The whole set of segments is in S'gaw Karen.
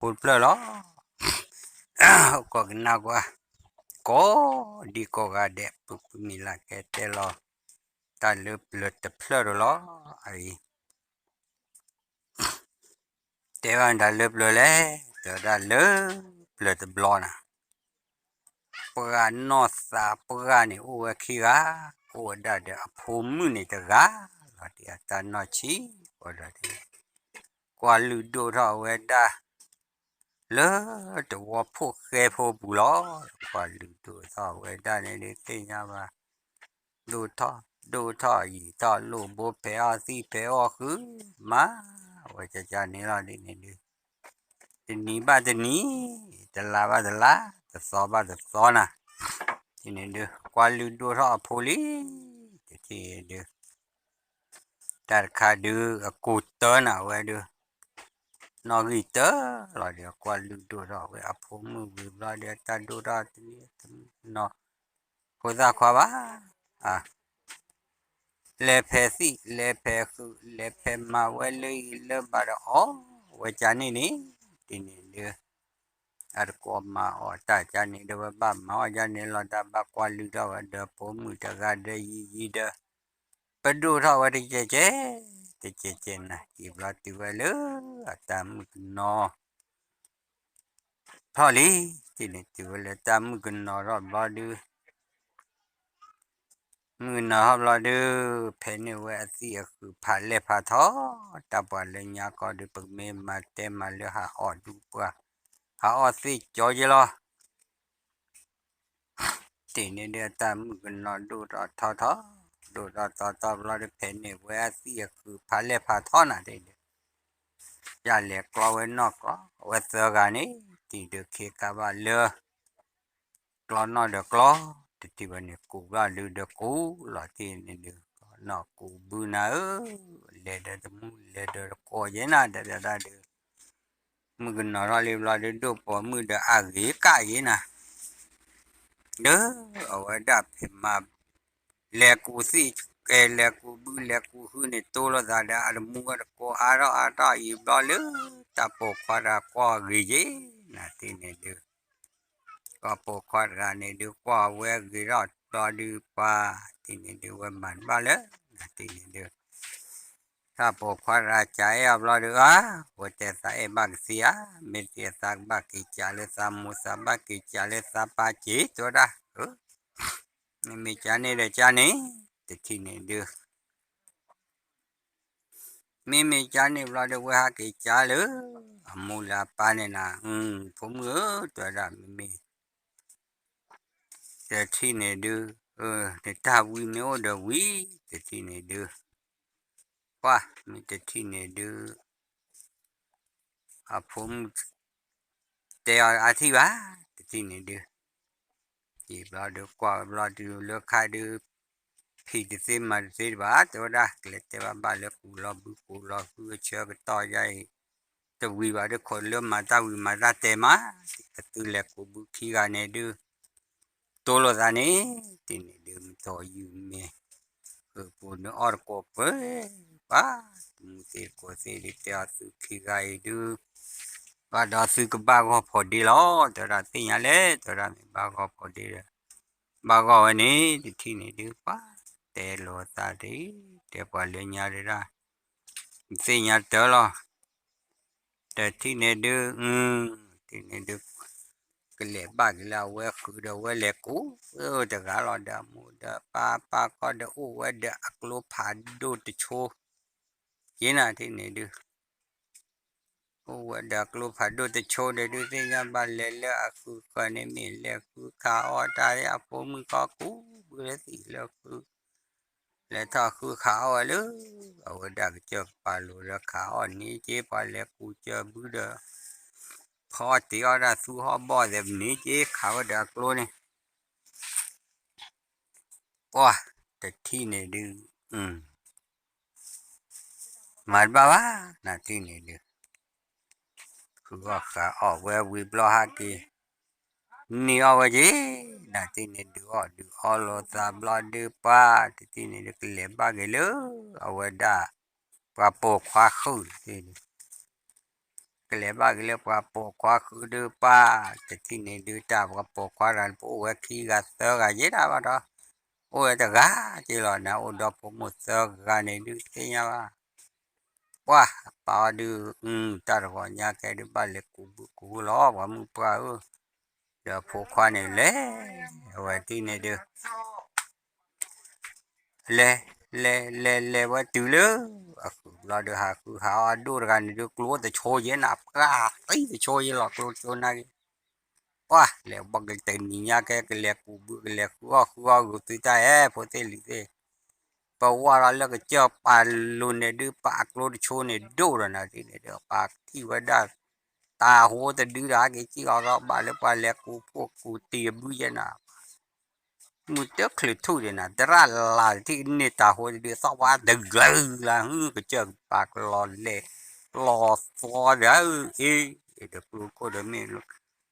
အိၣ်တဖျၢၣ်လီၤ. အိၣ်ကီၢ်ကနၣ်ကွၢ် ကိးဒံကိးဂၤဒဲး ပမံၤလၢ်ကဲတဲလီၤ တၢ်လၢပျၢၤတဖျၢၣ်ဒီးလီၤ. အအံၤ တဲဘၣ်တၢ်လၢပျၢၤလဲၣ်, တဲဝဲဒၣ်လၢပျၢၤတဘျီနၤ, ပှၤနီၢ်သးပှၢ်န့ၣ်အိၣ်ဝဲခံဂၤ, အိၣ်ဝဲဒၣ်ဒီးအဖိမုၣ်န့ၣ်တဂၤလီၤ. ဒ်အတၢ်နီၢ်ဆံးဝဲဒီး ကွၢ်လုၢ်ဒိၣ်ထီၣ်ဝဲဒၣ် လၢတဝီဖိၣ်ဃဲဖိပူၤလီၤ. ကွၢ်လုၢ်ဒိၣ်ထီၣ်ဝဲဒၣ်န့ၣ်ဒုးသ့ၣ်ညါဘၣ် ဒိၣ်ထီၣ် ဒိၣ်ထီၣ်ယံာ်ထီၣ် လိၣ်ဘိဖဲးအီၣ်သံၣ်ဖဲးအီၣ်ဃုာ် မၤဝဲကကန့ၣ်လီၤ. ဒ်န့ၣ်ဒုး တနံၤဘၣ်တနံၤ တလါဘၣ်တလါ တသီဘၣ်တသီနၤ, ဒ်န့ၣ်ဒုး ကွၢ်လုၢ်ဒိၣ်ထီၣ်အဖိလံ, တထံၣ်ဒုး တၢ်တခါဒုး အကိၢ်တၢနၤဝဲဒုး နီၣ်ဂံၢ်တၢလီၤဒီး ကွၢ်လုၢ်ဒိၣ်ထီၣ်ဝဲအဖိမုၣ်ဝံၤဘျီဒီး တၢ်ဒိၣ်ထီၣ်တနံၤတမုၣ်နီၤ ဖိသၣ်ခွါဘၣ်, လဲၤဖဲးသံၣ် လဲၤဖဲးဃုာ် လဲၤဖဲးမၤဝဲလၢအံၤလၢဘၣ်ဒီးအီၣ်ဝဲကန့ၣ်န့ၣ်, ဒ်န့ၣ်ဒုး အတကိးမၤအီၣ်တၢ်ကန့ၣ်ဒုး ဝဲဘၣ်မၤအီၣ်ကန့ၣ်လီၤ. တၢ်ဘၣ်ကွၢ်လုၢ်ထီၣ်ဝဲဒီးဖိမုၣ်တဂၤဒီးယံာ်ယံာ်ဒီး ပဒိၣ်ထီၣ်ဝဲတကဲကဲ တကဲကဲနၤ ယံာ်ဘျီတုၤဝဲလၢအတၢ်မုၣ်ကနီၤ ထီၣ်လံ, ဒ်န့ၣ်တုၤဝဲလၢတၢ်မုၣ်ကနီၤထီၣ်ဘျီဒုး မုၣ်ကနီၤထီၣ်ဘျီဒုး ဖဲန့ၣ်ဝဲအသံၣ်အဃုာ်ဖးလဲၢ်ဖးထီ, တၢ်ပှၤလၢညါကီၢ်ဒုး ပကမ့ၢ်မၤတဲမၤလၢဟးအီၣ်ဒူပှၤ ဟးအီၣ်သ့ၣ်ကၠီက့လီၤ. တ့ၢ်န့ၣ်ဒုး အတၢ်မုၣ်ကနီၤဒိၣ်ထီၣ်ထီထီ, ဒိၣ်ထီၣ်ထီထီဘျီဒုး ဖဲန့ၣ်ဝဲအသံၣ်အဃုာ်ဖးလဲၢ်ဖးထီနၤဒ်န့ၣ်, ယလဲၤကျီဝဲနီၢ်ကီၢ် အဝဲသၢဂၤန့ၣ် တ့ၢ်ဒုးခ့ကၤဘၣ်လၢ ကျီနီၢ်ဒီးကျီ, တထံၣ်ဝဲန့ၣ် ကူးဘျီဒုးဒီးကူးလီၤ တ့ၢ်န့ၣ်ဒုး နီၢ်ကူးဘုနၤဧၢ, လဲၤဒီးတမုၢ်လဲၤဒီးတကိးယဲနၤ တဒၣ်ဒုး မုၣ်ကနီၤထီၣ်လံဘျီဒုး ဒိၣ်ပိာ်မုၣ်ဒီးအဂ့ၤကၣ်ယဲနၤ, ဒီးအဝဲဒၣ်ဖဲမၤ လဲၤကူးသ့ၣ်ကဲ လဲၤကူးဘု လဲၤကူးဟုန့ၣ် တိလိာ်သးဒီးအတမူအတကိးအါထီၣ်အါထီၣ်အံၤဘျီလၢ တၢ်ပိာ်ခွါတဂၤကွၢ်အဂ့ၤယဲနၤ တ့ၢ်န့ၣ်ဒုး တၢ်ပိာ်ခွါတဂၤန့ၣ်ဒုး ကွၢ်ဝဲအဂ့ၤထီၣ်ဘျီဒုး ပှၤ တ့ၢ်န့ၣ်ဒုး ဝဲမၤတဘၣ်လၢ နၤ တ့ၢ်န့ၣ်ဒုး တၢ်ပိာ်ခွါတဂၤကအဲၣ်အီၤဘျီဒုး အါ ဝဲတဲသးအဲၣ်ဘၣ်ကသ့ဧါ, မ့ၢ်တ့ၢ်သးကဘၣ်က့ၤကးလၢသးမိၢ် သးဘၣ်က့ၤကးလၢသးပၢ်က့ၤ တဲဝဲဒၣ် မ့မ့ၢ်ကန့ၣ်ဒီးကန့ၣ် တထံၣ်န့ၣ်ဒုး မ့မ့ၢ်ကန့ၣ်ဘျီဒုး ဝဲဟးက့ၤကးလၢ အမိၢ်လၢအပၢ်န့ၣ်နၤ, ဖိမုၣ်ဧၢ တဲဝဲဒၣ် မ့မ့ၢ် တထံၣ်န့ၣ်ဒုး နတၢ်ဝံမ့ၢ်အိၣ်ဒီးဝံၤ တထံၣ်န့ၣ်ဒုး ပှၤ မ့ၢ်တထံၣ်န့ၣ်ဒုး အဖိမုၣ် တဲအီၤအါထံၣ်ဘၣ် တထံၣ်န့ၣ်ဒုး ယံာ်ဘျီဒုး ကွၢ်ဘျီဒုး လၢခါဒုး ဖံးတသ့မၤတသ့တဘၣ် တဲဝဲဒၣ် ကလဲၤတဲဘၣ်ဘၣ်လၢကူးလီၤဘုကူးလီၤဟုအဆၢကတီၢ်ယါအံၤ တဝံၤဘၣ်ဒုး ခိးလၢမၤတၢ်ဝံၤမၤတၢ်တဲမး အသုလဲၤကူးဘုခံဂၤန့ၣ်ဒုး တိလိာ်သးန့ၣ် တ့ၢ်န့ၣ်ဒုး မတီၤယုၢ်မ့ၢ် ဃုာ်ပူၤန့ၣ်အီၣ်တကိးပှဲၤ ဘၣ် တမူသ့ၣ်တကိးသ့ၣ်ဒုး တဲအီၤသုခံဂၤအံၤဒုး ဘၣ်ဒီးသုကဘၣ်ဂီၢ်ဖိးဒ့လီၤ တဲဝဲဒၣ် သ့ၣ်ညါလဲၣ် တဲဝဲဒၣ် မ့ၢ်ဘၣ်ဂီၢ်ဖိးဒ့ဒီး ဘၣ်ဂီၢ်ဝဲန့ၣ် တထံၣ်န့ၣ်ဒုး ပှၤ တဲလိာ်သးဒ် တဲပှၤလၢညါဒုးဒၣ် သ့ၣ်ညါတၢ်လီၤ တထံၣ်န့ၣ်ဒုး တထံၣ်န့ၣ်ဒုး ကလဲၤဘၣ်က့ၤလၢအဝဲဃုာ်ဒီးဝဲလဲၤကူး တဂၤလီၤဒီးအမိၢ်ဒီးပၢ် ပၢ်ကီၢ်ဒီးအိၣ်ဝဲဒီးအကျိဖးဒိၣ်တဆိ ယဲနၤ တထံၣ်န့ၣ်ဒုး အိၣ်ဝဲဒီးအကျိဖးဒိၣ်တဆိဒီးဒုး သ့ၣ်ညါဘၣ်လဲၤလၢအဃုာ်ဃၢၤန့ၣ် မ့ၢ်လဲၤဃုခးအီၣ်တၢ်လၢအဖိမုၣ်ကီၢ်ကူးဘုလၢသံၣ်လၢဃုာ် လဲၤထီၣ်ဃုခးအီၣ်ဝဲလၢ အဝဲဒၣ်ကစၢၢ်ကပၤလိၤဒီးခးအီၣ်န့ၣ်က့ ပှၤလဲၤကူးကၢၢ်ဘုဒီး ဖီအီၣ်တ့ၤအီၣ်တၢ်သူဟီၣ်ဘီၣ်သဲးပန့ၣ်က့ ခးဝဲဒီးအကျိန့ၣ် ပှၤ တထံၣ်န့ၣ်ဒုး မၤတဘၣ်ဘၣ် နၤတထံၣ်န့ၣ်ဒုး ဃုအီၣ်ဃုအီၣ်ဝဲဝံၤဘျီဟးက့ၤ န့ၢ်အီၣ်ဝဲက့ၤ နၤတထံၣ်န့ၣ်ဒုးအီၣ်ဒုးအီလိာ်သးဘျီဒုး ပှၤ တထံၣ်န့ၣ်ဒုး ကလဲၤဘၣ်က့ၤလၢ အဝဲဒၣ် ပှၤပိာ်ခွါဃုာ်န့ၣ် ကလဲၤဘၣ်က့ၤလၢပှၤပိာ်ခွါဃုဒုးပၢ်, တထံၣ်န့ၣ်ဒုး တၢ်ပှၤပိာ်ခွါတဂၤန့ၣ် ပအိၣ်ဝဲခံဂၤသၢဂၤယဲဒၣ်ဘၣ်ဒီး အိၣ်ဝဲတဂၤက့လီၤနၤ, အိၣ်ဒီဖိမိၢ်သၢဂၤန့ၣ်ဒုးသ့ၣ်ညါဘၣ်, ပှၢ်ပၢ်အီၤဒုး တၢ်တဂီၤညါကဲဒုး ဘၣ်လဲၤကူးဘုကူးလီၤ ပှၤမုၣ်ပှၢ်ဧၢ, ဒီးဖိခွါန့ၣ်လဲၤဝဲတထံၣ်န့ၣ်ဒုး လဲၤ လဲၤ လဲၤ လဲၤဝဲတုၤလၢ အဃုာ်ဘျီဒုး ဟးဃုဟးအီၣ်ဒိၣ်တဂၤန့ၣ်ဒုး ကျိတဆိယဲနၤ ပှၢ်သံတဆိယဲလီၤ ကျိတဆိနာ်က့, ပှၢ်လဲၤဘၣ်ကတနံၤညါကဲ ကလဲၤကူးဘု ကလဲၤဃုအီၣ်ဃုအီၣ်ဂုာ်သုတၢ်အဲ ဖိသ့ၣ်လံၤသ့ၣ်, ပဝဲဒီးလၢကစၢၢ်ပာ်လိၤန့ၣ်ဒုး ပာ်ကျိတဆိန့ၣ်ဒိၣ်ဒီးနၤတထံၣ်န့ၣ်ဒုး ပာ်ထံၣ်ဝဲဒၣ် တၢ်ဟိတဒုဒီး ဟဲက့ၤစံၣ်အီၤဒီး ဘၣ်လၢပှၤလဲၤကူးဖိကူးတံၤအဘုယဲနၤ မုၢ်တချုးထူၣ်ဒံးနၤ သရၣ်လၢ်တထံၣ်ကန့ၢ်တၢ်ဟိတဒုး သီၣ်ဝါတဂၢၢ်လၢ ဟု ကစၢၢ်ပာ်ကလီၤလဲၤ လီၤသီဒီး အ့ ဒီးကျိခိၣ်ဒီးမ့ၢ်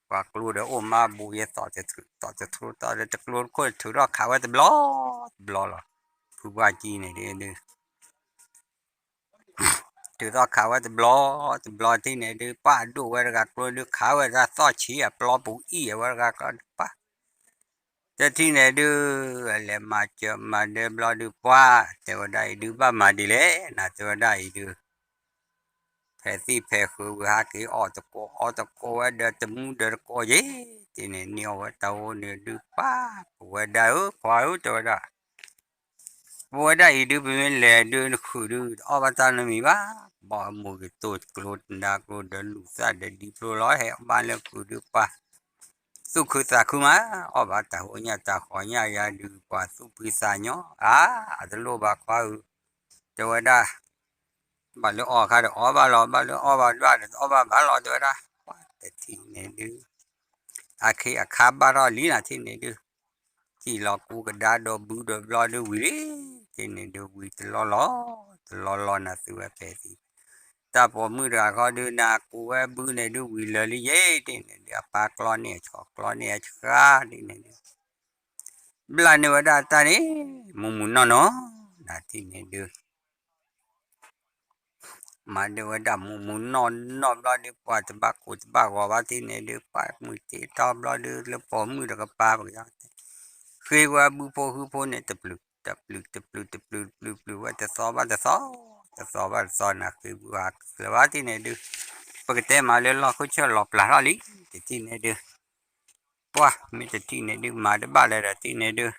ပှၤကျိဒီးအိၣ်မးဘူးယဲ သီၣ်တထူၣ် သီၣ်တထူၣ် သီၣ်ဒီးတကျိခိၣ်ထုးထီၣ်ခးဝဲတဘျီ တဘျီလီၤ, ဖုပှၢ်ကံန့ၣ်ဒုး ထုးထီၣ်ခးဝဲတဘျီ တဘျီတထံၣ်န့ၣ်ဒုး ပှၢ်ဒိၣ်ဝဲတဂၤကျိဒုး ခးဝဲတၢ်သီၣ်ဆံးအပျီပူၤအံၣ်အဝဲတဂၤကျီဒုးပၢ် တထံၣ်န့ၣ်ဒုး လဲၤမၤစၢၤမၤဒၢဘျီဒုး ပှၢ်တဲဝဲဒၣ်အံၤဒုး ဘၣ်မၤဒ်လဲၣ် နၤတဲဝဲဒၣ်အံၤဒုး ဖဲသံၣ်ဖဲဃုာ်ဝံၤ ဟးက့ၤအီၣ်တကိးအီတကိးဝဲဒီးတမူဒီးတကိးယဲၢ် တထံၣ်န့ၣ် န့ၢ်အီၣ်ဝဲတၢ်အိၣ်န့ၣ်ဒုး ပၢ်ပဝဲဒၣ်ဧၢ ခွါဧၢ တဲဝဲဒၣ် ပဝဲဒၣ်အံၤဒုး ပမ့ၢ်လဲၤဒုးနဃုာ်ဒုး တအီၣ်ဘၣ်တၢ်နီတမံၤဘၣ်, ဘီမုၢ်ကတိၤကျိနဒါကျိဒီးလူၤသၣ်ဒီးဒံဖျိလီၤ ဟဲအီၣ်ဘၣ်လၢဃုာ်ဒုးပှၤ သူၣ်ခုသးခုမး အီၣ်ဘၣ်တၢ်ဟိညၣ်တၢ်ဃီညၣ်ယၤဒုး ပှၤသူၣ်ဖှံသးညီ အါ အတလိၣ်ဘၣ်ခွါဧၢ တဲဝဲဒၣ် ဘၣ်လၢအီၣ်အခါဒီးအီၣ်ဘၣ်လီၤ ဘၣ်လၢအီၣ်ဘၣ်ဒွးဒီးအီၣ်ဘၣ်ဘၣ်လီၤ တဲဝဲဒၣ် ပှၢ်တထံၣ်န့ၣ်ဒုး အခ့အခါဘၣ်ထီၣ်လံနၤ တထံၣ်န့ၣ်ဒုး စံၣ်လီၤကူကဒါဒီးဘုဒီးဘျီဒုးဝံၤလံ တထံၣ်န့ၣ်ဒုးဝံၤတလီၢ်လီၤ တလီၢ်လီၤနၤသုဝဲဖဲသံ တၢ်ပိာ်မုၣ်တဂၤဃီဒုး နၤကူဝဲဘုန့ၣ်ဒုးဝံၤလၢာ်လံယဲၢ် တထံၣ်န့ၣ်ဒုး အပၢ်ကျီန့ၢ်အဆီၣ်ကျီန့ၢ်အဆှါ တထံၣ်န့ၣ်ဒုး ဘျၣ်န့ၢ်ဝဲဒၣ်တၢ်န့ၣ် မူးမူးနီၢ်နီၢ် နၤတထံၣ်န့ၣ်ဒုး မၤဒၢဝဲဒၣ်မူးမူးနီၢ်နီၢ်ဘျီဒုး ပှၤတဘၣ်ကိၢ်တဘၣ်ဂီၤဘၣ် တထံၣ်န့ၣ်ဒုး ပှၤမုၢ်စ့ၢ်ကီးဘျီဒုး လၢပိာ်မုၣ်တကပၤပကယီၤ ဃ့ဝဲဘုဖိဟုဖိန့ၣ် တပျုာ် တပျုာ် တပျုာ် တပျုာ် တပျုာ်ဝဲတသီဘၣ်တသီ တသီဘၣ်တသီနၤ ဃ့ဘုဟးကလၢၤဘၣ် တထံၣ်န့ၣ်ဒုး ပကတဲမးလၢလီၢ်ခိၣ်ဆၢၣ်လီၤပျၢၤထီၣ်လံ တထံၣ်န့ၣ်ဒုး ပှၢ်မ့ၢ်တထံၣ်န့ၣ်ဒုး မၤတဘၣ်လၢၤဒီး တထံၣ်န့ၣ်ဒုး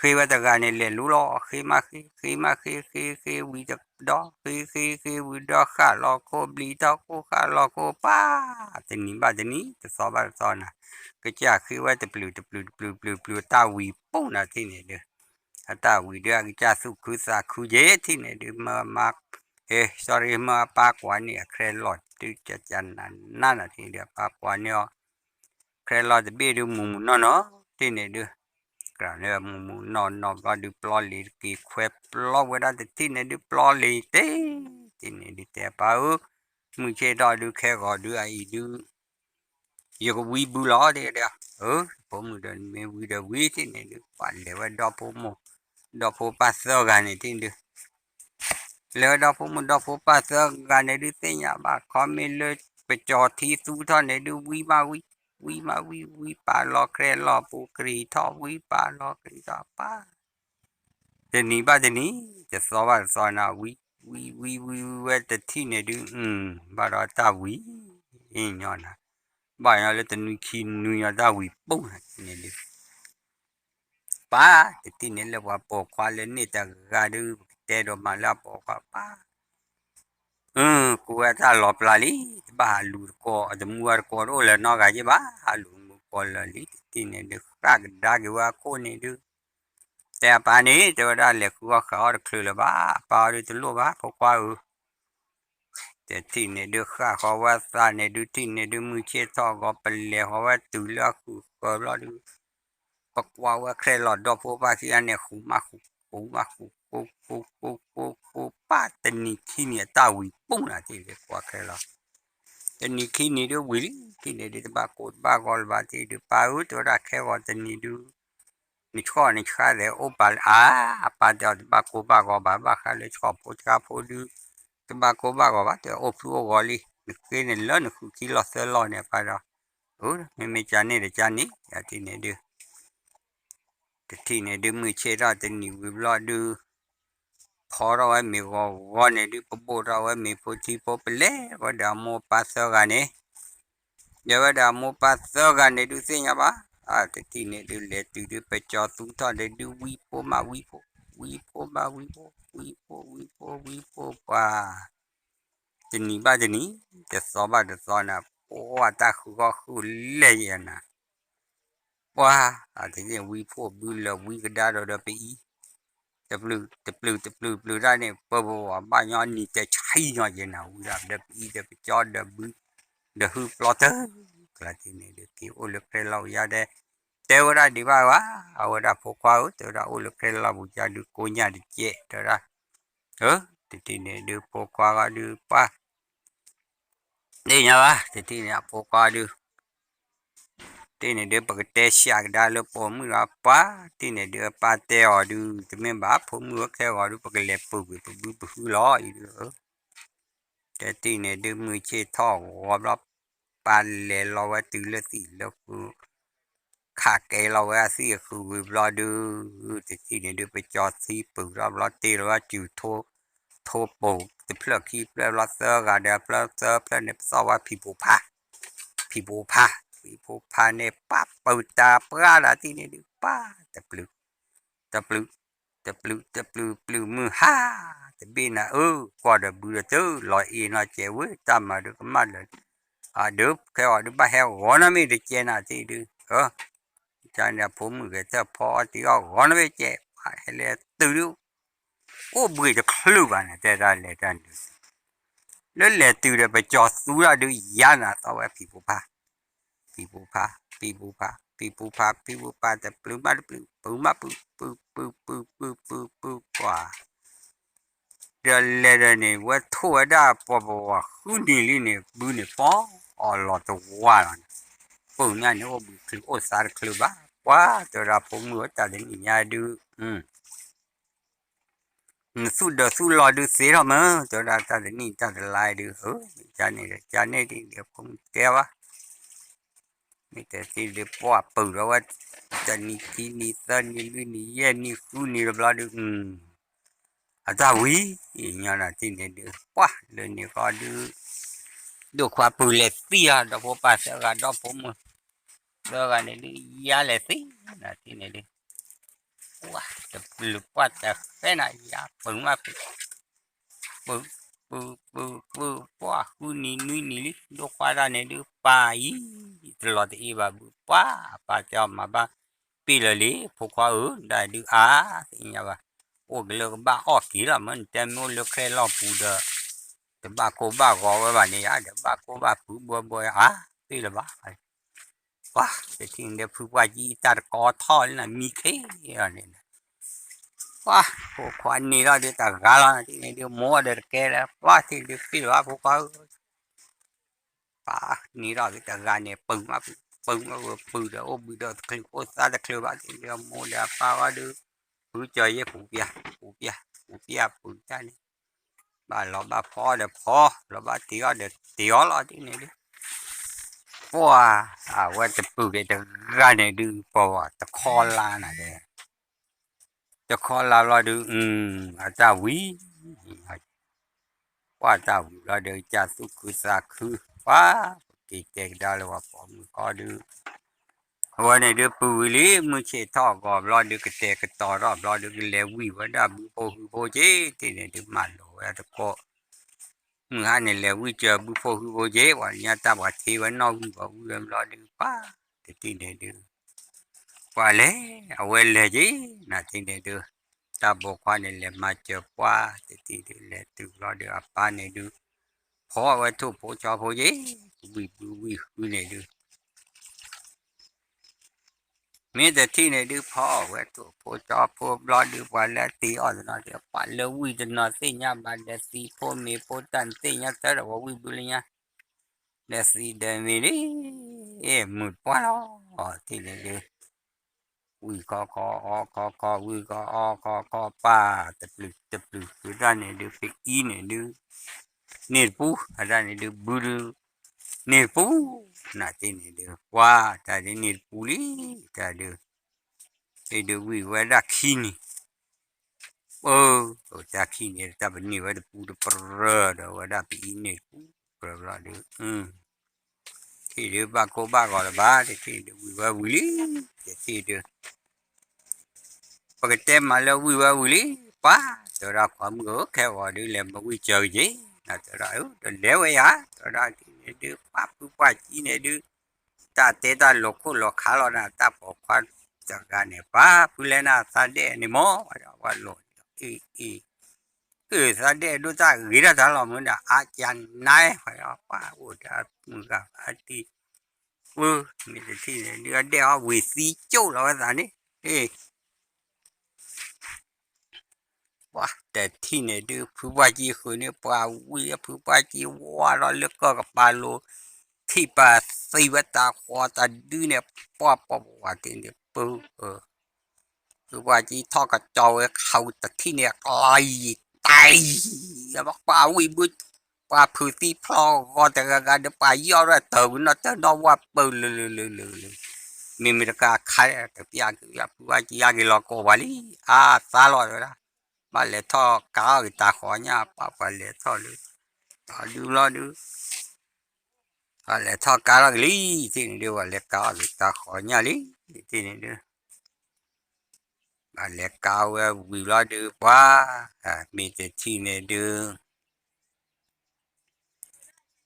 ဃ့ဝဲတဂၤန့ၣ် လဲၤလူလီၤ ဃ့မးဃ့ ဃ့မးဃ့ ဃ့ဃ့ဝံၤဒီး ဃ့ဃ့ဃ့ဝံၤဒီး ဃၣ်လီၤခိၣ်ဘျံးထီၣ်ခိၣ် ဃၣ်လီၤခိၣ်ပၢ် တနံၤဘၣ်တနံၤ တသီဘၣ်တသီနၤ ကစၢ်ဃ့ဝဲတပျုာ်တပျုာ်တပျုာ်တပျုာ်တပျုာ် တၢ်ဝံၤပူၤနၤ တထံၣ်န့ၣ်ဒုး အတၢ်ဝံၤဒုး အကစၢ်သူၣ်ခုသးခုယဲၢ် တထံၣ်န့ၣ်ဒုး မၢမါ sorry မၢအပၢ်ကွၢ်န့ၢ်အခရဲလီၤတုၤကကနၤနၤနၤ တထံၣ်န့ၣ်ဒုး အပၢ်ကွၢ်န့ၢ်အီၤ ခရဲလီၤတဘ့ၣ်ဒုး မူးမူးနီၢ်နီၢ် တထံၣ်န့ၣ်ဒုး ကြၢးလၢမူးမူးနီၢ်နီၢ်ဘျီဒုး ပျီလံၤတက့ၤခွဲးပျီဝဲဒၣ် တထံၣ်န့ၣ်ဒုး ပျီလံၤတ့ၢ် တထံၣ်န့ၣ်ဒုး တဲပၢ်ဧၢ မုၢ်ဆ့ၣ်ထီၣ်ဒုး ခဲဂီၤဒုး အအံၤဒုး ယကဝံဘုလီၤ တထံၣ်ဒီး အၢ ဖိမုၣ်ဒီးမ့ၢ်ဝံဒီးဝံ တထံၣ်န့ၣ်ဒုး ပှၢ်လဲၤဝဲဒီဖိမိၢ် ဒီဖိပၢ်သၢဂၤန့ၣ် တထံၣ်ဒုး လဲၤဝဲဒီဖိမိၢ်ဒီဖိပၢ်သၢဂၤန့ၣ်ဒုး သ့ၣ်ညါဘၣ် ခီမ့ၢ်လၢပကၠီၤထံသူထီၣ်န့ၣ်ဒုး ဝံမးဝံ ဝံမးဝံ ဝံပာ်လီၤခရဲလီၤပူၤကရံၣ်ထီၣ် ဝံပာ်လီၤကရံၣ်ထီၣ်ပၢ် တနံၤဘၣ်တနံၤ တသီဘၣ်တသီနၤ ဝံ ဝံ ဝံ ဝံ ဝံဝဲ တထံၣ်န့ၣ်ဒုး ဘၣ်ဒီးတၢ်ဝံၤ ညီနၤ ဘၣ်ညီလၢတနွံခံနွံညီတၢ်ဝံၤပူၤနၤ တထံၣ်န့ၣ်ဒုး ပၢ် တထံၣ်န့ၣ်လၢပှၤပိာ်ခွါလၢန့ၣ်တဂၤဒုး ပကတဲဒိးမးလၢအပိာ်ခွါပၢ် အၢ ကိးဝဲတၢ်လီၤပျၢၤလံ တဘၣ်ဟးလူၤတကိး အတမူအတကိးတအိၣ်လၢၤနီတဂၤယဲၢ်ဘၣ် ဟးလူၤမူကိးလၢာ်လံ တထံၣ်န့ၣ်ဒုး ဃၣ်ကဒါက့ၤဝဲအခိၣ်န့ၣ်ဒုး တဲအပၢ်န့ၣ် တဲဝဲဒၣ်လဲၤဃုအီၣ်ဃုအီတချုးလၢၤဘၣ် အပၢ်အီၤဒုးတလိၣ်ဘၣ် ဖိခွါဧၢ တထံၣ်န့ၣ်ဒုး ဃၣ်ဃီဝဲသးန့ၣ်ဒုး တထံၣ်န့ၣ်ဒုး မုၢ်ဆ့ၣ်ထီၣ်ဂီၤ ပလဲၤဃီဝဲတုၤလၢအဃုာ်ဃၢၤဘျီဒုး ပကွၢ်ဝဲခရဲလီၤဒီဖိပၢ်ခံဂၤန့ၣ် ဃူမးဃူ ဃူမးဃူ ဃူ ဃူ ဃူ ဃူ ဃူ ပၢ်တနံၤခံနံၤအတၢ်ဝံၤပူၤနၤ တထံၣ်န့ၣ်ဒုး ကွၢ်ခရဲလီၤ တနံၤခံနံၤဒုးဝံၤလံ တထံၣ်န့ၣ်ဒုး တဘၣ်ကိးတဘၣ်ဂီၤလၢၤဘၣ် တထံၣ်ဒုးပၢ်ဧၢ တဲဝဲဒၣ်ခဲဂီၤတနံၤဒုး နဆှီၣ်နဆှါသဲးအိၣ်ပာ်လၢအါ အပၢ်တဲအီၤတဘၣ်ကိးဘၣ်ဂီၤဘၣ် ဘၣ်ဃးလၢဆှီၣ်ဖိဆှါဖိဒုး တဘၣ်ကိးဘၣ်ဂီၤဘၣ် တဲအိၣ်ဖုအိၣ်ဂီၤလံ နဃ့န့ၣ်လၢနဃုခံလီၢ်သၢလီၢ်န့ၣ် ပှၤဒီး, အိ မ့မ့ၢ်ကန့ၣ်ဒီးကန့ၣ် ယၤထံၣ်န့ၣ်ဒုး တထံၣ်န့ၣ်ဒုး မုၢ်ဆ့ၣ်ထီၣ်တနံၤဝံၤဘျီဒုး, ဖီထီၣ်ဝဲမ့ၤဂီၤဂီၤန့ၣ်ဒုး ပဘိၣ်ထီၣ်ဝဲမ့ၤဖိထံဖိ ပလဲၤဝဲဒီးအမိၢ်ပၢ်သၢဂၤန့ၣ်, လဲၤဝဲဒီးအမိၢ်ပၢ်သၢဂၤန့ၣ်ဒုးသ့ၣ်ညါဘၣ်, တထံၣ်န့ၣ်ဒုး လဲၤတုၤဒုး ပကၠီၤသူထီၣ်န့ၣ်ဒုး ဝံဖိမးဝံဖိ, ဝံဖိမးဝံဖိ, ဝံဖိဝံဖိဝံဖိပှၤ တနံၤဘၣ်တနံၤ, တသီဘၣ်တသီန့ၣ် ပှၤတၢ်ဃုဂီၢ်ဃုလဲၢ်ယဲနၤ, ပှၤ, တထံၣ်န့ၣ်ဝံဖိဘုလၢာ်ဝံကဒါဒီးဒီးပအံၤ, တပျုာ်တပျုာ်တပျုာ်ပျုာ်တၢ်န့ၣ် ပပဝၤဘၣ်ညီနံၤတဆံညီယဲနၤ ဝံဒၣ်ဒီးပအံၤဒီးပကၠီဒီးဘု, ဒီးဟုပျီတၢ်, ကျါတထံၣ်န့ၣ်ဒုး က့ၤအိၣ်လၢဖဲလီၢ်ပူၤယါဒဲ, တဲဝဲဒၣ်ဒံးဘၣ်ဝဲ, အဝဲဒၣ်ဖိခွါဧၢ တဲဝဲဒၣ်အိၣ်လၢဖဲလီၢ်ပူၤယါဒုးကိးညၣ်တကဲး တဲဝဲဒၣ် တထံၣ်န့ၣ်ဒုးဖိခွါဂီၢ်ဒုးပှၤ, သ့ၣ်ညါဘၣ် တထံၣ်န့ၣ်အဖိခွါဒုး, တထံၣ်န့ၣ်ဒုး ပကတဲဆှးကဒါလၢပိာ်မုၣ်ဒီးပှၤ, တထံၣ်န့ၣ်ဒုး ပၢ်တဲအီၤဒုး တမ့ၢ်ဘၣ် ဖိမုၣ်ဝဲခဲဂီၤဒုး ပကလဲၤပုၢ်ကွံာ်ပဘုပဟုလီၤအံၤဒုး, တထံၣ်န့ၣ်ဒုး မုၢ်ဆ့ၣ်ထီၣ်ဂီၤဘျီ ပၢ်လဲၤလီၤဝဲတုၤလၢသံၣ်လၢဃု ခးကဲလီၤဝဲအသံၣ်အဃုာ်ဝံၤဘျီဒုး, တထံၣ်န့ၣ်ဒုး ပကၠီၤသံပုၢ်ထီၣ်ဘျီတ့ၢ်လီၤဝဲစုၤ ထိပိာ်တဖျၢၣ်ခံဖျၢၣ်ဘျီ သၢဂၤဒီးဖျၢၣ်သၢဖျၢၣ်န့ၣ် ပသီၣ်ဝဲဖံးဖိဖါ, ဖံးဖိဖါ, ဖံးဖိဖါန့ၣ် ပၢ်ပုၢ်တၢ်ပှၢ်လီၤတထံၣ်န့ၣ်ဒုး ပၢ်တပျုာ်, တပျုာ်, တပျုာ်တပျုာ်ပျုာ်မုၢ်ဟါ, တဘ့ၣ်နၤအၢ ကွၢ်ဒီးဘုဒီးတၢ်လီၤအ့ၣ်နီၤကဲးဝဲ တၢ်မၤဒုးကမၣ်လၢာ်, အဒုး ခဲအီၤဒုးဘၣ်ဟဲဂီၤနီတမ့ၢ်တကဲနၤတထံၣ်ဒုး, တၢ်န့ၣ်အဖိမုၣ်ဂဲၤထၢၣ်ဖီအီၣ်တ့ၤအီၣ်ဂီၤနီတမ့ၢ်ကဲး ပှၤဟဲလဲၤတုၤဒုး, အိၣ်ဘှံးတချုးဘၣ်န့ၣ် တဲဒၣ်လဲၤတၢ်ဒုး, လၢလဲၤတုၤဒီးပကၠီၤသူဒၣ်ဒုးယါနၤသီၣ်ဝဲဖံးဖိဖါ, ဖံးဖိဖါ, ဖံးဖိဖါ, ဖံးဖိဖါ, ဖံးဖိဖါ တပျုာ်မးတပျုာ် ပုၢ်မးပုၢ် ပုၢ်ပုၢ်ပုၢ်ပုၢ်ပုၢ် ပှၤ ဒီးလဲၤဒီးန့ၣ် ဝဲထိၣ်ဝဲဒၣ်ပှၤပဝၤဃုနံၤလံန့ၣ် ဘုန့ၣ်ပီၢ်အီၤလီၤတဝါလီၤန့ၣ်, ပၢ်ညါန့ၣ်အိၣ်ဘှံးချုးအိၣ်သါတချုးဘၣ်, ပှၤတဲဝဲဒၣ်ဖိမုၣ်ဝဲတၢ်တနံၣ်ညါဒုး နသူၣ်ဒၢးသူၣ်လီၤဒုးသ့ထီၣ်မး တဲဝဲဒၣ်တၢ်တနံၣ်တၢ်တလါဒုး, ကန့ၣ်ဒီးကန့ၣ်ဒ်ဖိမုၣ်တဲဘၣ်, မ့ၢ်တသ့ဒုးပှၢ်ပုၢ်ထီၣ်ဝဲ, တနံၤခံနံၤသၢနံၤလွံၢ်နံၤယဲၢ်နံၤဃုနံၤတဘျီဒုး, အတၢ်ဝံၤ, ညီနုၢ်တထံၣ်န့ၣ်ဒုး ပှၢ်လၢန့ၣ်ဃီဒုး, ဒိၣ်ခွါပုၢ်လဲၤသံအီၤ ဒီဖိပၢ်သၢဂၤ ဒီဖိမုၣ်သၢဂၤန့ၣ်ဒုး ယါလဲၤသံနၤတထံၣ်န့ၣ်ဒုး, ပှၢ်တပျုာ်ပှၢ်တဃဲနၤ ယါပုၢ်မးပုၢ် ပုၢ်, ပုၢ်, ပုၢ်, ပုၢ်, ပှၢ်ဃုနံၤနွံနံၤလံ ဒိၣ်ခွါတၢ်န့ၣ်ဒုး ပၢ်အံၤ, တလီၤတအ့ၣ်ဘၣ်ဘု ပှၢ်, ပၢ်တဲအီၤမၤဘၣ်ပ့ၢ်လၢာ်လံ ဖိခွါဧၢ, ဒၣ်ဒုးအါ, သ့ၣ်ညါဘၣ်, အိၣ်ကလၢကဘၣ်အီၣ်က့ၤလီၤ မ့ၢ်နတဲမ့ၢ်အိၣ်လၢခဲလီၢ်ပူၤဒီး, တဘၣ်ကိၢ်ဘၣ်ဂီၤဝဲဘၣ်န့ၣ်ယါ, ဒီးဘၣ်ကိၢ်ဘၣ်ဖုဘှီဘှီအါ, ပ့ၢ်လၢၤဘၣ် ပှၢ်, တထံၣ်န့ၣ်ဒုးဖုပှၢ်ကံတၢ်တကီထီၣ်လၢနမံခ့အီၤန့ၣ်, ပှၢ်, ဖိခွါန့ၢ်ထီၣ်ဒုးတဂၤလီၤ တထံၣ်န့ၣ်ဒုး မိၢ်ဒီးတကဲလၢ ပှၢ်ထံၣ်ဒုးပ့ၢ်လၢၤဘၣ် ဖိခွါဧၢ, ပှၢ်, န့ၢ်ထီၣ်ဒုးတဂၤန့ၣ် ပုၢ်မးပုၢ်, ပုၢ်မးပုၢ်ဒီးအိၣ်ဘှံးဒီးတချုးအိၣ်သါတချုးဘၣ် တထံၣ်န့ၣ်ဒုးမိၢ်ဒီးပၢ်ဝဲဒုး, ဖုကၠီၤယဲၢ်ပူၤပျၢ်, ပူၤပျၢ်, ပူၤပျၢ်ပုၢ်တၢ်န့ၣ် ဘၣ်လီၤဘၣ်ဖီအီၣ်ဒီးဖီ, လီၤဘၣ်တ့ၤအီၣ်ဒီးတ့ၤအီၣ်လီၤ တထံၣ်န့ၣ်ဒုး, ပှၢ်, အဝဲတပုၢ်ဒီးတဂၤန့ၣ်ဒုး ပှၢ်ဝဲတခီလါနၤဒဲး, တခီလါဘျီဒုး, အတၢ်ဝံၤ, ပှၢ်တၢ်ဝံၤဘျီဒီး ကသူၣ်ခုသးခု, ပှၢ်, ပက့ၤတဲကဒါလၢပှၤပိာ်မုၣ်ဃီဒုး အဝဲန့ၣ်ဒုးပုၢ်ဝံၤလံ မုၢ်ဆ့ၣ်ထီၣ်ဂီၤဘျီဒုး ကတဲာ်ကတီၤထီၣ်ဘျီဒုး ကလဲၤဝံၢ်ဝဲဒၣ်ဘုဖိဟုဖိက့ၤ တထံၣ်န့ၣ်ဒုး မၢလီၤဝဲတကိး, မုၢ်ဟါန့ၣ်လဲၤဝံၢ်စၢၤဘုဖိဟုဖိက့ၤ ပှၤညါတၢ်ပှၤထ့ဝဲနီၣ်ဝံၢ်ပှၤဝံၢ်ဝဲဘျီဒုး ပှၢ်, တထံၣ်န့ၣ်ဒုး ပှၢ်လဲၤ, အဝဲလဲၤက့ၤ, နထံၣ်န့ၣ်ဒုး, တၢ်ပိာ်ခွါန့ၣ်လဲၤမၤစၢၤပှၢ်, တထံၣ်ဒုးလဲၤတုၤဘျီဒုး အပၢ်န့ၣ်ဒုး, ဖီဝဲထိၣ်ဖိကၠီဖိက့ၤ, ဝံၢ်ဘုဝံၢ်ဟုန့ၣ်ဒုး မ့ၢ်တထံၣ်န့ၣ်ဒုး ဖီအီၣ်ဝဲထိၣ်ဖိကၠီဖိဘျီဒုး ပှၤလၢတ့ၤအီၣ်တနီၤဒုး ပှၤလၢဝံၢ်တနီၤသ့ၣ်ညါဘၣ် ဒီးသံးဖိမ့ၤဖိတၢ်န့ၣ်သ့ၣ်ညါတၢ်ဒီး ပှၤဝံၢ်ဘုလၢညါ, ဒီးသံးဒီးမ့ၤဒုး, မုာ်ပှၢ်လီၤ, ထံၣ်န့ၣ်ဒုး ဝံၢ်ခီခီအီခီခီ ဝံၢ်ခီအီခီခီ ပၢ်တပျုာ်တပျုာ်ဃုတၢ်န့ၣ်ဒုး ပအံၤန့ၣ်ဒုး, န့ၢ်တပူၤ အတၢ်န့ၣ်ဒုး ဘုဒုး န့ၢ်တပူၤ နာ်သ့ၣ်န့ၣ်ဒုး ပှၤတၢ်ဒုးန့ၢ်တပူၤလံ တၢ်ဒုး ဟ့ၣ်ဒုးဝံၣ်ဝဲဒၣ်ခံနံၤ ပၢ တၢ်ခံနံၤ တၢ်ပန့ၢ်ဝဲတပူၤတပရၢဒီး ဝဲဒၣ်ပအံၤန့ၢ်တပူၤ ကြၢးဘျီဒုး ထံၣ်ဒုးဘၣ်ကိၢ်ဘၣ်ဂီၤလၢၤဘၣ် တထံၣ်ဒုးဝံၣ်ဝဲဝံၤလံ တထံၣ်ဒုး ပကတဲမၤလၢဝံၣ်ဝဲဝံၤလံ ပှၤ တဲဝဲဒၣ် ခွါမုၣ်ဧၢ ခဲဂီၤဒုး လဲၤမၤဝံၣ်စၢၤက့ၤ နတဲဝဲဒၣ် တလဲၤဝဲယၤ တဲဝဲဒၣ် ဒ်န့ၣ်ဒုး ပှၤဖုပှၢ်ကံန့ၣ်ဒုး တၢ်တဲတၢ်လီၤခိၣ်လီၤခးလီၤနၤ တၢ်ပိာ်ခွါတဂၤန့ၣ် ပှၤ ဖုလဲၣ်နၤသးဒဲးန့ၣ်မ့ၢ် ဝဲဒၣ်ဝဲလီၤ အ့ၣ်အ့ၣ် အ့ၣ်သးဒဲးဒိၣ်တၢ်ဂ့ၤတၢ်တၢ်လီၤမုၢ်ဒၣ် အါကနါ ဝဲဒၣ်ပှၤအိၣ်တၢ်မုၢ်ဂၤအါတံၢ် ပၢ မ့ၢ်တထံၣ်န့ၣ်ဒုး အဒဲးအီၤဝံၤသံကၠိၣ်လီၤဝဲသးန့ၣ် အ့ၣ် ပှၤတထံၣ်န့ၣ်ဒုး ဖုပှၢ်ကံဃုာ်န့ၣ် ပှၤဝံၣ် ဖုပှၢ်ကံဝါထီၣ်လၢကၢၢ်ကပၤလိၤ ထံၣ်ပာ်သံဝဲတၢ်ဃီတၢ်ဒုးန့ၣ် ပှၤပှၤပှၤပှၤတ့ၢ်န့ၣ် ပၢ ဖုပှၢ်ကံထီၣ်ကစီၤဝဲခးဝံၤတထံၣ်န့ၣ် ကျါယံာ်တၢ်ယံာ် ပှၤဝံၣ်ဘု ပှၤဖုးသံဖျီၣ်ဂီၤတဂၤဂၤဒီး ပှၤယီၣ်ရဲၣ်တၢ်ဝံၤနီၢ်တၢ်နီၢ်ဝၣ်ပၢၢ် လၢလၢလၢလၢလၢ မ့မ့ၢ်တကးခါ တပျၢ်က့ၤ ဖုပှၢ်ကံယါက့ၤလီၤကိးပှၤလံ အါသါလီၤဝဲဒၣ် ဘၣ်လဲၤထီၣ်ကါအီၣ်က့ၤတၢ်ဃီညါ ပှၤပှၤလဲၤထီၣ်လၢ တၢ်ဒုးလီၤဒုး ပှၤလဲၤထီၣ်ကါထီၣ်က့ၤလံ တထံၣ်န့ၣ်ဒုး ပှၤလဲၤကါအီၣ်က့ၤတၢ်ဃီညါလံ တထံၣ်န့ၣ်ဒုး ပှၤလဲၤကါဝဲဝံၤလီၤဒုး ပှၤ မ့ၢ်တထံၣ်န့ၣ်ဒုး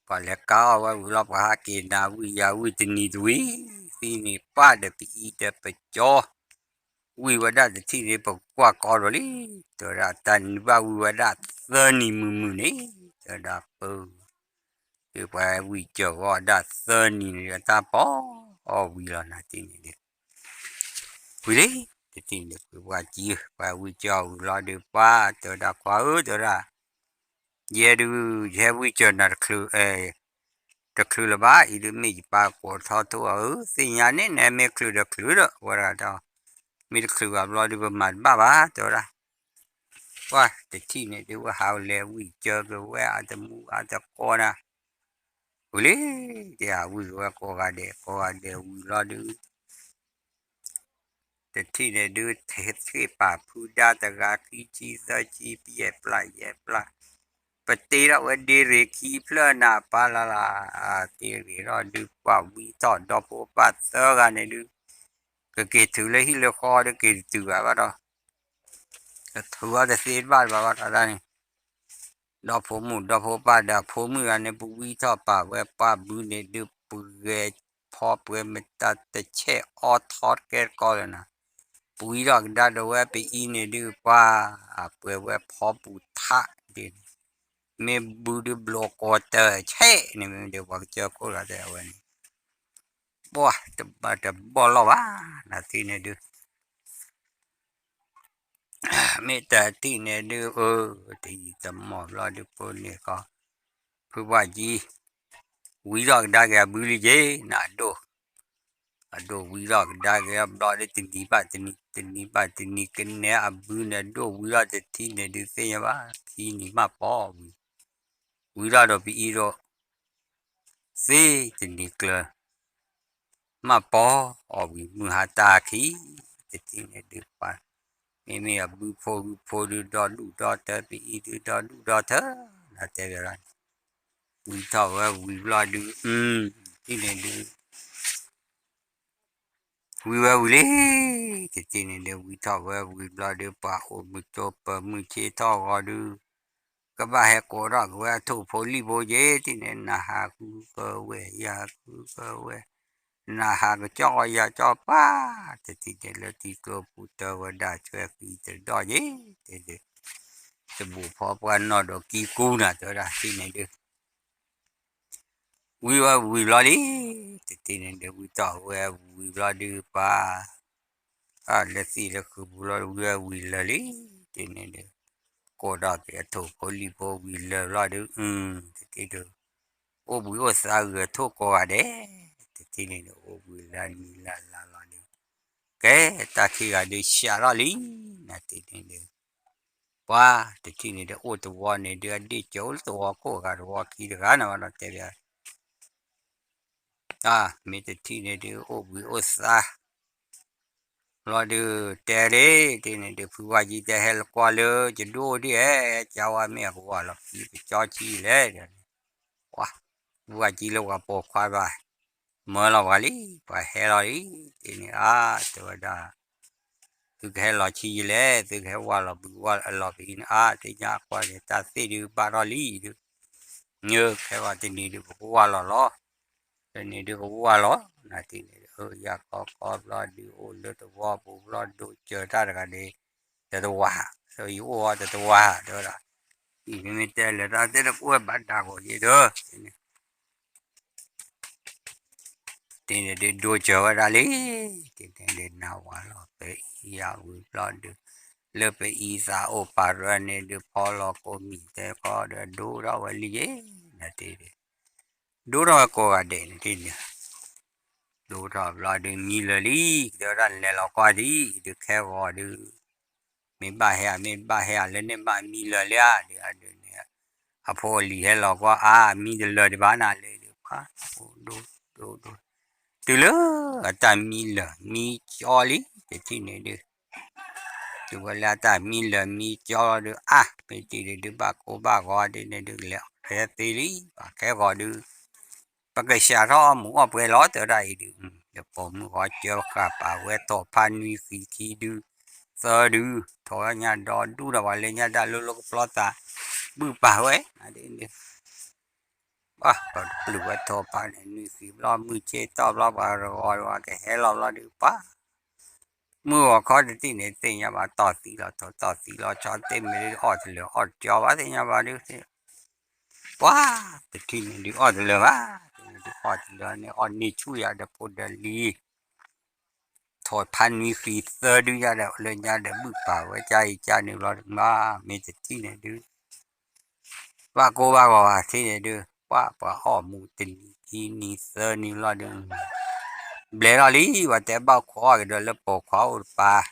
ပှၤလဲၤကါအီၣ်ဝဲဝံၤလီၤ ပှၤဟးက့ၤနၤဝံၣ်ယၤဝံၣ်တနံၤတဝံၤ သံန့ၣ်ပၢ်ဒီးပအံၤဒီးပကၠီ ဝံၣ်ဝဲဒၣ်တထံၣ်န့ၣ် ပကကွၢ်ကီဒီးလံ တဲဝဲဒၣ် တၢ်နဘၣ်ဝံၣ်ဝဲဒၣ်သၢနံၤမုာ်မုာ်န့ၣ် တဲဝဲဒၣ်ပၢ ဒုးပှၤဝံၣ်စၢၤဂီၤဒၣ်သၢနံၤန့ၣ် တၢ်ပီအီၣ်ဝံၤလီၤ နၤတထံၣ်န့ၣ်ဒုး ဝံၤလံ တထံၣ်န့ၣ် ဖုပှၢ်ကံ ပှၤဝံၣ်စၢၤဝံၤလီၤဒုး ပှၤတဲဝဲဒၣ် ကွၢ်ဧၢ တဲဝဲဒၣ် ယဲဒုး ယဟဲဝံၣ်စၢၤနၤတချုး တချုးလၢၤဘၣ် အံၤဒုးမ့ၢ်ယပၢ်ကိးထီၣ်ထိၣ်အီၤဧၢ သ့ၣ်ညါန့ၣ် နမ့ၢ်ချုးဒီးချုးဒီး ဝဲဒၣ်ဒီး မ့ၢ်တချုးဘၣ်ဘျီဒုး ပမၤတဘၣ်ဘၣ် တဲဝဲဒၣ် ပှၤတထံၣ်န့ၣ်ဒုး ဝဲဟးလဲၤဝံၣ်စၢၤက့ၤဝဲအတမူအတကိးနၤ ဝံၤလံ တဲဝံၣ်က့ၤဝဲကိးဂၤဒဲး ကိးဂၤဒဲးဝံၤလီၤဒုး တထံၣ်န့ၣ်ဒုး ထံၣ်ပာ်ဖုဒါတဂၤ ခံဆံသၢဆံ ပယဲၢ်ပျၢ်ယဲၢ်ပျၢ် ပတ့ထီၣ်ဝဲဒ့ရ့ၣ်ခံဖျၢၣ်နၤ ပၢ်လၢ်လၢ် တ့ရ့ၣ်ထီၣ်ဒုး ပှၤဝံထီၣ်ဒီဖိပၢ်သၢဂၤန့ၣ်ဒုး ကက့ၤထုးလၢဟံၣ်လၢဃီဒီး က့ၤတတုၤဘၣ်ဘၣ်ဒီး ကထုးအီၤတသ့တဘၣ်ဘၣ်ဘၣ်ဒီးန့ၣ် ဒီဖိမုၣ်ဒီဖိပၢ်ဒီးအဖိမုၣ်ဂၤန့ၣ် ပဝံထီၣ်ပာ်ဝဲပှၢ်ဘုန့ၣ်ဒုး ပဂဲၤဖီပှဲၤမတၤတဆဲးအီထီတကဲတကီလၢၤနၤ ပဝံထီၣ်ကဒါဒီးဝဲပအံၤန့ၣ်ဒုး ပှၤပှဲၤဝဲဖီပူၤထးဒ်န့ၣ် မ့ၢ်ဘုဒုးဘျီကီးတဆဲးန့ၣ် မ့ၢ်ဒီးပှၤကစၢၢ်ခိၣ်လီၤတဲအဝဲန့ၣ် ပှၤတဘၣ်တဘီၣ်လီၤဘၣ် နၤတထံၣ်န့ၣ်ဒုး မ့ၢ်တထံၣ်န့ၣ်ဒုး အၢ တယံာ်တမီၢ်ဘျီဒုး ပိာ်န့ၢ်ဃီ ဖုပှၢ်ကံ ဝံထီၣ်ကဒါက့ၤအဘုလံက့ၤ နၤဒိၣ် အဒိၣ်ဝံထီၣ်ကဒါက့ၤအဘျီဒုး တနံၤဘၣ်တနံၤ တနံၤဘၣ်တနံၤ ကနဲအဘုန့ၣ် အဒိၣ်ဝံထီၣ်တထံၣ်န့ၣ်ဒုး သ့ၣ်ညါဘၣ် ခံနံၤမးပီဝံၤ ဝံထီၣ်ဒီးပအံၤဒီး သ့တနံၤကျၢၤ မးပီအီၤဝံၤ မုၢ်ဟါတၢ်ခံ တထံၣ်န့ၣ်ဒုးပှၤ မ့မ့ၢ်အဘုဖိဂုဖိဒုး ဒီဒူၣ်ဒီထၢ ပအံၤဒုး ဒီဒူၣ်ဒီထၢ နတဲဝဲဒၣ် ဝံထီၣ်ဝဲဝံၤဘျီဒုး အံၤန့ၣ်ဒုး ဝံဝဲဝံၤလံ တထံၣ်န့ၣ်ဒုး ဝံထီၣ်ဝဲဝံၤဘျီဒုး ပှၤအိၣ်မုာ်ကၠိပၢၤမုာ်ဆ့ထီၣ်ဂီၤဒုး ကဘၣ်ဟဲကိးထီၣ်က့ၤဝဲအထိၣ်ဖိလံၣ်ဖိက့ၤ တထံၣ်န့ၣ် နဟးဃုကဝဲၢ် ယဟးဃုကဝဲၢ် နဟးကကၠီကယၤကၠီပၢ် တထံၣ်န့ၣ်လၢထံကျိပူၤတၢ်ဝဲဒၣ်ဆွဲဃံတဒီၣ်က့ၤ တထံၣ် တဘိၣ်ဖီပှၢ်နီၢ်ဒီးကံကူနၤ တဲဝဲဒၣ် တထံၣ်န့ၣ်ဒုး ဝံဝဲဝံၤဘျီလံ တထံၣ်န့ၣ်ဒုး ဝံထီၣ်ဝဲဝံၤဘျီဒုးပှၤ လၢသံၣ်လၢဃုာ်ပူၤလီၤ ဝံဝဲဝံၤလၢာ်လံ တထံၣ်န့ၣ်ဒုး ကိးထီၣ်က့ၤအထိၣ်ဖိလံၣ်ဖိဝံၤလၢာ်ဘျီဒုး တထံၣ်ဒုး အိၣ်ဘှံးအိၣ်သါဂုၤအထိၣ်ကိးဂၤဒဲး တထံၣ်န့ၣ်ဒုး အိၣ်ဘှံးလၢနံၤလၢလါလီၤဒုး ကဲ တၢ်ခံဂၤဒုးဆှးထီၣ်လံ နထံၣ်န့ၣ်ဒုး ပှၤတထံၣ်န့ၣ်ဒုး အိၣ်တဝီန့ၣ်ဒုး အဒ့ၣ်စၢၤအိၣ်လၢတဝီခိၣ်ဂၤတဝီခံတဂၤန့ၣ်ဘၣ်ဒီးတဲဘၣ် တၢ်မ့ၢ်တထံၣ်န့ၣ်ဒုး အိၣ်ဘှံးအိၣ်သါ ဘျီဒုး တဲဒၣ် တထံၣ်န့ၣ်ဒုး ဖုဝါကံတဲဟဲလၢကွၢ်လၢ ယဒိၣ်ဒၣ်ဧဲ ကဝါမ့ၢ်အကဝီၤလီၤ ဖံပကၠီဆံလဲၣ်ဒီး ပှၤ ဖုဝါကံလၢပှၤပိာ်ခွါဘၣ် မၢလီၤပှၤလံ ပှၤဟဲလီၤလံ တထံၣ်န့ၣ် အါ တဲဝဲဒၣ် သုကဟဲလီၤဆံယလဲၣ် သုကဟဲဝါလီၤဘှံးဝါလီၤဘှံးန့ၣ် အါ သ့ၣ်ညါကွၢ်န့ၣ် တၢ်သ့ၣ်ဒုးဘၣ်ထီၣ်လံဒုး ခဲဂီၤတနံၤဒုး ပကဝါလီၤလီၤ တနံၤဒုးကဝါလီၤ နတထံၣ်န့ၣ်ဒုး ယၤကီကီဘျီဒုး အိၣ်လၢတဝီပူၤဘျီဒုး စၢၤတၢ်တဂၤန့ၣ် တတဝၤ ယအိၣ်အီၤတတဝၤ တဲဝဲဒၣ် အံၤမ့မ့ၢ်တဲလၢတၢ်သ့ၣ်တဖၣ်ဘၣ်တၢ်ဂီၤယဲဒၢ တထံၣ်န့ၣ်ဒုး ဒိစၢၤဝဲဒၣ်လံ တထံၣ်န့ၣ်ဒုး နၢ်ဝၤလီၤ ပအံၤယၤဝံၤဘျီဒုး လၢပအံၤသးအိၣ်ပာ်ရၢန့ၣ်ဒုး ဖီလီၤကိးမံၤတဲကီးဒီး ဒိထီၣ်ဝဲလံယဲ နတထံၣ်ဒုး ဒိထီၣ်ဝဲကိးဂၤဒဲးန့ၣ်တထံၣ်န့ၣ် ဒိထီၣ်ဘျီဒုး မံလၢာ်လံ တဲဝဲဒၣ် လဲၤလီၤကွၢ်ဒံး ဒုးခဲဂီၤဒုး မ့ၢ်ဘၣ်ဟဲဧါ မ့ၢ်ဘၣ်ဟဲဧါ လၢန့ၣ်ဘၣ်မံလၢာ်လံဧါ ဒုးအဒုးန့ၣ် အဖိအလံၤဟဲလီၤကွၢ် အါ မံတလၢာ်ဒံးဘၣ်နၤလၢဒုး ပှၤ ဒိ ဒိ ဒိ တုၤလၢအတၢ်မံလၢာ်မံကၠီလံ တထံၣ်န့ၣ်ဒုး တုၤဝဲလၢအတၢ်မံလၢာ်မံကၠီလီၤဒုး အါ မ့ၢ်တထံၣ်န့ၣ်ဒုး ဘၣ်ကိးဘၣ်ဂီၤဒ်န့ၣ်ဒုး လဲၤအီၣ်ဖဲသ့လံ ပှၤခဲဂီၤဒုး ပကစှၤထီၣ်အီၣ်မူးအီၣ်ပှဲၤလီၤ တဲဝဲဒၣ်အံၤဒုး ယပိာ်မုၣ်ဃီကၢဃာ်ပာ်ဝဲထိးဖးနွံဃံခံဒုး သၢဒုး ထိးညါဒီးဒူၣ်ဒီးပှၤလၢညါတၢ်လိၤလိၤကပျီသး ဘုၣ်ပာ်ဝဲ ဒ်န့ၣ်ဒုး ပှၤ ပျုၤဝဲထိးဖးန့ၣ် နွံဃံဘျီ မုၢ်ဆ့ၣ်တီၢ်ဘျီ ပှၤတဂီၤတဂီၤကဟဲလီၤဘျီဒုး ပှၤ မုၢ်ဂီၤခီတထံၣ်န့ၣ် သ့ၣ်ညါဘၣ်တီၢ်သံလီၤ ထိးတီၢ်သံလီၤ ဆီတ့မ့ၢ်ဒုး အီၣ်တလၢာ်အီၣ်တကၠီဘၣ် သ့ၣ်ညါဘၣ်ဒုး ပှၤ တထံၣ်န့ၣ်ဒုး အီၣ်တလၢာ်ဘၣ် တထံၣ်န့ၣ်ဒုး အီၣ်တလၢာ်န့ၣ် အီၣ်န့ၢ်ဆူၣ်ယၤဒီးဖိဒီးလံၤ ထိးဖးနွံဃံသၢဒုးယၤဒီး လၢညါဒီးဘုၣ်ပာ်ဝဲ ကၢအံၤကၢန့ၣ်ဘျီဒုး မ့ၢ်တထံၣ်န့ၣ်ဒုး ဘၣ်ကိးဘၣ်ဂီၤဘၣ်ထံၣ်န့ၣ်ဒုး ပှၤ ပှၤအီၣ်မူးတနံၤခံနံၤသၢနံၤဘျီဒုး ဘျဲးထီၣ်လံ ပှၤတဲဘၣ်ခိးအီၣ်ကဒီးလၢပိာ်ခွါအိၣ်တပၤ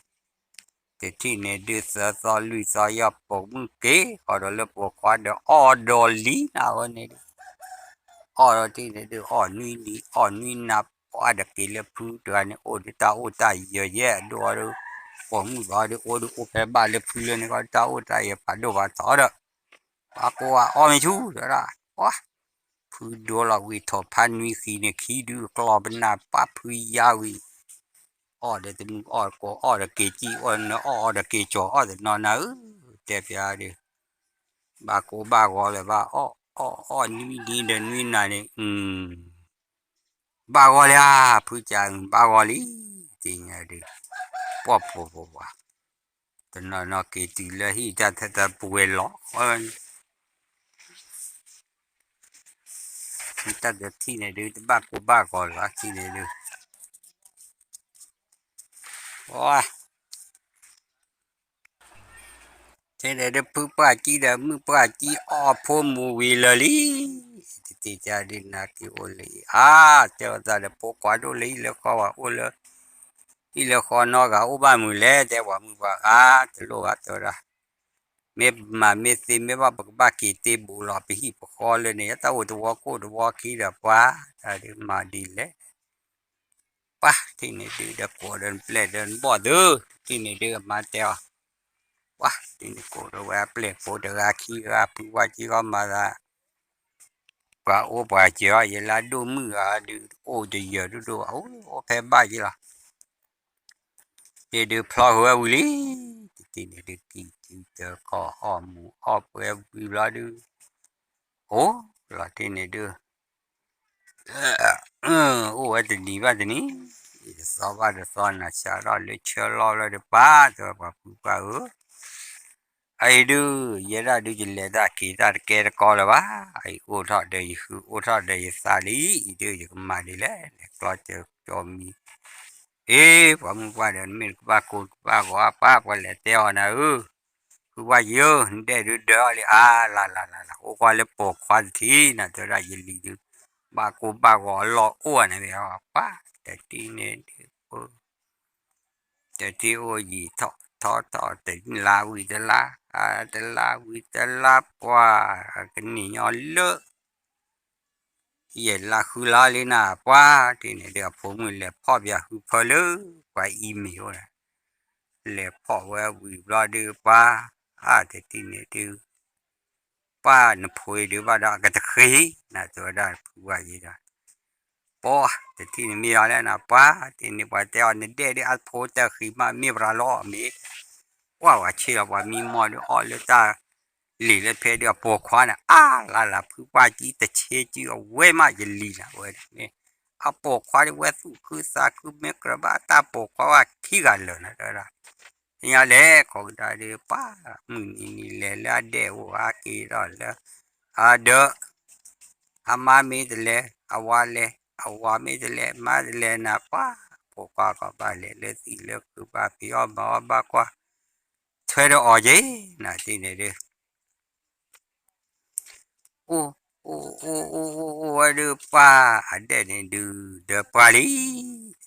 တထံၣ်န့ၣ်ဒုး သၢသီလွံၢ်သီယီၢ် ပိာ်မုၣ်က့ၤဃီဒီးလၢပိာ်ခွါဒီး အီၣ်ဒီးလံနၤဝဲန့ၣ်ဒုး အီၣ်ဒီးတထံၣ်န့ၣ်ဒုး အီၣ်နွံနံၤ အီၣ်နွံနၤ ပှၤတက့ၤလၢဖုတဂၤန့ၣ် အိၣ်ဒုးတၢ်အိၣ်တၢ်ယၢၤယဲၢ်အဒိၣ်အီၤဒုး ပိာ်မုၣ်ဘၣ်အီၤဒုး အိၣ်ဒုးအိၣ်ဖဲဘၣ်လၢဖုလၢန့ၣ်ကီး တၢ်အိၣ်တၢ်ယၢၤဖးဒိၣ်ဖးထီဒီး ပှၤကိးဂၤအီၣ်မ့ၢ်ဆူၣ် တဲဝဲဒၣ် ပှၤ ဖုဒိလီၤဝံၤ ထိးဖးနွံဃံန့ၣ် ခံဒုးကျီပနၢ်ပၢ်ဖုယါဝံၤ အီၣ်ဒီးတမုၢ်အီၣ်ကိး အီၣ်ဒီးက့ၤကံၣ် အီၣ်ဒီးနၢအီၣ်အီၣ်ဒီးက့ၤကၠီၤ အီၣ်တနီၤနၤဧၢ တဲပျါဒုး ဘၣ်ကိးဘၣ်ဂီၤလၢၤဘၣ် အီၣ်အီၣ်အီၣ်နွံနံၤဒီးနွံနၤန့ၣ် ဘၣ်ဂီၤလံဧါ ဖုကၢ ဘၣ်ဂီၤလံ သ့ၣ်ညါဒုး ပှၤပှၤပှၤပှၤ တနီၤနီၤက့ၤတုၤလၢဟံၣ်တၢ်ထဲတၢ်ပဝဲလီၤ တၢ်တထံၣ်န့ၣ်ဒုး တဘၣ်ကိးဘၣ်ဂီၤလၢၤဘၣ်ထံၣ်န့ၣ်ဒုး ပှၤ ထဲန့ၣ်ဒုး ဖုပှၢ်ကံဒီးမုၣ်ပှၢ်ကံအီၣ်ဖိမူးဝံၤလၢာ်လံ တထံၣ်ကၢဒုး နၤက့ၤအိၣ်လၢအံၤ အါ တဲဝဲသးဒီး ဖိခွါဒိၣ်လၢဟံၣ်လၢဃီဝဲ အိၣ်လၢ ဟံၣ်လၢဃီနီတဂၤ အိၣ်ဘၣ်မုာ်လဲၣ် တဲပှၤမုၣ်ပှၢ် အါ တလိၣ်ဘၣ် တဲဝဲဒၣ် မ့ၢ်မၤမ့ၢ်သ့မ့ၢ်ဘၣ် ပကဘၣ်က့ၤတ့ဘူးလီၤ ပဟံၣ်ပဃီလၢန့ၣ် ယတၢ်အိၣ်တဝီကိၣ်တဝီခံဒီးပှၤ တၢ်ဒုးမၤဒ်လဲၣ် ပှၤ ထံၣ်န့ၣ်ဒုး ဒီးကိးဒီးနပျဲၢ်ဒီးနဘီၣ်သု ထံၣ်န့ၣ်ဒုး အမါတဲအီၤ ပှၤ ထံၣ်န့ၣ်ကိးဒီးဝဲအပျဲၢ်ဖိတဂၤခံဂၤ ဖုဝါကံဂီၢ်မၤသး ပှၤအိၣ်ပှၤစၢၤအီၤ ယလၢဒိၣ်မုၣ်ဂၤဒုး အိၣ်တယၢၤဒိၣ်ဒိၣ်ဘၣ် အိၣ်ဖဲဘၣ်က့လီၤ တထံၣ်ဒုးဖျီဃုာ်ဝဲဝံၤလံ တထံၣ်န့ၣ်ဒုး ကံၢ်ထံတကီၢ် အီၣ်မူးအီၣ်ပှဲၤဝံၤဘျီဒုး အိၣ်လီၤထံၣ်န့ၣ်ဒုး အိၣ်ဝဲတနံၤဘၣ်တနံၤ တသီဘၣ်တသီ နၤစးထီၣ်လၢဆၢလီၢ်လၢတပၤ တဲဝဲပှၤဖုပှၢ်ဧၢ အအံၤဒုး ယဲဒၣ်ဒုး ယလဲၤတၢ်က့ၤတၢ်တကဲတကီလၢၤဘၣ် အအံၤအိၣ်ထီၣ်ဒီးယဟု အိၣ်ထီၣ်ဒီးယသးလံ အံၤဒုး ယကမၤဒ်လဲၣ် လဲၤကျီစၢၤကၠီမံၤ အ့ ပှၤမုၣ်ပှၢ်ဒီး နမ့ၢ်တကဘၣ်ကိးကဘၣ်ဂီၤအပၢ် ပှၤလဲၤတဲအီၤနၤဧၢ ဖုဝါယံၤဧၢ နဒဲၣ်ဒုးဒၢအီၤလံ အါ လၢ်လၢ်လၢ်လၢ် အိၣ်ကွၢ်လၢပိာ်ခွါတထံၣ် နတဲဝဲဒၣ်ယလံၤဒုး ဘၣ်ကိးဘၣ်ဂီၤအလီၢ်အိၣ်န့ၣ် ပှၤ တထံၣ်န့ၣ်ဒုး တထံၣ်အိၣ်ယံာ်ထီၣ် ထီၣ်ထီၣ် တလါဝံၤတလါ, တလါဝံၤတလါ ပှၤကန့ၢ်ညီလၢ ယဲၢ်လါဃုလါလံနၤ ပှၤတထံၣ်န့ၣ်ဒုး အဖိမုၣ်လဲၤဖီၣ်ပယီၤဃုဖၢလၢ ပှၤ email အိၣ်ဒီး လဲၤဖီၣ်ဝဲဝံၤဘျီဒုး ပှၤ အါ တထံၣ်န့ၣ်ဒုး ပှၤနဖိအံၤဒုးဘၣ်ဒီး အကတဃ့ၢ်နၤ တဲဝဲဒၣ်ဖုပှၢ်က့ဒီး ပှၤတထံၣ်န့ၣ်မ့ၢ်အီၤလဲၣ်နၤ ပှၤတထံၣ်န့ၣ် ပှၤတဲအီၤ နဒဲၣ်ဒုး အဖိတဃ့ၢ်မး မ့ၢ်ပှၤလီၤအီၣ်မ့ၤ ပှၤဝဲဆ့လီၤ ပှၤမံမီၢ်ဒုး အီၣ်လၢတၢ်လံာ်လၢဖဲဒုး အပိာ်ခွါန့ၣ် အါလၢ်လၢ် ဖုပှၢ်က့တဆ့က့အဝဲမး ယလံၤနၤ ဝဲမ့ၢ် အပိာ်ခွါဒုး ဝဲသူၣ်ခုသးခု မ့ၢ်ကြၢးဘၣ်တၢ်ပိာ်ခွါဝဲခံဂၤလၢာ်နၤ တဲဝဲဒၣ် သ့ၣ်ညါလဲၣ် ကိးကဒါဒုး ပှၤမုၢ်နံၤနံၤလဲၤလၢအဒဲၣ်အိၣ် အါက့ၤထီၣ်လၢ အဒၢး အမါမ့ၢ်တလဲၤ အဝၤလဲၤ အဝၤမ့ၢ်တလဲၤ မါတလဲၤနၤ ပှၤပိာ်ခွါကီးဘၣ်လဲၤလၢသံၣ်လၢခုး ဘၣ်ဖံးအီၣ်မၤအီၣ်ဘၣ်ကွၢ် ထွဲဒီးအီၤက့ၤ နၤတထံၣ်န့ၣ်ဒုး အိၣ် အိၣ် အိၣ် အိၣ် အိၣ်ဝဲဒုး ပှၤအဒဲၣ်န့ၣ်ဒုး ဒၢးပှၢ်လံ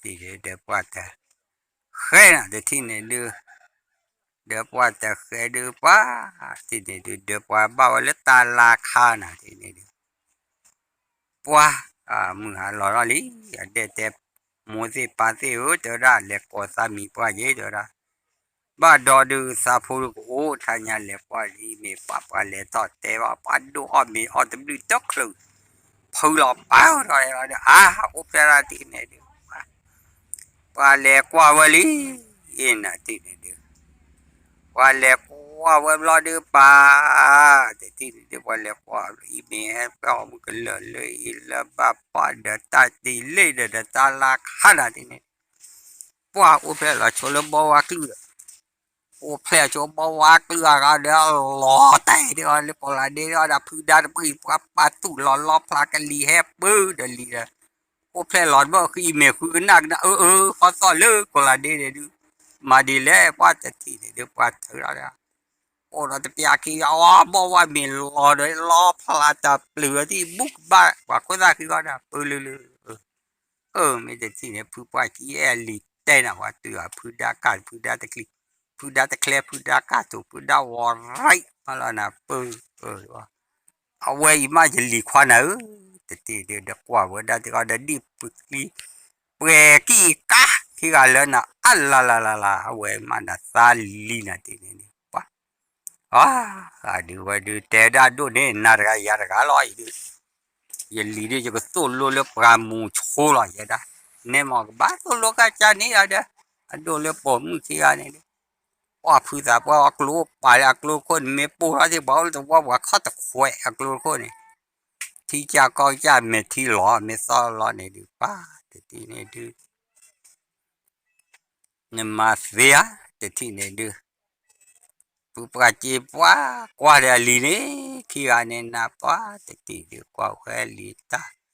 တထံၣ်န့ၣ် ဒၢးပှၢ်တဃဲနၤ တထံၣ်န့ၣ်ဒုး ဒၢးပှၢ်တဃဲဒုး ပှၤတထံၣ်န့ၣ်ဒုး ဒၢးပှၢ်ဘၣ်ဝဲလၢတၢ်လါခါနၤ တထံၣ်န့ၣ်ဒုး ပှၤ မုၢ်ဟါလီၤထီၣ်လံ အဒဲၣ်တဲ မိၢ်သ့ၣ်ပၢ်သ့ၣ်ဧၢ တဲဝဲဒၣ် လဲၤကိးသးမံၤပှၢ်က့ၤ တဲဝဲဒၣ် ဘၣ်ဒီးဒုး သးဖိဒုးကအိၣ် ထါညါလဲၤကွၢ်လံ မ့ၢ်ပှၤပှၤလဲၤထီၣ်တဲဘၣ် ပှၤဒိၣ်အီၣ်မ့ၤအီၣ်တဘျုးတချုး ဖုလီၤပာ်ထီၣ်ဒီး အါ အိၣ်ဖျဲၣ်ထီၣ်တထံၣ်န့ၣ်ဒုး ပှၤလဲၤကွၢ်ဝဲလံ အ့ၣ် နၤတထံၣ်န့ၣ်ဒုး ပှၤလဲၤကွၢ်ဝဲဘျီဒုး ပှၤတထံၣ်န့ၣ်ဒုး ပှၤလဲၤကွၢ်အံၤမ့ၢ်ဟဲပှၤအီၣ်မုၢ်ကလၢာ်လၢအံၤလၢဘၣ်ပှၤဒီးတၢ်တံၢ်လ့ၣ်ဒီး ဒီးတၢ်လါခါနၤတထံၣ်န့ၣ် ပှၤအိၣ်ဖျဲၣ်လီၤဆိလၢဘီဝါကလုာ်ဒီး အိၣ်ဖျဲၣ်ဆိဘီဝါကလုာ်အဂၤဒီး လီၤတဲာ်ဒုးအီၤလၢကိးလးဒ့ဒီး ဖုဒါတပှံၤ ပှၤပာ်သူၣ်လီၤလီဖျါကလံၤဟဲပၢဒီးလံၤဒီး အိၣ်ဖျဲၣ်လီၤတဘၣ်ဃံမ့ၢ်ဃုကနၣ်ကနၣ် အၢ အၢ ခီသီၣ်လၢကိးလးဒ့န့ၣ်ဒုး မၤဒ်လဲၣ် ပှၤတထံၣ်န့ၣ်ဒုး ပှၤထုးလီၤဒီး အိၣ်ဒီးတပျၢ်ခံဂၤ အီ ဘီဝါမ့ၢ်လီၤဒီး လီဖျါတၢ်ပျုၤအီၤ သံၣ်ဘူကဘၣ် ပှၤခိၣ်သၣ်ခံဂၤဒီး ပၢလုၢ်လုၢ် အၢ မ့ၢ်တထံၣ်န့ၣ် ဖုပှၢ်ကံအဲၣ်လံၤတဲနၤ ပှၤတုၤအဖုဒါကၢ် ဖုဒါတချံ ဖုဒါတချဲ ဖုဒါကၢ်တူာ် ဖုဒါဝီၤရံၣ် မးလီၤနၤ ပၢ အဝဲအံၤမးယလံၤခွါနၤဧၢ တထံၣ်ဒုး ဒီးကွၢ်ဝဲဒၣ်တဂၤဒီး ဒ်ပှဲၤကံၢ်ကါ ခံဂၤလၢနၤ အလၤလၤလၤလၤ အဝဲမးနၤသးလံၤနၤတထံၣ်န့ၣ်ဒုး ပှၤ အါ ဒုးဝဲဒုးတဲဒၣ်ဒိၣ်န့ၣ် နၤတဂၤယၤတဂၤလီၤအံၤဒုး ယလံၤဒုး ယကသိၣ်လိလၢပှၤမူၤဆိလီၤယဲဒၣ် နဲမ့ၢ်ကဘၣ်သိၣ်လိကစၢ်န့ၣ်ဒီး အဒိၣ်လၢပိာ်မုၣ်ခံဂၤန့ၣ်ဒုး ပှၤဖုသးပှၢ်အကျိပာ်လၢအကျိခိၣ်န့ၣ် မ့ၢ်ပိၢ်ထီၣ်သ့ၣ်ပှၤအိၣ်လၢသဝီပှၤခီၣ်တခွဲးအကျိခိၣ်န့ၣ် ထံကၢ်ကီၢ်ကၢ်မဲာ်ထံလီၤ မ့ၢ်သီၣ်လီၤန့ၣ်ဒုး ပှၤတထံၣ်န့ၣ်ဒုး နမၤသ့ဧါ တထံၣ်န့ၣ်ဒုး ဖုပှၢ်က့ပှၤကွၢ်ဒီးအလံၤန့ၣ် ခံဂၤန့ၣ်နၤ ပှၤတထံၣ်ဒုး ကွၢ်ဝဲလံၤတၢ်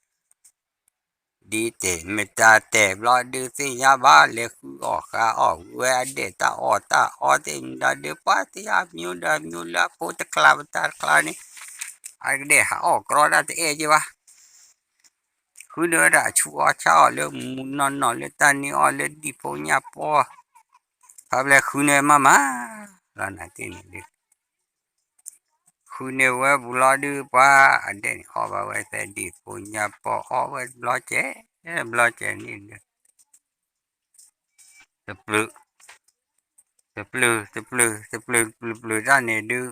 ဒ်တဲာ်မ့ၢ်တၢ်တဲာ်ဘျီဒုး သ့ၣ်ညါဘၣ် လဲၤဃုအီၣ်ဃုအီၣ်ဝဲအဒဲၣ်တၢ်အီၣ်တၢ်အီသ့ၣ်မတၤဒုး ပှၤတယၤမံဒီးမံလၢအဖိတကျါပတၢ်တကျါန့ၣ် အကဒဲၣ်ဟးအီၣ်ကြီတၢ်တအဲၣ်က့ဘၣ် ဃုန့ၢ်ဝဲဒၣ်အဆူၣ်အီၣ်ဆါအီၣ်လၢမူနီၢ်နီၢ်လၢတၢ်နံၤအီၣ်လၢဒံၣ်ဖိညၣ်ပီ ခီဖျိဃုန့ၢ်မးမး လီၤနၤတထံၣ်န့ၣ်ဒုး ဃုန့ၢ်ဝဲဘူးလီၤဒုး ပှၤအဒဲၣ်န့ၣ် အီၣ်ဘၣ်ဝဲသဲဒံၣ်ဖိညၣ်ပီ အီၣ်ဝဲဘျီကဲ ဘျီကဲန့ၣ်ဒုး တပျုၤ တပျုၤ တပျုၤ တပျုၤ တပျုၤ တပျုၤတၢ်န့ၣ်ဒုး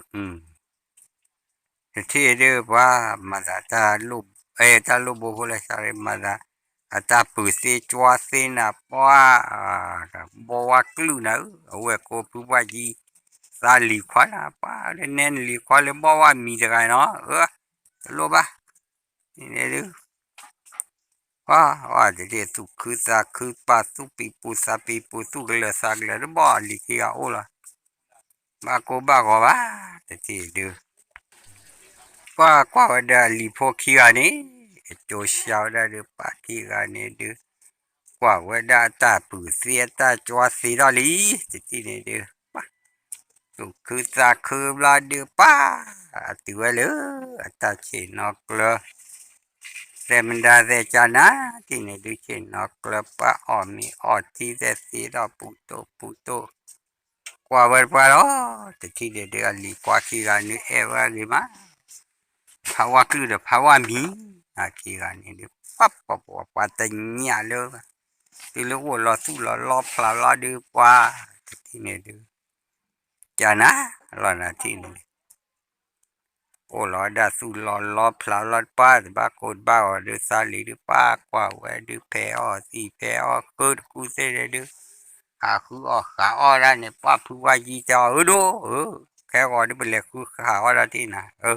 တထံၣ်ဒုး ပှၤမၤသးတၢ်လိၣ် အဲ တၢ်လိၣ်ဘိဖိလၢ sorry မၤသး အတၢ်ပုၢ်သ့ကွၢ်သ့နၤ ပှၤ ဘီဝါကလုာ်နၤဧၢ အဝဲၢ်ကိးဖုပှၢ်ကံ သးလံၤခွါနၤ ပှၤလၢနဲနလံၤခွါလၢဘီဝါမံၤတဂၤနီၤ အၢ တလိၣ်ဘၣ် န့ၣ်ဒုး ပှၤ တထံၣ်သူၣ်ခုသးခု ပာ်သူၣ်ပံၤပူၤသးပံၤပူၤ သူၣ်ကလၢၤသးကလၢၤ တဘီလံၤခံဂၤအိၣ်လီၤ ဘၣ်ကိၢ်ဘၣ်ဂီၤဘၣ် တထံၣ်ဒုး ပှၤကွၢ်ဝဲဒၣ်လံၤဖိခံဂၤန့ၣ် အကၠိဆှၢဝဲဒၣ်ဒုး ပှၤခံဂၤန့ၣ်ဒုး ကွၢ်ဝဲဒၣ်အတၢ်ပုၢ်သ့အတၢ်ကွၢ်သ့ထီၣ်လံ တထံၣ်န့ၣ်ဒုး ပှၤ သူၣ်ခုသးခုဘျီဒုး ပှၤ အတုၤဝဲလၢ အတၢ်ဆ့ၣ်နီၤကျၢၤ သဲမဒါသဲကၢနၤ တထံၣ်န့ၣ်ဒုး ဆ့ၣ်နီၤကျၢၤ ပှၤအီၣ်မ့ၤအီထံသဲသ့ထီၣ် ပူၤတိၢ်ပူၤတိၢ် ကွၢ်ဝဲတပှၢ်လီၤ, တထံၣ်န့ၣ်ဒုး အလံၤကွၢ်ခံဂၤန့ၣ် အဲၣ်ဝဲဂ့ၤမး, ဖးဝါကလုၢ်ဒီးဖးဝါမံၤ, အခံဂၤန့ၣ်ဒုး ပှၤပှၤပှၤ ပှၤတညၣ်လၢ, တုၤလၢအိၣ်လီၤသူၣ်လီၤလီဖျးလီၤဒုး ပှၤတထံၣ်န့ၣ်ဒုး ကနၤလီၤနၤထံၣ်န့ၣ် အိၣ်လီၤဝဲဒၣ်သူၣ်လီၤလီဖျးလီၤ ပှၤတဘၣ်ကိၢ်တဘၣ်ဂီၤဒုး သးလံၤဒုး ပှၤကွၢ်ဝဲဒုး ဖဲးအီၣ်သံၣ်ဖဲးအီၣ်ဃုတကူသ့ၣ်န့ၣ်ဒုး ဟးဃုအီၣ်ဃးအီၣ်ဒၣ်န့ၣ် ပှၤဖုဝါယံတဲအီၤ အၢဒိၣ်ဧၢ, ခဲဂီၤဒုး ပလဲၤဃုဃးအီၣ်ဒၣ်တ့ၢ်နၤဧၢ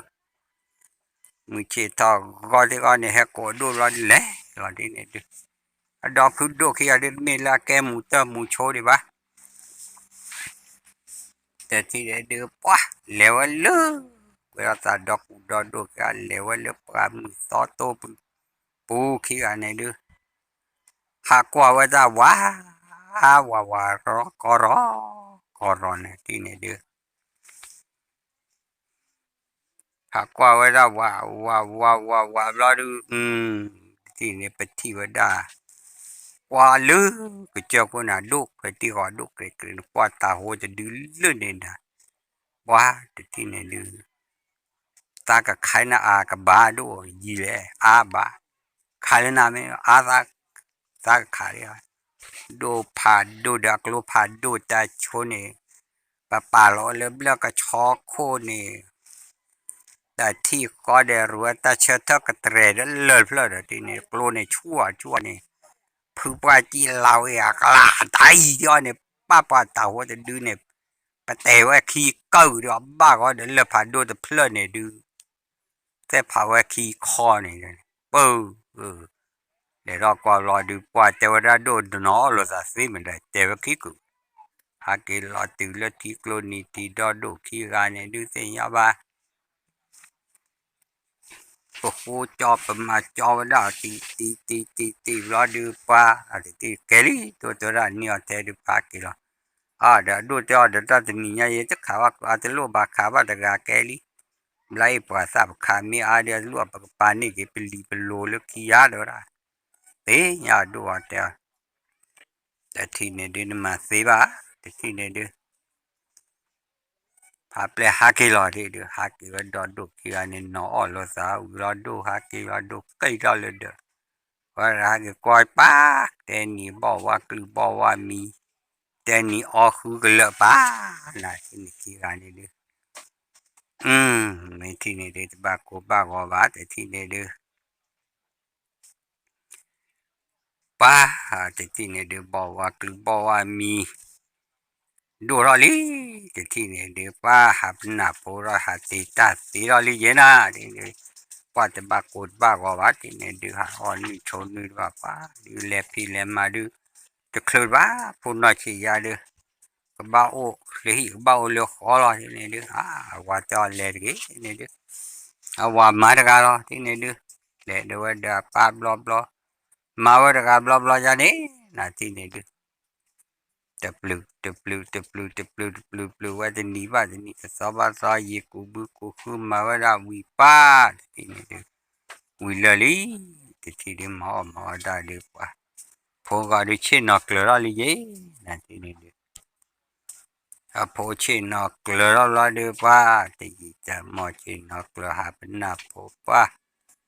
မုၢ်ဆ့ၣ်ထီၣ်ဂီၤသ့ၣ်ဂီၤန့ၣ် ဟဲကိးဒိၣ်လီၤဒ်လဲၣ်လီၤဒ်န့ၣ်ဒုး, အဒီဖုဒိၣ်ခံဂၤဒုး တမ့ၢ်လၢအကဲမူၤတၢ်မူၤဆိဒံးဘၣ်, တထံၣ်န့ၣ်ဒုး ပှၤလဲၤဝဲလၢ ဝဲဒီးသးဒီကူဒီဒိၣ်ခံဂၤ လဲၤဝဲလၢပှၢ်မုၢ်သီတိပူၤ ပူၤခံဂၤန့ၣ်ဒုး ဟးကွၢ်ဝဲဒၣ်ဝၤ ဝၤဝၤရီကီရီ ကီရီန့ၣ် တထံၣ်န့ၣ်ဒုး ဟးကွၢ်ဝဲဒၣ်ဝၤ ဝၤဝၤဝၤဝၤဘျီဒုး တထံၣ်န့ၣ် ပထံၣ်ဝဲဒၣ် ကွၢ်လၢကစၢၢ်ခိၣ်န့ၣ် ဒိၣ်ဖဲတံၢ်ဃီဒိၣ်ကြဲးကြဲးန့ၣ် ကွၢ်တၢ်ဟိတဒုလၢန့ၣ်နၤ, ပှၤတထံၣ်န့ၣ်ဒုး သးကခးနၤအါကဘၣ်ဒိၣ်ယံၤလဲၣ် အါဘၣ်, ခးလၢနၤမ့ၢ်အါ သးကခးလံ, ဒိၣ်ဖးဒိၣ်ဒီးအကျိဖးဒိၣ်တၢ်ဆိန့ၣ် ပပာ်လီၤလၢဘျၢၣ်ကဆီခိၣ်န့ၣ် တထံၣ်ဃီဒီး ရူဝဲတၢ်ဆၢထၢၣ်ကတြဲၤဒီးလၢာ်ဖျၢၣ်ဒီးတထံၣ်န့ၣ် ကျိန့ၣ်ဆူၣ်အဆူၣ်န့ၣ် ဖုပှၢ်ကံလၤဝဲအကျါတၢ်အံၤဒီးန့ၣ် ပာ်ပှၤတၢ်ဟိတဒုန့ၣ် ပတဲဝဲခံကၢၢ်ဒီးအဘၣ်ဂီၤဒီးလၢာ်ဖးဒိၣ်တဖျၢၣ်န့ၣ်ဒုး သဲၣ်ဖးဝဲခံခီန့ၣ် ပၢ လဲၤထီၣ်ကွၢ်လီၤဒုး ပှၤတဲဝဲဒၣ်ဒိၣ်တနီၤအီၣ်လိာ်သးသ့မ့ၢ်ဒီး တဲဝဲခံကုာ်, ဟးက့ၤလီၤတုၤလၢထံကျိနံၤထံဒီဒိၣ်ခံဂၤန့ၣ်ဒုးသ့ၣ်ညါဘၣ် ပဃိကၠီပမၤကၠီဝဲဒၣ် တံၤတံၤတံၤတံၤဘျီဒုးပှၤ အတံၤတံၤကဲလံ ဒိၣ်တဲဝဲဒၣ်နံၣ်အီၤထဲဒုးပှၤက့ၤလီၤ, အဒီးဒိၣ်တဲအီၤဒီးတၢ်တနံၤညါယဲ တခးဘၣ်အတလိၣ်ဘၣ်ခးဘၣ်တဂၤကဲလံ, ဘျီအံၤပှၤသးပခးမ့ၢ်အါဒီးအတလိၣ် ပကပာ်န့ၢ်က့ၤပလံၤပလိၤလၢခံယါဒီးဝဲဒၣ်, သ့ၣ်ညါအဒိၣ်အီၤတဲအီၤ တထံၣ်န့ၣ်ဒုးနမၤသ့ဘၣ်, တထံၣ်န့ၣ်ဒုး ဖးပျဲၢ်ဟးက့ၤလီၤဒ်ဒုး ဟးက့ၤဝဲဒီးဒိၣ်ခံဂၤန့ၣ် နီၤအီၣ်လိာ်သးဝံၤလီၤဒိၣ် ဟးက့ၤလီၤဒိၣ်ကံၢ်ထီၣ်လၢဒၢး, ဝဲဒၣ်ဟးက့ၤကွၢ်ပၢ် တဲနံၤဘီၣ်ဝါကလုၢ်ဘီၣ်ဝါမံၤ, တဲနံၤအီၣ်ဃုကလၢာ်ပၢ်, နထံၣ်န့ၣ်ခံဂၤန့ၣ်ဒုး မ့ၢ်ထံၣ်န့ၣ်ဒုး တဘၣ်ကိၢ်ဘၣ်ဂီၤဘၣ် တထံၣ်န့ၣ်ဒုး ပှၤ တထံၣ်န့ၣ်ဒုး ဘီၣ်ဝါကလုၢ်ဘီၣ်ဝါမံၤ ဒိၣ်ထီၣ်လံ, တထံၣ်န့ၣ်ဒုး ပှၤဟးပနၢ်ဖိဒီးဟးတ့ၢ်တၢ်သ့ထီၣ်လံယဲနၤ, ပှၤတဘၣ်ကိၢ်တဘၣ်ဂီၤဘၣ် တထံၣ်န့ၣ်ဒုး ဟးအီၣ်နုၢ်ဆိနုၢ်တဘၣ်ပှၤ ဒုးလဲၤဖံးလဲၤမၤဒုး တချုးတဘၣ် ဖိနီၢ်ဆံးယါဒုး ကဘၣ်အိၣ်လၢဟံၣ်ကဘၣ်အိၣ်လၢဃီလီၤ တထံၣ်န့ၣ်ဒုး အဝၤတဲအီၤလဲၤတဂ့ၤ တထံၣ်န့ၣ်ဒုး အဝၤမၤတဂၤလီၤ တထံၣ်န့ၣ်ဒုး လဲၤဒၣ်ဝဲဒီးအပၢ်ဘျီဘျီ မၤဝဲတဂၤဘျီဘျီယါန့ၣ် နထံၣ်န့ၣ်ဒုး တပျုၤ တပျုၤ တပျုၤ တပျုၤ တပျုၤ ပျုၤဝဲတနံၤဘၣ်တနံၤ တသီဘၣ်သီ ယံာ်ကူးဘုကူးဃု မၤဝဲဒၣ်ဝံၤပၢ် တထံၣ်န့ၣ်ဒုး ဝံၤလၢာ်လံ တထံၣ်ဒုး မၤအီၣ်မၤအီၣ်ဒၣ်ဒုးပှၤ ဖိဂီၤဒုးဆ့ၣ်နီၤကျၢၤထီၣ်လံယဲ နထံၣ်န့ၣ်ဒုး အဖိဆ့ၣ်နီၤကျၢၤထီၣ်ဘျီဒုးပှၤ တယံာ်တမီၢ်ဆ့ၣ်နီၤကျၢၤဟးပနၢ်ဖိပှၤ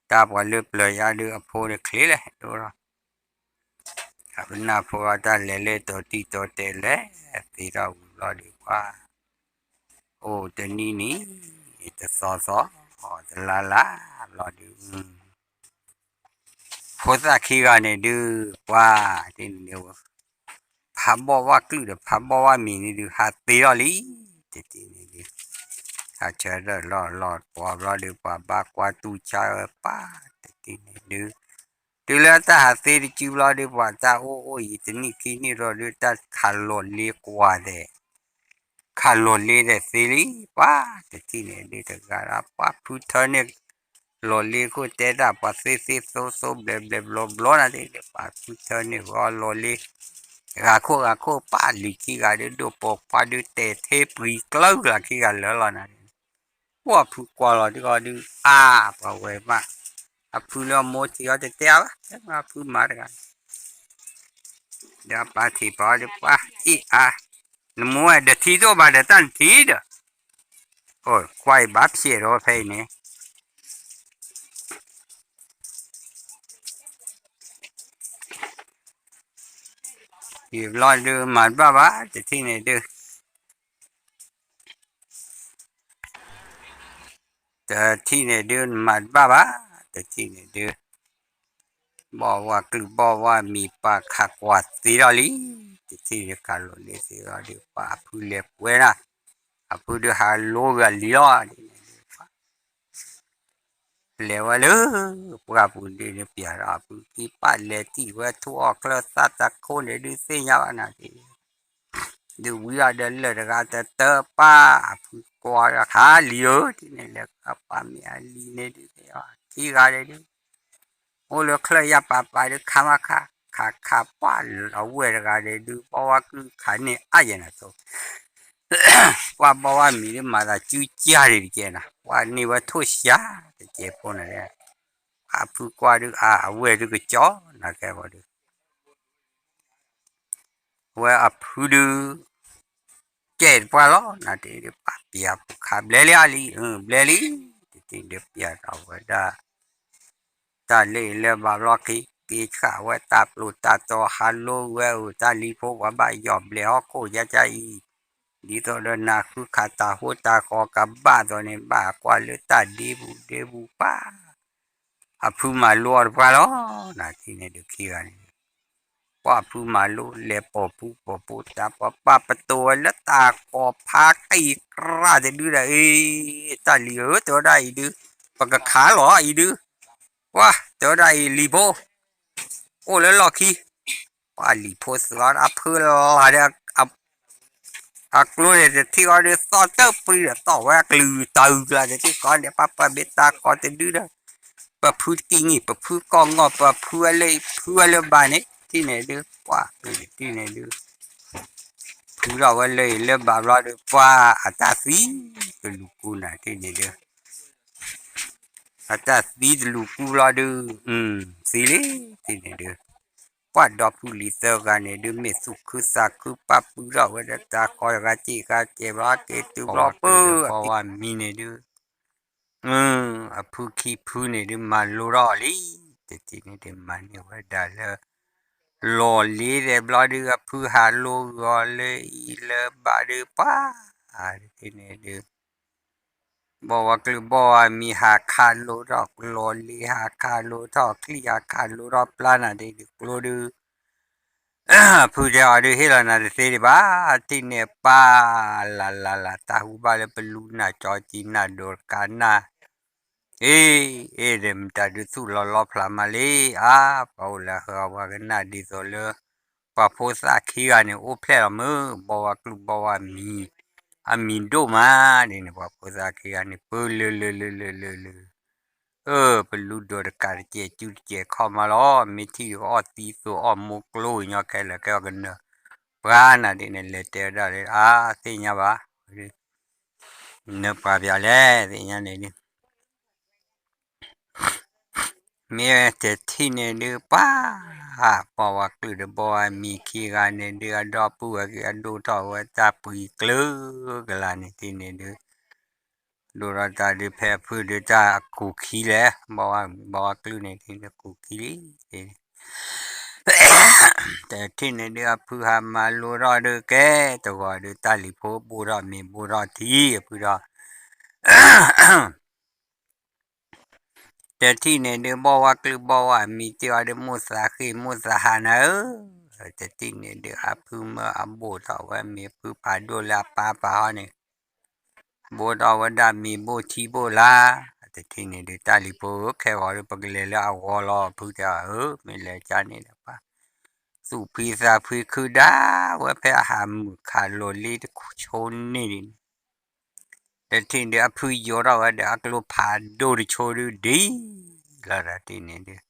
တၢ်ပှၤလၢပျၢၤယါဒုးအဖိန့ၣ်ချ့လဲၣ်ဒိၣ်ထီၣ် ဟးပနၢ်ဖိအတၢ်လဲၤလၢတိၤတံၢ်တိၤတဲာ်လဲၣ် သ့ထီၣ်ဝံၤဘျီဒုးပှၤ အိၣ်တနံၤနံၤ တသီသီ တလါလါ ဘျီဒုး ဖိသၣ်ခံဂၤန့ၣ်ဒုး ပှၤ တထံၣ်န့ၣ်ဒုး ဖးဘီၣ်ဝါကလုၢ်ဒီးဖးဘီၣ်ဝါမံၤန့ၣ်ဒုး ဟးသ့ထီၣ်လံ တထံၣ်န့ၣ်ဒုး ဟးဆၢထၢၣ်လီၢ်လီၢ်ပှၤဘျီဒုး ပှၤဘၣ်ကွၢ်တူၢ်ဆါဝဲပၢ် တထံၣ်န့ၣ်ဒုး တုၤလၢတၢ်ဟးသ့တစုဘျီဒုး ပှၤတၢ်အိၣ်အိၣ်ယံၤတနံၣ်ခံနံၣ်ဒီးဒုး တၢ်ခးလီၤလ့ကွၢ်သဲး ခးလီၤလ့ဒီးသ့လံ ပှၤတထံၣ်န့ၣ်ဒုး တဂၤဒီးပှၤဖုထၢန့ၣ် လီၤလ့ခိၣ်တဲတၢ် ပှၤသ့သ့သိသိဘျဲးဘျဲးဘျီဘျီနၤသ့ၣ်ဒုး ပှၤဖုထၢန့ၣ်ဂီၤလီၤလ့ ဂၤခိၣ်ဂၤခိၣ်ပၢ်လံၤခံဂၤဒုး ဒိၣ်ပိာ်ခွါဒုး တဲာ်ထဲပှံၤကျၢၢ်လၢခံဂၤလၢာ်လီၤနၤ ပှၤဖုကွၢ်လီၤဒုးဂီၤဒုး အါ ပှၤဝဲမး အဖုလၢအမိၢ်ထံၣ်အီၤတတဲအါဘၣ် တဲမ့ၢ်အဖုမၤတဂၤ ဒီးအပၢ်ထံၣ်ပှၤအီၤဒုး ပှၤအ့ၣ်အါ နမူဝဲဒီးထံသိၣ်ဘၣ်ဒီးတၢ်နထံဒီး, အိၣ် ကွၢ်အံၤဘၣ်ဖျဲးဒီးဖဲအံၤန့ၣ် ယဘျီဒုးမၤတဘၣ်ဘၣ် တထံၣ်န့ၣ်ဒုး တထံၣ်န့ၣ်ဒုးနမၤတဘၣ်ဘၣ် တထံၣ်န့ၣ်ဒုး ဘီၣ်ဝါကလုၢ်ဘီၣ်ဝါမံၤပာ်ခးကွၢ်သ့ထီၣ်လံ တထံၣ်န့ၣ်ကးလိာ်လ့သ့ဒီးဒုး ပှၤအဖုလဲၤပှဲၤနၤ အဖုဒုးဟးလိဂၤလံလီၤ ဒ်န့ၣ်ဒုး လဲၤဝဲလၢ ပှၢ်ပူၤဒုးန့ၣ်ပၠးဒီးအဖုကံပာ်လဲၤတံၢ်ဝဲထူၣ်အီၣ်ချၢသၣ်တခိၣ်န့ၣ်ဒုးသ့ၣ်ညါဘၣ်နၤဒ် ဒုးဝံၤဒီးလၢာ်တဂၤတတၢၢ်ပၢ် အဖုကွၢ်ဒီးခးလံဧၢ ဒ်န့ၣ်လဲၤပှၤမ့ၢ်အလံၤန့ၣ်ဒုး ခံဂၤန့ၣ်ဒုး အိၣ်လၢချၢၣ်ယၢ်ပာ်ပာ်ဒုးခးမးခး ခးခးပှၢ်အဝဲၢ်တဂၤန့ၣ်ဒုး ဘီၣ်ဝါကလုၢ်ခးန့ၢ်အါယဲၢ်နၤသိး ပှၤဘီၣ်ဝါမံၤဒုးမၤသးကၠူကၢ်ဒံးတကဲနၤ ပှၤန့ၢ်ဝဲထိၣ်ရှၤတကဲဖိနၤ ပှၤအဖုကွၢ်ဒုးအါ အဝဲၢ်ဒုးကကၠီနၤကဲဂီၤဒုး အဝဲအဖုဒုး ကဲတပှၢ်လီၤ နၤတ့ၢ်ဒုး ပာ်ပယၤဖိခးဘျဲလံအါလံ ဘျဲလံ တထံၣ်ဒုးပယၤဒီးဝဲဒၣ် တၢ်လၢအံၤလၢဘၣ်ဘျီခံ က့ၤဆှၣ်ဝဲတၢ်ပျိတၢ်တီဟးလိဝဲအိၣ်တၢ်လံၤဖိပှၤဘၣ်ယီၢ်ဘျဲးဟီၣ်ခိၣ်ယါကါအံၤ ဒ်သိးဒီးနၤဃုခးတၢ်ဟိတၢ်ဃီကဘၣ်သိးန့ၣ် ဘၣ်ကွၢ်လၢတၢ်ဒ့ပူၤဒ့ပူၤပၢ် အဖုမၤလိအီၤတပှၢ်လီၤ နၤတ့ၢ်န့ၣ်ဒုးခံဂၤန့ၣ် ပှၤဖုမၤလိလဲၤပိာ်ဖူပိာ်ဖိတၢ်ပှၤပာ်ပတိၤဝဲလၢတၢ်ကိးဖးကံၢ်ကြၢ်တဒုဒီး အ့ တၢ်လံၤဧၢ တဲဝဲဒၣ်အံၤဒုး ပကခးလီၤအံၤဒုး ပှၤတဲဝဲဒၣ်အံၤလံၤဖိ အိၣ်လၢလီၢ်ခံ ပှၤလံၤဖိသၢအဖုလၢ်ဒီး အကျိန့ၣ်တထံၣ်ဃီဒုးသီၣ်တၢၢ်ပြံဒီးသီၣ်ဝဲအကလုၢ်တၢ်အုၣ်ကျါတထံၣ်ဃီန့ၣ် ပှၤပှၤမ့ၢ်တၢ်ကိးတဒုဒီး ပဖုတကံၢ်နံၣ် ပဖုကီၢ်ငီၢ် ပဖုဝဲလၢဖုဝဲလၢဘၣ်န့ၣ် တထံၣ်န့ၣ်ဒုး ပှၤတထံၣ်န့ၣ်ဒုး ဖုထီၣ်ဝဲလၢအံၤလၢဘၣ်ဘျီဒုး ပှၤအတၢ်သံတလူၤကူနၤတ့ၢ်န့ၣ်ဒုး အတၢ်သံတလူၤကူဘျီဒုး သံလံတ့ၢ်န့ၣ်ဒုး ပှၤဒီဖုလံၤသၢဂၤန့ၣ်ဒုး မ့ၢ်သူၣ်ခုသးခုပာ်ပုၢ်ထီၣ်ဝဲဒၣ်တၢ်ကီတဂၤက့ၢ်ဂၤကဲဘျီက့ၤတုၤဘျီပၢ် ပဝဲမံၤန့ၣ်ဒုး အဖုခံဖုန့ၣ်ဒုးမၤလိထီၣ်လံ တထံၣ်န့ၣ်ဒုးမၤန့ၢ်ဝဲဒၣ်လၢ လီၢ်လ့ဒဲးဘျီဒုး အဖုဟးလိဂီၤလၢအံၤလၢဘၣ်ဒုးပှၤ တထံၣ်န့ၣ်ဒုး ဘီၣ်ဝါကလုၢ်ဘီၣ်ဝါမံၤဟးခးလိထီၣ် လီၢ်လ့ဟးခးလိထီၣ် ချံၣ်ဟးခးလိထီၣ်ပျၢ်နၤဒ်န့ၣ်ဒုးကျိဒုး ဖုတဲအီၤဒုးဟ့ၣ်လီၤနၤတသ့ဒံးဘၣ် တထံၣ်န့ၣ်ပၢ် လၢ်လၢ်လၢ် တၢ်ဟူဘၣ်လၢပလူနၢ်ကၠီကံနၢ်ဒိးတကးနၢ် အ့ အ့ ဒီးမတၤဒုးသူၣ်လီၤလီဖျးမးလံ အါ ပှၤအိၣ်လၢဟၢအဝဲကနၣ်ဒ်သိးလၢ ပှၤဖိသၣ်ခံဂၤန့ၣ် အိၣ်ဖျဲၣ်လီၤမုၢ် ဘီဝါကလုၢ်ဘီဝါမံၤ အမံၤဒိၣ်မးန့ၣ်န့ၣ် ပှၤဖိသၣ်ခံဂၤန့ၣ် ပၢလၢလၢလၢလၢလၢလၢ အၢ ပလူဒိးတကးတကဲးကူတကဲးခီၣ်မးလီၤ မ့ၢ်ထံၣ်ဒုးအီၣ်သံသိးအီၣ်မိၢ်ကျိဝံၤညီခဲလၢာ် ကဲအီၤကနၢၤ ပှၤနၤဒ်န့ၣ် လဲၤတဲဝဲဒၣ်လၢ အါ သ့ၣ်ညါဘၣ် နပှၤပၠးလဲၣ် သ့ၣ်ညါန့ၣ်ဒုး မ့ၢ်တထံၣ်န့ၣ်ဒုး ပှၤ ဘီဝါကလုၢ်ဒီးဘီဝါမံၤခံဂၤန့ၣ်ဒုး အဒီပုၢ်ဝဲၢ်က့ၤအဒိၣ်ထီၣ်ဝဲတၢ်ပှံၤကျၢၤကလာ်န့ၣ် တထံၣ်န့ၣ်ဒုး ဒိၣ်ထီၣ်တၢ်ဒုးဖဲအဖုဒုးတၢ်ကူၣ်ခံလဲၣ် ဘီဝါ ဘီဝါကလုၢ်န့ၣ် တထံၣ်န့ၣ်ကူၣ်ခံလံ တထံၣ်န့ၣ်ဒုး အဖုဟးမၤလိထီၣ်ဒုးကဲ တဂီၤဒုးတၢ်လံၤဖိဘိၣ်ထီၣ်မ့ၤဘိၣ်ထီၣ်ထံ အဖုဒီး တထံၣ်န့ၣ်ဒုး ဘီဝါကလုၢ်ဘီဝါမံၤတ့ၢ်အီၤဒုး မိၢ်သးဃ့ၢ်မိၢ်သးဟးနၤဧၢ, တထံၣ်န့ၣ်ဒုး အဖုမၢအဘိၣ်ထီၣ်ဝဲမ့ၤဖုဖးဒိၣ်လၢအပၢ်ပာ်ဟီန့ၣ်, ဘိၣ်ထီၣ်ဝဲဒၣ်မ့ၤဘိၣ်ထံဘိၣ်လါ, တထံၣ်န့ၣ်ဒုး တၢ်လံၤဖိဧၢ ခဲဂီၤဒုး ပကလဲၤလၢအဂီၢ်လီၤ ဖုတဲအီၤဧၢ, မ့ၢ်လဲၤကၢန့ၣ်ဒီးပှၤ သူၣ်ဖှံသးဖှံခုဒၣ်ဝဲဖဲအဟးမုာ်ခးလိာ်လ့တခိၣ်ဆိန့ၣ်ဒ်န့ၣ် တထံၣ်ဒုး အဖုယိးထီၣ်ဝဲဒီးအကျိဖးဒိၣ်တဆိဒုးဒ်လီၤ တထံၣ်န့ၣ်ဒုး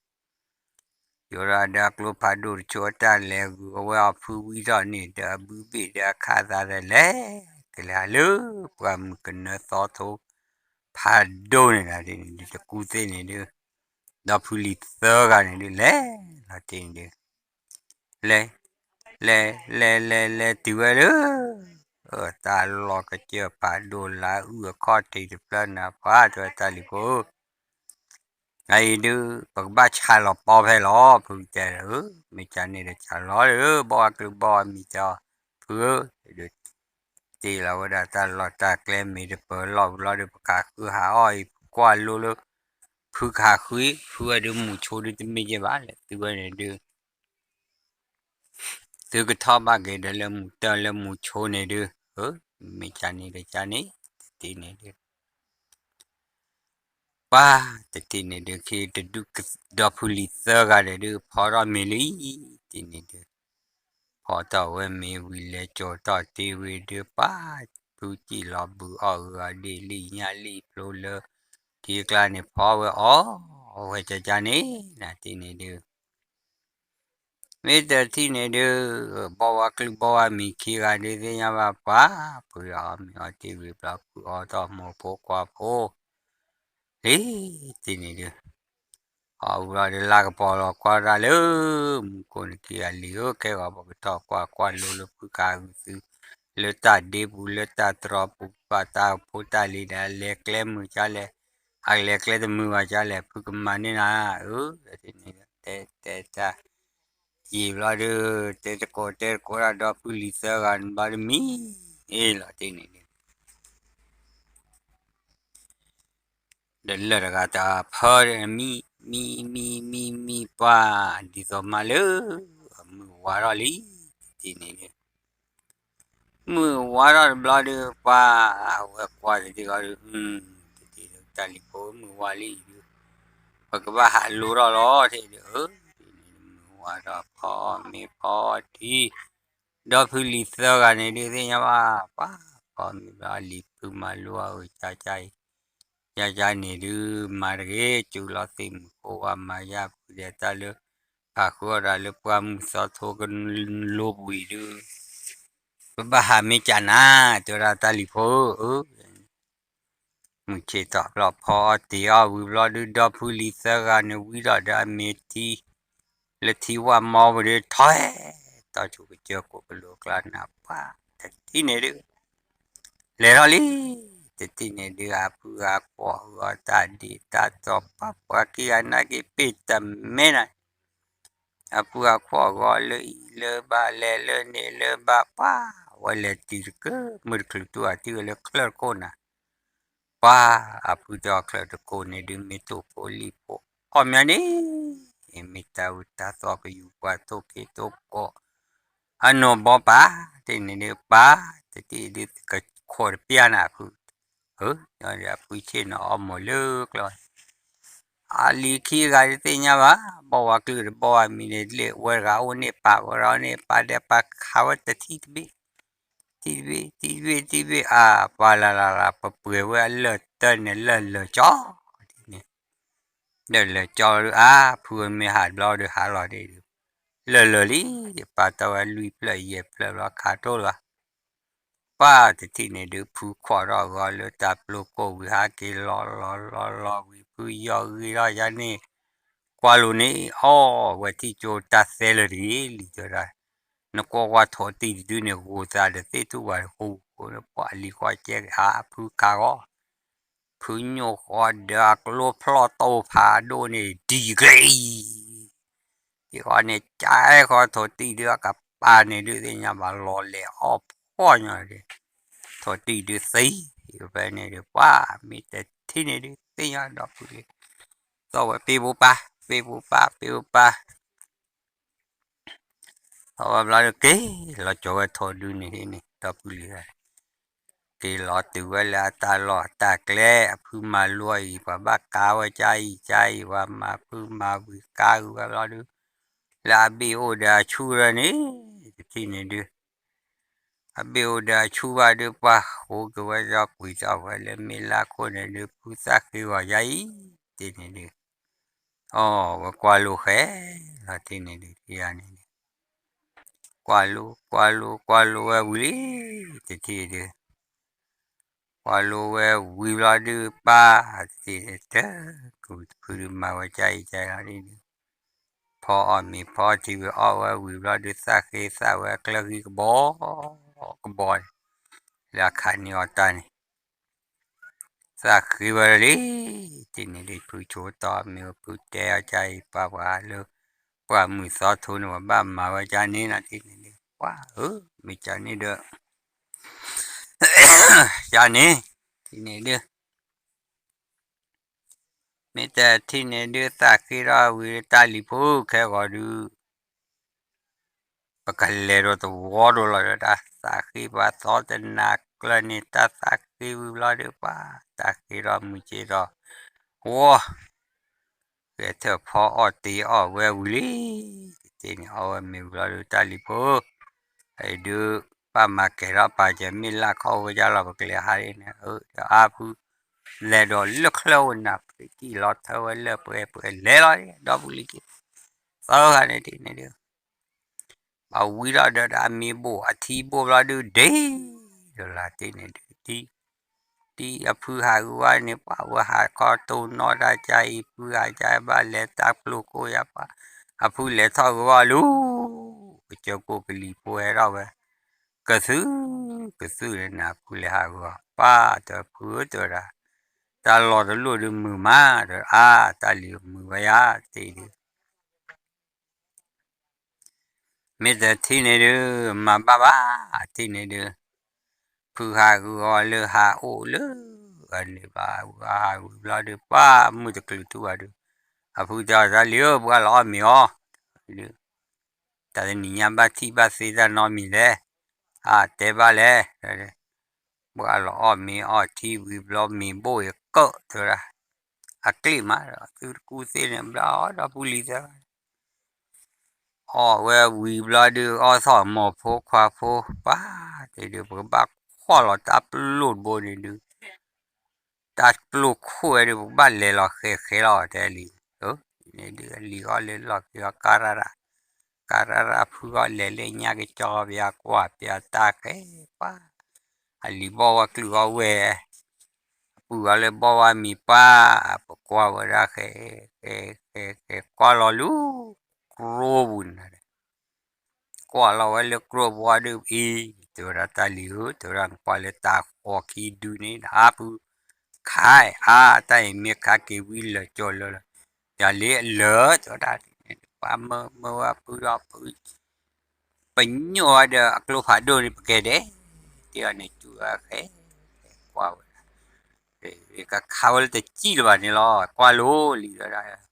ယိးထီၣ်ဒီးအကျိဖးဒိၣ်တဆိ တၢ်လဲၤဂုာ်အဝဲအဖုဝံထီၣ်န့ၣ်ဒီး အဘုဘ့ၣ်ဒီးအခးသးဒီးလဲၤ ကလဲၤဟးလၢ ပှၢ်မုၢ်ကနၢသီထိ ဖးဒိၣ်န့ၣ်ဒ်န့ၣ်ဒုး တကူသ့ၣ်န့ၣ်ဒုး ဒီဖုလံၤသၢဂၤန့ၣ်ဒုး လဲၤလီၤတ့ၢ်န့ၣ်ဒုး လဲၤ လဲၤ လဲၤ လဲၤ လဲၤတုၤဝဲလၢ တၢ်လီၢ်ကစၢၢ်ဖးဒိၣ်လၢအုၣ်အခီၣ်ထံးတဖျၢၣ်နၤ ပှၤတဲဝဲတၢ်လံၤဖိဧၢ, အအံၤဒုး ပကဘၣ်ဆါလီၤပီဖဲလီၤ ဖုကတဲဒီးဧၢ, မ့ၢ်ကန့ၣ်ဒီးဆါလီၤဒီး ဘီၣ်ဝါကလုၢ်ဘီၣ်ဝါမံၤတဲအီၤ ဖုဧၢ, ဒုး တ့လီၤဝဲဒၣ်တၢ်လီၢ်တၢ်ကျဲမ့ၢ်တပၢၤလီၢ်ဝံၤလီၤဒီး ပကဃုဟးအီၣ်အံၤ ပကွၢ်လိလၢ ဖုကဟးဃု ဖုဝဲဒုးမူဆိဒုးတမ့ၢ်က့ဘၣ်လဲၣ် သုဝဲန့ၣ်ဒုး သုကထီၣ်ဘၣ်က့ၤဒီးလၢမူတၢၢ်လၢမူဆိန့ၣ်ဒုး, မ့ၢ်ကန့ၣ်ဒီးကန့ၣ် တထံၣ်န့ၣ်ဒုး ပှၤတထံၣ်န့ၣ်ဒုး ခံတဒူၣ်ဒီဖုလံၤသၢဂၤဒီးဒုး ဖီထီၣ်မ့ၤလံ, တထံၣ်န့ၣ်ဒုး ဖီထီၣ်ဝဲမ့ၤဝံၤလဲၤကၠီၤထီၣ်တ့ၢ်ဝံၤဒုး ပှၤဖုစံၣ်လီၤဘုးအီၣ်ဂၤဒ့ၣ်လံၣ်ညၣ်လံၣ်ဖျိလၢ ထံကျါန့ၣ် ဖီဝဲအီၣ်ဝဲကကန့ၣ် နတထံၣ်န့ၣ်ဒုး မ့ၢ်တထံၣ်န့ၣ်ဒုး ဘီၣ်ဝါကလုၢ်ဘီၣ်ဝါမံၤခံဂၤဒုးသ့ၣ်ညါဘၣ်ပှၤ ဖုအီၣ်မ့ၤအီၣ်တ့ၢ်ဝံၤဘျီဖုအီထီၣ်မိၢ်ဖိခွါဖိ လံ, တထံၣ်န့ၣ်ဒုး အီၣ်ဝံၤလီၤဒီးလါကပီၤလီၤကွၢ်တၢ်လၢ မူခိၣ်န့ၣ်ခံဂၤလံၤဧၢ ခဲဂီၤပကထီၣ်ကွၢ်ကွၢ်လိလၢဖုကဟးဂုာ်သု လၢတၢ်ဒ့ပူၤလၢတၢ်တြီၤပူၤ ဘၣ်တၢ်ဖိတၢ်လံၤဒီး အလဲၤကျဲမုာ်ကလဲၣ်, အလဲၤကျဲတမုာ်ဘၣ်ကလဲၣ် ဖုကမၤန့ၢ်နၤဧၢ, တထံၣ်န့ၣ်ဒုး တဲတဲတၢ် ယံာ်ဘျီဒုး တဲတကိးတဲတကိးတၢ်ဒီဖုလံၤသၢဂၤန့ၣ်ဘျီဒုးမံၤ အ့ၣ်လီၤတထံၣ်န့ၣ်ဒုး ဒီးလၢာ်တဂၤတဖၢဒီး မံ မံ မံ မံ မံ ပှၤ ဒ်သိးမးလၢ မုၢ်ဝါထီၣ်လံ တထံၣ်န့ၣ်ဒုး မုၢ်ဝါထီၣ်တဘျီဒုး ပှၤ အဝဲကွၢ်တထံၣ်ဃီဒုး တထံၣ်ဒုး တၢ်လံၤဖိမုၢ်ဝါလံဒုး ပကဘၣ်ဟးလိထီၣ်လီၤ တထံၣ်ဒုး မုၢ်ဝါထီၣ်ဖီမ့ၤဖီထံ ဒီဖုလံၤသၢဂၤန့ၣ်ဒုးသ့ၣ်ညါဘၣ် ပှၤဖီမ့ၤဘျီလံၤဖုမၤလိအဂ့ၢ်ကကအံၤ ယကန့ၣ်ဒုး မၤတဂ့ၤ စူးလီၤသ့ၣ်မုၢ်ဃိဝါမၤယၢ်ဖုဒဲးတၢ်လၢ ဖးဃုအီၣ်တၢ်လၢပှၢ်မုၢ်သီထိကလိပူၤအံၤဒုး ပဘၣ်ဟးမ့ၢ်ကနၤ တဲဝဲဒၣ်တၢ်လံၤဖိဧၢ မုၢ်ဆ့ၣ်ထီၣ်ဘျီဖီအီၣ်တ့ၤအီၣ်ဝံၤဘျီဒုး ဒီဖုလံၤသၢဂၤန့ၣ်ဝံထီၣ်ဒီးအမ့ၤထံ လၢထံဝၣ်မီပူၤဒုး ထီၣ်ဟဲ တီဆူကစၢၢ်ကိးကလိကျါနၤ ပှၤတထံၣ်န့ၣ်ဒုး လဲၤထီၣ်လံ တထံၣ်န့ၣ်ဒုး အဖုအကွီၢ်ဂီၤတၢ်ဒ့တၢ်တီၤ ပှၤပှၤခံဂၤနာ်က့ၤပ့ၢ်တမဲနၤ အဖုအကွီၢ်ဂီၤလၢအံၤလၢဘၣ် လဲၤလၢန့ၣ်လၢဘၣ် ပှၤဝဲလဲၤတုၤတကၢ မုၢ်တချုးတူၢ်အတုၤဝဲလၢချၢၣ်တကိးနၤ ပှၤအဖုတဲအီၤချၢၣ်တကိးန့ၣ်ဒုး မ့ၢ်တိၢ်ဖိလံၣ်ဖိ အီၣ်မးန့ၣ် မ့ၢ်တၢ်ဝံတၢ်သီကယူၤပှၤတိၢ်က့ၤတိၢ်ကိး အနီၢ်ဘီပၢ် တထံၣ်န့ၣ်ဒုး ပၢ်တထံၣ်ဒုး ကခိးတပျၢ်နၤအဖု အဖုဆ့ၣ်နီၤအီၣ်မိၢ်လၢကျီ အလံၤခံဂၤတသ့ၣ်ညါဘၣ် ဘီၣ်ဝါကလုၢ်တဘီၣ်ဝါမံၤန့ၣ် လၢဝဲတဂၤအိၣ်န့ၣ်ပာ်ဝဲတဂၤန့ၣ် ပာ်ဒဲးပာ်ခးဝဲတထံၣ်တဘ့ၣ် ထံၣ်တဘ့ၣ် ထံၣ်တဘ့ၣ် ထံၣ်တဘ့ၣ် အါ ပှၤလၢ်လၢ်လၢ် ပပှဲၤဝဲအလၢၢ်တၢ်န့ၣ် လၢၢ်လၢာ်ကၠီ ဒ်န့ၣ် လၢၢ်လၢာ်ကၠီဒုး အါ ဖုမ့ၢ်ဟးတဘျီဒုး ဟးလီၤဒ်ဒုး လၢၢ်လၢာ်လံ ပာ်တီဝဲလွံၢ်ဖျၢၣ်ယဲၢ်ဖျၢၣ်ဘျီခးတိၢ်လီၤ ပှၤတထံၣ်န့ၣ်ဒုး ဖုခိးထီၣ်ဂီၤလၢတၢ်ပျိကိၢ်ဝံၤ ဟးက့ၤလီၤလီၤလီၤလီၤဝံၤ ဖုယီၤဂ့ၤထီၣ်ယါန့ၣ် ကွၢ်လိန့ၣ် အီၣ်ဝဲထံၣ်ကၠိတၢ်သဲလၢာ်တဂ့ၤလံ တဲဝဲဒၣ် နကွၢ်ကွၢ်ထိးတံၢ်တဒုန့ၣ် ဂိၤသးဒီးသ့ၣ်ထူၣ်ဝါတဃိ ပှၤလံၤကွၢ်ကဲက့ၤ အါ ဖုခးဂီၤ ဖုညိၣ်ဃီဒီးအကျိဖျီၣ်တိၢ်ဖးဒိၣ်န့ၣ် ဒံၤကလံ ဒ်ဃီန့ၣ် ကဲဃီထိးတံၢ်ဒုး အကပၤန့ၣ်ဒုး သ့ၣ်ညါဘၣ်လီၤလဲၤအီၣ်ဖှီၣ်ညီဒုး ထိးတံၢ်ဒုးသံ ဖဲန့ၣ်ဒုး ပှၤမ့ၢ်တထံၣ်န့ၣ်ဒုး သ့ၣ်ညါဒီးဖုလံၤ သီၣ်ဝဲပ့ၢ်ပိပၤ ပ့ၢ်ပိပၤ ပ့ၢ်ပိပၤ အဝဲဘျီဒုးက့ၤလီၤကၠီၤဝဲထိးဒုန့ၣ်န့ၣ် ဒီပုၢ်လံၤ က့ၤလီၤတုၤဝဲလၢအတၢ်လီၢ်တၢ်ကျဲ အဖုမၤလိအံၤ ပှၤဘၣ်ကါဝဲကါအံၤကါအံၤ ပှၤမၤဖုမၤဝံၤကါဂုာ်ဝဲဘျီဒုး လၢအဘ့ၣ်အိၣ်ဒီးအဆူၣ်ရၢန့ၣ် တထံၣ်န့ၣ်ဒုး အဘ့ၣ်အိၣ်ဒီးအဆူၣ်ဘၣ်ဒုး ပှၤဃိက့ၤဝဲဒီးကွံာ်ထီၣ်ဝဲလၢမ့ၢ်လၢခိၣ်န့ၣ်ဒုး ဖုသၣ်ဃ့ဂီၤယါအံၤ တထံၣ်န့ၣ်ဒုး အီၣ်ဝဲကွၢ်လိဃဲ လီၤတထံၣ်န့ၣ်ဒုး တထံၣ်န့ၣ်ဒုး ကွၢ်လိ ကွၢ်လိ ကွၢ်လိဝဲဝံၤလံ တထံၣ်ဒုး ကွၢ်လိဝဲဝံၤဘျီဒုး ပၢ် တထံၣ်န့ၣ် တကုၤတဖုဒုးမၤဝဲကါအံၤကါအံၤလီၤဒုး ဖီအီၣ်မ့ၤဖီထံဝံၤအီၣ်ဝဲဝံၤဘျီဒုး သၣ်ဃ့သၣ်ဝဲကျၢၢ်ဃံကဘီ ကဘီန့ၣ် လၢအခးန့ၢ်အီၤတၢ်န့ၣ် သးဃ့ဝဲလံ, တ့ၢ်န့ၣ်ဒုး ဖုဆိတီ မ့ၢ်ဖုတဲအီၤကါအံၤ ပှၤပှၤလၢ ပှၤမုၢ်သီထိန့ၣ် ပဘၣ်မၤဝဲကါန့ၣ်နီၤ တ့ၢ်န့ၣ်ဒုး ပှၤဧၢ မ့ၢ်ကါန့ၣ်ဒီး ကါန့ၣ် တ့ၢ်န့ၣ်ဒုး မ့ၢ်တထံၣ်န့ၣ်ဒုး သးဃ့ထီၣ်ဝံၤတၢ်လံၤဖိခဲဂီၤဒုး ပကလဲၤဒီးသဝီဒိၣ်လီၤဒီး တၢ်သးဃ့ပှၤသီတနၤကျၢၢ်န့ၣ် တၢ်သးဃ့ဝံၤဘျီဒုး ပှၤတၢ်ဃ့ထီၣ်မုၢ်က့ၤဒီး ဝီ ဂဲၤထၢၣ်ဖီအီၣ်တ့ၤအီၣ်ဝဲဝံၤလံ, တ့ၢ်န့ၣ်အီၣ်ဝဲမ့ၤဝံၤလီၤဒုး တၢ်လံၤဖိ အံၤဒုး ဘၣ်မၤကဲၤထီၣ်ပာ်စၢၤမ့ၢ်လၢ်ခီအိၣ်ဝဲဒၣ်လီၤ ပကလဲၤဟးဒ်န့ၣ် အၢ ဒီးအါဖု လဲၤဒီးလၢချၢဝဲနၤ ပကံၣ်လီၤထၢဝဲလၢပှဲၤပှဲၤလဲၤလီၤ ဒီပုၢ်လံၤက့ၤ သၢဂၤန့ၣ်တ့ၢ်န့ၣ်ဒုး အဝံထီၣ်ဒီးတၢ်မ့ၢ်ဘိၣ်အထံဘိၣ်ဘျီဒုး ဒ့ ဒီးလၢတ့ၢ်န့ၣ်ဒုး တံၤအဖုဟးဂုာ်ဝဲန့ၣ် ပှၤဝဲဟးခီတိၢ်နီၣ်တၢ်ကါအံၤ ဖုဟးကါဘၣ်လဲၤတၢ်ပျိၢ်ကိၢ်ယါပှၤ အဖုလဲၤထီၣ်ဂုာ်ဝဲလၢ ကစၢၢ်ကိၢ်ကလံၤဖိဟဲထီၣ်ဝဲ ကသုၣ် ကသုၣ်န့ၣ်နၤ ဖုလဲၤဟးဂုာ်အီၤ ပၢ်တဖုတဝဲဒၣ် တၢ်လီၢ်တလိၣ်ဒုးမုာ်မး ဒီးအါ တၢ်လံၤမုာ်ဝဲယါ တ့ၢ်ဒုး မ့ၢ်တထံၣ်န့ၣ်ဒုး မၤဘၣ်ဘၣ် အထံၣ်န့ၣ်ဒုး ဖုဟးဂုာ်အီၤလၢဟးအိၣ်လၢ အန့ၣ်ဘၣ် ဟးဂုာ်ဘျီဒုး ပှၤမုၢ်တကလုာ်ထူၣ်ဘၣ်ဒုး အဖုတဲအီၤ တၢ်လံၤဧၢ ပှၤလီၤအီၣ်မ့ၤအီၤ တၢ်တနံၤညါဘၣ်ထံၣ်ဘၣ်သ့တၢ်နီတမံၤလဲၣ် အတဲဘၣ်လဲၣ် ပှၤလီၤအီၣ်မ့ၤအီၣ်ထံဝံၤဘျီ မ့ၤဘိၣ်အံၤကၢၣ်တဲဝဲဒၣ် အကျ့ၣ်မး သုတကူၣ်သ့ၣ်န့ၣ် ဘျီအီၣ်ဒီပုၢ်လံၤသၢဂၤ အီၣ်ဝဲဝံၤဘျီဒုး အီၣ်ထီၣ်မိၢ်ဖိခွါဖိ ပှၤ တ့ၢ်ဒုး ပကဘၣ်ကွၢ်လီၤတၢ်ပျိၢ်တဘိန့ၣ်ဒုး တၢ်ပျိၢ်ခိၣ်ဝဲဒုး ပကဘၣ်လဲၤလီၤဃဲၤဃဲၤလီၤ တဲလံၤ အန့ၣ်ဒုး အလံၤအီၣ်လၢလီၢ်ခံအီၤ ကါရၣ်ရၣ် ကါရၣ်ရၣ် ဖုအီၣ်လဲၤလၢညါကကီပယါကွၢ်ပယါတၢ်ဃဲၤ ပှၤ အလံၤဘီၣ်ဝဲကျုၢ်အီၣ်ဝဲ အပုၢ်အီၤလၢဘီၣ်ဝဲမံၤပှၤ ပကွၢ်ဝဲဒၣ်ဃဲၤ ဃဲၤ ဃဲၤ ဃဲၤ ကွၢ်လီၤလၢ ကျိပူၤန့ၣ် ကွၢ်လီၤဝဲလၢကျိပူၤဒုးအံၤ တဲဝဲဒၣ်တၢ်လံၤဧၢ တဲဝဲဒၣ်နကွၢ်လၢတၢ်ဃီခံဒုန့ၣ် အါဖု ခါအါ တၢ်အံၤမ့ၢ်ခါက့ၤဝံလၢာ်ကၠီလၢလၢ ယၤလၢအလၢာ် တဲဝဲဒၣ် ပှၤမၢမၢဝဲဖုဒီးဖု ပညိၣ်ဝဲဒီးအကျိဖးဒိၣ်န့ၣ် ပကဲဒဲး တ့ၢ်အီၤန့ၣ် စူၤဝဲဃဲၤ ကွၢ်ဝဲဒၣ် ကခးဝဲလၢတစံၣ်လၢၤဘၣ်န့ၣ်လီၤ ကွၢ်လိလံဝဲဒၣ်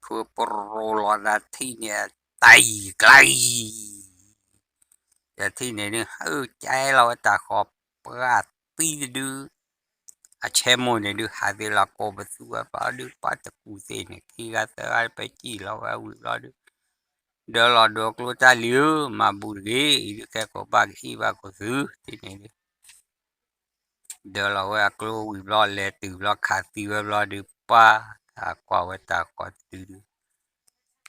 ဖုပရိလီၤသးထံၣ်န့ၣ် တၢ်အံၤကျါအံၤ တထံၣ်န့ၣ်ဒုး ဟးကဲလီၤဝဲတၢ်ဃီၤ ပှၤသံတဒု အဆဲမိၢ်န့ၣ်ဒုး ဟးသ့လီၤကိးပသူဝဲပှၤဒုး ပှၤတကူၣ်သ့ၣ်န့ၣ် ခံဂၤသၢဂၤပစံၣ်လီၤဝဲဝံၤဘျီဒုး ဒၢလီၤဒိကျိတၢ်လံၤဧၢ မၤဘူၣ်တဂ့ၤ အံၤဒုး ကဲကိးဘၣ်ကအ့ၣ်ဘၣ်ကိးသု တထံၣ်န့ၣ်ဒုး ဒၢလီၤဝဲအကျိဝံၤဘျီ လဲၤတုၤဘျီခးသံဝဲဘျီဒုး ပှၤ ကွၢ်ဝဲတၢ်ဃီၤတဒုဒုး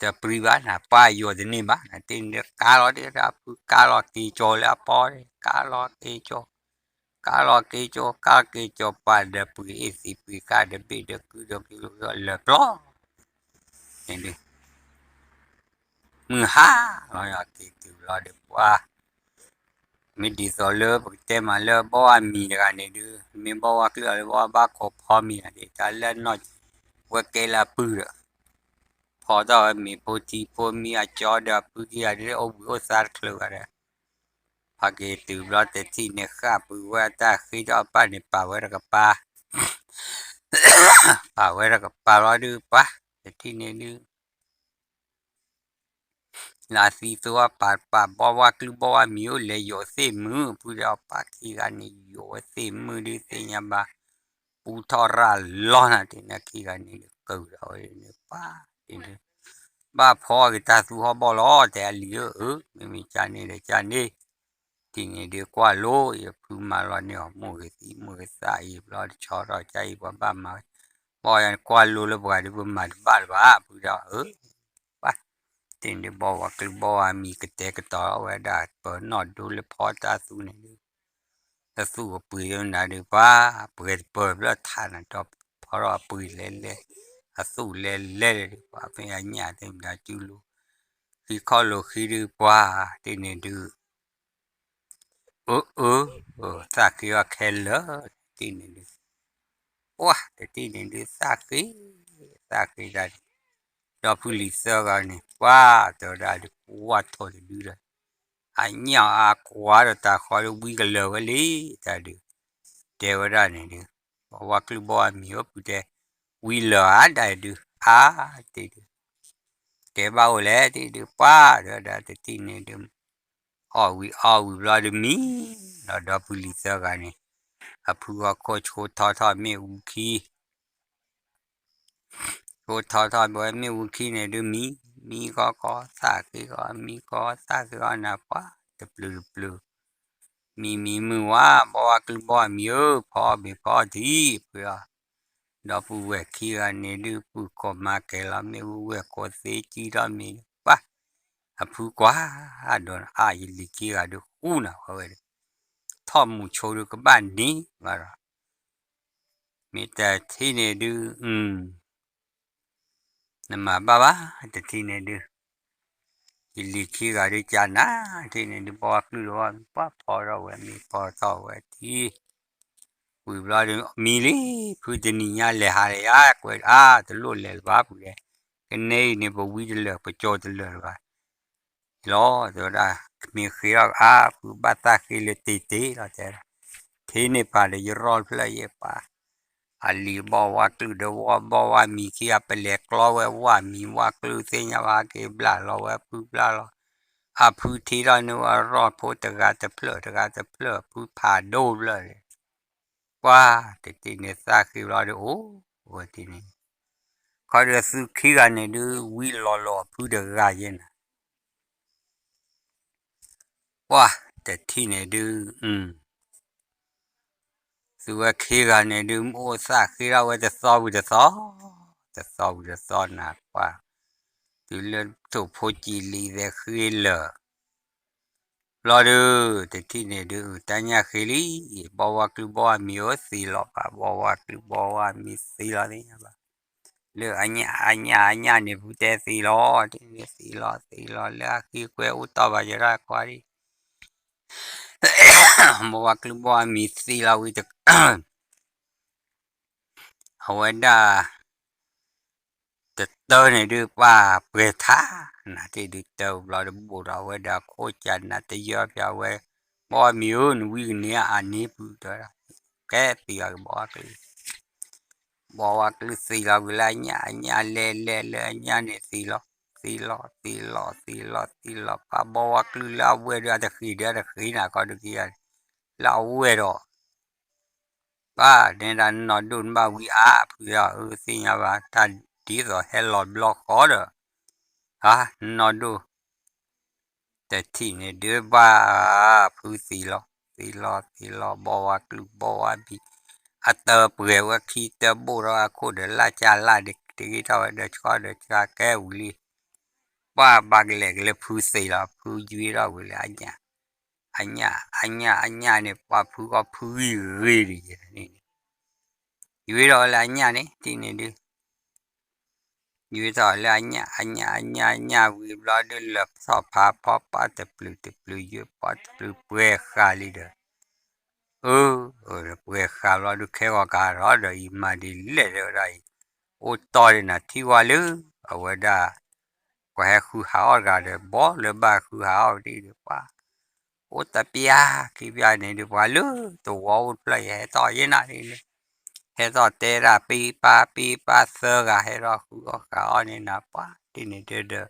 တပြံဘၣ်နၤ ပှၤယိာ်တန့ၢ်ဘၣ် နတ့ၢ်န့ၣ်ကါလီၤတ့ၢ်ဒၣ်ဖု ကါလီၤက့ၤကၠီၤလၢအပီၢ် ကါလီၤက့ၤကၠီၤ ကါလီၤက့ၤကၠီၤ ကါက့ၤကၠီၤပှၤဒီးပှ့ၤအ့ၣ်သံးပှ့ၤကါဒီးဘ့ၣ်ဒီးကုဒီးက့ၤလၢလၢာ်ပျီ န့ၣ်ဒုး မုၢ်ဟါလီၤက့ၤတုၤဘျီဒီးပှၤ မ့ၢ်ဒ်သိးလၢပကတဲမးလၢဘီဝါမံၤတဂၤန့ၣ်ဒုး မ့ၢ်ဘီဝါကျုၢ်အီၤလၢဘီဝါဘၣ်ခိးဖီမံၤန့ၣ် တၢ်လၢနီၢ်ဝဲကဲလၢအပုၢ်ဒီး ဖီထီၣ်ဝဲမ့ၤဖိထံဖိမံၤအကၠီဒီးအပုၢ်ခံဂၤဒုး အိၣ်ဘှံးအိၣ်သါတချုးဘၣ်ဒီး ဖးက့ၤတုၤဘျီတထံၣ်န့ၣ် ဃၣ်ပုဝဲအတၢ်ဃ့ထီၣ်အပၢ်န့ၣ် ပာ်ဝဲတကပၤ ပာ်ဝဲတကပၤလီၤဒုးပှၤ တထံၣ်န့ၣ်ဒုး လၢအသံသိအပၢ်ပာ်ဘီဝါကျုၢ်ဘီဝါမံၤအိၣ်လဲၤယိးသ့ၣ်မုၢ် ဖုဒီးအပၢ်ခံဂၤန့ၣ် ယိးဝဲသ့ၣ်မုၢ်ဒုးသ့ၣ်ညါဘၣ် ပူထီၣ်ရၣ်လီၤနၤတ့ၢ်န့ၣ်ခံဂၤန့ၣ်ဒုး ကုၤဒီးဝဲန့ၣ်ပၢ် ဘၣ်ဖီက့ၤတၢ်သူဟီၣ်ဘီၣ်လီၤ တဲအလံၤဧၢ မ့မ့ၢ်ကန့ၣ်ဒီးကန့ၣ် တံၢ်န့ၣ်ဒုးကွၢ်လိ ယဖုမၤလီၤန့ၢ်အီၤ မိၢ်ဂ့ၤသံမိၢ်ဂ့ၤသးအံၤ ဘျီတဆီထီၣ်ကါအံၤ ပှၤဘၣ်မၤဝဲ ဘီယၤကွၢ်လိလၢပှၤဒုး ပမၤတဘၣ်လၢၤဘၣ် ဖုဒီးဧၢ ပၢ် တ့ၢ်န့ၣ်ဘီဝါကျုၢ်ဘီဝါမံၤကတဲာ်ကတီၤဝဲဒၣ် ပၢၤနီၣ်ဒိလၢဖီတၢ်သူန့ၣ်ဒုး တသူၣ်အပှ့ၤနၤဒုး ပှၤ ပှဲၤတပၢၤဘျီထးနၤဒီး ဖီထီၣ်အပှ့ၤလဲၤလဲၤ အသူၣ်လဲၤလဲၤဒုး ပှၤဖဲအညၣ်သ့ၣ်မတၤကၠူလိၤ ဃံခီၣ်လိၤဃံဒုး ပှၤ တ့ၢ်န့ၣ်ဒုး အၢ အၢ သၣ်ဃ့အီၤခဲလၢာ် တထံၣ်န့ၣ်ဒုး, ပှၢ် တထံၣ်န့ၣ်ဒုး သၣ်ဃ့, သၣ်ဃ့တၢ်ဒုး, ဒီဖုလံၤသၢဂၤန့ၣ် ပှၢ် တဲဝဲဒၣ်ဒုး ပှၢ်ထီၣ်တဒုဒီး, အညၣ်အါကွၢ်ဒီးတၢ်ဃီဒီးဝံကလၢာ်ဝဲလံ တၢ်ဒုး, တဲဝဲဒၣ်န့ၣ်ဒုး, ပှၤဝါကျုၢ်ဘီအမံၤဧၢ ဖုတဲ, ဝံလၢာ်ဧါ တၢ်ဒုး အါ တ့ၢ်ဒုး, တဲဘၣ်အိၣ်လဲၣ် တ့ၢ်ဒုး ပှၢ် တဲဝဲဒၣ် တထံၣ်န့ၣ်ဒုး အီၣ်ဝံၤအီၣ်ဝံၤဘျီဒုးမံ, ဒီးဒီဖုလံၤသၢဂၤန့ၣ်, အဖုဂီၢ်ခိၣ်ဆိထီထီၣ်မ့ၣ်အူခံ, ဆိထီထီၣ်ဝဲမ့ၣ်အူခံန့ၣ်ဒုးမံ, မံကီကီ သၣ်ဃ့ကီ မံကီသၣ်ဃ့အီၤနၤပှၢ် တပျုၤတပျုၤ, မံမံမုၢ်ဝါ ဘီဝါကျုၢ်ဘီအမံၤဧၢ ဖီအီၣ်ဘ့ၣ်ဖီအီၣ်ထံ ဖုအီၤ, ဒီပုၢ်ဝဲၢ်ခံဂၤန့ၣ်ဒုး ပုၢ်ကိးမၤကဲၤလီၤမ့ၣ်အူဝဲၢ်ကိးသ့ကံထီၣ်မံၤပှၢ်, အဖုကွၢ်ဒီးအါ ယလံၤခံဂၤဒုးဃူနၤဝဲဝဲဒီး, ထီၣ်မူၤဆိဒုးကဘၣ်န့ၢ်ဘၣ်ဒီး, မ့ၢ်တထံၣ်န့ၣ်ဒုး နမၤဘၣ်ဘၣ် တထံၣ်န့ၣ်ဒုး, ယလံၤခံဂၤဒုးကနၤ ထံၣ်န့ၣ်ဒုး ဘီဝါကျုၢ်ဒီးဝဲ ပှၢ်ဖီထီၣ်ဝဲမံၤဖီထီၣ်ဝဲထံ, ဝံၤဘျီဒုးမံလံ, ဖုတနံၤညါလဲၤဟးလၢယၤ ကွဲးအါ တလိၣ်လဲၤလၢၤဘၣ်ဖုလဲၣ်, ကနဲအံၤန့ၣ် ပဝံတလၢာ် ပကၠီတလၢာ်လၢၤဘၣ် လီၤ တဲဝဲဒၣ်, မ့ၢ်ဃ့ထီၣ်အါ ဖုဘၣ်သၣ်ဃ့လၢတ့ၢ်တ့ၢ်လီၤ တဲဒၣ်, ထံန့ၣ်ပာ်ဒီးယရီၣ်ဖျၢၣ်ယဲပာ်, အလံၤဘီဝါကျုၢ်ဒီးဝီဘီဝါမံၤခံဂၤ ပလဲၤကျီဝဲဝါမံၤဝါကျုၢ် သ့ၣ်ညါဘၣ်က့ၤဘျၣ်လီၤဝဲဖုဘျၣ်လီၤ, အဖုထံထီၣ်န့ၢ်ဝဲရီၣ်ဖိတဂၤတဖျၢၣ်တဂၤတဖျၢၣ် ဖုဖးဒိၣ်ဖျၢၣ်န့ၣ် ပှၢ် တထံၣ်န့ၣ်သၣ်ဃ့ဘျီဒုးအိၣ်ဝဲထံန့ၣ်, ခီဒီးသုခံဂၤန့ၣ်ဒုး ဝံလီၤလီၤအဖုတဂၤယဲနၤ ပှၢ် တထံၣ်န့ၣ်ဒုး, သုဝဲခံဂၤန့ၣ်ဒုး အိၣ်သၣ်ဃ့ထီၣ်ဝဲတသီဝံၤတသီ, တသီဝံၤတသီနၤပှၢ်, တုၤလၢထိၣ်ဖိကံၤလံၤသဲးဃ့လၢာ် ဘျီဒုး တထံၣ်န့ၣ်ဒုး တၢ်ညၣ်ဃ့လံ, ဘီဝါကျုၢ်ဘီဝါမံၤဧၢ သံလီၤပာ် ဘီဝါကျုၢ်ဘီဝါမံၤသံလီၤသ့ၣ်ညါဘၣ်, လၢအညၣ်အညၣ်အညၣ်န့ၣ် ဖုတဲသံလီၤ, တထံၣ်န့ၣ်သံလီၤသံလီၤ လၢအဃ့ကွဲအိၣ်တီၢ်ဘၣ်ယရၣ်ကွၢ်ဒံး ဘီဝါကျုၢ်ဘီဝါမံၤသံလီၤဝံၤ အဝဲဒၣ် တတၢန့ၣ်ဒုး ပှၢ်ပှဲၤထါ, နတ့ၢ်ဒုးတၢဘျီဒုး ဘိၣ်ဒီးအဝဲဒၣ်ခိၣ်ကနၤတယၢဖၠးဝဲ, ဘီမံၤဧၢ နဝံကန့ၢ်အါန့ၢ်ဖုတဲဝဲဒၣ်, ကဲသံအီၤက့ၤဘီဝါကျုၢ်, ဘီဝါကျုၢ်သံလီၤဝံၤလၢအညၣ် အညၣ်လဲၤလဲၤလၢအညၣ်န့ၣ်သံလီၤ, သံလီၤသံလီၤသံလီၤသံလီၤ ပှၢ်ဘီဝါကျုၢ်လၢအဝဲၢ်ဒုး အတဃ့ၢ်ဒုးအတဃ့ၢ်နၤကီၢ်ဒုးကယၤ, လၢအဝဲၢ်ဒီး ပှၢ်နဲဒၣ်နီၢ်ဒိၣ်နဘၣ်ဝံအါဖုအီၤ အၢ သ့ၣ်ညါဘၣ် တၢ်ဒ်သိးဟဲလီၤဘျီဃီဒီး ဧါ နီၢ်ဒိၣ် တထံၣ်န့ၣ်ဒုးဘၣ် ဖုသံလီၤ သံလီၤသံလီၤ ဘီဝါကျုၢ်ဘီဝါဘံ အတၢပှဲၤဝဲခံတၢဘိၣ်ထီၣ်အခိၣ်ဒီးလၢ်ကၢ်လၢ်ဒီး တဂ့ၤထီၣ်ဝဲဒီးဆှီဒီးဆှီကဲဝံၤလံ ပှၢ်ဘၣ်ကလဲာ်ကလၢဖုသံလီၤ ဖုယွ့ထီၣ်ဝံၤလၢအညၣ် အညၣ် အညၣ် အညၣ်န့ၣ် ပှၤဖုဂီၢ်ဖုဂံၢ်ဂ့ၤဒ်ယဲန့ၣ် ယွ့ထီၣ်ဝဲလၢအညၣ်န့ၣ် တထံၣ်န့ၣ်ဒုး ယွ့ထီၣ်လၢအညၣ် အညၣ် အညၣ် အညၣ်ဝံၤဘျီဒုး လၢထီၣ်ဖးဖီပှၢ်တပျုၤတပျုၤ ယွ့ပှၢ်တပျုၤပှဲၤဃာ်လံဒီး အၢ ပှဲၤဃာ်ဘျီဒုး ခဲဂီၤကဟးထီၣ်ဒီး ယမၤဒ်လဲၣ်တဲဝဲဒၣ်အံၤ အိၣ်တီၢ်ဒ်နၤထံၣ်ဝဲလၢ အဝဲဒၣ် ပှၤဟဲဃုဟးအီၣ်တဂၤဒီး ဘီလၢဘၣ်ဃုဟးအီၣ်ဒ်ဒီး ပှၤ အိၣ်တပျၢ်ခံပျၢ်န့ၣ်ဒီး ပှၤလၢတဝီအိၣ်တဖျၢၣ်ယဟဲထီၣ်ယဲနၤဒ်န့ၣ် ဟဲထီၣ်တဲဒၣ်ပ့ပၢ်ပ့ပၢ်သၢဂၤ ဟဲထီၣ်ဃုအီၣ်ဃုအီၣ်န့ၣ်နၤ ပှၤတထံၣ်န့ၣ်ဒုးဒီး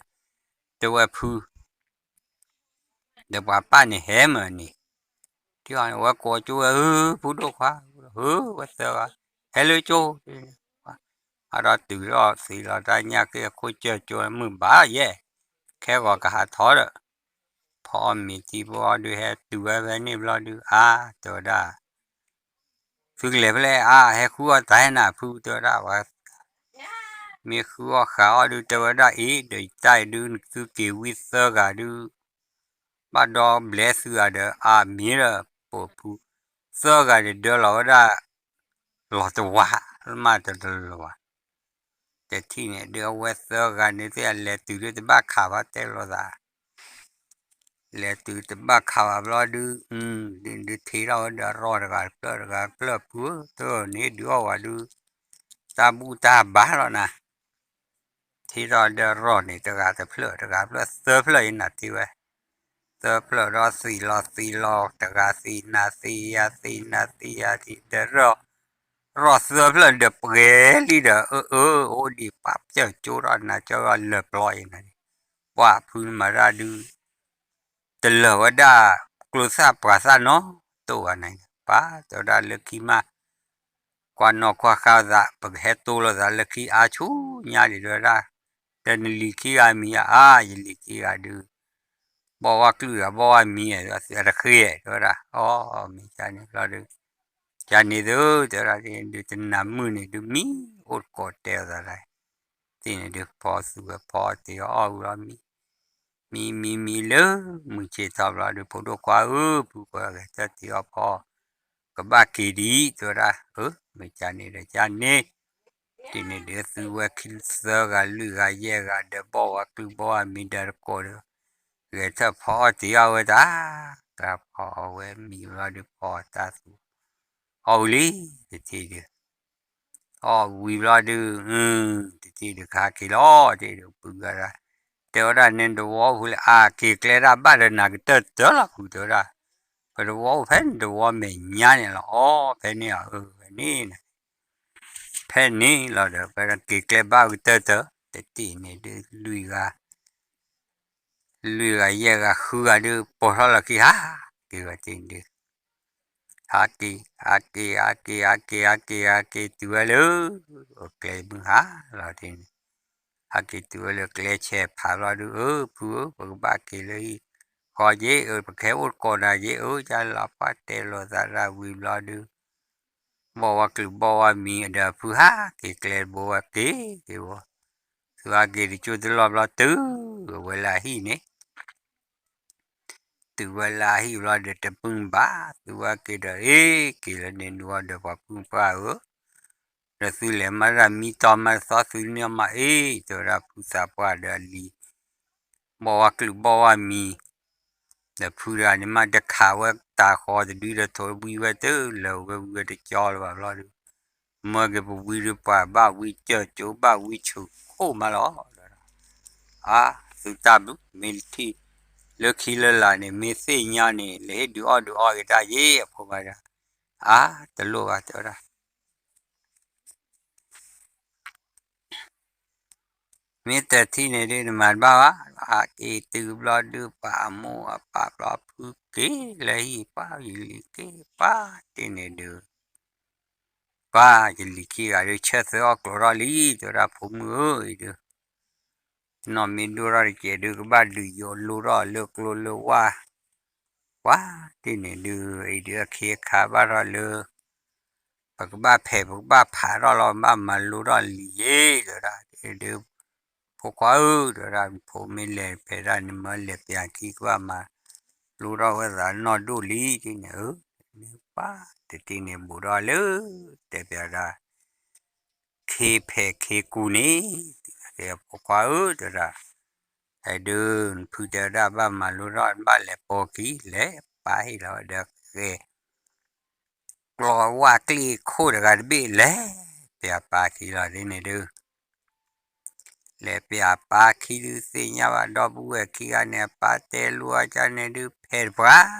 တဲဝဲဖု ဒီးပှၤပၢ်န့ၣ်ဟဲမၢ်န့ၣ် ထံၣ်အီၤန့ၣ် ဝဲကိးကၠိဝဲ ဧၢ ဖုဒိၣ်ခွါ ဧၢ ဝဲသၢဂၤ ဟဲလၢကၠိ ဟးဒီးတုၤထီၣ်သံလီၤတၢ်ညၣ်က့ၤအခိၣ်ကၠၢၢ်ကၠိ မုၢ်ဘၣ်ယဲ ခဲဂီၤကဟးထီၣ်ဒီး ဖီအီၣ်မ့ၤတံၢ်ဖိအီၤဒုး ဟဲတုၤဝဲဖဲန့ၣ်ဘျီဒုး အါ တဲဝဲဒၣ် သုကလဲၤဖဲလဲၣ် အါ ဟဲဃုအီၣ်တၢ်ဟဲနၤဖု တဲဝဲဒၣ် ပှၤ မ့ၢ်ဃုအီၣ်ဃုအီၣ်ဒုး တဲဝဲဒၣ်အံၤ ဒီးယတၢ်အံၤဒုး နသုက့ၤဝံသၢဂၤဒုး ဘၣ်ဒီဘျဲသုဂၤဒီး အါမ့ၢ်ဒီး ပိာ်ဖု သၢဂၤဒီးဒၢလီၤဝဲဒၣ် လီၤတဝါ မ့ၢ်တတလီၤဘၣ် တထံၣ်န့ၣ်ဒုး အဝဲသၢဂၤန့ၣ်သ့ၣ်အလဲၤတုၤဒုးတဘၣ်ခးဘၣ်တဲလိာ်သး လၢ လဲၤတုၤတဘၣ်ခးဘၣ်ဘျီဒုး, ဒုးထံၣ်ထီၣ်ဝဲဒီးအရီၣ်တဂၤတဖျၢၣ်တဂၤတဖျၢၣ်ဖုဧၢ, တန့ၢ်ဒုးအီၣ်ဝဲဒုး, တၢ်ဘူၣ်တၢ်ဘါလီၤနၤ, ထံၣ်ထီၣ်ဒီးအရီၣ်န့ၣ် တဂၤတဖျၢၣ်တဂၤတဖျၢၣ်သၢဖျၢၣ်အံၤနၤတ့ဝဲ, သၢဖျၢၣ်ဒီးသံးလီၤသံးလီၤ တဂၤသံးနၤသံးယၤသံးနၤသံးယၤ ဒီး ရီၣ်သၢဖျၢၣ်ဒီးပှဲၤလံဒီး အၢ အၢ အိၣ်ဒံးပာ်ကၢၢ်ကၠိထီၣ်နၤကၢၢ်လၢပျီအံၤနၤန့ၣ်, ပှၤဖုနမၤတၢ်ဒုး, တလၢာ်ဝဲဒၣ်, ကျိသၣ်ပှၤသၣ်နီတအိၣ်ဘၣ်နၤ, ပၢ်တဲဝဲဒၣ်လၢခံမး, ကွၢ်နီၢ်ကွၢ်ဃါသး ပကဟဲတိလီၤသးလၢခံအါဆူညါဒံးတဲဝဲဒၣ်, ဒီးနလံၤခံဂၤမံၤဧါ, အါ ယလံၤခံဂၤဒုး, ဘီၣ်ဝဲကျုၣ်ဂၤဘီၣ်ဝဲမံၤဧါ, အတဃ့ဧါတဲဝဲဒၣ်, အီ မ့ၢ်ကန့ၣ်ဘျီဒုး, ကန့ၣ်သုတဲဝဲဒၣ်ဒုး တနၤမုၢ်န့ၣ်ဒုး မံအိၣ်တကိးတဲအသးဒၣ်, သ့ၣ်န့ၣ်ဒုး ဖီသူဝဲဖီတ့ၢ်အီၣ်ဝံၤလီၤမံ, မံမံမံလၢမုၢ်ဆ့ၣ်ထီၣ်ဘျီဒုး ဖိဒိၣ်ခွါဧၢ ဖုကွၢ်ဂဲၤဆၢထၢၣ်တ့ၢ်အီၣ်ဖီ, ကဘၣ်က့ၤဒံးတဲဝဲဒၣ်, အၢ မ့ၢ်ကန့ၣ်ဒီးကန့ၣ်, ဒ်န့ၣ်ဒုးသူဝဲခံသၢဂၤလွံၢ်ဂၤယဲၢ်ဂၤဒီး ဘီၣ်ဝဲကျုၣ်ဘီၣ်ဝဲမံၤဒီးတကိးဒီး, ဂဲၤဆၢထၢၣ်ဖီအီၣ်တ့ၢ်အီၣ်ဝဲတၢ်, တၢ်ဖီအီၣ်ဝဲမံၤဘျီဒုးဖီတၢ်သူ အီၣ်ဝံၤလံ, တထံၣ်ဒုး, အီၣ်ဝံၤဘျီဒုး, တထံၣ်ဒုးကဟဲက့ၤလီၤ, တထံၣ်ဒုးပုၢ်ဂၤဒၣ်, တဲဝဲဒၣ်န့ၣ်တဝီအိၣ်ဖဲလဲၣ် အက့ၤကျဲဒၣ်ဘၣ်ဒီးနၤကတၢၢ်တၢၢ်လီၤ ဖုတဲဝဲဒၣ်, ပတဝီအိၣ်ဖဲန့ၣ်တဝီမဲာ်ညါန့ၣ်လီၤ, အီ ဖဲန့ၣ်အီၤ အၢ ဖဲန့ၣ်နၤ, ဖဲန့ၣ်လီၤဒီး ပက့ၤကျဲဘၣ်ကတၢၢ်တၢၢ်, တထံၣ်န့ၣ်ဒုးလွံၢ်ဂၤ လွံၢ်ဂၤယဲၢ်ဂၤဃုဂၤဒုး ပိာ်ထီၣ်လီၤခံ ဟးက့ၤဝဲတ့ၢ်ဒုး, ဟးက့ၤ ဟးက့ၤ ဟးက့ၤ ဟးက့ၤ ဟးက့ၤ ဟးက့ၤတုၤဝဲလၢ အကျဲမုၢ်ဟါလီၤတ့ၢ်န့ၣ်, ဟးက့ၤတုၤဝဲလၢကျဲဆဲးဖးဘျီဒုး အၢ ဖုဧၢ ပကဘၣ်က့ၤလၢဟံၣ်ဃီက့ၤ အၢ ပကဟဲအိၣ်တကိးနၤက့ၤ အၢ ယလၢပှၢ်တဲလိာ်သးဒၣ်ဝံၤဘျီဒုး ဘီၣ်ဝဲကျုၢ်ဘီၣ်ဝဲမံၤဒီးဖုဟးက့ၤကျဲတဘိဝဲက့ၤက့ၤဝဲ, သုဟးက့ၤတကၠိတလီၢ်ဘျီတုၤဝဲလၢအဟံၣ်န့ၣ်, တုၤဝဲလၢအဟံၣ်ဘျီဒီးတမုာ်ဘၣ်, သုဝဲက့ၤဒီး အ့ၣ်က့ၤလၢန့ၣ်ဒုးအီၤဒီးပှၤဖုပှၢ်ဧၢ, ဒီးသုလဲၤမၤတၢ်မံတီမၤတသီသုန့ၢ်အီၣ်မးအ့ၣ် တဲဝဲဒၣ်ဖုသးပှၢ်ဒီးအလံၤ ဘီၣ်ဝဲကျုၢ်ဘီၣ်ဝဲမံၤ ဒီးဖုတဂၤန့ၣ်မး တခးဝဲတၢ်ဃီတဒုဒီးထိးဝံဝဲတလၢာ်ဝဲဝံဝဲတကၠီလၢၤဘၣ်ဘျီဒုး, မၢက့ၤပဝံဒုးပှၤဘၣ်ဝံကၢၢ်ကၠိဘၣ်ဝံဆူၣ်ခိၣ်မးလီၤ, အါ သုတၢ်ဘျုး မ့ၢ်တထံၣ်လၢခံလၢလာ်န့ၣ် မ့ၢ်သ့ၣ်ညါန့ၣ် လဲၤဟ့ၣ်ဒုးအီၣ်ဒုးအီၣ်က့ၤတၢ်ယ့ၢ်အဖိမးဒီး, အါ တလိၣ်ဘၣ်တဲဝဲဒၣ် မ့ၢ်တထံၣ်န့ၣ်ဒုး နမၤတဘၣ်ဘၣ်, ဟးက့ၤတုၤဘျီဒုးပှၤအမိၢ်အပၢ်ဘျီဖုက့ၤလၢဟံၣ်ပှၤယလံၤက့ၤပှၤတ့ၢ်န့ၣ်ဒုး, ပှၤယလံၤခံဂၤဒုး ဆၢသၢအီၣ်ကျိးထီၣ်လံ တဲဝဲဒၣ်ဖိမုၣ်ဧၢအံၤဒုး နီၢ်မ့ၢ်ဒိၣ်ထီၣ်တစဲးဒုး ကဘၣ်ဒုးယိးလိထီၣ်လၢကျိလၢဝၢ်, ပှၤတ့ၢ်န့ၣ်ဒုး အံၤဒုးအခ့အခါဘၣ်ထီၣ်လၢ ပကဘၣ်ဖဲးပကဘၣ်ဖးထီၣ်လီၤ ဘၣ်မၤလိထီၣ်လံၤယ့ၢ် တဲဝဲဒၣ်, ဒုး ဖိခွါဧၢ တဲဝဲဒၣ် ဖိမ့ၢ်လဲၤဖဲးဒၣ်န့ၣ် မၢလဲၤပၠးခံကဘၣ်မၤလိထီၣ်ဝဲသးနီၢ်ဒိၣ်လံ တ့ၢ်န့ၣ်ဧၢ, န့ၣ်ပှၤတတ့ၢ်န့ၣ်ဘူးထီၣ်လၢ တဲပၠးဒၣ် ခ့ဖဲးခ့ကူန့ၣ် တဲဖိခွါဧၢ တဲဝဲဒၣ်, အဲဒုး နဖုတဲဝဲဒၣ်ဘၣ်မၤလိထီၣ် ဘၣ်လဲၤပိာ်ခံ လဲၤပာ်ဟ့ၣ်လီၤဝဲဒီးဃဲၤ ကျီဝၣ်ကျ့ခိၣ်တဂၤတဘ့ၣ် လဲၤပၠးပာ်ခံလီၤဒ်န့ၣ်ဒုး လဲၤပၠးပာ်ခံဒုး သ့ၣ်ညါဘၣ်ဒီပုၢ်ဝဲၢ်ခံဂၤန့ၣ် အပၢ်တဲလိာ်အကန့ၣ်ဒုး ဖဲးတပှၤ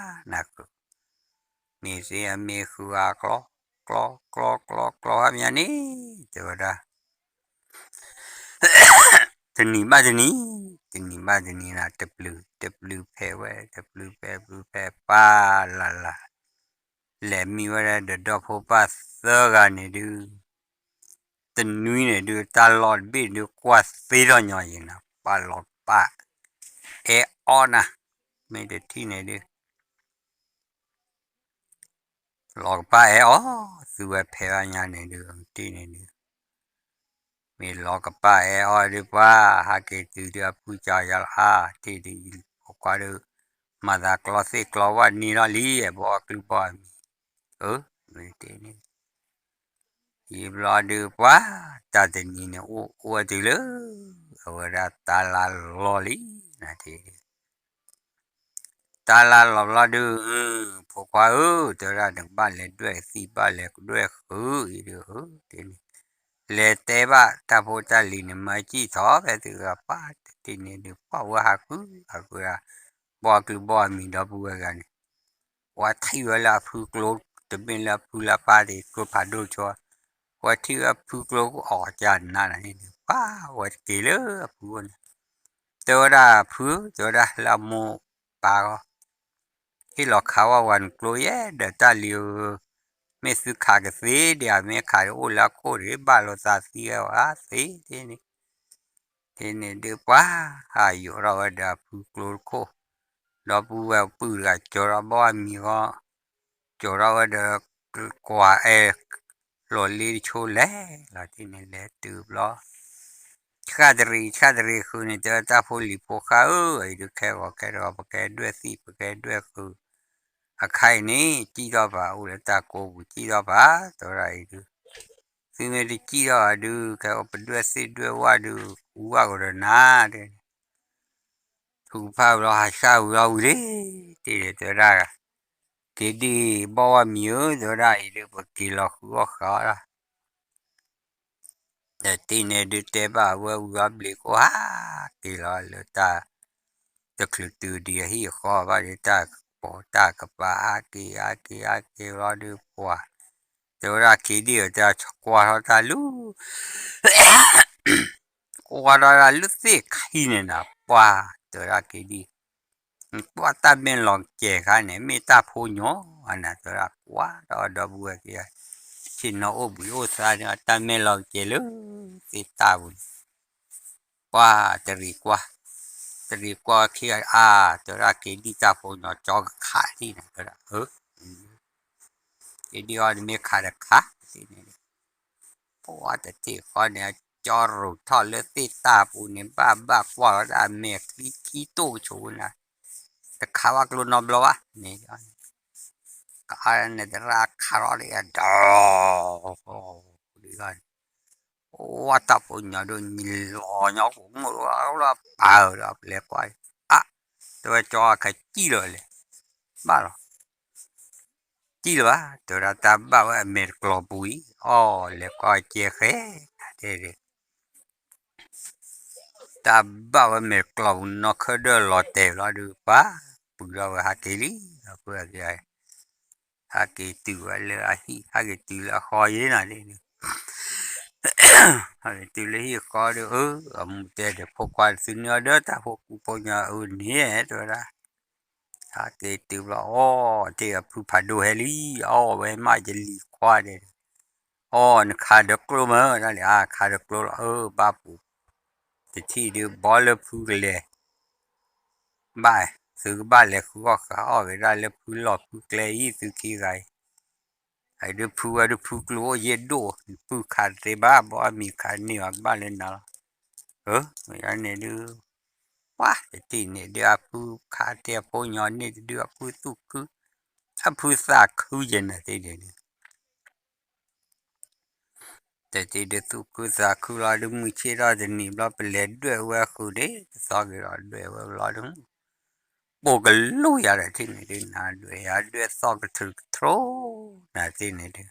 နၤဃုာ်, မ့ၢ်သ့အမ့ၢ်ဃုာ်အကျီ, ကျီ ကျီ ကျီ ကျီ ဟါမၠါန့ၣ် တဲဝဲဒၣ် တနံၤဘၣ်တနံၤ, တနံၤဘၣ်တနံၤနၤ တပျုၤ တပျုၤဖဲးဝဲ တပျုၤဖဲး ပျုၤဖဲး ပၢ်လၢ်လၢ် လဲၤမံဝဲဒၣ်ဒီးဒီဖိပၢ်သၢဂၤန့ၣ်ဒုး တနွံန့ၣ်ဒုး တၢ်လီၢ်တဘ့ၣ်ဒုး ကွၢ်သ့ထီၣ်ညီယံၤနၤ ပၢ်လီၤကပၣ် အဲၣ်အီနၤ မ့ၢ်တထံၣ်န့ၣ်ဒုး လီၤကပၣ်အဲၣ်အီၤ သုဝဲဖဲးဘၣ်ညါန့ၣ်ဒုး တ့ၢ်န့ၣ်ဒုး မ့ၢ်လီၤကပၣ်အဲၣ်အီၤဒုးပှၤ ဟးက့ၤတုၤဒုးအဖုကၠီယါလီၤ အါ တ့ၢ်ဒုး ဖိခွါဒုး မၤသးကျီသ့ၣ်ကျီဝၣ်န့ၢ်ထီၣ်လံ အဲၣ်ဘီအီၣ်ကျုၢ်ဘီအီၣ်မံၤ အၢ မ့ၢ်တ့ၢ်န့ၣ် ယံာ်ဘျီဒုးပှၤ တၢ်တနံၤန့ၣ် အိၣ်အိၣ်ဝဲတုၤလၢ အဝဲဒၣ်တၢ်လါလီၤလံ နတ့ၢ်ဒုး တၢ်လၢလီၤဘျီဒုး, ဖိခွါဧၢ, တဲဝဲဒၣ် နကဘၣ်လဲၤဒွဲၣ်သံၣ် ဘၣ်လဲၤဒွဲၣ်ဃုာ်အံၤဒုး, တဲန့ၣ်, လဲၤတဲဘၣ်တၢ်ဖိတၢ်လံၤန့ၣ် မၤစံၣ်ထီၣ်ဖဲသုဂၤပၢ်တထံၣ်န့ၣ်ဒုး ပှၢ်ဝဲဟးဃုဟးဃုဒၣ်, ဘီၣ်အကလုၢ်ဘီၣ်အမံၤဒီပုၢ်ဝဲၢ်ဂၤန့ၣ်, ပှၤထံၣ်ဝဲလၢအဖုကျိ, တမ့ၢ်လၢအဖုလၢအပၢ်တကျိဖးဒိၣ်ဆိ, ပှၤထံၣ်ဝဲအဖုကျိအီၣ်ကနၤန့ၣ်ဒုး ပှၢ်ဝဲတက့ၤလၢအဖုအိၣ်န့ၣ်, တဲဝဲဒၣ်ဖု, တဲဝဲဒၣ်လၢအမိၢ်ပၢ်ဂီၢ် ဟ့ၣ်လီၤခးဝဲဝဲနကျိယဲဒီးတၢ်လံၤဧၢ, မ့ၢ်သုခးကသ့ဒံးဧါ, မ့ၢ်ခးဒီးအိၣ်လၢအခိၣ်န့ၣ် ဘၣ်လိာ်သးသံဝဲသ့န့ၣ်, သ့န့ၣ်ဒုးပှၢ်, ဟးယိးထီၣ်ဝဲဒီးအဖုကျိတခိၣ်, ဒီပုၢ်ဝဲၢ်ပုၢ်တဂၤ ကၠီၤထီၣ်ဘီၣ်အမံၤဂီၢ်, ကၠီၤထီၣ်ဝဲဒီး ကွၢ်အဲၣ် လီၤလ့တဆိလဲၤလီၤ သ့န့ၣ်လဲၤတုၤဘျီ ဆှၣ်တရံး ဆှၣ်တရံးဃုာ်န့ၣ် တဲဝဲတၢ်ဖိလံၤဖိဃၢ်ဧၢ, အံၤဒုးခဲဂီၤခဲဂီၤ ပကဒွဲၣ်သံၣ် ပကဒွဲၣ်ဃုာ်, အခါအံၤန့ၣ် စံၣ်ထီၣ်ပာ် အိၣ်လၢတၢ်ကိးပူၤ စံၣ်ထီၣ်ပာ် တဲဝဲဒၣ်အံၤဒုး, သုမ့ၢ်တစံၣ်ထီၣ်အီၤဒုး ခဲအံၤပဒွဲၣ်သ့ၣ်ဒွဲၣ်ဝၣ်ဒုး အူဝၣ်ကဒီးနၤ တဲ ဖုကဖၣ်ဘျီ ဟးဆှၣ်ဝံၤလီၤဝံၤလံ, တ့ၢ်တဲဝဲဒၣ်, က့ၤဒံၣ်ဘီၣ်ဝၣ်မံၤဧၢ, တဲဝဲဒၣ်အံၤဒုး ပက့ၤလီၤဃုအီၣ်ဃုအီၣ်ဒၣ် တ့ၢ်န့ၣ်ဒုးတဲဘၣ်ဝဲဝံၤအီၤဘျံးကိၣ်ဟးက့ၤလီၤလၢတၢ် တချုးတုၤဒံးအဟံၣ်အဃီဘၣ်ဒီး တၢ်ပိာ်တၢ်ကပၤဟးက့ၤ ဟးက့ၤ ဟးက့ၤလီၤဒုးပှၤ, တဲဝဲဒၣ်က့ၤဒံၣ်ဧၢ တဲကွၢ်ထီၣ်တၢ်လူၤ ကွၢ်ထီၣ်တၢ်လူၤသ့ၣ်ခံန့ၣ်နၤ ပှၤ, တဲဝဲဒၣ်က့ၤဒံၣ်, ကွၢ်တၢ်မဲာ်လီၤကဲၤခါန့ၣ် မ့ၢ်တၢ်ဖိညီနၤ တဲဝဲဒၣ်ကွၢ်ဒီးဒီပုၢ်ဝဲၢ်ခံဂၤ, ဆ့ၣ်နီၤအိၣ်ဘှံးအိၣ်သါန့ၣ် တၢ်မဲာ်လီၤကဲၤလၢသ့ၣ်တၢ်ပူၤန့ၣ် ပှၤတရံးကွၢ်, တရံးကွၢ်ခံဂၤအါ, တဲဝဲဒၣ်က့ၤဒံၣ်တၢ်ဖိညီ ကၠီကခးဒံၣ်နၤ တဲဝဲဒၣ်, က့ၤဒံၣ်အီၤတမ့ၢ်ခးတခးန့ၣ်, ပှၤတထံၣ်ဃီန့ၣ် ကၠီရိၤထီၣ်လၢသ့ၣ်တၢ်ပူၤန့ၣ် ဘၣ်ဘၣ်ကွၢ်ဝဲဒၣ်အမဲာ်ချံခံတိၢ်ကဆိးနၤ, တခးဘၣ်ကျိနီတဘျီဘၣ်န့ၣ်, ကန့ၣ်သရၣ်ခးထီၣ်ဒီးဒီး အိၣ်တၢ်ဖိညီဒိၣ် လီၤညီကိးမုၢ်လီၤပာ်ဒီး ပလဲၤကွၢ်, အါ, တဲဝဲကၠီအခါစံၣ်လီၤလဲၣ်, ဘၣ်လီၤ, စံၣ်လီၤဘၣ် တဲဝဲဒၣ်တၢ်ဘၣ်ဝဲအမဲာ်တကျီၤပူၤအံၤ, အီၣ်လဲၤကွၢ်ကဲဃဲ, တဲဒၣ် တၢ်ဘၣ်ဝဲမဲာ်တကျီၤပူၤ နီၢ်ခၢၣ်ဒၢၣ်လီၤတဲာ်လီၤဒုး ပှၤပုၢ်ထီၣ်ဝဲဟးက့ၤလံ, ဒီပုၢ်ဝဲၢ်ခံဂၤ ဟးက့ၤတုၤဝဲလၢအဟံၣ် ဟးက့ၤတုၤလၢအဃီယ့ၣ်နၤဒ်န့ၣ်, ဟးက့ၤတုၤလၢဟံၣ်ဃီဒီး အၢ အမူတဲဒီး ဖိခွါတသုန့ၢ်အီၤဒီးတၢ်ဖိကူဖိညီအၢန့ၣ် တဲဝဲဒၣ်, ဟးက့ၤတုၤဘျီ အီၣ်တ့ၢ်အဖုဖးဒိၣ်ဟဲလံ, အီၣ်ဝဲမးယလံၤခွါဒဲး, အီၣ်နခးဒီးကျိမ့ၢ်ဒၣ်လဲၣ်, အါ ခးဒီးကျိလီၤ အၢ ဘၣ်ပူၤ တထံၣ်ဒုး ဘီလၢဖုကလဲၤ ဘၣ်, သုကဘၣ်လဲၤဃုအီၣ်ဃုအီၣ်က့ၤဒၣ်လၢဖုလီၢ်ဖုကျဲအံၤ သုခံဂၤအံၤ, အဒုးဖုဝဲဒုးဖုကျိအိၣ်ယဲၢ်ဒိၣ် ဖုခးတသ့ဘၣ် ဘီအမံၤခးန့ၢ်အီၤကဘၣ်လၢနၤလီၤ, အၢ န့ၣ်ဒုး, ပှၤတထံၣ်န့ၣ်ဒုး အဖုခးတဲအဖိညီန့ၣ်တဒုး အဖုသူၣ်ခု, အဖုသးခုယဲၢ်နၤသ့ၣ်ဒုး တထံၣ်ဒုးသူၣ်ခုသးခုလီၤဒုး မုၢ်ဆ့ၣ်ထီၣ်တနံၤဘျီ ပလဲၤဒွဲၣ်ဝဲဃုာ်ဒ့ တသီက့ၤဒီးဒွဲၣ်ဝဲဘျီဒုး, ပိာ်ကလူၢ်ယၤဒီးထံၣ်န့ၣ်ဒုး နၤဒွဲၣ်ယၤဒွဲၣ်သီၣ်ကထြူးကထြူး နၤသ့ၣ်န့ၣ်ဒုး,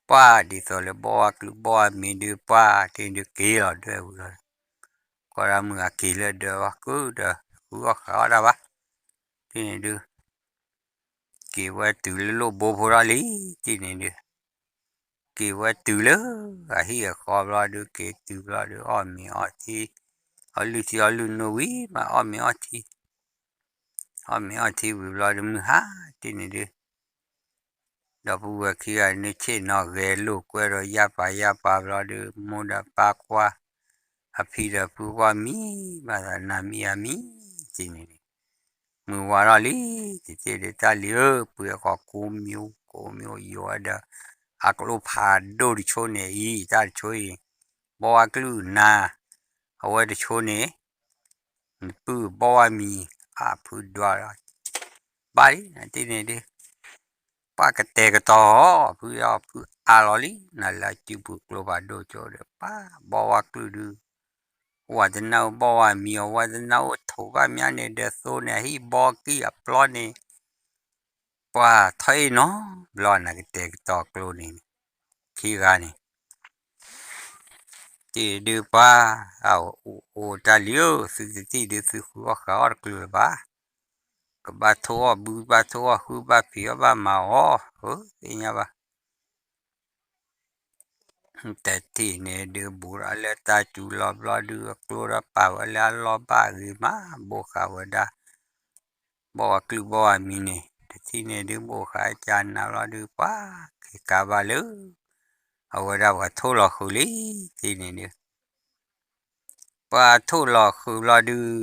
ပှၤဒ်သိးလၢဘီဝါကျုးဘီဝါမံၤဒုး ပှၤထံၣ်ဒုးက့ၤလီၤဒွဲၣ်ဝံၤလီၤ, ကီၢ်ဒၣ်မုၢ်အက့ၤလၢဒၢးဝဲကုဒီး ဃုအီၣ်ဃုအီၣ်တၢ်ဘၣ်, ထံၣ်န့ၣ်ဒုး က့ၤဝဲတုၤလၢလိၣ်ဘိဖိထီၣ်လံ, ထံၣ်န့ၣ်ဒုး က့ၤဝဲတုၤလၢအဟံၣ်အဃီဘျီဒုး က့ၤတုၤဘျီဒုး အီၣ်မ့ၤအီထံ, အီလုၢ်ထံအီလုၢ်နိဝံၤမး အီၣ်မ့ၤအီထံ, အီၣ်မ့ၤအီထံဝံၤဘျီဒုး မုၢ်ဟါတ့ၢ်န့ၣ်ဒုး ဒီပုၢ်ဝဲၢ်ခံဂၤန့ၣ် ဆ့ၣ်နီၤဂဲၤလိာ်ကွဲဒီးယၢ်ပၤယၢ်ပၤဘျီဒုး မိၢ်ဒီးပၢ်ကွၢ်, အဖံဒီးဖုကွၢ်မံ, ဘၣ်သးနၤမံယၤမံ, တ့ၢ်န့ၣ်ဒုး မုၢ်ဝါထီၣ်လံ, တ့ၢ်တ့ၢ်ဒုး တၢ်လံၤဧၢ, ပှ့ၤအဃီကိးမံၤကိးမံၤယိၤဝဲဒီး အကျိဖးဒိၣ်တဆိန့ၣ်အံၤ တၢ်တဆိအံၤ, ဘီဝါကျုၢ်နၤ, အဝဲတဆိန့ၣ် နပုၢ်ဘီဝါမံၤ အဖုဒွးလီၤ, ဘၣ်လံ နတ့ၢ်န့ၣ်ဒုး ပှၤကတဲာ်ကတီၤ ဖုအီၤဖုအါလီၤလံ နလၢစုပူၤကျိဖးဒိၣ်ကၠိဒီး ပှၤဘီဝါကျုၢ်ဒုး ဝဲတနၢ်အိၣ်ဘီၣ်ဝဲမံၤအီၤ, ဝဲတနၢ်အိၣ်ထိးဘၣ်မးန့ၣ် ဒီးသိန့ၣ် အဟံၣ်ဘီကံၢ်အပျီန့ၣ် ပှၤထီၣ်အ့ၣ်နီၤဘျီ နကတဲာ်ကတီၤကျိန့ၣ် ခံဂၤန့ၣ် တ့ၢ်ဒုးပှၤ အိၣ်တၢ်လံဧၢ, သုတထံၣ်ဒုး သုဃုအီၣ်ဃုအီၣ်တကျိၤလၢၤဘၣ်. ကဘၣ်ထိၣ်အီၣ်ဘု ဘၣ်ထိၣ်အီၣ်ဃု ဘၣ်ဖံးအီၣ်ဘၣ်မၤအီၤ, သ့ၣ်ညါဘၣ်. တထံၣ်န့ၣ်ဒုး ဘူးထီၣ်လၢတၢ်စူၤလီၤဘျီဒုး အကျိဒီးပာ်ဝဲလၢအလီၢ်ဘၣ်ဂ့ၤမး ဘိးဃာ်ဝဲဒၣ် ဘီၣ်ဝဲကျုၢ်ဘီၣ်ဝဲမံၤန့ၣ် တထံၣ်န့ၣ်ဒုး ဘိးဃာ်ကနၤဘျီဒုး ပှၤက့ၤကါဘၣ်လၢ အဝဲဒၣ်ပှၤထိၣ်လီၤဃုာ်လံ တထံၣ်န့ၣ်ဒုး ပှၤထိၣ်လီၤဃုာ်ဘျီဒုး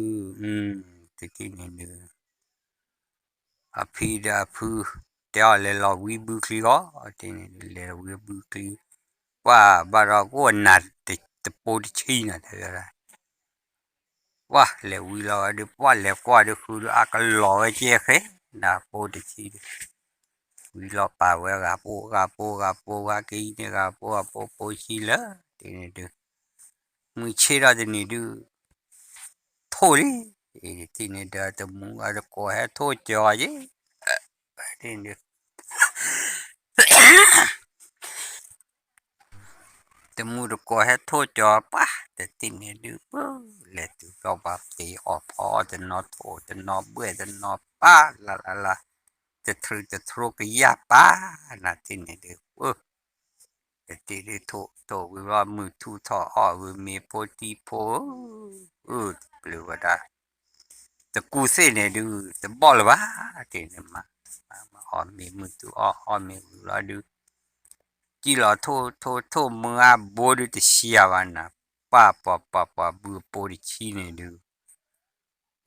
တထံၣ်န့ၣ်ဒုး အဖံဒီးအဖု တဲအီၤလဲၤလီၤဝံဘုချံအီၤ တထံၣ်န့ၣ်ဒုး လဲၤလီၤဝံဘုချံ ပှၤဘၣ်ဒီးကအိၣ်နၤတပိတဆံန့ၣ် တဲဝဲဒၣ် ပှၤလဲၤဝံလီၤဝဲဒုး ပှၤလဲၤကွၢ်ဒုးဃုဒုး အကလီၤဝဲကဲဃဲ နၤပိတဆံဒုး ဝံလီၤပာ်ဝဲဂၤပိ ဂၤပိ ဂၤပိ ဂၤက့ၤအံၤန့ၣ် ဂၤပိ ဂၤပိ ပိဆံလၢ တထံၣ်န့ၣ်ဒုး မုၢ်ဆ့ၣ်ထီၣ်တနံၤဒုး ထိၣ်လံ တထံၣ်န့ၣ်ဒုး တမူအတကိးဟဲထိၣ်ကၠီၤအီၤယ့ၣ် တထံၣ်န့ၣ်ဒုး တမူတကိးဟဲထိၣ်ကၠီၤပှၤ တထံၣ်န့ၣ်ဒုး ပၢ လဲၤတုၤဘျီပှၤပ့ၤအီၣ်ဖီအီၣ်တနီၤထိၣ်တနီၤဘှဲၣ်တနီၤပၢ် လၢ်လၢ်လၢ် တထြူးတထြူးကယၢ်ပၢ် နထံၣ်န့ၣ်ဒုး ပၢ တထံၣ်ဒုးထိၣ်ထိၣ်ဝံၤဘျီ မုၢ်ထူၣ်ထီၣ်အီၣ်ဝံၤမ့ၤဖိတံၢ်ဖိ အၢ တပျုၤဝဲဒၣ် တကူသ့ၣ်န့ၣ်ဒုး တဘီၣ်လၢၤဘၣ် တထံၣ်န့ၣ်မး မၤအီၣ်မ့ၤ မုၢ်ထူၣ်အီၣ်အီၣ်မ့ၤဝံၤဘျီဒုး ကံၣ်လီၤထိၣ်ထိၣ်ထိၣ်မုၢ်အါဘိဒုးတဆံးယၤဘၣ်နၤ ပှၤပှၤပှၤပှၤဘုအပိတဆံန့ၣ်ဒုး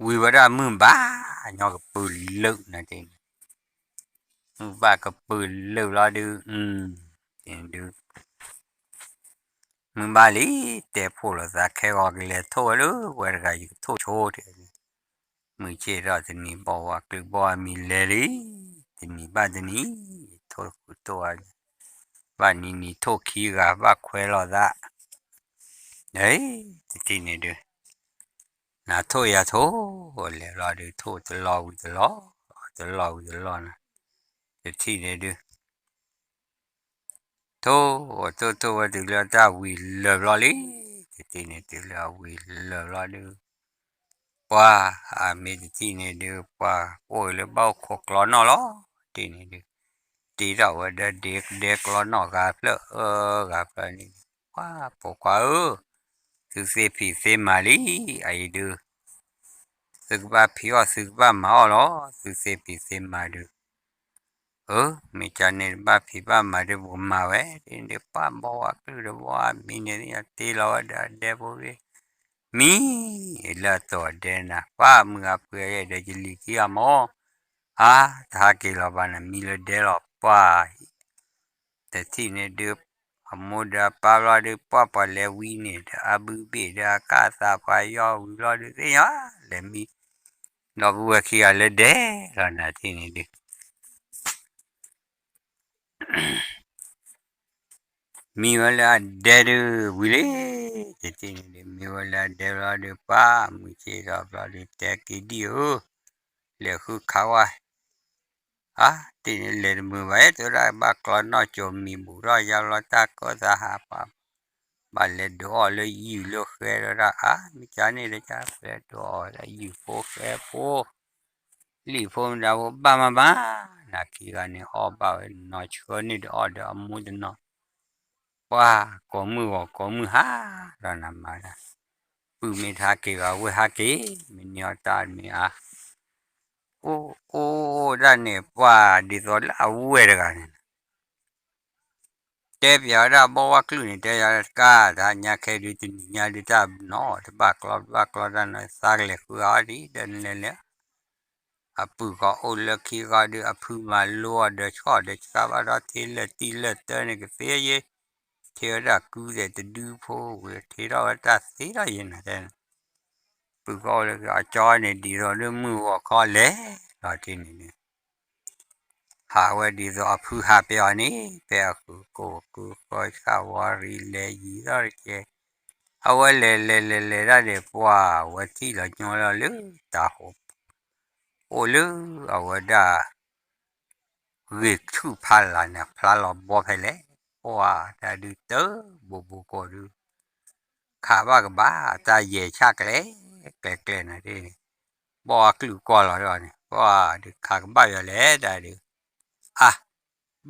ဝံၤဝဲဒၣ်မုၢ်ဘၣ် ညီကပုာ်လၢာ်နၤတထံၣ်န့ၣ် မုၢ်ဘၣ်ကပုာ်လၢာ်ဘျီဒုး တထံၣ်န့ၣ်ဒုး မုၢ်ဘၣ်လံ တဲဖိၣ်လိာ်သး ခဲဂီၤကလဲၤထိၣ်ဝဲလၢ ဝဲတဂၤယကထိၣ်ဆိတထံၣ်န့ၣ် မုၢ်ဆ့ၣ်ထီၣ်တနံၤ ဘီၣ်ဝဲကျုၢ်ဘီၣ်ဝဲမံၤလဲၤလံ တနံၤဘၣ်တနံၤ ထိၣ်ဃုထိၣ်ဝဲ ဘၣ်နံၤနံၤထိၣ်ခံဂၤ ဘၣ်ခွဲးလိာ်သး တထံၣ်န့ၣ်ဒုး နၤထိၣ်ယၤထိၣ် လဲၤဘျီဒုး ထိၣ်တလီၢ်ဝံၤတလီၢ် တလီၢ်ဝံၤတလီၢ်နၤ တထံၣ်န့ၣ်ဒုး ထိၣ်ထိၣ်ထိၣ်ဝဲတုၤလၢတၢ်ဝံၤလၢာ်ဘျီလံ တထံၣ်န့ၣ်တုၤလၢအဝံၤလၢာ်ဘျီဒုး ပှၤအမ့ၢ်တထံၣ်န့ၣ်ဒုး ပှၤအိၣ်လၢဘၣ်အိၣ်ခိးကျီနီၣ်လီၤ တထံၣ်န့ၣ်ဒုး တ့ထီၣ်ဝဲဒီးဒဲကဒဲကျီနီၣ်ဂၤဖျၢၣ်အၢဂၤဖျၢၣ်န့ၣ် ပှၤပိာ်ခွါဧၢ သုသ့ဖံးသ့မၤလံ အအံၤဒုး သုကဘၣ်ဖံးအီၣ်သုကဘၣ်မၤအီၣ်လီၤ သုသ့ဖံးသ့မၤဒုး အၢ မ့ၢ်ကန့ၣ်တဘၣ်ဖံးဘၣ်မၤဒုး ပကမၤဝဲ ဒ်ပှၤဘီၣ်ဝဲကျုၢ်ဒီးဘီၣ်အမံၤန့ၣ် တ့လီၤဝဲဒီးအဒဲဖိဂ့ၤ မံၤ လၢအတိာ်အဒဲနၤ ပှၤမုၢ်အပှဲၤယဲၢ်ဒီးယလံၤခံဂၤမီၤ အါ တဟးက့ၤလီၤဘၣ်နၤ မံလၢဒဲလီၤ ပှၤ တထံၣ်န့ၣ်ဒုး အမိၢ်ဒီးအပၢ်ဘျီဒုး ပှၤပှၤလဲၤဝံန့ၣ်ဒီး အဘုဘ့ၣ်ဒီးအကၢ်အသးပှၤယီၢ်ဝံၤဘျီဒုး သ့ၣ်ညါ လဲၤမံ ဒီပုၢ်ဝဲၢ်ခံဂၤလၢဒဲလီၤ နၤတထံၣ်န့ၣ်ဒုး မံဝဲလၢအဒဲဒုး ဝံၤလံ တထံၣ်န့ၣ်ဒုး မံဝဲလၢအဒဲဘျီဒုး ပှၤမုၢ်ဆ့ၣ်ထီၣ်ဘျီဒုး တဲက့ၤဒံၣ်ဧၢ လဲၤဃုခးဝဲ အါ တထံၣ်န့ၣ် လဲၤတမုာ်ဘၣ် တဲဝဲဒၣ် ဘၣ်ကျီနီၣ်ကၠိမံၤဘူးထီၣ်ယါဘျီ တၢ်ကီၢ်တၢ်ဟးပှၤ ဘၣ်လဲၤဒုးအီၣ်လၢယုၢ်လၢဃဲဒီးဒၣ် အါ မ့ၢ်ကန့ၣ်ဒီး ကပျဲဒုးအီၣ်ဝဲဒၣ်ယုၢ်ဖိဃဲဖိ လံာ်ဖိမတၤဖိဘၣ်မးဘၣ် နၤခံဂၤန့ၣ် အီၣ်ဘၣ်ဝဲနီၢ်ဆှၢန့ၣ်ဒီး အီၣ်ဒီးအမူတနီၤ ပှၤကိးမုၢ်ဂီၤကိးမုၢ်ဟါ ဒီးနၤမၤဒၣ် ပုၢ်မ့ၢ်တဟးက့ၤဘၣ် ဝဲဟးက့ၤ မ့ၢ်န့ၢ်အီၣ်တၢ်မ့ၢ်အါ အိၣ်အိၣ်အိၣ်ဒၣ်န့ၣ် ပှၤဒ်သိးလၢအဝဲၢ်တဂၤန့ၣ် တဲပျးဝဲဒၣ်ဘီၣ်ဝါကျုၢ်န့ၣ် တဲယၤတကါ တဟါညါခဲဒုး တနံၤညါဒုးတၢ်နီတဘၣ်ကျီ တဘၣ်ကျီတၢ်နီၤ သးကလဲၤဃုအီၤဒ်ဒီးနလဲၤလဲၤ အပုၢ်ကီးအိၣ်လၢခံဂီၤဒုး အဖုမၤလိအီၤဒီးဆှီၣ်ဒီးဆှါဘၣ်ဒီး ထံလၢာ်တံၢ်လၢာ်တၢန့ၣ်ကသ့ယ့ ထံဝဲဒၣ်ကုသဲးတဒုဖိဝံၤ ထံထီၣ်ဝဲတၢ်သ့ထီၣ်ယဲနၤတဲ ပုၢ်ကီးအိၣ်လၢအကၠီန့ၣ် ဒ်သိးလၢမုၢ်ဂီၤခီလဲၤလီၤတထံၣ်န့ၣ်ဒုး ဟးဝဲဒ်သိးအဖုဟးပဲအီၤန့ၣ် ဖဲအဃုာ်ကိာ်ဃုာ်ဃီဆၣ်ဝီရံလဲၤယံၤထီၣ်တကဲး အဝဲလဲၤလဲၤလဲၤလဲၤဒၣ်န့ၣ် ပှၤဝဲထံၣ်လီၤညီလီၤလၢတၤဟိ အိၣ်လၢအဝဲဒၣ် ဂ့ၤဆူၣ်ဖးလၢ်န့ၣ် ဖျါလီၤဘီဖဲလဲၣ်, ပှၤတၢ်ဒုးတၢ်ဘိးဘိးကီးဒုး ခးဘၣ်ကဘၣ် တၢ်ယဲၢ်ဆၣ်ကျဲ ကျဲကျဲနၤဒ်န့ၣ်, ဘီအကလုာ်ကွၢ်လီၤဒ်န့ၣ် ပှၤဒုးခးကဘၣ်ယၤလဲၣ်တၢ်ဒုး, အါ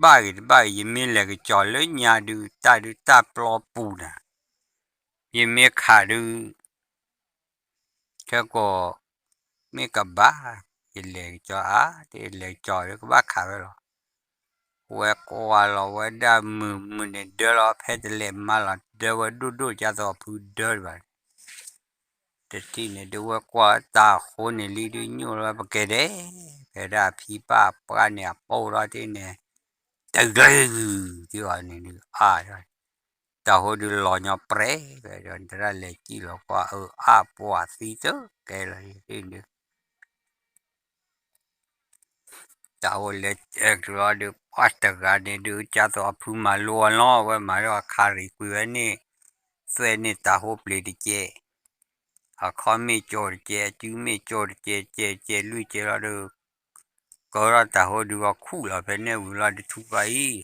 ဘၣ်ဂ့ၤတဘၣ်ဂ့ၤ ယမ့ၢ်လဲၤကစီၤလၢညါဒုး တၢ်ဒုးတၢ်ပျီပူၤနၤ, ယမ့ၢ်ခးဒုး ခဲကိာ် မ့ၢ်ကဘၣ် ယလဲၤကစီၤအါ တလဲၤကစီၤဒုးကဘၣ်ခးဝဲလီၤ. ဝဲကွၢ်လီၤဝဲဒၣ်မုာ်မုာ်န့ၣ် ဒၢလီၤဖဲတလဲၤမၤလီၤ ဒၢဝဲဒိၣ်ဒိၣ် ကၢ်သိးအဖုဒၢတဘၣ်န့ၣ်, တထံၣ်န့ၣ်ဒုး ဝဲကွၢ်တၤဟိန့ၣ်လံဒုးညိၣ်လီၤဝဲပကဲဒဲး, ဖဲဒၣ်အဖံပၢ်ပှၢ်န့ၣ် အပိၢ်ထီၣ်တ့ၢ်န့ၣ် တဂ့ၤဂုၤ တ့ၢ်အီၤန့ၣ်ဒုး အါ တၢ်ဟိဒုးလီၤညီပြဲဝဲဒီး တရၣ်လဲၤစံၣ်လီၤကွၢ်အၢ အါပှၤသံတကဲလီၤဒုး တၢ်ဟိလဲၤကလီဒုး ပှၤတဂၤန့ၣ်ဒုး ကၢ်သိးအဖုမၤလိအီၤလီၤ အဝဲမၤဒီးအခါရံၤကွံာ်ဝဲန့ၣ် သွဲၣ်န့ၣ်တၤဟိပျ့ၤတကဲး, အခီမ့ၢ်ကၠိတကဲး အစုမ့ၢ်ကၠိတကဲး ကဲးကဲးလွံၢ်ကဲးလီၤဒုး ကၢထီၣ်တၤဟိဒုးဂီၤခူၣ်လီၤဖဲန့ၣ်ဝံၤလီၤဒုးထူၣ်ဘၣ်အံၤ,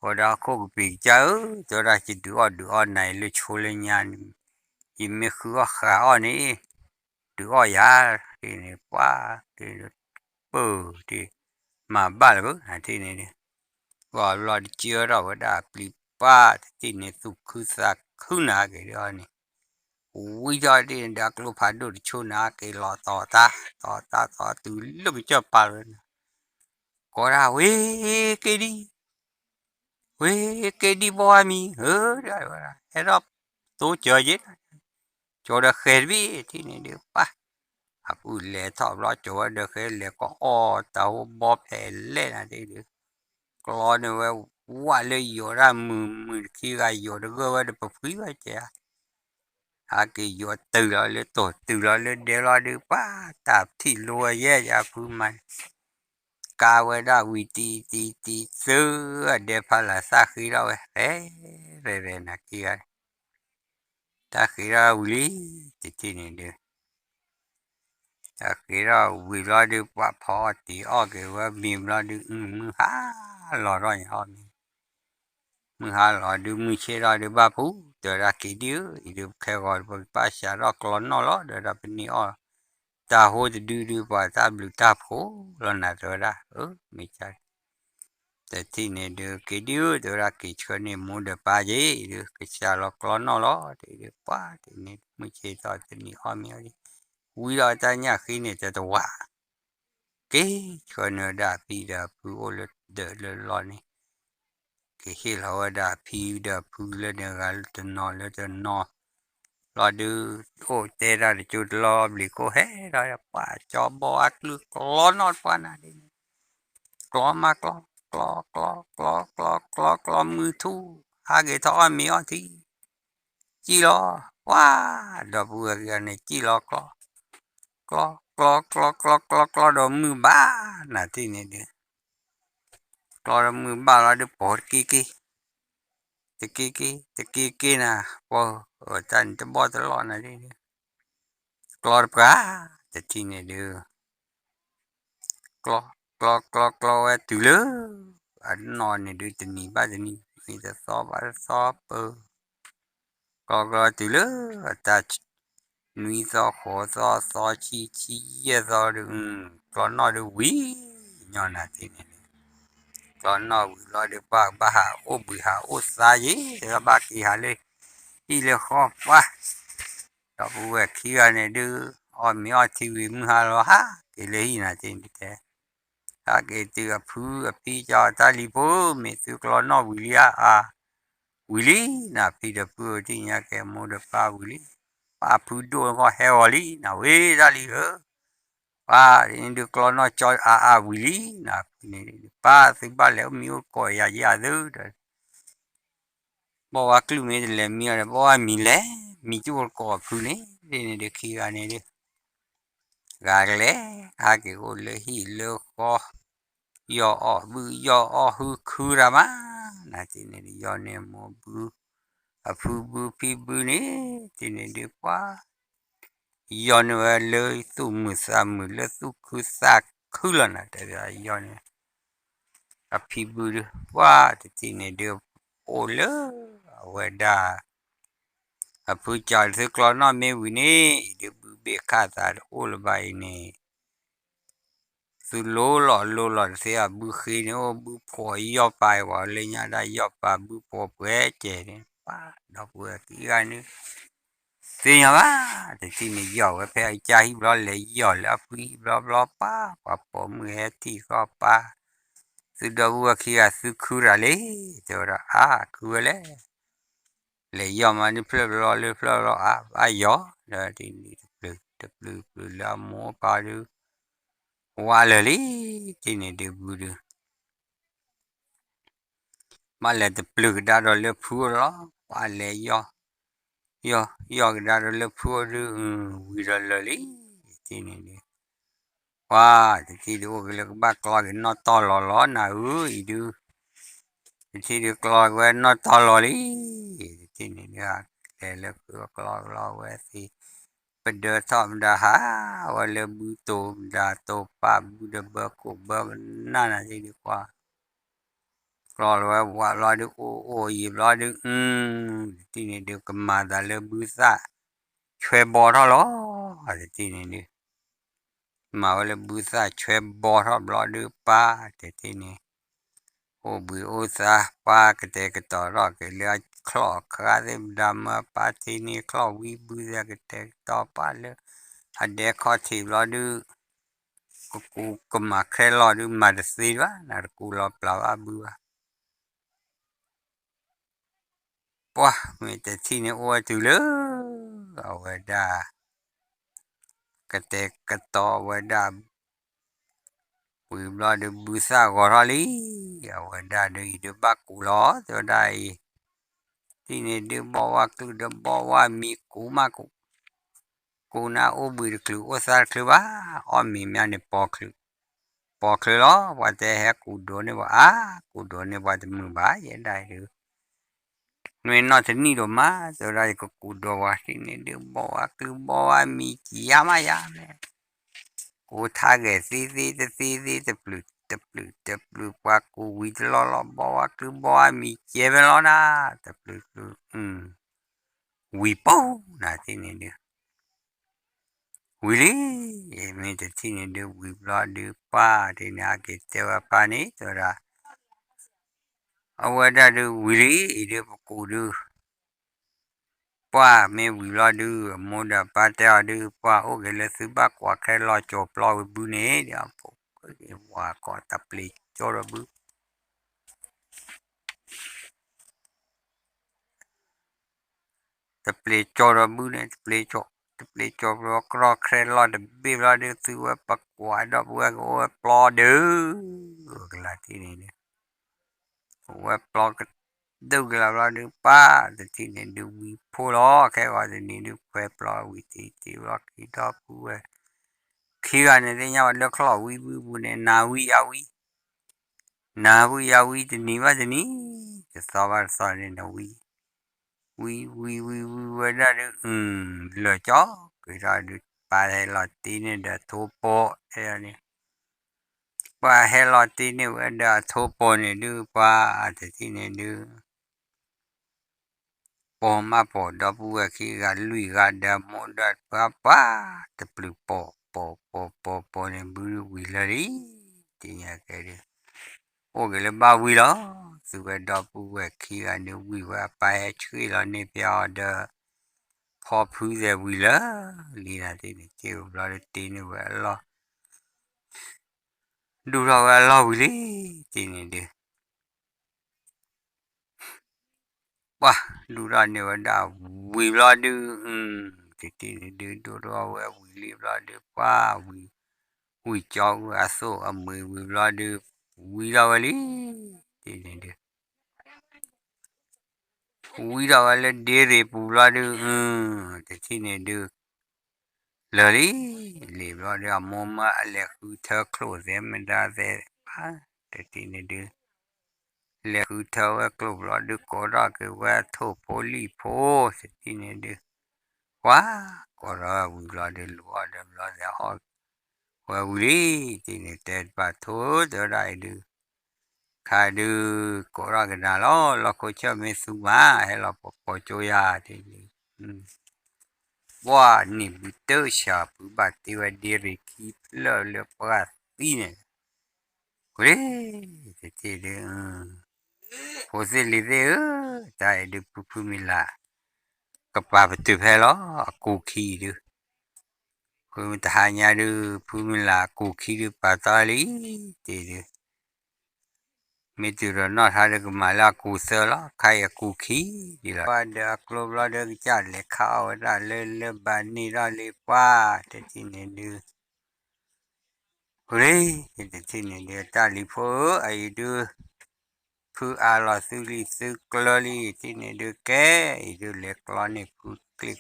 ဃိဒၣ်ခိၣ်ကပံၤကစၢ်ဧၢ, တဲဝဲဒၣ်ယဒုးအီၣ်ဒုးအီၣ်နၤအံၤလၢဆိလၢညါန့ၣ်, ယမ့ၢ်ဃုအီၣ်ဃာ်အီၣ်န့ၣ် ဒုးအီၣ်ယၤ, တထံၣ်န့ၣ် ပှၤတထံၣ် ပၢၢ်တထံၣ် မၤဘၣ်လၢၤဘၣ် နထံၣ်န့ၣ်ဒုး, ပှၤဘျီတကၢထီၣ်ဝဲဒၣ်ပျံၤပၢ် တထံၣ်န့ၣ် သူၣ်ခုသးခုနၤက့ၤဒုးအီၤန့ၣ် ဝံထီၣ်တ့ၢ်န့ၣ်ဒီး ကျိဖးဒိၣ်တဆိနၤက့ၤလီၤ သီၣ်တၢ် သီၣ်တၢ်သီၣ်တုၤလၢကစၢၢ်ပာ်လီၤဝဲန့ၣ်, ကိးဒၣ်ဝ့ၢ်က့ဒံ ဝ့ၢ်က့ဒံဘီဝါမံၤဧၢ, ဟဲထီၣ်သိစၢၤယ့ၣ် ကၠိဒီးဃဲၤတဘ့ၣ် ထံၣ်န့ၣ်ဒုးပၢ်, အပုၢ်လဲၤထီၣ်ဘျီကၠိဝဲဒီးဃဲၤ လဲၤကအီၣ်တၤဟိဘီဖဲလဲၣ်နၤဒ်ဒုး, ကျီန့ၣ်ဝဲ ဝၣ်လၢယိာ်ဒၣ်မုာ်မုာ်တခံဂၤ ယိာ်တဂၢၢ်ဝဲဒီးပဖှံဝဲကဲဧါ ဟးက့ၤယိာ်တုၤလီၤလၢတိၢ်တုၤလီၤလၢဒဲလီၤဒုးပၢ် တၢ်ထံၣ်လိဝဲယဲၢ်ယဖုမၤန့ၣ် ကါဝဲဒၣ်ဝံၤတံၤတံၤတံၤ သုအဒဲဖးလၢ်သၣ်ဃ့ထီၣ်ဝဲ ရဲၣ်ရဲၣ်ရဲၣ်နၤခံဂၤန့ၣ် တၢ်ဃ့ထီၣ်ဝံၤလံ တထံၣ်န့ၣ်ဒုး တၢ်ဃ့ထီၣ်ဝံၤဘျီဒုး ပှၤဖီအီၣ်တံၤအီၣ်က့ၤဝဲမံၤဘျီဒုး မုၢ်ဟါလီၤထီၣ်ညါအီၣ်မံၤ မုၢ်ဟါလီၤဒုး မုၢ်ဆ့ၣ်ထီၣ်ဒုး ဘၣ်ဖှူ တဲဝဲဒၣ်က့ၤဒံဧၢ အံၤဒုး ပခဲဂီၤပကဘၣ်စးထီၣ်ကျီနီၣ်လီၤ တဲဝဲဒၣ် ပန့ၢ်အီၣ် တၢ်ဟိတဒုဒုး ပှၤတၢ်ဘျုးတၢ်ဖှိၣ်လီၤနၤ တဲဝဲဒၣ် အၢ မ့ၢ်ကါ တထံၣ်န့ၣ်ဒုး က့ၤဒံဧၢ တဲဝဲဒၣ် က့ၤဆှၢန့ၢ်မိၢ်ဒီးပၢ်က့ၤ ဒုး ကစၢ်လီၤကျီနီၣ်လီၤ တဲဒုး ပှၤတန့ၢ် မုၢ်ဆ့ၣ်ထီၣ်တနံၤအီၣ်မ့ၤအီၣ်ဒံး ဝံၤဒီးတၢ်ညၣ်ဃ့န့ၣ် တတဝး က့ၤဆှၢန့ၢ်ဝဲဒၣ်အဖံဒီးအဖုအိၣ်လၢဒၢးလၢလီၢ်န့ၣ် က့ၤဟ့ၣ်လီၤဝဲဒၣ်အဖံဒီးအဖုလၢန့ၣ်ဂၤလၢတနီၤလၢတနီၤ လီၤဒုး အိၣ်တဲတၢ်တကၠိတလီၤဘျံးခိၣ်ဟဲဒီး ပှၤကၠီဘီအကလုၢ်ကျီနီၣ်တပှၢ်နၤဒ်န့ၣ် ကျီမးကျီ ကျီ ကျီ ကျီ ကျီ ကျီ ကျီ မုၢ်ထူၣ် ဟးက့ၤထီၣ်အီၣ်မ့ၤအီထံ စံၣ်လီၤ ပှၤ ဒီပုၢ်ဝဲၢ်ခံဂၤန့ၣ် စံၣ်လီၤကျီ ကျီ ကျီ ကျီ ကျီ ကျီ ကျီ ဒီးမုၢ်ဘၣ် နၤထံၣ်န့ၣ်ဒုး ကျီဒီးမုၢ်ဘၣ်လီၤဒုး ပိာ်တက့ၢ်က့ၢ် တက့ၢ်က့ၢ် တက့ၢ်က့ၢ်နၤ ပှၤ တၢ်န့ၣ်တဘီၣ်တလီၢ်နၤဒ်န့ၣ် ကျီတပှၢ် တထံၣ်န့ၣ်ဒုး ကျီ ကျီ ကျီ ကျီဝဲတုၤလၢ အနီၢ်န့ၣ်ဒုး တနံၤဘၣ်တနံၤ မ့ၢ်တသီဘၣ်တသီပၢ ကျီကျီတုၤလၢ အတၢ် နွံသီဃိးသီသီဆံဆံယဲၢ်သီဒုး ကျီနီၣ်ဒုးဝံၤ ညီနၤသ့န့ၣ်ဒုး ကျီနီၣ်ဝံၤလီၤဒုး ပှၤဘၣ်ဟးအိၣ်ဘှံးဟးအိၣ်သါယ့ၣ် ဘၣ်က့ၤဟးလၢ ဟံၣ်လၢဃီပှၢ် ဒီပုၢ်ဝဲၢ်ခံဂၤန့ၣ်ဒုး အီၣ်မ့ၤအီထံဝံၤ မုၢ်ဟါလီၤဟးက့ၤလၢဟံၣ်နၤသ့န့ၣ်တဲ ဟးက့ၤတုၤအဖုအဖံကၠီတၢ်လံၤဖိ မ့ၢ်သုကျီနီၣ်ဝံၤလံဧါ အါ ဝံၤလံ နဖံဒီးဖုအိၣ်တ့ၢ်ညါကဲမိၢ်ဒီးပၢ်ဝံၤလံ ပၢ်ဖုဒိၣ်ဂီၢ်ဟဲဂီၤလံ နဝ့ၢ်တၢ်လံၤဧၢ ပၢ်ဒုးကျီနီၣ်ကၠီအါအါဝံၤလံ နဖုန့ၣ် ပၢ်သုဘၣ်လဲၤအိၣ်မံအိၣ်ကိးယၤယၤသုဒီး ဘီၣ်ဝါကလုၢ်မ့ၢ်တလဲၤမံအီၤဒီး ဘီၣ်ဝါမံၤလဲၤ မံၤကၠိၣ်တကိးအဖုန့ၣ် ဒ်န့ၣ်ဒုးခံဂၤန့ၣ်ဒုး ဂၤကလဲၤ ဟးက့ၤအိၣ်လၢဟံၣ်လၢဃီ ယီၢ်အီၣ်ဘုယီၢ်အီၣ်ဟုခုတၢ်မး နၤသ့န့ၣ်ဒုး ယီၢ်န့ၢ်မိၢ်ဘု အဖုဘုဖံဘုန့ၣ် တထံၣ်န့ၣ်ဒုးပှၤ ယီၢ်န့ၢ်ဝဲလၢသူၣ်မုာ်သးမုာ်လၢသူၣ်ခုသးခုလီၤနၤ တဲဘၣ်ယီၢ်န့ၣ် အဖံဘုဒုး ပှၤတထံၣ်န့ၣ်ဒုး အိၣ်လၢ အဝဲဒၣ် အဖုကၠီၤသုကျီနီၣ်မ့ၢ်ဝံၤန့ၣ် အံၤဒုးဘုဘ့ၣ်ခၣ်သးတအိၣ်လၢၤဘၣ်အံၤန့ၣ် သုလိၤလီၤလိၤလီၤတသ့အဘုဃ့န့ၣ် အိၣ်ဘုဖှီၣ်ယီၢ်ပာ်ဝဲလၢညါဒၣ်ယီၢ်ပာ်ဘုဖှီၣ်ပှဲၤကဲၤန့ၣ် ပှၤဒီပုၢ်ဝဲၢ်ခံဂၤန့ၣ် သ့ၣ်ညါဘၣ် တထံၣ်န့ၣ်ယီၢ်ဝဲဖဲအကစၢ်ဟံၣ်ဘျီလဲၤယီၢ်လၢအဖုဟံၣ်ဘျီဘျီပၢ် ပှၤပိာ်မုၣ်ဟဲထံၣ်ဃီပၢ် သုဒီပုၢ်ဝဲၢ်ခံဂၤသုခုတၢ်လံ တဲဝဲဒၣ်အါခုဝဲလဲၣ် လဲၤယီၢ်မးန့ၣ်ဖျၢၣ်ဘျီလၢဖျၢၣ်ဘျီအါဘၣ်ယီၢ် ဒီးတနံၤတပျုၤတပျုၤပျုၤလၢအမိၢ်အပၢ်ဒုး ဝါလၢာ်လံ တထံၣ်န့ၣ်ဒုးဘုဒုး ဘၣ်လဲၤတပျုၤကဒါဒီးလၢဖုအိၣ်လီၤ ပှၤလဲၤယီၢ် ယီၢ် ယီၢ်ကဒါဒီးလၢဖုအိၣ်ဒုး ဝံၤဒီးလၢာ်လံ တထံၣ်န့ၣ်ဒုး ပှၤတထံၣ်ဒုးအိၣ်က့ၤလၢကဘၣ်ကျီက့ၤနီၢ်တီၢ်လီၤလီၤနၤဧၢ အံၤဒုး တထံၣ်ဒုးကျီက့ၤဝဲနီၢ်တီၢ်လီၤလံ တထံၣ်န့ၣ်ဒုး လဲၤလၢဖုအကျီကလီဝဲသ့ ပဒၢထီၣ်မတၤဟးဝဲလၢဘုတိၢ်မတၤတိၢ်ပၢ်ဘုဒီးဘၢခိၣ်ဘၢကနၣ်နၤသ့ၣ်ဒုးကွၢ် ကျီလီၤဝဲဝးဘျီဒုး အိၣ်အိၣ်ယံာ်ဘျီဒုး တထံၣ်န့ၣ်ဒုး ကမၤသးလၢဘုသၣ် ဆွဲဘီထီၣ်လီၤ တထံၣ်န့ၣ်ဒုး မၤဝဲလၢဘုသၣ်ဆွဲဘီထီၣ်ဘျီဒုး ပၢ် တထံၣ်န့ၣ် အိၣ်ဘှံးအိၣ်သါ ပၢ်ကတဲာ်ကတီၤထီၣ်က့ၤလၢအချီၣ်အခါသ့ၣ်မတၤမၢ ပၢ်ထံၣ်န့ၢ်ချီၣ်ဝံဘုသၣ်ကတဲာ်ကတီၤပၢ်လၢ အဒဲခီၣ်ထံးဘျီဒုး ကကူကမၤခဲလီၤဒုး မၤတသ့ဘၣ် နတကူလီၤပျၢ်ဘၣ်ဘုဘၣ် ပှၤမ့ၢ်တထံၣ်န့ၣ်အိၣ်ဝဲတုၤလၢ အဝဲဒၣ် ကတဲာ်ကတီၤဝဲဒၣ် ဝံၤဘျီဒုး ဘုသၣ်ဂီၤထီၣ်လံ အဝဲဒၣ်ဒုးအံၤဒုးဘၣ်ကူးလီၤ တဲဝဲဒၣ်အံၤ တထံၣ်န့ၣ်ဒုးဘီဝါကျုၢ်ဒီးဘီဝါမံၤကူးမးကူး ကူးနၢ်အိၣ်ဘှံးတချုးအိၣ်သါတချုးဘၣ် အီၣ်မ့ၤမးန့ၣ် ပီၤချုးလီၤ ပှၤတဲဟဲကူးဒိးန့ၢ်ပှၤအါ ကူးဒိးန့ၢ်ပှၤတမုာ်ဘၣ် ယဲဒၣ်အံၤဒုး နွံနီၢ်တနံၣ်ဒိၣ်မး တဲဝဲဒၣ်ယကကူးဒိးပှၤ တထံၣ်န့ၣ်ဒုးဘီဝါကျုၢ်ဘီဝါမံၤကယါမးယါ ကိးထါဂဲၤသ့သ့တသ့သ့ တပျုာ်တပျုာ်ပှၤကူးဝံၤတလီၢ်လီၢ် ဘီဝါကျုၢ်ဘီဝါမံၤကဲဖဲလီၤနၤ တပျုာ်တပျုာ် ဝံၤပိၢ်နၤတထံၣ်န့ၣ်ဒုး ဝံၤလံ မ့ၢ်တထံၣ်န့ၣ်ဒုးဝံၤဘျီဒုး ပှၤတထံၣ်န့ၣ် အက့ၤတဲဝဲပၢ်န့ၣ် တဲဝဲဒၣ် အဝဲဒၣ်ဒုးဝံၤလံ အံၤဒုးပကူးဒုး ပှၤမ့ၢ်ဝံၤဘျီဒုး အမိၢ်ဒီးပၢ်တဲအီၤဒုး ပှၤအိၣ်က့ၤလၢသုဘၣ်ကွၢ်ခဲလီၤကၠီၤပျီဝံၤဘုန့ၣ် ဒီးဖိက့ၤဝၤကီး တပျ့ၤကၠီဒီးဘု တပျ့ၤကၠီဒီးဘုန့ၣ် တပျ့ၤကၠီ တပျ့ၤကၠီဘျီကြီခဲလီၤတဘ့ၣ်ဘျီဒုး သုဝဲပကွၢ်ဒီပုၢ်ဝဲၢ်ကအိၣ်ဝဲပျီဒုး ကလၤတထံၣ်န့ၣ်ဒုး အိၣ်ဝဲပျီကဒုကလၤဘျီဒုး ပၢ်တထံၣ်န့ၣ်ဒုးဝံၤဖိလီၤ ခဲဂီၤတနံၤဒုး ခွဲပျီဝံၤတထံၣ်ဘျီခံဒီပုၢ်ဝဲၢ် ခံဂၤန့ၣ်သ့ၣ်ညါဝဲလၢချီၣ်ဝံဘုပူၤန့ၣ် နၤဝံယၤဝံ နၤဝံယၤဝံတနံၤဘၣ်တနံၤ တသီဘၣ်တသီန့ၣ် နဝံ ဝံဝံဝံဝံဝဲဒၣ်ဒုး လၢာ်ကၠီ က့ၤထီၣ်ဒုး ပၢ်ဟဲလီၤတ့န့ၢ်ဒီးထိပိာ် တဲန့ၣ် ပှၤဟဲလီၤတ့န့ၢ်ဝဲဒီးအထိပိာ်န့ၣ်ဒုး ပှၤအတထံၣ်န့ၣ်ဒုး ပိာ်မးပိာ်ဒီပုၢ်ဝဲၢ်ခံဂၤလွံၢ်ဂၤဒီးမိၢ်ဒီးပၢ်ပှၤ တပျုာ်ပိာ်ပိာ်ပိာ်ပိာ်ပိာ်န့ၣ် ဘုဝံၤလၢာ်လံ တညါကဲဒုး အိၣ်က့ၤလၢဘၣ်ဝံလီၤ သုဝဲဒီပုၢ်ဝဲၢ်ခံဂၤန့ၣ် ဝံၤဝဲအပၢ်ဟဲဆှ့ၣ်လီၤန့ၢ်ဖဲအီၤဒီး ဖီဖုသဲးဝံၤလၢာ်လံ နၤတထံၣ်န့ၣ် တ့ၢ်ဝံၤဘျီဒုးတ့န့ၢ်ဝဲအလီၢ် ဒူၣ်ထီၣ်ဝဲအလီၢ်ဝံၤလံ တထံၣ်န့ၣ်ဒုး ပှၤ ဒူၣ်ထီၣ်န့ၢ်ဝဲဒၣ်ဝံၤဘျီဒုး တထံၣ်န့ၣ်ဒုး ဒူၣ်ထီၣ်ဝဲဝံၤလံဘျီဒုး ပှၤဝံၤ ဝံၤကၠီဝဲအသိၣ်အမှံၤဝံၤဘျီဒုး ဝံထီၣ်ဝဲလံ တထံၣ်န့ၣ်ဒုး ဝံထီၣ်ဝဲလၢဒ့ရ့ၣ်ပူၤဘျီဒုး တထံၣ်န့ၣ်ဒုး လၢာ်လံ လံာ်ဘျီဒုး အမိၢ်မၢအလဲၤဃုထၢချိၣ်သဲမတၤသဲ တထံၣ်န့ၣ်ဒုး လဲၤဃုထၢဝဲကျိၣ်ဘျီဒုး ကိးထီၣ်က့ၤဝဲထိၣ်ဖိလံၣ်ဖိ တထံၣ်န့ၣ်ဒုး, ကွၢ်, ကိးထီၣ်ဝံၤဘျီဒုး လူၤအီၣ်ဒီးဘျီသဲးအီၣ် ဝဲဝံၤလံ, တထံၣ်န့ၣ် တဲတပာ်ထိၣ်တဲဝဲဒၣ်အံၤဒုး, ခါဒုး, ကိးထီၣ်ကနၤလီၤ လီၢ်ခိၣ်ဆၢၣ်မ့ၢ်သူမး ဟဲလီၤပကိးကၠိယၤတထံၣ်န့ၣ်, ဘှၣ်န့ၣ်ဘုတၢၣ်ဆၣ် ပုၢ်ဘၣ်တ့ဝဲဒ့ရ့ၣ်ခံဖျၢၣ်လၢပှၢ်သံန့ၣ်, ကွ့, တထံၣ်ဒုး, ဖိသ့ၣ်လံၤသ့ၣ်ဧၢ, တၢ်အံၤဒုး ဖုဖုမံၤလၢ်, ကပၤပတုာ်ဖဲလီၤ အကူၤခံဒုး, ဃုမ့ၢ်တဟါညါဒုး ဖုမံၤလၢ်အကူၤခံဒုး ပာ်တီလံ, တ့ဒုး မ့ၢ်တုၤဒီးနီၢ်ထါဒုးကမၤလၢအကူၤသၢလီၤ ခါအံၤအကူၤခံဒ်လီၤ. ဘၣ်ဒီးအကျိဘျီဒီးကစၢ်လဲၤခးအီၣ်ဝဲဒၣ်လၢလၢဘၣ်န့ၢ်ထီၣ်လံပှၢ် တထံၣ်န့ၣ်ဒုး, ရ့, တထံၣ်န့ၣ်ဒုး တၢ်လံၤဖိဧၢ အအံၤဒုး ဖုအါလီၤသုလံၤသုကျၢၤလံ တထံၣ်န့ၣ်ဒုး ကဲအံၤဒုး လဲၤကျီန့ၢ်ဖုကျ့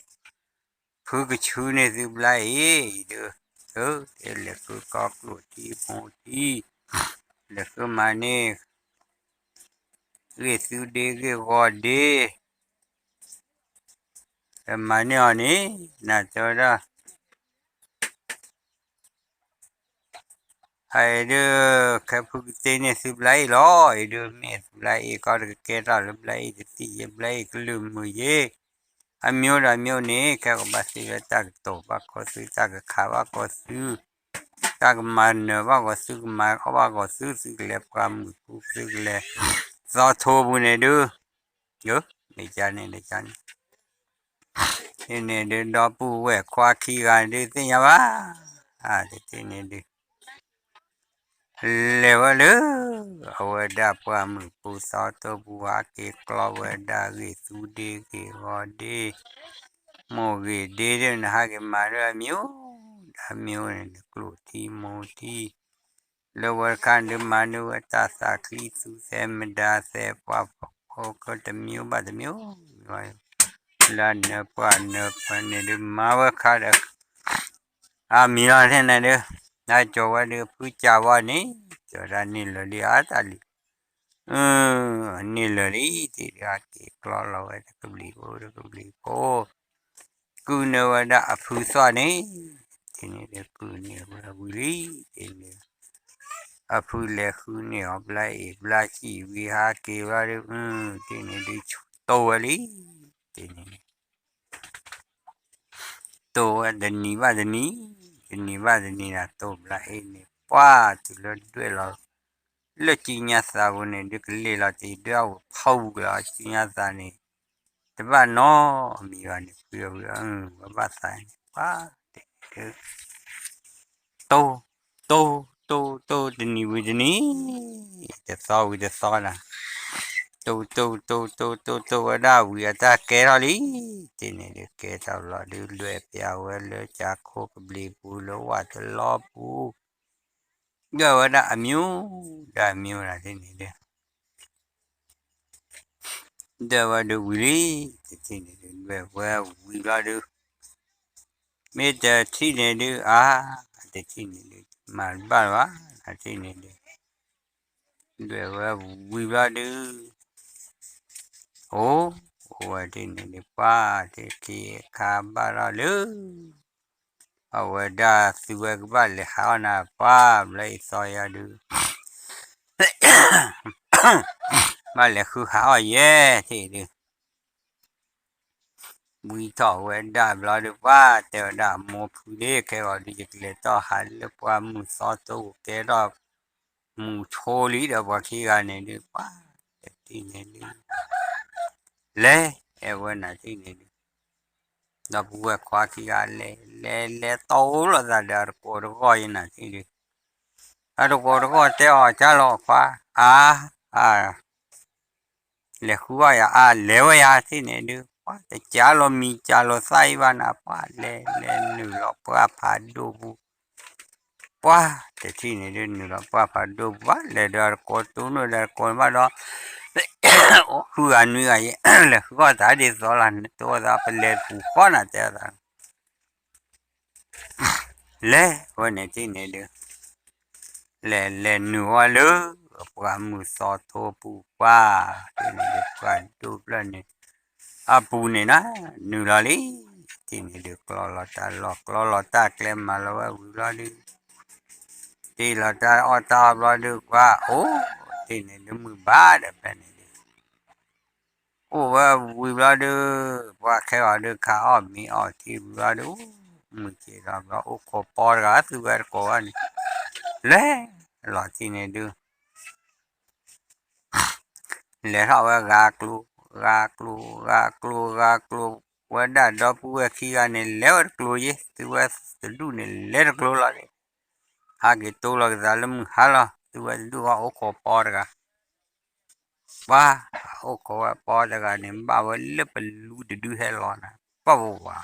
ဖုကဆူန့ၢ်သုဘျါအံၤ အံၤဒုး, လဲၤဃုကီကျိၣ်ထံမိၢ်ထံ, လဲၤဃုမၤန့ၢ် ဂ့ၢ်သုဒ့ဂ့ၢ်ဂီၤဒ့, မၤန့ၢ်အီၤန့ၣ် နတဲဝဲဒၣ် အအံၤဒုး ခဲဖုကတ့န့ၢ်သုဘျါအံၤလီၤ. အံၤဒုး မ့ၢ်သုဘျါအံၤ ကီၢ်တကကဲထီၣ်လၢဘျါအံၤ တသံၣ်ယ့ဘျါအံၤ ကလုၢ်မုာ်ယ့, အမျိုးဒီးမျိုးန့ၣ် ခဲကဘၣ်သ့ၣ်လၢတၢ်ကတိၤဘၣ်ကီၢ်သု တၢ်ကခးဘၣ်ကီၢ်သု, တၢ်ကမၤနၢၤဘၣ်ကီၢ်သု ကမၤအီၣ်ဘၣ်ကီၢ်သု သုကလဲၤပှၢ်မုၢ်ပူၤ သုကလဲၤသီထိပူၤန့ၣ်ဒုး, မ့ၢ်ကန့ၣ် တန့ၣ်ဒုး ဒီပုၢ်ဝဲၢ်ခွါခံဂၤဒုးသ့ၣ်ညါဘၣ်, တန့ၣ်ဒုး လဲၤဝဲလၢ အဝဲဒၣ်ပှၢ်မုၢ်ပူၤသီထိပူၤ ဟးက့ၤကျီဝဲဒၣ်ဂ့ၢ်သူဒ့ဂ့ၢ်ဂီၤဒ့, မိၢ်ဂ့ၢ်ဒ့ဒုး နဟးက့ၤမၤလၢအမျိုး, အမျိုးန့ၣ် နကျိၣ်ထံမိၢ်ထံ လၢဝဲတခါဒုးမၤန့ၢ်ဝဲတၢ်သးချံသူသဲမဒါသဲပှၢ်ဖီခိၣ်တမျိုးဘၣ်တမျိုး, လၢနၢပှၢ်နၢပှၢ်န့ၣ်ဒုးမၤဝဲခါဒီး အမံၤလီၤထဲန့ၣ်ဒုး, နကၠီၤဝဲဒုးဖုကၢ်ဝဲန့ၣ်, ကၠီၤဒၣ်န့ၢ်လၢာ်လံအါတၢ်လံ, န့ၢ်လၢာ်လံ, တ့ဒုးအက့ၤကျီလီၤဝဲတကဘျံးဖိတကဘျံးဖိ ကုၢ်န့ၢ်ဝဲဒၣ်အဖုသီၣ်န့ၣ်, တ့န့ၣ်ဒုးကုၢ်န့ၢ်ဝဲဝံၤလံ, တ့န့ၣ် အဖုလဲၤဃုန့ၢ်အီၤဘျါအ့ၣ်ဘျါစံၣ်ဝံၤဟးက့ၤဘျီဒုး, တ့န့ၣ်ဒုးတိၢ်ဝဲလံ, တ့န့ၣ် တိၢ်ဝဲတနံၤဘၣ်တနံၤ, တနံၤဘၣ်တနံၤဒီးတိၢ်ဘျါအ့ၣ်န့ၣ် ပှၢ်တုၤလၢဒွဲၣ်လီၤ လၢကံညါသးပူၤန့ၣ် ဒုးကလ့ၢ်လီၤတ့ၢ်ဒွဲၣ်အဝဲဖီဝံၤလီၤ ကံညါသးန့ၣ် တဘၣ်နီတမံၤဘၣ်န့ၣ် ဖုအဝံၤ ဝဲဘၣ်သးန့ၣ် ပှၢ်တဲ တိၢ်, တိၢ်, တိၢ်, တိၢ်, တနံၤဝံၤတနံၤ, တသီဝံၤတသီဒီး, တိၢ်, တိၢ်, တိၢ်, တိၢ်, တိၢ်, တိၢ်ဝဲဒၣ်ဝံၤအတၢ်ကဲထီၣ်လံ, တ့န့ၣ်ဒုးကဲထီၣ်လီၤဒုး လွဲၢ်ပျၢ်ဝဲလၢကၢခိၣ်ကဘျံးပူၤလၢဝၣ်တလီပူၤ, ဒွဲၣ်ဝဲဒၣ်အမျိုး, ဒွဲၣ်အမျိုးဒၣ်တ့န့ၣ်ဒုး ဒွဲၣ်ဝဲဒုးဝံၤလံ, တထံၣ်န့ၣ်ဒုး ဒွဲၣ်ဝဲဝံၤဘျီဒုး, မ့ၢ်တထံၣ်န့ၣ်ဒုး အါ, တထံၣ်န့ၣ်ဒုး မၤတဘၣ်လၢၤဘၣ်, တထံၣ်န့ၣ်ဒုး ဒွဲၣ်ဝဲဝံၤဘျီဒုး, အိၣ်, အိၣ်ဝဲတထံၣ်န့ၣ်ဒုး ပှၢ်တထံၣ်ခါဘၣ်ထီၣ်လၢ အဝဲဒၣ်သုဝဲကဘၣ်လဲၤဟးအီၣ်နၤပှၢ်ဘျီအံၤသီယၤဒုး ဘၣ်လဲၤဃုဟးအီၣ်ယဲၢ်ထံၣ်ဒုး ဝံထီၣ်ဝဲဒၣ်ဘျီဒုး ပှၢ်တဲဝဲဒၣ်အမိၢ်ဖုဒ့ ခဲဂီၤဒုး ယကလဲၤတီၢ်ဟးလၢပှၢ်မုၢ်သီတိၢ်ကဲထီၣ် မုၢ်ဆိလံဒီးပှၤခံဂၤန့ၣ်ဒုး ပှၢ်တထံၣ်န့ၣ်ဒုး လဲၤအဲၣ်ဝဲနၤထံၣ်န့ၣ်ဒုး ဒီပုၢ်ဝဲၢ်ခွါခံဂၤလဲၤ လဲၤလဲၤတီၢ်လိာ်သးဒီးအတကိးတဂီၢ်ယနၤထံၣ်ဒုး အတကိးတဂီၢ်တဲအီၤ ကၢ်လီၤခွါ အါ အါ လဲၤဃုအီၣ်ယၤ အါ လဲၤဝဲယၤထံၣ်န့ၣ်ဒုး ပှၢ်တကၢ်လီၤမံၤကၢ်လီၤသၣ်အံၤဘၣ်နၤ ပှၢ်လဲၤလဲၤနုာ်လီၤပှၢ်ဖးဒိၣ်ပူၤ ပှၢ်တထံၣ်န့ၣ်ဒုး နုာ်လီၤပှၢ်ဖးဒိၣ်ပူၤဘၣ် လဲၤဒီးတကိးတူၢ်နုာ်ဒီးတကိးဘၣ်ဒီး ဃုဂၤနွံဂၤယဲ လဲၤဃုအီၣ်သးဒ်သိးလီၤ နတိၢ်သးပလဲၤပူၤဃီနၤတဲအသး လဲၤဝဲန့ၣ်ထံၣ်န့ၣ်ဒုး လဲၤလဲၤနုာ်ဝဲလၢ ပှၢ်မုၢ်သီထိပူၤပှၢ်, တထံၣ်န့ၣ်ဒုး ပှၢ်ဒိၣ်ဖျၢၣ်န့ၣ် အပူၤန့ၣ်နၤ နုာ်လီၤလံ, တထံၣ်န့ၣ်ဒုး ကျီလီၤတၢ်လီၢ် ကျီလီၤတၢ်ကျဲ မၤလီၤဝဲဝံၤဘျီဒုး တ့ၢ်လီၤတၢ်အီၣ်တၢ်အီဘျီဒုး ပှၢ်အိၣ်, တထံၣ်န့ၣ်ဒုး မုၢ်ဘၣ်ဒီးဖဲန့ၣ်ဒုး အိၣ်ဝဲဝံၤဘျီဒုး ပှၢ်ခဲဂီၤဒုး ခးအီၣ်မ့ၤအီထံဝံၤဘျီဒုး မုၢ်ဆ့ၣ်ထီၣ်ဘျီ အိၣ်ခိးပီတဂၤ သုဝဲတကိးဘၣ်န့ၣ် လဲၤလီၤတထံၣ်န့ၣ်ဒုး လဲၤထီၣ်ဝဲဂၤကျိၤ ဂၤကျိၤ ဂၤကျိၤ ဂၤကျိၤ ဝဲဒၣ်ဒီပုၢ်ဝဲၢ်ခံဂၤန့ၣ် လဲၤဝဲတကျိၤယ့ၤ သုဝဲတဒူၣ်န့ၣ် လဲၤတကျိၤလီၤန့ၣ် ဟးက့ၤတိလီၤကသးလၢမုၢ်ဟါလီၤ သုဝဲတဒူၣ်အီၣ်အိၣ်ခိးပီတဂၤ ပှၢ် အိၣ်ခိးဝဲပီတဂၤန့ၣ် ဘၣ်ဝဲလၢပလူတဒုဟဲလီၤနၤ ပှၢ်ဝါ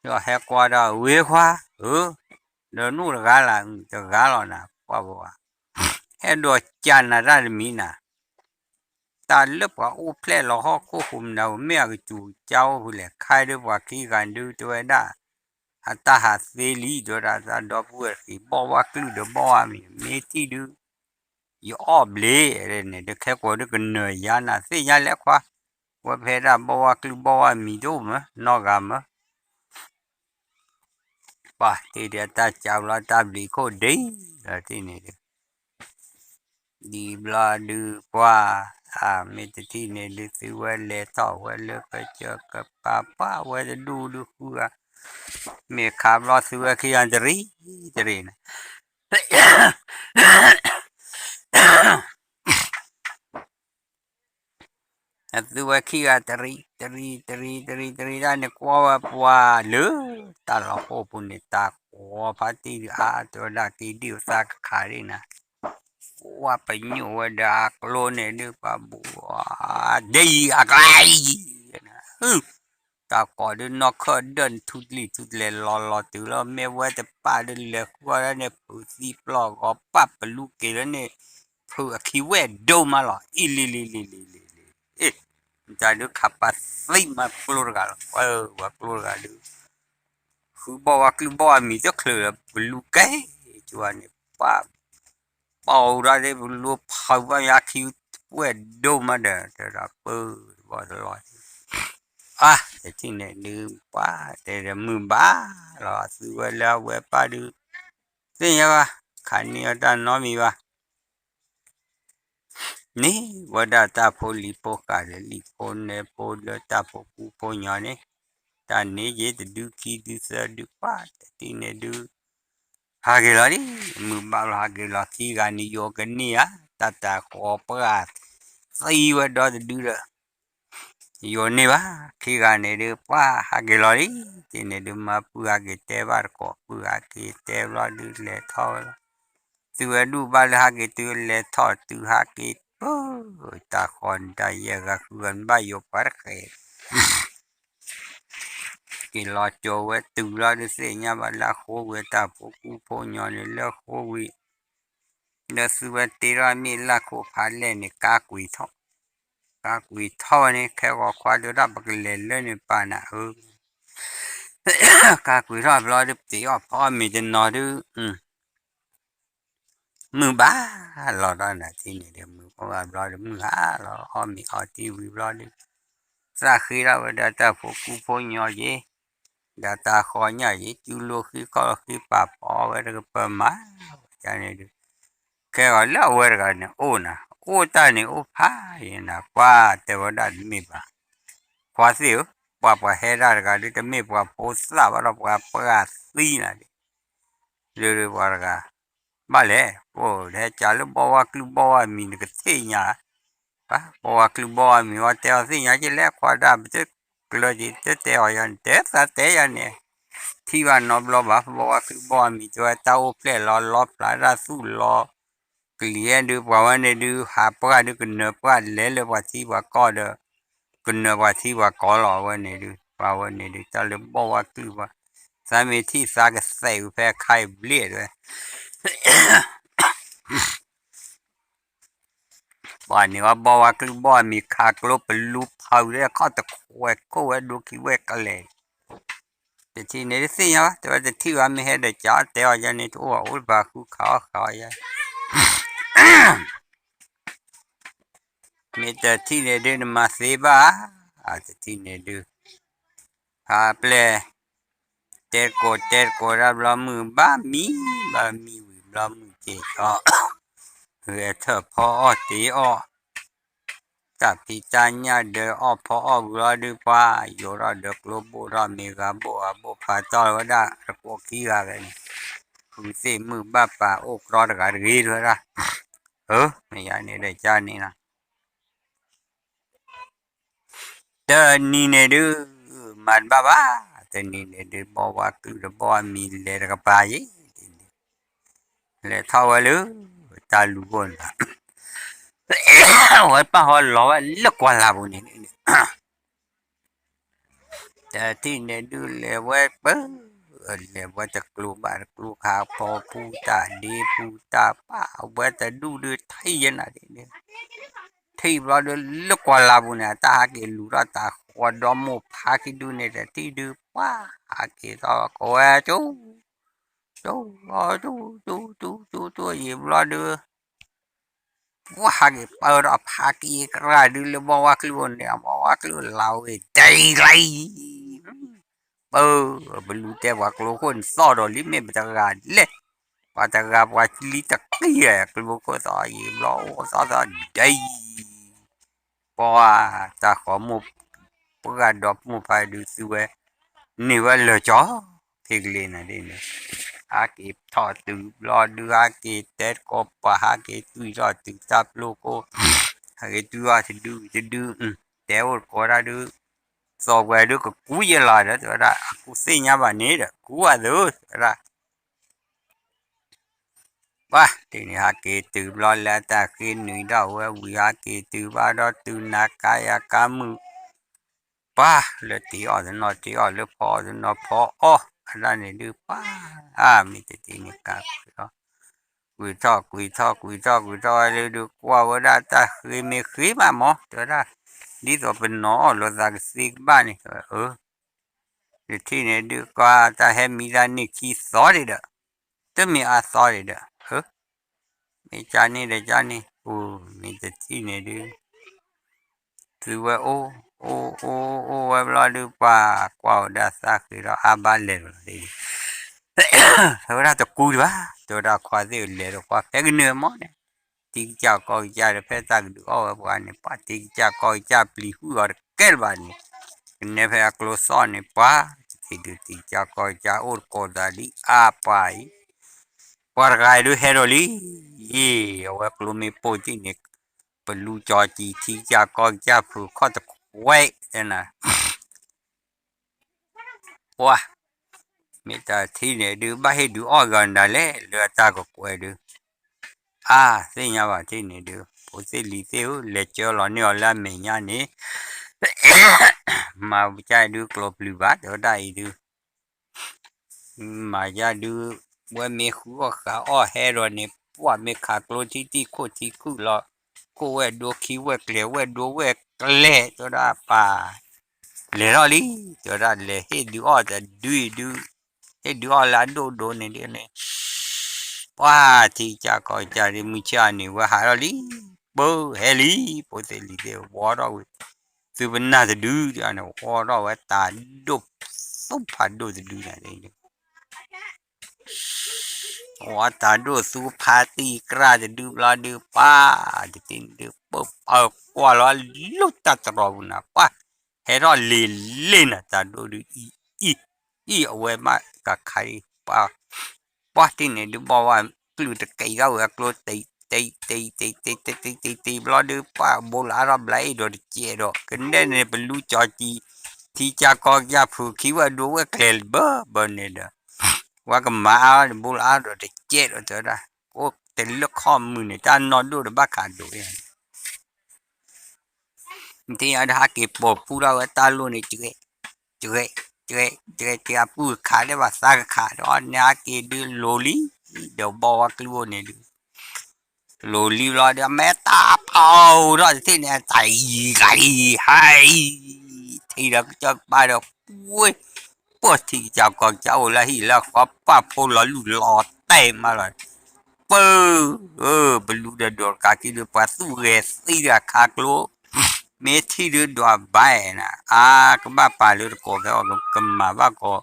ဒီးဟဲကွၢ်ဒီး ဝ့ၤခွါဧၢ, ဒီးနအိၣ်တဂၤလၢ တဂၤလီၤနၤ ပှၢ်ဝါ ဟဲဒိးကၢ်နၤတၢ်တမံၤနၤ, တၢ်လၢပှၤအိၣ်ဖျဲၣ်လီၤဟီၣ်ခိၣ်ဃိမနၤဧိၤ မ့ၢ်အကစူၤကစါအိၣ်ဖဲလဲၣ် ခါဒုးပှၤခံဂၤဒုးတဲဝဲဒၣ် အတၢ်ဟးသ့လံ တဲဝဲဒၣ် တၢ်ဒီပုၢ်ဝဲၢ်တဂၤ ဘီၣ်ဝၣ်ကျုၢ်ဒီးဘီၣ်ဝၣ်မံၤ မ့ၢ်ထံၣ်ဒုး ယအီၣ်ဘျ့န့ၣ် တခဲကိးဒုးကနၢၤယါနၤ သ့ၣ်ညါလဲၣ်ခွါ, ဝဲဖဲဒၣ်ဘီၣ်ဝၣ်ကျုၢ်ဘီၣ်ဝၣ်မံၤတအိၣ်မး နီၢ်ဂၤမး ပှၢ်တ့ၢ်ဒုးတၢ်ကၢဘျီတၢ်ဘျံးခိၣ်ဒ့လီၤတထံၣ်န့ၣ်ဒုး ဒ်ဘျီဒုးပှၢ်, မ့ၢ်တထံၣ်န့ၣ်ဒုး သုဝဲလဲၤထီၣ်ဝဲလၢကစၢၢ်ကပၤပှၢ်ဝဲတဒူၣ်ဒုးဃုဂၤ, မ့ၢ်ခးဘျီသုဝဲခံဂၤတရံးတရံးန့ၣ် သုဝဲခံဂၤတရံးတရံးတရံးတရံးတရံးတၢ်န့ၣ် ကွၢ်ဝဲပှၢ်လၢ တၢ်လီၢ်ဟိၣ်ပူၤန့ၣ် တၢ်ကွီၤဖးတံၢ်ဒုးအါ တဲဝဲဒၣ်က့ၤဒံၣ်အသးကခးဒ်နၤ, ကွၢ်ပညိၣ်ဝဲဒီးအကျိန့ၣ်ဒုး ပှၢ်ဘိး ဒ်အံၤအကျါအံၤ တၢ်ကိးဒုးနီၢ်ခၢၣ်ဒၢၣ်န့ၣ် ထူတလံာ်ထူတလဲၤလီၤလီၤတုၤလၢ မ့ၢ်ဝဲတပာ်ဒုးလဲၤဃုအီၣ်ဒၣ်န့ၣ် ဖုးသံပျီၢ်ဂီၤပာ်ပလူၤက့ၤလၢန့ၣ် ဖုးအခံဝဲၣ်ဒိၣ်မးလီၤ အံၤလံလံလံလံလံလံ, တၢ်ဒုးခးပာ်သံမးကျိတဂၤလီၤ ပှၤကျိတဂၤဒုး ဃုဘီၣ်ဝါကျုၢ်ဘီၣ်ဝါမံၤတချုးလၢပလူၤက့ၤ ကၠိန့ၣ် ပှၢ် ပီၣ်အူဒၣ်ဒ်ပလူၤဖုးဘၣ်ယါခံဝဲၣ်ဒိၣ်မးဒီး တဲဒၣ်ပၢၢ်တဘီၣ်တလီၤ အါ တထံၣ်န့ၣ်ဒုး ပှၢ်တဲဒီးမုၢ်ဘၣ်လီၤ သုဝဲလၢအဝဲပၢ်ဒုး သ့ၣ်ညါဘၣ် ခးန့ၢ်အီၣ်တၢ်နီတမံၤဘၣ် န့ၢ်ဝဲဒၣ်တၢ်ဖိလံၤဖိဃာ်ဒီး လံာ်ဖိနဲဖိလၢတၢ်ဖိကူဖိညီန့ၣ်, တၢ်န့ၣ်ယ့ၣ်တဒုခံဒုသၢဒု ပှၢ်တထံၣ်န့ၣ်ဒုး ဟးက့ၤလီၤလံ, မုၢ်ဘၣ်လီၤ ဟးက့ၤလီၤခံဂၤန့ၣ် ယိၤကန့ၢ်ဧါ, တၢ်တၢ်ဃီၤပှၢ်သံဝဲဒီတဒုဒီး ယိၤန့ၢ်ဘၣ်, ခံဂၤန့ၣ်ဒုး ပှၢ်ဟးက့ၤလီၤလံ, တထံၣ်န့ၣ်ဒုး မၤပုၢ်ဟးက့ၤတဲဘၣ်တကိး ပုၢ်ဟးက့ၤတဲဘျီဒုး လဲၤထီၣ်ဝဲလီၤ, သုဝဲဒူၣ်ဘၣ်လၢဟးက့ၤတုၤလဲၤထီၣ်တုၤဟးက့ၤ ပၢ် တၢ်ဃီၤန့ၣ်တၢ်ယဲၢ်ဂၤဃုဂၤန့ၣ် ဘၣ်ယိၤပှၤတဃဲး က့ၤလီၤကၠိဝဲတုၤလီၤဒုး သ့ၣ်ညါဘၣ်လၢအဃိဝံၤ တၢ်ဖိကူဖိညီန့ၣ်လၢအဃိဝံၤ လၢသုဝဲတ့ထီၣ်မ့ၢ်လၢခိၣ်ဖးလဲၢ်န့ၣ် ကါကွံာ်ထီၣ်, ကါကွံာ်ထီၣ်ဝဲန့ၣ် ခဲဂီၤခွါဒုးတၢ်ပကလဲၤလၢန့ၣ်ပာ်နၤဧၢ, ကါကွံာ်ထီၣ်ဘျီဒုး ပတ့အီၣ်ဖီအီၣ်မ့ၤတနီၤဒုး မုၢ်ဘၣ်လီၤဒီးနၤထံၣ်န့ၣ်ဒီး မုၢ်ဘၣ်ဘျီဒီး မုၢ်ဟါလီၤ အီၣ်မ့ၤအီထံဝံၤဘျီဒီး သးဃ့ထီၣ်ဝဲဒီးတၢ်ဖိကူဖိညီယ့ၣ်, ဒီးတၢ်ဃီၤညၣ်ယ့ၣ် ကူလိာ်ဃံခီၣ်လီၤဃံပာ်ဖီအီၣ်ဝဲတကပၤမး, ဝဲန့ၣ်ဒုး ခဲဂီၤလၢအဝဲတဂၤန့ၣ်အိၣ်နၤ, အိၣ်တၢ်န့ၣ်အိၣ်ဖးယံၤနၤ, ပှၤတဲဝဲဒၣ်တမ့ၢ်ဘၣ်, ခွါသ့ၣ်ဧၢ, ပှၤပှၤဟဲဒၣ်တဂၤဒုး တမ့ၢ်ပှၤဖိသၣ်ဘၣ်ဒီး ပှၤပှၢ်သံနၤဒၣ်, ဒုးပှၤတဂၤ ဘၣ်လဲၣ်, ပဟဲကၢလၢဘီဝါကျုၢ်ဘီဝါမံၤ နကသ့ၣ်ညါ, ဘီဝါကျုၢ်ဘီဝါမံၤ ဝဲတဲအီၤသ့ၣ်ညါက့လဲၣ်, ခွါဒၣ်ပတကျၢၤက့ၤ တတဲအီၤယၤန့ၣ် တဲသးတဲယၤန့ၣ်, ထံၣ်ဘၣ်နီတဘျီဘၣ်, ဘီဝါကျုၢ်ဘီဝါမံၤ တဲဝဲတၢ်အိၣ်ဖျဲၣ်လီၤလီဖျးတၢ်သူၣ်လီၤ ကလံၤအဲၣ်ဒုး ပှၤဝဲန့ၣ်ဒုး ဟးပှၢ်ဒုး ကနၢၤပှၢ်လဲၤလၢပှၤထံပှၤကီၢ်ဒီး ကနၢၤပှၤထံပှၤကီၢ်လီၤ အဝဲန့ၣ်ဒုး ပှၤဝဲန့ၣ်ဒုး တၢ်လၢဘီၣ်ဝါကျုၢ်ဘီ သးမ့ၢ်ထံၣ်သးကသဲးဝံၤဖဲအခါအံၤဘျ့ၣ်တဲဝဲ ပှၤန့ၣ်ဝဲဘီၣ်ဝါကျုၢ်ဘီၣ်အမံၤ ခးကျိပလူၤဖးဝဲခီၣ်တခွဲးခိၣ်ဝဲဒိခံဝဲကျဲၤ တထံၣ်န့ၣ်တသ့ၣ်ညါဘၣ်, တဲဝဲတထံၣ်ဘၣ် မ့ၢ်ဟဲဒီးကးအီၣ်တဲအီၤယဲန့ၣ် တအိၣ်ဘၣ်အိၣ်တပၤဃုခးအီၣ်ခးအီၣ်ယဲ, မ့ၢ်တထံၣ်န့ၣ်ဒုးနမၤသ့ဘၣ်, အတထံၣ်န့ၣ်ဒုး ဖါပျဲၢ် တဲတကိးတဲတကိးတၢ်ဘျီမုၢ်ဘၣ်မံ, ဘၣ်မံဝံၤဘျီမုၢ်က့ၤထီၣ်, ဂဲၤထၢၣ်ဖီအီၣ်တ့အီၣ်, တၢ်ဖံးတၢ်ညၣ်ဒၢးအီၣ်ဖီအီၣ်ဘျီဒုးပှၤ, ယိၤထီၣ်ဒၢးကျိဘိၣ်ထီၣ်မ့ၢ်ဂၤဘိၣ်ဂၤဘိၣ်ဖးတီၢ်ဝဲဒၣ်တကိးခံဂၤဂၤန့ၣ်, ဃုသ့ၣ်မုၢ်ဘၣ်ပာ်အိၣ်ကြီတဂၤတဂ့ၤဝဲဒၣ်, မ့ၢ်ယၤန့ၣ်ဒီးကန့ၣ်လီၤ တနံၤန့ၣ်ဒုး မၤတဘၣ်ဘၣ်, တနံၤန့ၣ်ဒုး ဘီဝါကုၢ်တဘီအမံၤလဲၤတကပၤယံၤ, လဲၤထီၣ်ဝဲလၢ တၢ်လူၤဘိၣ်န့ၣ်, ဝဲပာ်ဟီလီၤဝဲလၢကွၢ်လၢ်ပူၤန့ၣ်, တထံၣ်န့ၣ်ဒုးလဲၤဝဲပၢ, လဲၤဝဲတကျိၤဘၣ်တကျိၤခါဖီပူၤတၢ်ဒ့ပူၤတၢ်ပာ် အဝဲတဒူၣ်ဒုးထံၣ်ယဲနၤဒ်န့ၣ်, ထံၣ်ဘျီဒုးလၢကွၢ်လၢ်ပူၤန့ၣ် အတၢ်ဟးက့ၤလူၤထီၣ်တၢ်ဃီဒီမိၢ်ဖးခံဒုန့ၣ် တထံၣ်ဒုးပှၤ ဟးက့ၤထီၣ်ကိးဝဲကၠိ, ကၠိ, ကၠိ, ကၠိ, ကၠိ, ကၠိယံၤဘျီဒုး ပှၤဟးက့ၤပၢထီၣ်ဖးက့ၤကရၢဒုးလၢဘီဝါကျိၤန့ၣ် အဘီဝါကျိၤလီၤဝဲဒ်လဲၣ်, ပၢ, ပလူၤတဲပှၤကျိခိၣ်န့ၣ်သီၣ်ဒီးလံ မ့ၢ်ပတဂၤလဲၣ်, ပှၤတဂၤပှၤလံတကံၢ် ကျိခိၣ်သီၣ်ယံၤဘျီအိၣ်သီၣ်သီၣ်ဒ်အံၤ ပှၤတၢ်ဃီမိၢ် ပှၤဒီမိၢ်ဖးဒုးသုဝဲ န့ၢ်ဝဲလၢာ်ကၠီ ဖဲကလ့ၤနၤဒ်န့ၣ်, ဟးက့ၤထီၣ်တုၤဘျီဒုး ဟးက့ၤတဲတကိးပှၤ ဟးက့ၤတွံၢ်ထီၣ်တုၤတၢ်ပျိခိၣ်, ဟးက့ၤတွံၢ်အီၣ်တဒုတဒု, တဲအိၣ်တကိးတၢ်ဒုး, သီၣ်ပှဲၤဒုးကကူယဲလီၤဒီး တဲဝဲဒၣ် အကူသ့ၣ်ညါဘၣ်န့ၣ်ဒီး ကူအသိး တဲဝဲဒၣ် ပှၤတန့ၣ် ဟးက့ၤတုၤဘျီလၢတၢ်ဃ့နုာ်ဒၣ်ဝဲဝံၤ ဟးက့ၤတုၤဘၣ်ဒီးတုၤနၤကါယၤကါမုၢ်, ပှၤလၢတ့အီၣ်တနီၤတ့အီၣ် လၢဖီအီၣ်တနီၤဖီအီၣ်, အဒၣ်န့ၣ်ဒုးပှၤ, အမ့ၢ်တတ့န့ၣ်ကါကွံာ်ထီၣ်, ကွံာ်ထီၣ်ကွံာ်ထီၣ်ကွံာ်ထီၣ်ကွံာ်ထီၣ်ဝဲလၢဒုးကွၢ်ဝဲဒၣ်တၢ်ဃ့မ့ၢ်ဃ့မးမၢ် တဲဝဲဒၣ်, ဒ်သိးပနီၤအီၣ်လိာ်သးကသ့ကဘၣ်န့ၣ် အၢ တထံၣ်န့ၣ်ဒုးကွၢ် တၢ်ဟဲမံတၢ်န့ၢ်ခံသီဒံးဒီး, တမ့ၢ်အါသီဒံးဒီး, မ့ၢ်ကန့ၣ်ဒီးကန့ၣ်, အိၣ်မ့ၢ်တထံၣ်န့ၣ်ဒုး, သုဝဲအိၣ်, အိၣ်အိၣ်အိၣ်ဝဲဘျီဒုး ပှၤကွၢ်ဝဲဒၣ်သၣ်ဃ့ဒီးအါဘၣ်လဲၤလီၤ, တဲဝဲဒၣ်တကူဒံးဘၣ်, တဲဝဲဒၣ်ခွါသ့ၣ်လဲၤဒီးကွၢ်ဖဲကနၢၤမၢ်န့ၣ် ထံကစၢ်ကီၢ်ကစၢ်ဒီး ဖဲတၢ်ကဒုးအီၣ်ဝဲပှၤန့ၣ် ပှၤထံကစၢ်ကီၢ်ကစၢ်ပျံၤဟုၣ်အီၤတကဲလၢၤဘၣ်န့ၣ်, ကနဲဖဲအကျိသီၣ်န့ၣ် ပှၤတထံၣ်ဒုးထံကစၢ်ကီၢ်ကစၢ်အိၣ်တကိးသးလံအါပှၤအံၤ, ပှၤတဂၤအံၤဒုးဟဲဒီးလံ, ယ့ၢ် အဝဲကျိမ့ၢ်ပိၢ်တံၢ်န့ၣ်, ပလူကၠီၤကံၤထံကစၢ်ကီၢ်ကစၢ်ဖုးခီၣ်တခွဲး, တဲနၤ ပှၤ, မ့ၢ်တထံၣ်န့ၣ်ဒုး ဘၣ်ဟ့ၣ်ဒုးအီၣ်ဂၤဒၣ်လဲာ် လၢအတၢ်ကကွဲးဒုး, အါ သ့ၣ်ညါဘၣ်ထံၣ်န့ၣ်ဒုး ဖိသ့ၣ်လံၤသ့ၣ်ဧၢ လဲၤကၢလီၤန့ၢ်အီၤလၢအမဲာ်ညါန့ၣ်, မၤကၢဒုးကျိၤပျုၤဘၣ် တဲဝဲဒၣ်အံၤဒုး မၤယါဒုး, ဝဲမ့ၢ်ဃုအီၣ်ဃုအီၣ်ဟဲဒီးန့ၣ် ပှၤမ့ၢ်ခးကျိထံတံၢ်ခိၣ်ထံခုၣ်လီၤ, ခိၣ်ဝဲၢ်ဒိခံဝဲၢ်ကျဲၤ ဝဲၢ်ဒိဝဲၢ်ကျဲၤ တဲဝဲဒၣ်ပၢ်, လဲၤထီၣ်လံ, တဲဝဲဒၣ်လဲၤဟ့ၣ်ဒုးအီၣ်တဒုအံၤဒုး, ဟ့ၣ်ဒုးအီၣ်လၢအဒိၣ်ဒိၣ်န့ၣ်ဒုးန့ၣ်, ပှၤထံကစၢ်ကီၢ်ကစၢ်ဒုး မုၢ်ဆ့ၣ်အီၤန့ၣ် ဝဲဟးထီၣ်လံ, ပၢဟဲလံ, ဖိသ့ၣ်လံၤသ့ၣ်ဝီထီၣ်ဝံၤ, သုပနၢ်တဒုန့ၣ် ဝီထီၣ်ဝဲတၢ်ဒိၣ်သူဖးဒိၣ်တဒုန့ၣ် ဝီတၢ်ဒိၣ်သူဖးတံၢ်ကြၢးတဒုဘျီဒုး ပှၤတထံၣ်န့ၣ်ဒုး ပၢပၢကွၢ်လီၤလၢတၢ်တရီပူၤနၤ ပှၤဟဲထီၣ်လ့ၤလ့ၤနၤ တၢ်ဒိၣ်ဒုးအံၤ, အံၤ အဝဲမးကခါအံၤ, ပှၤတထံၣ်န့ၣ်ဒုး ဘီဝဲကျုၢ်တကဲထီၣ်ဝဲအကျိ တံတံတံတံတံတံတံတံတံဘျီဒုး ပှၤဘိလၢအါထီၣ်ဘျါအ့ၣ်ဒိးတကဲးဒီး ကနဲၣ်န့ၣ် ပလူကၠီၤကံၤ ထံကစၢ်ကီၢ်ကစၢ်ဖုးခံဝဲဒိဝဲၢ်ကျဲၤဘၢဘၢန့ၣ်ဒီး ဝဲကမၤအါဘိလၢအါဒီးတကဲးဒီးတဲဝဲဒၣ်, အိၣ်တလၢခီၣ်မုၢ်န့ၣ် တၢ်နီၢ်ဒိၣ်တဘၣ်ခးဒိၣ်, ထံၣ်အဒၣ်ဟးက့ၤပိာ်ဖူထီၣ်ဝဲတၢ်လိၣ်န့ၣ် ကဲး, ကဲး, ကဲး, ကဲး အပူၤခးဒဲးဘၣ်သးကခးဒီးန့ၣ် ဟးက့ၤဒုးလိၤလံ, ဒီးဘီဝဲကျုၢ်အိၣ်န့ၣ်ဒုး လိၤလံဘျီဒီး မ့ၢ်တၢ်ဖီၣ်ဒီးတထံၣ်န့ၣ် တၢ်အံၤဂၤအံၤဟဲအံၤ, ထံၣ်ဒီးကစၢၢ်ကပၤဒီး ကွ့, ပှၤထံကစၢ်ကီၢ်ကစၢ်အိၣ်လၢဟံၣ်လၢဃီ ပာ်ဖိလီၤလူၢ်လီၤတဲာ်မးလီၤ, ပၢၢ်, ပလူဒီးဒိးတကးခံဒုး ပှၤသူၣ်ဂဲၤသံတဂၤခးကျိ, မ့ၢ်ထံၣ်ဒုးဒွးဘၣ်နၤ, အါ ကဘၣ်ပာ်လၢတကိးဖဲအီၤ ကမၤဘၣ်ကီး,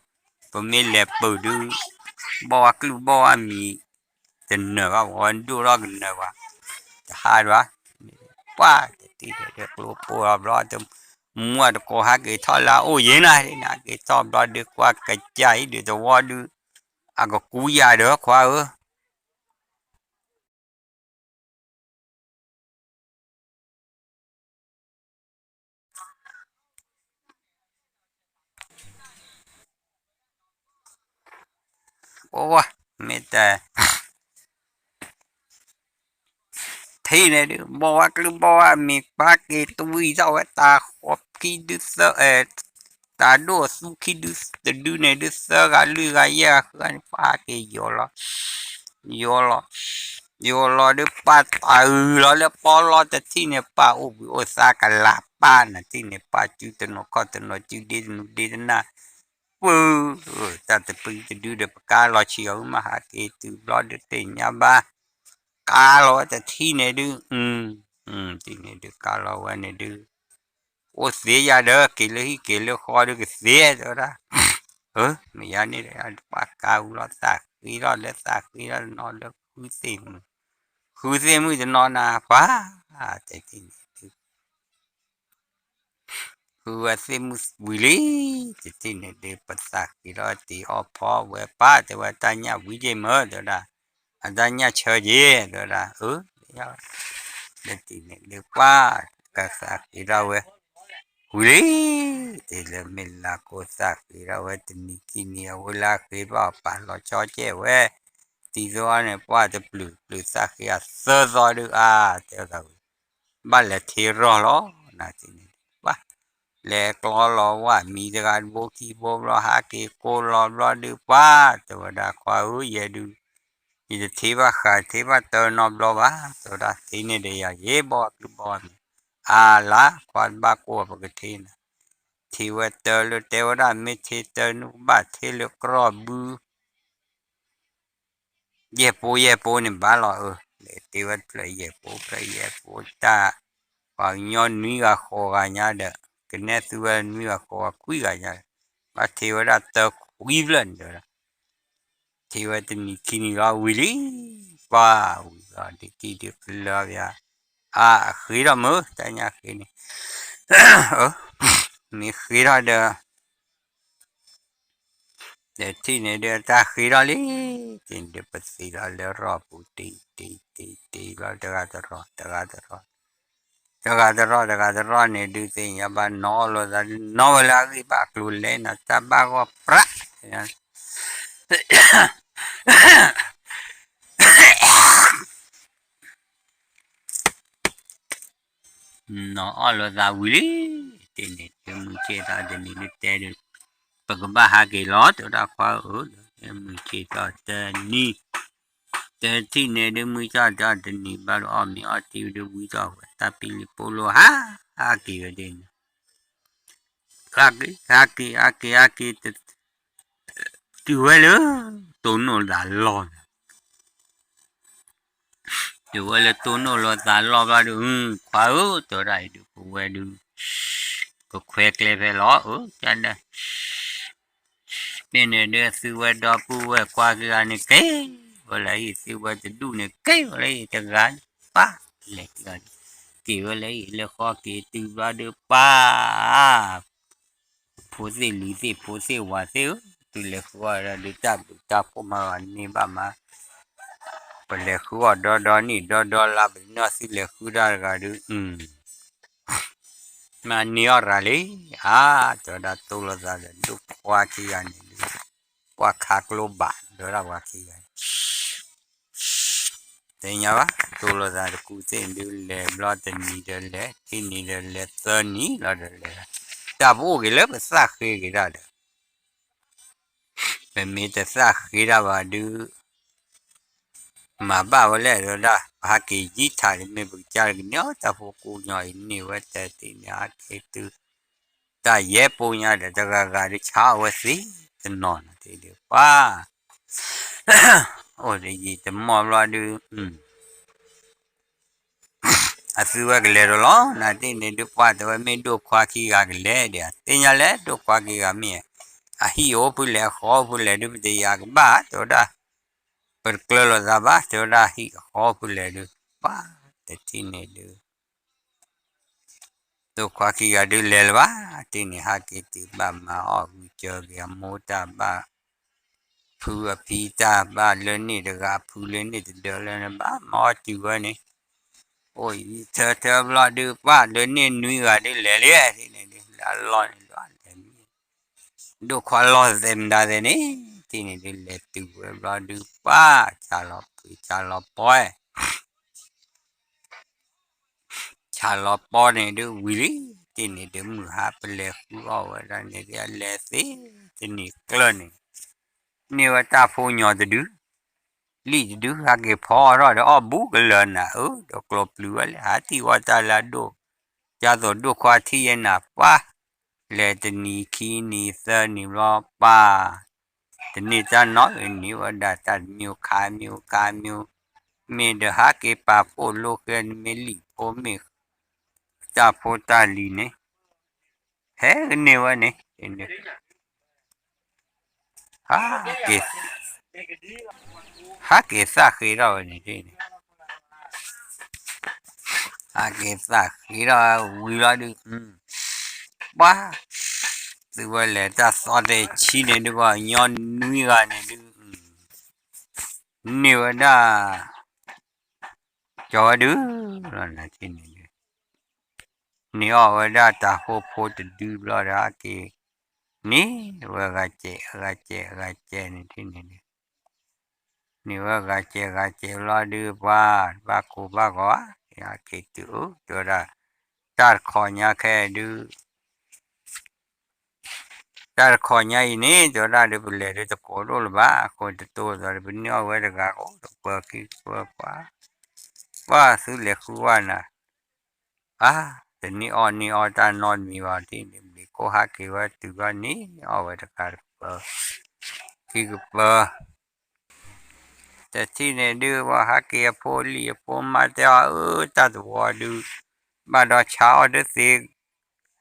ပမ့ၢ်လဲၤပၢၢ်ဒုး, ဘီၣ်ဝါကျုၢ်ဘီၣ်ဝါမံၤ, တနၢၤဘၣ် ပှၤဒိၣ်ထီၣ်ကနၢၤဘၣ်, တဟးဒွး, ပှၤတထံၣ်န့ၣ်ဒုးကျိပိၢ်လီၤဘျီ, မူအတကိးဟးက့ၤထီၣ်လၢအအိၣ်ယဲနၤ, ဟးက့ၤထီၣ်ဘျီဒုး ကွၢ်ကစၢ်အံၤဒုးသဝီဒုး, အကကူယၤဒီးခွါဧၢ အိၣ်ဝဲ, မ့ၢ်တ ထံၣ်န့ၣ်ဒုး ဘီၣ်ဝါကျုၢ်ဘီၣ်ဝါမံၤ ပာ်က့ၤတဝံၤထီၣ်ဝဲ တၢ်ဃီခံဒုးသၢ, တၢ်ဒိၣ်သူခံဒုးတဒုန့ၣ်ဒုး သၢဂၤလွံၢ်ဂၤယဲၢ်ဂၤဃုဂၤန့ၣ် ပာ်က့ၤယီၤလီၤ, ယီၤလီၤ, ယီၤလီၤဒုး ပာ်တၢ်အုၣ်လီၤလၢပီလီၤ တထံၣ်န့ၣ် ပာ်အိၣ်ဘှံးအိၣ်သါကလၤပာ်နၤ ထံၣ်န့ၣ် ပာ်စုတနီၤခီၣ်တနီၤ စုဒ့တနူဒ့တနၢ် ပၢ်, တၢ်တပံတဒုဒီး ပကါလီၤဆံးအီၤ မ့ၢ်ဟးက့ၤတုၤဘျီဒုး သ့ၣ်ညါဘၣ်, ကါလီၤဝဲတထံၣ်န့ၣ်ဒုး, ထံၣ်န့ၣ်ဒုးကါလီၤဝဲန့ၣ်ဒုး, အိၣ်သ့ယၤဒီး က့ၤလၢဟံၣ်က့ၤလၢဃီဒုးကသ့ တဲဝဲဒၣ်, မ့ၢ်ယၤန့ၣ်ဒီး ပှၤကါဝံၤလီၤ သးဃ့ထီၣ်လၢသးဃ့ထီၣ်နီၤလၢ ဃုသ့ၣ်မုၣ်, ဃုသ့ၣ်မုၣ်တနီၤနၤ ပှၤ, တထံၣ်န့ၣ်ဒုး ဃုဝဲသ့ၣ်မုၣ်ဝံၤလံ, တထံၣ်န့ၣ်ဒုး ပသးဃ့ထီၣ်တ့ၢ်အီၣ်ဖီဝဲပၢ် တဲဝဲ တၢ်ညၣ်ဝံၤက့ၤမၢ တဲဝဲဒၣ်, အတၢ်ညၣ်ဆၢက့ၤ တဲဝဲဒၣ်, တထံၣ်န့ၣ်ဒုး ပှၤ, ကသးဃ့ထီၣ်ဝဲ, ဝံၤလံ, တ့ၢ်လၢမ့ၢ်လၢကိးသးဃ့ထီၣ်ဝဲတနံၤခံနံၤ အဝဲလၢဃ့ဘၣ်အီၤပာ်လီၤဆီကဲၣ်ဝဲ, တံၤသဝီန့ၣ် ပှၤတပျုာ်ပျုာ်သးဃ့အသၢသီဒုး အါ, တဲသးဝံၤ ဘၣ်လဲၤထ့ရီၢ်လီၤ, နၤတထံၣ်န့ၣ်ဒုး ပှၤ, လဲၤကျီလီၤဝဲမံၤတဂၤတဘိခံဘိဘျီ ဟးက့ၤကိးလီၤဘျီဒုး ပှၤ, တဲဝဲဒၣ် ခွါဧၢ ယဲဒုး, ယတထ့ဘၣ်ဃး ထ့ဘၣ်တၢနီတဘျီဘၣ်, တဲဝဲဒၣ် သ့န့ၣ်ဒီးယၤ ယဲဘီၣ်အကလုၢ်ဘီၣ်မံၤ, အါလါ ခွါတဘၣ်ကိၢ် ပကထ့နၤ, ထ့ဝဲတၢလၢ တဲဝဲဒၣ် မ့ၢ်ထ့တၢနုၢ်ကဘၣ်ထ့လၢကရီၢ်ဘု ယဲၢ်ပိယဲၢ်ပိန့ၣ်ဘၣ်လီၤဧၢ, လဲၤတ့ၢ်ဝဲတဖျၢၣ်ယဲၢ်ပိဖျၢၣ်ယဲၢ်ပိတၢ်, ပှၤကညီနွံဂၤဃိးဂၤညါဒီး ကနဲၣ်သုဝဲနွံဂၤဃိးဂၤခွံဂၤညါ, ဘၣ်ထ့ဝဲဒၣ်တၢခွံဖျၢၣ်န့ၣ်ဒီး ထ့ဝဲတနံၤခံနံၤလီၤဝံၤလံ, ပှၤဝံၤလီၤဒုးတံၢ်ဒုးကလၢဘၣ်, အါ အဃ့ထီၣ်မုၢ် တၢ်ညၣ်ဃ့န့ၣ်, မ့ၢ်ဃ့ထီၣ်ဒီး တထံၣ်န့ၣ်ဒုး တၢ်ဃ့ထီၣ်လံ, တ့ၢ်ဒုးပသ့လီၤလၢရီၢ်ပူၤ တ့ၢ်တ့ၢ်တ့ၢ်လီၤ တဂၤတရီၢ် တဂၤတရီၢ်, တဂၤတရီၢ် တဂၤတရီၢ်န့ၣ်ဒုး သ့ၣ်ညါဘၣ်နီၢ်အီၣ်လိာ်သးဒုး နီၢ်ဝဲလၢအဂံၢ်ဘၣ်အကျိၤလဲၣ် နတၢ်ဘၣ်ဂီၢ်ပြး နီၢ်အီၣ်လိာ်သးဝံၤလံ, တ့ၢ်န့ၣ်ဒုး မုၢ်ဆ့ၣ်ထီၣ်တနံၤဒုးတဲဒုး, ပကဘၣ်ဟးက့ၤလီၤ တဲဝဲဒၣ်ခွါဧၢ, မုၢ်ဆ့ၣ်ထီၣ်တနံၤ, တထံၣ်န့ၣ်ဒုး မုၢ်ဆ့ၣ်ထီၣ်တနံၤဘျီဒီး အီၣ်မ့ၤအီထံဒုးဝံထီၣ်ဝဲ တၢ်ပံလံၤပိလိာ်ဟး, ဟးက့ၤဝဲဒၣ်န့ၣ် ဟးက့ၤ ဟးက့ၤ ဟးက့ၤ ဟးက့ၤ တုၤဝဲလၢ တိၢ်နီၣ်သးလီၢ်န့ၣ်, တုၤဝဲလၢတိၢ်နီၣ်လိာ်သးလီၢ်ဘျီဒုး ခွါဧၢ တဲဝဲဒၣ်အံၤဒုး ပဝဲဒုး ကခွဲကျဲဖဲလီၤဧၢ ကန့ၣ် မ့ၢ်န့ၣ်ဒုး သုဝဲဒီပုၢ်ဝဲၢ်ခွါခံဂၤန့ၣ် က့ၤဝဲလၢဟံၣ် သုဝဲတဒူၣ်န့ၣ် က့ၤဝဲလၢဟံၣ်တဂၤန့ၣ် ပၢ်လဲၤခံဂၤန့ၣ် က့ၤဝဲလၢဟံၣ်လၢဃီက့ၤတုၤဘျီဒုး ပၢ် ဖိသ့ၣ်လံၤသ့ၣ် ဖိသ့ၣ်ဝၤသ့ၣ်ဧၢ, သုလဲၤဃုအီၣ်ဒီးဒုး တၢ်ဘျုးတၢ်ဖှိၣ်မၤဂၤန့ၢ်ဘၣ်မး, ပလဲၤဃုအီၣ်ဒီဒီနံၣ်ဒီဒီလါ ပတနီၢ်သုလဲၤဃုတၢ်တဂၤဒုး မ့ၢ်န့ၢ်အီၣ်ရၤလံ, အါ တဲဝဲဒၣ်တိၢ်လိာ်သးဒီး ဒိၣ်ခွါခံဂၤန့ၣ်ဒုး ပှၤခးကျိဘၣ် တဲဝဲဒၣ်ပှၤခံဂၤန့ၣ် သ့ၣ်ညါဘၣ် တိၢ်လိာ်သးတကူသ့ၣ်ဒုး လဲၤဘျီတနံၤဒီးလဲၤ ခံနံၤဒီးလဲၤ သၢနံၤလီၤဒီးလဲၤ, တၢ်ပအိၣ်က့ၤလၢပသးဃ့က့ၤတၢ်ဒီး ပမ့ၢ်တသးဃ့တၢ်ဘၣ်ဒုး မၤဘၣ်ဝဲလဲၣ် တဲဝဲဒၣ် ပဟးက့ၤယံာ်ထးန့ၣ် မ့ၢ်ပကစၢ်တကန့ၢ်အီၤ တၢ်ဖိကိးညီအံၤန့ၢ်ဝဲတထံၣ်န့ၣ် ဟးက့ၤတုၤ တၢ်ယဲၢ်ပိညါဒီး တဂၤဂၤဒုးဆါအီၣ်ဝဲသ့တနီၤန့ၣ် တ့ၢ်ဒုးပှၤ အိၣ်တယံာ်တမီၢ်ဘျီဒုး အသုဝဲကလဲၤဒီးလီၤ နၤတထံၣ်န့ၣ်ဒုး ပှၢ်တဲဝဲမ့ၢ်ဒိၣ်ခွါခံဂၤကလဲၤဒီး သ့ၣ်ညါလဲၣ်ဒိၣ်ခွါခံဂၤမ့ၢ် အဟံၣ်အိၣ်ဖုလဲၣ်အဃီအိၣ်ဖုလဲၣ်ဒုး ပတယာ်ကဘၣ် တဲဝဲဒၣ် ပတကျၢၤလိာ်သးဘၣ် တဲဝဲဒၣ်ဟံၣ်အဃီအိၣ်ဖုလဲၣ်ဒုး ပှၢ်တထံၣ်န့ၣ်ဒုး ဒိၣ်ခွါခံဂၤဒုးလဲၤလၢၤဘၣ် တထံၣ်န့ၣ် ဟးက့ၤတုၤဘၣ်မၤအီၣ်ဂုာ်စၢၤက့ၤအမိၢ်တၢ်ဘၣ် ဖုအဖံတၢ် ဘၣ်လၢန့ၣ်တဂၤ ဖုလၢန့ၣ်တဒၢလၢန့ၣ် ဘၣ်မၤအီၣ်တုၤဝဲန့ၣ် အိၣ်ယံၤထၢထၢဘျီဒုး ပှၢ်လၢန့ၣ်နွံဂၤဒုးလဲၤလံ တထံၣ်န့ၣ်ဒုး လၢအလီၢ်န့ၣ်ဒုး ဒိၣ်ခွါလီၤသဲးမတၤသဲးန့ၣ် တထံၣ်န့ၣ်ဒုး လဲၤတုၤဝဲဘျီဒုး ပှၢ်ဆၣ်လီၤပှ့ၤဆၣ်လီၤပီ ဆၣ်လီၤပီန့ၣ်ဒုးဝံၤလံ တထံၣ်န့ၣ်ဒုး မုၢ်ဟါပလဲၤဃုအီၣ်ဝဲဒၣ်န့ၣ်ဒုး အလဲၤသ့တနံၤကျၢၢ်န့ၣ် န့ၢ်ဝဲတၢ်ဖိညီတဒု လံၣ်တဒု ဟးက့ၤဖီအီၣ်ထီၣ်ဒီးအီၣ်ဘူးကလၢၤနၤ အၢ ဒီးကျိးပျုၤဝဲလဲၣ် ဟးထံၣ်ဝဲတၢ်လၢအဒိၣ် ကသိးဒိၣ်ခွါထံၣ်ယဲနၤ ပှၢ် လဲၤတနံၤခံနံၤသၢနံၤဘျီ ပှၢ် တန့ၢ်တၢ်နီတမံၤ န့ၢ်ဝဲဒၣ်တၢ်တမံၤခါမံၤခါမံၤ မ့ၢ်ဒီးဟးက့ၤပာ်ဖှိၣ်လိဃဲမ့ၢ်လံၣ်ဖိမ့ၢ် တၢ်ဖိတၢ်လံၤန့ၣ် ဟဲကန့ၢ်ဝဲန့ၣ် ဟးက့ၤ ဟးက့ၤသၣ်ဃ့ထီၣ်ဝဲန့ၣ် ဟးက့ၤသၣ်ဃ့ထီၣ်ဝံၤလီၤဒုး ပှၢ် သုဝဲလဲၤတၢ်သီတဆံန့ၣ်ဒုး ပှၤကညီနွံဂၤန့ၣ်ဒုး န့ၢ်ဝဲဒၣ် ကၠီဝဲဒုး လီၤနၤထံၣ်န့ၣ်ဒုး န့ၢ်အီၣ်ဝဲဒၣ်တၢ်ဟိဖိတဒုဘျီဒီး ဟးက့ၤ န့ၢ်ဝဲဂၤစဲး ဂၤစဲး ဂၤစဲးန့ၣ်ထံၣ်န့ၣ်ဒုး န့ၢ်ဝဲဂၤစဲး ဂၤစဲးဘျီဒုး ပှၢ် ဘၣ်ကိၢ်ဘၣ်ဂီၤဧါ ဟးက့ၤတုၤအိၣ် တဲဝဲဒၣ် တၢ်တခီညါခဲဒုး တၢ်တခီညါအံၤန့ၣ် တဲဝဲဒၣ်ဒုး ပလဲၤဒုးတကိးဒိၣ်လၢၤဘၣ် အဃိတတိၢ်သိးဒီး ပန့ၢ်အီၣ်ဝဲတဂၤအိၣ်တပၢၤခံပၢၤပှၢ် ပှၢ်သုလဲၤဃုဝဲနၤ အါ တန့ၢ်အီၣ်န့ၢ်အီတၢ်နီတမံၤဘၣ် တထံၣ်န့ၣ် ဘျံးခိၣ်ဟးက့ၤဝဲတုၤဘၣ်န့ၢ်အီၣ်ဝဲတဂၤတပၢၤ ခံကပၢၤ တထံၣ်န့ၣ်ဒုး ပှၤဟးက့ၤအဖိလံၤအဖိမါတဲအီၤ အၢ တၢ်တဝီဒုး ဘၣ်ဒီးဆါအီၣ်ဒုးသ့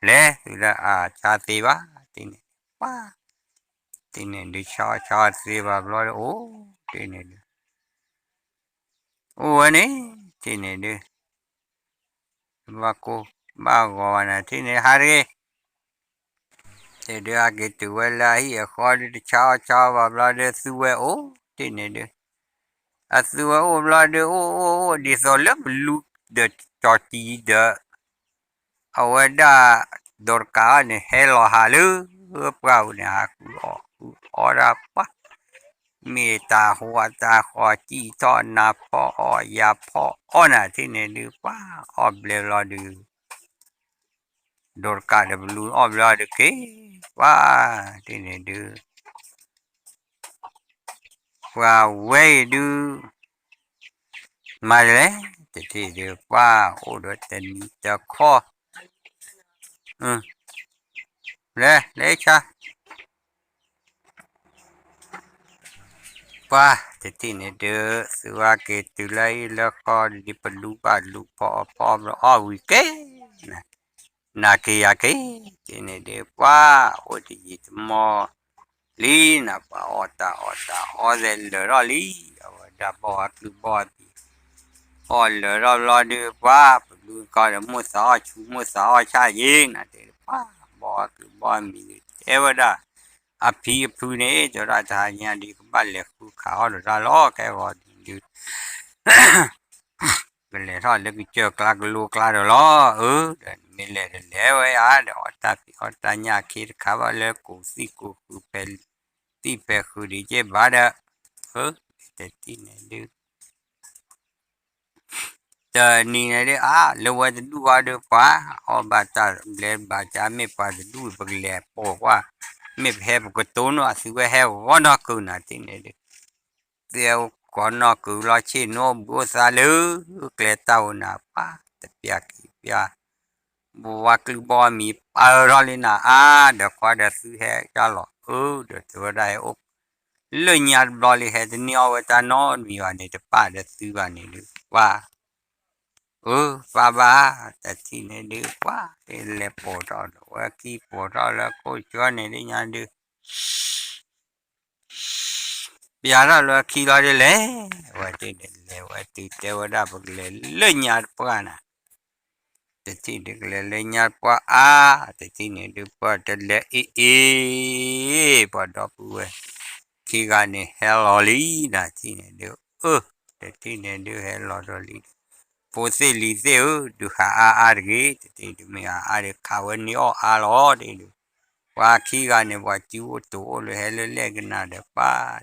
လဲၤသုလၢအဆါသ့ဘၣ် တထံၣ်န့ၣ် ပှၢ် တထံၣ်န့ၣ်ဒုး ဆါအီၣ်ဆါအီၣ်သ့ဘၣ်ဘျီဒုး အိၣ်တထံၣ်န့ၣ်ဒုး အိၣ်ဝဲန့ၣ် တထံၣ်န့ၣ်ဒုး ဘၣ်ကိၢ်ဘၣ်ဂီၤဘၣ်နၤ တထံၣ်န့ၣ် ဟးတဂ့ၤ တထံၣ်ဒုး ဟးက့ၤတုၤဝဲလၢအဟံၣ်အဃီဒုး တဆါအီၣ်ဆါအီၣ်ဘၣ်ဘျီဒုး သုဝဲအိၣ် တထံၣ်န့ၣ်ဒုး အသုဝဲအိၣ်ဘျီဒုး အိၣ်အိၣ်အိၣ် ဒ်သိးလၢပလူဒီးကၠီၤတံၤဒီး အဝဲဒၣ် ဒိးတကးအီၤန့ၣ် ဟဲလီၤဟးလၢ ပှၢ်ပူၤန့ၣ် ဟးဃုအီၣ်ဃုအီဒၣ်ပှၢ် မ့ၢ်တၢ်ဟူးတၢ်ဃီ စံၣ်ထီၣ်နါဖီၣ်အီၣ် ယါဖီၣ်အီၣ်နၤ တထံၣ်န့ၣ်ဒုး ပှၢ်အီၣ်ဘျဲဘျီဒုး ဒိးတကးဒီးပလူအီၣ်ဘျီဒုးက့ၤ ပှၢ် တထံၣ်န့ၣ်ဒုး ပှၤဝဲအံၤဒုး မၤလဲၣ် တထံၣ်ဒုး ပှၢ်အိၣ်ဒီးတနံၤတခီ လဲၤ လဲၤဆါ ပှၢ် တထံၣ်န့ၣ်ဒုး သုဝဲက့ၤတုၤလၢအံၤလၢဃီဒ်ပလူဘၣ်လူဖီအီၣ်ဖီအီၣ် ဘျီအီၣ်ဝံၤက့ၤ နၤက့ၤယၤက့ၤ တထံၣ်န့ၣ်ဒုး ပှၢ်အိၣ်တယံာ်တမီၢ်လံနၤ ပှၤအီၣ်တၢ်အီၣ်တၢ်အီသဲးလၢာ်ထီၣ်လံ အဝဲဒၣ်ဘီၣ်ဝဲကျုဘီၣ်ဝဲပံၤ အီၣ်လၢာ်ထီၣ်ဘျီဒုး ပှၢ်ပလူကီၢ်ဒီး မိၢ်သးအီၣ်ဆူ မိၢ်သးအီၣ်ဆၣ်ယ့ၤ နၤတထံၣ်ဒုး ပှၢ်ဘီၣ်ဝဲကျုဘီၣ်မံၤဒုး တဲဝဲဒၣ် အဖံအဖုန့ၣ် တဲဝဲဒၣ် တဟါညါဒုး ကဘၣ်လဲၤဃုခးအီၣ်ဒီးတၢ်လီၤ ခဲဂီၤဒုး ကလဲၤထီၣ်လၢကစၢၢ်ကျါကလိကျါဒီးလီၤ အၢ ဒီးနမ့ၢ်လဲၤတလဲၤဝဲဧါ ဒီးအီၣ်တၢ်ဖံးအီၣ်တၢ်ညၣ်ခ့တခါဘၣ်လၢကိးသံၣ်ကိးဃုာ်ဖဲ သံၣ်ဖဲဃုာ်ဒံးက့ဘၣ်ဒီး အၢ တထံၣ်န့ၣ်ဒုး တနံၤန့ၣ်ဒုး အါ လၢဝဲတဒူၣ်အီၤဒုး ပှၤအီၣ်ဘၣ်တၢ်ဘျဲဘၣ်ကၢ် မ့ၢ်ပှၤတဒူၣ် ပကလဲၤပိာ်ကွၢ် မ့ၢ်ပဟဲပကတိၤနီၢ် အသုဝဲဟဲဂီၤနီၢ်ကုၤနၤ တထံၣ်န့ၣ်ဒုး သုဟဲအိၣ်ကီးနီၢ်ကုၤလီၤ ဆ့ၣ်နီၤအိၣ်ဘှံးအိၣ်သါလၢ ကျဲတၢ်အိၣ်နၤ ပှၤ တပျၢ်က့ၤပျၢ် ဘီၣ်ဝဲကျုဘီၣ်မံၤ ပာ်အၢထီၣ်လံနၤ အါ ဒီးကွၢ်ဒီးသုဟဲကၢ်လီၤ အၢ ဒီးတဲဝဲဒၣ်ဟဲအိၣ် လၢညါတဘျီလံ ဟဲတန့ၢ်အီၣ်ဝဲတၢ်နီတမံၤဘၣ်န့ၣ် တပာ်ဒီးသုဘၣ်န့ၣ်ဒုး ပှၤ အၢ ပၢ်ဘၣ် တထံၣ်န့ၣ်ဒုး ပှၤ တဲလဲၤပိာ်ထီၣ်ဒီးဝဲခံ ပိာ်ထီၣ်လၢခိၣ်ဆၢန့ၣ်ဒုးညါဒုး ပျးထီၣ်လၢခံလီၤဒုးလဲၤ ဝဲတန့ၣ် လဲၤဝဲတုၤတဲဝဲဒၣ်ပကလဲၤလၢညါတပှၢ်နၤ တထံၣ်ဒုးကလဲၤလၢညါတပှၢ်အါ တထံၣ်န့ၣ်ဒုးပှၤတလဲၤအ့ၣ်အ့ၣ် ပှၤဒီပုၢ်ဝဲၢ် ခံဂၤန့ၣ်ဟဲလီၤလံ နထံၣ်န့ၣ်ဒုး အၢ တထံၣ်န့ၣ်ဒုးဟဲလီၤဒီးလံ ဖိသ့ၣ်လံၤသ့ၣ်ဧၢ ဒုးဟးအါအါတဂ့ၤ တထံၣ်ဒုးမ့ၢ်အါအါဒုး ခးဝဲန့ၢ်အီၣ်အါလီၤ တထံၣ်ဒုး ပှၤခံဂၤန့ၣ် ပှၤစုအိၣ်တိၤအိၣ်လၢဟဲလၢလဲၣ်ကနၣ်ဒီးပၢ်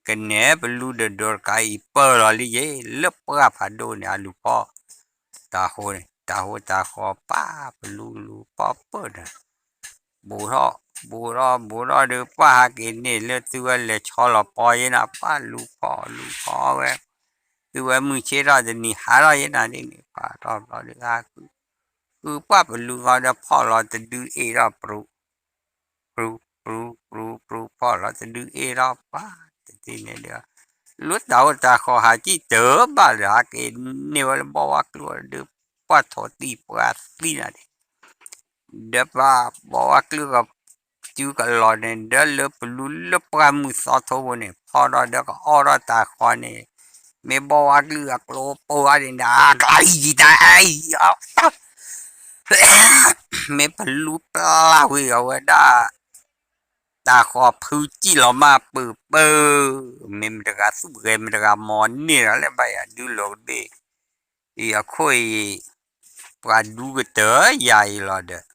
ကနဲၣ်ပလူဒီးဒိးတကးအံၤပၢၢ်လီၤလံယ့ လၢပှၢ်ဖးဒိၣ်န့ၣ် အလူၤဖီၣ် တၢ်ဃိန့ၣ် တၢ်ဃိတၢ်ဃီပၢ် ပလူလူၤဖီၣ်ပၢၢ်ဒီး ဘူးထီၣ် ဘူးထီၣ် ဘူးထီၣ်ဒီး ပှၢ်ဟးက့ၤန့ၢ်လၢသုဝဲလဲၤဆီလီၤပီယ့နၤ ပၢ်လူၤဖီၣ်လူၤဖီၣ်ဝဲ သုဝဲမုၢ်ဆ့ၣ်ထီၣ်တနံၤဟးထီၣ်ယ့နၤဒ်န့ၣ် ပာ်ထီၣ်ဘျီဒုးဟး ဃုပှၢ်ပလူၤဃီဒီးဖီၣ်လီၤတဒုအ့ၣ်ထီၣ်ပြူၤ ပြူၤ ပြူၤ ပြူၤ ပြူၤ ဖီၣ်လီၤတဒုအ့ၣ်ထီၣ်ပၢ် တထံၣ်န့ၣ်ဒုး လူတၢ်အိၣ်တၢ်ဃီဟးကံၣ်တၢၢ်ဘၣ်ဒီး ဟးက့ၤန့ၢ်ဝဲလၢဘီဝါကျိၤဒုး ပှၢ်ထိးတံၢ်ပှၢ်သံနၤဒ် ဒီးပှၤဘီဝါကျိၤက စုကလီၤန့ၣ် ဒီးလၢပလူလၢပှၢ်မုၢ်သီထိပူၤန့ၣ် ဖီၣ်ထီၣ်ဒီးကအီၣ်ထီၣ်တၢ်ဃီန့ၣ် မ့ၢ်ဘီဝါကျိၤအကျိပိၢ်အါန့ၣ် အကျါအံၤတၢ်အံၤ မ့ၢ်ပလူပျၢ်ဝံၤအဝဲဒၣ် တၢ်ဃီဖုစံၣ်လီၤမၢ်ပၢၢ်ပၢၢ် မ့ၢ်မတဂၤသူၣ်ဂဲၤ မတဂၤမီၤန့ၢ်ဒီးလၢဘၣ်ယၤဒုးလိာ်ကဘ့ၣ် အံၤအခိၣ်အံၤ ပှၤဒူကတၢၢ်ယၤအံၤလီၤဒီး အံၤဒုး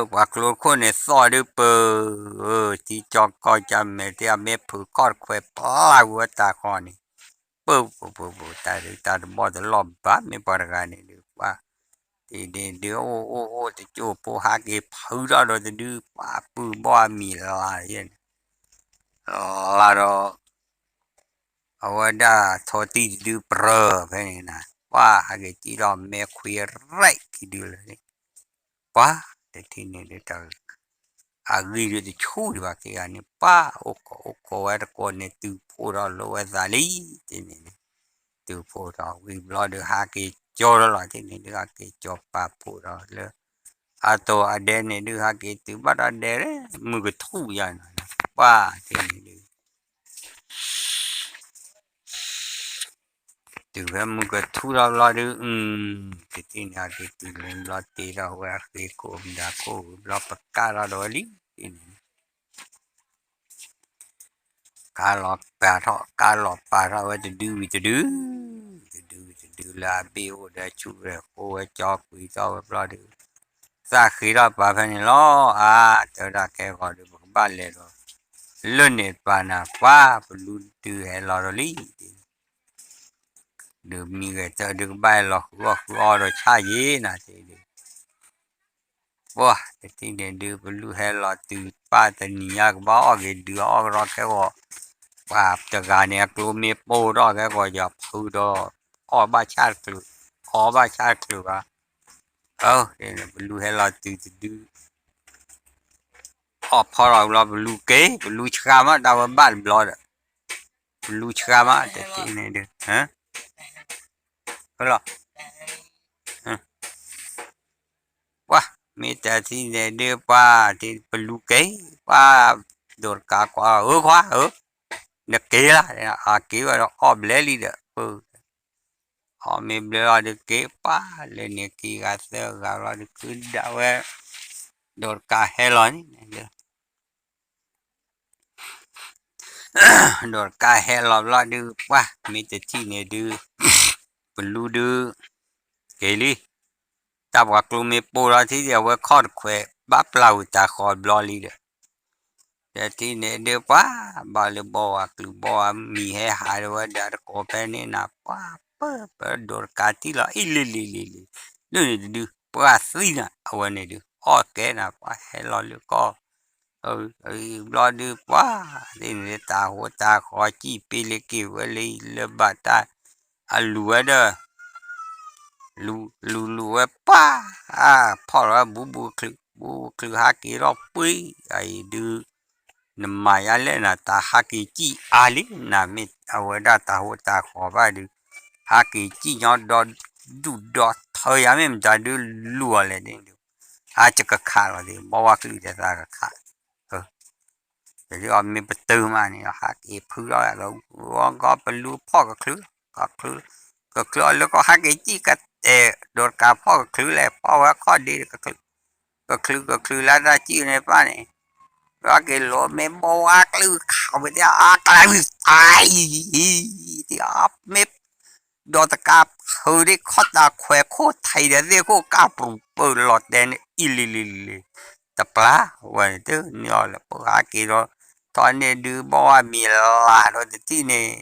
ပှၤကျိခိၣ်န့ၣ်သီၣ်ဒုးပၢၢ် ထံကၠီကီၢ်ကၠၢ်မဲာ်တ့ၢ်အမ့ၢ်ဖုးခီၣ်တခွဲးပျၢ်ဝဲတၢ်ဃီန့ၣ် ပၢၢ်ပၢၢ်ပၢၢ်ပၢၢ် တၢ်ဒုးတၢ်တဘီၣ်တလီၢ်ဘၣ် မ့ၢ်ပှၤတဂၤန့ၣ်ဒုး ပှၤ တ့ၢ်န့ၣ်ဒုး အိၣ်အိၣ်အိၣ်တကၠိၢ်ဖိဟးက့ၤဖုးထီၣ်ဒီးတဒု ပှၤပုၢ်ဘီၣ်အမံၤလါယဲၢ်န့ၣ် လါဒီး အဝဲဒၣ်ထိးတံၢ်တဒုပြၢၤဖဲန့ၣ်နၤ ပှၤဟးက့ၤစံၣ်ထီၣ်မဲာ်ခွံရဲၣ်ခံဒုလၢာ်န့ၣ် ပှၤတထံၣ်န့ၣ်ဒုးတၢ် အဂံၢ်ဒုးတဆူၣ်ဒံးဘၣ်ခံဂၤန့ၣ် ပှၤအိၣ်ခိးအိၣ်ခိးဝဲတကိးန့ၣ် တုၤဖှိၣ်ထီၣ်လိာ်ဝဲသးလံ တ့ၢ်န့ၣ်န့ၣ် တုၤဖှိၣ်ထီၣ်ဝံၤဘျီဒုးဟးက့ၤကၠီထီၣ်လီၤ တ့ၢ်န့ၣ်ဒုး ဟးက့ၤကၠီပာ်ဖှိၣ်ထီၣ်လၢ အတိၤအဒဲန့ၣ်ဒုး ဟးက့ၤတုၤဘၣ်ဒီးဒဲ မုၢ်ကထူၣ်ယါန့ၣ် ပှၤတ့ၢ်န့ၣ်ဒုး တုၤဖဲမုၢ်ကထူၣ်ထီၣ်ဘျီဒုး တထံၣ်န့ၣ် အက့ၤတုၤလၢဘျီတ့ထီၣ်ဝဲအဃ့ခိၣ်မတၤခိၣ်ဘျီပကၣ်ထီၣ်ဒီးဝဲလံ တ့ၢ်န့ၣ် ကါလီၤပာ်ထီၣ် ကါလီၤပာ်ထီၣ်ဝဲတဒုဝံၤတဒု တဒုဝံၤတဒုလၢအဘ့ၣ်အိၣ်ဒီးဆူၣ်ရဲၣ်ဃိဝဲ ကၠီကွံာ်ထီၣ်ဝဲဘျီဒုး သးဃ့ထီၣ်ပာ်ဖဲန့ၣ်လီၤ အါ တဲဝဲဒၣ်ကဲဂီၤဒုး ပကဘၣ်လဲၤဒီး လၢန့ၣ်ပာ်နၤ ပှၤပလူဒုးဟဲလီၤဒီးလံ ဒုးမံဂဲၤတၢ်ဒုးကဘၣ်ဟဲလီၤဃုအီၣ်ဃုအီဒီးဆၣ်ယ့ၤနၤ တ့ၢ်ဒုး ပှၤတထံၣ်န့ၣ်ဒုး ပလူဟဲလီၤတုၤပၢ်တနံၤညါကဘၣ်အီၣ်က့ၤဒုးအီၣ်ကဒီးခဲဂီၤ ပှၤတဂၤန့ၣ် အကျိမ့ၢ်ပိၢ်ထီၣ်ခဲဂီၤ ယဖုဒီး အီၣ်ဘၣ်ဆၣ်တချုး အီၣ်ဘၣ်ဆၣ်တချုးဘၣ် အၢ ပလူဟဲလီၤတုၤတဒု အီၣ်ဖီထီၣ်ဘျီ ပလူက့ၤ ပလူဆှါမး တၢ်ဝဲဘၣ်တဘျီဒီး ပလူဆှါမး တထံၣ်န့ၣ်ဒုး လီၤ ပှၤ မ့ၢ်တထံၣ်န့ၣ်ဒုး ပှၤ ပလူက့ၤ ပှၤ ဒိးတကးကွၢ် အၢ ခွါဧၢ နက့ၤလၢ် အက့ၤဝဲဒီးအီၣ်ဘျဲလံဒီး အီၣ်မ့ၢ်ဘျဲလီၤဒုးက့ၤ ပှၤ လၢန့ၣ်ခံဂၤသၢဂၤလီၤဒုး ခုဒၣ်ဝဲ ဒိးတကးဟဲလီၤန့ၣ် ဒိးတကးဟဲလီၤဘျီဒုး ပှၤ မ့ၢ်တထံၣ်န့ၣ်ဒုး ပလူဒုး က့ၤလံ တၢ်ပှၤကျိမ့ၢ်ပိၢ်ထီၣ်ထံၣ်ဒံး အဝဲခီၣ်တခွဲး ဘၣ်ပျၢ်ဝံၤတၢ်ဃီဘျီလံဒီး တထံၣ်န့ၣ်ဒုးပှၤ ဘၣ်လၢဘီဝါကျုးဘီဝါမံၤဟဲဟးဒၣ်ဝဲဒီးတကိးဖဲန့ၣ်နၤ ပှၤပၢၢ်ပၢၢ်ဒိးတကးထံၣ်လီၤ အံၤလံလံလံလံ လၢန့ၣ်တဒု ပှၤသံနၤ အဝဲန့ၣ်ဒုး အီၣ်ကဲနၤ ပှၤဟဲလီၤလၢကီၢ် ဘျီဒုးပှၤ သ့ၣ်န့ၣ် တၢ်ဟိတၢ်ဃီ စံၣ်ပ့လ့က့ၤဝဲလၢလၢဘၣ်တၢ် အလူၤဝဲဒီး လူၤလူၤလူၤဝဲပှၤ ဖီၣ်လီၤဝဲဘူးဘူးချုး ဘူးဘူးချုးဟးက့ၤထီၣ်ပှ့ၤ အအံၤဒုး နမၤယါလဲၣ်နၤ တၢ်ဟးက့ၤစံၣ်အါလံ နၤမ့ၢ်အဝဲဒၣ်တၢ်ဟိတၢ်ဃီဘၣ်ဒုး, ဟးက့ၤစံၣ်ညီဒီဒူၣ်ဒီထၢယၤ မ့ၢ်မတၤဒုးလူၤအီၤလဲၣ်ဒုး, အါ ယကခးလီၤသ့ ဘီဝါကလုၢ်ဒီးသးကခး, အမ့ၢ်ပတုာ်မးန့ၣ် ဟးက့ၤဖုလီၤ ကီၢ်ပလူၤဖီၣ်ကချုး, ကချုး, ကချုးအီၤလၢကီၢ်ဟးက့ၤစံၣ်ကတဲာ် ဒိးတကးဖီၣ်ကချုးလဲၣ် ဖီၣ်ဝဲခီၣ်ဒ့ ကချုး, ကချုးကချုးလၢတၢ်စံၣ်န့ၣ်ပၣ်န့ၣ်, ကီၢ်က့ၤလိၤမ့ၢ်ဘီဝါကလုၢ်ခးဝဲသ့ၣ် အါကျါဝံၤတၢ်အံၤ, မ့ၢ် ဒီးတကးဖုဒ်ခီၣ်တၢ်ခွဲးခိၣ်ထံးဒီးသ့ၣ်ခိၣ် ကၢ်ပူၤပၢၢ်လီၤတဲာ်န့ၣ် အံၤလံလံလံလံ, တပျၢ်ဝဲန့ၣ် တန့ၢ်အီၤလၢပှၤဟးက့ၤဒီး ထီၣ်န့ၢ်ဒုး ဘီဝါမံၤလၤဒီးတထံၣ်န့ၣ်,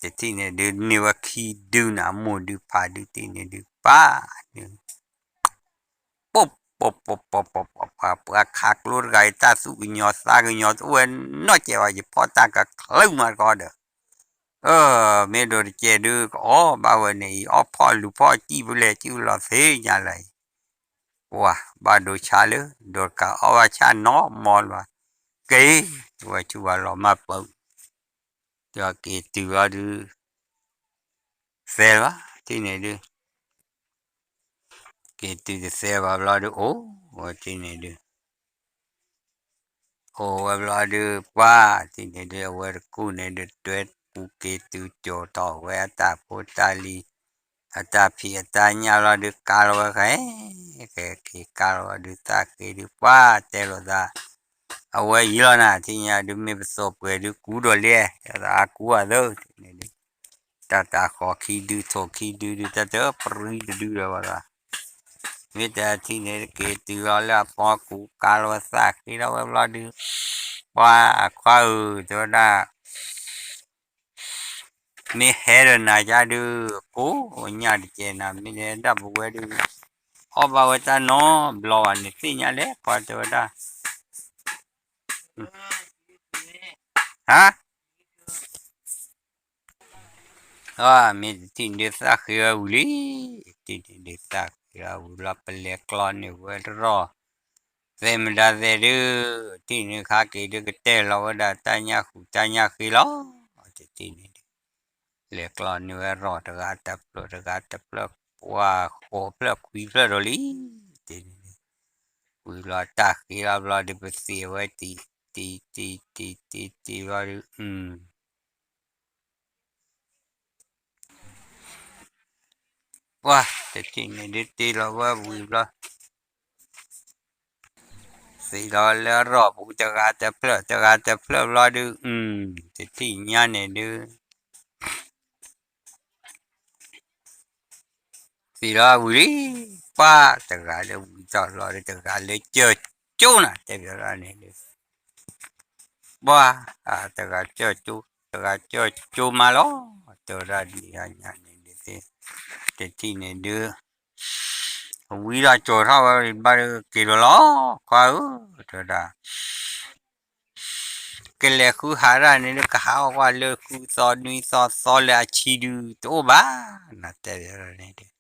တထံၣ်န့ၣ်ဒုးန့ၢ်ဝဲခံဒုနၤ မိၢ်ဒုးဖးဒုးတထံၣ်န့ၣ်ဒုး ပၢ်ဒုး ပိၢ်ပိၢ်ပိၢ်ပိၢ်ပိၢ်ပိၢ် ပှၤခးကျိတဂၤအံၤ တၢ်သူၣ်ကညီၤသးကညီၤတအိၣ်ဝဲနီတစဲးဘၣ် ယဖီၣ်တၢ်ကချုးမးတကီဒီး, မ့ၢ်ဒိးတစဲးဒုး ကအီၣ်ဘၣ်ဝဲန့ၣ်အံၤ အီၣ်ဖီၣ်လူၤဖီၣ်စံၣ်ဖဲလဲၣ် စံၣ်လီၤသ့ၣ်ညါလၢအံၤ, ပှၤဘၣ်ဒိဆါလၢ ဒိးတကးအီၣ်ဘၣ်ဆၣ်နီၢ်မီၢ်လၢၤဘၣ်, က့ၤဝဲဆူဝဲလီၤမၢ်ပၢၤ ဒီးက့ၤတုၤလီၤဒုး သဲလီၤ ထံၣ်န့ၣ်ဒုး, က့ၤတုၤတသဲဘၣ်ဘျီဒုး အိၣ်ဝဲထံၣ်န့ၣ်ဒုး, အိၣ်ဝဲဘျီဒုး ပှၢ်ထံၣ်န့ၣ်ဒုး အဝဲတကူၣ်န့ၣ်ဒုး တွဲပူၤက့ၤတုၤကၠိာ်ထီၣ်ဝဲအတၢ်ဖိတၢ်လံၤ အတၢ်ဖံးအတၢ်ညၣ်လီၤဒုး ကါလီၤဝဲဃဲ က့ၤကါလီၤဝဲဒုး သၣ်ဃ့ဒုး ပှၢ်တဲလိာ်သး အဝဲယံၤလီၤနၤ ထံၣ်ညါဒုး မ့ၢ်ပသိးပှဲၤဒုး ကူဒီးလံ, အကူအသၢန့ၣ်ဒုး, တၢ်တၢ်ဃီၤခံဒု ထိၣ်ခံဒုဒုး တၢ်တပရံတဒုလၢၤဘၣ်လီၤ, မ့ၢ်တထံၣ်န့ၣ် က့ၤတုၤလီၤလၢအပီကူ ကါလီၤဝဲသၣ်ဃ့လီၤဝဲဘျီဒုး, ပှၢ်ခွါဧၢ တဲဝဲဒၣ် မ့ၢ်ဟဲဒီးနၤယါဒုး ကိးညၣ်တကဲနၤ မ့ၢ်ဒၣ်ပဝဲဒုး အီၣ်ဘၣ်ဝဲတၢ်နီတဘျီဘၣ်န့ၣ် သ့ၣ်ညါလဲၣ် ပှၢ်တဲဝဲဒၣ်, ဟါ, မ့ၢ်တထံၣ်န့ၣ်ဒုးသၣ်ဃ့ဝဲဝံၤလံ, တထံၣ်န့ၣ်ဒုးသၣ်ဃ့ဝဲဝံၤလီၤ ပလဲၤကျီန့ၢ်ဝဲတရီၢ် သဲးမတၤသဲးဒုး, တထံၣ်န့ၣ်ခါက့ၤဒုးကတဲလီၤဝဲဒၣ်တၢ်ညၣ်ဃူတၢ်ညၣ်ဃ့လီၤ, တထံၣ်န့ၣ်ဒုး, လဲၤကျီန့ၢ်ဝဲရီၢ်တဂၤတဖျၢၣ်တဂၤတဖျၢၣ်, ပှၢ်ဃိးဖျၢၣ်ခွံဖျၢၣ်ဒီးလံ, တထံၣ်န့ၣ်ဒုး, ဝံၤလီၤတၢ်ဃ့လီၤဘျီဒုး ပသ့ၣ်အဝဲတံၢ်, တံၢ်တံၢ်တံၢ်တံၢ်တံၢ်ဘျီဒုး, ပှၢ်တထံၣ်န့ၣ်ဒုးတ့လီၤဝဲဝံၤဘျီ, သ့ၣ်လီၤလၢအရီၢ်ပူၤတဂၤတဖျၢၣ် တဂၤတဖျၢၣ်ဘျီဒုး, တထံၣ်ညါန့ၣ်ဒုး သ့ၣ်လီၤဝံၤလံ, ပှၢ်တဂၤလၢဝံၤထီၣ်လီၤဒုး တဂၤလၢကၠၢၢ်ကၠိနၤ တဲဘၣ်န့ၣ်ဒုး, ပှၢ်, တဂၤကၠၢၢ်ကၠိ, တဂၤကၠၢၢ်ကၠိမးလီၤ, တဲဝဲဒၣ်ဒ်ညါန့ၣ်ဒုး, တထံၣ်န့ၣ်ဒုး ဝံၤဒီးကၠိာ်ထီၣ်ဝဲဘျီဒုး က့ၤလီၤလီၤ ခွါဧၢ, တဲဝဲဒၣ် ကလဲၤဃုဟးဒၣ်န့ၣ်ဒုး ကဟးအီၣ်ကွၢ်လၢဃုသီနွံသီသီလၢအဆံဒုး တအိၣ်ဘၣ်, နတဲန့ၣ်ဒုး,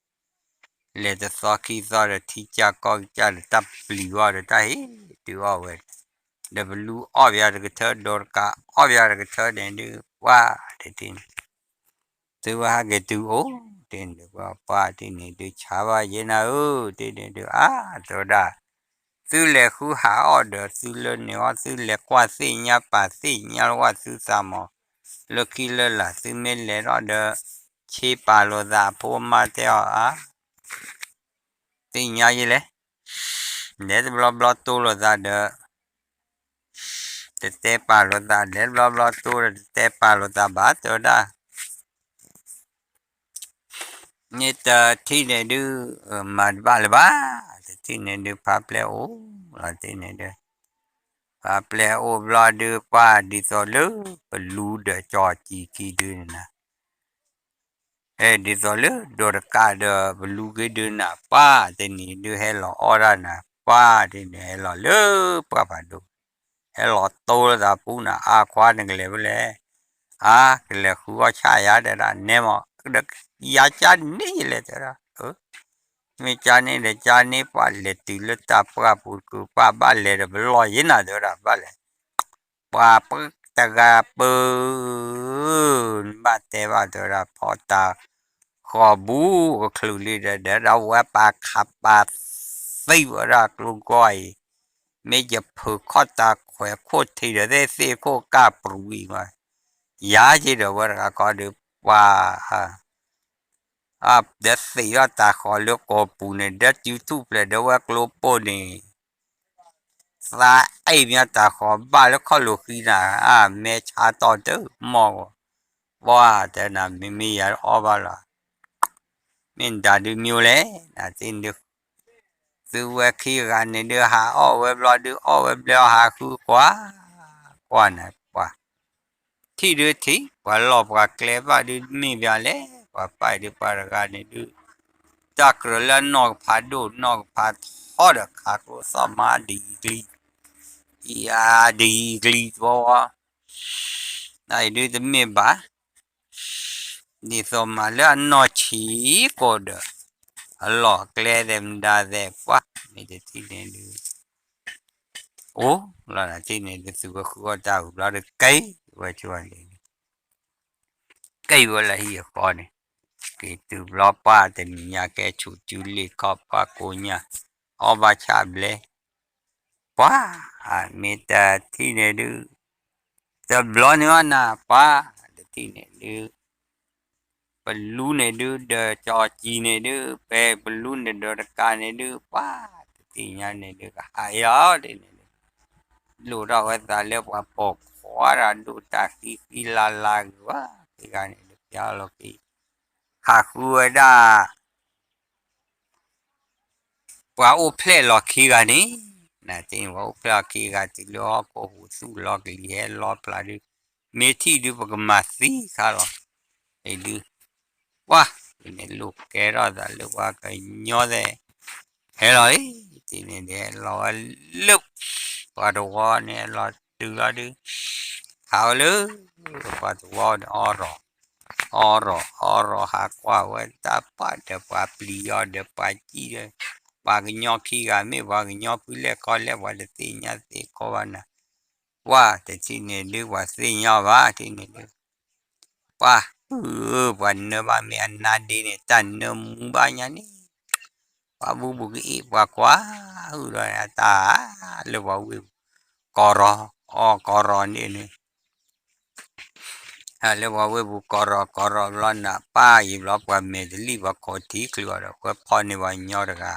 လဲၤတသီခံသီဒီး ထံကၢ်ကီၢ်ကၢ်ဒီး တၢ်ပျံၤအီၣ်ဒီး တၢ်ဟ့ၣ်တုၤအီၣ်ဝဲ, ဒီးပလူအီၣ်ပယီၤတကထၢ ဒီးတကးအီၣ်ပယီၤတကထၢန့ၣ်ဒုး ပှၢ်တထံၣ်န့ၣ် သုဝဲဟဲက့ၤတုၤအိၣ်, တထံၣ်န့ၣ်ဒုး ပှၢ်တထံၣ်န့ၣ်ဒုး ဆါဘၣ်ယဲနၤဧၢ, တထံၣ်န့ၣ်ဒုး အါ တဲဝဲဒၣ် သုလဲၤဃုဟးအီၣ်ဒီး သုလၢန့ၣ်အီၣ် သုလဲၤကွၢ်သ့ၣ်ညါပာ်သ့ၣ်ညါလီၤဝဲသုသးမး, လၢခံလၢလာ် သုမ့ၢ်လဲၤထီၣ်ဒီး ဆ့ပာ်လိာ်သး အဖိအမါတဲအီၤအါ, သ့ၣ်ညါယဲလဲၣ်, လဲၤတဘျီဘျီတိလိာ်သးဒီး တတဲပာ်လိာ်သး လဲၤတဘျီဘျီတိဒီး တတဲပာ်လိာ်သးဘၣ် တဲဝဲဒၣ် န့ၣ်တထံၣ်န့ၣ်ဒုး မၤတဘၣ်လၢၤဘၣ်, တထံၣ်န့ၣ်ဒုး ဖးပျဲၢ်အိၣ်လီၤတထံၣ်န့ၣ်ဒုး, ဖးပျဲၢ်အိၣ်ဘျီဒုး ပှၢ်ဒ်သိးလၢ ပလူဒီးကၠီၤကံၤခံဒုးန့ၣ်နၤ, ဒ်သိးလၢဒိးတကးဒီးပလူက့ၤဒုးနၤ, ပှၢ်တနံၤဒုးဟဲလီၤအီၣ်ဒၣ်နၤ, ပှၢ်တနံၤဟဲလီၤလၢပှၢ်ဖးဒိၣ်, ဟဲလီၤတိလၢသးပူၤနၤ, အါခွါနကလဲၤဖဲလဲၣ်, အါ ကလဲၤဃုအီၣ်ဆၣ်ယၤတဲဒၣ် နဲမး, ဒီးယၤကၢ်န့ၣ်ယလဲၤတဲဒၣ်, မ့ၢ်ကန့ၣ်ဒီးကန့ၣ် ပှၤလဲၤတုၤလၢတၢ်ပှၢ်ပူၤတကုာ် ပှၤဘၣ်လဲၤဒီးပလီၢ်ယဲနၤ တဲဝဲဒၣ် ဘၣ်လဲၤ ပှၤတဂၤပၢ နဘၣ်တဲဘၣ် တဲဝဲဒၣ် ဖီတၢ်ဃီၤဘူးကချုးလံဒီး ဒီးဝဲပာ်ခးပာ်သံဝဲဒၣ်ကျိကီၢ်အံၤ, မ့ၢ်ယဖုးခီၣ်တၢ်ခွဲးခိၣ်ထံးဒီး သ့ၣ်သ့ၣ်ခိၣ်ကၢ်ပရူအံၤမး, ယၤက့ၤဒီးဝဲတဂၤကီဒီး ပှၤ ဒီးသ့ၣ်ထီၣ်တၢ်ဃီၤလၢကိာ်ပူၤန့ၣ် ဒီး YouTube ပျဲၢ်ဒီးဝဲကျိပိၢ်န့ၣ် သးအဲၣ်မ့ၢ်တၢ်ဃီၤဘၣ်လၢခီၣ်လိာ်ဃံနၤ, အမဲဆါတီၢ်တမီၢ်, ပှၤတဲနၤ မ့မ့ၢ်ယၤအီၣ်ဘၣ်လီၤ, မ့ၢ်နတၢ်ဒုးမ့ၢ်လဲၣ်, နသ့ၣ်ဒုး သုဝဲခံဂၤန့ၣ်ဒုး ဟးအီၣ်ဝဲဘျီဒုး အီၣ်ဝဲဘျီဟးဃုကွၢ်, ကွၢ်နၤပှၤ ထံၣ်ဒုးထံၣ် ပှၤလီၢ်ပှၤကျဲဘၣ်ဒုးမ့ၢ်ဘၣ်လဲၣ်, ပှၤပာ်ဒုးပှၤတဂၤန့ၣ်ဒုး တၢ်ကြၢးလၢအနီၢ်ကဖးဒိၣ် နီၢ်ကဖးထီဒီးခးကျိသီၣ်မါဒ်အံၤကျံ, အံၤအါဒ်အံၤကျံသီဝီ, နအံၤဒုးတမ့ၢ်ဘၣ် ဒ်သိးမးလၢအနီၢ်ဆံးကိးဒီး အလီၢ်ကျဲသဲးမတၤသဲးပှၤ မ့ၢ်တထံၣ်န့ၣ်ဒုး အိၣ်လီၤနၤထံၣ်န့ၣ်ဒုး သုးဝဲဃုအီၣ်တၢ်အုးဘျီဒီး က့ၤဝဲဆိန့ၣ် က့ၤဝဲလၢဟံၣ်အဃီန့ၣ်, က့ၤတုၤဘျီပှၢ်တနံၤညါကဲဆူးစုလ့ၣ်ခီပှၢ်ကိးညါ, အီၣ်ဘၣ်ဆၣ်ဘျဲ, ပှၤ, မ့ၢ်တထံၣ်န့ၣ်ဒုး, တဘျီန့ၣ်ဘၣ်နၤပှၤ, တထံၣ်န့ၣ်ဒုး ပလူန့ၣ်ဒုး ဒီးကၠီၤကံၤန့ၣ်ဒုး ပဲပလူန့ၣ်ဒီးတကးန့ၣ်ဒုး ပှၤ, တထံၣ်ညါန့ၣ်ဒုး ကဟးအံၤလီၤဒ်န့ၣ်ဒုး လိၣ်ထီၣ်ဝဲသးလၢပှၤပိာ်ခွါတၢ်ဒိၣ်တၢ်ဃံဃံလၤလၤဂ့ၤဝဲ, ခံဂၤန့ၣ်ဒုး ပျါလီၤက့ၤ, ဟးဃုဝဲဒၣ် ပှၤအိၣ်ဖျဲၣ်လီၤခံဂၤန့ၣ်, နသ့ၣ်န့ၣ် ပှၤအိၣ်ဖျဲၣ်လီၤခံဂၤတုၤလၢဟီၣ်ခိၣ်ဟူးသူၣ်လီၤကလံၤဟဲလီၤဖျါဒုး, မ့ၢ်ထံၣ်ဒုး ပကမၤသံခါလီၤ, အံၤဒုး, ပှၤ, န့ၣ်လိၣ်ကဲထီၣ်သးလၢပှၤကညီသဲး, ဟဲလီၤလံ, တထံၣ်န့ၣ်ဒုး ဟဲလီၤဝဲလၢ ပှၤတဝီန့ၣ် ဟဲလီၤတုၤလီၤဒုး, ဟးဝဲလၢ ပှၤတဝီန့ၣ် အီရီၣ်, အီရီၣ် အီရီၣ် ဟးကွၢ်ဝဲတၢ်ပှၢ်ဒီးပှၤပျံၤအီၤ ဒီးပှၤစံၣ်ဒီး, ပှၤကညီခံဂၤ မ့ၢ်ပှၤကညီဖုလဲၣ်ကီလဲၣ် ပှၤတသ့ၣ်ညါသ့ၣ်ကီဘၣ်နၤ, ပှၤတထံၣ်န့ၣ်ဒုး ပှၤသ့ၣ်ညါဘၣ် ထံၣ်န့ၣ်ဒုး, ပှၤ, အၢ ပှၤနၢဘၣ်မ့ၢ်အနါဒ့န့ၣ် တၢ်နၢမူဘၣ်ညါန့ၣ်, ပှၤဘူၣ်ဘူးကအ့ၣ်ပှၤကွၢ်, ဟုၣ်ဒီးတၢ်, လၢပှၤဝ့ၢ်ပူၤ, ကီၢ်ရီၣ်, အီၣ်ကီၢ်ရီၣ်န့ၣ်န့ၣ် လၢပှၤဝ့ၢ်ပူၤကီၢ်ရီၣ်ကီၢ်ရီၣ်ဘျီနၤ ပၢ်အံၤဘျီ ပှၤမဲာ်တလံၣ်ပှၤခိးထံချၢအီၤဒီး ဝဲဖီၣ်န့ၢ်ပှၤကညီတဂၤ,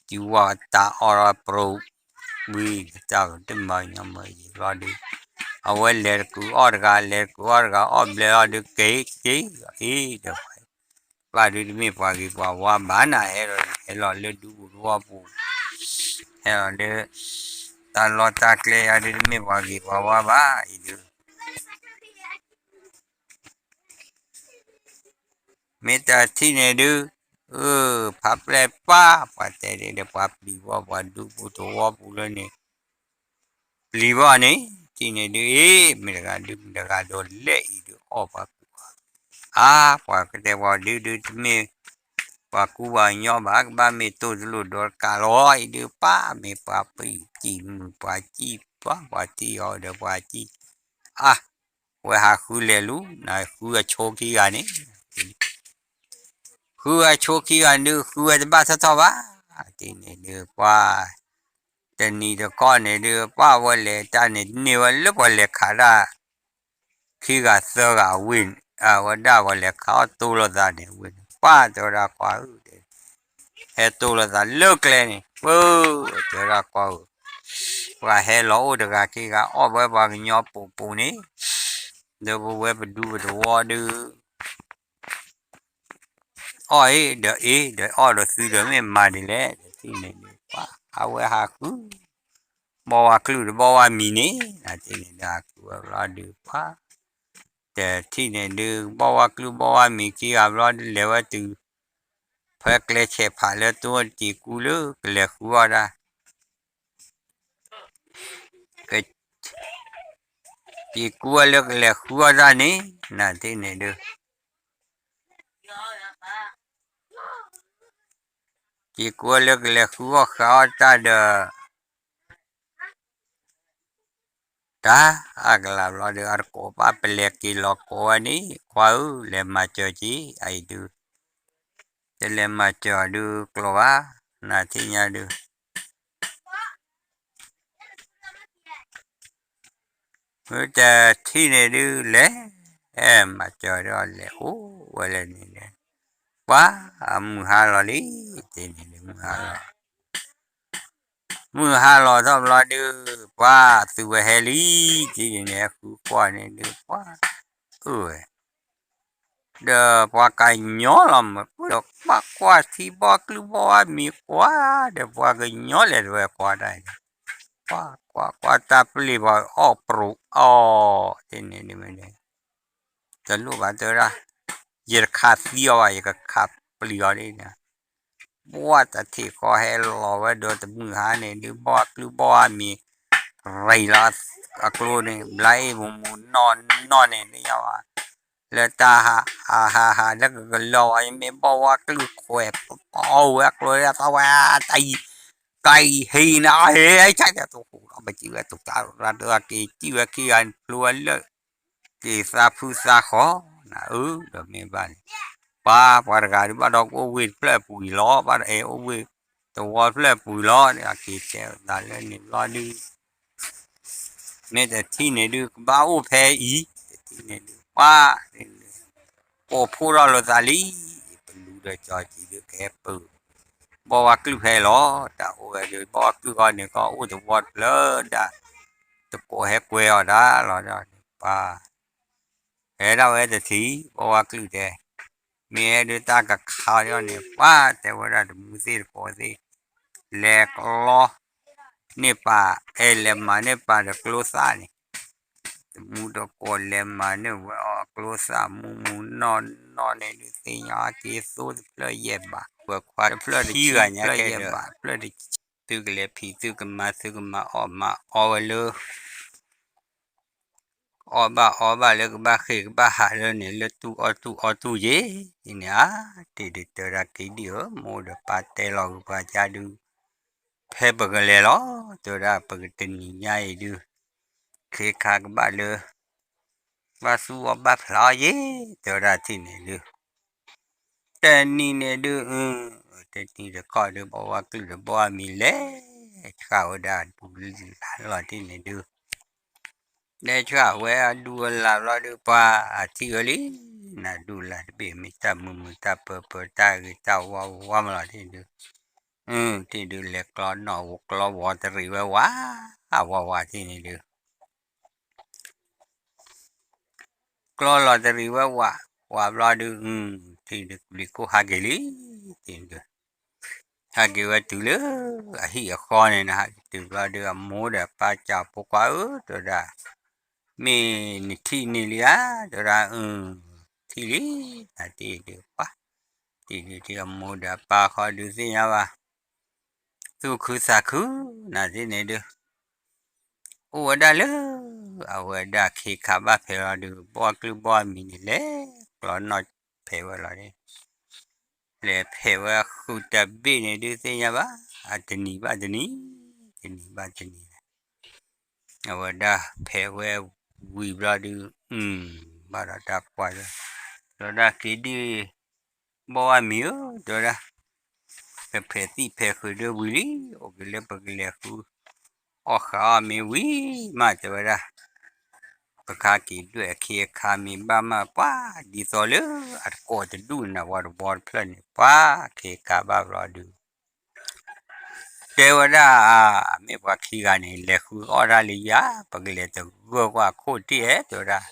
တုၤဝဲတၢ်အီၣ်ဒီးပြိး, ဝံၤတၢ်တမၤညီမၤယံၤဘျီဒုး, အဝဲလဲၤတကူးအီၣ်တဂၤ လဲၤတကူးအီၣ်တဂၤ အီၣ်ဘျဲအီၣ်ဒုးက့ၤက့ၤ, အ့ၣ်ဒီး ပၢ်ဒုးတမ့ၢ်ပှၤဂ့ၤပှၤဝါဘၣ်နၤ ဟဲဒီး ဟဲလီၤလၢဒူပူၤတဝီပူၤ, ဟဲလီၤလၢ တၢ်လီၢ်တၢ်ကျဲယၤဒုးတမ့ၢ်ပှၤဂ့ၤပှၤဝါဘၣ်အံၤဒုး မ့ၢ်တထံၣ်န့ၣ်ဒုး, အၢ ဖးပျဲၢ်ပၢ် ပှၤတဲဒ်ဒီးပှၤပျံၤဘီၣ် ပှၤဒူပူၤသဝီပူၤလၢန့ၣ်, ပျံၤဘီၣ်န့ၣ်, ထံၣ်န့ၣ်ဒုး အ့ၣ် မ့ၢ်တဂၤဒုး မ့ၢ်တဂၤဒီးလဲၣ်အံၤဒုးအီၣ်ပှၤကူ, အါ ပှၤကတဲပှၤဒုးဒုးတမ့ၢ် ပှၤကူပှၤကညီဘၣ် ကဘၣ်မ့ၢ်တိၢ်တလိၣ်ဒီးတကးလီၤအံၤဒုး ပၢ်မ့ၢ်ပှၤပျံၤ ပှၤစံၣ်ပှၤ ပှၤထံၣ်အီၤဒီးပှၤစံၣ်, အါ ဝဲဟးဃုလဲၤလူၤ နဃုအဆိခံဂၤန့ၣ်, ဃုအဆိခံဂၤဒုး ဃုဝဲတဘၣ်ထီၣ်ထီၣ်ဘၣ်, ထံၣ်န့ၣ်ဒုး ပှၤ, တနံၤတကီၢ်န့ၣ်ဒုး ပှၤဝဲလဲၤတၢ်န့ၣ် န့ၢ်ဝဲလၢပှၤလဲၤခးတၢ် ခံဂၤသၢဂၤဝ့ၢ်, အဝဲဒၣ်ပှၤလဲၤခးအီၣ်တိၢ်လိာ်သးန့ၣ်ဝ့ၢ်န့ၣ် ပှၤတဲဝဲဒၣ်ကွၢ်ဧၢ, ဟဲတိၢ်လိာ်သးလၢကျဲန့ၣ် ပၢ်, တဲဝဲဒၣ်ကွၢ်ဧၢ, ပှၤဟဲလီၤအိၣ်တဂၤခံဂၤ အီၣ်ဝဲပှၤကညီပူၤပူၤန့ၣ်, ဒီးပဝဲပဒူပတဝီဒုး အီၣ်အ့ၣ်ဒီးအ့ၣ် ဒီးအီၣ်ဒီးသုဒီးမ့ၢ်မၤဒ်လဲၣ် တထံၣ်န့ၣ်ဒုး ပှၤ အဝဲဟးဃု ဘီဝါကျုၢ်ဒီးဘီဝါမံၤန့ၣ် နထံၣ်န့ၣ်ဒုး ဟးဃုဝဲဘျီဒုး ပှၤ တထံၣ်န့ၣ်ဒုး ဘီဝါကျုၢ်ဘီဝါမံၤခံဂၤဘျီဒုး လဲၤဝဲတုၤ ဖဲကျဲဆဲးဖးလၢတိၢ်တက့ၤကူလၢကလဲၤဃုအီၣ်တၢ် က့ၤကူဝဲလၢကလဲၤဃုအီၣ်တၢ်န့ၣ် နထံၣ်န့ၣ်ဒုး ပှၤ က့ၤကွၢ်လၢကလဲၤဃုအီၣ်ဃုအီၣ်တၢ်ဒီး တၢ်အကလၤဘျီဒီး အတကိးဘၣ်ပလဲၤက့ၤလီၤကိးဝဲန့ၣ် ကွၢ်ဧၢ လဲၤမၤစၢၤက့ၤအံၤဒုး, တလဲၤမၤစၢၤအီၤဒုးကျိၤဘၣ်, နၤထံၣ်ညါဒုး မ့ၢ်တထံၣ်န့ၣ်ဒုးလဲၤ, မၤစၢၤဒီးလဲၤအိၣ်ဝဲလၢန့ၣ်, ပှၤအမုၢ်ဟါလီၤလံ, တန့ၣ်ဒုးမုၢ်ဟါလီၤ, မုၢ်ဟါလီၤထီၣ်ဘျီဒုး ပှၤသုးဝဲဟဲလံ, တန့ၣ်န့ၣ် ဟဲဃုကွၢ်န့ၣ်ဒုး ပှၤအၢဝဲ ဒီးပှၤကညီလီၤမး, ဒီးပှၤကွၢ်ထံဘီၣ်ကလုၢ်ဘီၣ်ဝါမံၤကွၢ်, ဒီးပှၤကညီလဲၤတဝဲကွၢ်ဒၣ်အံၤ, ကွၢ်ကွၢ်ကွၢ်တၢ်ပျ့ၤပှၤအီၣ်ပြိးအီၣ်, တန့ၣ်ဒုးမ့ၢ်န့ၣ်, တလိၣ်ဘၣ်တဲဝဲဒၣ်, ယတခးသံအီၤဘၣ် ယကခးပျံၤအီၤဒ်န့ၣ် ဘီၣ်တထံးဃီဟဲလီၤဝဲဒီးတမုၢ်ဟါန့ၣ်ဒုး ဘီၣ်ကလုၢ်ဘီၣ်အမံၤ ရံလီၤအကျိန့ၣ် ဘျါအ့ၣ်မူမူနီၢ်နီၢ်န့ၣ် သ့ၣ်ညါဘၣ်, လၢတၢ်ဟးဟးဟးလၢကကလီၤဝဲ ယမ့ၢ်ဘီၣ်ဝါကလုၢ်ခွဲး ပအီၣ်ဝဲအကျိ သီဝဲ တၢ်အံၤ တၢ်အံၤဟံးန့ၣ် အဟဲဆၢ် တဟူးဒီးပစံးဝဲတကးရၢ်တက့ၤ စံးဝဲခံဂၤန့ၣ် ဖျိဝဲလၢ က့ၤသးဖုသးဃီနၤဧၢ, ဒီးမ့ၢ်ဘၣ်န့ၣ် ပှၤ ပှၤတဂၤဒုးဘၣ်ဒီးကအိၣ်ဝ့ၢ်တဖျၢၣ်အပူၤအံၤလီၤ, ဘၣ်ဒီးအဲၣ်အိၣ်ဝ့ၢ်တဝီတဖျၢၣ်အပူၤအံၤလီၤ, အက့ၤတဲသးလၢန့ၣ်ဘျီဒုး မ့ၢ်တထံၣ်န့ၣ်ဒုး ကဘၣ်အိၣ်ဖဲအံၤ, တထံၣ်န့ၣ်ဒုး ပှၤ ကိးဖှိၣ်ထီၣ်လိာ်သးလံ, ပလူဒီးကၠီၤကံၤဒုးကဟဲပၢၢ် ဘီၣ်ဝါကလုၢ်ဖဲလီၤ, တၢ်အိၣ်ဝဲဒုး ဘီၣ်ဝါကလုၢ်ဃီန့ၣ် ကအိၣ်တဝီတဖျၢၣ်ဒၣ်, တကိးဟဲကွဲအီၤဒၣ်လီၤဒီး ပှၤ ဟဲဒၣ်ဝဲတထံၣ် ဘီၣ်ဝါကလုၢ်တဲ, မ့ၢ်ဟဲဒုးတၢ်ကခးအီၤန့ၣ် ပှၤတဲဝဲဒၣ် တမူသ့ၣ်တကိးသ့ၣ် လဲၤကျီန့ၢ်ပာ် အဲၣ်လဲၤမၤန့ၢ်ပာ်ဒီးကျိသၣ်န့ၣ်, တမူတကိးလဲၤမၤန့ၢ်ဝဲအီၤကျိသၣ်မူမူနီၢ်နီၢ်န့ၣ်ဒုး သ့ၣ်ညါက့ၤသိတဖျၢၣ်ယဲၢ်ဘး ပှၤခွါတဖျၢၣ်တခံဂၤညါကဲဒီး တဖျၢၣ်တ သုကလဲၤဖံးသုကမၤ သုကမၤအီၣ်မၤအီဝဲလၢ အီၣ်ဘၣ်အီဘၣ်လၢကဘၣ်ဃ့ၢ်ကဘၣ်ဟးလၢန့ၣ် လၢတူၢ်အီၣ်တူၢ်အီတူၢ်ယ့ၣ်န့ၣ်ဧါ, တ့ၢ်ဒုးတဲဝဲဒၣ်က့ၤဒံၣ်ဧၢ မိၢ်ဒီးပၢ်တဲလီၤက့ၤပှၤကါဒုး ဖဲပကလဲၤလီၤ တဲဝဲဒၣ် ပကတနံၤညါအံၤဒုး ခ့ခါကဘၣ်လၢ ဘၣ်သူၣ်အီၣ်ဘၣ်ဖျါအီၣ်ယ့ၣ် တဲဝဲဒၣ်ထံၣ်န့ၣ်ဒုး တနံၤန့ၣ်ဒုး တနံၤတကီၢ်ဒုး ဘီၣ်ဝါကလုၢ်ဒီးဘီၣ်ဝါမံၤလဲၤ ဆှၣ်ဝဲဒၣ်ဒူလၢ်လီၤတ့ၢ်န့ၣ်ဒုး လဲၤဆှၣ်ဝဲအဒူအလၢ်ဘျီဒုး ပှၤအထံၣ်ဝဲလံ, နဒူလၢ်တဘ့ၣ်မ့ၢ်တၢ်မုာ်မုာ်တၢ်ပၢၤပၢၤ တၢ်ဂ့ၤတၢ်ဝါဝါမးလီၤတ့ၢ်ဒုး, တ့ၢ်ဒုးလဲၤကျီနီၣ်ဝီကျီဝီတရံးဝဲဝး, အဝးဝးတ့ၢ်န့ၣ်ဒုး ကျီလီၤတရံးဝဲဝး, ဝးဘျီဒုး, ထံၣ်ဒုးကဘျံးခိၣ်ဟးက့ၤလံ, ထံၣ်ဒုး, ဟးက့ၤဝဲတုၤလၢ အဟံၣ်အဃီန့ၣ်နၤ, ဟးက့ၤတုၤဘျီဒုး အမိၢ်ဒီးအပၢ်စံးဖိခွါဧၢ တဲဝဲဒၣ်, မ့ၢ်နထံၣ်န့ၢ်လံဧါ တဲဝဲဒၣ်, ထံၣ်လံ, နၤတ့ၢ်ဒုးပှၤ, တ့ၢ်ဒုးထံၣ်အမိၢ်ဒီးအပၢ်ဃီဒုးသ့ၣ်ညါဘၣ် သူၣ်ခုသးခု, နၤတ့ၢ်န့ၣ်ဒုး, အိၣ်ဝဲဒၣ်လၢ အဝဲဒၣ်ခ့ခါဘၣ်ဖဲလီၤဒုး ဘီၣ်ကျုၢ်ဘီၣ်မံၤန့ၣ်လဲၤကျီနီၣ်ဖဲးဝဲလီၤ, လဲၤဖဲးဝဲဃုာ်တဘ့ၣ်န့ၣ်ဒုးသ့ၣ်ညါဘၣ်, အတနံၤဘၣ်တနံၤ, တနံၤဘၣ်တနံၤ, အဝဲဒၣ်ဖဲးဝဲဝံၤဘျီဒုး, ဘၣ်ဒီးတၢ်ကွၢ်လၢ, တဲဝဲဒၣ်က့ၤဒံၣ် ဘီၣ်ဝါမံၤဧၢ, တဲဝဲဒၣ်, ပဖဲးသံၣ်ဖဲးဃုာ်ဒုးဝံၤလံ, အိၣ်က့ၤလၢပကလဲၤဃု အီၣ်ဃာ်အီၣ်မ့ၢ်ဝံၤမး တဲဝဲဒၣ်, ပခါက့ၤဒွဲၣ်အခ့အခါမ့ၢ်ဘၣ်မး ပှၤဒ်သိးလၢအတကိးတဒူၣ်န့ၣ် ဝီတဝီတဖျၢၣ်န့ၣ် ပှၤခ့ခါဘၣ်ဘျီဒုး တဲဝဲဒၣ်, မ့ၢ်ပှၤခံဂၤန့ၣ် လဲၤဃုအီၣ်တၢ်လၢယၤ, ပကလဲၤတဂၢၢ်ကွၢ်ခိၣ်တ့ၢ်ဧဲ တဲဝဲဒၣ်,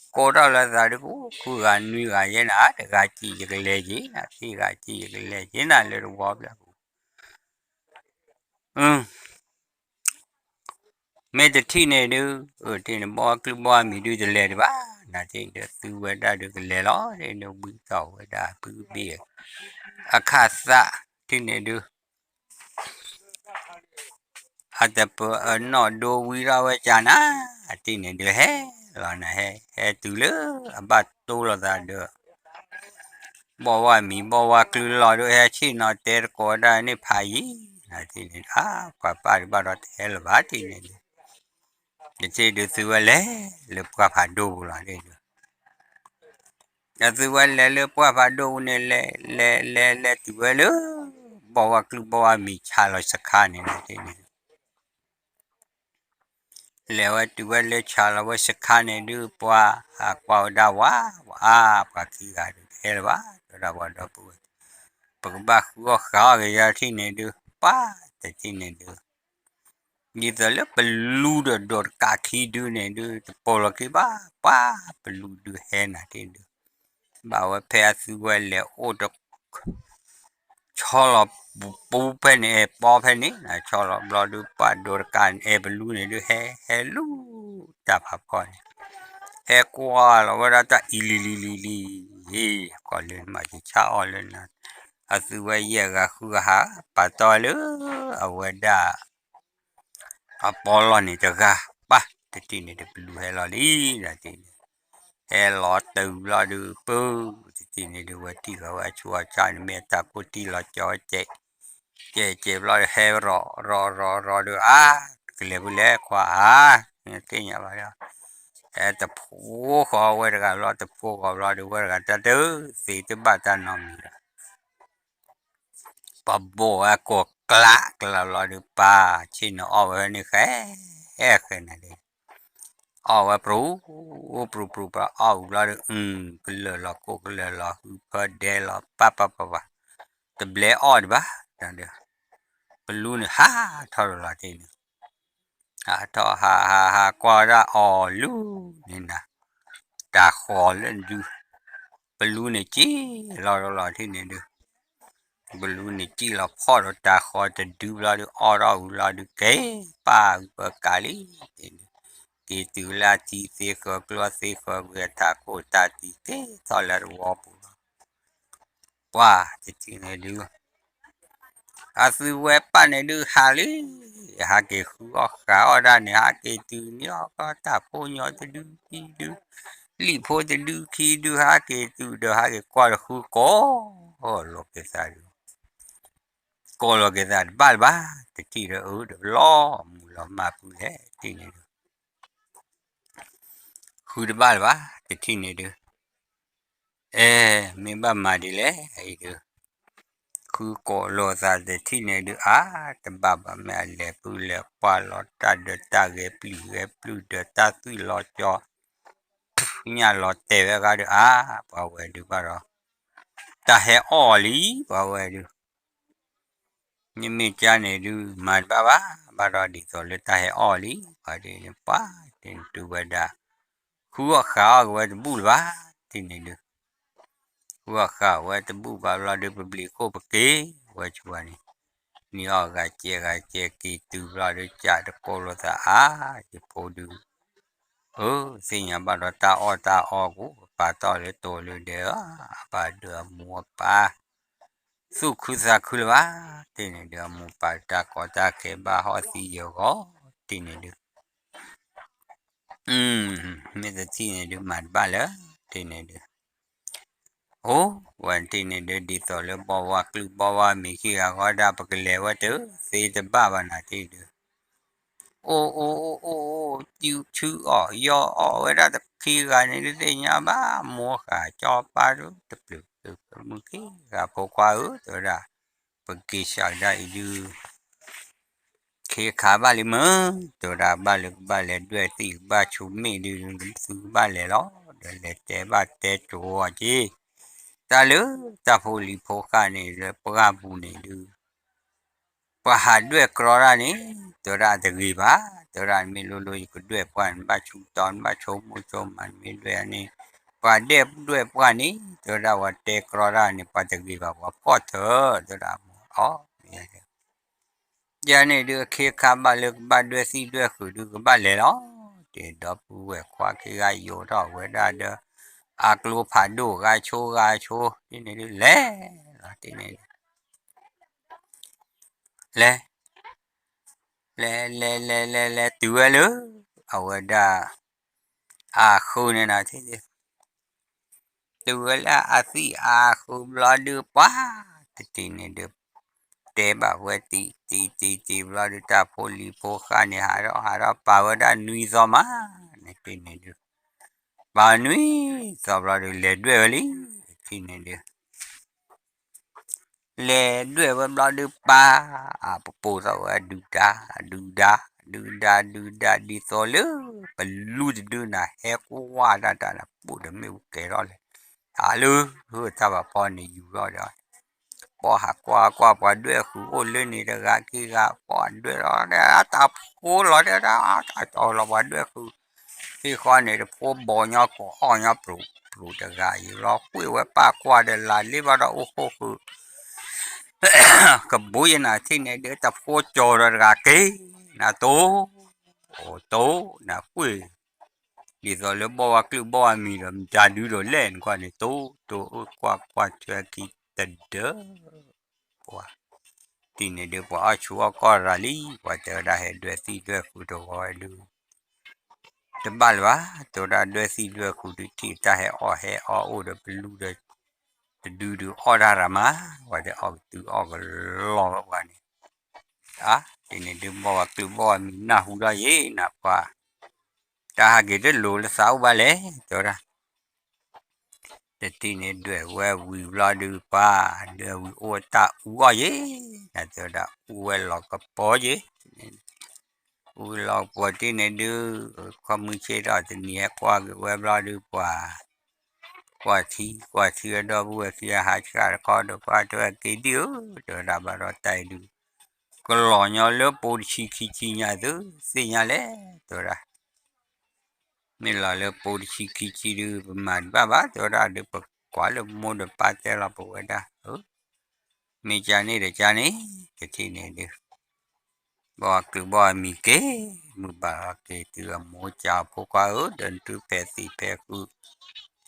ကိးထီၣ်လၢသးဒုး ဃုဂၤနွံဂၤယဲနၤ, တဂၤစံးယကလဲၤက့ၤနၤ, သ့ၣ်ဂၤစံးယကလဲၤက့ၤနၤ လၢတဝီဘျၢပူၤ မ့ၢ်တထံၣ်န့ၣ်ဒုး, တ့ၢ်န့ၣ်ဘီၣ်ကျုၢ်ဘီၣ်မံၤဒုးတလဲၤဒံးဘၣ်, နၤတ့ၢ်န့ၣ်ဒုးသူဝဲဒၣ်ဒုးကလဲၤလီၤ, တ့ၢ်န့ၣ်ဝံထီၣ်ဝဲဒၣ်ဖုဘ့ၣ်အခၣ်သၣ်, တ့ၢ်န့ၣ်ဒုး အတပၢၤအနီၣ်ဒိဝံထီၣ်ဝဲကနၤ, တ့ၢ်န့ၣ်ဒုးဟဲလီၤနၤဟဲ, ဟဲတုၤလၢအဘၣ်တိလိာ်သးဒီး ဘီၣ်ဝါမံၤဘီၣ်ဝါကလုၢ်လီၤဒုး ဟဲဆ့ၣ်နီၤတဲတကိးဒၣ်န့ၣ်ဖးယံၤ, နၤတထံၣ်န့ၣ် အါ ပှၤပၢ်ဒုးဘၣ်ဒီးတဟဲလၢၤဘၣ်တထံၣ်န့ၣ်ဒုး, တထံၣ်ဒုးသုဝဲလဲၤလၢပှၢ်ဖးဒိၣ်ပူၤလီၤဒုး, ဒီးသုဝဲလဲၤလၢပှၢ်ဖးဒိၣ်ပူၤန့ၣ် လဲၤလဲၤလဲၤလဲၤတုၤဝဲလၢ ဘီၣ်ဝါကလုၢ်ဘီၣ်ဝါမံၤဆါလီၤစခါန့ၣ်နၤတထံၣ်န့ၣ် လဲၤဝဲတုၤဝဲလၢဆါလီၤဝဲစခါန့ၣ်ဒုး ပှၤဟးကွၢ်ဝဲဒၣ်ဝါ, ဝါအါ ပှၤခံဂၤဒုးတဟဲလၢၤဘၣ် တဲဝဲဒၣ်ပှၤဒီပုၢ်ဝဲၢ်, ပကဘၣ်ဃုအီၣ်ဃးအီၣ်က့ၤယၤတထံၣ်န့ၣ်ဒုး ပှၤတထံၣ်န့ၣ်ဒုး, ဒ်သိးလၢပလူဒီးဒိးတကးခံဒုးန့ၣ်ဒုး တပိာ်လီၤက့ၤဘၣ် ပှၤပလူဒုးဟဲနၤတထံၣ်ဒုး, ဘၣ်ဝဲဖဲအသုဝဲလဲၤအိၣ်တ ဆီလီၤပူၤဖဲန့ၣ် အဲၣ်ပီဖဲန့ၣ် ဆီလီၤဘျီဒုး ပှၤဒိးတကးန့ၣ် အဲၣ်ပလူန့ၣ်ဒုး ဟဲဟဲလူၤတၢ်ဖးဖီန့ၣ်, ဟဲကွၢ်လီၤဝဲဒၣ်တၢ်အံၤလံၤလံၤလံၤလံၤ, ကီၢ်လၢနမၤကဆါအီၣ်လၢနၤ, အသုဝဲယဲၢ်ဂၤဃုဂၤဟး ပာ်တီၢ်လၢ အဝဲဒၣ် အပီလီၢ်န့ၣ်တဂၤ, ပှၤတထံၣ်န့ၣ်တပလူးဟဲလီၤလံ နၤတထံၣ်န့ၣ်, ဟဲလီၤတုၤဘျီဒုး ပၢ်တထံၣ်န့ၣ်ဒုး ဝဲထံၣ်ဃီၤဝဲအဆူၣ်အဆါန့ၣ် မ့ၢ်အတၢ်ကိၢ်ထံၣ်လီၤကၠီၤဝဲကဲး, ကဲးကဲးဘျီဒုး ဟဲရီၤရီၤရီၤရီၤဒုး အါ, ကလဲၤဖဲလဲၣ်ခွါဧါ, သ့ၣ်ညါဘၣ်လီၤ, ဟဲတဖိဃီၤဝဲတဂၤဘျီ တဖိဃီၤဘျီဒုး ဝဲတဂၤတၢ်တ သ့တဘၣ်တၢ်နီတမံၤဒီး ပှၤဘိၣ်ဝဲကိးကျးကျးဘျီဒုး ပၢ်ဆ့ၣ်နီၤအီၣ်ဝဲန့ၣ်ဃဲ ဃဲနၤဒုး, အီၣ်ဝဲပြူၤ ပြူၤပြူၤ ပှၤအီၣ်ဝံၤဘျီဒုး အု ကလၢာ်လီၤကိၢ်ကလၢာ်လီၤ ဟုဖၢဒဲလီၤ ပၢ်ပၢ်ပၢ်ပၢ်, တဘျဲအီၣ်ဒံးဘၣ်, ဒီး ပလူန့ၣ်ဟးထီၣ်ဒီးလီၤတ့ၢ်န့ၣ် ဟးထီၣ်ဟးဟးဟးကွၢ်ဝဲဒၣ်အီၤလူၤန့ၣ်နၤ, တၢ်ဃီၤလၢဒုး, ပလူန့ၣ်စံၣ်လီၤဒီးလီၤတ့ၢ်န့ၣ်ဒုး, ပလူန့ၣ်စံၣ်လီၤဖီၣ်ဒီးတၢ်ဃီၤတဒုဘျီဒုး အီၣ်ထီၣ်ဝံၤလီၤဒုး ကဲပၢ်ဟုပၢကးလံ, က့ၤတုၤလၢအထံသ့ဃၢၤကျိသ့ဃၢၤကွံာ်အတၢ်ကိၢ်တၢ်တံၢ်က့ၤထီၣ်လၢတဝီပူၤလီၤ, ပှၤတထံၣ်န့ၣ်ဒုး အသုဝဲပၢ်န့ၣ်ဒုးဟးလံ, ဟးက့ၤဃုအီၣ်ဃးအီၣ်ဒၣ်န့ၣ် ဟးက့ၤတုၤန့ၢ်အီၣ်ကီတၢ်ဖိညီတဒုခံဒု, လံာ်ဖိတဒုခံဒု ဟးက့ၤတုၤဒီးဟးက့ၤကွၢ်ဒီးဃုကိးလီၤက့ၤသးဒုး, ကိးလီၤက့ၤသးတဘၣ်လၢၤဘၣ်, တထံၣ်ဒီးအုဒီးလီၤမူၤလီၤမၢ်ပုလဲၣ်တထံၣ်န့ၣ်ဒုး ဃုတဘၣ်လၢၤဘၣ်, တထံၣ်န့ၣ်ဒုး အဲ မ့ၢ်ဘၣ်မၤဒ်လဲၣ်အံၤဒုး, ဃုကိးလိာ်သးတထံၣ်န့ၣ်ဒုး အါ တဘၣ်ဘၣ် မ့ၢ်အလဲၤပုၢ်လဲၤပှၢ်လီၤတၢ်ဒီးတၢ်ဂဲၤပျုၢ်ဂဲၤပျုၢ်ဒီးတၢ်သွံၣ်လီၤကၠီ ညၣ်လီၤတဲာ်ဝဲဂၤဒီး အါ ပှၤဝဲဒုးဘၣ်ဒီး တၢ်ဟဲအီၣ်လံ ပှၤဝဲဒုး မ့မ့ၢ်ကါန့ၣ်ဒုး မၤတဘၣ်ဘၣ် ဘၣ်ဒီးဒ်သိးလၢတၢ်ဟဲအီၣ်လံ ပှၤဒ်န့ၣ် ပှၤတ့ၢ်တုၤဝဲဒၣ် ဃုအီၣ်ဃးအီၣ်က့ၤဝဲတဘူၣ်လၢၤဘၣ် တ့ၢ်န့ၣ်ဒုး ဃုအီၣ်ဃးဝဲတဘူၣ်ဘၣ်ဘျီဒုး ပဘျံးခိၣ်ပက့ၤဝဲဆိန့ၣ် န့ၢ်အီၣ်ဂၤကဲဂၤကဲက့ၤတုၤဘျီဒုး ကးတကိးလိာ်သးအါ ယဖိဒုး အၢ သ့ၣ်ညါဘၣ်ဒီးတၢ်အီၣ်တၢ်အီကိး ပာ်တီၢ်လၢတိၤလၢဒဲးဧၢ အဘၣ်ဒုးအမိၢ်အပၢ် သူၣ်ခုသးခုလၢၤဘၣ် တ့ၢ်န့ၣ်ဒုး အမိၢ်ပၢ်တၢ်ကီတၢ်ခဲဘၣ်ဟီၣ်သံယဂီၢ် တ့ၢ်န့ၣ်ဒုး မ့ၢ်တထံၣ်န့ၣ်ဒုး မၤတဘၣ်လၢၤ တ့ၢ်န့ၣ်ဒုး အိၣ်ဝဲတ့ၢ်န့ၣ်ဒုး ဒ်သိးလၢဘီဝါကလုၢ်ဘီဝါမံၤခံဂၤဃီဒၣ် ပကလဲၤဝဲတသ့တဘၣ်ဘၣ်နၤတ့ၢ်ဒုး အိၣ်အိၣ်အိၣ်အိၣ်အိၣ် စုဆူအီၣ်ယီအီၣ်ဝဲဒၣ်တခံဂၤန့ၣ်ဒုး သ့ၣ်ညါဘၣ် မိၢ်ဃာ်ကၠီပၢ်ဒုး တပျုာ်ပျုာ်မုၢ်ခံဂၤဖိခွါဧၢ တဲဝဲဒၣ် ပက့ၤစးဒၣ်အံၤဒုး ခ့ခါဘၣ်လံမ့ၢ် တဲဝဲဒၣ် ဘၣ်လၢကဘၣ်လဲၤဒွဲၣ်သံၣ် ကဘၣ်ဆိမ့ၣ်ဒုး သုကဘၣ်လဲၤလီၤ ဒီးလဲၤတဲဘၣ်တဲကၠိအီၤက့ၤ တၢ်လၢတၢ်ဖိလံၤဖိဃၢ်န့ၣ် လၢပှၢ်ပူၤန့ၣ်ဒုး ပှၤဟးဒွဲၣ်ကြီတၢ်န့ၣ် တဲဝဲဒၣ်တဂ့ၤဘၣ် တဲဝဲဒၣ် နမ့ၢ်လိၣ်လိၣ် ယကဒွဲၣ်ပှၢ် နဘၣ်ဆူတီ နဘၣ်ဆိကမိၣ်ဆိကမး နမ့ၢ်ဒွဲၣ်န့ၣ် ပှၤဒဲဒွဲၣ်ပှၢ်န့ၣ် တဲဝဲဒၣ် ပှၤတဲကြီတၢ်န့ၣ် ပှၤတဂ့ၤဘၣ် ပှၤဖီၣ်ထၢ တဲဝဲဒၣ် အီ ယၤန့ၣ်ဒုး အခ့အခါဘၣ်လၢကဘၣ်ဒွဲၣ်သံၣ်ဒွဲၣ်ဃုာ်ဒုး ကဘၣ်လဲၤလီၤ တဲဒီပုၢ်ဝဲၢ်ခွါခံဂၤယိးထီၣ်ဝဲဒၣ်ဒီး အကျိဖးဒိၣ်ဂၤဆိဂၤဆိ တ့ၢ်န့ၣ်ဒုး လဲၤလီၤ တ့ၢ်န့ၣ်ဒုး လဲၤ လဲၤလဲၤလဲၤလဲၤလဲၤတုၤဝဲလၢ အဝဲဒၣ် အဃုန့ၣ်နၤ တ့ၢ် တုၤဝဲလၢအသံၣ်အါဃုာ်ဘျီဒုးပှၤ, တထံၣ်န့ၣ်ဒုး တဲဘၣ်ဝဲတံၤတံၤတံၤတံၤဘျီဒုး တၢ်ဖိလံၤဖိဃါန့ၣ် ဟးထီၣ်ဟးထီၣ်ပာ်ဝဲဒၣ်နွံသီမး, နထံၣ်န့ၣ်ဒုး ပာ်နွံသီဘျီဒုး လဲၤဒွဲၣ်ဝဲလံ, တထံၣ်န့ၣ်ဒုး လဲၤဒွဲၣ်ဝဲဘျီဒုးပၢ်, အပပိာ်ထီၣ်ဝဲဒုၣ်ဒါ, ဒုၣ်ဒါ, ဒုၣ်ဒါ, ဒုၣ်ဒါ, ဒ်သိးလၢ ပလူတဒုနၤ ဟဲကွၢ်တၢ်တၢ်နၤ ပူၣ်တမ့ၢ်ပူၤကဲၤထီၣ်လဲၣ်, အလၢ တၢ်ဘၣ်ဖီန့ၣ်ယူၤထီၣ်ဒီး ပှၤဟးကွၢ်ကွၢ်ပှၤဒွဲၣ်ဃုာ်အိၣ်လၢန့ၣ်တဂၤခံဂၤ ပှၤဒွဲၣ်လီၤ တၢ်ဖိလီၤ တၢ်အတီလီၤ ပှၤဒွဲၣ်ဃုာ် သ့ၣ်ဃီန့ၣ် တဖိဘီညီကိးအီၣ်ညီပြူးပြူးတဂၤအံၤလီၤ ကွၢ်ဝဲပၢ်ကွၢ်ဒီးလၢ်လ့ဘၣ်ဒီးအိၣ်ဃိၣ်ဃုာ် ကဘူးယနၤထံၣ်န့ၣ်ဒုး တဖိကၠီၤဒီးတဂၤက့ၤ နၤတိၢ်, အိၣ်တိၢ် နကွၢ် ဒ်သိးလၢဘီၣ်ဝဲကျုးဘီၣ်ဝဲမံၤဒီး မတၤဒုဒီးလဲၣ်နကွၢ်န့ၣ် တိၢ်တိၢ်အိၣ်ကွၢ်ကွၢ်ထွဲခံတဒၢ ပှၤ တထံၣ်န့ၣ်ဒုး ပှၤအီၣ်ဆူၣ်အီၣ်ကီၢ်ရၤလံ ပှၤတဲဝဲဒၣ်ဟဲဒွဲၣ်သံၣ်ဒွဲၣ်ဃုာ်တဝီဒုး တဘၣ်လၢၤဘၣ် တဲဝဲဒၣ်ဒွဲၣ်သံၣ်ဒွဲၣ်ဃုာ်ဒုး ထံၣ်တၢ်ဟဲအီၣ်ဟဲအီၣ်အိၣ်ဒီးပလူဒီး တဒုဒုးအီၣ်တၢ်ရၤမး ပှၤတဲအီၣ်ကတုၤအီၣ်ကလီဝဲပှၤန့ၣ် အါ တထံၣ်န့ၣ်ဒုး ဘီၣ်ဝဲကျုးဘီၣ်ဝဲမံၤနၢ်ဟူထီၣ်ယဲနၤပှၤ တၢ်ဟးက့ၤတလိၤလၢသးအိၣ်ဘၣ်လဲၣ် တဲဝဲဒၣ် တထံၣ်န့ၣ်ဒွဲၣ်ဝဲဝံၤဘျီဒုးပှၤ ဒွဲၣ်ဝံၤအိၣ်တၢ်အူအီၣ်ယဲ နတဲဝဲဒၣ်အူဝဲလီၤကပီၤယဲ အူလီၤကပီၤတထံၣ်န့ၣ်ဒုး ခီမုၢ်ဆ့ၣ်ထီၣ်တနံၤဟဲကွၢ်က့ၤဝဲဘျီဒုးပှၤ ကွၢ်ထံ ကွၢ်ထံဝဲဒီပုၢ်ဝဲၢ်ခံဂၤဟးဆှၣ်တခီဒီးပှၤတဲဝဲက့ၤဒံၣ်ဧၢ တဲဝဲဒၣ်ဘၣ်ဒီးတၢ်အံၤဒုး ကလီၤညီလၢပိတဆံခံဆံညါသု သ့ၣ်ညါလဲၣ် တဲဝဲဒၣ် မ့ၢ်လီၤလၢပိတဆံခံဆံဒုး ပမၤတဘၣ်ဘၣ် တဲဝဲဒၣ်ဒုး ပကွၢ်လၢမိၢ်ဒီးပၢ်တဲလီၤပဝဲဒၣ် မ့ၢ်ကန့ၣ်ဒီးကန့ၣ် တထံၣ်န့ၣ်ဒုး ဘီၣ်ကျုးဘီၣ်မံၤက့ၤ မုၢ်ဘၣ်လီၤက့ၤတုၤအမိၢ်ကၢ်ဖိခွါဧၢ ဒီးနတုၤဖဲးသံၣ်ဖဲးဃုာ်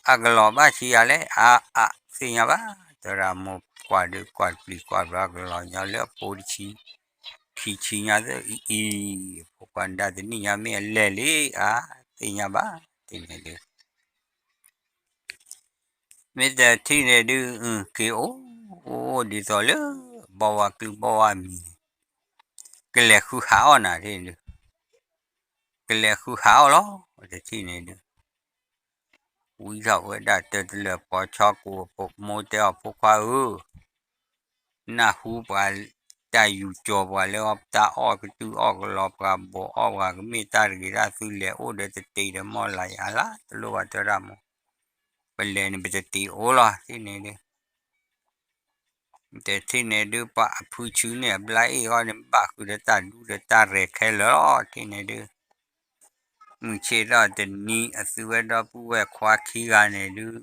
အကလီၤဘၣ်ဆံးယၤလဲၣ် အါအါသ့ၣ်ညါဘၣ် တဲဝဲဒၣ်မိၢ်ကွၢ်ဒုးကွၢ်တပျံၤကွၢ်ဘျီ ကလီၤညီလၢအပိတဆံ ခံဆံညါသ့ၣ်အံၤအံၤ ဖိခွါဒၣ်တနံၣ်ညါမ့ၢ်အလဲၤလံ အါသ့ၣ်ညါဘၣ် တထံၣ်န့ၣ်ဒုး မ့ၢ်တထံၣ်န့ၣ်ဒုး က့ၤအိၣ် အိၣ်ဒ်သိးလၢ ဘီၣ်ဝါကျုးဘီၣ်ဝါမံၤန့ၣ် ကလဲၤဃုဟးအီၣ်နၤဒ်န့ၣ်ဒုး ကလဲၤဃုဟးအီၣ်လီၤ တထံၣ်န့ၣ်ဒုး ဝံထီၣ်ဝဲဒၣ်တၢ်တလၢာ်ပီၤဆီကိးမိၢ်တဲအီၤဖိခွါဧၢ နၢ်ဟူပှၤတၢ်ယူၤကၠီၤပှၤလၢတၢ်အီၣ်ကတုၤအီၣ်ကလီၤ ပှၤဘိးအီၣ်ပှၤကမ့ၢ်တၢ်တဂ့ၤတၢ်သုလဲၤအိၣ်ဒီးတတ့ဒီးမီၢ်လၢ်ယၤလၢ် တလိၣ်ဘၣ်တဲဝဲဒၣ်မိၢ် ပလဲၤန့ၣ် ပတတ့အိၣ်လီၤ ထံၣ်န့ၣ်ဒုး တထံၣ်န့ၣ်ဒုး ပှၤအဖုဆူန့ၣ် အဘျါအ့ၣ်ဂီၢ်န့ၣ် ဘၣ်ဃုာ်ဒီးတၢ်ဒူဒီးတၢ်ရဲၣ်ခဲလၢာ်လီၤ ထံၣ်န့ၣ်ဒုး မုၢ်ဆ့ၣ်ထီၣ်တနံၤ အသုဝဲဒီပုၢ်ဝဲၢ်ခွါခံဂၤန့ၣ်ဒုး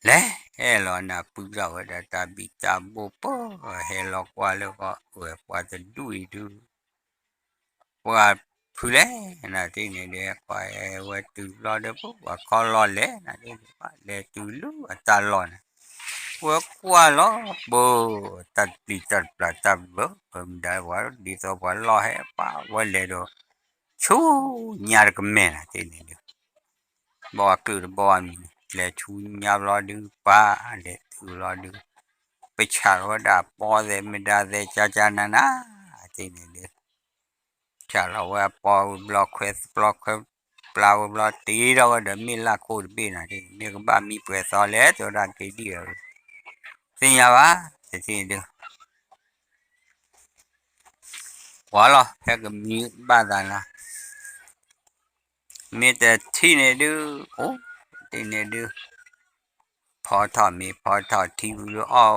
လဲၤဟဲလီၤနၤ ပုၢ်ထီၣ်ဝဲဒၣ်တၢ်ဘံၣ်တၢ်ဘိၣ်ပၢၢ် ဟဲလီၤကွၢ်လၢဃီဝဲပှၤတဒူၣ်အံၤဒုး ပှၤဖုလဲၣ် နထံၣ်န့ၣ်ဒုး ပှၤဟဲဝဲတုၤဘျီဒီး ပှၤခီလီၤလဲၤ နထံၣ်န့ၣ် ပှၤလဲၤတုၤလၢအတၢ်လီၢ်န့ၣ် ဝဲကွၢ်လီၤပၢၢ် တၢ်တပျံၤတၢ်တပျၢ်တၢ်ဘၢ ပမ့ၢ်ဒၣ်ပှၤ ဒ်သိးပှၤလီၢ်ဟဲပှၤဝဲလဲၤဒီး ဆူညါတကမဲာ်နထံၣ်န့ၣ်ဒုး ဘီၣ်ဝါကျုးတဘီၣ်ဝါမံၤ လဲၤဆူညါဘျီဒုး ပှၤလဲၤတုၤဘျီဒုး ပဆၣ်လီၤဝဲဒၣ်ပီသဲးမ့ၢ်ဒၣ်သဲးကၠၢ်ကၠၢ်နၤနၤ ထံၣ်န့ၣ်ဒုး ဆၣ်လီၤဝဲအပီဝံၤဘျီ ခွဲးပျီခွဲးပျါဝံၤဘျီ တ့ထီၣ်ဝဲဒီးမ့ၢ်လၢခိၣ်တဘ့ၣ်နၤ ထံၣ်န့ၣ် မ့ၢ်ကဘၣ်မံပှဲၤသီလဲၣ် တဲဝဲဒၣ်က့ၤဒံၣ်ဧၢ သ့ၣ်ညါဘၣ် တထံၣ်ဒုး ကွၢ်လီၤ ဟဲကမံဘၣ်သးနၤ မ့ၢ်တထံၣ်န့ၣ်ဒုး အိၣ်တထံၣ်န့ၣ်ဒုး ဖီထီၣ်မ့ၤဖီထီၣ်ထံဝံၤလၢ အီၣ်ဝံၤအီဝံၤဘျီဒုး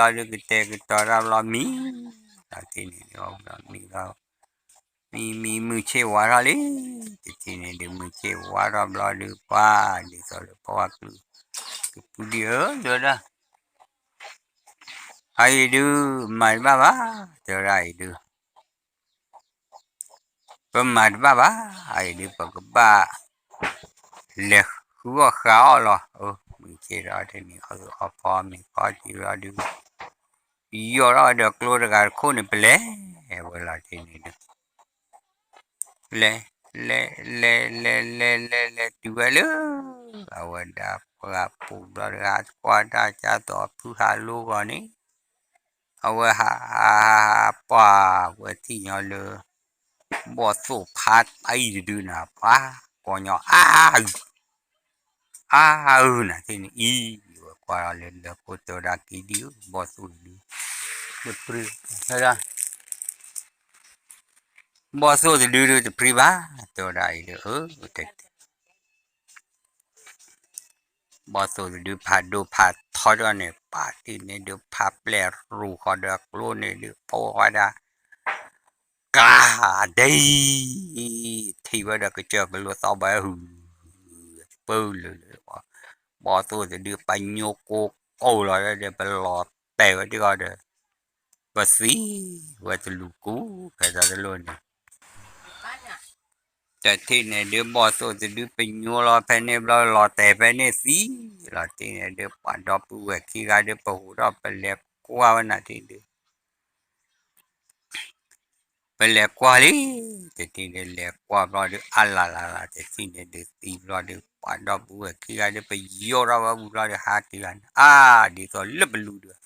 ကတဲာ်ကတီၤတၢ်ဘျီမံ တထံၣ်န့ၣ်ဒုး အီၣ်ဘျီမံဘျီ မံမံမုၢ်ဆ့ၣ်ဝါထီၣ်လံ တထံၣ်န့ၣ်ဒုး မုၢ်ဆ့ၣ်ဝါထီၣ်ဘျီဒုး ပှၤဒ်သိးလၢပှၤကလုာ် ကပူၤဒံးဧၢ တဲဝဲဒၣ် အအံၤဒုး မၤတဘၣ်ဘၣ် တဲဝဲဒၣ်အံၤဒုး ပမၤတဘၣ်ဘၣ် အအံၤဒုး ပကဘၣ် လဲၤဃုအီၣ်ဃုအီၣ်လီၤ မုၢ်ဆ့ၣ်ဒီးတနံၤ အီၣ်အီၣ်ဖီမ့ၤဖီထံလီၤဒုး ယီၢ်ထီၣ်ဒီးကျိတဂၤတခိၣ်န့ၣ် ပလဲၤဝဲလီၤတထံၣ်န့ၣ်ဒုး လဲၤ လဲၤ လဲၤ လဲၤ လဲၤ လဲၤ လဲၤတုၤဝဲလၢ အဝဲဒၣ်ပှၢ်ပူၤဘျီတဂၤ ကွၢ်တၢ်ကသိးဖုဟးလိဂီၢ်န့ၣ် အဝဲဟး ဟး ဟး ဟး ပှၢ်ဝဲထံၣ်ညီလၢ ဘီၣ်သိၣ်ဖးအံၤတဒုနၤ ပှၢ် ကိးညီ အါ အါ အၢနၤ သ့ၣ်န့ၣ်အံၤ ဝဲကွၢ်လီၤလၢလၢၢ်ခိၣ်တဲဝဲဒၣ်က့ၤဒံၣ်ဧၢ ဘီၣ်သိၣ်တဒု တပြံ ဘီၣ်သိၣ်တဒုဒု တပြံဘၣ် တဲဝဲဒၣ်အံၤလၢ အၢ တဲ ဘီၣ်သိၣ်တဒုဖးဒိၣ်ဖးထီဒီးန့ၣ် ပာ်တ့ၢ်န့ၣ်ဒုး ဖးပျဲၢ်ရူၢ်ဃီဒီးကျိန့ၣ်ဒုး ပိဝဲဒၣ် ကၤဒံ ထံၣ်ဝဲဒီးကစၢၢ်ကလိသီၣ်ဘၣ်ဟုၣ် ပၢလၢာ်လၢာ် ဘီၣ်သိၣ်တဒု ပညိကိးကိးလီၤဒီး ပလီၤတဲာ်ဝဲဒၣ်ဃီဒီး ပသံဝဲတလူၤကူ ဖဲတၢ်တလိၣ်န့ၣ် တထံၣ်န့ၣ်ဒုး ဘီၣ်သိၣ်တဒု ပညိလီၤဖဲန့ၣ်ဘျီ လီၤတဲာ်ဖဲန့ၣ်သံလီၤ တထံၣ်န့ၣ်ဒုး ပှၤဒီပုၢ်ဝဲၢ်ခံဂၤဒုး ပဟူးထီၣ်ပလဲၤကွၢ်ဝဲနၤထံၣ်ဒုး ပလဲၤကွၢ်လံ တထံၣ်န့ၣ် လဲၤကွၢ်ဘျီဒုး အါလၢ်လၢ်လၢ် တထံၣ်န့ၣ်ဒုး သံဘျီဒုး ပှၤဒီပုၢ်ဝဲၢ်ခံဂၤဒုး ပယီၤထီၣ်ဝဲဝံၤဘျီဒုး ဟးက့ၤဂၤန့ၣ် အါ ဒ်သိးလၢပလူၤဒုး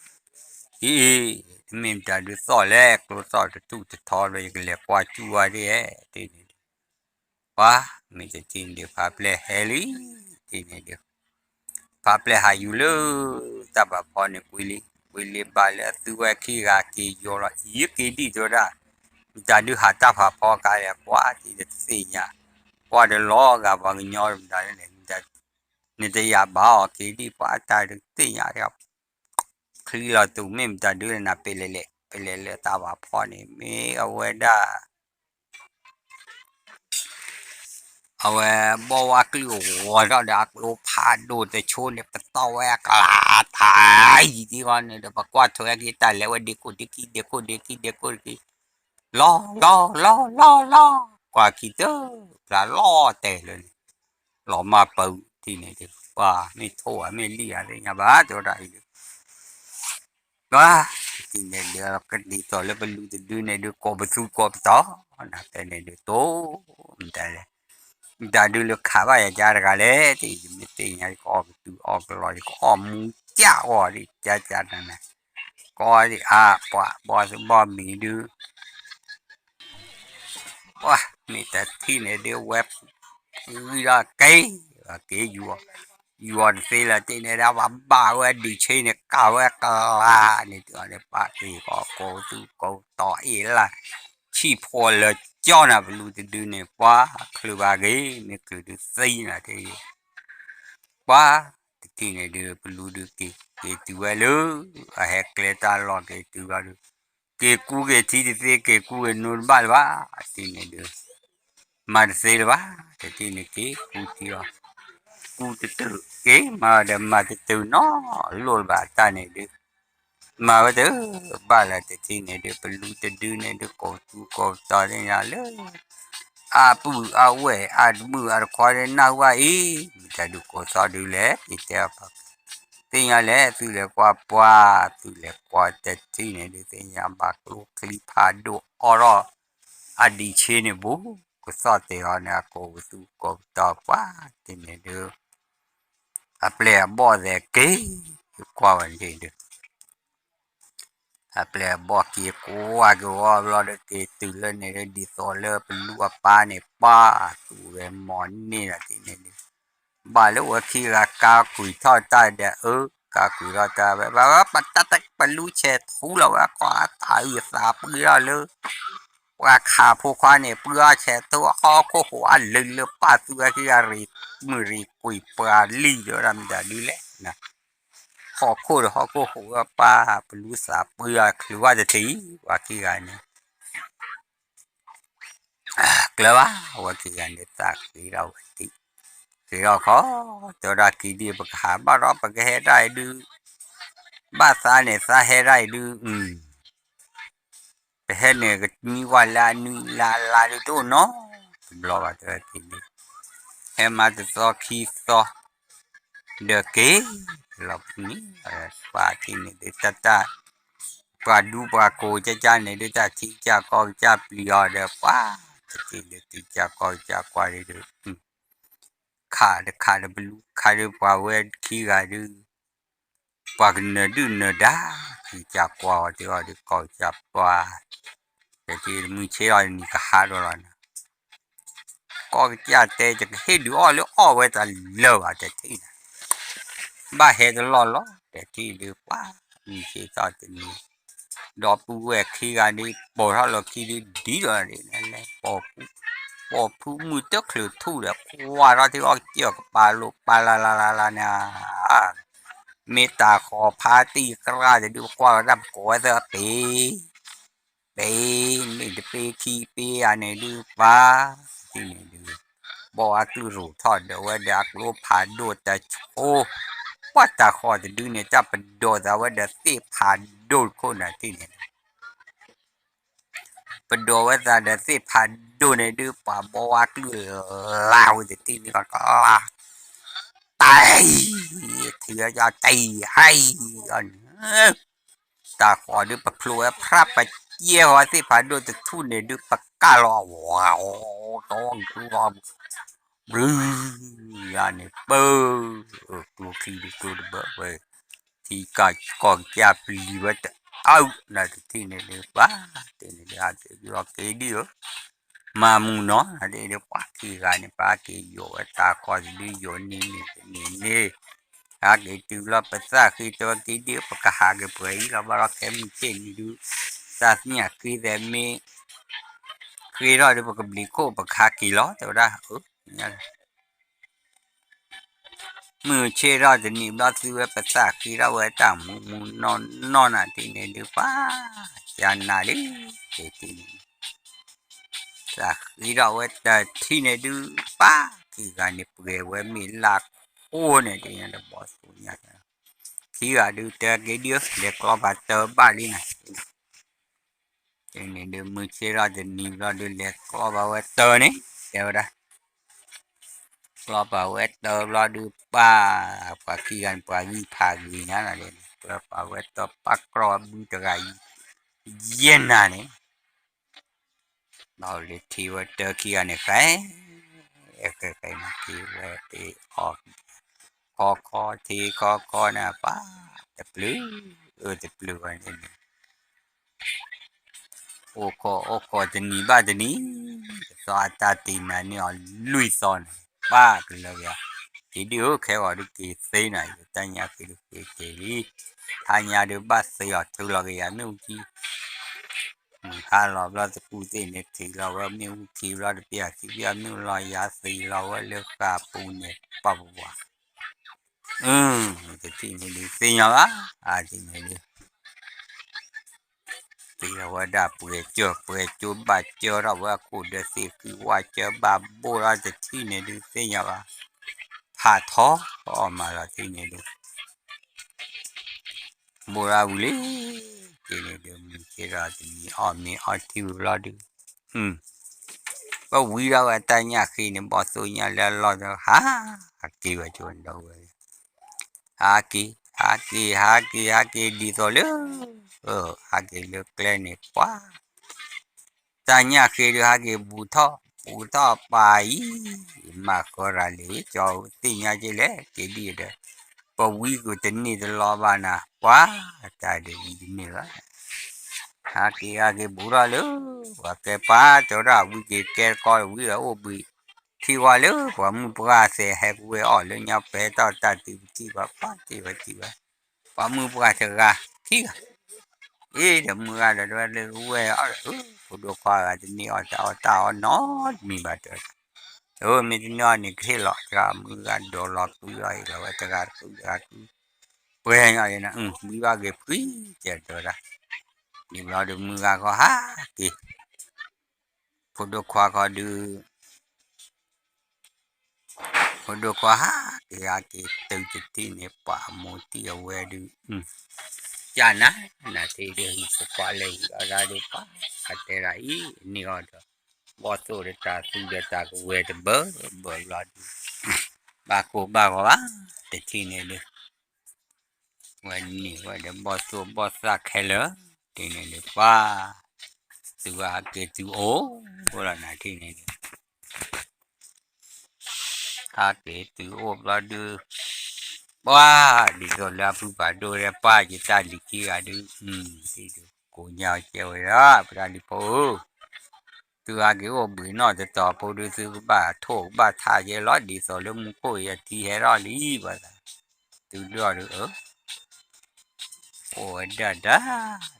အံၤ မ့ၢ်မတၤဒုးသီၣ်လဲၣ် ကျိသီၣ်တထူၣ်တထီဘျီ ယကလဲၤကွၢ်စူၣ်ဝဲဒ် တထံၣ်န့ၣ်ဒုး ပှၤ မ့ၢ်တထံၣ်န့ၣ်ဒုး ဖးပျဲၢ်ဟဲလံ တထံၣ်န့ၣ်ဒုး ဖးပျဲၢ်ဟးယူၤလၢ တၢ်ပာ်ဖီန့ၣ်ကွံာ်လံ ကွံာ်လံဘၣ်လၢအသုဝဲခံဂၤက့ၤယီၤလီၤ အံၤက့ၤဒံၣ်တဲဝဲဒၣ် မတၤဒုးဟးတၢ်ဖးဖီကါလဲၣ် ကွၢ်တံၢ်တသ့ၣ်ညါ ကွၢ်ဒီးလီၤဂာ်ပှၤကညီမတၤလဲၣ် နတယာ်ဘၣ်အီၤက့ၤဒံၣ် ပှၤတၢ်တသ့ၣ်ညါ ချံလီၤတူာ် မ့ၢ်မတၤဒုးနၤ ပ့လဲၤလဲၤ ပလဲၤလဲၤတၢ်ပာ်ဖီန့ၣ် မ့ၢ်အဝဲဒၣ် အဝဲဘီၣ်ဝါကလုၢ်ဂီၤထီၣ်ဒီး အကျိဖးဒိၣ်တဆိန့ၣ် ပတီၢ်ဝဲအကျါတၢ်အံၤဒ်အံၤန့ၣ်ဒီး ပကွၢ်ထွဲက့ၤတၢ်လဲၤဝဲဒ့ခိၣ်ဒ့ခံ ဒ့ခိၣ်ဒ့ခံ ဒ့ခိၣ်ဒ့ခံ လီၤလီၤလီၤလီၤလီၤ ကွၢ်ခံတပျၢ်လီၤတဲာ်လၢန့ၣ် လီၤမၢ်ပၢထံၣ်န့ၣ်ဒုး ပှၤမ့ၢ်ထိၣ်ဧါမ့ၢ်လံၣ်ဧါသ့ၣ်ညါဘၣ် တဲဝဲဒၣ်အံၤဒုး ပှၤ တထံၣ်န့ၣ်ဒုး ကဒ်သိးလၢပလူၤတဒုန့ၣ်ဒုး ကိးပသူကိးပသီ နဖဲန့ၣ်ဒုးတိၢ် မတၤလဲၣ် မတၤဒုးလၢခးဘၣ်ယၤကါတဂၤလဲၣ် တအံၤ ယမ့ၢ်သ့ၣ်ညါ ယကအီၣ်ကတုၤအီၣ်ကလီ ယကအီၣ်မူကၢ်အီၤဒ်ကၢ်ကၢ်နၤနၤ ကအီၣ်ဒ်အါပှၤ ဘီၣ်သဘီၣ်မံၤဒုး ပှၤ မ့ၢ်တထံၣ်န့ၣ်ဒုး ဝဲ ဂံၢ်ဒီးက့ၤ က့ၤယူၤအီၤ ယူၤအီၤတသ့လၢၤ တထံၣ်န့ၣ်ဒုး ပှၤဘၣ်ဝဲဒံးဆ့န့ၣ် ကးဝဲကလၤန့ၣ် တုၤအီၤန့ၣ် ပာ်က့ၤကီးကိးသူကိးတီၤအ့ၣ်လၢ် ဆံၣ်ဖိလၢာ်ကၠီနၤ ပလူၤတဒုန့ၣ် ပှၤချုးဘၣ်က့ၤ မ့ၢ်ချုးဒုးသံနၤတ့ၢ် ပှၤ တထံၣ်န့ၣ်ဒုး ပလူၤဒုးက့ၤ က့ၤတုၤဝဲလၢ အဟဲကျဲတၢ်လီၢ်က့ၤတုၤဘျီဒုး က့ၤကူက့ၤထံတသ့ က့ၤကူက့ၤနိတဘၣ်လၢၤဘၣ် တထံၣ်န့ၣ်ဒုး မၤတသ့လၢၤဘၣ် တထံၣ်န့ၣ်က့ၤကူထံအီၤ ကူတတုၤ က့ၤမၤဒီးမၤတတုၤနီလိၣ်လၢၤဘၣ် တၢ်န့ၣ်ဒုး မၤဝဲတဘၣ်လၢၤ တထံၣ်န့ၣ်ဒုး ပလူၤတဒုန့ၣ်ဒုး ကိးသူကိးတီၤသ့ၣ်ညါလၢ အပုၢ်အဝဲၢ်အတမုာ်အတခွါဒုး နၢ်ဟူဘၣ်အံၤ မတၤဒုးကိးသီဒုးလဲၣ် ယတဲအီၤ သ့ၣ်ညါလဲၣ် သုလဲၤကွၢ်ပှၤ သုလဲၤကွၢ်တထံၣ်န့ၣ်ဒုး သ့ၣ်ညါဘၣ်ကျိချံဖးဒိၣ်အီၣ်ထီၣ် အဒံးဆ့န့ၣ်ဘူး ကသီၣ်တဲာ်အီၤန့ၣ် အကိးပသူကိးပတီၤပှၤ တထံၣ်န့ၣ်ဒုး အပျဲၢ်အဘီၣ်သဲးက့ၤ ကွၢ်ဝဲန့ၣ်ဒုး အပျဲၢ်အဘီၣ်က့ၤကွၢ်က့ၤဝဲဘျီဒီး က့ၤတုၤလၢန့ၣ်ဒုး ဒ်သိးလၢပလူၤအပၢ်န့ၣ် ပၢ်သူၣ်ဝဲမီၤန့ၢ်ဒီး တထံၣ်န့ၣ်ဒုး ဘၣ်လၢဝဲခံဂၤကါကွံာ်ထီၣ်တၢ်ဒီး အၢ ကါကွံာ်ထီၣ်တၢ်ဝဲ ပတၢ်တပလူၤဆဲးထူလီၤဝဲ ကွၢ်သးအုးသးပှ့ၤထီၣ်လၢ ပှၤခးဖိခွါန့ၣ် ပှ့ၤအီၣ်ဆဲးထူ ဟီၣ်ခိၣ်ဟူးအလၢာ်လၢပၢ်သူဝဲခံဂၤ ရံၣ်မုၢ်ရံၣ်ကွံာ်ပှၤလံၢ်ဒီး မတၤဒုးလဲၣ် ဟီၣ်ခိၣ်ဒီးဟီၣ်ခိၣ်ဟူးဝဲပၢ် ပလူၤသးပှ့ၤအီၣ်ချုးဝဲတထံၣ် ပှၤခံဂၤန့ၣ် ကျၢၤဘၣ် အဝဲခံဂၤန့ၣ် သးဃ့ထီၣ်ဝဲတထံၣ် ဃ့ထီၣ်ခီ တဲဝဲဒၣ်က့ၤဒံး ပကဟးဘၣ်ဒီး ပကဟဲဒၣ်အံၤဒုး ဘၣ်သးန့ၣ် သးဟဲဒၣ်အံၤဒုး ပဟဲန့ၣ် ကနွံဝဲလၢအနွံလၢအလါဒုးတအိၣ်နီတဘျီဘၣ် တဲဝဲက့ၤဒံး ဟဲမၤတသီခံသီ ဒီးက့ၤ လီၤပှံၤန့ၣ် ပှၤထံၣ်န့ၣ်ဒုးတၢ်တၢ် ပှၤဒူပှၤကိးကၢ်ကၢ်န့ၣ်ဒုး တၢ်ထံကၢ်ကီကၢ်ပျံၤအီၤဒီး ပှၤ တထံၣ်လၢသုကၢ်ကီကၢ်ကွၢ်ဒုး ခးတခးတဘလူခါဒုး ပှၤဝဲခံဂၤဒုး ပှၤကနၢၤဒုၣ်နၢၤဒါ သုကၢ်ကွၢ်အီၤတ့ၢ်အီၤဒုး ကီၢ်ကၢ်ပှၤ တထံၣ်မုၢ်ဆ့ၣ်ထီၣ်တနံၤကဟးဒီးလီၤနီၤ ကီၢ်ကစၢ်တဲ ယကဟ့ၣ်ဒုးအီၣ်လၢအီၣ်ဝဲတၢ်လၢာ်ဘၣ်တထံၣ်န့ၣ် ဘၣ်ဟဲတလီၢ်လီၤ တထံၣ်ဒုးပှၤ မုၢ်ဆ့ၣ်ထီၣ်တနံၤ ဒီပုၢ်ဝဲၢ်ခံဂၤဒုး ပိာ်ထီၣ်လီၤခံဒုး ဒ်ဒီးန့ၣ်လဲၣ် ပိာ်ဖုမုၢ်တချုးထူၣ်ဒီး ကွၢ်ထီၣ်ထံအီၣ်ကစၢၢ်ကပၤလိာ်ပာ်လၢ်လၢ်လၢ်လၢ်န့ၣ် မ့ၢ်တၢ်ဃီၤဖးတံၢ်ကြၢ်တဒုး ပကွၢ်ဝဲဒၣ်ပကိးဝဲသ့ၣ်ပ့ၤ ပ့ၤ မ့ၢ်တပ့ၤခံပ့ၤဧါန့ၣ်ဒုးပှၤ တထံၣ်န့ၣ်ဒုး ဘီအကျုၢ်ရိးထီၣ်ဒီးဝဲဒီးအကျိဖးဒိၣ်တဆိ ပှၤတၢ်ဃီၤတဒုန့ၣ် တၢ်ပဒိးသးဝဲဒီးသ့ၣ်ဖးဒိၣ်တခိၣ်န့ၣ်တထံၣ်န့ၣ် ပဒိးဝဲသးဒီးသ့ၣ်ဖးဒိၣ်န့ၣ်ဒုး ပှၤဘီဝါကျုၢ်လၢ်ဝဲတထံၣ်န့ၣ်ကီး တၢ် ထံၣ်အီၤတံၢ်ဟဲအီၤန့ၣ် တၢ်ဃီၤဒုးပဖျိဝဲဖြးပကဲဃီၤသ့ၣ်ဖးဒိၣ်တထူၣ်န့ၣ်ဒုး ပကၢ်လီၤဝၤ တီၢ် ဘြူၤ ယၤန့ၣ်ပၢ ကျိချံဒုးကျိတဘၢဝဲ ထံကီၢ်ကစၢ်ပျံၤဝဲတအုၣ် နတထံၣ်န့ၣ်ဒုးပှၤ တထံၣ်န့ၣ်ဒုး အက့ၤဒုးအီၤက့ၤဒုးဧၢ မၤမုာ်နီၤ နတထံၣ်ဒုးပှၤခံဂၤန့ၣ် ပဟဲက့ၤယိာ်ဝဲတၢ်ကီၢ်တဒုးယိာ်န့ၢ်န့ၣ်တန့ၢ်န့ၣ် ဟဲက့ၤတုၤလီၤပသးဃ့တဝဲက့ၤဒုး ပကဟးက့ၤပှဲၤအံၤလီၤ ဘၣ်ဒီးခဲမုၢ်ဆ့ၣ်န့ၣ်ဒုး သးသ့ၣ်ညါဃ့သဲးမ့ၢ် ဃ့ထီၣ်ဒုးပကဘျံးခိၣ်ပကဟးက့ၤလီၤ တဲဝဲဒၣ် မုၢ်ဆ့ၣ်ထီၣ်တနံၤဘျီသုဝဲပသးဃ့ထီၣ်ဝဲတၢ်မူမူနီၢ်နီၢ်နၤတထံၣ်န့ၣ်ဒုးပှၤ ကနၤလံ တထံၣ်န့ၣ် သးဃ့ထီၣ်ဝဲတထံၣ်န့ၣ်ဒုးပှၤ ခံဂၤန့ၣ်ပှဲၤဝဲမ့ၢ်လၢခိၣ်န့ၣ်တထံၣ်န့ၣ်တဘီသူညါ ခံဂၤဒုးတဲက့ၤဒုး လဲၤကျီဘၣ်တၢဘၣ်လံနၤ တထံၣ်န့ၣ်ဒုး မုၢ်ဆ့ၣ်ထီၣ်တနံၤဘျီဒုး လဲၤကျီဘၣ်ဝဲတၢန့ၣ် တဲဝဲဒၣ် ကျီဘၣ်ဝဲတၢဘျီဒုးပှၤ ပှၤခံဂၤန့ၣ် ပှၤဂံၢ်ဖးဂ့ၤညါလီၤ ကျီဘၣ်ဝဲတၢပၢ်ကြီဘုတဂၤ ယဲၢ်နၤန့ၣ် ဘၣ်လၢထံၣ်ဝဲတၢခံဂၤန့ၣ် ဃဲ ဃဲဃဲန့ၣ် ထံၣ်ဝဲတ့အီၣ် ခီခီထံခီခီန့ၣ် ပှၤ တပျုၤ အၢတပျုၤဝဲန့ၣ်န့ၣ် အိၣ်ခိးအိၣ်ခိးတနံၤဘၣ်တနံၤ ကသီအတၢ်တ့နၤန့ၢ်အီၤလွံၢ်သီန့ၣ် ပှၤကလၢာ်က့ၤ က့ၤဒုးအိၣ်ခဲဂီၤဒုးက့ၤသ့နၤ ယတၢ်ညၣ်ဃ့ဒုးက့ၤက့ၤလံ ဟါညါဒုးဘၣ်သ့အီၤထုးလီၤက့ၤယၤမ့ၣ်အူကံ မုၢ်ဟါလီၤဘျီသကူးသ့ၣ်န့ၣ် ထုးလီၤဝဲမ့ၣ်အူကံဘျီတပျၢ်ခံပျၢ်မ့ၣ်အူလီၤယၤသ့လီၤဝဲလၢဃာ်ပူၤန့ၣ် ပှၤပှၤ အၢ တထံၣ်န့ၣ်ဒုးသ့ၣ်ညါဘၣ် အါတထံၣ်န့ၣ်ဒုး သ့လီၤဝဲဒၣ်ပှဲၤကၠၢၢ်ပှဲၤကၠိဘၣ်ကၢထီၣ်ဝဲအခိၣ်ဒီးသ့ၣ်ဃံဝၣ်ကၢဘၣ်ဘိၣ်လီၤတထံၣ်န့ၣ်ဒုးသ့ၣ်ညါဘၣ် ဖးထီအီၣ်မးလီၤတထံၣ်န့ၣ်ဒုး ဘိၣ်လၢဝံၤလံ တထံၣ်န့ၣ်ဒုး မုၢ်ဆ့ၣ်ထီၣ်တနံၤအီၣ်မ့ၤအီထံဝံၤလီၤဒုး ပဝံထီၣ်ဝဲတၢ်ညၣ်ဃ့န့ၣ် ဘီၣ်သိၣ်ညါလၢအလီၢ်ဒီး ဟးက့ၤဝဲကၠိဒီးဝဲ ဟးက့ၤ ဟးက့ၤ ဟးက့ၤ ဟးက့ၤ ဒ်သိးလၢ ဟးက့ၤလၢကျဲန့ၣ် ပှၤ တၢ်ညၣ်ဃ့ဒုး ဟးက့ၤဘူးထီၣ် ဘူးထီၣ်ပာ်အံၤ မၤဃၢရၤလံ ကၠီသ့ၣ်ညါက့ၤလဲၣ် က့ၤဒ်ဒီး ပဝံကွံာ်တန့ၢ်တလီၤဘၣ်နၤ ပှၤ တၢ်ဒုးဝံတန့ၢ်ဘၣ် ဟးက့ၤ ဟးက့ၤဘူးထီၣ်လၢ ပှၤကဲပှၤ တဲဝဲဒၣ်ဝံက့ၤကဲတကီဝံဒီးအိၣ်ဘှံး ထံၣ်ဝဲလၢ ပှၤမုၢ်ပှၢ်သဲးဟဲကဝဲၢ်အီၣ်လၢညါ ပှဲၤထီၣ်တၢ်တုၤပထံၣ်ဘၣ် ပှၤထံၣ်ဝဲထံၣ်ဝဲ ပှၤမုၢ်ပှၢ်တဂၤ ထံၣ်ဂၤ အ့ ဒီးမုၢ်ဂၤဒီးတဲဝဲလၢကဝဲၢ်အီၣ် ဖိဒိၣ်ခွါဂၤတန့ၢ်အီၣ်တၢ်အီၣ်တၢ်အီၣ်နီတမံၤဘၣ်တဲဝဲ အၢ မ့ၢ်တန့ၢ်အီၣ်န့ၣ်ကဟ့ၣ်လီၤ တဂၤမုၢ်ဂၤဒိးလီၤကုလီၤအံၤလီၤဝဲတဂၤတကုတဂၤကု ပှဲၤညီအံၤနၤ ဘံဘၣ်ဂ့ၤဖှံ တဲတဲဝဲဒၣ် န့ၣ်ဘျီဒီးမုၢ်ဂၤခီဟးက့ၤ ဖိဒိၣ်ခွါခီဒုး ဖိဒိၣ်ခွါဟးက့ၤဟးက့ၤတုၤတထံၣ်န့ၣ် ပှၤအမိၢ်တံၢ်အဝဲဒုး ကနၤ နၤထံၣ်ဒုးဟံၣ်ဖိခွါလဲၤဟံၣ်အီၣ်ဒၣ်ဒုးပှၤ အတဲဒၣ်အံၤန့ၢ်အီၤဒီး ဘီၣ်သိၣ်ဒီးတၢ်သူဒီးတၢ်ကဝဲၤတဘၢဘၢဘျီဒုး ဘၣ်ကိၢ်ဘၣ်ဂီၤဘၣ် တထံၣ်န့ၣ်ဒုး ဝဲန့ၢ်ဝဲဒီးဘီၣ်သိၣ်ဘီၣ်သၣ်ခဲလၢာ် တထံၣ်န့ၣ်ဒုးပှၤ သုဟးက့ၤသုအိၣ်လီၤနၤထံၣ်န့ၣ်, ဟးက့ၤသုအိၣ်ဘျီဒုး, ပှၤ, ဒ်သိးလၢအဖုပာ်ဒိၣ်ဒဲး ပှၤယတၢ်လံၤခံဂၤဒုး, ကိးညါကဲဝဲဒၣ် ပတၢ်လံၤဖိဧၢ, သုဟးက့ၤအိၣ်ဘှံးနီၣ်တတီၤဖိဒုး သုကဘၣ်ထိၣ် ကဘၣ်ထးကဲလီၤ ဒ်သိးလၢမူခိၣ်အံၤအထံဟဲထီၣ်လံ ပှၤသး, သုဒုးအီၤဒုး အိၣ်ဝဲဒၣ်ဒၣ်,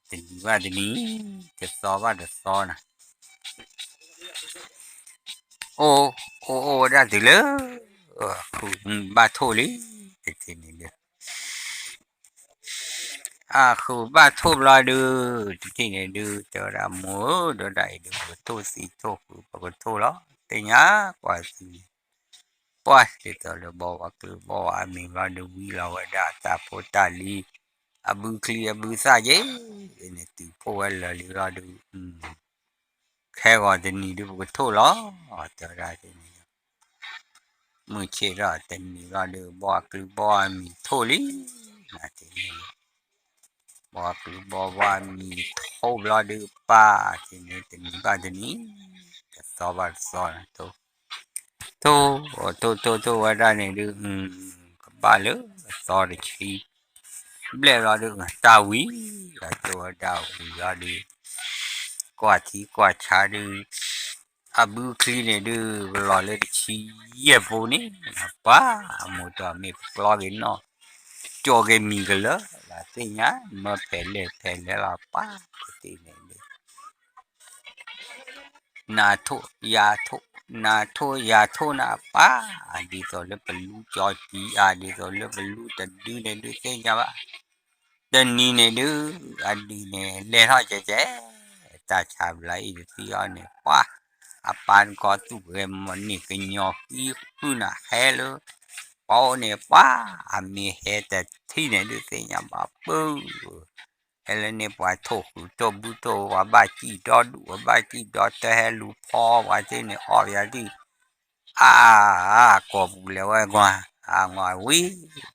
တနံၤဘၣ်တနံၤ, တသီဘၣ်တသီနၤ, အိၣ်, အိၣ်အိၣ်ဝဲဒၣ်တုၤလၢ, ခုးဘၣ်ထိၣ်လံ, တထံၣ်န့ၣ်ဒုး, အခုးဘၣ်ထိၣ်ဘျီဒုး, တထံၣ်န့ၣ်ဒုး တဲဝဲဒၣ်မိၢ်ဧၢ ဒီးဒၣ်အံၤဒုး ပကထိၣ်သံထိၣ်ဃုာ် ပကထိၣ်လီၤ သ့ၣ်ညါကွၢ်သံ ပှၤဒ်သိးလၢဘီဝါကျုာ်ဘီဝါအမံၤဘျီဒုး ဝံလီၤဝဲဒၣ်တၢ်ဖိတၢ်လံၤ, အဘုချံအဘုသၣ်က့ၤ, န့ၣ်တုၤဖှိၣ်ဝဲလၢာ်လံဘျီဒုး, ခဲဂီၤတနံၤဒုး ပကထိၣ်လီၤ, တဲဝဲဒၣ်န့ၣ်, မုၢ်ဆ့ၣ်ထီၣ်တနံၤဘျီဒုး ဘီဝါကျုာ်ဘီဝါအမံၤထိၣ်လံ, ဘီဝါကျုာ်ဘီဝါအမံၤထိၣ်ဘျီဒုး ပၢ်, န့ၣ်တနံၤဘၣ်တနံၤ, တသီဘၣ်တသီ, ထိၣ်, ထိၣ်ထိၣ်ထိၣ်ဝဲဒၣ်န့ၣ်ဒုး, ကဘၣ်လၢအသီတဆံဘျဲၣ်ဘျီဒုး တၢ်ဝံၤ, ဒီးတဲဝဲဒၣ်ဝံၤလီၤဒုး, ကွၢ်ထံကွၢ်ဆးဒုး, အဘုချံန့ၣ်ဒုး ကလီၤလၢတဆံယဲၢ်ဖိန့ၣ်, ပၢ်, အမိၢ်တမ့ၢ်ပကျီက့ၤနီၣ်, ကၠီက့ၤမံၤကလၢာ်, လၢသ့ၣ်ညါ မၢဖဲလဲၣ်ဖဲလဲၣ်လီၤ ပၢ်, တထံၣ်န့ၣ်ဒုး နၤထိၣ်ယၤထိၣ်, နၤထိၣ်ယၤထိၣ်နၤပၢ်, ဒ်သိးလၢပလူကၠီကံအါ, ဒ်သိးလၢပလူတဒုန့ၣ်ဒုးသ့ၣ်ညါဘၣ်, တနံၤန့ၣ်ဒုး, အဒုးန့ၣ် လဲၤထီၣ်ကဲကဲ, တၢ်ဆါဘျါအံၤတသံအီၤန့ၣ် ပှၤ, အပၢ်တခီသူၣ်ဂဲၤမၤန့ၢ်ကညီဃံဃုနၤဟဲလၢ ပှၤအိၣ်န့ၣ် ပှၤ, အမ့ၢ်ဟဲတထံၣ်န့ၣ်ဒုးသ့ၣ်ညါဘၣ်ပၢ် ဟဲလၢန့ၣ်ပှၤထိၣ်ဃုာ်ထိၣ်ဘုထိၣ် ပှၤဘၣ်စံၣ်ဒီဒူၣ် ပှၤဘၣ်စံၣ်ဒီတၢ်ဟဲလူၤဖီ ပှၤသ့ၣ်န့ၣ်အီၣ်ပယၤသံၣ်, အါ, ကိာ်ပူၤလဲၤဝဲကွၢ်, အါ ငီၤ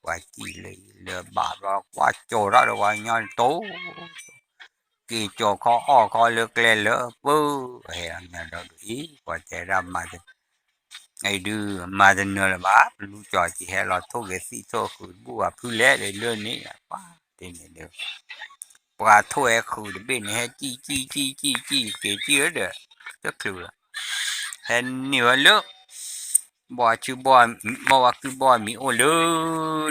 ဝံၤ, ပှၤစံၣ်လၢလၢဘၣ်ဘျီ ကွၢ်ကၠီၤထီၣ်ဒီးပှၤကညီတိၢ်, က့ၤကၠီၤခီအီၣ်ခီလၢကျဲလၢပၢ်, ဟဲအီၤညါဒီးဒ်အံၤ ပှၤတဲဒၣ်မၤ အံၤဒုး မၤတနၢၤလၢၤဘၣ်, ပလူကၠီၤက့ၤဟဲလီၤထိၣ်က့ၤသံၣ်ထိၣ်ဃုာ်တဘူၣ်ဘၣ်ဖုလဲၣ် လၢန့ၣ် ပှၤသ့ၣ်န့ၣ်ဒုး ပှၤထိၣ်ဟဲဃုာ်တဘ့ၣ်န့ၣ် ဟဲစံၣ်စံၣ်စံၣ်စံၣ်စံၣ်က့ၤစံၣ်လၢဒီး တချုးလီၤ, ဟဲန့ၢ်ဝဲလၢ ဘီၣ်ဆူဘီၣ်, ဘီၣ်ဝါကုၢ်ဘီၣ်မံၤအိၣ်လၢ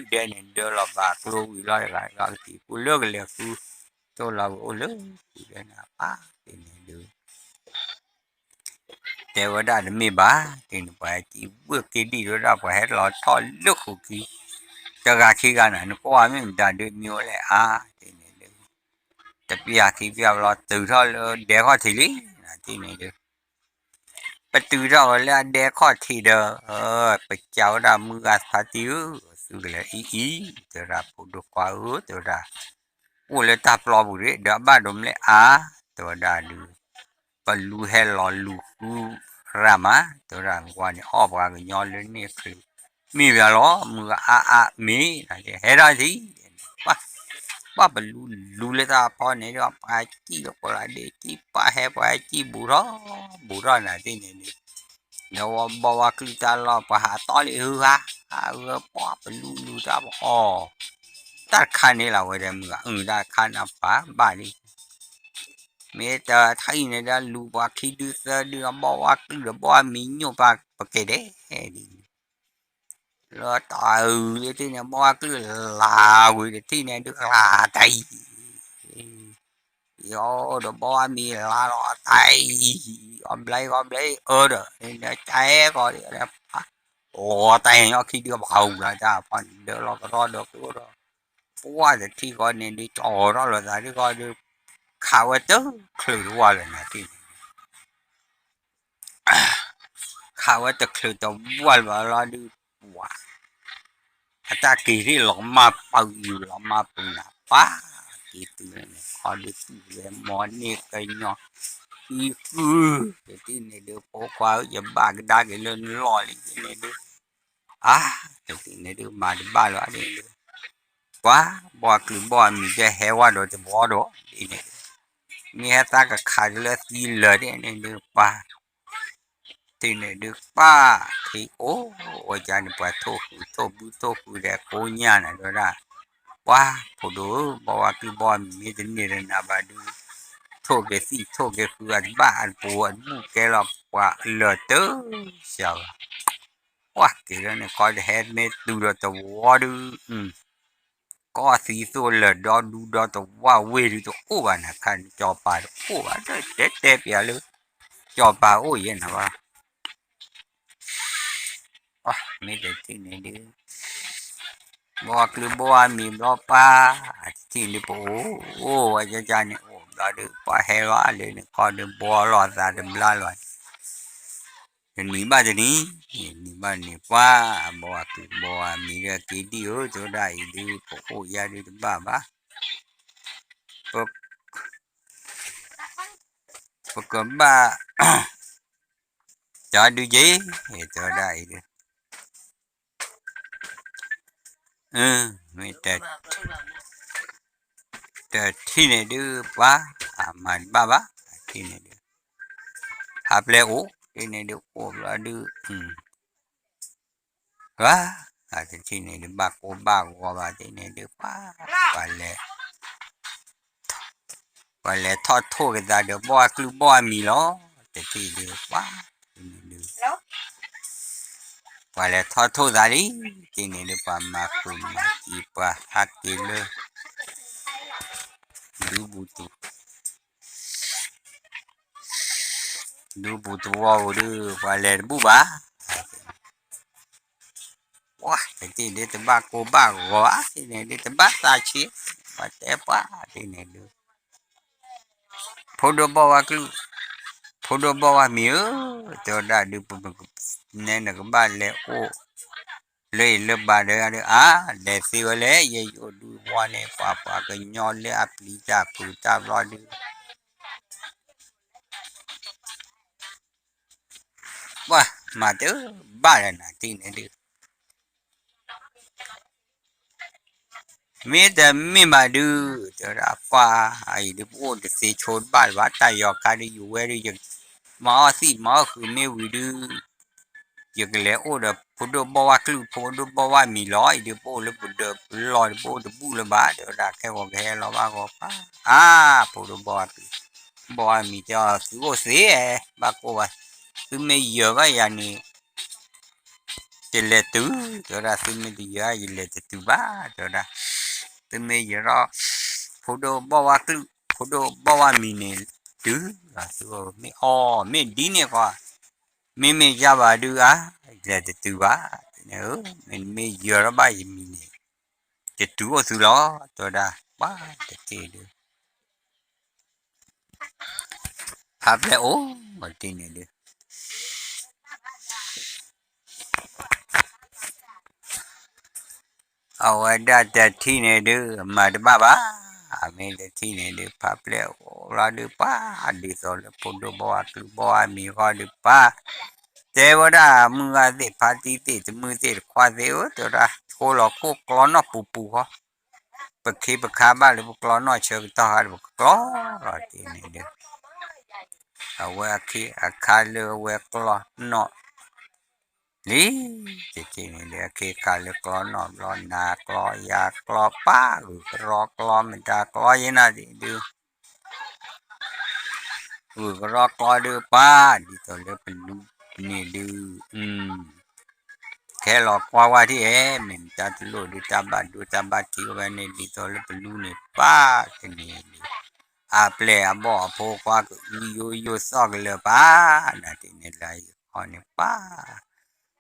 ဒဲန့ၣ် ဒၢလီၤဘၣ်ကျိဝံၤလီၤတဂၤ ကက့ၤကူလၢကလဲၤဃု ထိၣ်လီၤဝံၤအိၣ်လၢ ဒဲန့ၣ် ပၢ်သ့ၣ်န့ၣ်ဒုး တဲဝဲဒၣ်တမ့ၢ်ဘၣ်, တ့ၢ်န့ၣ် ပှၤဟဲစံၣ်ဝ့ၢ်က့ၤဒံၣ်ဝဲဒၣ် ပှၤဟဲလီၤထီၣ်လၢဃုာ်ခံ တဂၤခံဂၤနၤ နကွၢ်မ့ၢ်မတၤဒုးမံၤအိၣ်လဲၣ်အါ, တ့ၢ်န့ၣ်ဒုး တပျၢ်ခံပျၢ်ဘျီ တုၤထီၣ်လၢဒဲခီၣ်ထံးလံ, နတ့ၢ်န့ၣ်ဒုး ပတုၤထီၣ်ဝဲလၢအဒဲခီၣ်ထံးဒီး ပစံးဝဲဒၣ်မုၢ်ဂၤသဖါတံၢ်ဧၢ, သုကလဲၤအံၤအံၤ, တဲဝဲဒၣ်ဖိဒိၣ်ခွါဧၢ, တဲဝဲဒၣ် အိၣ်လၢတၢ်ပျီပူၤရ့ၣ် ဒီးအဘၣ်ဒိးမလဲၣ်အါ, တဲဝဲဒၣ်ဒုး ပလူဟဲလီၤလူၤဃုရၣ်မး, တဲဝဲဒၣ်ကွၢ်န့ၣ် အီၣ်ပှၤကညီလၢန့ၣ်ချုး မ့ၢ်ပျၢ်လီၤ မုၢ်ဂၤအါအါမ့ၢ်, ဟဲထီၣ်ထံး ပှၤပလူလူၤလၢတၢ်ဖီန့ၣ်ဒီး ပှၤစံၣ်လၢကိးလးဒ့ စံၣ်ပာ်ဟဲ ပှၤစံၣ်ဘူးထီၣ် ဘူးထီၣ်နၤတ့ၢ်န့ၣ်ဒုး ဒီးဝဲဘီဝါကလုၢ်တၢ်လီၢ် ပှၤဟးတီလံဟုဟး, အဝဲပှၤပလူလူၤတၢ်ပအီၣ်, တၢ်တခါန့ၣ်လီၤဝဲဒီးမုၢ်ဂၤ အုၣ်တၢ်တခါန့ၣ်ပာ်ဘၣ်လံ, မ့ၢ်တထံၣ်န့ၣ်ဒီးလူၤပှၤခံဒုသၢဒု အဘီဝါကလုၢ်ဒီးဘီဝါမံၤညိၣ်ပာ်ပကဲဒဲးဒ် လၢတၢ်အုၣ်လၢတ့ၢ်န့ၣ် ဘီဝါကလုၢ်လၢဝံၤတထံၣ်န့ၣ်ဒုး လၢတၢ်အံၤ ယအိၣ်ဒီးဘီဝါမံၤလၢလီၤတၢ်အံၤ, အီၣ်ဘျဲအီၣ်ဘျဲအၢဒီး လီၤတၢ်အံၤညီခံဒုး ပှၤဟူးလီၤတၢ်ဖီန့ၣ် ဒၢလီၤကရီဒီးကျိဒီး ပှၤတထံၣ်ဃီန့ၣ်ဒုး ကၠီထီၣ်လိာ်သးဒုးဃီဒုး ခးဝဲတချုးတဝၢ်လၢၤနၤတ့ၢ်န့ၣ် ခးဝဲတချုးတဝၢ်လၢၤဘၣ်လီၤဒုး ပှၤ အတၢ်က့ၤသ့ၣ်လီၤမၢ်ပၢၤ လီၤမၢ်ပၢၤနၤ ပှၤက့ၤတုၤန့ၣ် ခီဒုးသူၣ်ဝဲမီၤန့ၢ်ကညီ ဃံဃု တထံၣ်န့ၣ်ဒုး ဖိခွါဧၢ ယဘၣ်ကဒါက့ၤလၢနလီၢ်လံန့ၣ်ဒုး အါ တထံၣ်န့ၣ်ဒုး မၤတဘၣ်လၢၤဒ်န့ၣ်ဒုး ပှၤ ဘီၣ်ကျုးဘီၣ်မံၤကဟဲဝဲဒီးတဘီဒီး ဒ်န့ၣ်ဒုး မ့ၢ်ဟဲသးကခးတလၢသံလၢာ်ဒ်န့ၣ်ဒုး ပှၤ တထံၣ်န့ၣ်ဒုး ပှၤ ခ့အိၣ်ဝဲကန့ၣ် ပှၤထိၣ်ဃုာ်ထိၣ်ဘုထိၣ်ဃုာ်ဒီးကိညၢ်နၤဒီးဒၣ် ပှၤ ဖိဒိၣ်ဧၢ ဘီဝါကုၢ်ဘီဝါမံၤ မ့ၢ်တန့ၢ်ဒီးနၤဘၣ်ဒုး ထိၣ်က့ၤသံၣ်ထိၣ်က့ၤဃုာ်အတဘၣ်အတပူၤအတဘူၣ်ကဲလီၤ ပှၤလၢာ်တၢ်စှၤဘၣ် ပှၤက့ၤလၢန့ၣ်ခီတဟဲမ့ၢ်တုၤဒီးတဝီဒုး ကီၢ်သံသိၣ်လၢာ်ဒီဒူဒီတဝၢ်ဝ့ၢ်ဒုးတအိၣ်ဘၣ်နၤခါန့ၣ် ကၠီၤပၤတအိၣ်ဘၣ် တဲတဲပျးလၢ ကၠီၤပၤအိၣ်ယဲနၤဘၣ် မ့ၢ်တထံၣ်န့ၣ်ဒုး ဘီဝါကုၢ်ဘီဝါမံၤဘျီပှၤ တထံၣ်န့ၣ်ဒုးပအိၣ် အိၣ်ဝဲကန့ၣ်အိၣ်ဘျီဒုး ပှၤဟဲလီၤလၢန့ၣ်ခီဒုး ဘီလီၤသးတဘျါလီၤ တနံၤဘၣ်တနံၤ နံၤဘၣ်တနံၤပှၤ ဘီဝါကုၢ်ဘီဝါမံၤဒီးက့ၤဒံၣ်ဧၢ တဲဝဲဒၣ်အံၤဒုး ပအိၣ်ယါဒုးတဘၣ်ဘၣ် ပ ပကဘၣ် တၢ်ဒုးယ့ၢ် တဲဝဲဒၣ်အံၤဒုး မ့ၢ်တထံၣ်န့ၣ်ဒုးပှၤ အမၤတဘၣ်ဘၣ် တထံၣ်န့ၣ်ဒုး ဟးပျဲၢ်အိၣ် တထံၣ်န့ၣ်ဒုးအိၣ်ဘျီဒုး ပှၤ တထံၣ်န့ၣ်ဒုးဘၣ်ကိၢ်ဘၣ်ဂီၤဘၣ် တထံၣ်န့ၣ်ဒုးပှၤ ပှၤလဲၤ ပှၤလဲၤထီၣ်ထိၣ်က့ၤသးဒီးဘီဝါကုၢ်ဘီဝါမံၤလီၤ တထံၣ်ဒုးပှၤ တထံၣ်န့ၣ်ဒုး ပှၤလဲၤထီၣ်ထိၣ်သးလံ တထံၣ်န့ၣ်ဒုး ပှၤမၤဃုာ်မၤကံၤ ပှၤဟးက့ၤလၢ ဒူပူၤတ ဒူပူၤတဝီပူၤဒုး ပှၤလဲၤတဘူၣ်ဘၣ် ပှၤတထံၣ်ဒုးတဘၣ်ကိၢ်ဘၣ်ဂီၤဘၣ် တထံၣ်န့ၣ်ဒုးတဘၣ်သးဆံး ပှၤတဲပှၤတထံၣ်န့ၣ်ဒုး ဖိဒိၣ်ဘီဝါကုၢ် ဖိဒိၣ်ဘီဝါမံၤဧၢ တဲဝဲဒၣ်ဒုး ပမ့ၢ်နဲနကဘၣ်လဲၤအိၣ် လၢအံၤလၢဘၣ်ဒီးဒုး အါ လဲၤသ့ဝဲလဲၣ် ယဲယအိၣ်ဒုးဝီန့ၣ် ပှၤပှၤကညီလၢအပျံၤတၢ်ဖုးတၢ်ဘျီဒုး ပှၤမၤတဘၣ်ဒီးနၤတထံၣ်န့ၣ်ဒုး မ့ၢ်တမ့ၢ်ဘၣ်ဒုး တဲဝဲဒၣ်ပှၤ အံၤဒုး ပအိၣ်တသ့ဆိတဘၣ်လၢၤဘၣ် တၢ်ယီၤခါဒုး ယဝဲဒုး ယမၤအီၣ်သံၣ်မၤအီၣ်ဃုာ်မ့ၢ်ဝံၤဒုး ယကလဲၤအိၣ်ဒီးဖိဒိၣ်ဘီဝါကုၢ် ဖိဒိၣ်ဘီဝါမံၤလီၤ အံၤဒုး ပအိၣ်လၢပဒၢးပလီၢ်ဒုး ပအိၣ်တဘူၣ်လၢၤဘၣ် တဲဝဲဒၣ် ခဲဂီၤကဟဲလီၤဘၣ်ဂီၤပှၤ အါ ဖိဒိၣ်ဘီဝါကုၢ် ဘီဝါမံၤတဲအီၤ သုအိၣ်သ့ ဘၣ်ကိၢ်ဘၣ် သုမ့ၢ်ယၢၤဘၣ်ယၤန့ၣ် ယလဲၤတုၤ တဲဝဲဒၣ် သုမ့ၢ်တယၢၤ ယလဲၤတတုၤဘၣ် တဲဝဲဒၣ် သုမ့ၢ်ယၢၤထီၣ် ဖိဒိၣ်ဘီဝါကုၢ် ဖိဒိၣ်ဘီဝါမံၤန့ၣ် တုၤ သုမ့ၢ်အီၣ် မ့ၢ်ဒ်န့ၣ်ဃီ မ့မ့ၢ်ယၤဘၣ်ဒုး အါ ယလဲၤတတုၤဘၣ် မ့ၢ်ယၢၤထီၣ်ဘၣ်ယမံၤန့ၣ် ယတုၤအိၣ်သုလီၤ တဲဝဲဒၣ် ပှၤတထံၣ်ဒုး ဖးပျဲၢ်အိၣ် တထံၣ်န့ၣ်ဒုး အဝဲဒၣ်တထံၣ်န့ၣ်ဒုး မၤတဘၣ်ဘၣ်, အမ့ၢ်တထံၣ်န့ၣ်ဒုး ဖးပျဲၢ်အိၣ်လီၤဒုးပှၤ, ဒ်သိးလၢဖိဒိၣ်ဘီဝါကုၢ်ဘီဝါမံၤဃီဒုးပှၤ, တဲဝဲဒၣ် မုၢ်ဂၤသ့ၣ် ဖါတံၢ်သ့ၣ် တမုၢ်သ့ၣ်တခွါသ့ၣ်ဧၢ တဲဝဲဒၣ် ဆိလီၤခိၣ်ကျီနီၣ်ပူၤပူၤဃီ, ပခ့ပခါဘၣ်လၢပကျီနီၣ်ဆၢကတီၢ်ဃီဒီး ပကကျီလီၤတ့ၢ်န့ၣ်ဒုး အဝဲအခ့အခါလၢအဝဲကျီနီၣ်လံ, တထံၣ်န့ၣ်ဒုး အခ့အခါလၢကျီနီၣ်ဘျီ နၤကျီယၤကျီပၢ် ဂုၢ်ကရီကျီမတၤကျီယဲနၤဒုး ဂုၢ်ကရီကျီဒုးပၢ် ဒ်သိးလၢပလူန့ၣ်ဒုး ကဟဲလီၤကွၢ်ဝဲထံၣ်အဲ မ့ၢ်မတၤတလိၣ်ဒုး တၢ်ဘၣ်ဒိတၢ်ဘၣ်ထံးဝဲန့ၣ် ဒ်သိးလၢပလူန့ၣ်ပၢ်တန့ၣ်ဒုး အပျဲၢ်အဘီၣ်အဖိခွါကအုယိယိသီၣ်ကလၢၤပၢ် နၤတ့ၢ်န့ၣ်လၢယခီန့ၣ်ပၢ်,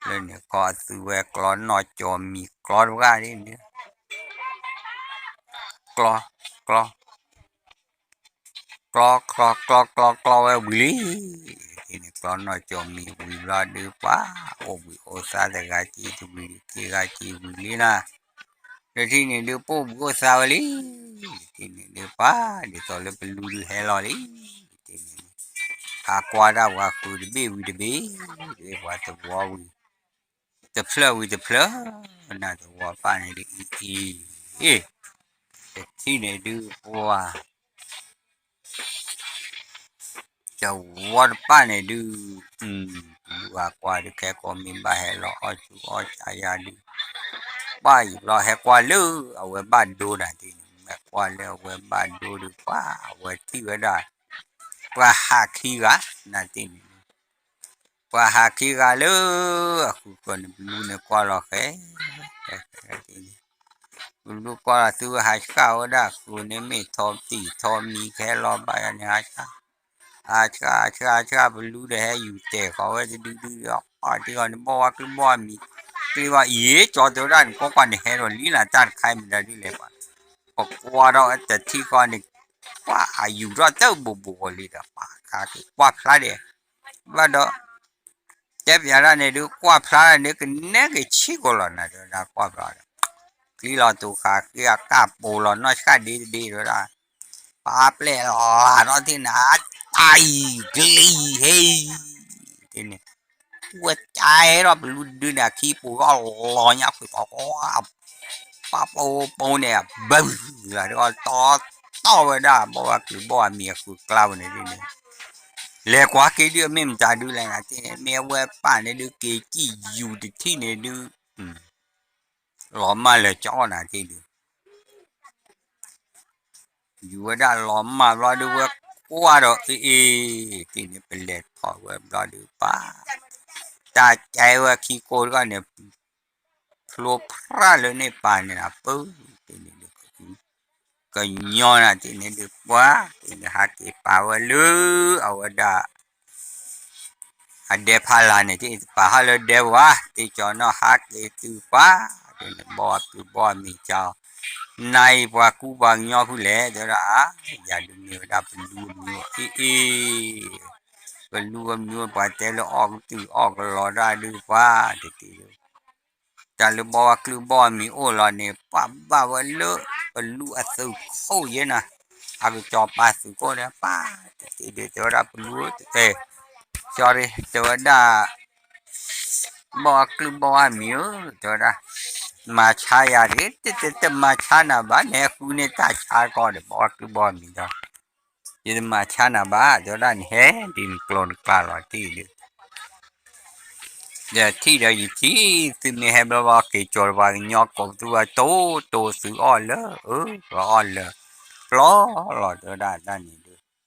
လၢန့ၣ်ကီၢ်အသုဝဲကျီနီၣ်ကၠီၤမံၤကျီတဂၤဒ်န့ၣ် ကျီ ကျီ ကျီ ကျီ ကျီ ကျီ ကျီဝဲဝံၤလံ, တထံၣ်န့ၣ် ကျီနီၣ်ကၠီၤမံၤဝံၤဘျီဒုးပှၤ အိၣ်ဘှံးအိၣ်သါတဂၤက့ၤတဝံၤ က့ၤဂၤက့ၤဝံၤလံနၤ, တထံၣ်န့ၣ်ဒုး ပအိၣ်ဘှံးအိၣ်သါဝဲလံ, တထံၣ်န့ၣ်ဒုးပှၤ ဒ်သိးလၢပလူဒုးဟဲလီၤလံ, တထံၣ်န့ၣ် ဟးကွၢ်ဒၣ်ပှၤဃုာ်တဘ့ၣ်ဝံၤတဘ့ၣ်, ပှၤသဝီဝံၤ တဖျၢၣ်ဝံၤတဖျၢၣ်, နၤသဝီပၢ်န့ၣ်ဒုးအံၤအံၤ, တထံၣ်န့ၣ်ဒုးပှၤ တဝီတပၣ်န့ၣ်ဒုး, ပလူၤအကွၢ်ဒုး ခဲကိးမ့ၢ်ဘၣ်ဟဲလီၤအီၣ်ဆူအီၣ်ဆါယၤဒုး, ပှၢ်ယူၤလီၤဟဲကွၢ်လၢအဝဲဘၣ်ဒိဒၣ်တ့ၢ်န့ၣ်, မ့ၢ်ကွၢ်လၢအဝဲဘၣ်ဒိဒုး ပှၢ်အဝဲထံၣ်ဝဲဒၣ် ပှၤဟးခံဂၤနၤတ့ၢ်န့ၣ်, ပှၤဟးခံဂၤလၢအဃုာ်ဃၢၤန့ၣ် ပလူၤန့ၣ်ကွၢ်လီၤဃဲ ပလူၤကွၢ်လီၤသုဝဲဟးဆှၣ်ဝဲဒၣ်ဃုာ်န့ၣ် မ့ၢ်ထီတံၢ်ထီမံၤကဟဲလီၤဘၣ်ယၤန့ၣ် ဟးဆှၣ်, ဟးဆှၣ် ဟးဆှၣ် ဟးဆှၣ် ပလူၤဒီးဟဲယူၤတဲာ်ဃီၤဝဲတဒုဒုဒီး အီၣ်တ့ၢ်အီၤန့ၣ် ဘီၣ်ဝါကျုၢ်ဘီၣ်အမံၤ, ကျ့ဘီၣ်အံၤ ကၠီတဲဝဲဒၣ်န့ၣ် ကွၢ်ကွၢ်န့ၣ် ဟဲဒီးလံလၢတၢ်တခါအံၤမတၤဒ်လဲၣ်ဘၣ်, ပကွၢ်ဒီးတထံၣ်ဃီန့ၣ်, ကွၢ်အယူၤထီၣ်တၢ်ဘူးဘူးဂီၤလံဒီး ပှၤခါက့ၤကွၢ်ဖျါဒဲး, ဘၣ်ဒီး တဲပျးဒၣ်န့ၣ်ဒုး ကွၢ်ဖျါဒၣ်န့ၣ် ကနဲက့ၤဆံးကိာ်လီၤနၤ တဲဝဲဒၣ် ကွၢ်ဖျါဒီး ကျံလီၤတူာ်ဃာ်ဃ့အကၢ်ပိာ်လီၤနီၢ်ဆှၣ်ဒ့တဒ့ တဲဝဲဒၣ်, ပာ်ပျဲၢ်လီၤထီၣ်ထံၣ်နၤ တၢ်အံၤ ကျံဟ့ၣ် တ့ၢ်န့ၣ်, ဝဲကၢ်ဟဲထီၣ်ပလူၤတဒုန့ၣ် အခံပူၤထီၣ်လီၤညါဃုာ်ဃီၤ ပှၤပိာ်ပိာ်န့ၣ် ဘၢလီၤဒီးတီတီၢ်ဝဲဒၣ် ဘီၣ်ဝါကျုၢ်ဘီၣ်အမံၤအဃုာ်ကျါဝဲန့ၣ်ဒ်န့ၣ်, လဲၤကွၢ်က့ၤဒုး အမ့ၢ်မတၤဒုးလဲၣ်နၤတ့ၢ်န့ၣ် မ့ၢ်အဝဲပၢ်န့ၣ်ဒုး က့ၤကံၣ်ယူၤတထံၣ်န့ၣ်ဒုး လီၤမၢ်လၢာ်ကၠီနၤတ့ၢ်ဒုး ယူၤဝဲဒၣ်လီၤမၢ်ဘျီဒုး ဝဲကွၢ်ဒီး အ့ၣ်အ့ၣ် တ့ၢ်န့ၣ် ပလဲၤထီၣ်ဝဲဘျီဒုး ပၢ် တၢ်ကဲဝဲခံကိၢ်တဂီၢ်န့ၣ် ဖျိဖရၣ်လၢန့ၣ်ပၢ်န့ၣ် အပၢ်တ့ၢ်န့ၣ်ဒုး ကညီနၤတ့ၢ်န့ၣ်ဒုး ပှၤတ့ၢ်န့ၣ် ဟးက့ၤပာ်ဝဲလၢ အဝဲဒၣ် အဒဲဖးလၢ်န့ၣ် တ့ၢ်ပာ်ဟီၣ်လၢဒဲဝဲ တ့ၢ်ကၠီနီၣ်ဟးက့ၤတုၤပှၤ တ့ၢ်န့ၣ် ဘီၣ်ဝါကျုၢ်ဘီၣ်အမံၤကၠီ နၤအံၤပှၤကူပှၤကညီဖုလဲၣ် တဲဝဲဒၣ် အါ ယၤဒုးမ့ၢ်ဝဲဒၣ်ပလူၤအမံၤ အ့ၣ်အ့ၣ် ပလူၤအမံၤ ပှၤတဲလၢအီၣ်ကတုာ်အီၣ်ကလီတၢ်ဒုးပှၤ တ့ၢ်တ့ၢ်ဒုး တၢ်လၢဘီၣ်ဝါကျုၢ်ဘီၣ်အမံၤအိၣ်လီၤန့ၣ် ပှၤဘၣ်ဝဲလၢ ပလူၤအသုးခိၣ်ယဲနၤ အကစီၤပၤသုးခိၣ်န့ၣ် ပၢ်တ့ၢ်တ့ၢ်ဒုး တဲဝဲဒၣ်ပလူၤ sorry တဲဝဲဒၣ် ဘီၣ်ဝါကျုၢ်ဘီၣ်ဝါမံၤဧၢ တဲဝဲဒၣ် မၤဆါယၤဒၣ် တတမၤဆါနၤဘၣ် နဟဲဃုန့ၢ်တၢ်ဆါကီးဒီး ဘီၣ်ဝါကျုၢ်ဘီၣ်ဝါမံၤဒီး ယတမၤဆါနၤဘၣ် တဲဝဲဒၣ် နဟဲဒ်နကျိနကျါလီၤတ့ၢ်ဒုး ဒီးထံၣ်ဒီးယထံၣ် သုမ့ၢ်ဟဲဘျီဘျီက့ၤကၠီၤပှၤကညီကိးပသူဝဲတိၢ်တိၢ်သုအီၣ်လၢ အၢ ပအီၣ်လၢ ပျီလီၤတဲဝဲဒၣ်တၢ်န့ၣ်ဒုး အ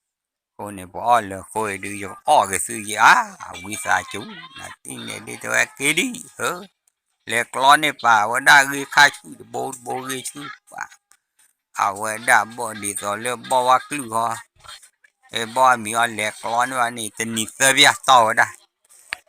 ဃိန့ၣ် ပအီၣ်လၢအဃိအံၤဒုး ယကအီၣ်က့ၤသုယအါ ဝံသးစူၤ နၤတ့ၢ်န့ၣ်ဒုး တဲဝဲက့ၤဒံး အၢ လဲၤကျီန့ၢ်ပာ်ဝဲဒၣ်ဂ့ၢ်ခါဆူၣ်တဘိတဘိဂ့ၢ်ဆူၣ်ပာ် အဝဲဒၣ်ဘီၣ်ဒ်သိးလၢဘီၣ်ဝါကျုၢ်ဟီ ဘီၣ်ဝါမံၤအီၤ လဲၤကျီန့ၢ်ဝဲန့ၣ် တနံၤသၢပျၢ်တီၢ်ဝဲဒၣ် လၢ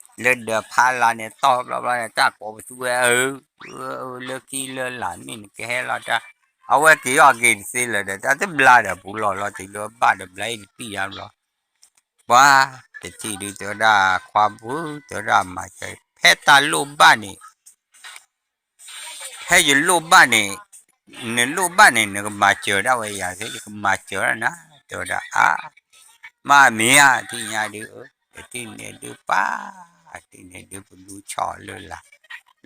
ဒၢးဖးလၢ်န့ၣ် တီၢ်ဘျီဘျီန့ၣ် တၢ်ကိးပသူဝဲ အၢ လၢခံလၢလာ်မ့ၢ်နကဟဲလီၤတၢ် အဝဲက့ၤအီၣ်က့ၤတသ့လၢၤဒီး တၢ်တဘျါဒီးပူၤလီၤလီၤတုၤလၢဘၣ်ဒီးဘျါအံၤတပံၣ်ယါဘျီ ပှၤတထံၣ်ဒုးတဲဝဲဒၣ် ခွါပူၤ တဲဝဲဒၣ်မၤစၢၤ ဖဲတၢ်လိၣ်ဘၣ်န့ၣ် ဖဲယလိၣ်ဘၣ်န့ၣ် နလိၣ်ဘၣ်န့ၣ် နကမၤစၢၤဒၣ်ဝဲယၤသ့ ယကမၤစၢၤဒၣ်နၤ တဲဝဲဒၣ်အါ မ့ၢ်ဧါ ထံၣ်ညါဒုး တထံၣ်န့ၣ်ဒုးပၢ် တထံၣ်န့ၣ်ဒုးပလူၤဆီၣ်လၢလာ်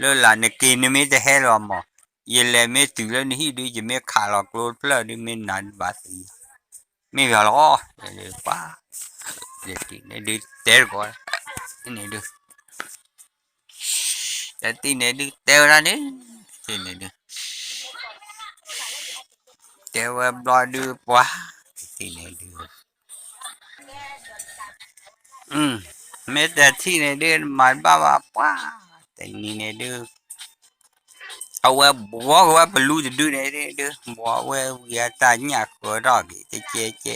လၢလာ်နက့ၤနမ့ၢ်တဟဲလီၤမး ယလဲၤမ့ၢ်တုၤလၢနဟံၣ်ဒုး ယမ့ၢ်ခးလီၤကျိတဖျၢၣ်ဒုး မ့ၢ်နၤဒုးဘၣ်သံ မ့ၢ်ပှၤလီၤ ပၢ် တထံၣ်န့ၣ်ဒုးတဲတကိး န့ၣ်ဒုး တထံၣ်န့ၣ်ဒုးတဲဝဲဒၣ်န့ၣ် တထံၣ်န့ၣ်ဒုး တဲဝဲဘျီဒုးပှၤ တထံၣ်န့ၣ်ဒုး မ့ၢ်တထံၣ်န့ၣ်ဒုး မၤတဘၣ်ဘၣ်ပှၤ တနံၤန့ၣ်ဒုး အဝဲဘှီက့ၤဝဲပလူၤတဒုန့ၣ်ဒုး ဘှီဝဲဝံၤအတၢ်ညၣ်ဃၢၤထီၣ်က့ၤ တကဲကဲ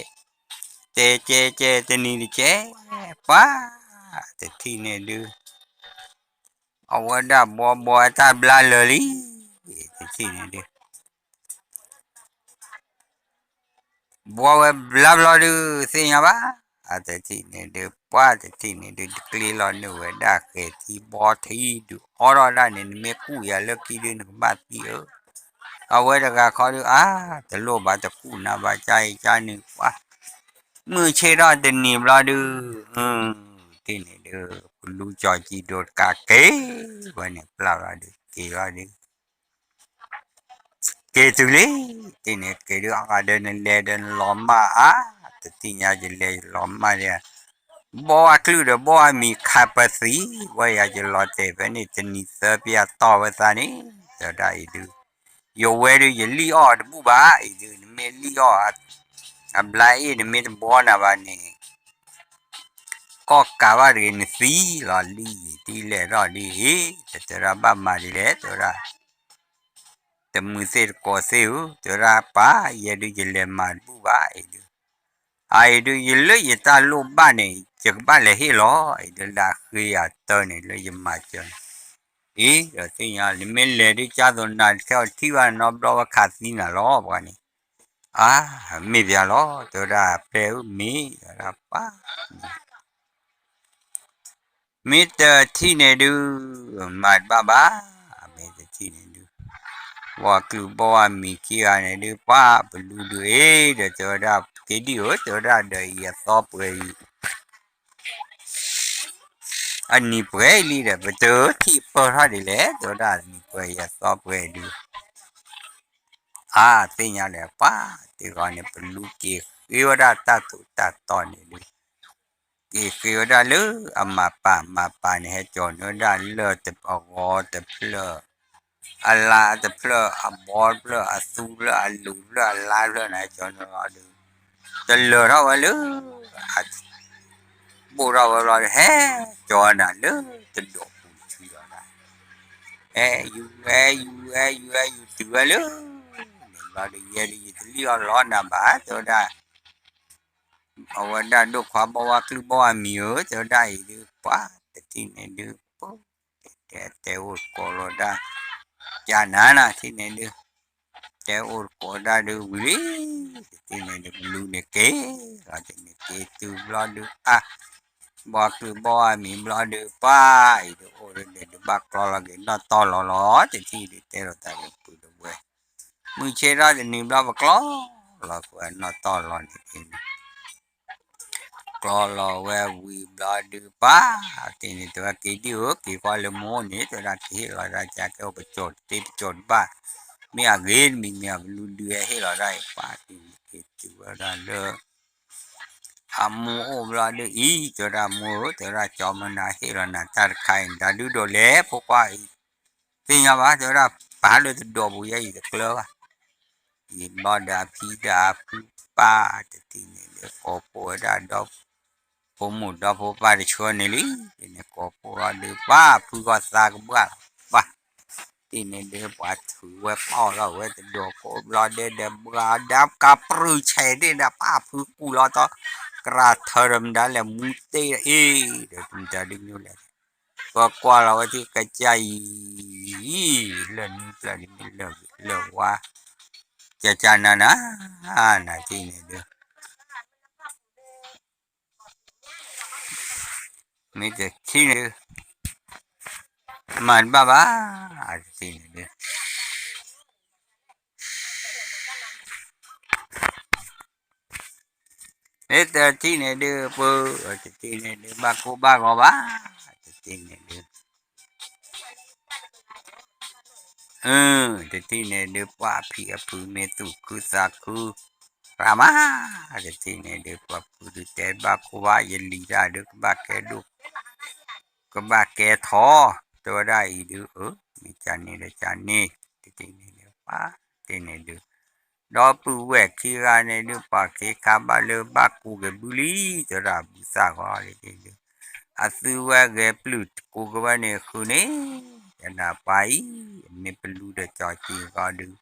တဲကဲကဲ တနံၤတကဲ ပှၤ တထံၣ်န့ၣ်ဒုး အဝဲဒၣ်ဘှီဘှီအတၢ်ဘျါလၢာ်လံ တထံၣ်န့ၣ်ဒုး ဘှီဝဲဘျါဘျီဒုး သ့ၣ်ညါဘၣ် အတထံၣ်န့ၣ်ဒုး ပှၤတထံၣ်န့ၣ်ဒုး တကျ့လီၤနုာ်ဝဲဒၣ်ဃဲၤထံဘီထံဒုး အိးထီၣ်ဒၣ်န့ၣ် နမ့ၢ်ကူၣ်ယၤလၢခံဒုး နကဘၣ်သံဧၢ အဝဲတဂၤခီဒုး အါ တလိၣ်ဘၣ်တကူၣ်နၤဘၣ် ကါအံၤကါနုာ် ပှၤ မုၢ်ဆ့ၣ်ထီၣ်တနံၤဘျီဒုး တထံၣ်န့ၣ်ဒုး ပလူၤကၠီၤကံဒိတကးက့ၤဝဲန့ၣ် ပျၢ်ဘျီဒုး က့ၤဘျီဒုး က့ၤတုၤလံ တထံၣ်န့ၣ် က့ၤဒုးအါဂၤဒီးနလဲၤဒီးနလီၤမၢ်အါ တထံၣ်ညါယလဲၤယလီၤမၢ်ဒီး ဘီၣ်ဝဲကျုၢ်ဒီးဘီၣ်ဝဲမံၤခးပသံ, ဝဲယၤယလီၤတဲာ်ဖဲန့ၣ် တနံၤသၢပယါတီၢ်ဝဲသးန့ၣ်, တဲဝဲဒၣ်အံၤဒုး, ယဝဲဒုး ယလံၣ်အီၣ်တဘူၣ်ဘၣ်အံၤဒုး, နမ့ၢ်လံၣ်အီၣ်အဘျါအ့ၣ် နမ့ၢ်တဘီနၤဘၣ်န့ၣ် ကီၢ်ကးဘၣ်တဂ့ၤ နသံလီၤလံၣ်ယံၤ တံၢ်လဲၣ်ထီၣ်ဒ်အံၤ, တဲဝဲဒၣ်ဘၣ်မၤဒ်လဲၣ် တဲဝဲဒၣ် တမုာ်သ့ၣ်တကိးသ့ၣ်ဧၢ, တဲဝဲဒၣ်ပၢ် ယဲဒုးယလဲၤမၤတဘူၣ်ဘၣ်အံၤဒုး, အံၤဒုး ယလၢယတၢ်လိၣ်ဘၣ်န့ၣ် ယကဘၣ်လဲၤဟ့ၣ်လီၤ, အံၤဒုးလၢအဃ့ယၤတၢ်န့ၣ် လၢယမၤစၢၤန့ၣ်, အံၤဒီးသ့ၣ်ညါ နမ့ၢ်လဲၤဒုး ကၢ်သိးနၤတခဲအီၤထံၣ်ဘၣ်နီတဘျီ ဝဲခးသံနၤလီၤ ပှၤန့ၣ်, အါ မ့ၢ်ပျါလီၤ တဲဝဲဒၣ် ပျဲအုၣ်မ့ၢ် တဲဝဲဒၣ်ပၢ် မ့ၢ်တထံၣ်န့ၣ်ဒုး မၤတဘၣ်ဘၣ်, မ့ၢ်တထံၣ်န့ၣ်ဒုး, ဘီၣ်ကျုၢ်ဘီၣ်ဝဲမံၤခံဂၤန့ၣ်ဒုး ပှၤပလူဒုးအ့ၣ်ဒီး တဲဝဲဒၣ် က့ၤဒံၣ်ဧၢ တဲဝဲဒၣ်ဒီးအံၤအသီပှဲၤအံၤ, အနံၤပှဲၤလံဒီး ပတထံၣ်ပၢၢ်ထီၣ်ဒ်လဲၣ် တဲဝဲဒၣ် အနံၤပှဲၤအံၤအသီပှဲၤဒုး, အါသ့ၣ်ညါလဲၣ် ပှၤတဂီၤန့ၣ် ပလူက့ၤဃ့ဝဲဒၣ်တၢ်ထူးတၢ်တီၤန့ၣ်ဒုး က့ၤဃ့ဝဲဒၣ်လၢအမၤပာ်မၤပာ်န့ၣ် ဟဲကၠီၤန့ၢ်ဝဲဒၣ်လၢၢ်တဂီၤတဖျၢၣ်, အလါတဖျၢၣ်, အဘီတဖျၢၣ်, အသူတဖျၢၣ်, အလူၤတဖျၢၣ်, အလါတဖျၢၣ်န့ၣ် ဟဲကၠီၤန့ၢ်လီၤဒုး, တလၢာ်ထီၣ်ဝဲလၢ ဘိၣ်ထီၣ်ဝဲဘျီဒီး ဟဲကၠီၤနၤလၢတဒိးပူၤတဆံလီၤဒၣ်, ဟဲယူၤဝဲယူၤဝဲယူၤဝဲယူၤတုၤဝဲလၢ န့ၣ်ဘျီဒီး ယဲဒုး ယတလံၣ်အီၣ်လီၤနၤဘၣ် တဲဝဲဒၣ် အဝဲဒၣ်ဒိၣ်ခွါဘီၣ်ဝါကျုၢ်ဘီၣ်ဝါမံၤဧၢ တဲဝဲဒၣ်အံၤဒုး ပှၤတထံၣ်န့ၣ်ဒုး ပ တဲအိၣ်တကိးလီၤဒၣ်, ကနၤနၤထံၣ်န့ၣ်ဒုး တဲအိၣ်တကိးဒၣ်ဒုးဝံၤလံ, တထံၣ်န့ၣ်ဒုး ပလူန့ၣ်က့ၤလီၤ တန့ၣ်က့ၤတုၤဘျီဒုး အါ ဘီၣ်ဝါကျုၢ်ဘီၣ်ဝါမံၤဘျီဒုး ပှၤအံၤဒုး အိၣ်ဒုး ဒုးဘၣ်ကျီလီၤက့ၤနီၢ်တီၢ်လီၤလီၤ တထံၣ်ဒုး တဲလိာ်သးက့ၤပုၢ်တဝဲ မုၢ်ဆ့ၣ်ထီၣ်တနံၤဘျီ ပကျီလီၤကွံာ်နီၢ်တီၢ်လီၤန့ၣ်န့ၣ်, ကျီလီၤဝဲဝံၤဘျီဒုး ပှၤတထံၣ်န့ၣ် တဲဝဲက့ၤဒံၣ်ဧၢ က့ၤကွၢ်လၢမိၢ်န့ၣ် တဲဝဲဒၣ် ကဟ့ၣ်လီၤဒၣ်ကဲ ကဲအိၣ်ပကၠီတသ့ပကၠီတဘၣ်, မ့ၢ်အဂ့ၤတမံၤမ့ၢ်အဘလူဒုးဟဲဟ့ၣ်လီၤဒၣ်အံၤ ပှၤတထံၣ်န့ၣ်က့ၤတုၤဝဲဒၣ်လၢ အမိၢ်အိၣ်ဘျီဒုးအံၤ တဲဝဲဒၣ်မိၢ်ဧၢ တဲဝဲဒၣ်ကၠီမနၤဟ့ၣ်လီၤနၤတၢ်တခါအံၤ နတၢ်ဒုးဒိးလဲၣ် ဖိခွါအံၤ, သ့ၣ်ညါဘၣ် တဲဝဲဒၣ် ပာ်လၢတဒိးပူၤယဲအံၤတကျၢၤဘၣ်, အံၤဘျီဒီးအဖံဒီးအဖုပၢ်တထံၣ်န့ၣ်ဒုး ကိးဖှိၣ်ဝဲဒၣ်ဒီး ဖိမုၣ်ဒီဖိပၢ်တဆှၢန့ၣ်လံ, န့ၣ်ကိးဖှိၣ်လီၤဒုး ပှၤဖုဂီၢ်သးကဘှၣ်လီၤ, ပှၤ တထံၣ်န့ၣ်ဒုး ပှၤထုးဝဲပီၣ်ထီၣ်ဝဲတဒိးကိးဘျီဒဲဒီး ဘှါဒၣ်ကပြုၢ်ဆဲးဒ့ၣ်ဒီး ပၢ်ဖုကူၣ်လီၤတီ ကြၢးထၢဒီးမတၤလဲၣ် မူတ့ၢ်အ့ၣ်ဒီး မတၤဒုးညိလဲၣ်, ပကွၢ်လီၤဝဲထံၣ်ကစၢ်အံၤ လၢၢ်နွံဖျၢၣ်ဒ်မ့ၢ်လၢၢ်ဝါ ကကနၤနၤ နၤတထံၣ်န့ၣ်ဒုး မ့ၢ်တထံၣ်န့ၣ်ဒုး မၤတဘၣ်ဘၣ် တထံၣ်န့ၣ်ဒုး မ့ၢ်တထံၣ်န့ၣ်ဒုး ပှၤ တထံၣ်န့ၣ်ဒုး ဘၣ်ကိၢ်ဘၣ်ဂီၤဘၣ် တထံၣ်န့ၣ်ဒုး တထံၣ်န့ၣ်ဒုး ပှၤဖံးအဖုမ့ၢ်သူၣ်ခုသးခု ရၣ်မး တထံၣ်န့ၣ်ဒုး ပှၤဖုဒုးတဲဘၣ်ကိၢ်ဘၣ် ယလံၤတၢ်ဒုး ကဘၣ်ကဲဒိၣ် ကဘၣ်ကဲထီၣ် တဲဝဲဒၣ်အံၤဒုး အၢ မ့ၢ်ကန့ၣ်ဒီးကန့ၣ် တထံၣ်န့ၣ်ဒုး ပှၤတထံၣ်န့ၣ်ဒုး ဒီပုၢ်ဝဲၢ်ခံဂၤန့ၣ်ဒုး ပှၤခ့ခါဘၣ်လၢဘၣ်ကူက့ၤဘုလံ တဲဝဲဒၣ်ဘုသၣ်ဂီၤန့ၣ်ဒုး အသုဝဲဂဲၤပျုၢ်တကူက့ၤဝဲန့ၣ်ဃုာ်န့ၣ် ယနၢ်ပၢၢ်အံၤ မ့ၢ်ပလူဒီးကၠီၤက့ၤဂီၤဒုး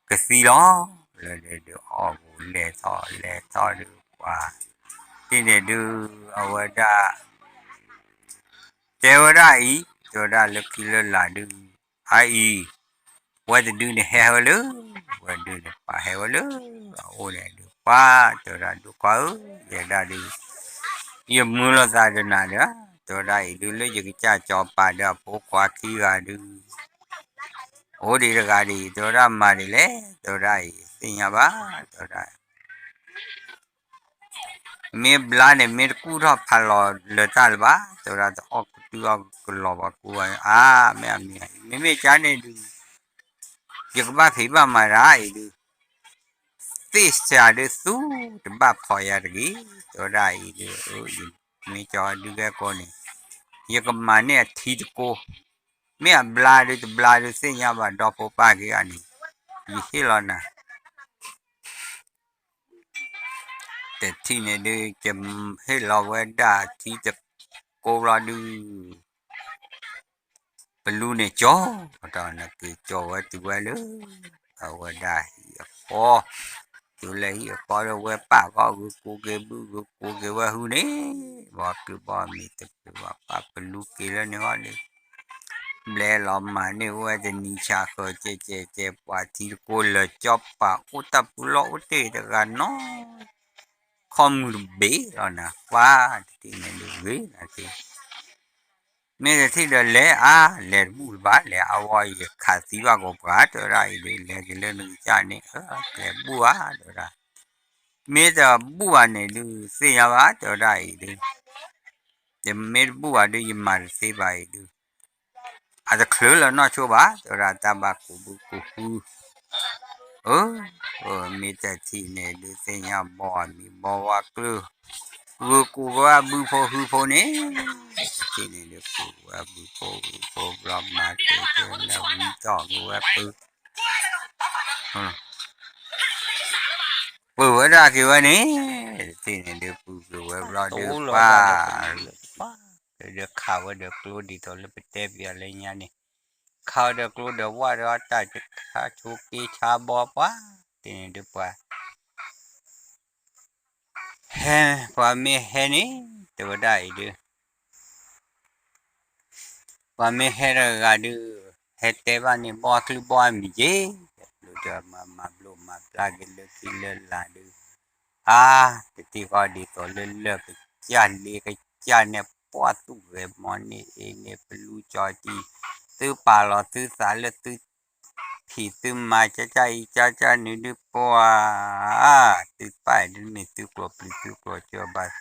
ကသံလီၤ လၢဒုးအီၣ်ဂူာ်လဲၤထီၣ်လဲၤထီၣ်ဒုး ပှၤတထံၣ်န့ၣ်ဒုး အဝဲဒၣ် တဲဝဲဒၣ်အံၤ တဲဝဲဒၣ်လၢခံလၢလာ်ဒုး အအံၤ ဝဲတဒုန့ၣ်ဟဲဝဲလၢ ဝဲဒုန့ၣ်ပာ်ဟဲဝဲလၢ အအိၣ်န့ၣ်ဒုး ပှၤတဲဝဲဒၣ်ဒိၣ်ခွါဧၢ ယဲဒၣ်ဒုး ယမုာ်လိာ်သးဒီးနၤဒီး တဲဝဲဒၣ်အံၤဒုး လၢယကစၢ်စီၤပၤဒီးအဖိခွါခံဂၤဒုး အိၣ်ဒံးတဂၤဒံး တဲဝဲဒၣ်မၤဒ်လဲၣ် တဲဝဲဒၣ်အံၤ သ့ၣ်ညါဘၣ် တဲဝဲဒၣ် မ့ၢ်ဘျါန့ၣ် မ့ၢ်တကူၣ်ထီၣ်ဖးလီၤလၢတၢ်လၢၤဘၣ် တဲဝဲဒၣ် တအီၣ်ကတုၢ်အီၣ်ကလီၤပှၤကူဝဲ အါ မ့ၢ်အမံၤ မ့မ့ၢ်ကန့ၣ်ဒုး ယကဘၣ်ဖံးဘၣ်မၤတၢ်အံၤဒုး သ့ၣ်စှၤဒုးသူတဘၣ်ဖီၣ်ယၤတဂ့ၤ တဲဝဲဒၣ်အံၤဒုး, မ့ၢ်ကၠီဒုးကဲကိးန့ၣ်, ယကမၤန့ၢ်အထံတကိး, မ့ၢ်အဘျါဒုးတဘျါဒုးသ့ၣ်ညါဘၣ်ဒီဖိပၢ်ခံဂၤန့ၣ်, ယဟ့ၣ်လီၤနၤ တထံၣ်န့ၣ်ဒုး ကဟ့ၣ်လီၤဝဲဒၣ်ထံတကိးဘျီဒုး, ပလူန့ၣ်ကၠီ, ဒီးနက့ၤကၠီဝဲတုၤဝဲလၢ အဝဲဒၣ်ဟံၣ်အဃီ, တုၤလၢဟံၣ်အဃီဒီးဝဲပာ်ဂီၢ်ဂုာ်ကိးက့ၤဘုဂုာ်ကိးက့ၤဝဲဟုန့ၣ်, ဘီကျုၢ်ဘီမံၤတပၢၤဘၣ် ပၢ်ပလူက့ၤလၢန့ၣ်ဃီန့ၣ် ဘျဲလီၤမၤန့ၢ်ဝဲတနံၤဆးဃၢၤကဲကဲကဲ ပှၤထံတကိးလၢာ်ကၠီပာ်အိၣ်တၢ်ပူၤလီၤအိၣ်တ့ၢ်တဂၤနီၤ, ခီမုၢ်တဘ့ၣ်လီၤနၤ ပှၤတထံၣ်န့ၣ်ဒုးဂ့ၤနၤက့ၤ, မ့ၢ်တထံၣ်ဒီးလဲၤအါ လဲၤတဘူၣ်တဘၣ် လဲၤအါဝဲယခးသံဘၣ်ကိးပှၤ တဲဝဲဒၣ်အံၤဒုး လဲၤက့ၤလၢနကစၢ်န့ၣ် လဲၤဘူၣ်ဧါ တဲဝဲဒၣ်, မ့ၢ်တဘူၣ်ဘၣ်န့ၣ်ဒုး သ့ၣ်ညါဘၣ် တဲဝဲဒၣ်အံၤဒုး, ယမ့ၢ်တဘူၣ်ဘၣ်ဒုး ယမၤတသ့ဘၣ်အံၤဒုး အတချုးလၢၤနီၢ်ဆိဘၣ် တဲဝဲဒၣ် တၢ်ဘၣ်ကူးဘုကူးဟု, မ့ၢ်တထံၣ်န့ၣ်ဒုး သ့ၣ်ညါဘီအမံၤဘီဝါကျုၢ်, ဂုာ်ကူးကဝဲဘုဖိဟုဖိန့ၣ်, တထံၣ်န့ၣ်ဒုး ကူးကဝဲဘုဖိဟုဖိဘျီမၤတ့ၢ်က့ၤလၢဝံတီၢ်က့ၤဝဲပုၢ် ပုၢ်ဝဲဒၣ်က့ၤဝဲန့ၣ်, တထံၣ်န့ၣ်ဒုး ပုၢ်က့ၤဝဲဘျီဒုး ပှၤ ဒုးခးဝဲဒီးကျိဒ်သိးလၢပတဲပၠးလၢညါန့ၣ်, ခးဝဲဒီးကျိဒီးဝၣ်ဒီး တၢ်ဆါဆိက့ဆါဘီပှၤ, တထံၣ်န့ၣ်ဒုးပှၤ ဟဲ ပှၤမ့ၢ်ဟဲန့ၣ် တဲဝဲဒၣ်အံၤဒုး ပှၤမ့ၢ်ဟဲတဂၤဒုး ဟဲတဲဘၣ်န့ၣ် ဘီကျုၢ်ဘီအမံၤက့ၤ, ဘျုးဒီးမၤမၤဘျိးမၤဘျါက့ၤလၢခံလၢလာ်ဒုး, အါ တထံၣ်ဃီဒ်သိးလၢလၢၢ်ကစၢ်လ့ကစၢ်န့ၣ် ပှၢ်သူၣ်ဂဲၤမီန့ၢ်အ့န့ၣ် ပလူကၠီတံၢ်, သုပာ်လီၤသုသးလၢသု ဖံးသုမၤကၢ်ကၢ်အံၤကၢ်ကၢ်န့ၣ်ဒုးပှၤ, သုပၢ်အံၤဒုးမ့ၢ်သုကျိၤပျံၤသုကျိၤစၢၤဘၣ်,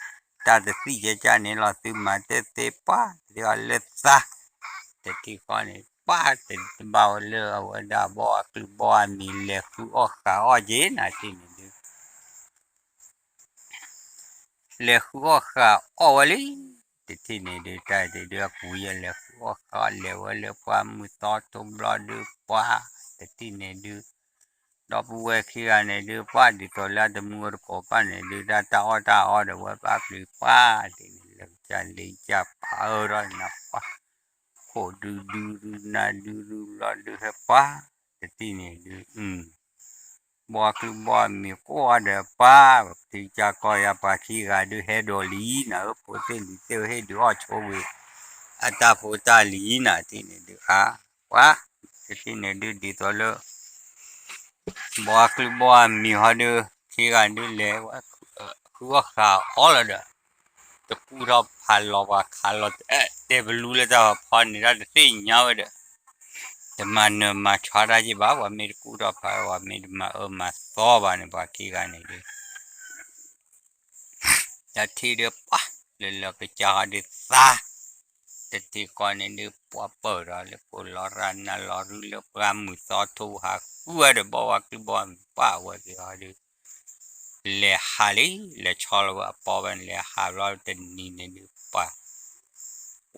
တၢ်တသံၣ်ကၢ်ကၢ်န့ၣ်လီၤ သုမၤတသ့ပှၤ တထံၣ်အီၤလၢသး, တထံၣ်ဃီန့ၣ် ပှၤတဘၣ်ဝဲလၢအဝဲဒၣ်ဘီအကျုၢ်ဘီအမံၤ လဲၤဃုအီၣ်ဃာ်အီၣ်က့ၤနၤတထံၣ်န့ၣ်ဒုး လဲၤဃုအီၣ်ဃာ်အီၣ်ဝဲလံ, တထံၣ်န့ၣ်ဒုး တၢ်တဒုးအကူယဲၢ်လဲၤဃုအီၣ်ဃာ်အီၣ်လဲၤဝဲလၢပှၢ်မုၢ်သီထိဘျီဒုးပှၤ, တထံၣ်န့ၣ်ဒုး ဒီပုၢ်ဝဲၢ်ခံဂၤန့ၣ်ဒုး ပှၤဒ်သိးလၢအတမူအတကိးဘၣ်န့ၣ်ဒုး တၢ်တၢ်အီၣ်တၢ်အီဒီးဝဲပၢ်ပျံၤပှၤ, တထံၣ်န့ၣ် လၢကစၢ်လ့ကစၢ်ပာ်အၢထီၣ်န့ၣ်ပှၤ, ခိၣ်ဒုဒုဒုနၤဒုဒုဘျီဒုဟဲပှၤ, တထံၣ်န့ၣ်ဒုး ဘီကျုၢ်ဘီမံၤကိးဂၤဒီးပှၤ, ပထံကၢ်ကီယၤပှၤခံဂၤဒုးဟဲဒိးလံနၤဧၢ, ဖိသ့ၣ်လံၤသ့ၣ်ဧၢ ဟ့ၣ်ဒုးအီၣ်ဆိဝံၤ အတၢ်ဖိတၢ်လံၤနၤတထံၣ်န့ၣ်ဒုးအါ, ပှၤ တထံၣ်န့ၣ်ဒုးဒ်သိးလၢ ဘီကျုၢ်ဘီမံၤဟီဒုး ခံဂၤဒုးလဲၤဝဲ ဃုအီၣ်ဃာ်အီၣ်လီၤဒီး တကူၣ်ထီၣ်ဖးလီၤပှၤခးလီၤ တဲပလူလၢတၢ်ဖီန့ၣ် တၢ်တသ့ၣ်ညါဝဲဒီး တမၤနၢၤမၤဆါတၢ်က့ဘၣ်, ပှၤမ့ၢ်တကူၣ်ထီၣ်ဖး ပှၤမ့ၢ်တမၤအၢမၤသီဘၣ်န့ၣ် ပှၤခံဂၤန့ၣ်ဒုး တၢ်ထံၣ်ဒုးပှၤ လၢလၢကစၢ်ဟီဒုးသါ, တထံၣ်ဃီန့ၣ်ဒုး ပှၤပၢၢ်ဒီးလၢကိးလီၤရၣ်နၢ်လီၤရူလၢပှၢ်မုၢ်သီထိဟးဃုဝဲဒီး ဘီဝဲကျုၢ်ဘီမံၤပှၢ်ဝဲက့ၤဟီဒုး လဲၤဟးလံ လဲၤဆီလီၤဝဲအပီဝဲန့ၣ် လဲၤဟးဘျီတနံၤန့ၣ်ဒုးပှၤ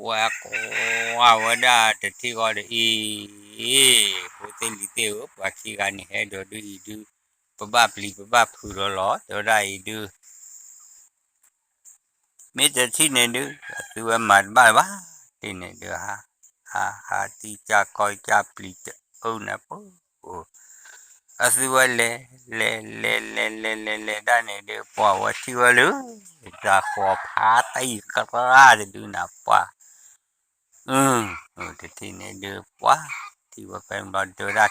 ဝဲကိးဝဲဒၣ်တထံၣ်ဃီဒီးအံၤ, ဖိသ့ၣ်လံၤသ့ၣ်ဧၢ, ပှၤခံဂၤန့ၣ်ဟဲဒိးဒုးအံၤဒုး, ပဘၣ်ပျံၤပဘၣ်ဖုးဒီးလီၤ တဲဝဲဒၣ်အံၤဒုး မ့ၢ်တထံၣ်န့ၣ်ဒုး အသုဝဲမၤတဘၣ်လၢၤဘၣ်, တထံၣ်န့ၣ်ဒုး ဟး ဟး ဟး တံၢ်ကၢ်ကီကၢ်ပျံၤတအုၣ်န့ၣ်ပူၤ, အသုဝဲလဲၤ လဲၤ လဲၤ လဲၤ လဲၤ လဲၤ လဲၤဒၣ်န့ၣ်ဒုး ပှၤဝဲထံၣ်ဝဲလၢ တၢ်ဃီၤဖးတၢ်အံၤကရၢ်တဒုန့ၣ်ပှၤ တထံၣ်န့ၣ်ဒုး ပှၤထံၣ်ဝဲဖဲန့ၣ်ဘျီ တဲဝဲဒၣ်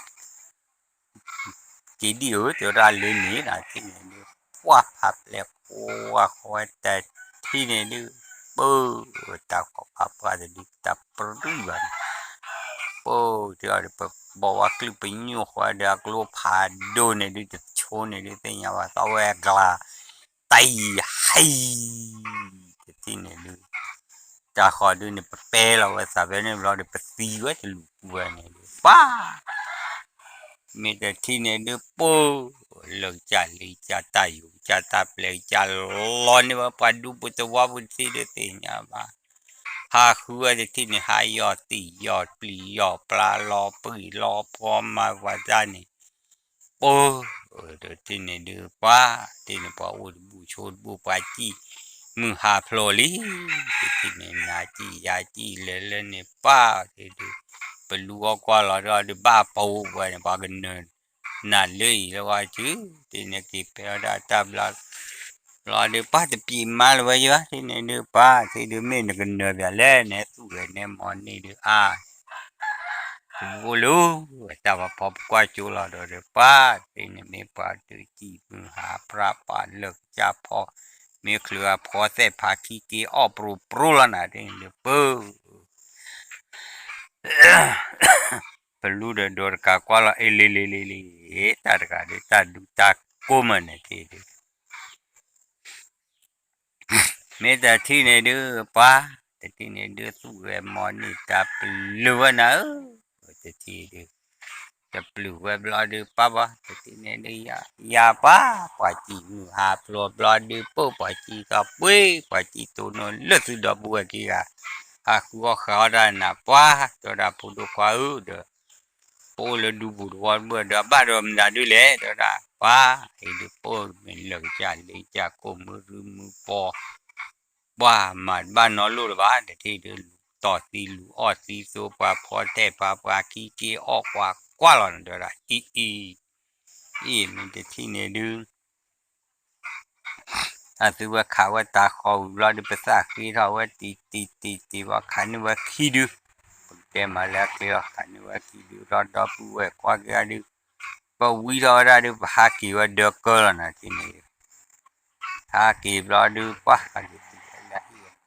က့ၤဒံၣ်ဧၢ တဲဝဲဒၣ်လၢန့ၣ် တထံၣ်န့ၣ်ဒုး ပှၤဖးပျဲၢ်ကွၢ်ဃီဝဲတထံၣ်န့ၣ်ဒုး ပၢ် တၢ်ဃီၤဖးပှၢ်တဒုး တၢ်ပြံၢ်ဘၣ်န့ၣ် ပၢ် တဲအီၤဒီး ပဘီဝါကျုၢ်ပညိၣ်ဃီဒီးအကျိဖးဒိၣ်န့ၣ်ဒုး တဆိန့ၣ်ဒုး သ့ၣ်ညါဘၣ်သီဝဲအကျါ တၢ်အံၤဟံၣ် တထံၣ်န့ၣ်ဒုး တၢ်ဃီၤဒုးန့ၣ် ပပဲလီၤဝဲသးဖဲန့ၣ်ဘျီဒီး ပသံဝဲတလူၤပူၤဝဲန့ၣ်ဒုး ပှၤ မ့ၢ်တထံၣ်န့ၣ်ဒုး ပၢ် လၢကစၢ်လ့ကစၢ်တၢ်ယူၤကစၢ်တၢ်ပျဲကစၢ်လီၤန့ၢ်ဝဲပှၤဒူပူၤသဝီပူၤတထံၣ်ဒုးသ့ၣ်ညါဘၣ် ဟးဃုဝဲတထံၣ်န့ၣ် ဟးယီၢ်တံၢ်ယီၢ်ပျံၤယီၢ်ပျါလီၤပှံၢ်လီၤဖီမၤပှၤတၢ်န့ၣ် ပၢ တထံၣ်န့ၣ်ဒုးပှၤ တထံၣ်န့ၣ်ပှၤအိၣ်တဘူၣ်ဆိတဘူၣ် ပှၤစံၣ်မုၢ်ဟါဖျိလံ တထံၣ်န့ၣ် နၤစံၣ်ယၤစံၣ်လဲၤလၢန့ၣ်ပၢ် တထံၣ်ဒုး ပလူၤအီၣ်ကွၢ်လီၤဒီး ဒုးဘၣ်ပူၤဝဲန့ၣ် ပှၤကနၢၤ နၤလၢအံၤလၢဝဲစု တထံၣ်န့ၣ်က့ၤဖဲအီၣ်ဒၣ်တၢ်ဘျါ ဘျီဒုးပၢ်တပျံၤမါလၢၤဝဲယဘၣ် တထံၣ်န့ၣ်ဒုးပၢ် တထံၣ်ဒုးမ့ၢ်နကနၢၤပၠးလဲၣ် နသူၣ်ဂဲၤနဲမီၤန့ၢ်ဒုးအါ ပဘိလၢ တၢ်ပှၤဖီပကွၢ်ကၠိလီၤဒီးပှၤ တထံၣ်န့ၣ်မ့ၢ်ပှၤဒုးစံၣ်မုၢ်ဟးပြၢ်ပာ်လၢာ်ကစၢ်ဖီ မ့ၢ်ချုးအဖီသဲၣ်ဖးခံက့အီၣ်ပြူပြူလီၤနၤ တထံၣ်န့ၣ်ဒုးပၢ ပလူဒီးဒိးတကးကွၢ်လီၤ အ့လ့လ့လ့လ့ တၢ်တဂၤဒုးတၢ်ဒူတၢ်ကိးမၢ်န့ၣ်တထံၣ်ဒုး မ့ၢ်တထံၣ်န့ၣ်ဒုးပှၤ တထံၣ်န့ၣ်ဒုး သူၣ်ဂဲၤမီၤန့ၢ်တၢ်ပျုၤဝဲနၤဧၢ, တထံၣ်ဒုး တပျုၤဝဲဘျီဒုးပၢ်ပှၤ တထံၣ်န့ၣ်ဒုး ယၤပၢ် ပှၤစံၣ်မုၢ်ဟးဖျိးဘျီဒုး ပၢ်ပှၤစံၣ်သီပှ့ၤ ပှၤစံၣ်တိၢ်နီၢ်လၢသုဒီပုၢ်ဝဲၢ်ခံဂၤ ဟးဃုအီၣ်ဃုအီတၢ်နၤပှၤ တဲဝဲဒၣ်ဖိဒိၣ်ခွါဧၢဒီး ပအိၣ်လၢဒူပူၤတဝီတဘၢၣ်ဒီး ဘၣ်ဒီးမနုၤဒုလဲၣ် တဲဝဲဒၣ်ပှၤ အံၤဒုးပၢ်မ့ၢ်လၢာ်ကစၢ်လ့ကစၢ်ကိးမုၢ်ရုမုၢ်ပီၤ ပှၤမၤတဘၣ်နီတလိၣ်လၢၤဘၣ် တထံၣ်ဒုး လူၤတီၢ်သံလူၤအီၣ်သံသိ ပှၤဖီတဲာ်ဖးပှၤခံက့အီၣ်ပှၤကွၢ်လီၤနၤ တဲဝဲဒၣ် အံၤအံၤ အံၤမ့ၢ်တထံၣ်န့ၣ်ဒုး အသုဝဲခးဝဲတၤဃီၤဝံၤဘျီဒုး ပသးဃ့ထီၣ်ဝဲတံၤတံၤတံၤတံၤ ပှၤခးန့ၢ်ဝဲခံဒုး, ပကတဲမၤလၢအကျဲလီၤ ခးန့ၢ်ဝဲခံဒုး ဒီးဒီပုၢ်ဝဲၢ်ကွၢ်က့ၤဒုး, ပဝံထီၣ်ဝဲဒၣ်ဒုး ပဟးက့ၤဝဲဒၢကၢလီၤနၤ တထံၣ်န့ၣ်ဒုး ဟးက့ၤဘျီဒုး ပှၤ လၢဟံၣ်အဃီမိၢ်ဒီး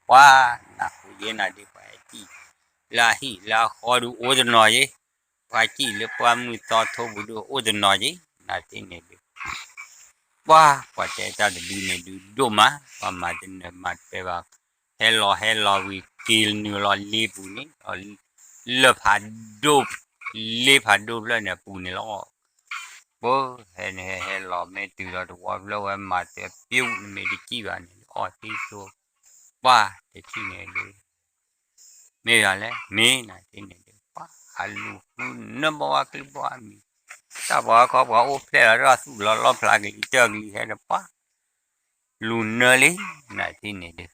ပှၤ နၢ်ဟူယဲနၤဒုး ပှၤဟဲစံၣ် လၢအဟံၣ်လၢအဃီဒုးအိၣ်တနီၤယ့ၤ, ပှၤစံၣ်လၢပှၢ်မုၢ်သီထိပူၤဒုးအိၣ်တနီၤယ့ၤ နၤတထံၣ်န့ၣ်ဒုး ပှၤ ပှၤတဲတၢ်တဒုန့ၣ်ဒုးဒိၣ်မး, ပှၤမၤတနၢၤမၤတပှဲၤဘၣ်, ဟဲလီၤဟဲလီၤဝံၤက့ၤနုာ်လီၤလ့ပူၤန့ၣ်, လၢၢ်ဖးဒိၣ်, လ့ဖးဒိၣ်ဖျၢၣ်န့ၣ်အပူၤန့ၣ်လီၤ. ပှၤ ဟဲန့ၣ်ဟဲဟဲလီၤမ့ၢ်တုၤလီၤတဝီဖျၢၣ်ဝဲမၤတပျုာ်န့ၣ်မ့ၢ်တစံၣ်ဘၣ်န့ၣ် အီၣ်သံသိ, ပှၤ တထံၣ်န့ၣ်ဒုး မ့ၢ်ယၤလဲၣ် မ့ၢ်နၤတထံၣ်န့ၣ်ဒုး ပှၤ အလူၤဃုနၢဘီဝါကလုၢ်ဘီဝါမံၤ, တၢ်ပှၤဟီၣ်ခိၣ်ပှၤအိၣ်ဖျဲၣ်လီၤဒီးသူၣ်လီၤလီၢ်ဖျါကလံၤတၢၢ်ကလံၤဟဲဒီးပှၤ လူၤနၢလံ နၤတထံၣ်န့ၣ်ဒုး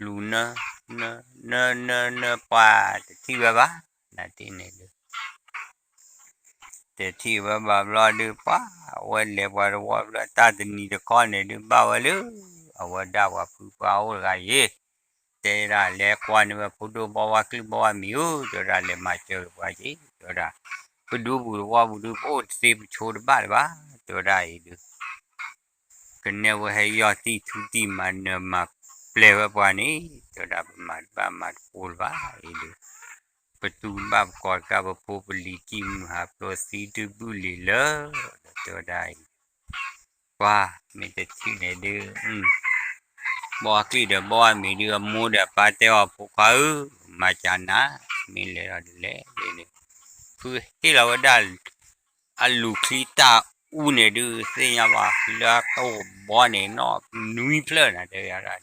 လူၤနၢ, နၢ, နၢ, နၢ, နၢပှၤ တထံၣ်ဝဲဘၣ် နၤတထံၣ်န့ၣ်ဒုး တထံၣ်ဝဲဘၣ်ဘျီဒုး ပှၤ အဝဲလဲၤပှၤတဝီဘျီ တၢ်တနံၤတခီန့ၣ်ဒုး ဘၣ်ဝဲလၢ အဝဲဒၣ်ပှၤဖုပှၤအိၣ်တဂၤယ့ၤ, တဲဒၣ်လဲၤကွၢ်န့ၢ်ဝဲဖိဒိၣ်ဘီဝါကလုၢ်ဘီဝါမံၤဧၢ, တဲဝဲဒၣ်လဲၤမၤစၢၤက့ၤပှၤယ့ၤ, တဲဝဲဒၣ် ပဒူပူၤတဝီပူၤဒုး ပအိၣ်တသ့ပဆိတဘၣ်လၢၤဘၣ်, တဲဝဲဒၣ်အံၤဒုး ကနဲဝဲဟဲယီၢ်သံၣ်ထူသံၣ်မၤနၢၤမၤပျဲၤဝဲပှၤန့ၣ်, တဲဝဲဒၣ်ပမၤတဘၣ်မၤတဃိလၢၤဘၣ်အံၤဒုး ပတူၢ်ဘၣ်ပကိးတကး ပဖိပလံၤစံၣ်မုၢ်ဟးဖျိးသံတဘူၣ်လံလၢ တဲဝဲဒၣ်အံၤ, ပှၤ မ့ၢ်တထံၣ်န့ၣ်ဒုး ဘီဝါကလုၢ်ဒီးဘီဝါမံၤဒုး အမိၢ်ဒီးအပၢ်တဲအီၤဖိခွါဧၢ, မၤကနၤ, မ့ၢ်လဲၤဒီးဒ်လဲၣ်န့ၣ်, ဖုဟ့ၣ်လီၤဝဲဒၣ် အလူၤချံတၢ်အူန့ၣ်ဒုး သ့ၣ်ညါဘၣ် လၢအတိၢ်ဘီန့ၣ် နီၢ်နွံဖျၢၣ်နၤ တဲဝဲဒၣ်,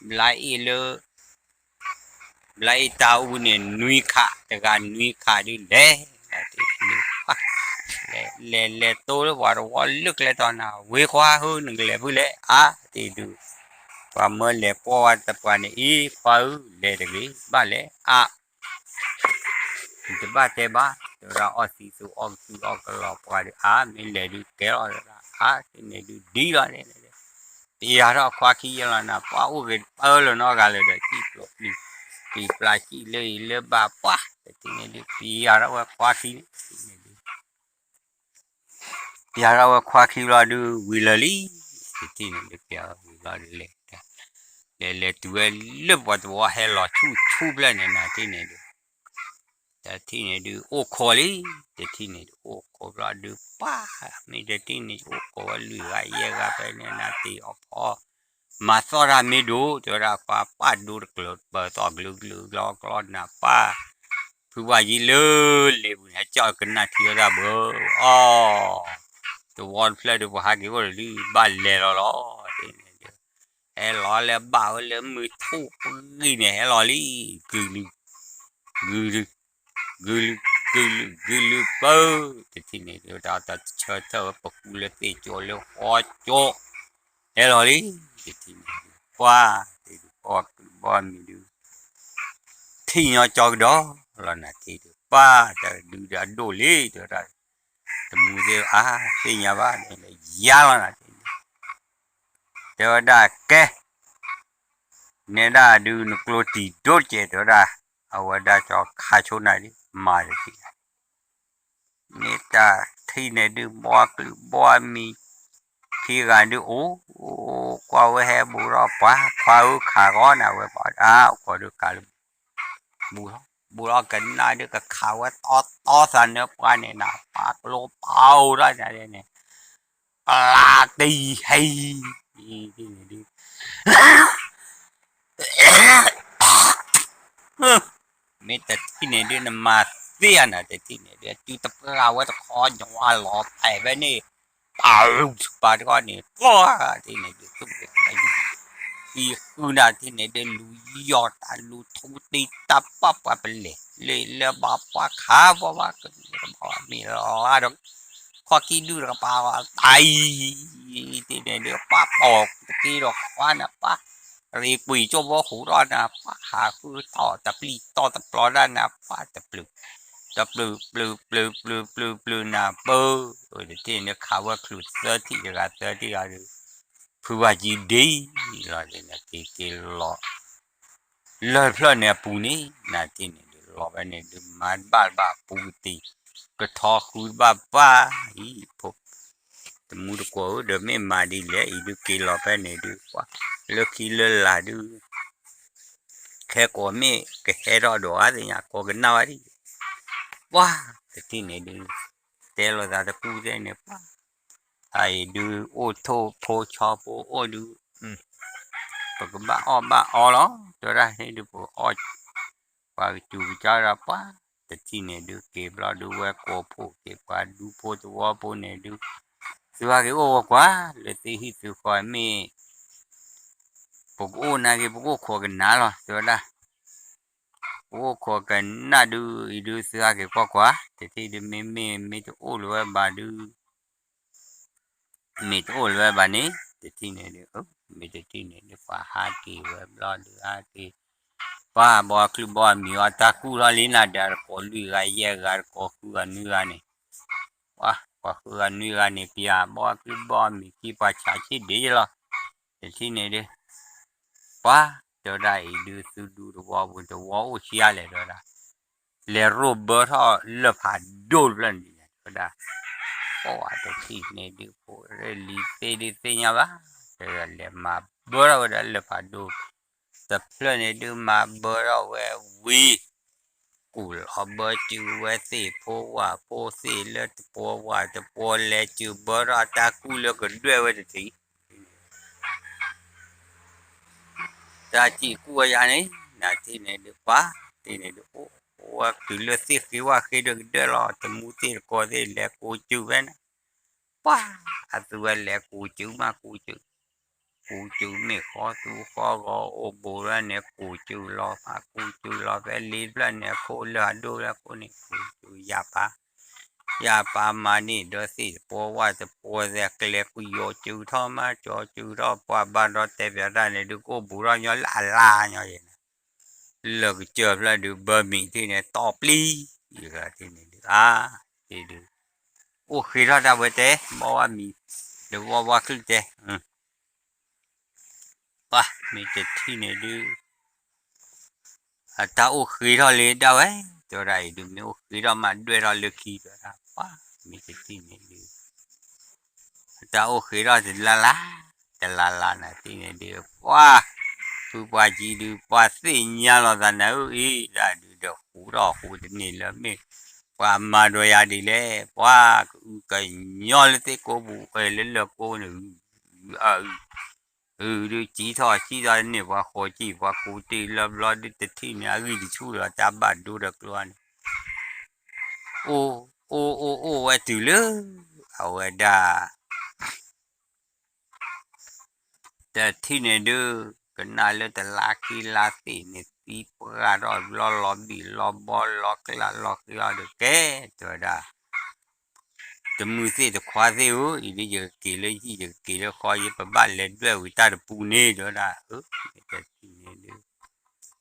ဘျါအ့ၣ်လၢ ဘျါအ့ၣ်တၢ်အူန့ၣ် နွံခး တဂၤနွံခးဒုးလဲၤ, လဲၤလဲၤလဲၤတိလၢပှၤတဝီလၢကျဲတီၤနၤ ဝ့ၤခွါဧၢ နကလဲၤဖုလဲၣ် အါတ့ၢ်ဒုး, ပှၤမၢလဲၤကွီၢ်ဝဲတပှၤန့ၣ် အ့ၣ်ခွါဧၢ လဲၤတဂ့ၤ ဘၣ်လဲၣ် အါ တဘၣ်တဲဘၣ်, တဲဝဲဒၣ်အီၣ်သံသိအီၣ်ကသူအီၣ်ကလီၤပှၤဒုး အါ မ့ၢ်လဲၤဒုးကဲလီၤ တဲဝဲဒၣ် အါ တထံၣ်န့ၣ်ဒုးဒ်လီၤန့ၣ်, ပယၤထီၣ်ခွါခံယဲလီၤနၤ ပှၤအိၣ်ဂ့ၤပၢလၢၤနီတဂၤလၢၤဒီး စံၣ်ကျိၤပျံၤ ပျံၤပျါစံၣ်လၢအံၤလၢဘၣ်ပှၤ တထံၣ်န့ၣ်ဒုး ပယၤထီၣ်ဝဲခွါခံန့ၣ် တထံၣ်န့ၣ်ဒုး ပယၤထီၣ်ဝဲခွါခံဘျီဒုး ဝံၤလၢာ်လံ, တထံၣ်န့ၣ်ဒုး ပယၤဝံၤဘျီဒုးလဲၤ, လဲၤလဲၤတုၤဝဲလၢပှၤတဝီဟဲလီၤဆူၣ်ဆူၣ်ဖျၢၣ်န့ၣ် နၤတထံၣ်န့ၣ်ဒုး တထံၣ်န့ၣ်ဒုး အိၣ်ခိးလံ, တထံၣ်န့ၣ်ဒုး အိၣ်ခိးဘျီဒုး ပှၤ မ့ၢ်တထံၣ်န့ၣ် အိၣ်ခိးဝဲလွံၢ်ဂၤယဲၢ်ဂၤဖဲန့ၣ် နၤတ့ၢ်အီၣ်ဖီ မၤသီၣ်တၢ်မ့ၢ်ဒိၣ် တဲဝဲဒၣ် ပှၤပၢ်ဒိတကျၢၤပၢၤသီၣ်ကလုာ်ကလုာ်ကလီကလီနၤ ပၢ် ဖု ဖုပှၢ်ကံလၢလ့ၤပူၤန့ၣ် ဟဲကၠီၣ်ကနၣ်ထံဝဲဒၣ်ဘၣ်, အီ, သဝီတဖျၢၣ်ဒုး ပှၤဟးက့ၤအိၣ်ဒီးလံ ဘၣ်လဲၤလီၤလီၤ, ဟဲလီၤလၢဘၣ်ဝဲလၢမုၢ်ထူၣ်ပဂံၢ်န့ၣ် ဟဲလီၤလံ, ဂုာ်လုာ်, ဂုာ်လုာ်, ဂုာ်လုာ်, ဂုာ်လုာ်, ဂုာ်လုာ်ပၢ, တထံၣ်န့ၣ်ဒုး တၢ်တဆၢထၢၣ်ဝဲပဃူလၢသ့ၣ်ကၠိလၢဃီကၠိ, ဟဲလီၤလံ, တထံၣ်န့ၣ်ဒုး ပှၢ်, တဘီမံၤဒုး ထံၣ်ညီကၠီကဒီးလီၤနၤထံၣ်ဒုး ပှၢ်တဒုဒီးအဒိၣ်လံ တဲဝဲဒၣ်, တမူသ့ၣ်အါသ့ၣ်ညါဘၣ် ယါလီၤနၤထံၣ်န့ၣ်, တဲဝဲဒၣ်ကဲ, နဲဒၣ်ဒုးနကျိတံၤဒိၣ်တကဲး တဲဝဲဒၣ်, အဝဲဒၣ်ကၠီခါဆိနၤဒုး မၤတထံၣ် မ့ၢ်တၢ်ထံၣ်န့ၣ်ဒုး ဘီကလုာ်ဘီမံၤ ခံဂၤဒုးအိၣ်, ကွၢ်ဝဲဟဲဘူးထီၣ်ပှၤ ခွါဧၢခးဂီၤန့ၣ် အဝဲပှၤအါ အိၣ်ခိးဒုးကးလၢ ဘူးထီၣ် ဘူးထီၣ်ကနၣ်ဒုး ကခးဝဲတီတီသးနၢပှၢ်န့ၣ်နၤ ပှၤကျိပအိၣ်ထီၣ်န့ၣ်န့ၣ်, ပျၢ်တံၢ်ဟဲ ဒ်န့ၣ်ဒုး မ့ၢ်တထံၣ်န့ၣ်ဒုး နမၤသ့ဧါနၤ တထံၣ်န့ၣ်ဒုး တုၤတပှၢ်ဝဲတခီညီလီၤဖဲးဖဲန့ၣ်, ပာ်လူၤပာ်တခီန့ၣ် ပှၢ်တထံၣ်န့ၣ်ဒုး သူၣ်ကသံဃုနၤတထံၣ်န့ၣ်ဒုး လူၤယီၢ်တၢ်လူၤထူတံၢ်တၢ်ပာ်ပှၤပလဲၤ လၢလၢဘၣ်ပှၤခးပှၤဘၣ်ကမ့ၢ်လီၤဒီး ခီၣ်ခံဒုတကပၤတအံၤ, တထံၣ်န့ၣ်ဒုး ပှၢ်ပိာ်တက့ဒီးခွါန့ၣ် ပှၢ် ရ့ကွံာ်ကၠိဖိဟူးထီၣ်နၤ ပှၢ်ဟးဃုထီၣ်တပျံၤတီတပျီၤဒၣ်နၤ ပှၢ်တပျုာ်, တပျုာ်ပျုာ်ပျုာ်ပျုာ်ပျုာ်ပျုာ်နၤပၢ, တထံၣ်န့ၣ်ခးဝဲချုးသၢထံၣ်တဂၤသၢထံၣ်ဂၤဒုး ဖုဘၣ်ကံဒ်လီၤ က့ၤက့ၤလီၤ လၢၢ်ဖျၢၣ်န့ၣ်အပူၤန့ၣ် နၤတထံၣ်န့ၣ်ဒုး လီၤဖဲန့ၣ်ဒုး မၤတဘၣ်တဘၣ်ပူၤကတံၤ ကထီဃုတဘၣ်ပၢ်အံၤ ဖိ တမူတကိးဧၢ ဒီးမ့ၢ်မၤဒ်လဲၣ်အံၤဒုး က့ၤလီၤဖဲန့ၣ်ဒုး ပှၢ် လၢခံလၢလာ်ဒုး ခဲကိာ်မ့ၢ်ကဟဲထီၣ်ဒီးအါသ့ၣ်ညါ ကိးကနၣ်ဝဲဒ် ပှၢ် တထံၣ်န့ၣ်ဒုး တဲလိာ်သးတကူၣ်သ့ၣ်န့ၣ် ပှၢ် အအံၤဒုး အိၣ်ထိၣ်ဖိဆီဖိအိၣ်ဒုး ပကဘၣ်အီၣ်ဘၣ်အီလီၤ တဲဝဲဒၣ်န့ၣ်ဒုး ပကအီၣ် ပှၤကစူၤကစၢ်ဒီး ပှၢ် တထံၣ်န့ၣ်ဒုး က့ၤဘျီဒုး ဝဲကိးဖိက့ၤ ပှၤဒူဖိသဝီဖိန့ၣ်ဒုး သုဟဲက့ၤအိၣ်ဝဲကွၢ် လၢသ့ၣ်ဟံၣ်သုဃီမ့ၢ် ပကအိၣ်နာ်က့ၤ ပကအိၣ်ခိးကနၣ်လီၤ တဲဝဲဒၣ် ပကအိၣ်ခိးကနၣ်ဒုး အံၤဒုး သုဟဲက့ၤကွၢ်ကွၢ် တထံၣ်ဒုး မ့မ့ၢ်မ့ၢ်တအိၣ်လၢၤဝဲဘၣ်ဒုး မ့ၢ်တအိၣ်လၢၤဝဲဘၣ်န့ၣ် တထံၣ်န့ၣ်ဒုး မ့ၢ်တထံၣ်န့ၣ်ဒုး ပှၤဟးက့ၤဝဲဘျီဒုး ဟဲက့ၤ ပှၢ်ဘီအချုးဘီအမံၤအီၤ တၢ်ကူၣ်ထီၣ်လံနၤဒီး တကိးလွံၢ်ဂၤယဲၢ်ဂၤ တကိးဃုဂၤနွံဂၤန့ၣ် ပှၢ် ပှၤဃုဂၤနွံဂၤန့ၣ် ပယီၤဘီအချုးဘီအမံၤခံ ပှၤဆးဆံၣ်ဒ့လီၤ တထံၣ်န့ၣ်ဒုး ပှၢ် တဲဝဲဒၣ်အံၤဒုး သုဒူသဝီပူၤ သဝီအိၣ်ဆံးအါလဲၣ် တဲဝဲဒၣ် လဲၤရိၢ်ဘၢထီၣ်လၢၢ်ဖးဒိၣ်တဖျၢၣ်န့ၣ် တဲဝဲဒၣ် ပှၢ်တထံၣ်န့ၣ်ဒုး ဖိရ့ၣ်လံၤသ့ၣ်ဒုးသ့ၣ်ညါဘၣ် တဲဝဲဒၣ် လဲၤမၤဘၢထီၣ်ဝဲဒၣ်လၢၢ်ဖးဒိၣ်တဖျၢၣ်န့ၣ်ဒုး မၤဘၢထီၣ်ဝဲဝံၤ ကူၣ်လီၤဘၢစုဝဲသ့ၣ်ဖိဝၣ်ဖိသ့ၣ်လၢတပှီၤဝၣ်တပှီၤ လဲၤစုဘၢထီၣ်တၢ်ကူၣ်လၢကဒွဲၣ်ဝဲတထံၣ် တၢ်စံၣ်ကူၣ်ဝဲယၤန့ၣ် နၤတထံၣ်န့ၣ်ဒုး ပှၢ်တထံၣ်န့ၣ်ဒုး အိၣ်ဝဲတုၤလၢသ့ၣ်ဃ့ဝၣ်ဃ့ဒုးကဒွဲၣ်လီၤ တမူသ့ၣ်တကိးသ့ၣ် လဲၤကူၣ်စုဝဲန့ၣ် ပှၢ် အသုဝဲလဲၤကူၣ်စုမးကူၣ်စု ကူၣ်စုမ့ၢ်ဃီသူဃီဂီၤအိၣ်ဘူးဝဲန့ၣ် ကူၣ်စုလီၤဖးကူၣ်စုလီၤဖဲလ့တဖျၢၣ်န့ၣ် အခိၣ်လၢအဒိၣ်လၢအခိၣ်န့ၣ် ကူၣ်စုယၢ်ပာ် ယၢ်ပာ်မၤန့ၢ်ဒီးသ့ၣ်တပှီၤဝၣ်တပှီၤသဲး ကျဲကူၣ်ယိာ်စုထီၣ်မး ကၠီစုထီၣ် ပှၢ်ဘၣ်ဒီးတဲပၠးတၢ်န့ၣ်ဒုး ကအိၣ်ဘူးထီၣ်ညီလၢအလါညီယဲၢ်န့ၣ် လၢကစၢၢ်ဖျၢၣ်ဒုး ဘၢမံၤတထံၣ်န့ၣ် တီၢ်ပျံၤ ယကထံၣ်န့ၣ်ဒုး အါ တထံၣ်ဒုး အိၣ်ဃ့ထီၣ်တၢ်ဝဲတဲ ဘီဝါမံၤ ဒီးဝီဝါချုၣ်တဲ ပှၢ်မ့ၢ်တထံၣ်န့ၣ်ဒုး အတၢ်အိၣ်ဃ့ထီၣ်လံဒၣ်ဝဲ တဲဝဲဒၣ်အံၤဒုး မ့ၢ်အိၣ်ဃ့ထီၣ်မးဒွဲၣ်ထီၣ်လၢခံ တဲဝဲဒၣ် ပှၢ်မ့ၢ်တထံၣ်န့ၣ်ဒုး အတၢ်အိၣ်ဃ့ထီၣ်တလါလါ တလါလါနၤတထံၣ်န့ၣ်ဒုး ပှၢ် ဖုပှၢ်ကံဒုး ပှၢ်သ့ၣ်ညါလီၤသးနၤဧၢအံၤ ဒၣ်ဒုးဒီးဃူထီၣ်ဃူတန့ၢ်လၢမ့ၢ် ပှၤမၤဒီးယၤဒ်လဲၣ် ပှၢ်ကအုကညီလၢသ့ၣ်ကိးပူၤ အလၢလၢၢ်ကိးန့ၣ် အု အုဒုးစံၣ်ထီၣ်စံၣ်ထီၣ်တန့ၢ် ပှၤဃိးစံၣ် ပှၤကူၣ်တံၢ်လၢဘျီဒုး တထံၣ်န့ၣ် အဂံၢ်တဆူၣ်ဒီးတၢ်ဘၣ်ဒိဒီးကျိန့ၣ် အိၣ်အိၣ်အိၣ်ဝဲတုၤလၢ အဝဲဒၣ် တထံၣ်န့ၣ်ဒုး ကနၣ်လၢတလါခံလါသ့ၣ်န့ၣ် သံပှၢ်ထီၣ်ဘျီ လီၤဘံၣ်လီၤဘီ လီၤကျၢ်လီၤဃံလီၤဒီး ကဲ တဲဝဲဒၣ် တမုၢ်သ့ၣ်တခွါသ့ၣ်ဧၢ, အံၤဒုးယကက့ၤလၢဟံၣ် ယကက့ၤလၢဃီ ယပဘၣ်လဲၤဒွဲၣ်ဝံၤတၢ်တပူၤန့ၣ် တဲဝဲဒၣ်, အၢ တထံၣ်န့ၣ်ဒုး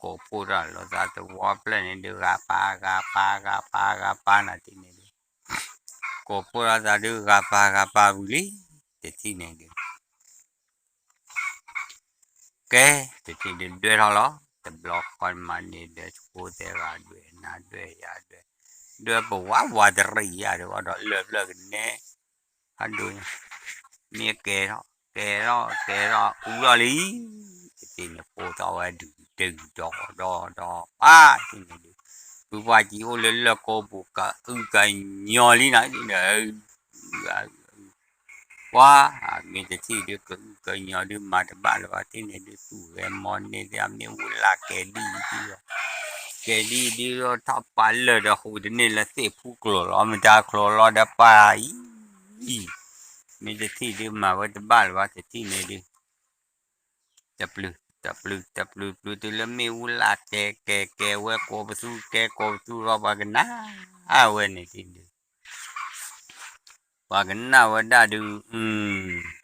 ကိးဖှိၣ်ထီၣ်လိာ်သးသဝီဖျၢၣ်န့ၣ်ဒုး ဂၤပၤ ဂၤပၤ ဂၤပၤ ဂၤပၤနၤထံၣ်န့ၣ်ဒုး ကိးဖှိၣ်ထီၣ်သးဒုး ဂၤပၤ ဂၤပၤဝံၤလံ, တထံၣ်န့ၣ်ဒုး ကဲ တထံၣ်ဒုးဒွဲၣ်ထီၣ်လီၤ, တဘျီဃီမၤန့ၢ်ဒီး သကိးသဲဂၤဒွဲၣ် နၤဒွဲၣ် ယၤဒွဲၣ်, ဒွဲၣ်ပဝးဝးတရံးယၤဒီး အီၤဒီးလၢၢ်ဖျၢၣ်ကနဲ ဟးဒိၣ်ညါ, မ့ၢ်ကဲထီၣ် ကဲထီၣ် ကဲထီၣ် အူထီၣ်လံ, တထံၣ်န့ၣ် ပိၢ်ထီၣ်ဝဲဒုး ဒုးဒီးဒီးဒီး ပၢ် တထံၣ်န့ၣ်ဒုး ပုၢ်ပှၢ်ကံအိၣ်လၢလၢၢ်ကိးပူၤ ကအုကညီလံနီၤ, ပှၤ မ့ၢ်တထံၣ်ဒုး ကအုကညီဒုး မၤတဘၣ်လၢၤဘၣ် တထံၣ်န့ၣ်ဒုး သူၣ်ဂဲၤမီၤန့ၢ်သ့ မ့ၣ်အူလၢ်ကဲၤဒ်အံၤဒုး ကဲၤဒ်အံၤဒုး ထီၣ်ပာ်လၢာ်ဒီး ဟူးတန့ၢ်လၢသ့ၣ်ဖူကျိၤလီၤ မတၤကျိၤလီၤဒီးပၢ်အံၤ, မ့ၢ်တထံၣ်ဒုး မၤဝဲတဘၣ်လၢၤဘၣ် တထံၣ်န့ၣ်ဒုး တပျုၤ တပျုၤ တပျုၤ ပျုၤတုၤလၢမ့ၣ်အူလၢ်ကဲၤ ကဲၤ ကဲၤဝဲကိးပသူ ကဲကိးပသူဒီး ပှၤကနၣ် အဝဲန့ၣ်တထံၣ်ဒုး ပှၤကနၣ်ဝဲဒၣ်ဒုး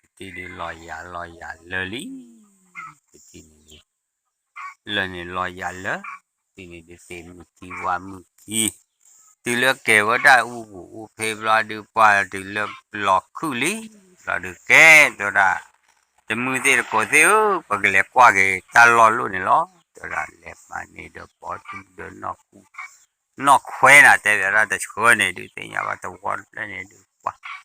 တထံၣ်ဒုး လီၤယၤ လီၤယၤလၢာ်လံ, တထံၣ်န့ၣ်ဒုး လၢာ်န့ၣ်လီၤယၤလၢာ်, တထံၣ်န့ၣ်ဒုး သ့ၣ်မုၢ်ခံဝါမုၢ်ခံ, တုၤလၢကဲၤဝဲဒၣ်အူပူၤအူဖ့ဘျီဒုး ပှၤတုၤလၢလီၤခုၣ်လံ, ဘျီဒုးကဲ တဲဝဲဒၣ်, တမုၢ်သ့ၣ်တကိးသ့ၣ်ဧၢ, ပကလဲၤကွၢ်က့ၤတၢ်လီၢ်လိၣ်န့ၣ်လီၤ, တဲဝဲဒၣ် လဲၤမၤန့ၢ်ဒီးဘီထူဒီးနီၢ်ခူ နီၢ်ခွဲနၤ တဲဘၣ်ဒၣ်တဆှၢန့ၣ်ဒုး သ့ၣ်ညါဘၣ်သဝီတဖျၢၣ်န့ၣ်ဒုး ပှၤ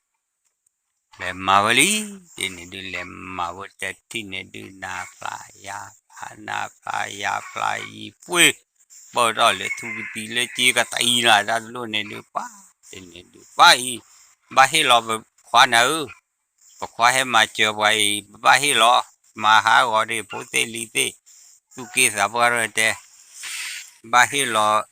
လဲၤမၤဝဲလံ, တထံၣ်န့ၣ်ဒုး လဲၤမၤဝဲတထံၣ်န့ၣ်ဒုး နၤဖျါယၤဖျါ နၤဖျါယၤဖျါ ယံၤပှ့ၤ ပၢၢ်ထီၣ်လၢထူကတံၤလၢက့ကတံၤနၤ တၢ်တလိၣ်န့ၣ်ဒုး ပှၤ တထံၣ်န့ၣ်ဒုး ပှၤအံၤ ဘၣ်ဟ့ၣ်လီၤပခွါနၤဧၢ ပခွါဟဲမၤစၢၤပှၤအံၤ ပဘၣ်ဟ့ၣ်လီၤ မၤဟးဂီၤဒံး ဖိသ့ၣ်လံၤသ့ၣ် သူၣ်က့သးပှၢ်ရဲၣ်တဲ ဘၣ်ဟ့ၣ်လီၤ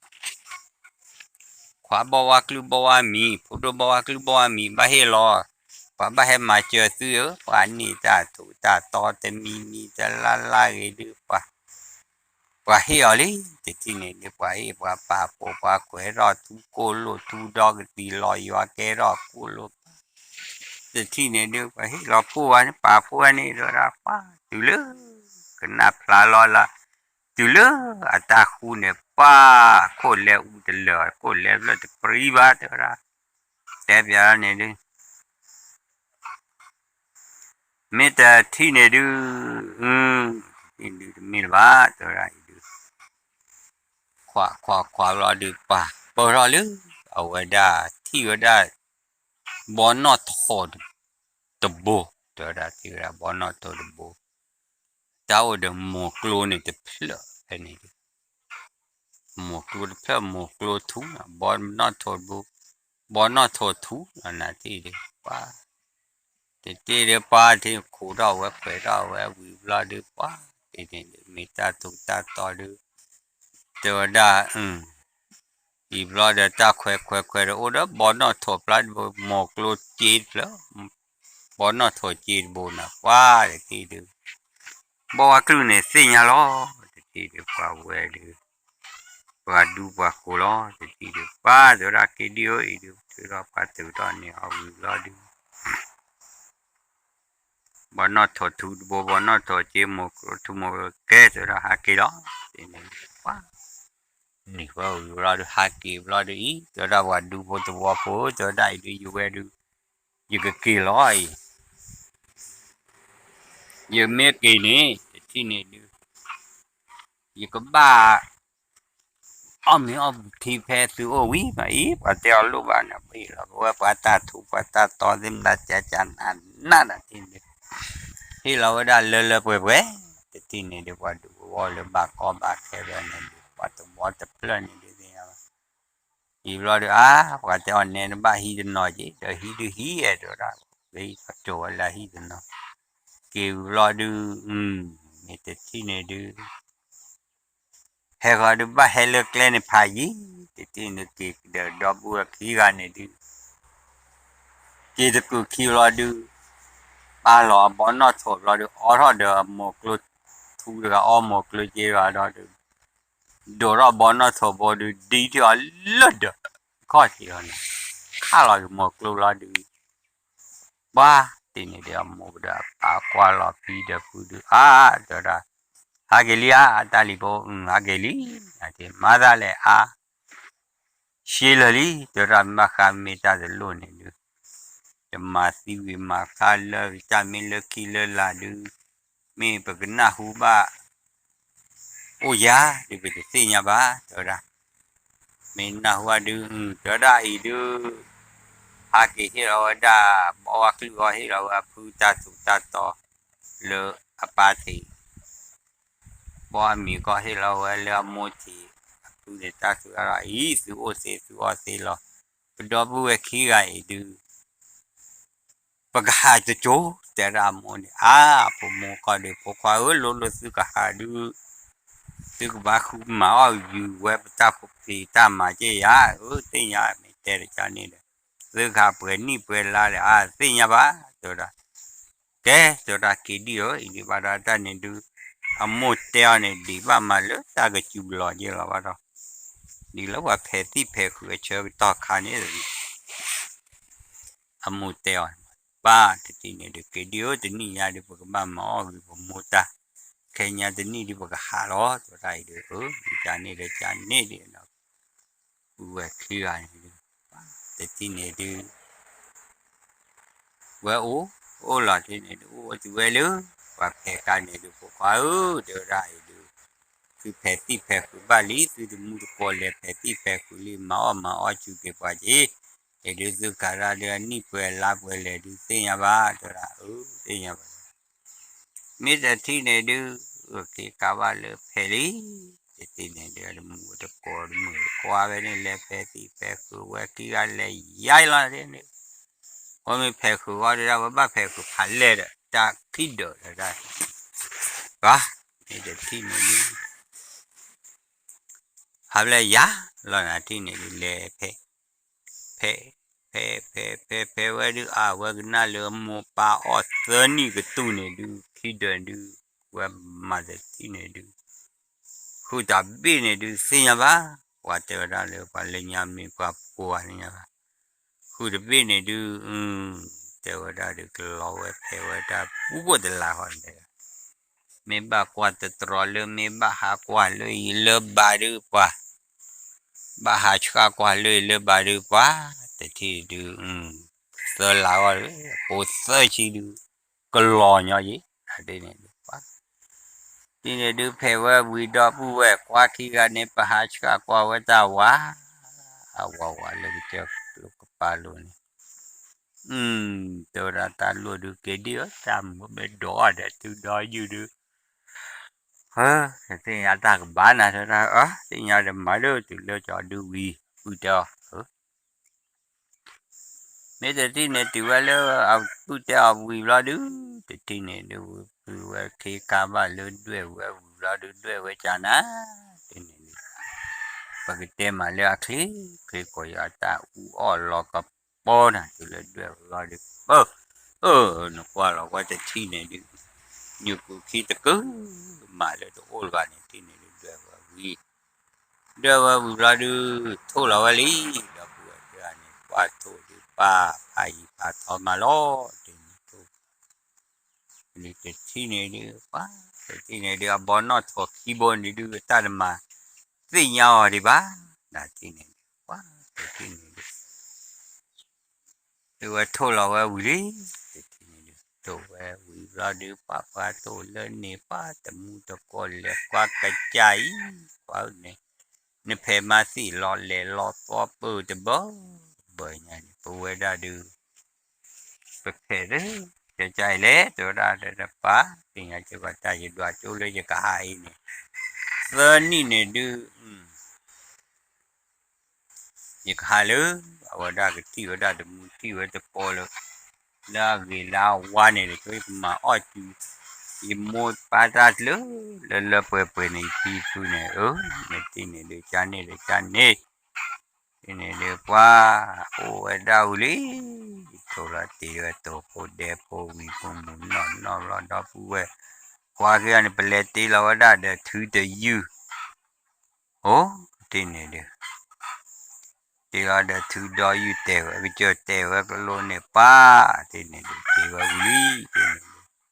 ခွါဘီၣ်ဝါကျုၢ်ဘီၣ်ဝါမံၤ ဖိဒိၣ်ဘီၣ်ဝါကျုၢ်ဘီၣ်ဝါမံၤ ဘၣ်ဟ့ၣ်လီၤ ပှၤဘၣ်ဟဲမၤစၢၤသုဧၢ ပှၤန့ၢ်တၢ်ထူးတၢ်တီၤတမံၤမံၤတလါလါဂ့ၤဒုး ပှၤ ပှၤဟ့ၣ်အီၤလံ တထံၣ်န့ၣ်ဒုး ပှၤဟ့ၣ်ပှၤပာ်ဖှိၣ်ပှၤကွဲးထီၣ်ထူကိၣ်လိၣ်ထူဒီကသံၣ်လီၤယွၤကဲထီၣ်ကိၣ်လိၣ်ပၢ် တထံၣ်န့ၣ်ဒုး ပှၤဟ့ၣ်လီၤဖှိၣ်ဝဲန့ၣ် ပာ်ဖှိၣ်ဝဲန့ၣ် တဲဝဲဒၣ် ပှၤတုၤလၢ ကနၣ်ဖျါလီၤလၢ တုၤလၢအတၢ်ဃူန့ၣ် ပှၤ ခိၣ်လဲအူတလၢာ် ခိၣ်လဲဖျၢၣ်တပြံဘၣ် တဲဝဲဒၣ် တဲပျးန့ၣ်ဒုး မ့ၢ်တထံၣ်န့ၣ်ဒုး တထံၣ်န့ၣ်ဒုးတမ့ၢ်လၢၤဘၣ် တဲဝဲဒၣ်အံၤဒုး ခွးခွးခွးဘျီဒုး ပှၤပၢၢ်ထီၣ်လၢ အဝဲဒၣ်ထံၣ်ဝဲဒၣ် ဘီနီၣ်ထိးတဘိ တဲဝဲဒၣ်ထံၣ်ဝဲဒၣ်ဘီနီၣ်ထိးတဘိ တၢ်အိၣ်ဒီးမိၢ်ကျိန့ၣ်တဖျၢၣ်ဖဲန့ၣ်ဒုး မိၢ်ကျိတဖျၢၣ် မိၢ်ကျိထူ ဘီနီၣ်ထိးတဘိ ဘီနီၣ်ထိးထူ နၤထံၣ်ဒုး ပှၤ တထံၣ်ဒုး ပှၤထံၣ်ခိးထီၣ်ဝဲခွဲးထီၣ်ဝဲဝံၤဘျီဒုး ပှၤ တထံၣ်န့ၣ်ဒုး မ့ၢ်တၢ်ထူးတၢ်တီၤဒုး တဲဝဲဒၣ် အံၤဘျီဒီးတၢ်ခွဲးခွဲးခွဲးဒီး အိၣ်ဒီးဘီနီၣ်ထိးဖျါတဘိ မိၢ်ကျိစ့တဖျၢၣ် ဘီနီၣ်ထိးစ့တဘိန့ၣ် ပှၤတထံၣ်ဒုး ဘီဝါကျုၢ်န့ၣ်သ့ၣ်ညါလီၤ တထံၣ်ဒုး ပှၤဝဲဒုး ပှၤဒူပှၤကိးလီၤ တထံၣ်ဒုး ပှၤ တဲဝဲဒၣ်က့ၤဒုးအံၤဒုး ထုးထီၣ်ပှၤထုးထီၣ်န့ၢ်အီၤဝံၤဘျီဒုး ဘီနီၣ်ထိးထူတဘိ ဘီနီၣ်ထိးစ့ မိၢ်ကျိထူ မိၢ်ကျိကဲ တဲဝဲဒၣ်ဟးက့ၤလီၤ တထံၣ်န့ၣ် ပှၤ န့ၢ်ဝဲဝံၤဘျီဒုး ဟးက့ၤဘျီဒုးအံၤ တဲဝဲဒၣ်ပှၤဒူဖိသဝီဖိ တဲဝဲဒၣ်အံၤဒုး ယဝဲဒုး ယကက့ၤလီၤအံၤ ယမ့ၢ်က့ၤန့ၣ် တထံၣ်န့ၣ်ဒုး ယကဘၣ် အီၣ်မ့ၤအီၣ်ထံဖဲသုအိၣ်ဝံၤမးအံၤ ပှၤတဲအီၤလိၣ်ဘၣ်န့ၣ် ပဟ့ၣ်လီၤ ပဝဲပှၤတၢ်ထူးပှၤတၢ်တီၤသ့ၣ်မတၤ ကကနးနးဒၣ်ထံၣ်န့ၣ် ဟ့ၣ်လီၤဝဲဒၣ်လၢလၢပှဲၤပှဲၤ တထံၣ်န့ၣ်ဒုး ပှၤဒူဖိလၢဘၣ်ကီဘၣ်ခဲဖဲန့ၣ်ဒုး ပှၤသဝီတဖျၢၣ်န့ၣ်ဒုးသ့ၣ်ညါဘၣ် အံၤဘျီဒုး အါ ပှၤတဲအီၤနဲနဘၣ်ဟံးတနီၤက့ၤ ဒီးဟံးဒုးဟံးအဲၣ်ဒိးဒၣ် လၢယကတိၤဝဲလၢဟံးတနီၤ က့ၤဝံၤဘျီဒုး မ့ၢ်တထံၣ်န့ၣ်ဒုး ဟဲဃီဒုးဘၣ်ဟဲလၢကျဲန့ၣ်ဖးယံၤ, တထံၣ်န့ၣ်က့ၤဒီးဒီပုၢ်ဝဲၢ်ခံဂၤန့ၣ်ဒုး က့ၤတကုာ်ခံဘျီဒုး ပာ်လီၤအဘီနီၣ်ထိးဘျီဒုး အိးထီၣ်ဒီးအမိၢ်ကျိထူတဂၤ အီမိၢ်ကျိက့ၤဂၤဒီးဒုး ဒိးထီၣ်ဘီနီၣ်ထိးဘိဒုး ဒံထီၣ်အီၤလၢဒၢးခီၣ်ထံးလီၤန့ၣ် ခးလီၤက့ၤမိၢ်ကျိလီၤဒုး ပှၤတထံၣ်န့ၣ်ဒုး အမိၢ်ဒီးအပၢ်ကွၢ်လီၤဖံဒီးဖုဒုး အါ တဲဝဲဒၣ် ဟးက့ၤလံဧါ အတၢ်လံၤဖိ ဟးက့ၤလံ မၤသးလဲၣ်အါ ရှဲလၢာ်လံ တဲဝဲဒၣ် မ့ၢ်ဘၣ်ဃးမ့ၢ်တၢ်တလိၣ်န့ၣ်ဒုး ယမၤသံဝံၤမၤဃါလၢကစၢ်မ့ၢ်လၢခံလၢလာ်ဒုး မ့ၢ်ပကနၢ်ဟူဘၣ် အိၣ်ယၤဒုး ပတသ့ၣ်ညါဘၣ် တဲဝဲဒၣ် မ့ၢ်နၢ်ဟူဘၣ်ဒုး တဲဝဲဒၣ်အံၤဒုး ဟးက့ၤဟ့ၣ်လီၤဝဲဒၣ် ဘီဝါချုၣ်ဂီၢ် ဟ့ၣ်လီၤဝဲအဖုတၢ်ထူးတၢ်တီၤ လၢအပၢ်ထံး ဘီအမံၤကီၢ်ဟ့ၣ်လီၤဝဲလၢအမိၢ်ထံး အဖုန့ၣ်တၢ်ထူးတၢ်တီၤအံၤ သုအိၣ်သ့သုအီၣ်သ့လီၤ. ပဒီပုၢ်ဝဲၢ်ခံဂၤအံၤဒုး ပကဟးတကၠိ တဲဒၣ်အမိၢ်န့ၣ် အါ ဖိမုၣ်ကီၢ်ဒုး ဖိခွါဧၢ လိၣ်လိၣ်သုကဟးဒုး သုကဘၣ်ဃုမၤအီၣ်ယုၤဝဲပတၢ်ဖိဖံးတၢ်မၤက့ၢ်ယၤ အၢ သ့ၣ်ညါမ့ၢ်တဲတကၢ်န့ၣ်ဒီး သုကဟးပှဲၤနံၣ်ပှဲၤလါဒီး အါ သ့ၣ်ညါဘၣ် တဲဝဲဒၣ် ကဲ တဲဝဲဒၣ်က့ၤဒံၣ်ဧၢ အံၤဒံးဘၣ်ဒီးတၢ်န့ၣ်ဒုး အမိၢ်တဲအီၤန့ၣ် ဒံးဘၣ်မးလၢတၢ်ကစူၤလီၤက့ၢ်လီၤဘၣ်ဒီး ဒ်လၢပှၤဖဲးသံၣ်ဖဲးဃုာ်အဆၢကတီၢ်ခါန့ၣ် အမိၢ်တဲအီၤ ပၢ်တထံၣ်န့ၣ်ဒုး က့ၤဒံၣ်ဧၢ တနံၣ်ညါဒုး ပကဘၣ်မၤအီၣ်ဂ့ၤပမိၢ်တၢ် ခဲညါတနံၣ်ဒုး ပကဟးလီၤ တဲဝဲဒၣ်အံၤဒုး အၢ မ့ၢ်ကန့ၣ်ဒီးကန့ၣ်ဒုး ပုၢ်ဝဲၢ်ခံဂၤန့ၣ်ဒုး တထံၣ်န့ၣ်ဒုး ဝဲအိၣ် အိၣ်လီၤတထံၣ်န့ၣ်ဒုး အိၣ်ဝဲတုၤဝဲလၢ ပှၤဖဲးကါန့ၣ်ဒုး ဖိခွါဧၢ တဲဝဲဒၣ်အံၤဒုး သုဖဲးသံၣ်ဖဲးဃုာ်ဘၣ်လံ သုတမူတကိးလဲၤဖဲးသံၣ်ဖဲးဃုာ်လံ မၤအီၣ်မၤအီၣ်စူၤက့ၤပှၤက့ၤ အံၤဒုးသုကၤဒၣ်ဒုးအနံၣ်ပှဲၤလါပှဲၤလဲၣ်ဒုးသ့ၣ်ညါဘၣ် တဲဝဲဒၣ် အၢ သ့ၣ်ညါဘၣ် မ့ၢ်တထံၣ်န့ၣ်ဒုး က့ၤကါဘၣ်လၢဖဲးလံ တထံၣ်န့ၣ်ဒုး တမူတကိးတမုာ်တကိးဝဲန့ၣ် လဲၤဖဲးသံၣ်ဖဲးဃုာ်ဝဲခံဂၤလဲၤယါလီၤန့ၣ် အမ့ၢ်ဖဲးဃုာ်ဂီၢ်ဒုးဒၣ် ဝဲဘၣ်ဖဲးဃုာ်ဖးလဲၢ်ဒီး တၢ်ခံဒၢးဒီးဒၣ် ပှၤ မ့ၢ်တထံၣ်န့ၣ်ဒုး ဖးလဲၢ်ယါလီၤန့ၣ် တထံၣ်န့ၣ်ဒုး လဲၤဖဲး ဖဲး ဖဲး ဖဲး ဖဲး ဖဲးဝဲဒုး အဝဲကနၣ်လၢအမိၢ်ပၢ်အီၣ်သၢနံၣ်ကတူၢ်န့ၣ်ဒုး ခံဒၢးဒုး ဝဲမၤတထံၣ်န့ၣ်ဒုး ဃုာ်တၢ်ဘ့ၣ်န့ၣ်ဒုး သ့ၣ်ညါဘၣ် ပှၤတဲဝဲဒၣ်လၢပှၤလၢညါမ့ၢ်ပှၤဖိဝဲသ့ၣ်ညါဘၣ် ဃုာ်တဘ့ၣ်န့ၣ်ဒုး တဲဝဲဒၣ်ဒုး ကလီၤဝဲဖဲးဝဲတၢ်ပူၤကိၣ်တလးဃီန့ၣ် မ့ၢ်ဘၣ်ကွၢ်တတြီလၢ မ့ၢ်ဘၣ်ဟးကွၢ်လၢအံၤလၢဘၣ်ဒုးပှၤ ဘၣ်ဟးဆှၣ်ကွၢ်လၢအံၤလၢဘၣ်ဒုးပှၤ တထံၣ်ဒုး သၢလါဂီၢ် ပိာ်သၢဆံဒုး ကလီၤညီယံၤ ဒ်န့ၣ်ဒုးပှၤ ဒ်န့ၣ်ဒုးဖဲးဝဲဝံၤဒီပုၢ်ဝဲၢ်ခွါခံဂၤန့ၣ် ပဟးဆှၣ်ကွၢ်ဝဲတၢ်ဝါ အဝၤဝၤလၢကစၢၢ်ကျိၤကပၤလိၤန့ၣ် တဲဝဲဒၣ်တၢ်လိၣ်ဒုးက့ၤဒံၣ်ဧၢ တၢ်မုာ်မ့ၢ်ဒိးအီၤဒီးတုၤဒီးယုၢ်ဒုး သ့ၣ်ညါတၢ်ကဘၣ်နၤတဲဒၣ် သ့ၣ်ညါဒီးမၤလၢတုၤလၢကီၤဒုးဝံၤ ပုၢ်တဲအီၤ မ့ၢ်တထံၣ်န့ၣ်တုၤဝဲလၢအပုၢ်တဲအီၤဝံၤဘျီဒုး တထံၣ်န့ၣ်ဒုး ပုၢ်ဝဲၢ်ခံကါဘၣ်လၢဒွဲၣ်ဝဲဝံၤဘျီဒုး ဒွဲၣ်ဝဲကနၤ တထံၣ်န့ၣ်ဒုး ပကတဲမးလၢအချ့ ချ့ကိးယီၤအတၢ်အူအီၣ်လီၤကပီၤနၤ တုၤလၢဒွဲၣ်ဝဲဘျီဒုး ပၢ် အၢ နကွၢ်လီၤကွၢ်တထံၣ်န့ၣ်ဒုး ညူးကူခံတကု မးလၢတအိၣ်တဂၤန့ၣ် တထံၣ်န့ၣ်ဒုးဒွဲၣ်ဝဲဝံၤ ဒွဲၣ်ဝဲဝံၤဘျီဒုး ထိၣ်လီၤဝဲလံ ဒီပုၢ်ဝဲၢ်ခံဂၤန့ၣ် ကွၢ်ထိၣ်ဒုးပၢ်ဖးယံၤဖးထီမးလီၤ တထံၣ်န့ၣ်ထိၣ် တထံၣ်န့ၣ်ဒုး ပှၤ တထံၣ်န့ၣ်ဒုး အဘီနီၣ်ထိးခံဘိန့ၣ်ဒုး တၢ်တမၤသ့ၣ်ညါအီၤဒံးဘၣ် နထံၣ်န့ၣ်ဒုး ပှၤ တထံၣ်န့ၣ်ဒုး ဒုးဝဲထိၣ်လီၤဝဲဝံၤလံ တထံၣ်န့ၣ်ဒုး ထိၣ်ဝဲဝံၤဘျီဒုး ပှၤပှၤထိၣ်လၢန့ၣ် ပှၤတမူတကိးလဲၤကွၢ်ကစၢ်အံၤ ပှၤန့ၣ် နဖဲးမၤသံၣ်လီၤလဲၤလီၤသီပၢၢ်တဘၢ ဘၢညါန့ၣ် ပဝဲဒၣ်ဒုး ပဖဲးလၢ ကစၢ်အံၤလဲၣ် တဲဝဲဒၣ်ဒီးပၢ် သ့ၣ်ညါက့ၤပှၤတၢ်ယဒွးကၠိလၢယကဟးအံၤန့ၣ် သၢနံၣ်န့ၣ်ဒုး ယကဟးလၢ အဝဲဒၣ်ကထံၣ်ဝဲဒၣ်တမူထံၣ်ဝဲတကိးလၢ လၢအဂ့ၤလၢအဝါန့ၣ် တကၠိယကမၤအီၣ်စု ယမိၢ်ပၢ်တၢ်ကျၢၤ လၢလၢပှဲၤပှဲၤန့ၣ် ယဖံဖုန့ၣ် အၢ မ့ၢ်တ့ၢ်န့ၣ်ဒုး ကန့ၣ်ဒီးကန့ၣ် တ့ၢ်န့ၣ်ဒုး ပှၤ အိၣ်ဝဲဒၣ်ဝံၤလံ တိၢ်လီၤတ့ၢ်ဝဲတိၢ်ဖိဒဲဖိဝံၤဖိမုၣ်နီၢ်နီၢ်ဘျီဒီပုၢ်ဝဲၢ် ကွၢ်က့ၤအီၤန့ၣ် ပလဲၤတ့ၢ်လီၤဝဲဒၣ်ဒီးထုတယုၢ် အိၣ် တ့ၢ်န့ၣ်ဒုး တ့ၢ်လီၤဒီးထုဒီယုၢ်တဲာ်ဝဲ ကစၢၢ်တဲာ်ဝဲကလိန့ၣ်ပၢ် တ့ၢ်န့ၣ်ဒုး တ့ၢ်ဝဲဝံၤလံ တ့ၢ်န့ၣ်ဒုး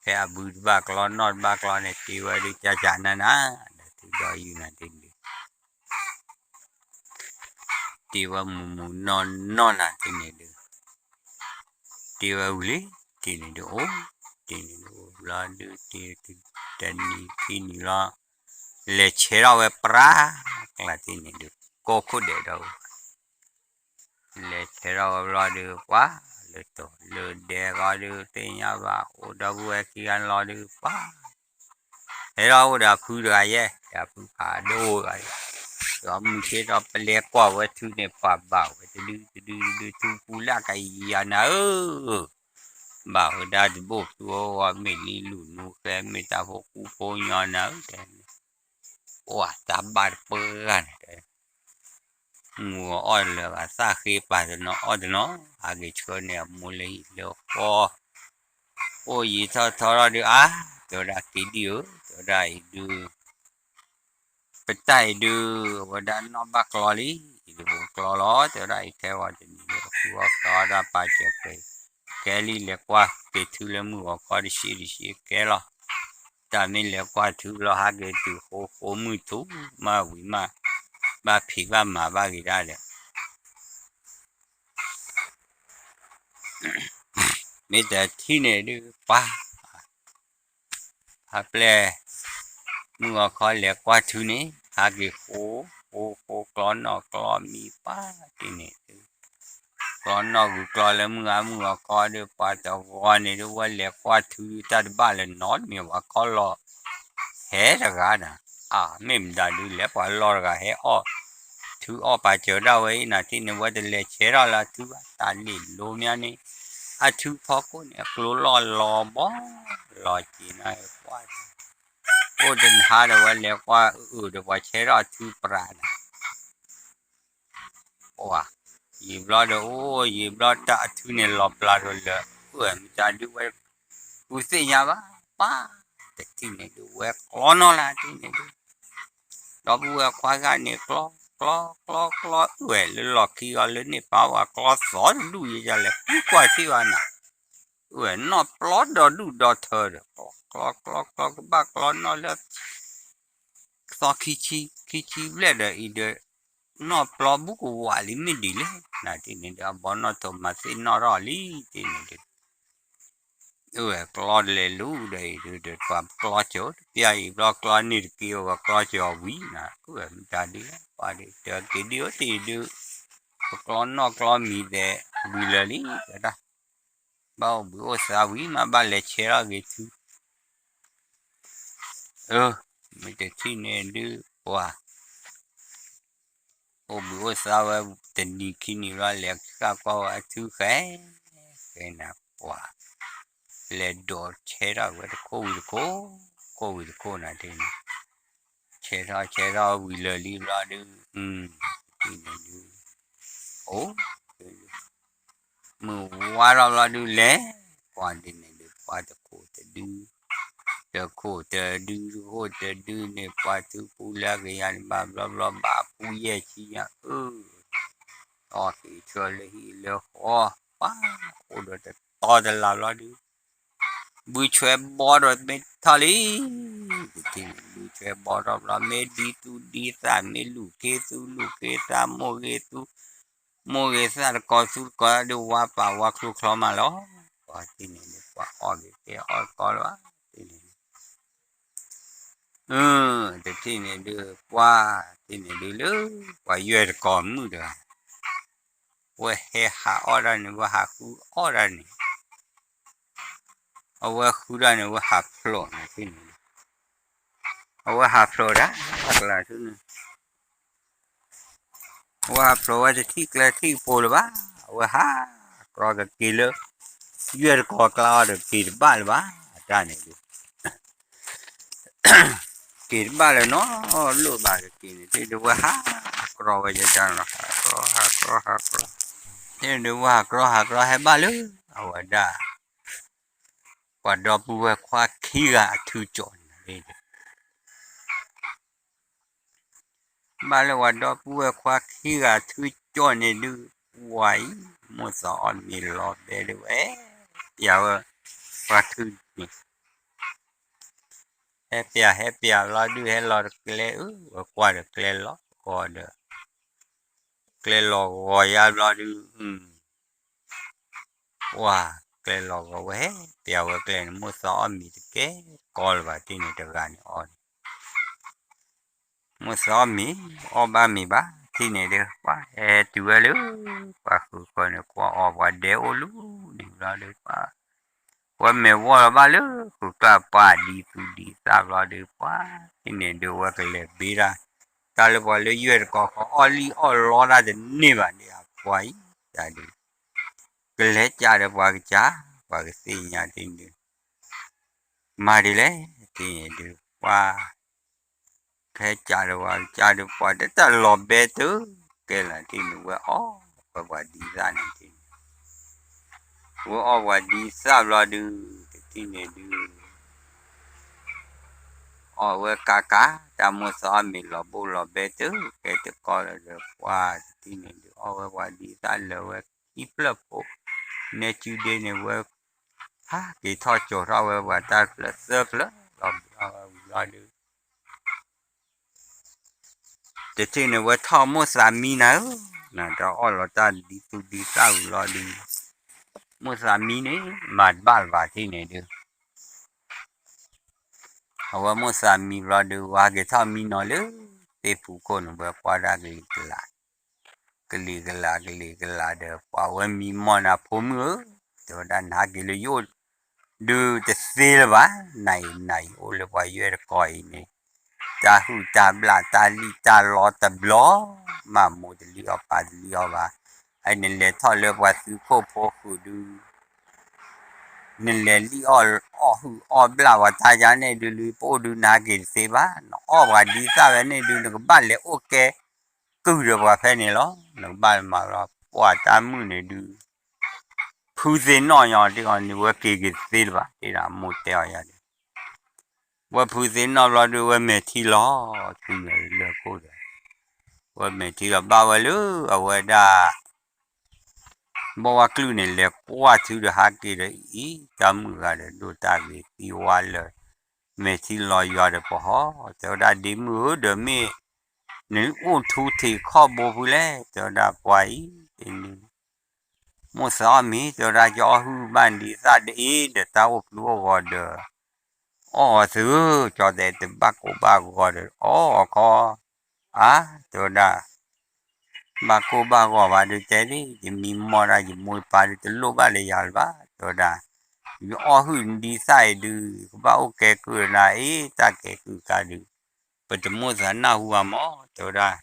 ဖဲအဘုတဘၣ်ကျီနီၢ်တဘၣ်ကျီန့ၣ် တ့ၢ်ဝဲဒုးကၢ်ကၢ်နၤနၤ ဒီးထုဒီယုၢ်နၤတ့ၢ်န့ၣ်ဒုး တ့ၢ်ဝဲမုၢ်မုၢ်နီၢ်နီၢ်နၤတ့ၢ်န့ၣ်ဒုး တ့ၢ်ဝဲဝံၤလံ တ့ၢ်န့ၣ်ဒုးအိၣ် တ့ၢ်န့ၣ်ဒုးအိၣ်ဘျီဒုး တ့ၢ်တနံၤခံနံၤလီၤ လဲၤဆဲးထီၣ်ဝဲပြၢ်ကျါတ့ၢ်န့ၣ်ဒုး ကိးခိၣ်ဒဲးဒီး လဲၤဆဲးထီၣ်ဝဲဘျီဒုး ပှၤလၢတိၢ်လၢဒဲဂီၤဒုး သ့ၣ်ညါဘၣ် အိၣ်ဒီပုၢ်ဝဲၢ်ခံဂၤလီၤဒုး ပှၤ ဟဲထီၣ်အိၣ်ဒီးအဖုတဂၤယဲၢ် ဒီးအဖုဖးဒိၣ်ဂၤ ဒီးမုၢ်ဆ့ၣ်ထီၣ်ပလဲၤကွၢ်ဝဲထုန့ၣ် ပှၤဘၣ်ဝဲတဒုတဒုတဒု ထူပူၤလၢကယၤနၤဧၢ ဘၣ်ဝဲဒၣ်တဘိၣ်ဖုအိၣ်ဂီၢ် မ့ၢ်လံလူၤနူဃဲ မ့ၢ်တၢ်ဖိကူဖိညီနၤဧၢ တဲ အိၣ်တၢ်ဘၣ်တပၢၢ်ဂၤန့ၣ်တဲ မုၢ်ဂီၤအီၣ်တလၢာ်ဘၣ် သၣ်ဃ့ပာ်တနီၤအီၣ်တနီၤ ဟးက့ၤဆှၢန့ၢ်အမိၢ်လၢဟံၣ်လၢဃီ အိၣ်ယံာ်ထီၣ်ထီထီၣ်ဒုး အါ တဲဝဲဒၣ်က့ၤဒံၣ်ဧၢ တဲဝဲဒၣ်အံၤဒုး ပတၢ်အံၤဒုး အဝဲဒၣ်နီၢ်ဘၣ်ကျီလံ အံၤတဘိကျီလီၤ တဲဝဲဒၣ်အံၤထဲဝဲတနံၤဒုး အဃုအီၣ်ဃုအီၣ်တၢ်ပာ်စၢၤပှဲၤ ကဲလံ လဲၤကွၢ်က့ၤထုလၢမုၢ်ဂီၤခီတဆံတဆံကဲလီၤ တၢ်မ့ၢ်လဲၤကွၢ်ထုဘျီ ဟးက့ၤတုၤဃိဃိမုၢ်ထူၣ် မၢ်ဝံၤမး ဘၣ်ဖံးဘၣ်မၤဘၣ်ဂ့ၤဒၣ်ဒီး မ့ၢ်တထံၣ်န့ၣ်ဒုး ပှၤ ဟးပျဲၢ် မုၢ်ဂီၤခီလဲၤကွၢ်ထုန့ၣ် ဟးက့ၤဃိ ဃိဃိကျီနီၢ်ကျီမံၤပၢ်တ့ၢ်န့ၣ်ဒုး ကျီနီၢ်ဂုၤကျီလၢမုၢ်ဂၤမုၢ်ဂီၤခီဒုး ပှၤတဂီၤန့ၣ်ဒုး ဝဲလဲၤကွၢ်ထုတၢ်တဘၣ်လၢၤနီတမံၤ ပှၤခီလီၤ ဟဲတဂၤနၤ အါ မ့ၢ်မတၤဒုး လဲၤပှၤလီၢ်တဂၤဟဲအီၣ် ထုအီၣ်ပာ်စၢၤဒၣ်ဝဲအံၤနၤတ့ၢ်န့ၣ် ဝဲတလဲၤဆဲးထီၣ်လၢအထုဘၣ် တၢ်လ့ၣ်လိမ့ၢ်န့ၣ် အထုဖီခိၣ်န့ၣ် အကျိလီၢ်လီၤဘီ လီၤက့ၤနၤ ကွၢ် အိၣ်တနၤဒီးဝဲလဲၤကွၢ်အုၣ်ဒီးပှၤဆဲးထီၣ်အထုပြးနၤ အိၣ် ယံာ်ဘျီဒီး အိၣ် ယံာ်ဘျီတၢ်အထုန့ၣ်လီၤပျးဒီးလၢ အိၣ်မတၤဒုးဝဲ ဃုသ့ၣ်ညါဘၣ် ပၢ် တထံၣ်န့ၣ်ဒုး ဝဲကျီနီၢ်လၢတ့ၢ်န့ၣ်ဒုး ဒီပုၢ်ဝဲၢ်ခွါဂၤန့ၣ် ကျီ ကျီ ကျီ ကျီ အိၣ်ဝဲလၢလီၢ်ခံဂီၤလၢန့ၣ်ပာ်ဝဲကျီသီတဒူၣ်ယဲၢ်လဲၤဃုကွၢ်ထံၣ်ဘၣ်နၤ အိၣ်ဝဲနီၢ်ပျီဒီဒူၣ်ဒီထၢဒီး ကျီ ကျီ ကျီ ကျီ ကဘၣ်ကျီနီၢ်လၢ သီခံဆံ ခံဆံဘျဲၣ်ဒီးအံၤဒီး နီၢ်ပျီဘူးကဝးလံမ့ၢ်ဒ်လဲၣ် နၤတ့ၢ်န့ၣ်ဒီး အဘီနီၢ်ထိးမၤသ့ၣ်နီၣ်ထီၣ်လံတ့ၢ်န့ၣ်ဒီး အိၣ်ဝဲကျီလဲၤလူၤဒီးအံၤဒီး ပှၤကျီစၢၤတပျၢ်အံၤဘျီကျီန့ၣ်တက့ၢ် အိၣ်ဝဲကျီစၢၤအီၤဝံၤနၤ အိၣ်ဝဲမတၤဒုးလဲၣ် ပှၤဒုး တက့ၤဒုးအိၣ်တ့ၢ်ဒုး ပကျီနီၢ်ကျီမံၤဒီး ဝံၤလၢာ်လံ တဲဒၣ် ဘၣ်အိၣ်ဘှံးအိၣ်သါဝံၤမး ဘၣ်လဲၤဆဲးထီၣ်ဂ့ၤထု မ့ၢ်တထံၣ်န့ၣ်ဒုး ပှၤ အိၣ်ဘှံးအိၣ်သါဝဲ တနံၤခံနံၤဘျီ လဲၤဃၣ်ကွၢ်ဝဲအထုဃဲ ဃဲနၤပှၤ လဲၤဒိးဆဲးထီၣ်ဝဲတခိၣ်ဝံၤတခိၣ် ခိၣ်ဝံၤတခိၣ်နၤတ့ၢ်န့ၣ် ဆဲးထီၣ်ဆဲးထီၣ်ဝံၤလၢာ်လံဘျီဒုး တထံၣ်န့ၣ်ဒုး အိၣ် မုၢ်ဝါထီၣ်ဘျီဒုးလဲၤ ပှၤဒ်န့ၣ်ဒုး ပှၤတခိၣ်တဒု တခိၣ်တဒု တခိၣ်တဒုန့ၣ် ပှၤထုပူၤလၢကယၤန့ၣ် ဘၣ်ဘျီဘျီဘၣ်ပူၤယဲၢ်ဆံညါအၢ အီၣ်က့ၤဆၢလၢဟံၣ်လၢဃီ ပှၤအိၣ်ဒီးတတီတလးဘျီဒုး ဘုဆွဲဘီဒီးမ့ၢ်ထီၣ်လံ တထံၣ်န့ၣ် ဘုဆွဲဘီထီၣ်ဘျီ မ့ၢ်ဒ်သူၣ်ဒ်သး မ့ၢ်လူၤခ့သူၣ်လူၤခ့သး မိၢ်ဂ့ၤသူၣ် မိၢ်ဂ့ၤသးတကီသူၣ်တကီ ဒုးဝါပာ်ဝါချိၣ်ချီမးလီၤ ပှၤတထံၣ်န့ၣ်ဒုး ပှၤအီၣ်က့ၤကဲအီၣ်တကီလၢၤဘၣ် တထံၣ်န့ၣ်ဒုး တထံၣ်န့ၣ်ဒုး ပှၤတထံၣ်န့ၣ်ဒုးလၢ ပှၤယွဲၢ်တကီမုၣ်တဂၤ ဝဲဟဲဟးအီၣ်ဒၣ်န့ၣ် ဝဲဟးဃုအီၣ်ဒၣ်န့ၣ် အဝဲဃုဒၣ်န့ၣ် ဝဲဟးဖျိးန့ၣ် အဝဲဟးဖျိးဒၣ် အကျါဆူန့ၣ် အဝဲဟးဖျိးဝဲတထံၣ်ကျဲထံၣ်ဖိလၢၤဘၣ် အဝဲဟး ကြီကက့ၤလၢ ယွဲၢ်တကီကျါအီၤဒီးက့ၤတဘၣ်လၢၤဘၣ် အတၢ်န့ၣ်ဒုး က့ၤတဘၣ်လၢၤနီတလိၣ်ဘၣ်ကက့ၤန့ၣ် တ့ၢ်ဒုးဝဲဟးကြီဝဲယကၢ်နီၤ ဟးကြီ ဟးကြီ ဟးကြီ, တ့ၢ်ဒုးဝဲဟးကြီ ဟးကြီ ဟဲဘၣ်လၢအဝဲဒၣ် ပှၤဒီပုၢ်ဝဲၢ်ခွါခံဂၤအထူကၠီၣ်န့ၣ် ဘၣ်လၢပှၤဒီပုၢ်ဝဲၢ်ခွါခံဂၤထူကၠီၣ်န့ၣ်ဒုး ဝၤအံၤ မိၢ်သးအီၣ်မ့ၤလီၤဘဲဒုးဝဲ ပျးဝဲ ပှၤထူန့ၣ် ဟဲပျး ဟဲပျးဘျီဒုး ဟဲလီၤတကျဲဧၢ ဝဲကွၢ်ဒီးကျဲလီၤဂီၤဒီး ကျဲလီၤဂီၤယါဘျီဒုး ဝၤ ကျဲလီၤဂီၤဝဲ ပျးဝဲကျဲန့ၣ် မိၢ်သးအီၣ်မ့ၤတကဲကီလၢၤဘၣ် ထံၣ်န့ၣ်တဂၤန့ၣ်အီၣ်န့ၣ် မိၢ်သးအီၣ်မ့ၤ အီၣ်ဘၣ်မ့ၤဘၣ် ထံၣ်န့ၣ်ဒုး ပှၤဟဲတုၤဝဲလၢ ပှၤဃုာ်ဃီန့ၣ် ကွၢ်အီၤပှၤဒဲအိၣ်လူၤန့ၣ်ဘျီဒုး ပှၤ ဝဲမဲာ်ဝီၢ်လီၤဘၣ်လၢ ဃုာ်ကျၢ်ပှၤဒ်သူၣ်ဒ်သၣ်ဘျီဒုး ပှၤထံၣ်န့ၣ်ဒုး ဝဲကလဲၤဘ့တၢ် တၢ်လၢပှၤလၢယွဲၢ်တကီၢ်ဃီအီၣ်လံၣ်အီၣ်လီတၢ်တန့ၢ်ဘၣ်န့ၣ် အပှၤအံၤတၢ်ဒုး ကလဲၤကးဒီးပှၤကစၢ် ပှၤကသ့ၣ်ညါထံၣ်န့ၣ်ဒုး မၤဒ်လဲၣ် ထံၣ်န့ၣ်ဒုး ပှၤ ကဟဲကးဒီးပှၤကစၢ်ဒုး ပှၤတတၢ်လီၤဘဲတုၤ ကဲလၢာ်ထံၣ်န့ၣ် ဝဲအီၣ်ဝဲပှၤဒ်သၣ်န့ၣ်ထံၣ်န့ၣ် ဝဲအီၣ်ပှၤဒ်သၣ်ဘျီဒုး တထံၣ်န့ၣ်ဒုး အီၣ်ဝဲကးကး တၢ်မိၢ်သးအီၣ်မ့ၤလီၤဘိၣ်လီၤဘဲတုၤ ကဲတကီလၢၤဒီး ပှၤတထံၣ်န့ၣ်ဒုး အီၣ်ဝဲပှၤဒ်သၣ်လၢာ်ဝဲခံဖျၢၣ်ဖိ နဲကၠူဒ့န့ၣ်ဝဲ ဟးက့ၤထီၣ်ကၠီၤထီၣ်ဝဲပှၤတၢ်ဖျၢၣ်သၢဖျၢၣ်လီၤဘျီဝဲဝံၤလီၤဒုး တထံၣ်န့ၣ် ဝဲထီၣ်မိၢ်သးမံနၤဧၢ, နတအီၣ်လီၤတၢ်ဒ်သူၣ်ဒ်သၣ်ဝံၤလီၤဒုး, မိၢ်သးမံန့ၣ် မၤတဘၣ်လၢၤဘၣ်ထံၣ်န့ၣ်ဒုး, အဝဲမိၢ်သးမံဘျီဒုး ဝဲဟဲက့ၤထီၣ်မံနီၤလၢ သ့ၣ်ဖူခိၣ်န့ၣ် ဝဲကွၢ်ဒၣ်ကလံၤကလး, ကလံၤကလး ကလံၤကလးဒီး ပှၤဝဲမံမီၢ်နၤဖိမုၣ်ဧၢ, တဲဝဲဒၣ် နဟဲက့ၤလၢယအိၣ် ဒုးတသ့လၢၤဘၣ်, နၤအံၤနၤအံၤအိၣ်လၢပှၤယွဲၢ်တကီအံၤန့ၣ်, တၢ်ဟုၣ်တၢ်ဘျၣ်တၢ်လံၣ်တၢ်လီတဘျီ, မၤမိၢ်တလံၣ်အီၣ်ပၢ်တလံၣ်အီၣ်ဘၣ်, အနလဲၤထီၣ်လၢပှၤသုးခိၣ်ဖိဃုာ်ဒုး, နလဲၤလံၣ်အီၣ်အီၣ်ဟုၣ်အီၣ်ဘျၣ်ပှၤတၢ်ယါန့ၣ်ဒုးလံ, ပအိၣ်ဒုးနဟဲက့ၤတသ့ဘၣ်, နအီၣ်ပှၤဒ်သၣ်ဝဲန့ၣ်ဒုး နကဘၣ်လဲၤအိၣ်ကဲကုၢ်ဒီးပှၤဖဲန့ၣ်လီၤ, နကဘၣ်မၤလီၤ, ပှၤတၢ်မုၣ်န့ၣ်ဒုး ဖုသ့ၣ်နီၣ်ညီတ့ၢ်အီၤန့ၣ် ဝဲက့ၤက့ၤတသ့လၢၤဘၣ်, တ့ၢ်ဒၣ်မိၢ်တဲအီၤယၤဒီး, ဝဲဖုသ့ၣ်နီၣ်ဘျီဒုး ဝဲမဲာ်ထံလီၤ, ထံမဲာ်လၢခိၣ်ဒီး, ဝဲမဲာ်ထံလီၤဘၣ်ဝဲလၢ အဝဲဒၣ် ဘီဝါကလုၢ်န့ၣ် လဲၤကွၢ်ထုဒီးဟးက့ၤဒီးအံၤ, တၢ်မုၣ်ဂၤဒီး ဒိၣ်တၢ်ဂ့ၤသံဝါလၢာ်, မဲာ်ထံလီၤယွၤဒီးပဟီၣ်, တဲဝဲဒၣ်ဒ့မုၣ်ဧၢ ဒီးမ့ၢ် နအိၣ်ထူထံးခီၣ်ဘိဖုလဲၣ်, တဲဝဲဒၣ်ပှၤအံၤ, တ့ၢ်န့ၣ် မိၢ်သးအီၣ်မ့ၤ တဲဝဲဒၣ် ယအီၣ်ဟုၣ်ဘၣ်ဒ်သၣ်ဒ်အံၤ ဒီးတၢ်အိၣ်ဖျူအီၣ်ဂီၤဒီး, အီၣ်အီၤသု, ကၠီတဲတဘၣ်ကိၢ်ဘၣ်ဂီၤဒီး အီၣ်အီၤခီ, အါ, တဲဝဲဒၣ် ဘၣ်ကိၢ်ဘၣ်ဂီၤဘၣ်ဒုးတဲလံ, ယမံမီၢ်ဒၣ်ယမိၢ်ယပၢ်ဒုး တလိၣ်ဘၣ်လၢယၤလၢၤဘၣ်, တဲဝဲဒၣ်, ယအီၣ်ဟုၣ်ဒ်သၣ်အံၤဒုး ကဘၣ်အိၣ်ကဲကုၢ်နၤအံၤ တၢ်ကဲကုၢ်ကါဒုး, ပတမိၣ်သးနၢ်ဟူဘၣ်မး တဲဝဲဒၣ်,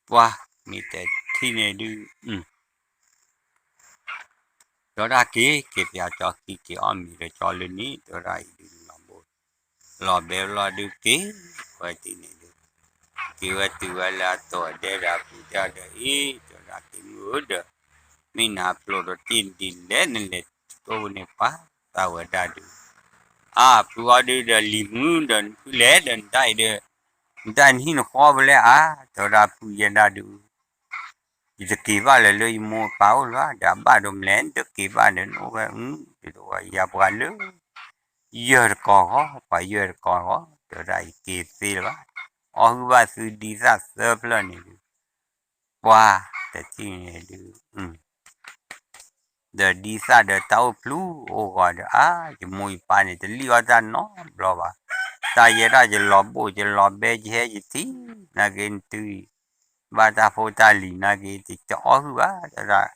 ပှၤ မ့ၢ်တဲထံၣ်န့ၣ်ဒုး တဲဝဲဒၣ်က့ၤ က့ၤပၠးကၠီခံက့ၤအီၣ်မ့ၤဒီးကၠီလၢန့ၣ် တဲဝဲဒၣ်အံၤဒုးလီၤဘိ လီၤဘဲဘျီဒုးက့ၤဝဲဒ်န့ၣ်ဒုး, က့ၤဝဲတုၤဝဲလၢအတီၤဒဲဒီးအပူၤတဲအီၤဒီးအံၤ တဲဝဲဒၣ်က့ၤမုၢ်ဧၢဒီး, မ့ၢ်နဟးဖျိးဒီးတ့ၢ်ဒ်လဲၣ် နလဲၤတၢ်အိၣ်န့ၣ်ပှၤသးဝဲဒၣ်ဒုး, အါ ဖုအီၤဒုးဒီးလံၤမုၢ်ဒီးဖုလဲၣ်ဒီးနတၢ်အံၤဒီး, နတၢ်နဟံၣ်နဃီဖဲလဲၣ်အါ, တဲဝဲဒၣ်ဖုယဲဒၣ်ဒုး ယတက့ၤဘၣ်လၢၤလၢယမိၢ်ပၢ်အိၣ်လၢၤဘၣ်, ဒီးအဘၣ်ဒိးမလဲၣ် နတက့ၤဘၣ်ဒီးနအိၣ်ဝဲ, ဒ်သိးဝဲယၤပှၤလၢ ယွဲၢ်တကီၢ်ဃီ, ပှၤယွဲၢ်တကီၢ်ဃီ, တဲဝဲဒၣ်ယက့ၤသ့လၢၤဘၣ်, အီၣ်ဟုၣ်ဘၣ်သုဒ်သၣ်သၢဖျၢၣ်န့ၣ်ဒုး, ပှၤတထံၣ်န့ၣ်ဒုး ဒီးဒ်သၣ်ဒီးတၢ်အိၣ်ဖျူအိၣ်ဂီၤဒီး အါ ယမိၢ်ယပၢ်န့ၣ် တလံၣ်အီၣ်တၢ်နီတဘျီဘၣ်, တၢ်ယဲဒၣ်ယလီၤဘိၣ်ယလီၤဘဲယဟဲယထံၣ်, နာ်က့နတုၤအံၤ, ဘၣ်တၢ်ဖိတၢ်လံၤနာ်က့ တအီၣ်ဟုၣ်ဘၣ်, တဲဝဲဒၣ်,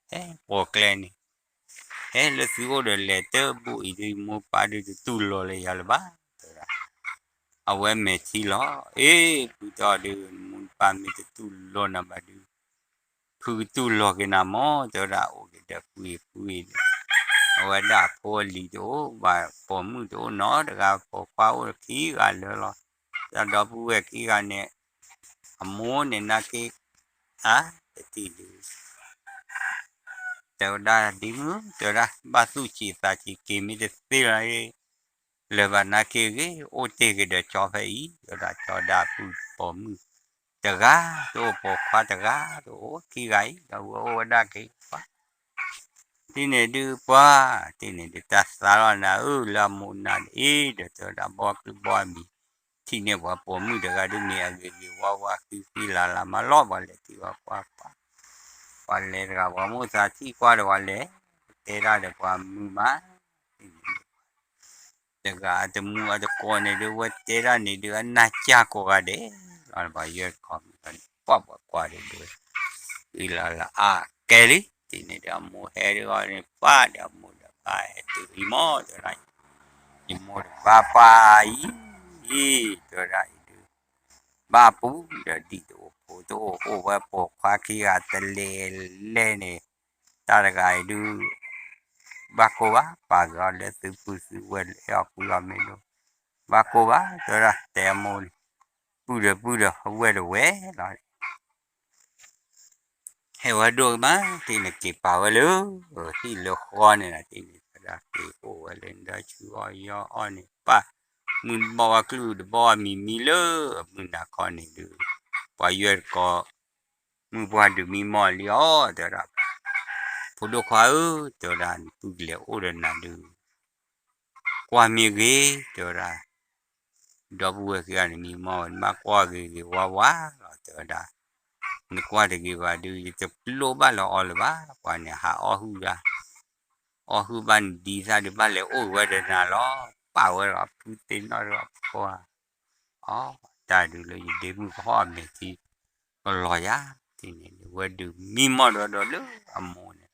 ဟဲပိာ်ကျဲန့ၣ်, ဟဲလၢသုအိၣ်ဒီးလဲၤတဘိၣ်အံၤဒုး ယမိၢ်ပၢ်ဒုးတတူၢ်လိာ်လၢယၤလၢၤဘၣ်, တဲဝဲဒၣ် အဝဲမဲာ်ထံလီၤ, အ့ ဖုတဲအီၤဒုး နမိၢ်နပၢ်မ့ၢ်တတူၢ်လိာ်နၤဘၣ်ဒုး, ဖုကတူၢ်လိာ်က့ၤနၤမး, တဲဝဲဒၣ်အိၣ်က့ၤဒီးဖုအံၤဖုအံၤန့ၣ်, အ အဝဲဒၣ်အဖိအလံၤတအိၣ်ဘၣ်, ပိာ်မုၣ်တအိၣ်နီတဂၤ, ပိာ်ခွါအိၣ်ခံဂၤလၢာ်လီၤ. တၢ်ဒီပုၢ်ဝဲၢ်ခံဂၤန့ၣ်, အမိၢ်န့ၣ်နာ်က့, အါ, တထံၣ်ဒုး တဲဝဲဒၣ်ဒ်မုၢ်, တဲဝဲဒၣ် ဘၣ်သူၣ်ဆံးသးဆံးက့ၤမ့ၢ်တသ့လီၤ, လၢၤဘၣ်နာ်က့ဂ့ၤ, အိၣ်တ့ၢ်က့ၤဒီးကၠီဖဲအံၤ, တဲဝဲဒၣ် ကၠီဒၣ်ပုၢ်ပိာ်မုၣ်တဂၤတအိၣ်, ပိာ်ခွါတဂၤတအိၣ်, ခံဂၤအံၤ ဒီပုၢ်ဝဲၢ်အိၣ်ဝဲဒၣ်က့ၤပှၤ တထံၣ်န့ၣ်ဒုးပှၤ, တထံၣ်န့ၣ်ဒုး တၢ်သါလီၤနၤဧၢ, လၢအမိၢ်နၤဒ်အံၤဒီး တဲဝဲဒၣ် ဘီကျိဘီမံၤ, ထံၣ်န့ၢ်ပှၤပိာ်မုၣ်တဂၤဒုးမ့ၢ်အဂ့ၤဂ့ၤဝါဝါ ဃံဃံလၤလၤမးလီၤ, ပှၤလဲၤထံၣ်ဝဲကွၢ်ကွၢ်, ပှၤလဲၤတဂၤ ပှၤမိၢ်သးထံၣ်ကွၢ်ဒီးပှၤလဲၤ, တဲဒၣ်ဒီးပှၤမုၢ်မး, တဂၤအတမူအတကိးန့ၣ်ဒုး ဝဲတဲဒၣ်န့ၣ်ဒုး အနၢ်ကၢ်ကိးဂၤဒဲးလီၤ, ပှၤယဲၢ်တကိးမုၢ်န့ၣ် ပှၤပှၤကွၢ်ဒုးဒုး အံၤလီၤလၢအါကဲလံ, တထံၣ်န့ၣ်ဒုး အမိၢ်ဟဲဒုးအီၤန့ၣ် ပှၤဒီးအမိၢ်ဒီးဘၣ်ဟဲတုၤအံၤမး, တဲဝဲဒၣ် ယမိၢ်ဒီးဘၣ်ပှၤအံၤ, အံၤ တဲဝဲဒၣ်အံၤဒုး ဘၣ်ပူၤဒီးဒံၣ်တအိၣ်ဖိတအိၣ် အိၣ်ဝဲပိာ်ခွါခံဂၤတလဲၤလဲၣ်န့ၣ်, တၢ်တဂၤအံၤဒုး ဘၣ်ကိၢ်ဘၣ် ပာ်က့ၤအီၤလၢသုပုၢ်သုဝဲၢ်လၢအဲၣ်အီၤကွံအီၤမ့ၢ်ဒိၣ်, ဘၣ်ကိၢ်ဘၣ် တဲဝဲဒၣ် တဲအမိၢ်န့ၣ်, ပုၢ်ဒီးပုၢ်ဒီးဝဲၢ်ဒီးဝဲၢ်လီၤ ဟဲဝဲဒိၣ်ကမး တထံၣ်န့ၣ်က့ၤပာ်ဝဲလၢ ဟံၣ်လၢဃီန့ၣ်လီၤ, တထံၣ်န့ၣ် တဲဝဲဒၣ်က့ၤအိၣ်ဝဲလၢနဒၢဆူအီၣ်ယီအီၣ်န့ၣ် ပၢ် မုၢ်တဘီၣ်ဝဲကျုၢ်တဘီၣ်ဝဲမံၤမံၤလၢ မုၢ်နၤခီန့ၣ်ဒုး ပှၤယွဲၢ်တကိး မုၢ်ပှၢ်ဒုးမံမီၢ်လံအီၤ တဲဝဲဒၣ်, ဖိဒိၣ်ခွါဧၢ တဲဝဲဒၣ် နပုၢ်ကလဲၤအိၣ်ဒီးနၤဒုး ကွၢ်မ့ၢ်ဂ့ၤ တဲဝဲဒၣ်, ဒီပုၢ်ဝဲၢ်ခံဂၤန့ၣ် မံမီၢ်ဝဲ နဘၣ်ကွၢ်ဂ့ၤဂ့ၤဝါဝါလီၤ တဲဝဲဒၣ်, နကွၢ်တဂ့ၤဘၣ်ဒုး ယတလိၣ်ဘၣ်လၢအီၤလၢၤဘၣ်, ပှၤန့ၣ်ဟးအီၣ်ဟုၣ်ဒၣ်, အီၣ်ဟုၣ်ဘၣ်နဒံသၣ်ဒုး ဘၣ်လဲၤအိၣ်ဝဲဒီးနၤလီၤ, ပာ်ဝဲဒီးဖုသ့ၣ်နီၣ်ဒီးအဖိဧါ အီ တၢ်ဒုးလၢယဒ့မုၣ်ကဟီၣ်အမဲာ်ထံ ကလီၤယၤ တထံၣ်န့ၣ်ဒုး ဝဲဒုးမံမီၢ်ဒီးဒီးလၢအမိၢ်န့ၣ်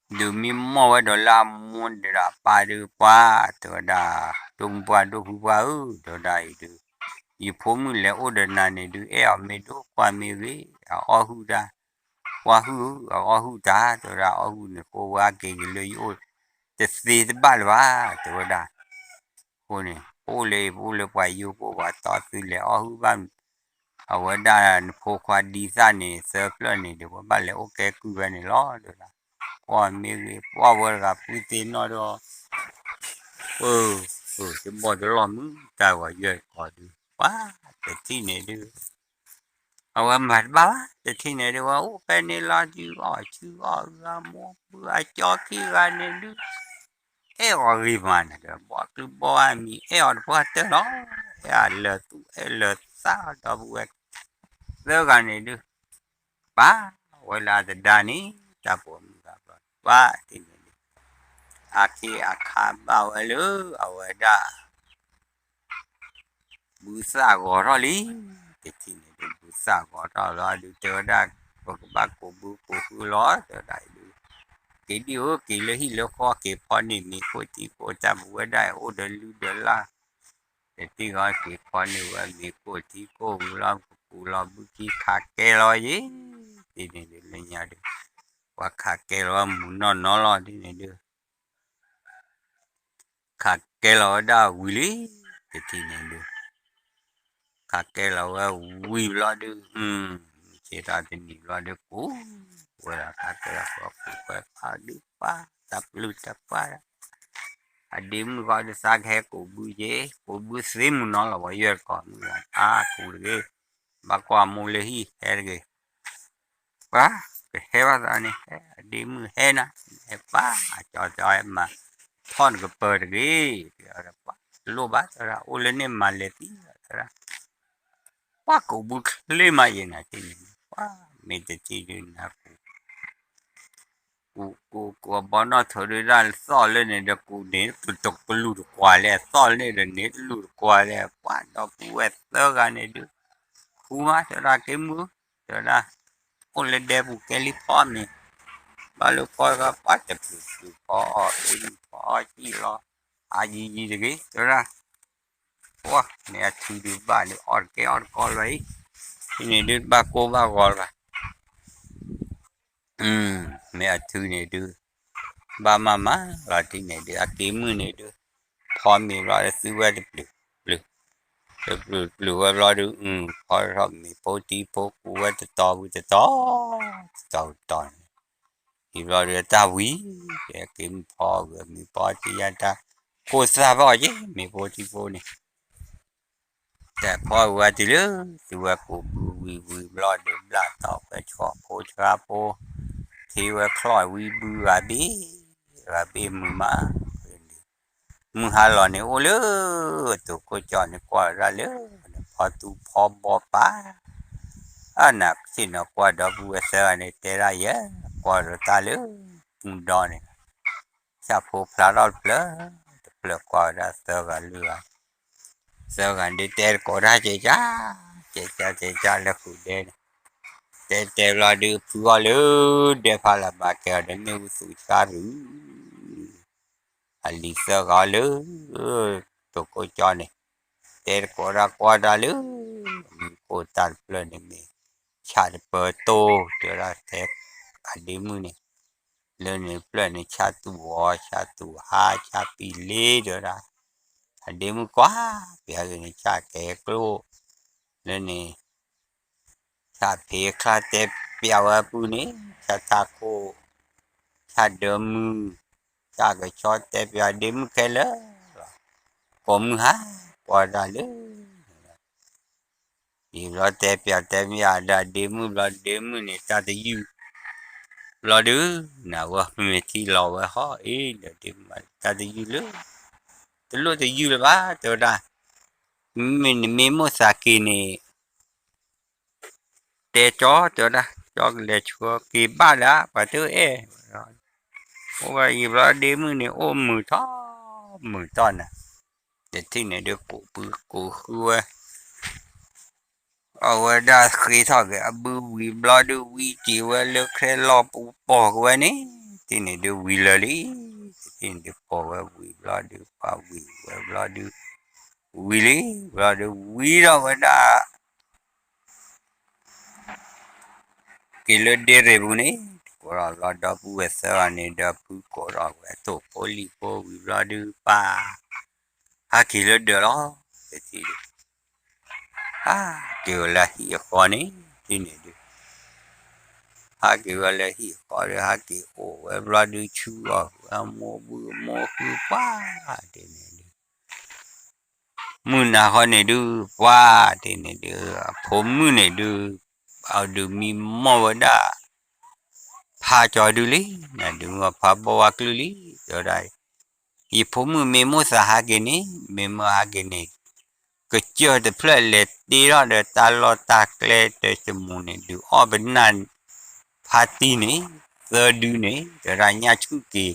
ဒုးမံမီၢ်ဝဲဒီးလၢအမိၢ်ဒီးအပၢ်ဒုးပှၤ တဲဝဲဒၣ်, ဒိၣ်မုၢ်ပှၢ်ဒိၣ်ဖုပှၢ်ဧၢ တဲဝဲဒၣ်အံၤဒုး, ယဖိမုၣ်လဲၤအိၣ်ဒီးနၤန့ၣ်ဒုး အဲၣ်အီၤမ့ၢ်ဒိၣ်ကွၢ်မ့ၢ်ဂ့ၤ, အအီၣ်ဟုၣ်တၢ်, ကွၢ်ဟုၣ်ဧၢ အအီၣ်ဟုၣ်တၢ် တဲဝဲဒၣ်, အီၣ်ဟုၣ်န့ၣ် ဃိဝဲက့ၤက့ၤလၢယအိၣ်တသ့တဘၣ်လၢၤဘၣ် တဲဝဲဒၣ် အဃိန့ၣ် ပအိၣ်လၢ ပအိၣ်လၢပှၤယိပအိၣ်ပှၤတီ သုလဲၤအီၣ်ဟုၣ်ဘၣ် အဝဲဒၣ်နဖိခွါဒံသၣ်န့ၣ် သၢဖျၢၣ်န့ၣ်ဒီး ပဘၣ်လဲၤအိၣ်ကဲကုၢ်ဝဲန့ၣ်လီၤ တဲဝဲဒၣ်, ကွၢ်မ့ၢ်ဂ့ၤ ပှၢ်ဝဲတဂၤဖုသ့ၣ်နီၣ်ဒီး တဘီၣ်တလီၢ်မုၢ် တၢ်ဝဲယွဲၢ်တကိးဒုး ပှၤတထံၣ်န့ၣ်ဒုး အဝဲမၤတဘၣ်ဘၣ် တထံၣ်န့ၣ်ဒုး ဝဲအိၣ်ဖဲန့ၣ်လီၤ စုအီၣ်စုအီၣ်အဂၤမိၢ်ပုၢ်အကၠီခံဂၤန့ၣ်ဒုး အဲၣ်အီၤဂ့ၤမးန့ၣ်ဒီး ဘီကျုးဘီအမံၤ အဲၣ်အီၤတပှၢ်တၢၢ်လီၤ, အဲၣ်အီၤလၢာ်သူၣ်အဲၣ်လၢာ်သးဒီပုၢ်ဝဲၢ် သၢဂၤန့ၣ်ဒုး ပာ်ဝဲလၢအတဒါန့ၣ် တၢ်ပိာ်မုၣ်ဂၤဘျီ ပှၤတထံၣ်န့ၣ်ဒုး အခ့အခါဘၣ်ဝဲလၢ အဝဲဒၣ် ဘုသၣ်ဂီၤထီၣ်လံ, တထံၣ်န့ၣ်ဒုး ဘုသၣ်ဂီၤထီၣ်လီၤဒုး တဲဝဲဒၣ် ပကဘၣ်ကိးဘုကိးဟုၣ်လီၤ တဲဝဲဒၣ်အံၤဒုး က့ၤဒံၣ်ဧၢ က့ၤလၢဟံၣ်လၢဃီ က့ၤဖီန့ၢ်မ့ၤကိၣ်ထံကိၣ်တၢ် ပဝဲဒၣ်အိၣ်ဒီးလုၢ်ဒီးလၢ် တထံၣ်ဂီၤ က့ၤဖီန့ၢ်ဝဲမ့ၤကိၣ်ထံကိၣ်ဝံၤလီၤ ပကူးလီၤဘုခံခးကဲလီၤယ့ၣ်, တထံၣ်န့ၣ်ဒုး လၢညါဒုး ပှၤခးကဲလီၤဝဲမုၢ်နီၢ်နီၢ်လီၤ တထံၣ်န့ၣ်ဒုး ခးကဲလီၤဝဲဒၣ်ဝံၤလံ, တထံၣ်န့ၣ်ဒုး ခးကဲလီၤဝဲဝံၤဘျီဒုး ဆ့ထီၣ်တနံၤဘျီဒုး ကူးဝဲဒၣ် ခးကဲလီၤဝဲကူးဝဲဖးဒုးပှၤ တၢ်ပျုၢ်တၢ်ပှၢ် အဒ့မုၣ်ဃီဒုးသးကဟဲကူးဘုက့ၤ ကူးဘုသ့မုၢ်နီၢ်လီၤ ပှၤယွဲၢ်တကိးမုၢ်ဂၤ အါကူးတဂ့ၤ, ဘၣ်ကွၢ်မိၢ်လၢဟံၣ်ဟဲတဂ့ၤ ပှၤကဟဲဘၣ်သးန့ၣ် ဟဲအဒ့မုၣ်ဟဲနၤ, ဟဲပၢ်အကၠီကၠီဟဲမၤထီၣ်နကပၢၤတဂ့ၤ, ပှၤတလိၣ်ဘၣ် တဲဝဲဒၣ် အိၣ်လၢန့ၣ်မၤလဲၤသံ တဲဝဲဒၣ်, ပှၤကူးဘုချ့မးယဲနၤတထံၣ်န့ၣ် ပှၤမ့ၢ်တထံၣ်ဒုးနၤကူး ကူးကူးကူးအဘီနီၢ်ထိးဒုးဒၣ်သီၣ်လၢန့ၣ်ဒီးကူးန့ၣ် တလူၤတကွၢ်လဲၣ် သီၣ်လၢန့ၣ်ဒီးန့ၣ်တလူၤတကွၢ်လဲၣ် ပှၤဒီပုၢ်ဝဲၢ်သၢဂၤန့ၣ်ဒုး ဃူမး တဲဝဲဒၣ် က့ၤမုၢ် တဲဝဲဒၣ် အိၣ်လၢဒဲပူၤကဲလံဖီမ့ၤ ဘၣ်လၢဖီတခါ ပှၤတပျုၤပျုၤဖီအီၣ်အ့ၣ်ဖီအီၣ်ဟံၣ်လီၤ အါယံၤယံၤတဂ့ၤ တဲဝဲဒၣ် ပှၤမ့ၢ်အထုဒုးဘၣ်ဒုး အီၣ်တကဲအီၣ်တကီလၢၤအံၤ န့ၣ်ဒုးဘၣ်ကိၢ်ဘၣ်ဂီၤလၢၤဘၣ် မ့ၢ်အထုန့ၣ်ဒုး ဘၣ်မၤမၤလီၤတံၢ်န့ၣ်ဒုး အက့ၤမုၢ်န့ၣ်ဒုး ဖီမ့ၤဘျီဒုး သုဝဲတပျုာ်ပျုာ်, တပျုာ်ပျုာ်ဝဲဘျီဒုး ဖီထီၣ်မ့ၤဖိထံဖိကူဝဲတတီၤဝံၤတတီၤ, တတီၤတတီၤန့ၣ်, အံၤဘျီဒုးတၢ်ဝံၤ, က့ၤမုၢ်ဖီဂ့ၤမ့ၤဖီတံၢ်ယါတၢ်, ကိၢ်သၣ်ဘၣ်အီၤက့ၤ မ့ၤဖိထံဖိန့ၣ် တဲဖီဝဲတုၤလၢ သုဝဲကူးဘုဝံၤဝံၤဘျီဒုး ဘျၣ်တီၢ်ဝဲဆှီဖိဆှါဖိ, ထံဝဲချီၣ်ဝံၤဘုဂၤဘ့ၣ်, ဂၤဘ့ၣ်မုာ်မး, မုၢ်ဟါလီၤန့ၣ်အိၣ်လၢ တိၤကိၢ်ကၠီန့ၣ်ကွၢ်ဝဲဒၣ်လၢ ဖီသူဖီဘီပၢ်, အနၤဆ့ၣ်နီၤကွၢ်ဒီပုၢ်ဝဲၢ်သၢဂၤန့ၣ် တဲဒၣ်ယဲ, ကွၢ်ဒီးတၢ်လၢ မူဒီန့ၣ် ဆၣ်ဖိဖျါထီၣ်တဖျၢၣ်, တဖျၢၣ်ကွၢ်ဝဲဒၣ်သၢဂၤလွံၢ်ဂၤ, သၢဂၤဒုးတဲတကိးတၢ်ကဲကၢ်, ကဲကၢ်ကဲကၢ်လၢဃုာ်ဒဲန့ၣ်, တဲတဲဘျီဒုးဖုအီၤလၢ ဒဲဖးလၢဘၣ်ကဲအီၤဒီးမ့ၣ်အူသူၣ်ဆါရူၤ အလံၤသၢဂၤလၢ တိၤကိၢ်ကၠီန့ၣ်, တဲတကိးတၢ်ကွၢ်တၢ်လၢ မူကိၢ်တၢ်တဖျၢၣ်န့ၣ်မ့ၢ် ဆၣ်တပၢၤတိၢ် တဲဝဲဒၣ်တဲ အဒ့မုၣ်န့ၣ်, လၢန့ၣ်ဖျၢၣ်န့ၣ် ဆၣ်သူၣ်ဂီၤ ဆၣ်သူၣ်ဟါ ဆၣ်ပံၣ်လ့ တဲဝဲဒၣ်, အဒ့မုၣ်ကွၢ် ပဟဲက့ၤန့ၣ် ဆၣ်ကဲကျိၣ်, လၢန့ၣ် ဆၣ်ဖံးချါတဲပျးဝဲပုၢ်န့ၣ် ဆၣ်ထးခိၣ်, ဆၣ်ဒၢမုၢ်, ဆၣ်ကဆီတဲပျးဒ့မုၣ်ခဲလၢာ်လီၤ, ကိးမုၢ်ဟါ ကွၢ်တၢ်လၢ ယံာ်ဘျီတဲပျးတဲမ့ၢ်အဒၣ်ဒ့မုၣ်ဘျီဒ့မုၣ်န့ၣ် တၢ်တယုၢ်, ဘျီဒုး နဝဲမ့ၢ်ထံၣ်လီၤဝဲဟီၣ်အ့ၣ်ဒီးဒ့မုၣ် တၢ်တယုၢ်လၢ တလိၣ်တယုၢ်လၢၤဘၣ် တဲဝဲဒၣ်, မ့မ့ၢ်နမ့ၢ်မိၣ်သးက့ၤန့ၣ် တဲကၠီ တဲဝဲဒၣ် ကၠီကလဲၤဆှၢက့ၤဘၣ်လၢ ပှၤတအဲၣ်, အိၣ်ဝဲယံာ်ဘျီဒ့မုၣ်န့ၣ် အိၣ်မုာ်ထီၣ် မုာ်ထီၣ်နၤ, တထံၣ်န့ၣ်ဒုးကူးဘုကူးဟုဝဲ အဝဲဒၣ်ဃ့ထီၣ်က့ၤအဘုဝံၤဘျီဒုး ဝံက့ၤဝဲလၢခဲလီၢ်ပူၤပိာ်က့ၤဝဲန့ၣ်, တထံၣ်န့ၣ်ဒုးဝံၤလၢာ်လံ, တထံၣ်န့ၣ်ဒုးပိာ်ဝဲဝံၤဘျီဒုး ပှၤဝံၤဝဲဘျီဒုး ဝံၤလံ, ဘျီဒုးဝံၤထီၣ်ဝဲဒၣ် က့ၤလၢဒ့ရ့ၣ်ပူၤန့ၣ် တကိးထီၣ်ဘျီဒီပုၢ်ဝဲၢ်သၢဂၤန့ၣ် ဒီပုၢ်ကိးထီၣ်ဝဲထိၣ်ဖိလံၣ်ဖိဝံၤဘျီဒုးပၢ် ဟးက့ၤလၢဒၢးလီၤ, တထံၣ်ဒုး ဟးက့ၤဝဲလၢဟံၣ်အဃီန့ၣ် တထံၣ်န့ၣ်ဒုး ဟးက့ၤဝဲလၢဟံၣ်အဃီဒီး ဟးက့ၤအိၣ်ဝဲဘျီဒုး ဆူအီၣ်ဃုာ်အမိၢ်ဘုမိၢ်ဃုာ်ပှၢ် တထံၣ်န့ၣ်ဒုး မုၢ်နၤဃီန့ၣ်ဒုး ပှၢ်တထံၣ်န့ၣ်ဒုး အဖိမုၣ်န့ၣ်ဒုး အဒုးမံမီၢ်ဝဲဒၣ် ဖးကၠီဒုးလံ, နဒုးမ့ၢ်ဖးဘီဝါကလုၢ်လံ, တဲဝဲဒၣ် ယဖိမုၣ်မ့ၢ်မိၣ်သးဟးက့ၤန့ၣ် မ့ၢ်မိၣ်ဟးက့ၤန့ၣ် ကစၢၢ်တဖျၢၣ်လဲၤတ့ထီၣ်ဒီးတၢ်လီၢ်တၢ်ကျဲတၢ်တမူန့ၣ်ဒုး အီၣ်ပနၢ်ဖးတံၢ်န့ၣ် သၢဒုန့ၣ် တဲဝဲဒၣ်ညၣ်ဆူၣ်က့ၤ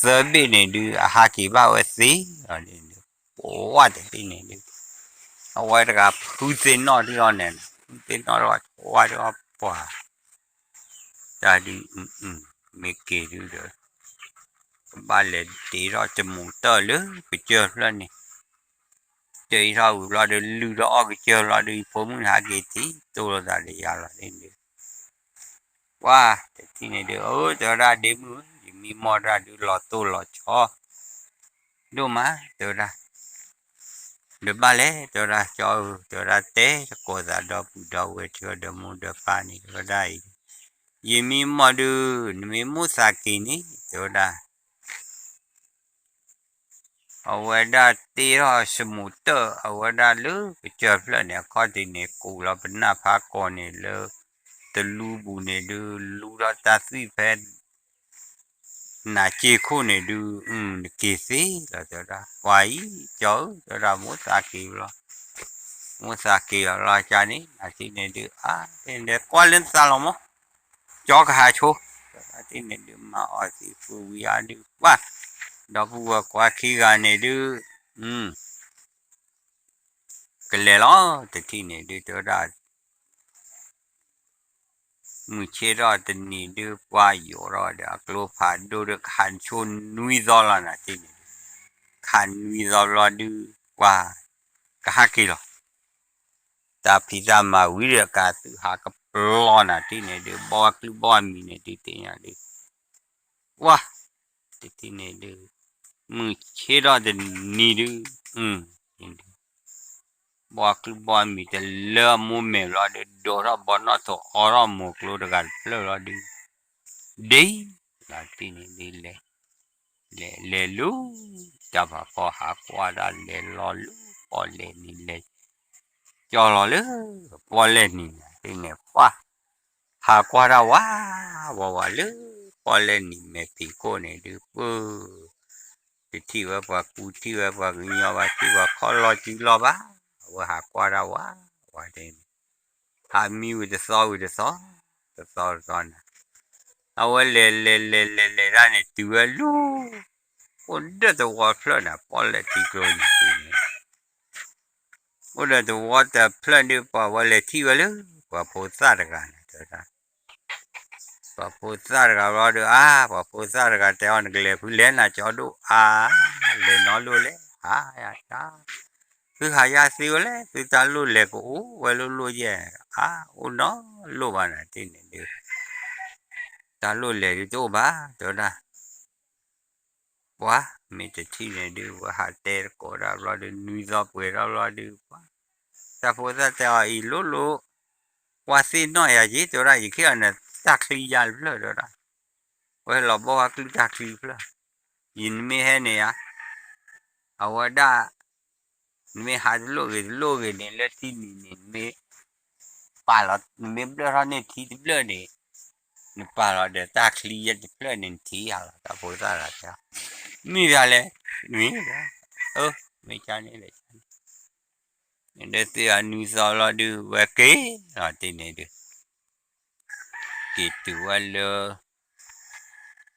သၢဘ့ၣ်န့ၣ်ဒုး အဟးက့ၤဘၣ်ဝဲသ့လီၤန့ၣ်ဒုး ပှၢ်တထံၣ်န့ၣ်ဒုး အဝဲတဂၤဖုသ့ၣ်နီၣ်ဒုးအီၤန့ၣ် ဖုသ့ၣ်နီၣ်ဒုးအီၤ ပှၢ်ဒုးအီၤပှၢ် တၢ်ဒုး မ့ၢ်က့ၤဒုးဒီး ကဘၣ်လဲၤတ့ထီၣ်တမူတၢၢ်လၢကစၢၢ်ဖျၢၣ်န့ၣ် တ့ထီၣ်ဝံၤဘျီဒီး လုၢ်ထီၣ်အီၣ်ကစၢၢ်ဘျီဒီး ယဖိမုၣ်န့ၣ်ဟးက့ၤထံၣ်တိၢ်လိာ်သးဒီးယၤလီၤန့ၣ်ဒုး ပှၢ်တထံၣ်န့ၣ်ဒုး အၢ တဲဝဲဒၣ်ဒ့မုၣ်ဧၢ ယမံမီၢ်တၢ်ဒုးလီၤတိၢ်လီၤဆီ ဒိၣ်မး တဲဝဲဒၣ် ဒီးဘၣ်လဲၣ် တဲဝဲဒၣ် ကၠီဧၢ တဲဝဲဒၣ် တဲသကိးသးဒီပုၢ်ဒီဝဲၢ်ထံဒီးမိၢ်ဒီးပၢ်န့ၣ် တဲဝဲဒၣ်အံၤ ယမံမီၢ်ဒုး နမ့ၢ်မိၣ်သးက့ၤန့ၣ် တဲဝဲဒၣ် အဝဲဒၣ်တ့ထီၣ်စမူးတၢၢ် အဝဲဒၣ်လၢကစၢၢ်ဖျၢၣ်န့ၣ် အခီၣ်ထံးန့ၣ် ကူးလီၤပနၢ်ဖးကီၢ်န့ၣ်လၢ တလူပူၤန့ၣ်ဒုး လူထီၣ်တၢ်သွံၣ်ဖဲ နၤစ့ခိၣ်န့ၣ်ဒုး နက့ၤသ့လီၤ တဲဝဲဒၣ် ပှၤအံၤ ကၠီဧၢ တဲဝဲဒၣ် မိၣ်သးက့ၤလီၤ မိၣ်သးက့ၤလီၤလီၤကန့ၣ် နၤထံၣ်န့ၣ်ဒုး အါ တဲန့ၣ် ကွၢ်လၢနသးလီၤမး ကၠီကဟးဆိ တဲဝဲဒၣ်ထံၣ်န့ၣ်ဒုး မၤအီၣ်သံးဖုဝံၤအါဒုး ပှၢ် ဒီပုၢ်ဝဲၢ်ခွါခံဂၤန့ၣ်ဒုး ကလဲၤလီၤ တထံၣ်န့ၣ်ဒုး တဲဝဲဒၣ် မုၢ်ဆ့ၣ်ထီၣ်တနံၤဒုး ပှၢ်ယိးထီၣ်ဒီး အကျိဖးဒိၣ်ဒီး ကဟးဆိနွံသီလီၤ နၤထံၣ်န့ၣ်ဒုး ခးနွံသီဘျီဒုး ပှၢ်ကဟးက့ၤလီၤ တၢ်ဖံးတၢ်မၤဝံၤဒီး ကသုးဟးကပျီ နၤထံၣ်န့ၣ်ဒုး ဘီဝဲကျုဘီဝဲမံၤန့ၣ်ဒုး သ့ၣ်ညါဒုး ပှၢ် တထံၣ်န့ၣ်ဒုး, မုၢ်ဆ့ထီၣ်တနံၤဒုး, ဘီကျုဘီမံၤတလၢအမိၢ်မဲာ်ဘျီဒုး ဒိးထီၣ်ဘီနီၣ်ထိးအီထီၣ်မိၤကျိတဂၤတဖျၢၣ်ဘျီဒုး, ဒ်လီၤတထံၣ်န့ၣ်ဒုးလဲၤ, လဲၤလဲၤလူၤ, တၢ်ပၤဖီဟးကွၢ်တၢ်လဲၤလီၤလူၤပီၣ်လဲၣ်နံၤလဲၤ, ကၠီလီၤလၢပီၣ်လဲၣ်နံၤန့ၣ်ဒုးန့ၣ် ပှၢ် ဟးကွၢ်တၢ်ဝး, ဝးဝးလၢ ပီၣ်လဲၣ်နံၤမဲာ်ဖံးခိၣ်န့ၣ်ဒုး ပၢ်, တထံၣ်ဝဲပှၤကူထံၣ်ဝဲပှၤကညီဘၣ် ထံၣ်ပှၤခီလီၤစုလီၤဘၣ်, အဝဲဟးကွၢ်တၢ်ဝး, ဝးဒ်န့ၣ်, ဟးမံဝံၤတသီဝံၤတသီ, တသီတသီန့ၣ်, အဝဲလဲၤလဲၤလဲၤလဲၤလဲၤဒၣ်န့ၣ် တုၤဝဲလူၤ, အိၣ်ဒီးသဝီဖျၢၣ်န့ၣ် ပီၣ်လဲၣ်ထံကျိန့ၣ်ဒုးန့ၣ် အိၣ်ဒီးသဝီတဖျၢၣ်ဒုး ပှၤဝဲလဲၤထံၣ်ဝဲလၢ ပှၤဖိသၣ်တဂၤန့ၣ်တဲဝဲဒၣ်, ပှၤဖိသၣ်တဂၤဘျီဒုး အါ, ပှၤဖိသၣ်တဂၤတဲအီၤ နကလဲၤဖုလဲၣ် နကၠီဒိၣ်အါ, လဲၤနီတလိၣ်လဲၣ်, ဟါယၤတၢ်, သုဟးယၤသ့ဝဲလဲၣ် သုတၢ်လိၣ်လဲၤကအိၣ်ဝဲလိၣ်လိၣ်ယဲၢ်, အါ, အိၣ်နီတလိၣ်ဘၣ်န့ၣ် တထံၣ်န့ၣ်ဒုး, တၢ်လိၣ်လဲၤဒုးတအိၣ်ဘၣ် တဲဝဲဒၣ် ပှၤမ့ၢ်တထံၣ်န့ၣ်ဒုး ဝဲဟးတဲသကိးတၢ်ဘျီဒုး နွံသီပှဲၤထီၣ်ဘျီဒုး ပှၤ, တၢ်ဖိသၣ်တဲအီၤအံၤ လိၣ်လိၣ်, ကွၢ်သ့ၣ်နီၣ်ယၤက့ၤ တဲဝဲဒၣ် ယကဟ့ၣ်အီၤနတၢ်ချံယါတဖျၢၣ် တဲဝဲဒၣ်, ဝဲဟဲလီၤဘီၣ်ဝဲကျုၢ်တၢ်ချံတဖျၢၣ်, ယနမ့ၢ်ဟဲန့ၣ်ဧါ, အဝဲဒၣ် နမ့ၢ်ဟးတလိၣ်ဂ့ၤတလိၣ်ဂ့ၤန့ၣ် လၢထံနံၤန့ၣ် နမ့ၢ်ပာ်လီၤ နမ့ၢ်ဘျၢၣ်ထီၣ်န့ၢ်ထံတဘျၢၣ်န့ၣ် နပာ်လီၤဒီးတၢ်ချံယါတဖျၢၣ်န့ၣ် နထံၣ်ယၤလီၤ တၢ်ဖိသၣ်တဂၤတဲ, မ့ၢ်ဒ်လဲၣ်, မ့ၢ်, အၢ, မ့ၢ်ကန့ၣ်လဲၣ်, ဒီးသုအနွံသီလီၤဒုး ဝဲက့ၤလီၤတထံၣ်န့ၣ်ဒုး က့ၤတုၤဝဲလၢ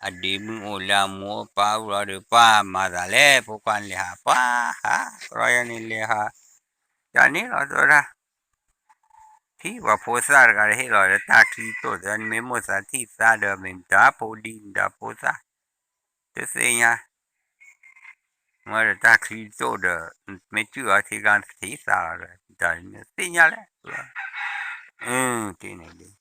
အဒ့မုၣ်အိၣ်လၢအမိၢ်အိၣ်ပၢ်အိၣ်လီၤဒီး ပှၤမၤသးလဲၣ် ဖိခွါန့ၣ်လဲၤဟး ပှၤဟး, ကရီယဲန့ၣ်လဲၤဟး, ကန့ၣ်လီၤတဲဝဲဒၣ်, ထံၣ်ပှၤဖိသၣ်တဂၤတဟ့ၣ်လီၤဒီးတၢ်ချံတိၣ် တဲနမ့ၢ်မိၣ်သးထံၣ်သါဒီး မ့ၢ်မတၤဖိဒံ မတၤဖိသၣ်, တသ့ၣ်ညါ မ့ၢ်ဒီးတၢ်ချံတိၣ်ဒီး မ့ၢ်စုၣ်အီၤထံကျါထံသးလီၤဒီး တၢ်မ့ၢ်သ့ၣ်ညါလဲၣ်, အၢ, တထံၣ်န့ၣ်ဒုး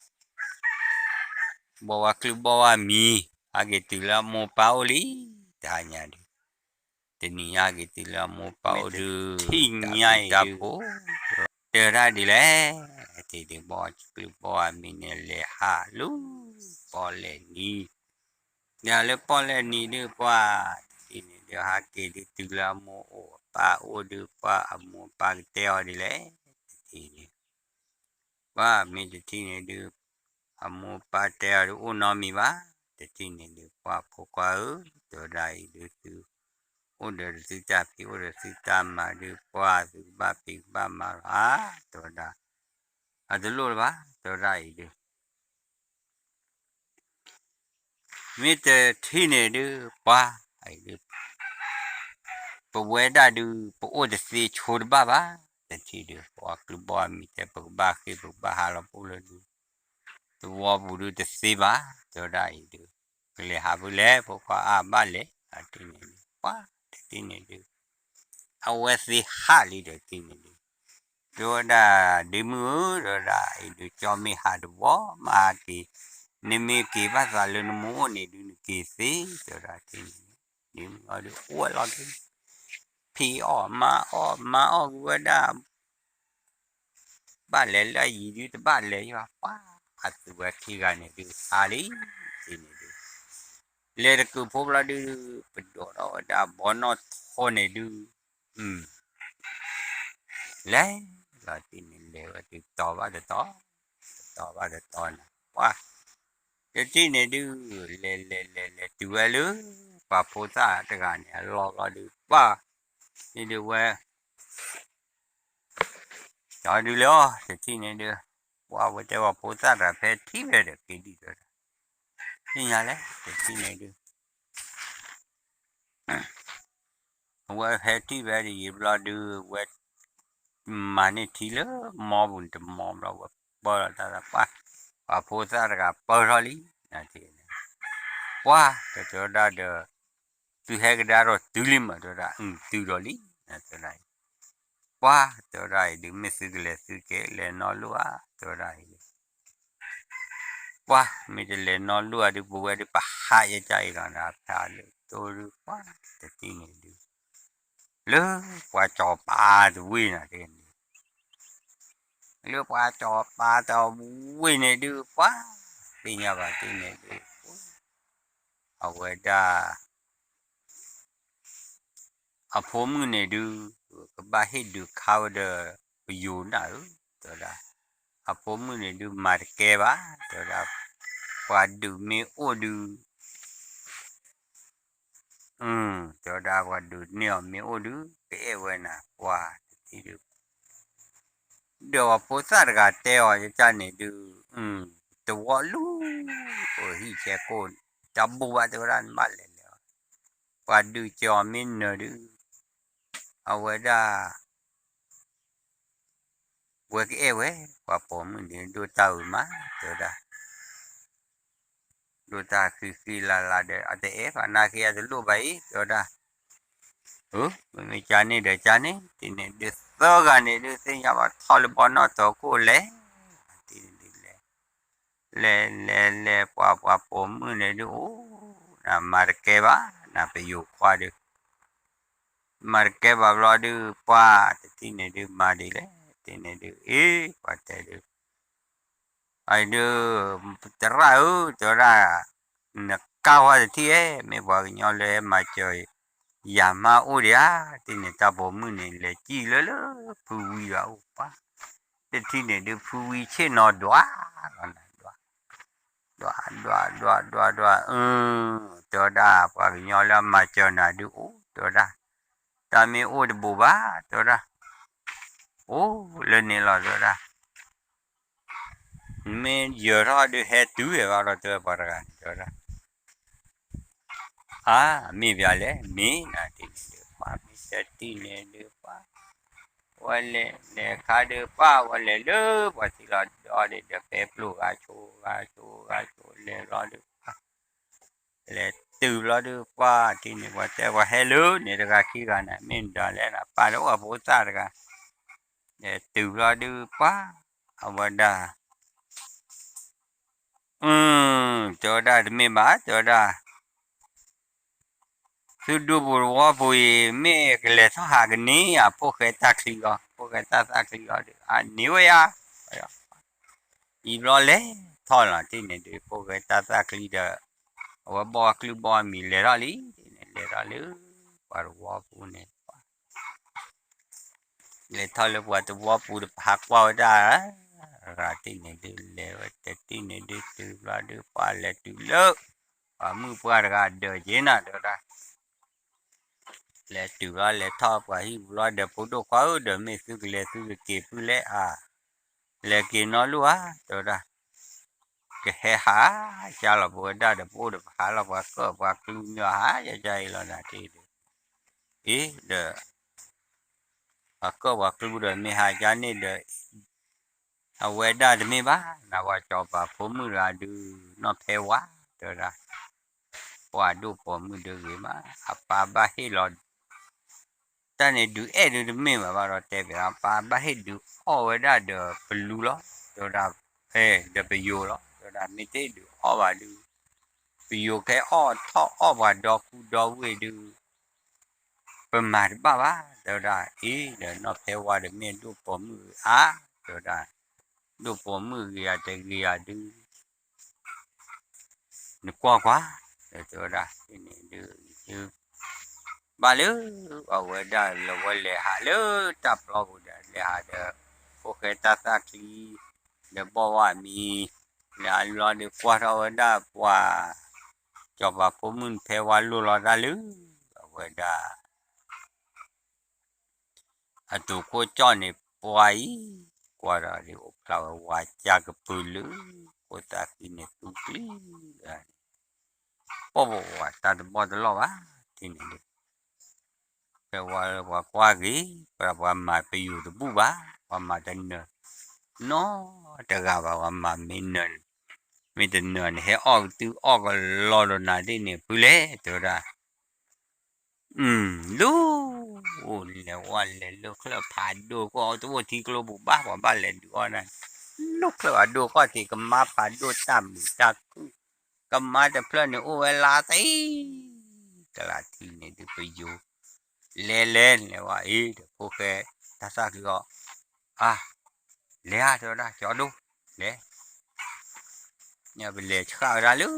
ဘီၣ်ဝဲကျုၢ်ဘီၣ်ဝဲမံၤ, ဟဲက့ၤတုၤလၢအမိၢ်ပၢ်အိၣ်လံ, တဟါညါဒုး, တနံၤညါဟဲက့ၤတုၤလၢအမိၢ်ပၢ်အိၣ်ဒုး, တထံၣ်ညါအံၤဒုး, တဲဒၣ်ဒ်လဲၣ်, တထံၣ်ဒုးဘီၣ်ကျုၢ်ဘီၣ်ဝဲမံၤန့ၣ် လဲၤဟးလူၤပီၣ်လဲၣ်နံၤ ဒီးလၢပီၣ်လဲၣ်နံၤဒုးပှၤ, တထံၣ်န့ၣ်ဒုး ဟဲက့ၤဒုးတုၤလၢအမိၢ်အိၣ်အပၢ်အိၣ်ဒုး ပှၤအမိၢ်အပၢ်ကတဲအီၤဒ်လဲၣ်, တထံၣ်န့ၣ်, ပှၤမ့ၢ်တထံၣ်န့ၣ်ဒုး, အမိၢ်အပၢ်တဲအီၤဒုး အိၣ်နီတမံၤဘၣ်, တထံၣ်န့ၣ်ဒုး ပှၤဖိခွါဧၢ, တဲဝဲဒၣ်အံၤဒုးသု, အိၣ်ဒီးသုတၢ်ဖံး အိၣ်ဒီးသုတၢ်မၤဒုး ပှၤသုကဘၣ်ဖံးကဘၣ်မၤလီၤဧါ, တဲဝဲဒၣ်, အတလိၣ်လၢၤဘၣ်, တဲဝဲဒၣ်အံၤဒုး မ့ၢ်တထံၣ်န့ၣ်ဒုး ပှၤ, အံၤဒုး, ပဝဲဒၣ်ဒုး ပအိၣ်တသ့ဆိတဘၣ်ဘၣ်, တထံၣ်ဒုး ပှၤကျုၢ်ဘီၣ်အမံၤတဲ ပကဘၣ်ဃ့ၢ် ပကဘၣ်ဟးလီၤပအိၣ်လၢဒုး သဝီပူၤဒုးတသ့ဘၣ်, တဲဝဲဒၣ်အံၤဒုး, ကလဲၤဟးဖဲလဲၣ်ဖိခွါအါဘၣ်လဲၣ်, တထံၣ်န့ၣ်ဒုး ပှၤ, တထံၣ်န့ၣ်ဒုး အဝဲသ့ၣ်ဟးလံဒီးတထံၣ်န့ၣ်ဒုး, တဲဝဲဒၣ် ဒ့မုၣ်ဧၢ, တဲဝဲဒၣ်အံၤဒုး ကၠီမ့ၢ်ဟးတဝီ မၤက့ၤ, နမ့ၢ်က့ၤဘၣ်သးလၢနမိၢ်အိၣ်န့ၣ်ဒုး နက့ၤသ့, တဲဝဲဒၣ်တထံၣ်န့ၣ်ဒုး, ဒ့မုၣ်အီၤဒုး အိၣ်ဝဲလီၤဒုး, ဖံးအီၣ်မၤအီၣ် မၤအီၣ်က့ၤဝဲဒၣ် ဘၣ်လဲၤလၢအယံၤဒုး တဘၣ်လဲၤယီၤ ပှၤ, အသုဝဲခံဂၤန့ၣ်ဒုး ဟးလံ, တထံၣ်န့ၣ်ဒုး, လဲၤတကုးဖိဘျီဒုး ပဒိးထီၣ်ဝဲဒၣ်ဘီနီၣ်ထိးန့ၣ်ဒုး, လဲၤ, လီၤတထံၣ်န့ၣ် လဲၤဝဲဒုး တီၤဘၣ်တတီၤ, တတီၤဘၣ်တတီၤန့ၣ် ပှၤ, တထံၣ်န့ၣ်ဒုး လဲၤလဲၤလဲၤလဲၤတုၤဝဲလၢ ပှၤဖိသၣ်တဂၤန့ၣ် အလီၢ်လီၤဒုး ပှၤ, န့ၣ်ဒုးဝဲ ဒီးဒုးလၢအီၤ တထံၣ်န့ၣ်ဒုး, ပှၤဝဲတဲဝဲဖိသၣ်တဂၤဖဲထံၣ်ဝဲဒီးက့ၤဒံးဒီး, သ့ၣ်ညါလဲၣ် တထံၣ်န့ၣ်ဒုး, အဝဲဖဲထံၣ်ဝဲဒ်အံၤဘျီဒုး ဝဲ မၤန့ၢ်ထံလၢမီပူၤန့ၣ်တမီဘျီ ဝဲပၢလီၤတၢ်သးပှၢ်, ပှၤဖိသၣ်တဂၤပၢထီၣ်လံ, ပှၤ, တၢ်တဲဝဲဒၣ်ဒီး သုဟဲကဒါဒီးတုၤလံမး တဲဝဲဒၣ်, အု တုၤဒီးလံ, တဲဝဲဒၣ်အံၤ, ပှၤ, တဲဝဲဒၣ်အံၤဒုး မ့ၢ်သုကလဲၤသုက့ၤ လဲၤနီလိၣ်ဧါ, တဲဝဲဒၣ်အံၤဒုး ပှၤ, မ့ၢ်တလဲၤနီလိၣ်ဧါဒုး ပဝဲဒုးပဟးယဲကၢ်အံၤလီၤ ဖးလၢ ပှၤကညီလၢအမၤတိၢ်ဒုး ပှၤတံၤတိၢ်ဒုး ပှၤတထံၣ်န့ၢ်ဒုး လၢပှၤကၠီၤပၤတဝ့ၢ်န့ၣ်ဒ်န့ၣ် လၢပှၤကၠီၤပၤတဝ့ၢ်န့ၣ်ဒုး ပှၤသ့ၣ်ညါဘၣ်ဒ်န့ၣ်ဒုး အဝဲဒၣ် အဖိမုၣ်န့ၣ်ဒုး ကဘၣ်ဟ့ၣ်ဒုးခါဝဲဒီး ပယိၤနၢ်ဧၢ တဲဝဲဒၣ်, အဖိမုၣ်န့ၣ်ဒုး မၤတကဲဘၣ် တဲဝဲဒၣ်, ပှၤဒုးမ့ၢ်အိၣ်ဒုး တဲဝဲဒၣ် ပှၤဒုးန့ၢ်အီၤမ့ၢ်အိၣ်ဒုး ကအဲၣ်ဝဲနၤ ပှၤတထံၣ်ဒုး ဒီးပှၤဖိသၣ်တဂၤတဲအီၤ ယကန့ၣ်ဒုး တဝီလူၤ ပဟံၣ်ဆဲးကိၣ် တၢ်ဘိၣ်ဘၣ်တဲဝဲဒၣ် နဘၣ်လဲၤလဲၤအီၤ, ပှၤဒုးကၢၤအီၤမ့ၢ်နၢၤဒုး အဝဲဒၣ် ဝဲကအဲၣ်ဝဲ ပှၤပိာ်မုၣ်န့ၣ် ဒိၣ်တၢ်အုးမး တဲဝဲဒၣ် ဒိၣ်တၢ်ဃံဃံလၤလၤဒီး အတအဲၣ်ဘၣ်နာ်က့ အတလိၣ်ဘၣ်အံၤ တဲဝဲဒၣ်, မ့မ့ၢ်ကန့ၣ်ဒီးကန့ၣ် တထံၣ်န့ၣ်ဒုးသၢဂၤန့ၣ်ဒုး သ့ၣ်ညါဘၣ်ထီၣ်လၢဘီနီၣ်တီၤခိၣ်လဲၤ, တထံၣ်န့ၣ်ဒုးလဲၤ, လဲၤလဲၤလဲၤ ပှၤပှၤပိာ်မုၣ်န့ၣ်ဒုး အိၣ် နမၤတကဲဘၣ် နပယိၤခွါဒုး မၤတကဲဘၣ်ဘျီဒုး ပှၤတထံၣ်န့ၣ်ဒုး မၤဒ်လဲၣ် တထံၣ်န့ၣ်ဒုး အ့ ပှၤတဲဒုး အဒုး သရၣ်ဧၢ တဲဝဲဒၣ်, နကါဝဲတထံၣ်ဧဲ မ့ၢ်ပှၤကညီလၢဟဲမၤစၢၤ ယၤမါအိၣ်ဒံးဧါ, တထံၣ်န့ၣ် တၢ်ပိာ်မုၣ်န့ၣ် လဲၤစံၣ်လၢလၢ ဖုဝံဂၤအိၣ်ပှၤ, တထံၣ်န့ၣ်ဒုး ဖုဝံဆ့ၣ်နီၤဒွးလီၤနၤဒွး ဒွးဒွးဒွးဒွးဒွး အၢ တဲဝဲဒၣ် ပှၤကညီလၢအမၤစၢၤနၤဒုးအိၣ် တဲဝဲဒၣ်, တၢ်မ့ၢ်အိၣ်တဘူးဘၣ် တဲဝဲဒၣ်, အိၣ်လၢန့ၣ်လီၤ တဲဝဲဒၣ်, မ့ၢ်ယၢၤထီၣ်ဒုးဟဲတုၤဝဲဘၣ်ဒီး တဲဝဲပှၤတဂၤန့ၣ် တဲဝဲဒၣ် အါ မ့ၢ်ပှၤလဲၣ် မ့ၢ်နၤတထံၣ်န့ၣ်ဒုး ပှၤမ့ၢ်တထံၣ်န့ၣ်ဒုး ပှၤ ဝဲလဲၤလဲၤခါဒုး ပှၤဝဲလဲၤလၢ ပှၤထံလီၤဒီး ဒီးပဲပျိၢ်ဂၤဆိဂၤဆိဂၤဆိ လဲၤလီၤဒုး ပှၤ လဲၤတုၤဘျီဒုး ပှၤထံၣ်န့ၣ် ပှၤတဲပှၤဟဲလၢန့ၣ် တဂၤခံဂၤန့ၣ် မ့ၢ်နဒီးလဲၣ်နၤ ပၢ်လၢအိၣ်အဖိသၣ်တဂၤ လဲၤတုၤဘျီဒုး ပှၤ အဝဲဒၣ် တဲဝဲဒၣ်တမ့ၢ်ဘၣ် တဲဝဲဒၣ် သုဒူပူၤသဝီပူၤအံၤ မ့ၢ်ကလဲၤထီၣ်ဟးကန့ၢ်ဧါ ဖိၣ်ဃဲတၢ်ချံဂီၢ် ဖိၣ်ဃဲတၢ်သၣ်ချံဂီၢ်ဒီး အန့ၢ်ဝဲယါ အံၤဘျီလဲၤထီၣ်လီၤ တထံၣ်န့ၣ်ဒုး ဖိၣ်ဃဲတၢ်သၣ်ချံဒီး အဝဲဘီၣ်အကလုၢ်ဘီၣ်အမံၤလဲၤထီၣ်လံ တထံၣ်န့ၣ် လဲၤထီၣ်လၢ ပှၤသဝီပူၤန့ၣ် လဲၤထီၣ်လၢပှၤသဝီပူၤဒီး ပဟးကွၢ်ဝဲဒၣ် တထံၣ်န့ၣ်ဒုး လဲၤဝဲတထံၣ်န့ၣ်ဒုး တုၤဘျီဒုး ပှၤလဲၤတုၤလၢ ပှၤမုၣ်ပှၢ်တဂၤဒၢးက့ၤနၤ တဲဝဲဒၣ် လဲၤတုၤဘျီ လဲၤထီၣ်ပှၤဟံၣ်ပူၤဘျီဒီး ဖိဒိၣ်ခွါဧၢ ဒီးမ့ၢ်သုကလဲၤသုကက့ၤဖုလဲၣ်ဧါ လဲၤက့ၤနီတလီၢ်ဧါ တဲဝဲဒၣ် ကဟဲဟး ကၢ်လီၤပဝဲဒၣ်ဒီး ပအိၣ်ဒီးပဟးလီၤ ပှၤကၢၣ်ပှၤကျူမ့ၢ်ဟး ယကၢ်အံၤလီၤနၤတထံၣ်ဒုး အ့ဒီး ပှၤကၢၣ်ပှၤကျူဒီး မ့ၢ်ဟးကၢ်န့ၣ်ဒီး အဝဲဒၣ်တမ့ၢ်ဘၣ် နပှၤစီၤပၤဖိမုၣ်တဂၤဒုး နီၢ်ဖဲဝါ တဲဝဲဒၣ် ပှၤဒိၣ်ပိာ်မုၣ်ဒုးဂ့ၤမး အပၢ်ဘၣ်ဟ့ၣ်လီၤ တၢ်န့ၣ်ဒုးအဲၣ်ဒုးတမ့ၢ်ဘၣ်ဘၣ်ဒီးတဲပၠး အပၢ်ဘၣ်ဟ့ၣ်ဒုးအီၣ်ဝဲဒၣ်ဒီးပလူလီၤ တဲဝဲဒၣ် ဒီးပယိၤလီၤ တဲဝဲဒၣ် မ့ၢ်တဟ့ၣ်ဒုးအီၣ်ဘၣ်ဒုး ပယိၤကဟဲအီၣ်ထီၣ်အီၣ်ပှၤဒီကူဒီဝ့ၢ်ဒုး ပမၤတဘၣ်ဘၣ် တဲဝဲဒၣ် အ့ဒီးနီၢ်ဖဲဝါဒီးမ့ၢ်ဒိၣ်ပိာ်မုၣ်ဧါ တဲဝဲဒၣ် ဒိၣ်ပိာ်မုၣ်ဂ့ၤဧါတဂ့ၤဧါဒုး နကွၢ်ကွၢ် တဲဝဲဒၣ် ဒုး ဘၣ်လၢ အဝဲဒၣ်လၢဝဲလဲၤဟးလၢတၢ်ပျီပူၤဒီး လဲၤဟးဒီး ဖိၣ်ဃဲတၢ်သၣ်ချံ ဒီးဘီၣ်ဝဲမံၤ လၢအလီၢ်ဒီးကွၢ်ထီၣ်ဝဲဒၣ်ပှၤ စီၤပၤဖိမုၣ်ဖဲဝါလိၢ်လီၤတၢ်လၢ အဝဲဒၣ် အတိၤခိၣ်ကၠီၣ်န့ၣ်ပှၤအံၤ ကွၢ်ဒီးဒ်အိၣ်ဖျါဝဲဝါကၢ်ကပုၤလၢ ခိၣ်သၣ်ဃံန့ၣ်သူကျံၤ ပီၣ်ပဝဲတၢ်တဘီၣ်တလီၢ်ဘၣ် ထံၣ်န့ၣ်ဒုး ဖဲဝါလၢပှၤကွၢ်ဂ့ၤ ပှၤမၤပယိၤတဘူၣ်ဘၣ် ပှၤမၤတနၢၤ နီတဂၤဘၣ် ပှၤမၤမ့ၢ်နၢၤ မ့ၢ်တနၢၤန့ၣ် ဟဲအီၣ်ကတုၢ်အီၣ်ကလီဒိးနၤဒ်န့ၣ် ဖုလဲၣ် တဲဝဲဒၣ် လူၤ လဲၤဝဲလဲၤလၢချၢၣ်ဖးဒိၣ်ကီၢ်တအိၣ်ထံကျိပူၤဘၣ် ပှၤဘၣ်လဲၤဒုးအီၣ်ဒၣ် လၢချၢၣ်ဖးဒိၣ်ကီၢ်ထံး ကမါဖးဒိၣ်တၢ်မုာ်တၢ်ခုၣ် ကမါတဖျၢၣ်န့ၣ်အိၣ်ဝဲလါသံ က့ၤလီၤလၢကလးထံန့ၣ်ဒုး ပယိၤ လဲၤလဲၤလဲၤဝဲအံၤဒီး ဖိၣ်ဃဲတၢ်သၣ်ချံအီၤ, အါ, လဲၤဧါ တဲဝဲဒၣ် ကၠီဒိၣ်, လဲၤ ပလဲၤဆှၣ်ဝဲဒၣ်လၢ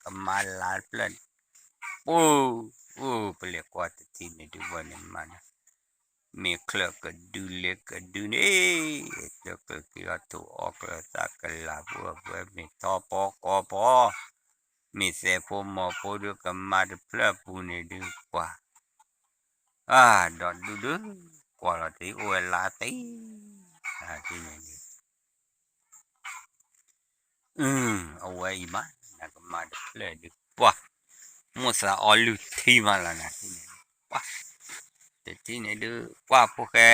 ကမါလါတဖျၢၣ်န့ၣ်, အိၣ်, အိၣ် ပလဲၤကွၢ်တထံၣ်န့ၣ်ဒုး ဝဲန့ၣ်မးန့ၣ်, မ့ၢ်ချၢၣ်ကဒုလဲၤကဒုန့ၣ်, တကက့ၤအီၤ ထိၣ်အီၣ်ကျၢၤသၣ်ကလၤပှဲၤပှဲၤ မ့ၢ်ထီၣ်ပီကီပီ, မ့ၢ်သဲးဖိမီၤဖိဒုး ကမါတဖျၢၣ်ပူၤန့ၣ်ဒုး ပှၤ အါ, ဒီးဒုးဒုး ကွၢ်လီၤတံၢ်အိၣ်ဝဲလါတံၢ်, န့ၣ် အဝဲအံၤမး နကမါတဖျၢၣ်ဒုး ပှၤ မိၣ်သးအီလုၢ်ထံမးလီၤနၤန့ၣ်, ပှၤ တထံၣ်န့ၣ်ဒုး ပှၤဖိၣ်ဃဲ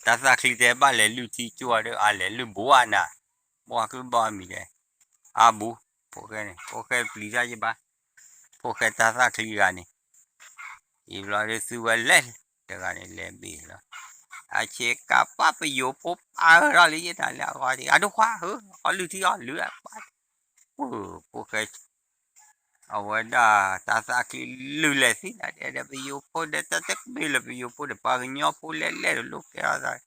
တၢ်သၣ်ချံတဲဘၣ်လဲၤလုၢ်ထံကၠိဒီး အလဲၤလုၢ်ဘူးဧါနၤ, ဘီကျုဘီမံၤလဲၣ်, အါဘူး, ဖိၣ်ဃဲန့ၣ် ဖိၣ်ဃဲပျံၤတၢ်ယဘၣ်, ဖိၣ်ဃဲတၢ်သၣ်ချံဂၤန့ၣ် အံၤဘျီဒုးသုဝဲလဲၤ တဂၤန့ၣ်လဲၤဘ့ၣ်လီၤ, အဆ့ကၤပၢ်ပယိၤဖိပာ်အၢထီၣ်လံယတၢ်လၢအဂီၢ်ဒံး အဒိၣ်ခွါဧၢ, အီလုၢ်ထံအီလုၢ်အပၢ်, ဖိၣ်ဃဲ အဝဲဒၣ်တၢ်သၣ်ချံလုၢ်လဲၤသံနၤဒဲးဒီး ပယိၤဖိဒီး တၢ်တမ့ၢ်လၢပယိၤဖိဒီး ပှၤကညီဖိလဲၤလဲၤတလိၣ်ကဲထီၣ်သး,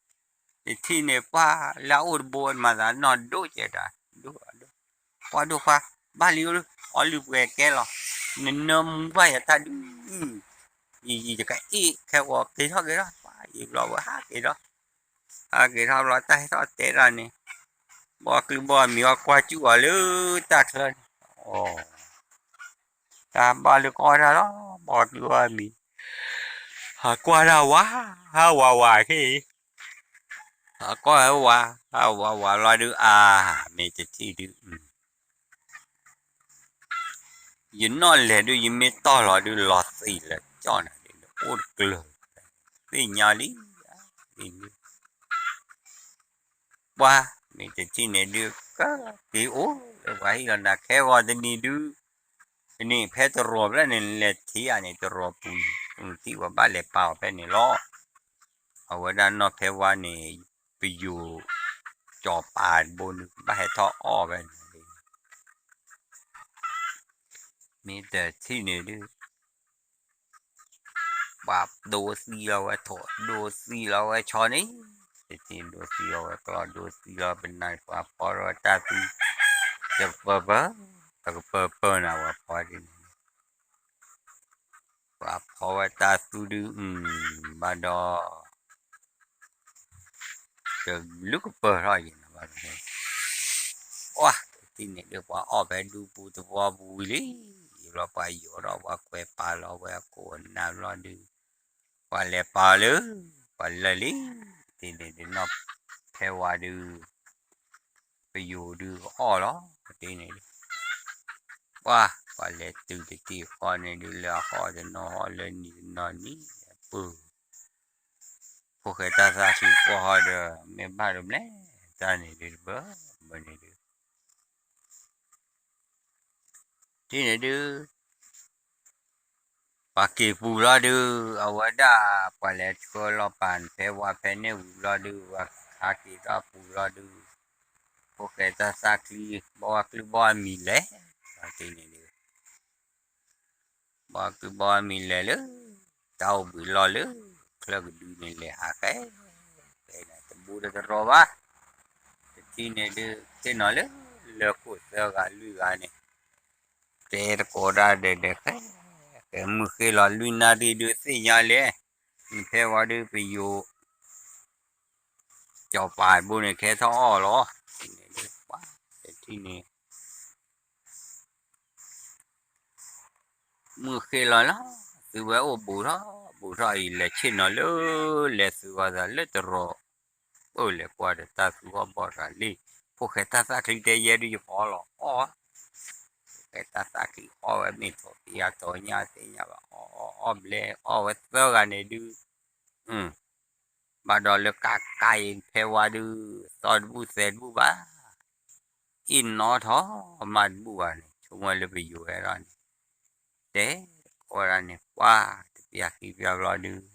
တထံၣ်န့ၣ်ပှၤလၢအအိၣ်တဘိမၤသးနီၢ်ဒိၣ်ကဲတၢ်, ဒိၣ်ဒိၣ်, ပှၤဒိၣ်ခွါ ဘၣ်လံအိၣ်လၢ အီလုၢ်ပှဲၤကဲလီၤ, နနၢမူဘၣ်ယၤတၢ်ဒုး ယံာ်ယံာ်ယကအ့ၣ်ခဲဂီၤက့ၤထီၣ်က့ၤထီၣ် ပှၤယံာ်ဘျီဝဲဟးက့ၤထီၣ်, ဟးက့ၤထီၣ်ဘျီတၢ်ဟဲထီၣ်တဲတၢ်န့ၣ်, ဘီကျုဘီမံၤအီၤကွၢ်စူၣ်အီၤလၢတၢ်ချၢန့ၣ်, အီ, တၢ်ဘၣ်လၢကအီၣ်တၢ်လီၤ ဘီကျုဘီမံၤ, ဟးကွၢ်တၢ်ဝး, ဟးဝးဝးခဲအံၤ, ဟးကွၢ်ဝး, ဟးဝးဝးလီၤဒုးအါ, မ့ၢ်တထံၣ်ဒုး ယနီၣ်လဲၤဒုး ယမ့ၢ်တီၢ်လီၤဒုး လီၤသံးလၢကၠီၣ်နၤဒုး အိၣ်တကျၢၤ, သ့ၣ်ညါလံ, ပှၤ မ့ၢ်တထံၣ်န့ၣ်ဒုး ကက့ၤအိၣ်လၢပှၤဟံၣ်လီၤနၤ ခဲဂီၤတနံၤဒုး, တနံၤဖဲတရီးဖျၢၣ်န့ၣ် လဲၤထံၣ်ဧါန့ၣ် တရီးပူၤန့ၣ် ပထံၣ်ဝဲဘၣ်လဲၤပာ်အီၤဖဲန့ၣ်လီၤ, အဝဲဒၣ်နီၢ်ဖဲဝါန့ၣ် ပယိၤ ကၠီၤပၤတဘိန့ၣ် ဘၣ်ဟဲထီၣ်အီၣ်ဖဲန့ၣ် မ့ၢ်တထံၣ်န့ၣ်ဒုး ပှၤဒိသံလီၤဝဲထိး ဒိသံလီၤဝဲဆီန့ၣ်, တထံၣ်ဒိသံလီၤဝဲကျီ ဒိသံလီၤပနၢ် ပှၤဖီထီၣ်ဝဲတၢ်သူ တကပၢၢ်ပၢၢ်, တကပၢၢ်ပၢၢ်နၤ ပှၤဖီဒ်န့ၣ် ပှၤဖီဝဲတၢ်သူဒုး ဘၣ်ဒီး တလုၢ်ကပၢၢ်ထီၣ်ယံၤနၤဘၣ်ဒီး, ပှၤတထံၣ်န့ၣ်ဒုး ပှၤအီၣ်ဖဲဒူပူၤသဝီပူၤဝံၤလံ, ယံၤဘျီပှၤယိၤထီၣ်ပှၤကွဲးပာ်လီၤဝဲအခိၣ်အနၢ်ဘျီဒုး, ပှၤလဲၤပာ်လၢ ပှၤလၢာ်လံ, တထံၣ်န့ၣ်ဒုးနီၢ်ဖဲဝါဒုး ပယိၤဒုးကအီၣ်လီၤ, တထံၣ်န့ၣ်ဒုး ပှၤ ပှၤလဲၤတုၤတထံၣ်ဃီန့ၣ်ဒုး လၢအဟီၣ်တနီၤဟီၣ် လၢနံၤတနီၤနံၤ ပၢၢ် ဖိၣ်ဃဲတၢ်သၣ်ချံကွၢ်ဟီၣ်ဒီး မ့ၢ်ဘၣ်တဘျဲၣ်တၢ်န့ၣ်ဒုးတဘၢဘၢန့ၣ်ဒုး တထံၣ်န့ၣ်ဒုး ပှၤက့ၤပူၤလီၤဒုး အဝဲဒၣ် ပှၤလဲၤဆှၢလီၤပာ်ဖဲဝါဖဲန့ၣ်ဝံၤလီၤဒုး ပှၤဟးက့ၤထီၣ်ပူၤလီၤဒုး ဖိၣ်ဃဲတၢ်သၣ်ချံ ဘီဝါကျုဘီဝါမံၤလဲၣ် တထံၣ်န့ၣ်ဒုး ဘီဝါကျုဘီဝါမံၤလဲၣ်လၢ တၢ်အိၣ်ဘှံးလီၢ်လၢ ချၢကဒုန့ၣ်လဲၤဟးဃဲ ဃဲန့ၣ် တဘူးဒီးတရီးဘၣ် တထံၣ်န့ၣ်ဒုး သ့ၣ်နီၤလၢ လၢခိၣ်သၢဂၤလွံၢ်ဂၤန့ၣ် တဲတကိးဒၣ်ဒီးဒီးဃဲ ဃဲမုၢ်ဃ့လီၤလွံၢ်နၣ်ရံၣ်ဒုးသ့ၣ်ညါလဲၣ် နဖဲဝါဒုးပယိၤ ကၠီၤပၤဘိန့ၣ် ကဟဲထီၣ်အီၣ်လီၤ တထံၣ်န့ၣ် မုၢ်ဃ့လီၤလီၤ သုဝဲအိၣ်ဘူးထီၣ် ဘူးထီၣ်အံၤ လဲၤဆ့ၣ်နီၤလၢ လဲၤသုဂီၢ်သးလၢတရီး အိၣ်လဲၤကွၢ်ဒီးတၢ်သူအီၣ်ဘီၣ်တဂၤလံ ဖိၣ်ဃဲတၢ်သၣ်ချံတဲယဲဒုးယဖီလီၤအီၣ် ဖိၣ်ဃဲတၢ်သၣ်ချံအီၣ်ဝဲမ့ၢ်ထီၣ်ပယါထီၣ်ညါ သ့ၣ်ညါဘၣ် အီၣ်အီၣ်အီၣ်ဘျဲ အီၣ်ဝဲသၢဂၤန့ၣ်ဒုး ဘၣ်ဒီးလၢကးကးအံၤဖဲဝါဒုး သီတဘူၣ်သဲးတဘူၣ်ဘၣ် အ့ၣ်နီထီၣ်မးတဘူၣ်ဘၣ်န့ၣ် ဆိကမိၣ်လၢပယိၤဝဲဒီးန့ၣ် တဲကိးဝဲဒၣ်န့ၣ် ပှၤတပျၢ်ခံပျၢ်ဘျီဒုး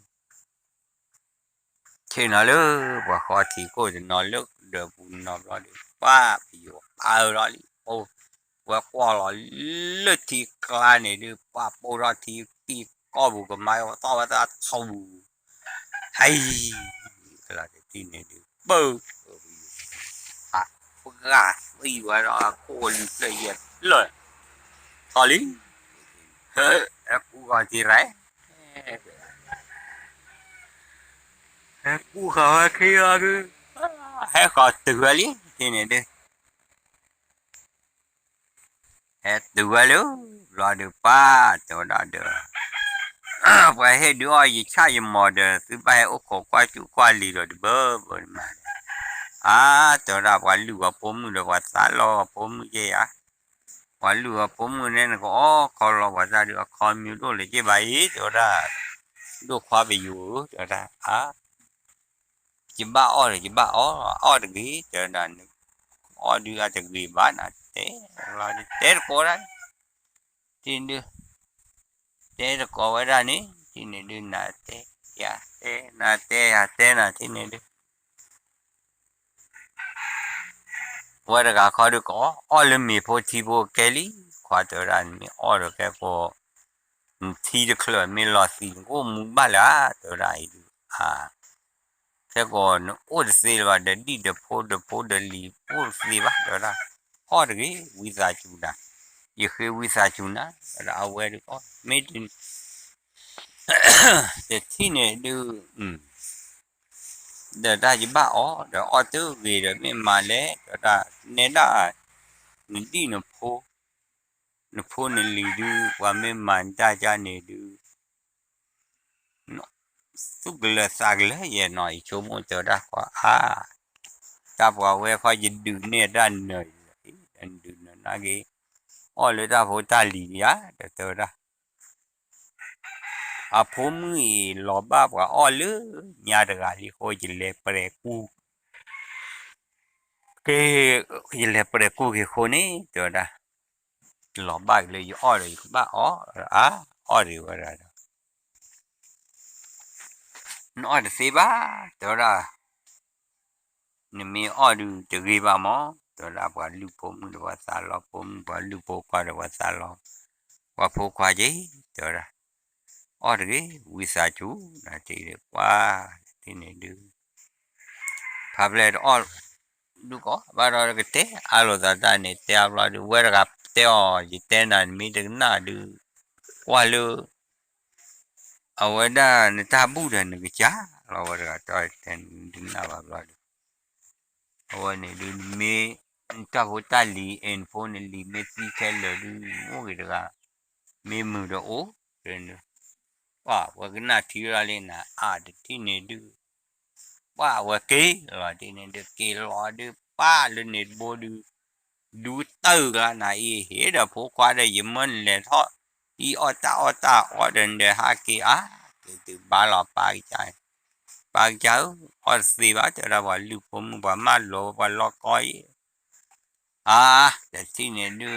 ဆ့ၣ်နီၤလၢ ပှၤဃီထံးခိၣ်တနီၤလၢဒၢးပူၤနီၤဘျီဒုး ပှၤပယိၤအါအၢလီၤလံ အိၣ်ဝဲကွၢ်လီၤလၢထံကျါန့ၣ်ဒုး ပှၤပိၢ်ထီၣ်ထံ ကီၢ်ပူၤကမၤသီၣ်ဝဲသးထီၣ်ပူၤ, ဟဲအံၤ, လီၤတထံၣ်န့ၣ်ဒုး ပၢၢ်, ပှၤပှၤဝံၤဝဲဒီးအခိၣ်လံၤဖျၢၣ်ယဲၢ်ဖျၢၣ်, ထီၣ်လံ, ဟဲကူဃီၤတံၤရၢ် ဟဲကူဃီၤဝဲခံဂၤဒုး, ဟဲဃီၤတုၤဝဲလံ ထံၣ်န့ၣ်ဒုး, ဟဲတုၤဝဲလၢ ဘျီဒုးပှၢ်တဲဝဲဒၣ်ဒီး ပှၤဟ့ၣ်ဒုးအီၣ်ယဆၣ်ယမီၤဒီး သုဘၣ်ဟဲအိၣ်ခိးကွၢ်စူၣ်ကွၢ်လံၤဒီးတဘၢဘၢမး, အါ တဲဝဲဒၣ် ပှၤလုၢ်ဂီၤဖိမုၣ်ဒီး ပှၤသးလီၤဂီၤဖိမုၣ်က့ယါ, ပှၤလုၢ်ဂီၤဖိမုၣ်န့ၣ် နကအီၣ်ခီလီၤပှၤသးဒုး အခီမ့ၢ်ဒိၣ်လၢၤက့ဘၣ်အံၤ တဲဝဲဒၣ်, ဒိၣ်ခွါပယိၤဧၢ တဲဝဲဒၣ်, အါ ယဘၣ်အီၣ်ဒီးယဘၣ်အီၣ်, အီၣ်တဂ့ၤ တဲဝဲဒၣ်, နကအီၣ်ဒုးအတဂ့ၤဘၣ် နတဲ, တဲတကိးဒၣ်, ထံၣ်ဒုး, တဲတကိးဝဲဒၣ်န့ၣ် ထံၣ်န့ၣ်ဒုး နတဲ, ယတဲ, နတဲယတဲနၤ ထံၣ်န့ၣ်ဒုး ဝဲတဂၤခီဒုးကအီၣ်, အီၣ်လၢမ့ၤဖိထံဖိကဲလံ, ခွါတဲဝဲဒၣ် နမ့ၢ်အီၣ်ဒီးကဲကိး, နထံတချၢးမ့ၢ်လီၤသံး နကအိၣ်မူဘၣ်လၢၤဧါ တဲဝဲဒၣ်အံၤဒုး, အါ ခဲကိးနအိၣ်တသ့လၢၤဘၣ် ဒီးဒံၣ်ဒီးဖိဒီးဖိဒီးလံၤအိၣ်တသ့ဘၣ် တဲဝဲဒၣ်, အီၣ်တဂ့ၤ ဝံသးစူၤနၤ, ယဃ့ဝံသးစူၤနၤ တဲဝဲဒၣ် အဝဲဒုးအီၣ်, မ့ၢ်တ တထံၣ်န့ၣ်ဒုး ဒီးတၢ်ယဘၣ်အီၣ် ဒီးအီၣ်တဂ့ၤဒီးမ့ၢ်မၤလဲၣ် တဲဝဲဒၣ်, နဲဒၣ် နဒံၣ်နဖိ, နဖိနလံၤဒုး ပှၤမ့ၢ်မၤနတၢ်ကၢ်န့ၣ်ဒုး သူၣ်ကလၢၤသးကလၢၤယဲနီၤ ယဆိကမိၣ် တဲဝဲဒၣ် ခွါအါ, တၢ်ပှၤဝဲခီယဒုးနဲၣ်တၢ်နၢၤ, ဒုးနၢၤနာ်က့ၤ, အီၣ်လၢတၢ်ဖိတၢ်လံၤယါ ဒီးတဲဝဲဒၣ် အဖိမုၣ်အံၤလီၤဘၣ်ပှၤအီၣ်လၢညါတဂၤလံအဃိ ယလဲၤပှဲၤကူၣ်, က့ၤ, ယလဲၤပှဲၤကူၣ်က့ၤအဃိန့ၣ် တဲဝဲဒၣ်, လီၤဘၣ်က့ၤလၢယအီၣ်ဒီးယကဘၣ်အီၣ်, အါ, အီၣ်ဒံးဝဲဒၣ်ဒီး နအီၣ်တသ့ဘၣ် တဲဝဲဒၣ်, နမ့ၢ်အီၣ်ဒုးတဂ့ၤဘၣ်မး တဲဝဲဒၣ်, ပှၤလုၢ်ဖိမုၣ်ဒီးပှၤသးလီၤဖိမုၣ်, ပှၤလုၢ်ဖိခွါဒီးပှၤသးလီၤ, ပှၤဖိခွါက့ၤ တဲဝဲဒၣ်, အီၣ်တဂ့ၤ ဝံသးစူၤ နထံၣ်ဒုး ပှၤထံၣ်န့ၣ်ဒုး ဖးဖျဲၣ်တအီၣ် ဒုးကီး ဘၣ်ဒီးကတဲအါလိာ်သးတၢ်န့ၣ် တဲအါဘျီဒုး ဝဲတဂၤတဲအီၤ ယတဲနၤ နမ့ၢ်တကနၣ်ဒုး ကွၢ်လၢ အဝဲဒၣ်နတၢ်ဘူၣ်ဒီးနကစၢ်လီၤ ဝဲတဂၤတဲအီၤ ယတဲနၤ နတကနၣ်ဘၣ်ဘျီဒုး အဝဲန့ၣ်ဒုး နမ့ၢ် နတၢ်ဖိတၢ်လံၤ အဲ နဖိနလံၤမ့ၢ်သံခဲလၢာ်ဒုး အိၣ်ဂ့ၤတဂၤ မ့ၢ်မုာ်ဒီးအိၣ် ပှၤဝဲကနၣ်ထံလီၤလံနၤ အါတထံၣ်န့ၣ်ဒုး ပှၤဝဲက့ၤလီၤဒ်န့ၣ်ဒုး က့ၤလီၤဒုး ပၢ်လၢန့ၣ်တဘိဒုး ဒူတၢ်ကလါနၤအံၤ ဟ့ၣ်ဒီးဖိခွါဒီး ယမၢနလဲၤထီၣ် အံၤအီၣ်တၢ်အီၣ်တၢ်အီၣ်ဒီးနဟးက့ၤအါ က့ၤတုၤဘါလီၤပၢ်ကစၢ် ပၢ်ကစၢ်ဧၢ အီၣ်တသ့ဘၣ် တဲဝဲဒၣ် ပှၤလုၢ်ဖိမုၣ် ပှၤမၢလီၤဝဲပှၤလီၢ်ကီအံၤ အါ တထံၣ်န့ၣ်ဒုး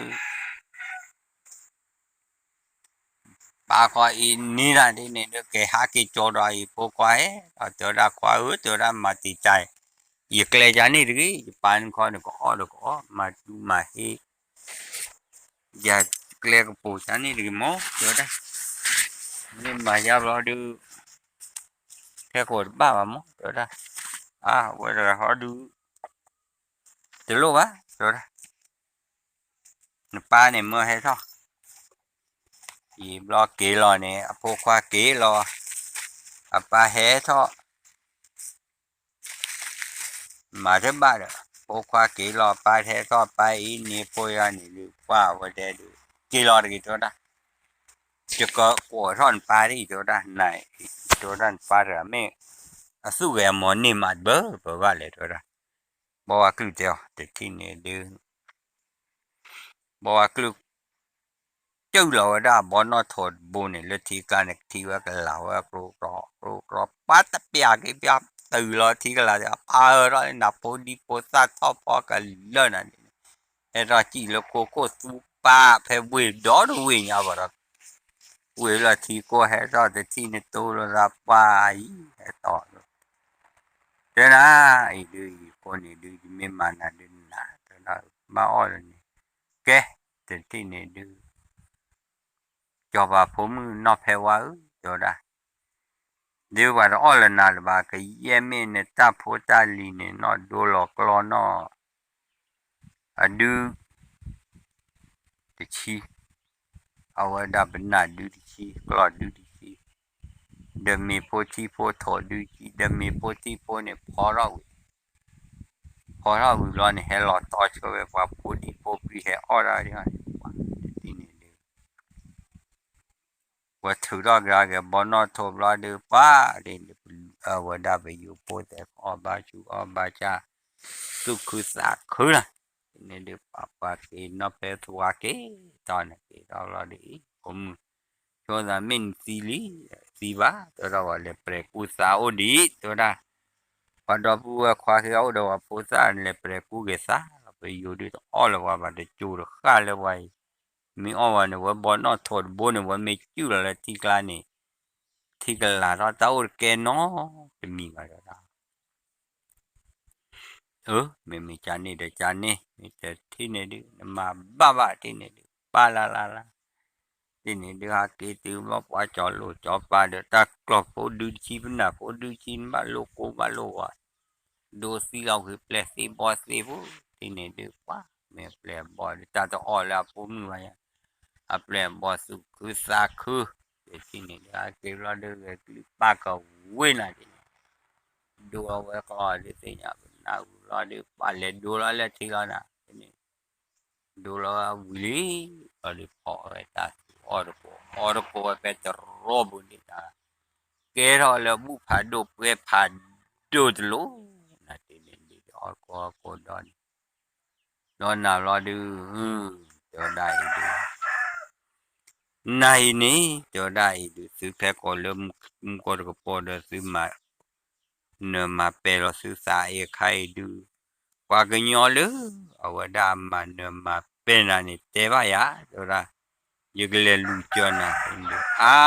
ပၢ်ခီအံၤန့ၢ်ဒၣ်ဒ်န့ၣ်ဒုး က့ၤဟးက့ၤကၠီဒီးအံၤ ဖိခွါဧၢ ဒီးတဲဝဲဒၣ် ခွါဧၢ တဲဝဲဒၣ် မၤတံာ်တာ် ယကျဲယါန့ၣ်တဂ့ၤ ယပၢ်န့ၣ်ခီန့ၣ် ကအီၣ်ဒီးကအီၣ် မၤဒူမၤဟ့ ယကျဲကပိာ်ယါန့ၣ်တဂ့ၤမး တဲဝဲဒၣ် မ့ၢ်မၤယါဘျီဒုး ခဲကိာ်တဘၣ်ဘၣ်မး တဲဝဲဒၣ် အဝဲတဂၤဟီဒုး တလိၣ်ဘၣ် တဲဝဲဒၣ် နပၢ်န့ၣ်မၢဟဲထီၣ် ယံာ်ဘျီက့ၤလီၤန့ၣ် အဖိခွါက့ၤလီၤ အပၢ်ဟဲထီၣ် မၤတဘၣ်ဒီး ဖိခွါက့ၤလီၤ ပၢ်ဟဲထီၣ် ပၢ်အံၤန့ၣ်ဖိယါန့ၣ်ဒုး ပှၤဝဲတဲဒုး က့ၤလီၤတဂ့ၤ တဲဝဲဒၣ် ယကကိးထီၣ်နပၢ်ဒ်အံၤ တဲဝဲဒၣ် နၤ တဲဝဲဒၣ် နပၢ်တဂၤမ့ၢ် အသူၣ်ဂဲၤအမီၤန့ၢ်မးတဘၢဘၢဘၣ်လဲၣ် တဲဝဲဒၣ် ဘီဝါကလုၢ်တဲအီၤ တထံၣ်န့ၣ်ဒုး ဘီဝါကလုၢ် ကၠုၢ်လီၤဝဲဒၣ်ဘီနီၣ်ထိးတဘိန့ၣ် လၢထံကျါန့ၣ် ကထံၣ်ဝဲကလၤဝဲကျိကျီ ကျိကျီ ပၢ်တပျးက့ၤပျးတုၤလီၤထံကလၤ အပၢ်အၢထီၣ်လၢနၤဖိဒံဖိသၣ်ထီၣ်ဖီကလၢာ်နၤန့ၣ် ဟဲထီၣ်စံၣ်လၢခိခိၣ်သူပၢ်ဖဲဝ့ၢ်ဒီတဝ့ၢ်ညါဘၣ်ဒီး ဝ့ၢ်လီၤထံကိးဟဲထီၣ်တထံၣ်န့ၣ်တိလိာ်သးပှၤအံၤ ဟဲထီၣ် တဲနၤ အံၤဒုးအံၤဃိန့ၣ်ဒုး ယမ့ၢ်မၤနၤဒုးနၤ တဲနၤ ဘၣ်အီၣ်လၢန့ၣ် ကဲ တထံၣ်န့ၣ်ဒုး က စီၤပၤဖိမုၣ်နီၢ်ဖဲဝါဧၢ တဲဝဲဒၣ်, ဒ်ပှၤတအီၣ်လၢနၤလၢၤဘၣ်, ကယဲၢ်မ့ၢ်နတၢ်ဖိတၢ်လံၤန့ၣ် နီၢ်ဒိလီၤကျီနီၢ် အဒုတဆံ, အဝဲဒၣ်ပနၢ်ဒုတဆံ ကျီၢ်ဒုတဆံ, ဒီးမ့ၤဖိထံဖိထိးဒုတဆံ, ဒီးမ့ၤဖိထံဖိန့ၣ်ဖီထီၣ်ဝံၤ, ဖီထီၣ်ဝံၤဘျီန့ၣ် ဟဲလီၤတီဆှၢဝဲပှၤဖိဒံဖိပှံၤဟဲအီၣ်ဒၣ်ဒ်န့ၣ်, တထံၣ်န့ၣ်ဒုး ဝဲထုးထီၣ်ကဒါက့ၤဘီနီၢ်ထိးဘျီဒုး ပှၤဒ်န့ၣ် အဝဲဒၣ်ပယိၤဖိသဲးကအီၣ်ဘၣ်ဆူၣ်အီၣ်ဘၣ်ဆၣ် သူၣ်ခုသးခုလီၤ. ဒ်န့ၣ်ဒုး ပှၤပှၤက့ၤနီၢ်ဖဲသဝါက့ၤ တီန့ၣ်က့ၤထီၣ်ဘျီဒုး အံၤ ဖိမုၣ် ဆိသးမ့ၢ်နသံလံ, သံဘၣ် တဲဝဲဒၣ်, ပှၤလဲၤပှဲၤကူသးအိၣ်ဒံး တဲဝဲဒၣ်, ပှၤဒီပုၢ်ဝဲၢ်ခွါဃ့အိၣ်ဒီးပှၤဖိသၣ်လဲၤပှဲၤကူက့ၤသးလီၤ. ပယိၤဒုးတအီၣ်လၢၤဝဲဘၣ် တစိၤတဃၣ်လၢၤဝဲအံၤ, မ့ၢ်အီၣ်ဝဲန့ၣ် ဝဲဘီနီၢ်ထိးတဘိန့ၣ် ဝဲမ့ၢ်စုၣ်လီၤလၢထံကျါန့ၣ် ထံကလၤထီၣ်တၢ်အိၣ်တကဲနီတမံၤဘၣ် တဲဝဲဒၣ်. အၢ မ့မ့ၢ်ကန့ၣ်ဒီးကန့ၣ် မ့ၢ်တထံၣ်န့ၣ်ဒုး နမၤဘၣ်ဘၣ်ထံၣ်န့ၣ်ဒုး ပၢ်လၢ်လၢ်လၢ်, ထံၣ်န့ၣ်ဒုး ဟးက့ၤတုၤဘျီ ပှၤကၠီၤလိာ်ကၠီၤပၤဒီး တၢ်ကျီၢ်ဖိဒုတဆံ ပနၢ်ဖိဒုတဆံ နဘၣ်လိၣ်ကိဘၣ်လိၣ်ဝီၤ ဒိသံလီၤဝံၤ ပျဲၢ်သံဘီသံဖိ, ထံၣ်န့ၣ်ဒုး ပှၤမ့ၢ်ပျဲၢ်ဘီဒုး တၢ်တအီၣ်လၢအဖိမုၣ်ဘၣ်ယါ, အပျဲၢ်ဘီသူၣ်ခုသးခု, တထံၣ်န့ၣ်ဒုး ဟဲက့ၤဘျီဒုး ဂဲၤကလုၢ်ပၢ်ကဝ့ၢ်နၤဒ်န့ၣ် ဒိလီၤဝဲကျီၢ်ဒုးသ့ၣ်ညါ ပနၢ်ဝံၤဘျီဒုး ပှၤလဲၤဒိလီၤလၢထံလီၤနၤန့ၣ်, ဒိလီၤဝဲဝံၤလံ, ဘျီဒုးဖီၣ်ဝဲတၢ်သူၣ်အီၣ်တကိး အီၣ်တကိးဝဲဖဲတရီပူၤန့ၣ်တၢ်, ကဲထီၣ်လၢဘူၣ်ဖးဒိၣ်ပှဲၤဖးဒိၣ်တလိၣ်, နၤတ့န့ၣ်ဒုး အီၣ်တကိးအီၣ်တကိးဒီးန့ၣ်, ဒီးနၤဘျီဒုး, တဲဝဲဒၣ်အံၤဒုး နၤအံၤန့ၣ် တဲဝဲဒၣ်အံၤဒုး သုဖဲကီးလၢမူကီၢ်တကပီၤဒီးသုမၤ နၢၤမၤပဲာ်လီၤသုသးအံၤအခါအံၤဒုး, ပှၤကညီလၢ အဝဲဒၣ်မၤနၢၤမၤပဲာ်နၤန့ၣ် တဲဘၣ်ယၤ တဲဝဲဒၣ်, ယကလဲၤလူၤစၢၤနၤဒုး အါ,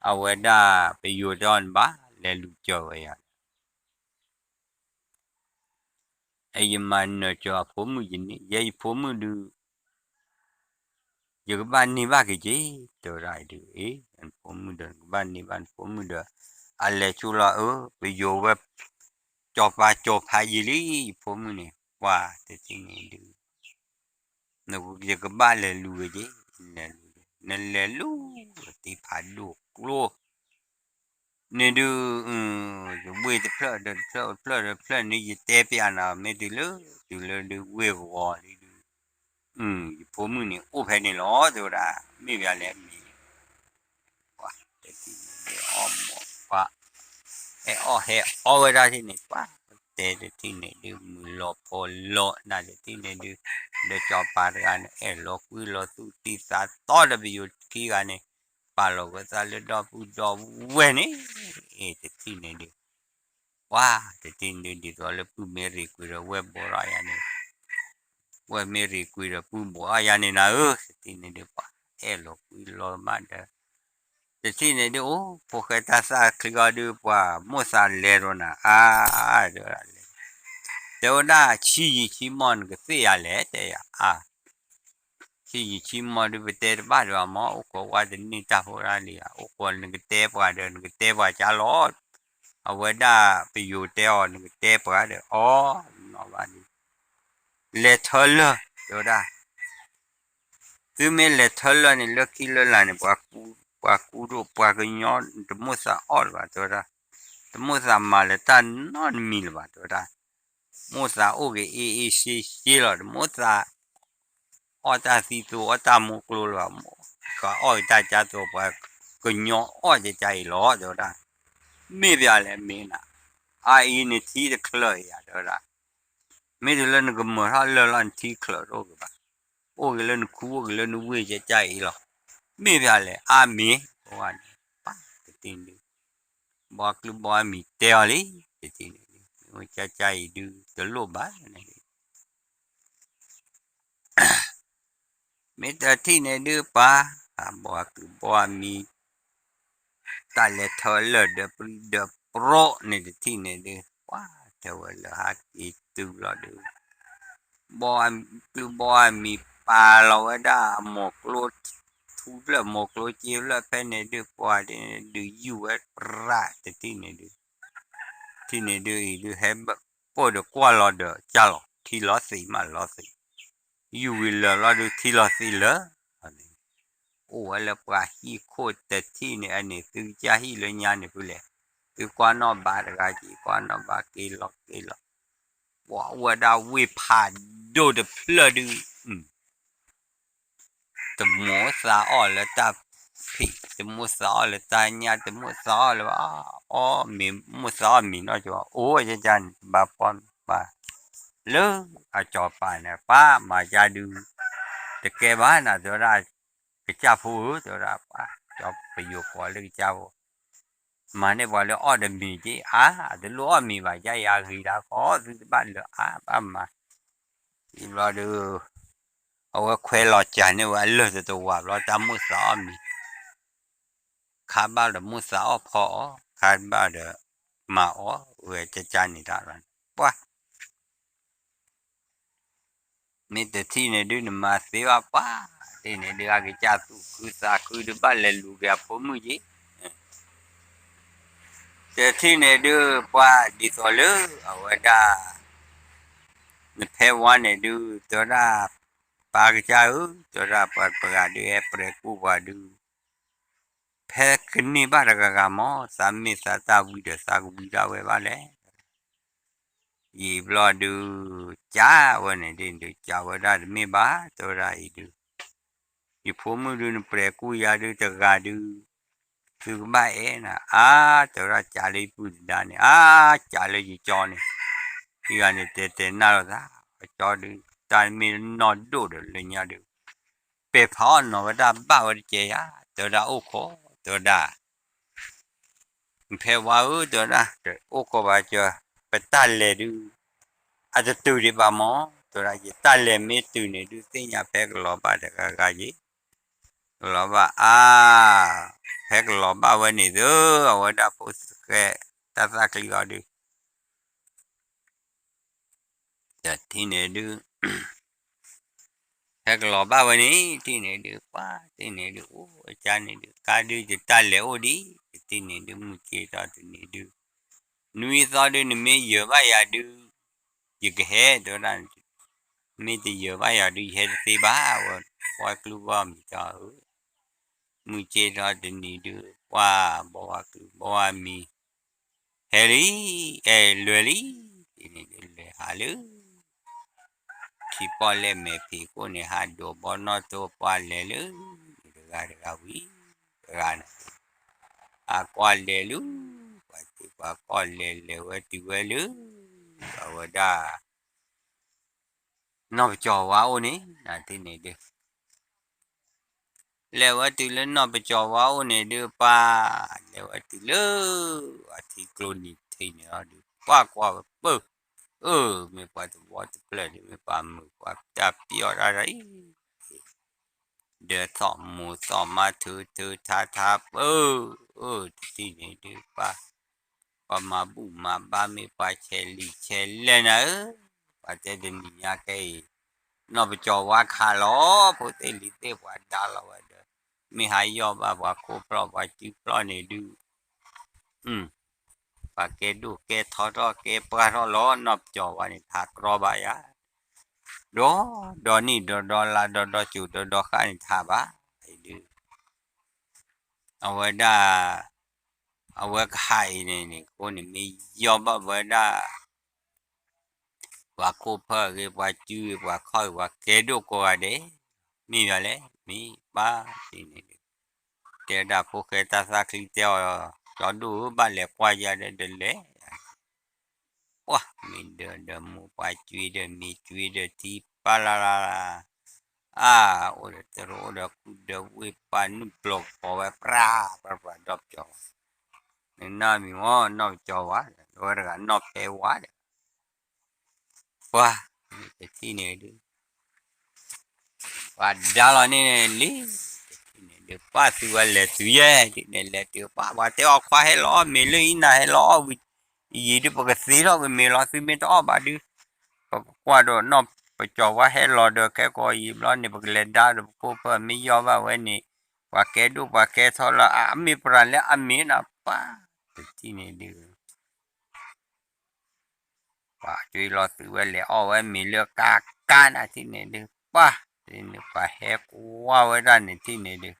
အဝဲဒၣ်ပယိၤတဲအီၤန့ၣ်ဘၣ် လဲၤလူၤစၢၤဝဲယၤ ယမၤနၢၤစၢၤအဖိမုၣ်ယန့ၣ် ယဲယဖိမုၣ်ဒုး ယကဘၣ်န့ၢ်ဘၣ်က့ၤက့ၤ တဲဝဲဒၣ်အံၤဒုး အ့ နဖိမုၣ်ဒီး နကဘၣ်န့ၢ်ဘၣ်နဖိမုၣ်ဒီး အလဲၤဆူလီၤအၢ ပယိၤဝဲ ကၠီၤပၤကၠီၤဖးယံာ်လံ ယဖိမုၣ်န့ၣ် ပှၤတထံၣ်န့ၣ်ဒုး ယကဘၣ်လဲၤလူၤက့ၤက့ၤ လဲၤလူၤ နလဲၤလူၤ တံဖးဒိၣ်ကျိ န့ၣ်ဒုး ယဝ့ၢ်တဖျၢၣ်ဒီးတဖျၢၣ် တဖျၢၣ်ဒီးတဖျၢၣ်န့ၣ် ယတဲပျးနၤ မ့ၢ်တုၤလၢ တုၤလၢဒုးဝ့ၢ်ဂီၤလံဒုး ယဖိမုၣ်န့ၣ်အိၣ်ဖဲန့ၣ်လီၤ တဲဝဲဒၣ် မ့ၢ်ပျးလဲၣ်မ့ၢ် ပှၤတထံၣ်န့ၣ်ဒုးအီၣ်မီၤပှၤ ဟဲအီၣ်ဟဲအီဝဲဒၣ်ထံၣ်န့ၣ် ပှၤတဲတထံၣ်န့ၣ်ဒုး မုၢ်လီၤဖီလီၤ နတထံၣ်န့ၣ်ဒုး ဒီးကၠီၤပၤတဂၤန့ၣ် အဲၣ်လီၤကွံလီၤသူၣ်တံၢ်သးသီဒီးပယိၤခံဂၤန့ၣ် ပာ်လီၤဝဲသးလၢဒီပုၢ်ဒီဝဲၢ်န့ၣ် တထံၣ်န့ၣ်ဒုး ပှၤတထံၣ်န့ၣ်ဒုး ဒ်သိးလၢပုၢ်မ့ၢ်ရ့ၣ်ကွံာ်ဒီးဝဲၢ်ဘိးထီၣ်ယၤန့ၣ် ဝဲၢ်မ့ၢ်ရ့ၣ်ကွံာ်ဒီးပုၢ်ဘိးထီၣ်ယၤန့ၣ်နၤဧၢ တထံၣ်န့ၣ်ဒုး ပှၤအဲၣ်လီၤကွံလီၤမးဒီး တထံၣ်န့ၣ်ဒုး အိၣ်ဖိၣ်ဃဲတၢ်သၣ်ချံအီၤဒုး ပှၤမိၣ်သးလဲၤဒီးနၤ အါ တဲဝဲဒၣ် ဆံးယံာ်ဆံးမီၢ်နကသ့ၣ်ယၤလဲၣ် တဲယၤ အါ ဆံးယံာ်ဆံးမီၢ်ဒုး ပတဲတဘၣ်ဒံးဘၣ်မီၢ် အိၣ်ခိးဝဲတန့ၢ်တၢ်ဖိတၢ်လံၤဧါ အိၣ်ခိးနကတဲပှၤဒီး နကတဲပှၤကါလီၤ အဝဲဒၣ်ပယိၤတဲအီၤ နကတဲပှၤဒီး အီ နီၢ်ဘၣ်ဒုး လဲၤထၢလၢၢ် တဲဝဲဒၣ် သုမ့ၢ်လဲၤထၢလၢၢ်န့ၣ် လၢခံလၢလာ်န့ၣ် ပှၤကူဒိၣ် ပှၤကညီ တမိၣ်သးအီၣ်လၢၤဘၣ် တဲဝဲဒၣ်, တမိၣ်သးမၤလၢၤတၢ်နီတမံၤလၢၤဘၣ် တဲဝဲဒၣ်, မိၣ်သးအိၣ်က့ၤအ့ၣ်အ့ၣ်ရှ့ရှ့လီၤ တမိၣ်သး အီၣ်တၢ်သံသိအီၣ်တၢ်မူကျိလၢၤဘၣ်, ကအီၣ်က့ၤတၢ်ကၢသိ ပှၤကညီအီၣ်ကကါအံၤလီၤ တဲဝဲဒၣ်, မ့ၢ်ပှၤလဲၣ်မ့ၢ်နၤ, အအံၤနထံတချၢးအံၤဧါ တဲဝဲဒၣ် မ့ၢ်တုၤလၢနကမၢၤထီၣ်လၢၢ်လီၤ နထံချၢးတအိၣ်က့ၤဘၣ်, အိၣ်က့ၤလၢနခူ အိၣ်က့ၤလၢနဝ့ၢ်ကကါအံၤလီၤ, မ့ၢ်ပှၤလဲၣ် အါမ့ၢ်, ပှၤန့ၣ် ပှၤတထံၣ်န့ၣ်ဒုး, ဘီကျုဘီအမံၤတဲအီၤလံ, တထံၣ်န့ၣ်ဒုး, မ့ၢ်ကကါအံၤဒုး တလိၣ်ဘၣ်န့ၣ်ဒုး မ့ၢ်တထံၣ်န့ၣ်ဒုးပှၤ, ဘီကျုဘီအမံၤ, တၢ်လဲၤထၢလၢၢ်ဒီးပြံဒီးပြီန့ၣ်တထံၣ်န့ၣ်ဒုး, ပှၤတဲဝဲလၢဟးက့ၤတုၤလီၤဒုး, ဘီကျုဘီအမံၤပာ်လီၤဝဲဒၣ်အမိၢ်ကျိ, ထူ ပှၤပူၤဖျၢၣ်မိၢ်ကျိက့ဖျၢၣ်ဖဲန့ၣ်ဒုး ပှၤဒုးယူၢ်ဝဲပြးတထံၣ်န့ၣ်ဒုး ထံၣ်န့ၣ်ဒုးအံၤဒုး ဟဲဘၣ်ပိၢ်ဒီးကွၢ်လီၤဒီးကၢ်လီၤ ထံလီၤသံးမးလီၤသံး ယူၢ်ဝံၤလၢာ်လီၤဒုး ထံလီၤသံးလၢာ် အိၣ်ဝဲလၢပှၤဟံၣ်ခိၣ်တထံၣ်န့ၣ် အန့ၣ်သုကစၢ်ဟံၣ်လၢညါန့ၣ်ဖုလဲၣ်, သုကွၢ်နီၣ်ဘါတဂၤက့ၤ ကွၢ်နီၣ်ဘါက့ၤလီၤက့ၤလီၤ, ပှၤအိၣ်ဝဲဒၣ်ဝ့ၢ်ဖးဒိၣ်တဖျၢၣ်ဒုး တမိၣ်သးအီၣ်လၢတၢ်ဖံး, တမိၣ်သးအီၣ်လၢတၢ်ညၣ်, တမိၣ်သးအီၣ်လၢ အီၣ်မ့ၤ, မိၣ်သးအီၣ်မ့ၤနီၢ်ကီၢ်, အိၣ်ကကန့ၣ် ဘၣ်ပီၢ်ဘၣ် လၢအစီၤပၤန့ၣ် ပၢ်မၤကါဒုး တကဲဘၣ်နၤ တဲဝဲဒၣ်, ကစၢ်ဖိဧၢ တဲဝဲဒၣ်, ပၢ် ကၠီပယိၤကိးလၢကစၢ်ဖိ မၤန့ၢ်ပှၤလၢအီၣ်တမံၤက့ၤအါ, တလိၣ်အီၣ်မ့ၤဘၣ် ယါယါဂ့ၤဒၣ်ကီ သုတဘၣ်လၢအါဘၣ်မၤ, ဒ်ဘျီဒုး အဝဲခွဲးလီၤစၢၤန့ၢ်ဝဲအလၢၢ်တတဝၤဘျီ တၢ်မိၣ်သးအီၣ်မ့ၤ, ခါဘၣ်ဒီးမိၣ်သးအီၣ်ဖီအီၤ, ခါဘၣ်ဒီးမၤအီၣ်ဝဲကကန့ၣ်တၢ်လီၤ, ပှၤ မ့ၢ်တထံၣ်န့ၣ်ဒုး နမၤသ့ဘၣ်ပှၤ, တထံၣ်န့ၣ်ဒုး အကစၢ်သူၣ်ခုသးခုဒုး ဘၣ်လဲၤလူၤက့ၤအဖိမုၣ်က့ၤ, တထံၣ်န့ၣ်ဒုး ပှၤဒ်သိးလၢ အဝဲဒၣ် နဖဲဝါန့ၣ်ဒုး တဲဝဲဒၣ်, ပၢ်ကစၢ်ဧၢ တဲဝဲဒၣ်, ပှၤတဂၤဒုးဟဲပြဲၤကူၣ်ပှၤဒုး ဖဲကန့ၢ်ဘၣ်တဂၤဂၤမး သးမ့ၢ်သးတၢ်ဝံဒီးသးကဝံဒၣ်ဝဲဘၣ်လဲၣ် ယံာ်ဘျီဒုး ကးဝဲန့ၣ်ဒုး ကးဝဲဒၣ်တမ့ၢ်ဘၣ် တဲဝဲဒၣ်အံၤဒုး, ယဖိမုၣ်ဒုး နပြဲၤကူၣ်ယၤဒုးတဂၤဒုး, သုကဘၣ်အဲၣ်နၤ အါ တဲဝဲဒၣ် ကးလၢယပုၢ်တဒါန့ၣ် အါ ကးလၢယကၠီန့ၣ်, ယဂၤန့ၣ်တဲတဲနၢ်လိာ်သး, အကၠီဒုး တၢ်မ့ၢ်နီၢ်ဒိၣ်ဒီးလၢညါဒုး ပဲာ်ဖးအီၣ်နီၤဝဲဒၣ်ဘၣ်ဝဲတကဲယၤ တဲဝဲဒၣ်အိၣ်ခိး တဲဝဲဒၣ် ဖဲဝါဧၢ တဲဝဲဒၣ် အိၣ်ခိးဘၣ်ကၢၤ ပတၢ်လဲၤဒုး အတတုၤဒံးဘၣ်မး တဲဝဲဒၣ် ယတၢ်လဲၤမ့ၢ်တုၤန့ၣ်ဒုး သ့ၣ်ညါဖဲကလီၤဘၣ်တဂၤဂၤယ့ၣ်, ကလီၤဘၣ်အါ, ဖဲကလီၤဘၣ်ဝဲန့ၣ်သု အဝဲဒၣ်ဖိသဃဲ တၢ်သၣ်ချံအီၤဒုး တထံၣ်န့ၣ်ဒုး ဟဲကလီၤဘၣ်ဝဲန့ၣ် တထံၣ်န့ၣ်ဒုး ပှၤတထံၣ်န့ၣ်ဒုး အိၣ်အကါန့ၣ်ဒုး ကါဒုးယတၢ်လဲၤအိၣ်ဒံး တထံၣ်န့ၣ်ဒုး မုၢ်က့ၤထီၣ်တနံၤဒုး နွံသီဒုး နမ့ၢ်ယၢၤဘၣ်ယၤဒုး ယကဟဲတဲဝဲဒၣ်, မ့ၢ်တယၢၤဘၣ်ယၤဒုး ယဟဲတသ့ဘၣ် ဝဲပှၤကလုၢ်ဘီမံၤတၢ်ဧၢ, မုၢ်က့ၤထီၣ်တနံၤဒုး ပှၤဘီဝါကလုၢ်ဘီဝါမံၤ ဟဲလံ, အဲၣ်လွဲၢ်လံ, တထံၣ်န့ၣ်ဒုးလဲၤဟးလၢ ထံပီၣ်လဲၣ်မဲာ်ဖံးခိၣ်န့ၣ် ဟးဒိးဘီနီၣ်တိပှၤလဲၤလၢ တဂၤတဂၤဝံၤ တဂၤန့ၣ် အကွၢ်လဲၤလၢ ပှၤသ့ၣ်ပှၤကီၢ်လဲၤလဲၤဝဲတုၤဝဲလၢ အဝဲဒၣ် နီၢ်ပကၠီၤဝါအိၣ်န့ၣ် နထံၣ်န့ၣ်ဒုး လဲၤဝဲတုၤလၢနီၢ်ပကၠီၤဝါအိၣ်န့ၣ်ဒုး ပှၤ လဲၤဝဲတုၤလၢ အထံကျိနံၤထံးန့ၣ်လီၤဒုး ပှၤကွၢ်ဝဲပၢၢ်, အၢ မ့ၢ်ပှၤတဝီတဖျၢၣ်ဒုး မ့ၢ်ပှၤမုာ်ပှၤတၢ်ပျီၣ်တၢ်အံၤ ဒၢးသီၣ်မိၢ်သီၣ်မါထုထုထါထါပၢၢ်, အၢ တထံၣ်န့ၣ်ဒုး ပှၤ ပှၤမၤဘူၣ်မၤဘါမ့ၢ်ပှၤဆဲးလံာ်ဆဲးလဲၢ်နၤဧၢ, ပှၤတဲတနံၤညါခဲအံၤ နီၢ်ပကၠီၤဝါခးလီၤ ဖိသ့ၣ်လံၤသ့ၣ်ပှၤဒါလီၤဝဲဒီး မ့ၢ်ဟးယီၢ်ဘၣ်ပှၤခိၣ်ဖျီၣ်ပှၤစုဖျီၣ်န့ၣ်ဒုး ပှၤကဲဒိၣ်ကဲထီထီၣ်ကဲပှၢ်ထီၣ်လီၤ နီၢ်ပကၠီၤဝါန့ၣ် တဟးကြီဘၣ်ယၤ, ဒီး ဒီနံၣ်ဒီဒီလါဒီဒီစိၤဒီဒီဃၣ်န့ၣ် တဟးဘၣ်ဒုး အဝဲဒၣ် အဝဲကဟးအံၤန့ၣ်န့ၣ် အဃိန့ၣ် မ့ၢ်ယီၢ်ဘၣ်ဝဲဒၣ် ပှၤခိၣ်ဖျီၣ်ဂ့ၤ ပှၤစုဂ့ၤ ပှၤခီၣ်ဂ့ၤ ပှၤကဲဒိၣ်ကိးဂၤဒဲး, မ့ၢ်ယၤလဲၣ် မ့ၢ်ပၢ်တထံၣ်န့ၣ်ဒုး တဲဝဲဒၣ်ဖိဃဲတၢ်သၣ်ချံတဲအီၤ, ကၠီဒိၣ်ဧၢ ဘၣ်လဲၤကွၢ်ယၤဒီးလဲၤ ပှၤမ့ၢ်ဒၢးဒီးမိၢ်ပှၤကွံဒီးမ့ၢ်ကွံဒီးထံပၢ်လၢ်လၢ်လၢ်, အါ အိၣ်ဒီးတရူးအိၣ်ဒီးကူဒီးဝ့ၢ်ပှၤနုာ်ပျီၤကီၤဝဲပြၢ်ပြၢ်ပြၢ်ဒီးပကၠီၤ, နနီၢ်မံၤမ့ၢ်နီၢ်ပကၠီၤဝါ, အဝဲတဂၤနီၢ်ဖဲဝါဒီး ပှၤ တထံၣ်န့ၣ်ဒုး ပှၤဒါလီၤန့ၣ်လံ, တထံၣ်န့ၣ်ဒုး ပှၤသုဝဲလဲၤတုၤယဲၢ် တထံၣ်န့ၣ်လဲၤတုၤ ပှၤ ပှၤတဲအီၤခွါဟဲလီၤအီၣ်မ့ၤလၢအံၤ နၤဟဲလီၤအီၣ်ဝံၤ ယံာ်ဒုး ပကသ့ထီၣ်က့ၤမ့ၤလီၤ သုမ့ၢ်တအီၣ်ဘၣ်ဒုး, ပကကွၢ်ဒီးနီၢ်ပကၠီၤဝါဟဲလီၤဒီး ခဲကိးယံာ်ဘျီန့ၣ် ပကလဲၤဒါဒီးပခိၣ်ဖၢၣ် မ့ၢ်ယီၢ်ဘၣ်ဝဲန့ၣ် ပှၤကဲဒိၣ်ပှၤကဲထီလီၤ အမ့ၢ်ပရၤလၢအမ့ၢ်နီၤ ပှၤတထံၣ်န့ၣ်ဒုး ပှၤအီၣ်ဝဲမ့ၤလၢကါကါနၤထံၣ်န့ၣ်ဒုး ပှၤတထံၣ်န့ၣ် ပှၤဟဲကွၢ်ဝဲဒၣ်န့ၣ်ထံၣ်န့ၣ်ဒုး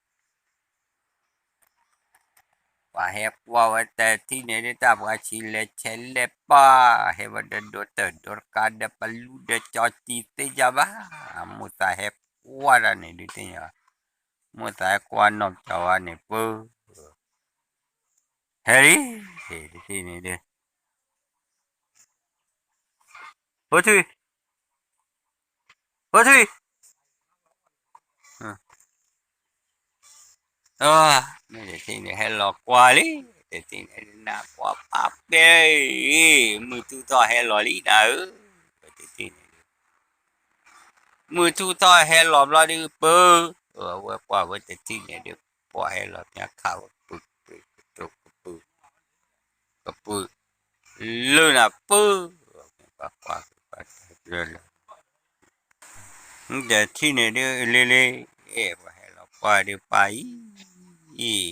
ပှၤဟဲကွၢ်ဝဲတထံၣ်န့ၣ်ဒုး တၢ်ပှၤဆံးလဲၤဆဲးလဲၤပၢ် ဟဲဝဲဒီးဒိတၢၢ်ဒိတကါဒီး ပလူဒီးကၠီတံၤသ့ၣ်ညါဘၣ် မိၢ်သးဟဲကွၢ်တၢ်န့ၣ်ဒုးသ့ၣ်ညါ မိၢ်သးဟဲကွၢ်နီၢ်ပကၠီဝါန့ၣ်ပၢ ဟဲလံ တထံၣ်န့ၣ်ဒုး ဖိထွံၣ် ဖိထွံၣ် မ့ၢ်တထံၣ်န့ၣ် ဟဲလီၤကွၢ်လံ တထံၣ်န့ၣ် နကွၢ်ဖးပဲ မုၢ်ထူၣ်ထီၣ်ဟဲလီၤလံနၤဧၢ တထံၣ်န့ၣ် မုၢ်ထူၣ်ထီၣ်ဟဲလီၤဘျီဒုးပၢ အဝဲကွၢ်ဝဲတထံၣ်န့ၣ်ဒုး ပှၤဟဲလီၤမ့ၢ်ခးဝဲ ပူၤ ကပူၤ ကပူၤ လၢနၤပၢ ပှၤကွၢ် ပှၤတၢ်လၢ တထံၣ်န့ၣ်ဒုး လ့လ့ ပှၤဟဲလီၤကွၢ်ဒုးပၢ်အံၤ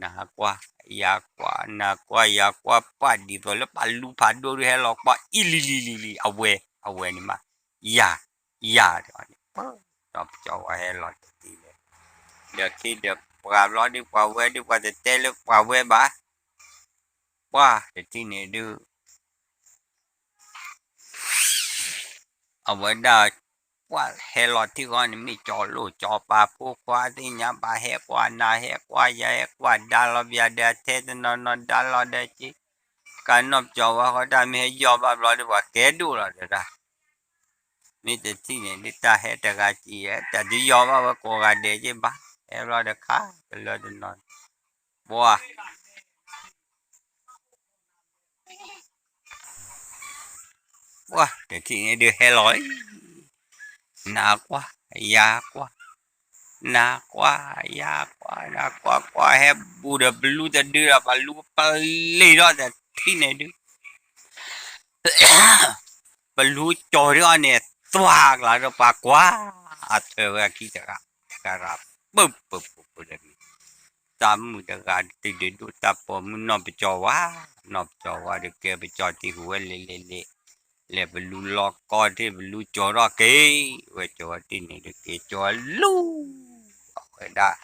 နကွၢ် ယကွၢ် နကွၢ် ယကွၢ် ပှၤဒ်သိးလၢပှၤလူၤဖးဒိၣ်ဒုးဟဲလီၤကွၢ်အံၤလံလံလံလံ အဝဲ အဝဲန့ၣ်မး ယၤ ယၤ ဒီးန့ၣ် ပှၤ နီၢ်ပကၠီဝါဟဲလီၤတထံၣ်န့ၣ် ဒီးခ့ဒီးပှၤဘျီဒုး ပှၤဝဲဒုး ပှၤတတဲလၢပှၤဝဲဘၣ် ပှၤတထံၣ်န့ၣ်ဒုး အဝဲဒၣ် ပှၤဟဲလီၤထံၣ်ဃီန့ၣ် မ့ၢ်ကၠီလိၣ်ကၠီပၤဖိခွါသ့ၣ်ညါ ပှၤဟဲကွၢ်နၤ ဟဲကွၢ်ယၤ ဟဲကွၢ်ဒါလီၤ ပယၤဒီးအထဲတနီၤနီၤ ဒါလီၤဒီးက့ ကနီၢ်ပကၠီဝါဃီတၢ်မ့ၢ်ဟဲယီၢ်ဘၣ်ဘျီဒုး ပှၤကဲဒိၣ်လီၤဒီးတၢ် မ့ၢ်တထံၣ်န့ၣ်ဒုး တၢ်ဟဲတဂၤကံ တၢ်တယီၢ်ဘၣ်ဝဲကိးဂၤဒဲးက့ဘၣ် ဟဲဘျီဒီးခါကလၢတနီၤ ပှၤ ပှၤတထံၣ်န့ၣ်ဒုးဟဲလီၤလံ နကွၢ် ယကွၢ် နကွၢ် ယကွၢ် နကွၢ်ကွၢ် ဟဲဘူးဒီးပလူတဒုဒီး ပလူပလ့ၤဒီးတထံၣ်န့ၣ်ဒုး ပလူကၠီၤဒုးအီၤန့ၣ် သွါကျါဒီးပှၤကွၢ် အထွဲဝဲအခံတဂၤ တဂၤရၤ ပၢပၢပၢပၢဒီး တၢ်မုၣ်တဂၤတဒုးဒိၣ်တၢ်ပိာ်မုၣ်နီၢ်ပကၠီဝါ နီၢ်ပကၠီဝါဒီးကဲပကၠီတံၢ်ဟူးဝဲလဲၤလဲၤလဲၤ လဲၤပလူလီၤကီၢ်ထံၣ်ပလူကၠီၤထီၣ်က့ၤ ဝဲကၠီၤဝဲတ့ၢ်န့ၣ်ဒုးက့ၤကၠီၤလူၤ အဝဲဒၣ်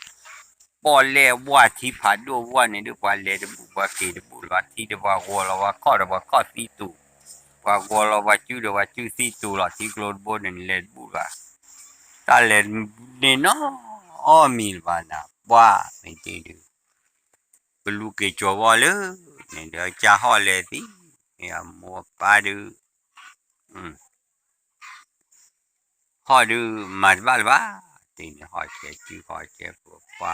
ပီၣ်လဲၣ်ဝၢ်ထံဖးဒိၣ်ဝၢ်န့ၣ်ဒုး ပှၤလဲၤတဘူၣ်ပှၤက့ၤတဘူၣ်လၢၤဘၣ် ထံဒီးပှၤဂီၤလီၤပှၤခီၣ်ဒီးပှၤခီၣ်သံတူာ် ပှၤဂီၤလီၤပှၤစုဒီးပှၤစုသံတူာ်လီၤ ထံကျိတဘိန့ၣ်လဲၤတဘူၣ်လၢၤဘၣ် တၢ်လဲၤန့ၣ်နီၤ အီၣ်မံၤလၢၤဘၣ်နၤ ပှၤမ့ၢ်တ့ၢ်ဒုး ပလူက့ၤကၠီၤဝဲလၢ န့ၣ်ဒီးကၢ်ဟီၣ်လဲၤသံ အမိၢ်အပၢ်ဒုး ဟီၣ်ဒုးမၤတဘၣ်လၢၤဘၣ် တ့ၢ်န့ၣ်ဟီၣ်ကဲစုဟီၣ်ကဲဖိပှၤ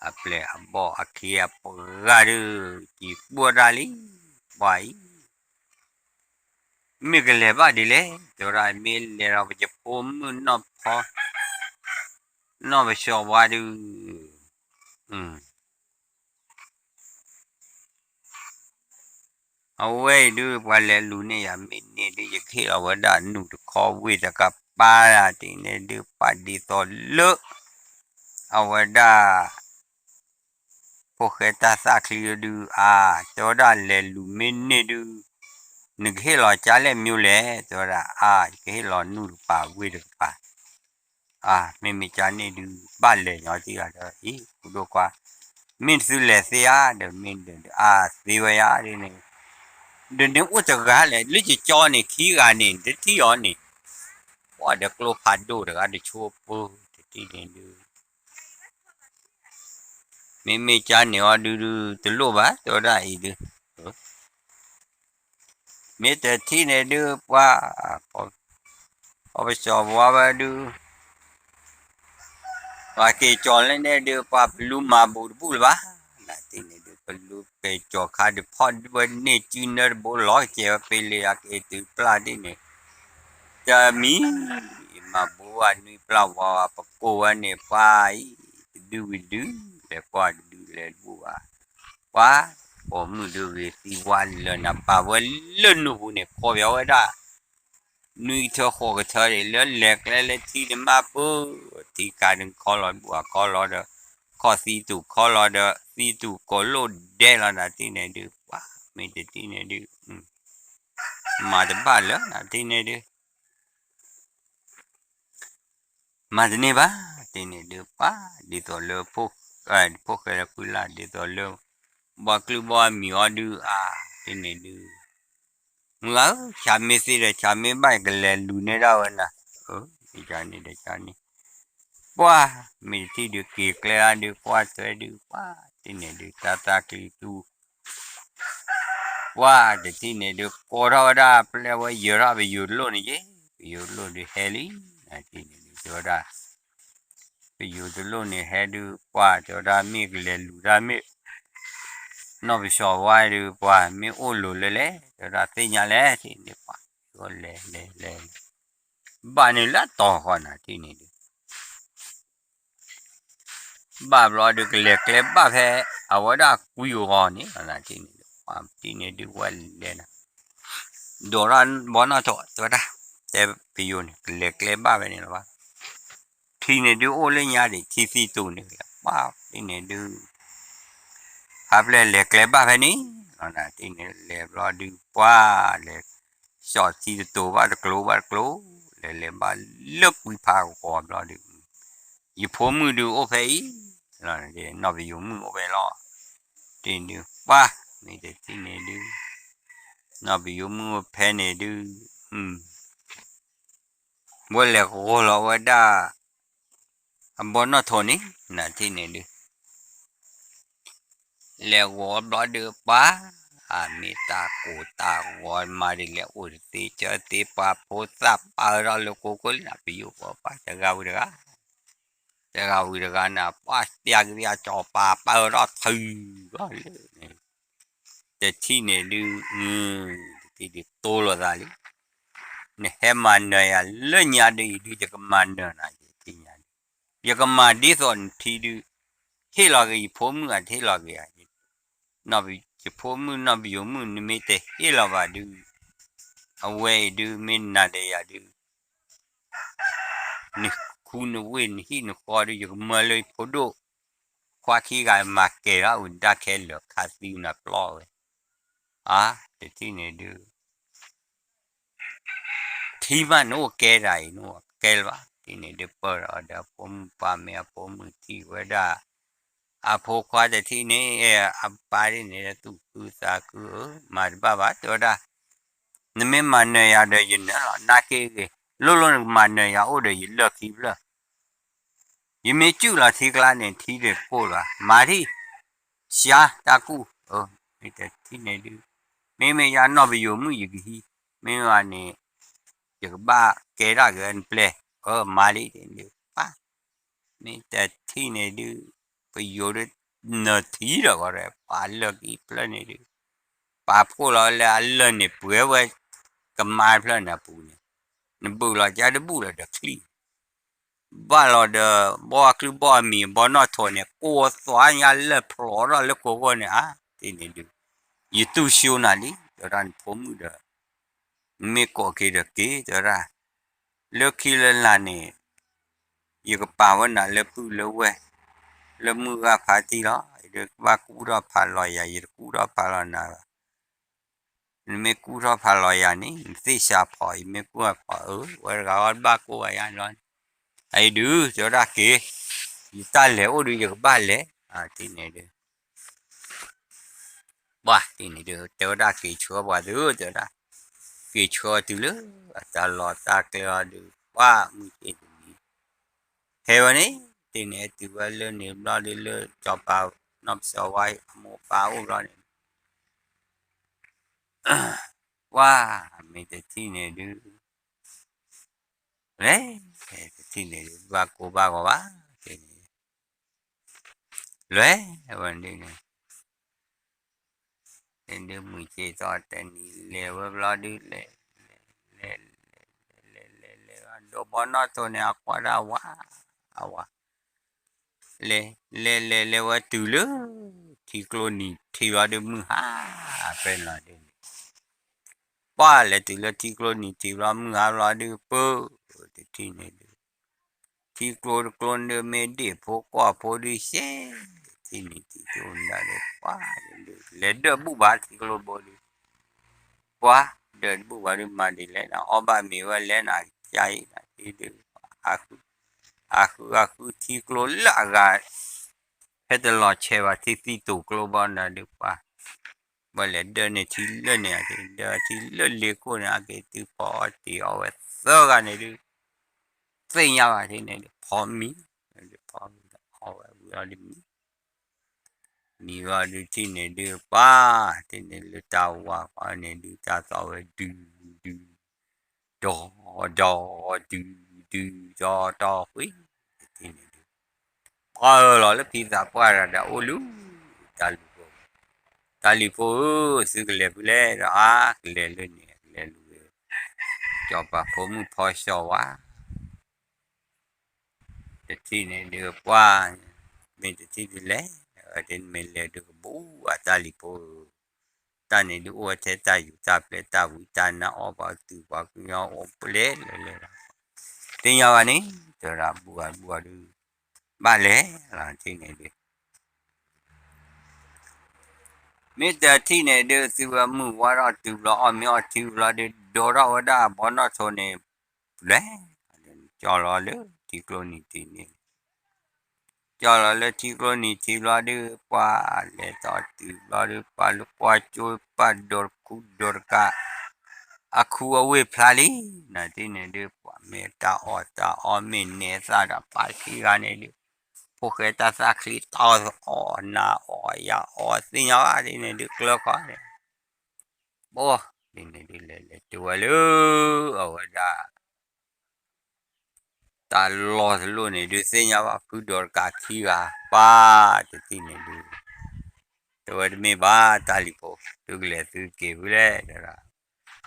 အပျဲၢ်အဘီၣ်အခ့အပှၤဒုး ကံၤပှၢ်တၢ်လံ ပှၤအံၤ မ့ၢ်ကလဲၤဘၣ်ဒ်လဲၣ် တဲဝဲဒၣ် မ့ၢ်လဲၤဒီးပယဖိမုၣ်နီၢ်ဖီ နီၢ်ပစီၤဝါဒုး အဝဲအံၤဒုး ပှၤလဲၤလူၤန့ၢ်ယၤမ့ၢ်န့ၢ်ဒုး ယကဟ့ၣ်လီၤဝဲဒၣ်နူၢ်တခီဝ့ၢ်တကပၤဒၣ်တ့ၢ်န့ၣ်ဒုး ပာ်ဒ်သိးလၢ အဝဲဒၣ် ဖိၣ်ဃဲတၢ်သၣ်ချံဒုး အါ တဲဝဲဒၣ်လဲၤလူၤမ့ၢ်န့ၢ်ဒုး နကဟ့ၣ်လီၤကၢ်လဲၣ်မ့ၢ်လဲၣ် တဲဝဲဒၣ် အါ ယကဟ့ၣ်လီၤနူၢ်တကပၤဝ့ၢ်တကပၤ အါ မ့မ့ၢ်ကၢ်န့ၣ်ဒုး ဘၣ်လဲၤညီတံၢ်ဂၤဒီး အံၤ ကူဒိၣ်ခွါ မ့ၢ်နသုလဲၤသ့ဧါ ဒီးမ့ၢ်ဒီး အါ သ့ဝဲယါဒ်န့ၣ် ဒီးန့ၣ်အိၣ်တဂၤလဲၣ် လၢယကၠီန့ၣ် ခံဂၤန့ၣ် တထံၣ်အီၤန့ၣ် ပှၤဒီးကျိဖးဒိၣ်တဂၤတဆိပၢ တထံၣ်န့ၣ်ဒုး မ့မ့ၢ်ကၢ်န့ၣ်အီၤဒုးဒုး တလိၣ်ဘၣ် တဲဝဲဒၣ်အံၤဒုး မ့ၢ်တထံၣ်န့ၣ်ဒုး ပှၤ ပှၤပစီၤဝါဝဲဒုး ပှၤက့ၤကၠီၤလၢန့ၣ်ဒုး ပှၤပလူမၤဘူးတဘူၣ်လၢၤဘၣ် နတ့ၢ်န့ၣ်ဒုး ပလူက့ၤကၠီၤခါဒုး ဖီၣ်ဒုးဝဲန့ၢ်စုနၢတဘိလီၤ ကဲဝဲပ့လ့ၤအက့ၤတုၤပျၢ်ဒ်န့ၣ် တမံၤ မၤဘူးဝဲနွံပျၢ်ဝါဝဲ ပကိးဝဲန့ၣ် ပှၤအံၤ တဒုဝံၤတဒု လဲၤကွၢ်တဒုလဲၤတဘူၣ်ဘၣ် ပှၤ ပိာ်မုၣ်ဒုးဂ့ၤသံဝါလၢနၤ ပာ်ဝဲလၢနူၢ်ပူၤန့ၣ် ကိးပဝဲဒၣ် နွံကထၢဃိးကထၢဒံး လၢလဲၤကျဲလၢထံတမးပူၤ, ထံကးဒုးခီလီၤဘၣ်ခီလီၤဒီး ခီၣ်သံတူာ်ခီလီၤဒီး သံတူာ်ကိးလိၣ်ဒဲးလီၤနၤထံၣ်န့ၣ်ဒုး ပှၤမ့ၢ်တထံၣ်န့ၣ်ဒုး မၤတဘၣ်လၢနၤထံၣ်န့ၣ်ဒုး မၤတန့ၢ်ဘၣ် ထံၣ်န့ၣ်ဒုး ပှၤဒ်သိးလၢ ဖိၣ်ဃဲလၢဖုလၢ် ဒ်သိးလၢ ဘီကျုၢ်ဘီမံၤအီၤဒုး အါ ထံၣ်န့ၣ်ဒုး မုၢ်ဂၤဧၢ ဆၣ်မ့ၢ်သ့ဒီး ဆၣ်မ့ၢ်ဘၣ် ကလဲၤလူၤန့ၢ်ဒၣ်ဝဲနၤ, န့ၣ်ဒီးန့ၣ် ပှၤမ့ၢ်တထံၣ်ဒုး က့ၤကျဲအါဒုး ကွၢ်ထွဲဒုး ပှၤထံၣ်န့ၣ်ဒုး တၢ်သၣ်ကျံသူ ပှၤတထံၣ်န့ၣ်ဒုး ကိးထီၣ်ဝဲဒၣ် ပျဲဝဲယၢၤထီၣ်ပယိၤတလိၣ်န့ၣ်ယဲ, ပယိၤတလိၣ်ဒုးဟဲလံ, ထံၣ်န့ၣ်ဒုး တဲဝဲဒၣ် ပယိၤတလိၣ်န့ၣ်ဟဲဒုး ပှၤတဲဝဲဒၣ်မ့ၢ်ကလဲၤလူၤတၢ်မ့ၢ် နီၢ်ပစီၤဝါဒုး ပှၤမ့ၢ်အိၣ်လိၤလၢလဲၣ် တဲဝဲဒၣ်သ့ၣ်ညါလဲၣ် ထံၣ်န့ၣ် ပှၤလဲၤလဲၤလဲၤ ဘၣ်န့ၣ်လၢတီၤဃီနၤ ထံၣ်န့ၣ်ဒုး ဘၣ်ဘျီဒုး ကလဲၤကျဲဘၣ်ဖဲ အဝဲဒၣ်ကွံဂီၤန့ၣ် ထံၣ်န့ၣ်ဒုး ပှၤထံၣ်န့ၣ်ဒုး ဝဲလဲၤနၤ ဒိးထီၣ်ဘီနီၣ်ထိး တဲဝဲဒၣ် တဲပယိၤန့ၣ် ကလဲၤကျဲဘၣ်ဖဲန့ၣ်လီၤဘၣ် ထံၣ်န့ၣ်ဒုးအိၣ်လၢညါဒံး ထံသံတူာ်န့ၣ် ပှၤထံၣ်န့ၣ်ဒုး ဟးဖျဲၣ်လဲၤကျဲဘၣ်ဖဲန့ၣ်လီၤနၤ ထံၣ်န့ၣ်လဲၤဘျီဒုး ပှၤလဲၤ စီၣ်ထံတတိၤဘၣ်တကျိၤဘၣ်တကျိၤ လဲၤလဲၤဘၣ်လၢကွံဖးဂီၤဘျီဒုး ယဖိမုၣ်ဒုးအိၣ်ဖဲအံၤ နီၢ်ပယိၤမုၣ်အိၣ်ဖဲလီၤ ထံၣ်န့ၣ်ဒုး ပှၤမ့ၢ်တထံၣ်န့ၣ်ဒုး နီၢ်ပယိၤမုၣ်အိၣ်ဖဲန့ၣ်ဒုး ဝဲလဲၤဂီၤလီၤဝဲဒၣ် အဘီနီၣ်ထိးန့ၣ် နထံၣ်န့ၣ်ဒုး လဲၤဂီၤဘျီဒုးပှၤ အမ့ၢ်တၢ်ကိၢ်တၢ်ဂီၤမၤဒ်လဲၣ် အိၣ်တသ့ကၢသ့ ပှၤဖိသၣ်ပာ်ဝဲထီၣ်လၢကိးကိးလၢ ပယိၤဖိပှၤတဂၤဝံၤတဂၤ တဂၤဝံၤတဂၤန့ၣ် ပှၤစၢ်ကရၢစီၤပၤပာ်ဝဲထီၣ်ထုးဂီၤလၢ တထံၣ်န့ၣ်ဒုး တထံၣ်ဒုးတိၢ်လိာ်သးလံ နဟဲမၤနၢၤယၤလၢညါဒုး ယဒုးယကမၤနၢၤနၤ ယထံၣ်ညါဒုး ယကမၤဒ်သိးနထံၣ်ဒုး ဟ့ၣ်လီၤက့ၤယဖိမုၣ် အတဟ့ၣ်လီၤက့ၤဧါ ယဖိမုၣ်နီၢ်ပယိၤမုၣ် နမ့ၢ်တဟ့ၣ်လီၤဘၣ်ဒုး အဝဲအံၤဒုးမ့ၢ်နၤဒီးယၤဒုး နခူနဝ့ၢ်နဟံၣ်နဃီဒုး ယကမၢလၢယဖိဒိၣ် ခွါခံဂၤမၤကဲၤထီၣ်အုးနတၢ်ခဲလၢာ်ခါသံနၤပျီဝဲ အါ တထံၣ်န့ၣ်ဒုး ထံမးနအိၣ်ကဲတၢ်အံၤ နအိၣ်ကဲလၢၤဘၣ် တထံၣ်န့ၣ်ဒုးပၢၢ်ဒီးအဖိမုၣ်ပၢ်မ့ၢ်အဖိမုၣ်ထံၣ်ဝဲဒၣ် အဖိခွါတထံၣ်န့ၣ် အပၢ်ဒ်န့ၣ် သူၣ်ခုသးခုဧၢ မၤတဘၣ်ဘၣ် တဲဝဲဒၣ် နမ့ၢ်မၤနၢၤယၤဒီးယနၢၤလီၤ နာ်က့ဂ့ၤ လိၣ်လိၣ်နကမၤနၢၤယၤအိၣ်ဒီးယလၢၢ်ခံဖျၢၣ် ယမ့ၢ်စုၣ်လီၤထံကျါန့ၣ် ထံတကိၢ်လီၤ မၤထံၣ် ရှါတၢ်ကူၣ် မ့ၢ်တထံၣ်န့ၣ်ဒုး မ့မ့ၢ်ယၤနီၢ်ပယိၤမုၣ်ယကဟံး မ့ၢ်ဝဲန့ၣ် ယကဘၣ်ကဲထီၣ်က့ၤနပျဲၢ် မၤလံန့ၣ်ဒုး ပၢ် မ့ၢ်တထံၣ်န့ၣ်ဒုး ပယိၤဒုး နထံၣ်ဒီးဂီၤဒီး ပှၤလၢၢ်ခံဖျၢၣ်န့ၣ်ဒုး ပာ်ဖှိၣ်လီၤလၢအလၢၢ်န့ၣ် ပှဲၤဝဲ ကမါတဖျၢၣ်န့ၣ်အပူၤန့ၣ် နဘုးလီၤကၢ်တဘူၣ်လီၤဒီးချံၣ် ဘၣ်လီၤဒီး ဘီအကျုၢ်ဘီအမံၤ ဘီနီၢ်ထိးန့ၣ် ကိးသွါညါလၢၢ်ဖျိးထီၣ်လၢကိးဂီၢ်န့ၣ် အါ တထံၣ်န့ၣ်ဒုး ယတူၢ်ဆှိနၤလံ တဲဝဲဒၣ်နဖိမုၣ်ဒီး နမ့ၢ်ကိးက့ၤဒီးက့ၤ တဲဝဲဒၣ် လၢခံလၢလာ်န့ၣ် ယကပာ်ဝဲနၤလၢပုၢ်လၢဝဲၢ် လၢမုၢ်ဂၢ်ဖါတံၢ်လီၤ ယကဘၣ်ကူၣ်ထီၣ်ဖးလီၤယၤ ယတကူၣ်ထီၣ်ဖးလီၤနၤဘၣ် နမ့ၢ်ကူၣ်ထီၣ်ဖးလီၤယၤန့ၣ် နသ့ၣ်စှၤဖီ ယမ့ၢ်ကူၣ်ထီၣ်ဖး အၢ ဝဲတဂၤအီၤတဘၣ်ကိးဘၣ်ယၤလီၤ အအံၤဒုး တဲဝဲဒၣ်က့ၤ ယတၢ်လဲၤအိၣ်ဒုး ယကဘၣ်လဲၤ တထံၣ်န့ၣ်ဒုး ပှၤတထံၣ်န့ၣ်ဒုး တဲဝဲဒၣ်က့ၤဆှၢပှၤသု တဲဝဲဒၣ် က့ၤဆှၢတုၤလၢ အတၢ်လီၢ်တၢ်ကျဲအီၤဒုး ပှၤမုၢ်ဆ့ၣ်တနံၤ ဟဲဝဲန့ၣ် တထံၣ်န့ၣ် တုၤဝဲလၢန့ၣ်ဘျီဒုး လၢစီၤပၤ နီၢ်ပစီၤဝါအမိၢ်ပၢ်အိၣ်ဘျီန့ၣ် ပှၤမ့ၢ်တထံၣ်န့ၣ်ဒုး လဲၤ တထံၣ်န့ၣ်ဒုး ဘၣ်ကိၢ်ဘၣ်ဂီၤဘၣ် တထံၣ်န့ၣ် လဲၤဝဲန့ၣ်ဒုးန့ၣ် န့ၣ်ဒုးမုၢ်ဆ့ၣ်ထီၣ်တနံၤ လဲၤဝဲဘျီဒုး လဲၤ လဲၤ လဲၤ လဲၤ လဲၤ လဲၤ လဲၤ ဒိးဘီနီၢ်ထိးန့ၣ် အကွၢ်ဒၣ်ဝါ အဝါ လဲၤ လဲၤ လဲၤ လဲၤဝဲတုၤလၢ ထံကျိနံၤထံးဘျီဒုး မုၢ်ဟါ ဖဲန့ၣ်လီၤဒုးန့ၣ် ပ ပၢ်လဲၤတုၤလၢထံကျိနံၤထံးဘျီ မုၢ်ဟါဘျီဒုး ပၢ်တထံၣ်န့ၣ်ဒုး ထံကျိတကျိဒုး မ့ၢ်ဒ့ၣ်ဖိကွၢ်ဖိဒုး ရှဲ ထံနံၤထံးတအိၣ်နၤဒီး ပှၤဒုး လဲၤဒၢးဘူၣ်ဘၣ်ထံကျိဘိဒုး ပှၤဒၢးတဘူၣ်ဘၣ်ဒုး မၤဒ်လဲၣ်နၤ အီၣ်ဘၣ်မ့ၤဝဲလဲၣ်နၤ ကၢ်အံၤနၤ ထံဒုး အဃု အဃုအဃုထံကျိလၢအဂၤ ဖဲတလီၤဆဲးဘၣ်ထံသံတိာ်ကျိဘီနၤဒုး ပှၤ ဘၣ်လဲၤဒၢးန့ၢ်ထံလၢန့ၣ် ဒၢးထံလၢလ့ကိၣ်န့ၣ် အက့ၤတုၤဖီအီၣ်တ့ၢ်အီၣ်ဝဲသၢဂၤန့ၣ်ဒုး သ့ၣ်ညါဘၣ်ထံန့ၣ်ဒုး ဖီမံၤ ဖီမံၤအီၣ်ဝဲဝံၤအီၤဒုးမံၤ မံၤဝံၤအီၤဒုးထံၣ်န့ၣ်ဒုး ပှၤ ထံၣ်န့ၣ်လၢတၢ်ဝါဃီန့ၣ်ဒုး တၢ်သီၣ်ဝဲဒုးဒုး ဒီး ဒီး ဒုး ဒုး ဒီး တီၢ်ဃံ တထံၣ်န့ၣ်ဒုး ပှၤအၢၣ်လီၤလၢဖံသးပှၢ်တဂၤဒီး အိၣ်လူၤ တၢ်လုၢ်ဖိ တၢ်လုၢ်ဖိဧၢ သုကလဲၤဖုလဲၣ်ဒီး အါ ကလဲၤလၢန့ၣ် ကလဲၤလူၤ စီၤပၤဖိမုၣ်ဖီစီၤဝါ တထံၣ်န့ၣ်ဒုးပှၤ မ့ၢ်တထံၣ်ဒုးလဲၣ် အဝဲဒၣ်မ့ၢ်လဲၤဒုးကဘူးအတၢ်လုၢ်ဖိဧၢ တၢ်န့ၣ်ဒုးအိၣ်ဝဲထဲတၢ်ယူၤတၢ်ပျဲၢ်တၢ်ဝံတၢ်နါအီၣ်ဘၣ်တုၤပှၤကညီအိၣ်ပျဲၢ်လၢလၢ သ့ၣ်ညါဘၣ်န့ၣ် တဲဝဲဒၣ်ဘူးဂၤဘူးဂၤဒုး ဘၣ်လဲၣ်လီၤထံၣ်န့ၣ်ဒုး မ့ၢ်တထံၣ်န့ၣ်ဒုး သုဝဲမုၢ်ဝါထီၣ်တုၤဘျီ အီၣ်မ့ၤအီထံဘျီဒုး ဒိးထီၣ်ဝဲဒၣ်ဘီနီၣ်ထိးန့ၣ် လဲၤ ကၠီလီၤလၢထံကျိနံၤထံးန့ၣ် ကၠီလီၤလၢထံကျိနံၤထံးဘျီဒုး ပှၤလဲၤတီၤတုၤဘျီဒုး ပှၤလၢကွၢ်ကၠိပာ်ဒိးတခူဒိးတကး အခူအဝ့ၢ်ဖျါလံ နၤထံၣ်န့ၣ်ဒုး ပှၤမ့ၢ်တၢ်အီၣ်တၢ်အီမ့ၢ်နဲသၣ်ဒီး ပၢ်ခံဂၤန့ၣ်ဒုး ဖိၣ်ဃဲတၢ်သၣ်ချံတီၢ်အီၣ်နၤအီၣ်ယၤအီၣ်သ့ၣ်ညါဘၣ်ထံၣ်န့ၣ်ဒုး ကျၢခီန့ၣ် ဘီဒ်န့ၣ်ဒုး လဲၤလဲၤတုၤဝဲလၢ အဝဲဒၣ် တၢ်လီၢ်တလီၢ်န့ၣ်ဒုး သ့ၣ်ညါဘၣ်ဖုဒိးတကးခံဂၤ ပၢ်တထံၣ်န့ၣ်ဒုး တဲဝဲတမ့ၢ်ဘၣ်တၢ်လုၢ်ဖိ သုကလဲၤသုက့ၤဖုလဲၣ် တဲဒၣ်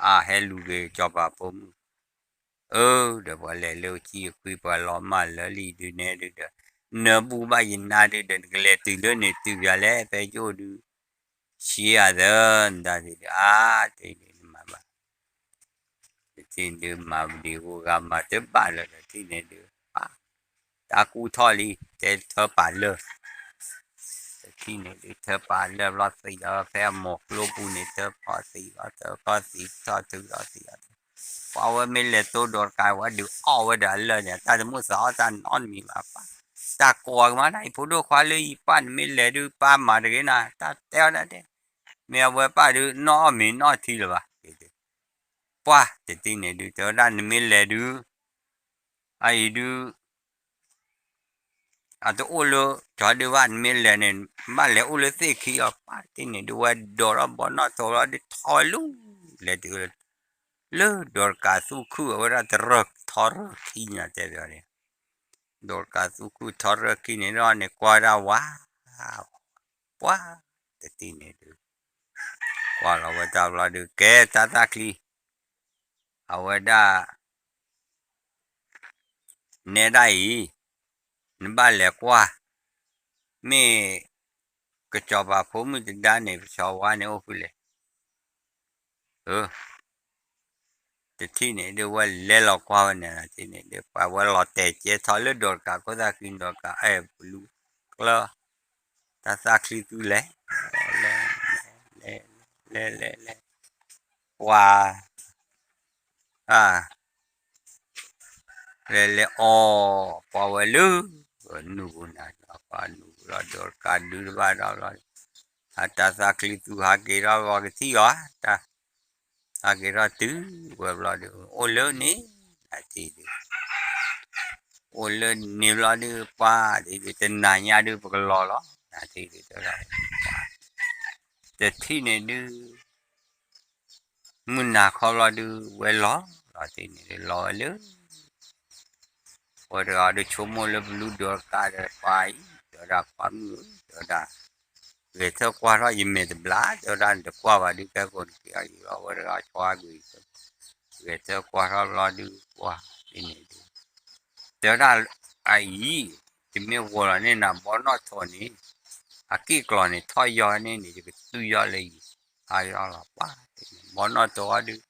အါဟဲလူၤက့ၤစီၤပၤဖိမုၣ် အၢ ဒီးပှၤလဲၤလၢအခံအခွံ ပှၤလီၤမၢ်လၢလံဒုးနဲဒုးဒီး နၢဘူးဘၣ်ယနါဒုးဒီး နကလဲၤတုၤလၢန့ၣ်တုၤယၤလဲၣ် ဖဲယအိၣ်ဒုး ဆံးအသၢ နတၢ်သ့ၣ်ဒုး အါ တထံၣ်န့ၣ်ဒုးမၤဘၣ် တထံၣ်န့ၣ်ဒုးမၤဘၣ်ဒံးဂိၢ်ဂၤမၤတဘၣ်လၢၤ တထံၣ်န့ၣ်ဒုး ပၢ် တၢ်ကူၣ်ထီၣ်လံ တဲထၢပာ်လၢာ် တထံၣ်န့ၣ်ဒုး ထၢပာ်လၢာ်ဘျီသံးလီၤ ဖဲအမိၢ်ကျိပူၤန့ၣ် ထၢဖီသံးလီၤ ထၢဖီသံးထီၣ်ထုးလီၤသံးလီၤ ပှၤဝဲမ့ၢ်လဲၤတိဒီးတကးဝဲဒုးအီၣ်ဝဲဒၣ်လၢာ်န့ၣ် တၢ်တမုာ်သးအီၣ်တၢ်နီတမံၤဘၣ်ပၢ် တၢ်ကိးကမၤတၢ်အံၤ ဖိဒိၣ်ခွါလၢယပၢ်နမ့ၢ်လဲၤဒုး ပၢ်မၤတဂ့ၤနၤ တၢ်တဲအီၤဒၣ်တဲ မ့ၢ်အဝဲပၢ်ဒုး နီၢ်အီၣ်မ့ၤနီၢ်ထံလၢၤဘၣ် ပှၤတထံၣ်န့ၣ်ဒုး တဲဝဲဒၣ်နမ့ၢ်လဲၤဒုး အအံၤဒုး အတအိၣ်လၢ ကၠီဒုးဘၣ် နမ့ၢ်လဲၤန့ၣ် ဘၣ်လဲၤအိၣ်လၢသ့ၣ်ခံအီၤ ပၢ်တထံၣ်န့ၣ်ဒုး ဝဲဒိးထီၣ်ဘီနီၣ်ထိးလီၤဒုး ထီၣ်ဝဲလူၤ လဲၤတုၤလၢ လၢဒိးတကးသူၣ်ခုၣ်အဝဲဒၣ်တရၢၢ်ထီရၢၢ်ခံညါတဲဘၣ် ဒိးတကးသူၣ်ခုၣ်ထီရၢၢ်ခံန့ၣ်ဒီးန့ၣ် ကွၢ်ဒၣ်ဝါ ပှၤတထံၣ်န့ၣ်ဒုး ကွၢ်လီၤဝဲတၢ်ဘျီဒုး ကဲတၢ်သၣ်ချံ အဝဲဒၣ် နဲဒၣ်အံၤ နဘၣ်လဲၤကွၢ် မ့ၢ် ကစီၤပၤဖိမုၣ်တဒါန့ၣ် ကစီၤဝါန့ၣ်အိၣ်ဖုလဲၣ် တထံၣ်န့ၣ်ဒုး ဝဲလဲၤလီၤကွၢ်ဝဲန့ၣ် တထံၣ်န့ၣ်ဒုး ပှၤဝဲလီၤတဲာ်ကဲထီၣ်လၢဒိးတကးခိၣ်သၣ်ခံဒိးတကး အဲၣ်ပလူကျၢ တၢ်သၣ်ချံသူလဲၤ လဲၤ လဲၤ လဲၤ လဲၤ လဲၤ ပှၤ အါ လဲၤလဲၤအီၣ်ပှၤဝဲလၢ နူၢ်ပူၤနၤ ပှၤနူၢ်ပူၤလီၤ ဒိးတကးဒုးတဘၣ်ဒီးဘျီ အတၢ်သၣ်ချံသူဟးက့ၤထီၣ်ဘျီကထံၣ်အီၤ တၢ် ဟးက့ၤထီၣ်တုၤဝဲဘျီဒုး အိၣ်လၢန့ၣ် နၤထံၣ်ဒုး အိၣ်လၢန့ၣ်ဘျီဒုး ပှၤဒုး တနၤညါဒုး ပကလီၤလီၤ နၤထံၣ်ဒုး တဲဝဲဒၣ် တထံၣ်န့ၣ်ဒုး မုၢ်နၤခီဘျီဒုး ဝဲလီၤ လီၤထံၣ်န့ၣ်ဒုး လီၤဝဲလၢ ဝဲတဂၤဒုးဆိကမိၣ်လၢပလူဒိးတကးဒီးပှၤအံၤ တဲဝဲဒၣ် ခွါမုၣ်ဧၢ တဲဝဲဒၣ် ဂဲၤထၢၣ်ကွၢ်ထီၣ်ယမဲာ်တဘျါ တဲဝဲဒၣ် နတကွၢ်ဘၣ်ဒုး ကဲကိးနက့ၤအီၤယံၤလီၤ ဝဲတဂၤဆီကွံာ် ဂဲၤထၢၣ်ကွၢ်ထီၣ်ဘျီဒုး ကွၢ်ဒ်န့ၣ်ဒုး တဲဝဲဒၣ် အအံၤ ယမ့ၢ်ဂီၤလီၤန့ၢ်နၤဘီနီၣ်ထိးန့ၣ် အက့ၢ်ကျီၤန့ၣ် ထီၣ်ယီၤန့ၢ်န့ၣ် ယကသူယီၤလၢယံၤ အယီၤလီၤပှၤ ဘီနီၣ်ထိးအီၤဒုး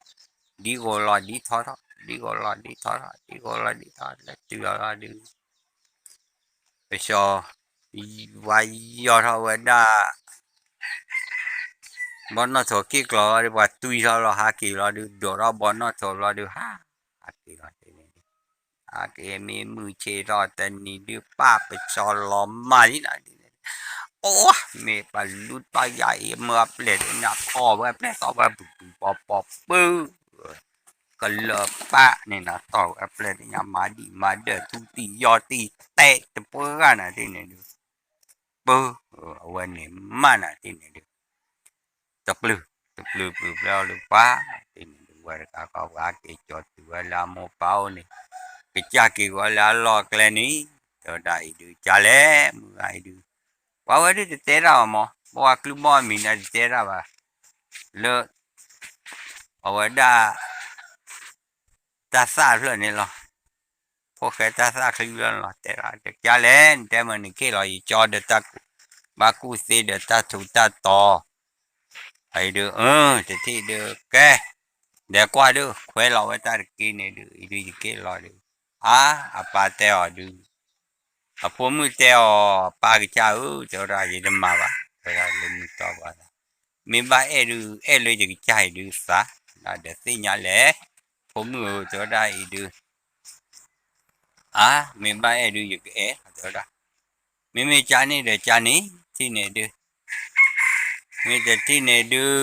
ဒ်ဂီၤလီၤဒ်ထီထီၣ်, ဒ်ဂီၤလီၤဒ်ထီထီၣ်, ဒ်ဂီၤလီၤဒ်ထီထီၣ် လၢတုၤလီၤလီၤဒုး ပစီၤ ဝါယီၤထီၣ်ဝဲဒၣ် ဘီနီၣ်ထိးက့ၣ်ကျီၤလီၤဒီး ပှၤတွံၢ်ထီၣ်လီၤ ဟးက့ၤလီၤဒုး ဒိးထီၣ်ဘီနီၣ်ထိးလီၤဒုး ဟး ဟးက့ၤလီၤ ဟးက့ၤ မ့ၢ်မုၢ်ဆ့ၣ်ထီၣ်တနံၤဒုး ပၢ်ပစီၤလီၤမၢ်လံနီၤ အိၣ် မ့ၢ်ပလူတၢ်ယါအံၤ မၢအပျဲၢ်တညါ ထီၣ်ဝဲအပျဲၢ် သီၣ်ဝဲပူၤပူၤပီၤပီၤ ပုၢ် ကလၢၤပၢ်န့ၣ်နီၤ ထီၣ်ဝဲအပျဲၢ်တညါ မၤဒံၣ်မၤဒၢၣ် ထူတံၢ်ယီၢ်တံၢ် တဲတပှဲၤဂၤနၤဒ်န့ၣ်ဒုး ပုၢ် အဝဲန့ၣ်မၢ်နၤဒ်န့ၣ်ဒုး တပျုာ် တပျုာ်ပျုာ်ပျဲအီၤလၢပှၤ ဒ်န့ၣ်ဒုး ဝဲတဂၤဃီ ပှၤဟးက့ၤကၠီၤတုၤဝဲလၢအမိၢ်ပၢ်အိၣ်န့ၣ် ကစၢ်က့ၤဝဲလၢအလီၢ်ကျဲန့ၣ် တဲဝဲဒၣ်အံၤဒုး ကၢ်လဲၣ် မုၢ်ဂၤအံၤဒုး ပှၤဝဲဒုးတတဲတၢ်ဘၣ်မး ဘီဝါကျုၢ်ဘီမံၤန့ၣ်တတဲတၢ်ဘၣ် လၢ အဝဲဒၣ် တၢ်သၣ်ဖျၢၣ်န့ၣ်လီၤ. ဖိၣ်ဃဲတၢ်သၣ်ချံဖျၢၣ်န့ၣ်လီၤ တဲဒၣ် ကၢ်လဲၣ် နတဲမ့ၢ်နက့ၢ်လီၤ ယကၠီဒီးတၢ်ကူၣ် ဘၣ်ကူၣ်သ့ဒီးတၢ်ထူးတၢ်တီၤ အံၤဒုး အၢ တထံၣ်ဒုး ကဲ ဒီးကွၢ်ဒုး ခွဲးလီၤဝဲတၢ်တက့ၢ်န့ၣ်ဒုး အံၤဒုးယက့ၢ်လီၤဒုး အါ အပၢ်တဲအီၤဒုး အဖိမုၣ်တဲအီၤ ပၢ်ကစၢ်ဧၢ တဲဝဲဒၣ် ယတမၤဘၣ် တဲဝဲဒၣ်လၢမုၢ်တီၢ်ဘၣ်သး မ့ၢ်ဘၣ်အဲၣ်ဒုး အဲၣ်လၢယကစၢ်အံၤဒုးသး ဒီးသ့ၣ်ညါလဲၣ် ဖိမုၣ်ဧၢ တဲဝဲဒၣ်အံၤဒုး အါ မ့ၢ်ဘၣ်အဲၣ်ဒုး ယကအဲၣ် တဲဝဲဒၣ် မ့မ့ၢ်ကၢ်န့ၣ်ဒီးကၢ်န့ၣ် ထံၣ်န့ၣ်ဒုး မ့ၢ်တထံၣ်န့ၣ်ဒုး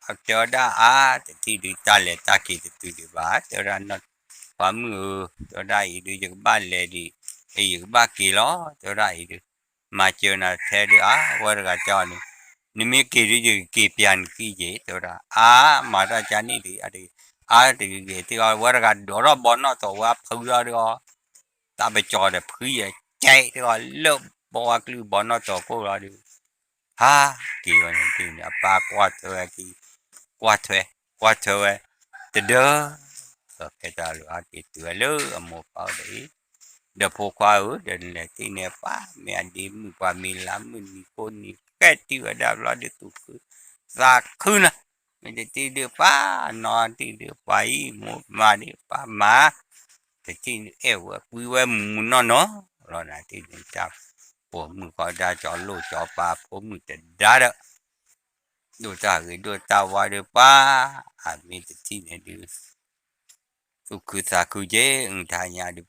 အတဲဝဲဒၣ်အါ တထံၣ်ဒုး တၢ်လဲၤတၢ်က့ၤတတုၤဒံးဘၣ် တဲဝဲဒၣ် ပှၤမုၣ်ဧၢ တဲဝဲဒၣ်အံၤဒုး ယကဘၣ်လဲၤဒံး ယကဘၣ်က့ၤလီၤ တဲဝဲဒၣ်အံၤဒုး မၤစၢၤနၤထဲဒုး အါ ဝဲတဂၤတဲအီၤန့ၣ် နမ့ၢ်က့ၤဒုး ယကက့ၤပျးနခံက့ၤ တဲဝဲဒၣ် အါ မၤတၢ်ကၢ်န့ၣ်ဒုး အါတဂ့ၤဂ့ၤ တဲအီၤ ဝဲတဂၤဒိးထီၣ်ဘီနီၣ်ထိးဝဲဖုထီၣ်ဒုးအီၤ တၢ်ပစီၤဒီးဖုယဲၢ်ကဲး တဲအီၤလၢဘီဝါကျုၢ်ဘီနီၣ်ထိးကိၣ်လီၤဒုး ဟးက့ၤဝဲန့ၣ်ဒုးန့ၣ် အပၢ်ကွၢ်ထွဲဝဲက့ၤ ကွၢ်ထွဲ ကွၢ်ထွဲဝဲ တဒၢ ဒီးဖဲတၢ်လီၤဟးက့ၤတုၤဝဲလၢအမိၢ်ပၢ်အိၣ်ဒီးအံၤ ဒီးဖိခွါဧၢ ဒီးနလဲၤတ့ၢ်န့ၣ်ပှၤ မ့ၢ်အဒ့မုၣ်ပှၤမ့ၢ်လါမုၢ်နံၤကိၣ်နံၤ ဃဲတံၢ်ဝဲဒၣ်ဘျီဒုးသူၣ်ခုသးခုနီၤ မ့ၢ်တတ့ၢ်ဒုးပှၤ နီၢ်တံၢ်ဒုးပှၤအံၤ မိၢ်မၤဒုးပှၤမၤ တထံၣ်ဒုးအဲၣ်ဝဲကွံဝဲမူးမူးနီၢ်နီၢ်လီၤ နတ့ၢ်န့ၣ်တၢ်ပိာ်မုၣ်ဃီဒၣ် ကၠီၤလိၣ်ကၠီၤပၤဖိမုၣ်တဒါဒီး ဒိၣ်တၢ်ဂ့ၤဒိၣ်တၢ်ဝါဒုးပှၤ အမ့ၢ်တထံၣ်န့ၣ်ဒုး သူၣ်ခုသးခုက့ၤ အုၣ်ထါညါဒုး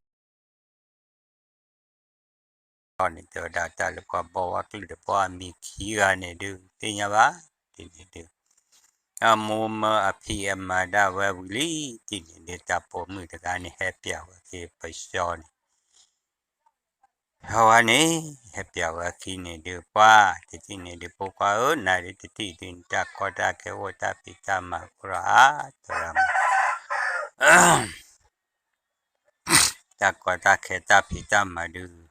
န့ၣ်တဲဝဲဒၣ်တၢ်လၢပှၤဘီဝါကလုာ်ဒီးဘီအမံၤခံဂၤန့ၣ်ဒုး သ့ၣ်ညါဘၣ် ဒ်န့ၣ်ဒုး အမိၢ်မၢအဖံးအမၤဒၣ်ဝဲဝံၤလံ ဒ်န့ၣ်ဒုး တၢ်ပိာ်မုၣ်တဂၤန့ၣ် ဟဲပျးဝဲက့ၤပစီၤန့ၣ် ဟဲဝဲန့ၣ် ဟဲပျးဝဲခံန့ၣ်ဒုးပှၤ တထံၣ်န့ၣ်ဒုး ဖိခွါဧၢ နၤဒုးတထံၣ်ဒုး နတၢ်ကီတၢ်ခဲအိၣ်တၢ်ဖံးတၢ်မၤအိၣ်ဒီးအါ တဲဝဲဒၣ် တၢ်ကီတၢ်ခဲတၢ်ဖံးတၢ်မၤဒုး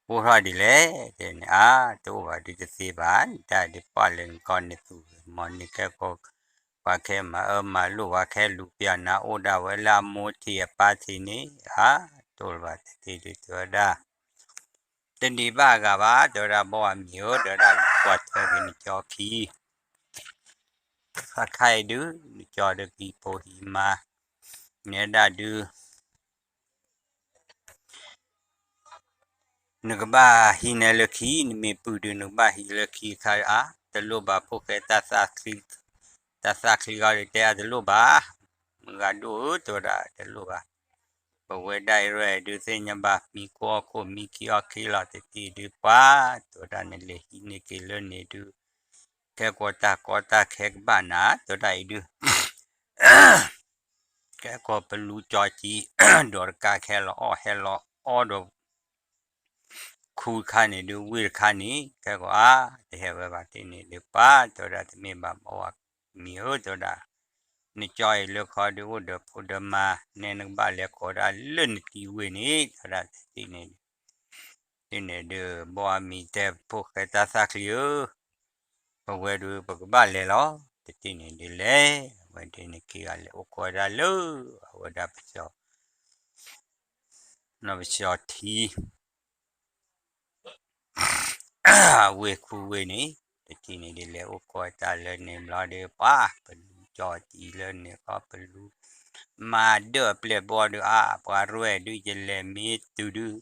အိၣ်ထီၣ်ဒ်လဲၣ် တဲန့ၣ် အါ တအိၣ်ဘၣ်ဒုးတသ့ဘၣ် နတၢ်ဒုးပှၤလၢနကီၢ်န့ၣ်သူၣ်ဂ့ၤမီၤန့ၢ်ကဲကိး ပှၤခဲမၤအၢမၤလိာ် ပှၤခဲလူၤပျးနၤ အိၣ်ဒၣ်ဝဲလၢအမိၢ်ထံးအပၢ်ထံးန့ၣ် အါ တအိၣ်လၢၤဘၣ် တထံၣ်ဒုးတဲဝဲဒၣ် တဒံးဘၣ်အဂၤဘၣ် တဲဝဲဒၣ်ဘီအမံၤဧၢ တဲဝဲဒၣ် နကွၢ်ထွဲက့ၤနကၠီခံ အခါအံၤဒုး နကၠီဒုးကံၢ်ဖိဟံးမါ နဲဒၣ်ဒုး နကဘၣ်ဟံးနဲလၢခံ နမ့ၢ်ပုၢ်ဒုး နကဘၣ်ဟံးလၢခံခါအါ တလိၣ်ဘၣ်ဖိၣ်ဃဲတၢ်သၣ်ချံ တၢ်သၣ်ချံဂီၢ်ဒုးတဲအါတလိၣ်ဘၣ် မုၢ်ဂၤဒိၣ်ဧၢ တဲဝဲဒၣ်တလိၣ်ဘၣ် ပဝဲဒၣ်အံၤရဲၣ်ဒုးသ့ၣ်ညါဘၣ် မံခိၣ်အခိၣ်မံခံအီၣ်ခံလီၤ တထံၣ်ဒုးပှၤ တဲဝဲဒၣ်နလဲၤဟံးန့ၢ်က့ၤလၢန့ၣ်ဒုး ခဲကိာ်တၢ်ကီတၢ်ခဲကဘၣ်နၤ တဲဝဲဒၣ်အံၤဒုး ကဲကီၢ်ပလူကၠီကံ ဒီးတကးခဲလီၤအီၣ်ဟဲလီၤအီဒီး ခူတခါန့ၣ်ဒုး ဝ့ၢ်တခါန့ၣ် ကဲကီၢ်အါ တဟဲဝဲဘၣ်တ့ၢ်န့ၣ်ဒုး ပှၤတဲဝဲဒၣ်တမ့ၢ်ဘၣ်ဘီဝါမံၤဧၢ တဲဝဲဒၣ် နကၠီအံၤလၢခီဒုးအိၣ်ဒီးဖိဒီးမါ နဲနကဘၣ်လဲၤကိးဒၣ်လၢနတံၤဝ့ၢ်န့ၣ် တဲဝဲဒၣ်တထံၣ်န့ၣ် တ့ၢ်န့ၣ်ဒုး ဘီအမံၤတဲဖိၣ်ဃဲတၢ်သၣ်ချံဧၢ ပဝဲဒုးပကဘၣ်လဲၤလီၤ တထံၣ်န့ၣ်ဒုးလဲၤ အဝဲဒၣ်န့ၣ်ခံဂၤလဲၤအိၣ်ခိးဝဲဒၣ်လၢ အဝဲဒၣ်ပစီၤ နီၢ်ပစီၤထံ ဝ့ၢ်ခူဝ့ၢ်န့ၣ် တထံၣ်န့ၣ်ဒုးလဲၤအိၣ်ခိးတၢ်လၢန့ၣ်ဘျီဒုး ပှၤပလူ ကၠီတံၢ်လၢန့ၣ်ကီးပလူ မၤဒၢၣ်အပျဲၢ်ဘီဒုး အါ ပှၤရဲၣ်ဒုး ယလဲၤမ့ၢ်တုၤဒုး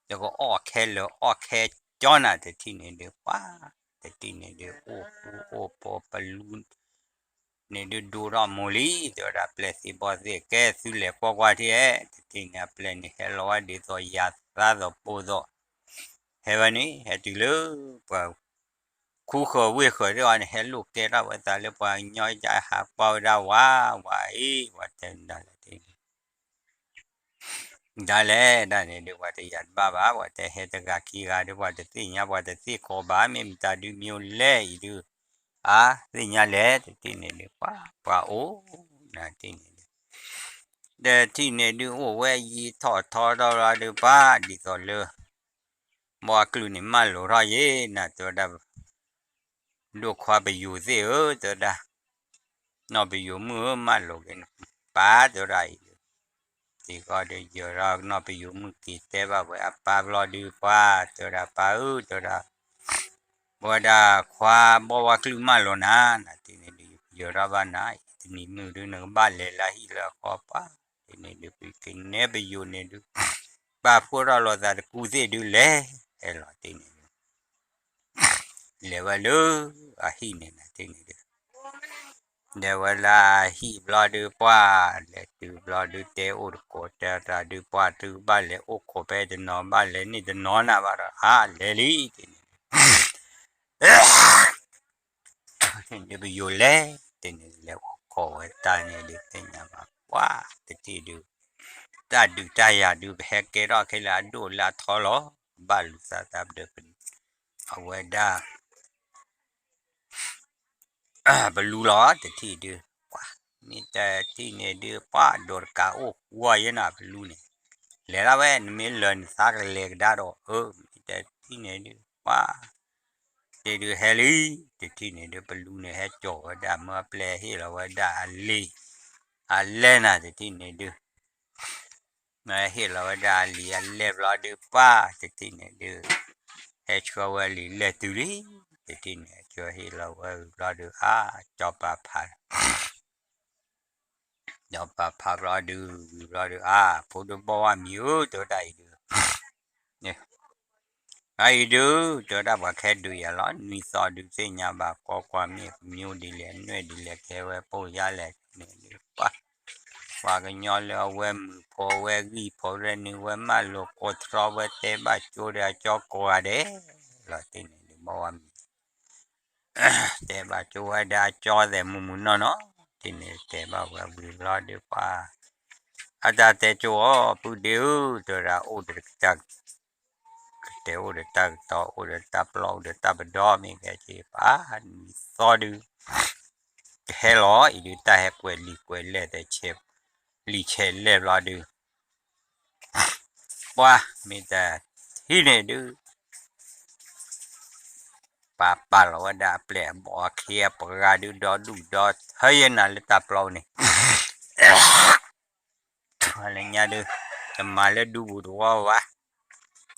ယကအီၣ်ခဲလၢာ်အီၣ်ခဲကၠီနၤ တထံၣ်န့ၣ်ဒုး ပှၤ တထံၣ်န့ၣ်ဒုး အိၣ်ဃူအိၣ်ဖိးပလူ န့ၣ်ဒုးဒိၣ်ထီၣ်မိၢ်လံ တဲဝဲဒၣ် ပျဲၢ်သ့ၣ်ဘီၣ်သ့ၣ် ကဲသုလဲၤကွၢ်ကွၢ်ထံၣ်ဧါ တထံၣ်န့ၣ် အပျဲၢ်န့ၣ်ဟဲလီၤဝဲဒ်သိးယၤသးသိးပိၢ်သိး ဟဲဝဲန့ၣ် ဟဲတုၤလၢ ပှၤ ခူဃၢၤဝ့ၢ်ဃၢၤသ့ၣ်အီၤန့ၣ် ဟဲလိာ်ကဲထီၣ်ဝဲသးလၢပှၤကညီယါ ဟးကွၢ်ဝဲဒၣ်ဝဲ ဝဲအံၤ ပှၤတဲဒၣ်လဲၣ် ဒ်လဲၣ်ဒၣ်န့ၣ်ဒုး ပှၤတယာ်တဘၣ်ဘၣ် ပှၤတဲဟဲတဂၤခံဂၤဒုး ပှၤတသ့ၣ်ညါ ပှၤတသ့ၣ်ကီးဘၣ် မ့ၢ်မတၤဒုးမ့ၢ်အိၣ်လဲၣ်အံၤဒုး အါ သ့ၣ်ညါလဲၣ် တထံၣ်န့ၣ်ဒုး ပှၤ ပှၤအိၣ် နၤတထံၣ်န့ၣ်ဒုး တထံၣ်န့ၣ်ဒုး အိၣ်ဝဲယံာ်ထီၣ်ထီထီၣ်လီၤဒုး ပှၤဒ်သိးလၢ ဘီအကလုၢ်န့ၣ် မၢလိာ်ထီၣ်ယဲ နၤတဲဝဲဒၣ် ဒိၣ်ခွါပယိၤသ့ၣ်ဧၢ တဲဝဲဒၣ် နီၢ်ပယိၤမုၣ်ဧၢ မၢလိာ်က့ၤနပၢ် တဲဝဲဒၣ်အံၤ စ့ၢ်ကီးဒီးယၢၤထီၣ်နီၢ်ပယိၤမုၣ်က့ၤတဲဘၣ်ဝဲအပၢ်ဘျီဒုး ပှၤ တဲဝဲဒၣ် ပၢ်ဧၢ တဲဝဲဒၣ် ပဝဲဒၣ်ခွါဘီဝါကလုၢ်မၢလိာ်နၤ နၤတထံၣ်န့ၣ်ဒုး ယၢၤထီၣ်ဘၣ်နၤ တနံၤမုၢ်ဒုး နကဘၣ်လဲၤလၢဟံၣ်လၢဃီ ပှၤ တထံၣ်န့ၣ်ဒုး ပကနဲပယိၤန့ၣ်ဒုး ပာ်ဖှိၣ်ထီၣ်လိာ်သးတကူၣ်သ့ၣ်ဒုးလဲၤ ဟဲလီၤတထံၣ်န့ၣ်ဒုး လဲၤဝဲလၢအဟံၣ်န့ၣ် နၤတထံၣ်န့ၣ်ဒုး လဲၤဝဲလၢအဟံၣ်ဘျီဒုး ပှၤ လဲၤတုၤဘျီဒုး တဲအိၣ်တကိးတဲတၢ်ဒုး ပှၤ တုၤဘၣ်လဲၤအိၣ်ခိးဖဲတနီၤ ဘၣ်လဲၤန့ၢ်တနီၤနၤဘၣ်ဒီး အါ လဲၤလံ တထံၣ်န့ၣ်ဒုး တထံၣ်န့ၣ်ဒုး ပယိၤလဲၤ တထံၣ်န့ၣ်ဒုး လဲၤအိၣ်ခိးဝဲတၢ်န့ၣ်ဒုး သ့ၣ်ညါဘၣ် ပှၤ တထံၣ်ဒုး တၢ်ဒုးတၢ်ယၤဒုး ပဟဲကဲထီၣ်ခဲလၢာ်အဒိၣ်လၢအထီလီၤ ဘၣ်လူၤသးသးပဒၢး အဝဲဒၣ် ပလူလီၤ တထံၣ်ဒုး ပှၤ မ့ၢ်တထံၣ်န့ၣ်ဒုး ပှၤ ဒိးတကးအိၣ်ဃူအီၤယဲနၤ ပလူန့ၣ် လဲၤဒၣ်ဝဲ နမ့ၢ်လၢာ်န့ၣ် သးကလဲၤကဒါဒီး အၢ မ့ၢ်တထံၣ်န့ၣ်ဒုး ပှၤ တထံၣ်ဒုးဟဲလံ တထံၣ်န့ၣ်ဒုး ပလူန့ၣ် ဟဲကၠီၤဝဲဒၣ် မၢအပျဲၢ်ဟ့ၣ်လီၤဝဲဒၣ်အလံာ် အလဲၢ်နၤ တထံၣ်န့ၣ်ဒုး မၢဟ့ၣ်လီၤဝဲဒၣ်အလံာ်အလဲၢ်ဘျီဒုး ပှၤ တထံၣ်န့ၣ်ဒုး ဟဲဆှၢဝဲလံာ်လဲၢ်တုၤလံ တထံၣ်န့ၣ် ဆှၢဟ့ၣ်လီၤဝဲဘျီဒုး အါ ကၠီၤပၤဖး ကၠီၤပၤဖးဘျီဒုး ဝံၤဘျီဒုး အါ ဖိဒိၣ်ဘီဝါမံၤဧၢ တဲဝဲဒၣ်အံၤဒုး အအံၤဒုး တဲဝဲဒၣ်ပှၤခဲဒုးယၤလီၤ နွံသီဒုးသ့ၣ်ညါဘၣ် ကီကွၢ်မ့ၢ်ကမျိဒ်လဲၣ် နွဲၣ်ဒ်လဲၣ် ကဟဲဝဲပိာ်ယါလဲၣ်န့ၣ်ဒုး ပှၤ ပှၤကညီလၢအဝဲမုာ်ဖိဝဲဂံၢ်ဖိရဲၣ်နုာ်ဝဲမၢလိာ်ကိးထီၣ်ဝဲတဲဘၣ်ကၠိဒီးအကၠီကိးဂၤဒဲး လီၤတထံၣ်န့ၣ်ဒုး ဘီဝါမံၤ တဲဘၣ်ကၠိဝဲဒၣ်အကၠီသဲးမုၢ်မုၢ်နီၢ်နီၢ် တထံၣ်န့ၣ်တဲဘၣ်ဝဲဝံၤဘျီဒုး ပှၤ အတၢ်တဲကၠိအီၤ ပုၢ်ဒ့ဧၢ တဲဝဲဒၣ်အိၣ်ဒီးတၢ် ကတဲအိၣ်ဒီးတၢ်ကတီၤ အိၣ်ဒီးတၢ်ပျီ အိၣ်ဒီးတၢ်ပဒီ မ့ၢ်ကဲက့ၤ ပှၤ နွံသီဒုး ကဟဲလီၤအံၤဒုး တၢ်ဟဲကွဲးလံာ်ကွဲးလဲၢ်သဲးဆဲး လံာ်ဆဲးလဲၢ်ဘျီဒုး ပှၤ မ့ၢ်တထံၣ်န့ၣ်ဒုး ပှၤပာ်လီၤဝဲဒၣ်အပျဲၢ်အဘီၣ်အခ့အပှၤဂၤဒုး ဒီဒူၣ်ဒီထၢယဲနၤလၢတၢ်ပျီန့ၣ် လၢညါဒုး တမၤလၢဒူပူၤတဝီဘၣ်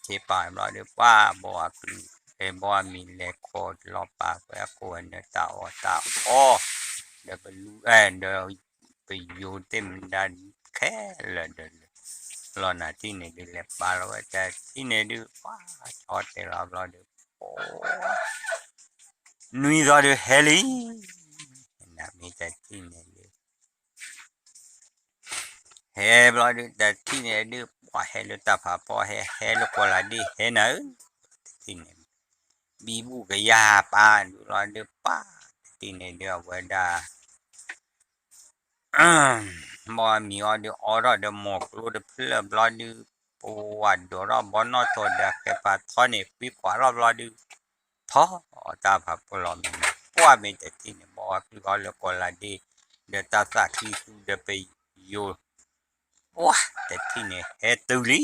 ဆ့ပာ်ဘျီဒုး ပှၤဘီအကလုၢ် အဲၣ်ဘီအမံၤလဲၤခိးလီၤပာ်ဝဲအခိၣ်ဝဲနၢၤတၢ်အီၣ်တၢ်အီ ဒီးပလူအဲၣ်ဒီး ပယိၤသ့ၣ်မတၤခဲလၢာ်ဒီး လီၤနၤတထံၣ်န့ၣ်ဒုး လဲၤပာ်လီၤဝဲတထံၣ်န့ၣ်ဒုး ပှၤဆီတဲာ်လီၤဘျီဒုး နွံသီဒုးဟဲလံ နမ့ၢ်တထံၣ်န့ၣ်ဒုး ဟဲဘျီဒုး တထံၣ်န့ၣ်ဒုး ပှၤဟဲလၢတၢ်ဖးဖီ ဟဲ ဟဲလၢကီၢ်လၤဒ့ ဟဲနၤဧၢ တထံၣ်န့ၣ် ဘံဘူၣ်ကယၤပာ်ဒုးလီၤဒုး ပှၤ တထံၣ်န့ၣ်ဒုး အဝဲဒၣ် ဘီမံၤအီၤဒုး အီထီၣ်ဒီးမိၢ်ကျိတဖျၢၣ်ဘျီဒုး ပဝဲဒိးထီၣ်ဘီနီၣ်ထိးဒီးဃဲးပာ်ထီန့ၣ် ကွံကွၢ်ထီၣ်ဘျီဒုး ထီၣ်အီၤတၢ်ဖးဖီလီၤမံၤ ပှၤမ့ၢ်တထံၣ်န့ၣ် ဘီဝါကလုၢ်အီၤလၢကီၢ်လၤဒ့ ဒီးတၢ်သးခုသူဒီးပယိၤ ပှၤ တထံၣ်န့ၣ်ဟဲတုၤလံ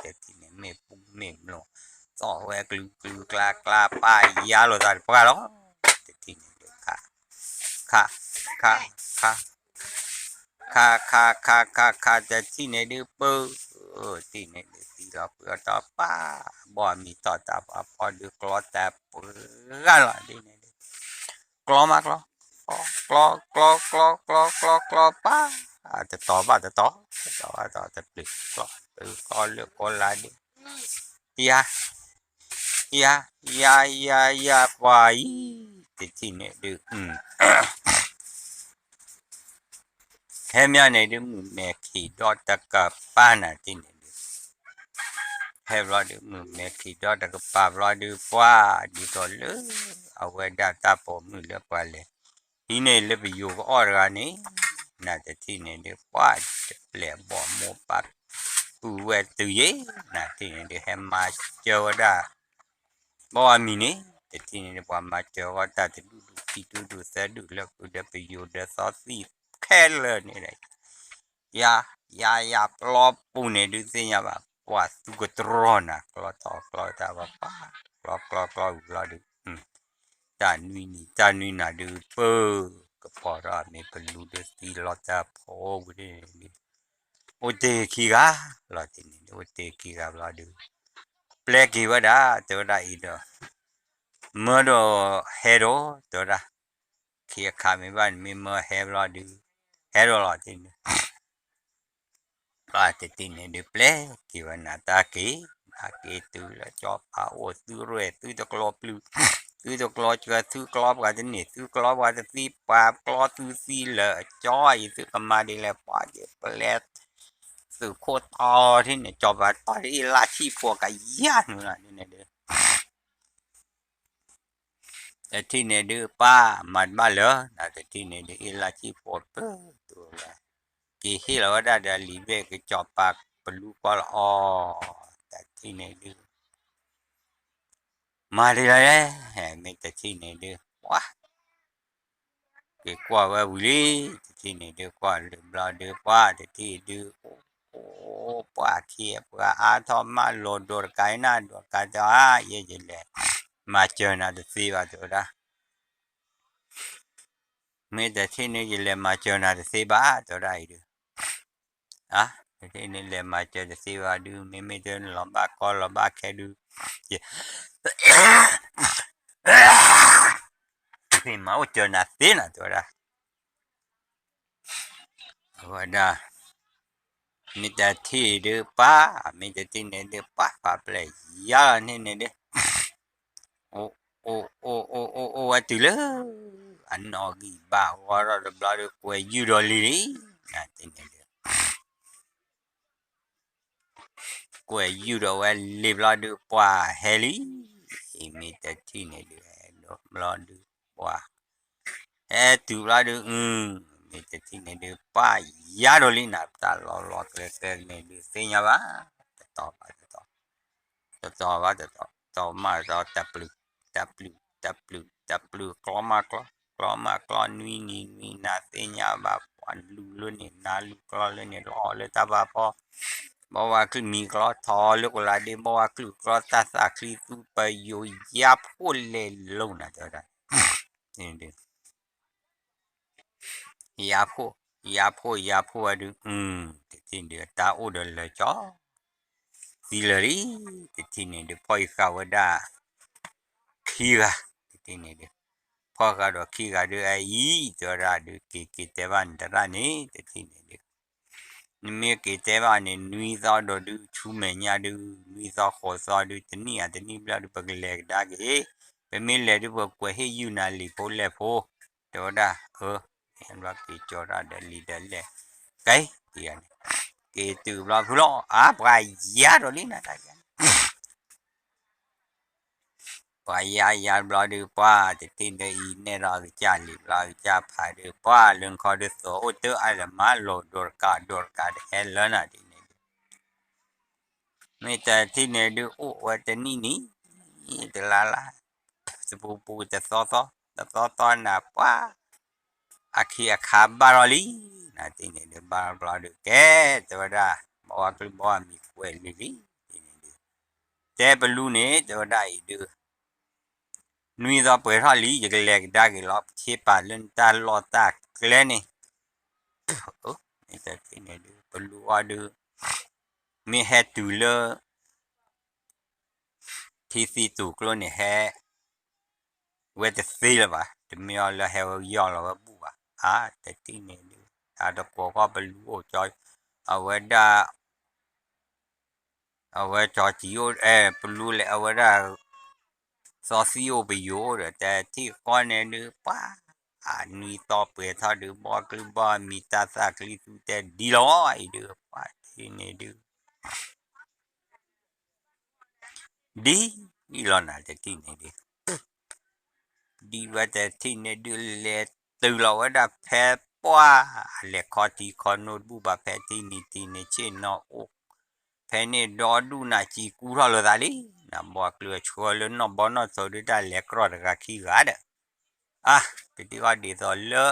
တထံၣ်န့ၣ်မ့ၢ်ပူမ့ၢ်မျိာ် သီၣ်ဝဲကလုာ်ကလုာ်ကျါကျါ ပာ်ယါလိာ်သးတပှၢ်လီၤ တထံၣ်န့ၣ်ဒုး ခး ခး ခး ခး ခး ခး ခး ခး ခး တထံၣ်န့ၣ်ဒုး ပၢ တထံၣ်န့ၣ်ဒုး သံ ပှၤမၤစၢၤအီၤဖုအီၤတီပၢ်, ဘီၣ်အမံၤတီၢ်တၢ်ပှၤဖီဒုးကျီတၢ်ပှၤဂၤလီၤဒ်န့ၣ်ဒုး, ကျီမးကျီ, ကျီ, ကျီ, ကျီ, ကျီ, ကျီ, ကျီ, ကျီပၢ်, တတီၤဘၣ်တတီၤ, တတီၤဘၣ်တတီၤ တပျုာ်ကျီ, ပျုာ်ကျီလၢကျီလါဒုး, ယၤ, ယၤ, ယၤ, ယၤ, ပှၤအံၤ, တထံၣ်န့ၣ်ဒုး ဟဲမးန့ၣ်ဒုး မုၢ်မဲာ်ခံးဒီတကပၤနၤတထံၣ်န့ၣ်ဒုး, ဟဲဘျီဒုး မုၢ်မဲာ်ခံးဒီတကပၤဘျီဒုး ပှၤဒ်သိးလၢ အဝဲဒၣ်တၢ်ပိာ်မုၣ်လၢပှၤလဲၤ ဟံးန့ၢ်လၢပယိၤကအီၣ်တဂၤန့ၣ်, နတထံၣ်န့ၣ်ဒုး ပှၤတပျဲၢ်ဘီၣ်မိၢ်ပၢ် ပုၢ်ဝဲၢ်တုၤယ့ၣ်, နတထံၣ်န့ၣ်ဒုး ဟဲမၤစၢၤဝဲဒၣ် ဘီဝါမံၤန့ၣ်, တထံၣ်န့ၣ်ဒုး ပှၤမၤစၢၤဝဲတၢ်တဒူၣ်ဒူၣ်ခံဒူၣ်ဒူၣ်သၢဒူၣ်လၢကုဒီးပယိၤဒီးသီသံခဲလၢာ်န့ၣ်ဒီး, ယၤ, ယၤ, ယၤပျီပူၤန့ၣ်ဒုးသ့ၣ်ညါဘၣ်, ပှၤသူကတြီနၤ ကျီထီၣ်ကျီတၢ်ဘၣ်ပၢ်, ကျီကျီကျီဝံၤလီၤဒုး, တၢ်နွံနံၤ တၢ်နွံနၤဒုး ပၢ ကပီၤထီၣ်မ့ၢ်ပလူဒုးသံလီၤတၢ်ဖိဝံၤဒ်န့ၣ်ဒုး, အိၣ်တ့ၢ်ခံဂၤလီၤတထံၣ်န့ၣ်ဒုး အိၣ်တ့ၢ်ခံဂၤဘျီဒုး, ပျဲက့ၤဝဲဒၣ် တဲဝဲဒၣ်အံၤဒီး, မၢဒီးဟဲဒီး တဲဝဲဒၣ်, ခံအခါမ့ၢ်ဘၣ်န့ၣ် မ့ၢ်မၢဟဲဘျီဒုး, ဟဲဒီးလီၤတထံၣ်န့ၣ် ဘၣ်တထံၣ်န့ၣ်ဒုးပျဲက့ၤဝဲနၤတၢ်က့ၤ, နၤက့ၤတုၤလၢကၠီပၤအိၣ်သုရဲၣ် သုတကျီပျုၢ်, သုတကျီစၢၤ သုကျီပှၤတန့ၢ် သုကျီပှၤတသံ ပှၤကျီသုသံလၢကၠီအံၤ သုကမၤဒ်လဲၣ် ပှၤက့ၤပျဲ သုးခိၣ်တီထံၣ်န့ၣ် ကၠီပၤတီအ့ၣ်လၢဆံၣ်ဖိကယၤနုာ်လီၤဒ်န့ၣ်ဒုး တထံၣ်န့ၣ်ဒုး ပၢ်မၤတဘၣ်လၢၤ နတထံၣ်န့ၣ်ဒုး အ့ၣ်လၢဆံၣ်ဖိပၢတူၢ်ဝဲ, က့ၤဟ့ၣ်လီၤဝဲဒၣ်ဒီးလံာ်ဘ့ၣ်ကစီၤပၤပလူကွၢ်လီၤအီၤ, တထံၣ်န့ၣ်ဒုး မၤဒ်လဲၣ်, မ့ၢ်တထံၣ်န့ၣ်ဒုး ပှၤ က့ၤကွၢ်ဝဲဝံၤလံ, တထံၣ်န့ၣ်ဒုး ကွၢ်လၢဘျီဒုး ပှၤတထံၣ်ဒုး အိၣ် ပှၤခံပှၤအါထီၣ်မး လီၤဒိးတကးအံၤနၤ ဒိးတကးတအါ ယဲယလဲၤ မၤစၢၤနၤတသ့ဘၣ် တဲဝဲဒၣ်, မ့ၢ်တထံၣ်န့ၣ် ယလဲၤမၤစၢၤနၤတသ့ဘၣ် တဲဝဲဒၣ်အံၤဒုး တထံၣ်န့ၣ် လဲၤမၤစၢၤတသ့ဘၣ်ဒုး မ့မ့ၢ်တလီၤဘၣ်ကီလီၤဘၣ်ခဲဒုး ယ မၤအိၣ်စၢၤနၤသ့နၤ တဲဝဲဒၣ် အဝဲဒၣ် မ့ၢ်တထံၣ်ဒုးပှၤ မ့ၢ်တထံၣ်န့ၣ်ဒုးပှၤ ပှၤပျဲယၤလီၤန့ၣ်န့ၣ်ဒုး အိၣ်အိၣ်အိၣ်အိၣ်အိၣ်ဝဲတုၤလၢ အနီၣ်ဂံၢ်ဘၣ်ဂီၤထီၣ်တဘျီဒုး ကွဲးယုၢ်ဒီးလံလံ နတထံၣ်န့ၣ်ဒုး ကွဲးယုၢ်ဒီးဝဲလံဘျီဒုး ပှၤဟဲလံ, မ့ၢ်တထံၣ်န့ၣ်ဒုး ဟဲဒီးဘျီဒုး ပှၤ ဟဲတုၤဘျီဒုး မ့ၢ်တထံၣ်န့ၣ်ဒုး ပှၤယၤဒီးလံနၤ တၢ်လီၤလီၤကျဲကျဲန့ၣ်ဒုး သ့ၣ်ညါဘၣ် တတီၤဘၣ်တတီၤ တတီၤဘၣ်တတီၤ တတီၤမးတတီၤ တပျုာ် တပျုာ် တပျုာ် တပျုာ် ကျီမးကျီ ကျီမးကျီ နွံနံၤနွံနၤ သ့ၣ်ညါဘၣ် ပှၤလူၤလၢန့ၣ် နၤလူၤကျီလၢန့ၣ် လီၤလၢတၢ်ဘၣ်ဖီ ဘီဝါကလုာ်မံၤကျီ ထီၣ်လၢကလါဒ့ ဘီဝါကလုာ်ကျီ တၢ်သၣ်ချံသူ ပယိၤယါဖိလဲၤလိၤနၤ တဲဝဲဒၣ် ယါဖိ ယါဖိ ယါဖိဝဲဒုး တထံၣ်န့ၣ်ဒုး တၢ်အိၣ်ဒီးလၢာ်ကၠီ သံလၢာ်လံ တထံၣ်န့ၣ်ဒုး ဖီၣ်ဃာ်ဝဲဒၣ် ခံဂၤ တထံၣ်န့ၣ်ဒုး ဖီၣ်ဃာ်ဒီးခံဂၤဒုး အအံၤ တဲဝဲဒၣ်ဒုး က့ၤက့ၤတဲဘၣ်နတရၣ်န့ၣ် တထံၣ်န့ၣ်ဒုး နမ့ၢ်က့ၤတဲဘၣ်န့ၣ် နွံသီဒီးဒုး ဆူမဲာ်ညါဒုး နွံသီဃိးသီဒုး တနံၣ်အတနံၣ်ဘျီဒုး ပကလဲၤကဒါက့ၤ ပမ့ၢ်လဲၤဒုး ပကွဲးဟ့ၣ်ယုၢ်နၤလံာ်ဖိလဲၣ်ဖိ တဲဝဲဒၣ် အၢ ဟဲဘျီက့ၤကၠီတၢ်ဒီးလံာ်ဒီးလဲၣ် ကဲ တံၤန့ၣ် က့ၤတုၤဘျီဖုလီၤ အါ ပှၤယါဒီးလံနၤတၢ်ယါ ပှၤယါယါဘျီဒုး ပှၤတထံၣ်ဒုးအံၤ နဲၣ်ဒီးအကစၢ်လံာ်ဘျီ အကစၢ်ဖးဒုး ပှၤလၢခီဒုးသိးအိၣ်တၢ်အါလၢမၤလိာ်ဒိးတကးဒိးတကးတဟဲလၢနၤဒ်န့ၣ်ဒုး မ့ၢ်တထံၣ်န့ၣ်ဒုး အိၣ်ဝဲတနံၣ်နံၣ် တလါလါ တပူၤပူၤ တသီသီ တသီသီနၤ ပှၤ အခ့အခါဘၣ်ထီၣ်လံ နၤတထံၣ်န့ၣ်ဒုး ဘၣ်ဘျီဒုး ကဲ တဲဝဲဒၣ် ဘီဝါကလုာ်ဘီဝါမံၤကွဲးလံလံ တထံၣ်န့ၣ်ဒုး တဲပလူန့ၣ် တဲဝဲဒၣ်အံၤဒုး နွံသီပှဲၤထီၣ်လံ ယကလဲၤကဒါက့ၤလီၤ ပဆ့ပာ်လၢနတၢ်လီၢ်တၢ်ကျဲန့ၣ် မ့ၢ်တထံၣ်န့ၣ်ဒုး ပလူအီၤဒုး မ့ၢ်ဟဲတုၤလၢ ထံသံတူၢ်ကျိန့ၣ်ဟဲ ဝဲတသ့လၢၤဘၣ်, တမ့ၢ်အီၤလၢဟဲဝဲယီၢ်လီၤဝဲဘူၣ်ဘၣ်. အါ တထံၣ်န့ၣ်ဒုး တၢ်တကိးကီၢ်ပလူအိၣ်ကၠီ, အဝဲဒၣ် အဝဲကၠီကံအိၣ် အဲ ပလူလဲၣ် အဝဲဒၣ် သီသံအိၣ်ပယိၤအိၣ်ဒီး တထံၣ်ဃီန့ၣ်ဒုး ပှၤ အနွံသီပှဲၤထီၣ်ဒုး ဘီၣ်ကျုဘီၣ်မံၤ တၢ်သၣ်ချံသူတဲဒ်လီၤအံၤဒုး ပှၤထံၣ်န့ၣ်ဒုး ဒ်လီၤနၤတထံၣ်န့ၣ်ဒုး ဒ်ဝဲတထံၣ်န့ၣ်ဒုး လဲၤတုၤလီၤဝဲဒၣ်ဖဲပှၢ် အလဲၤခီထံခီနိတဘူၣ်ဘၣ် ဖဲထံနံၤထံန့ၣ် ဆ့ၣ်နီၤအိၣ် ဖဲန့ၣ်ဒီဒူၣ်နၤစံကူထီၣ်လိာ်သးလံ, နဘီကျုအဆှၢလၢနီၢ်ဘီနီၢ်သိးဒုး တၢ်လဲၤကြီတဂၤခံဂၤဒီး အါ ပတံၢ်အီၤဒ်သိးလၢ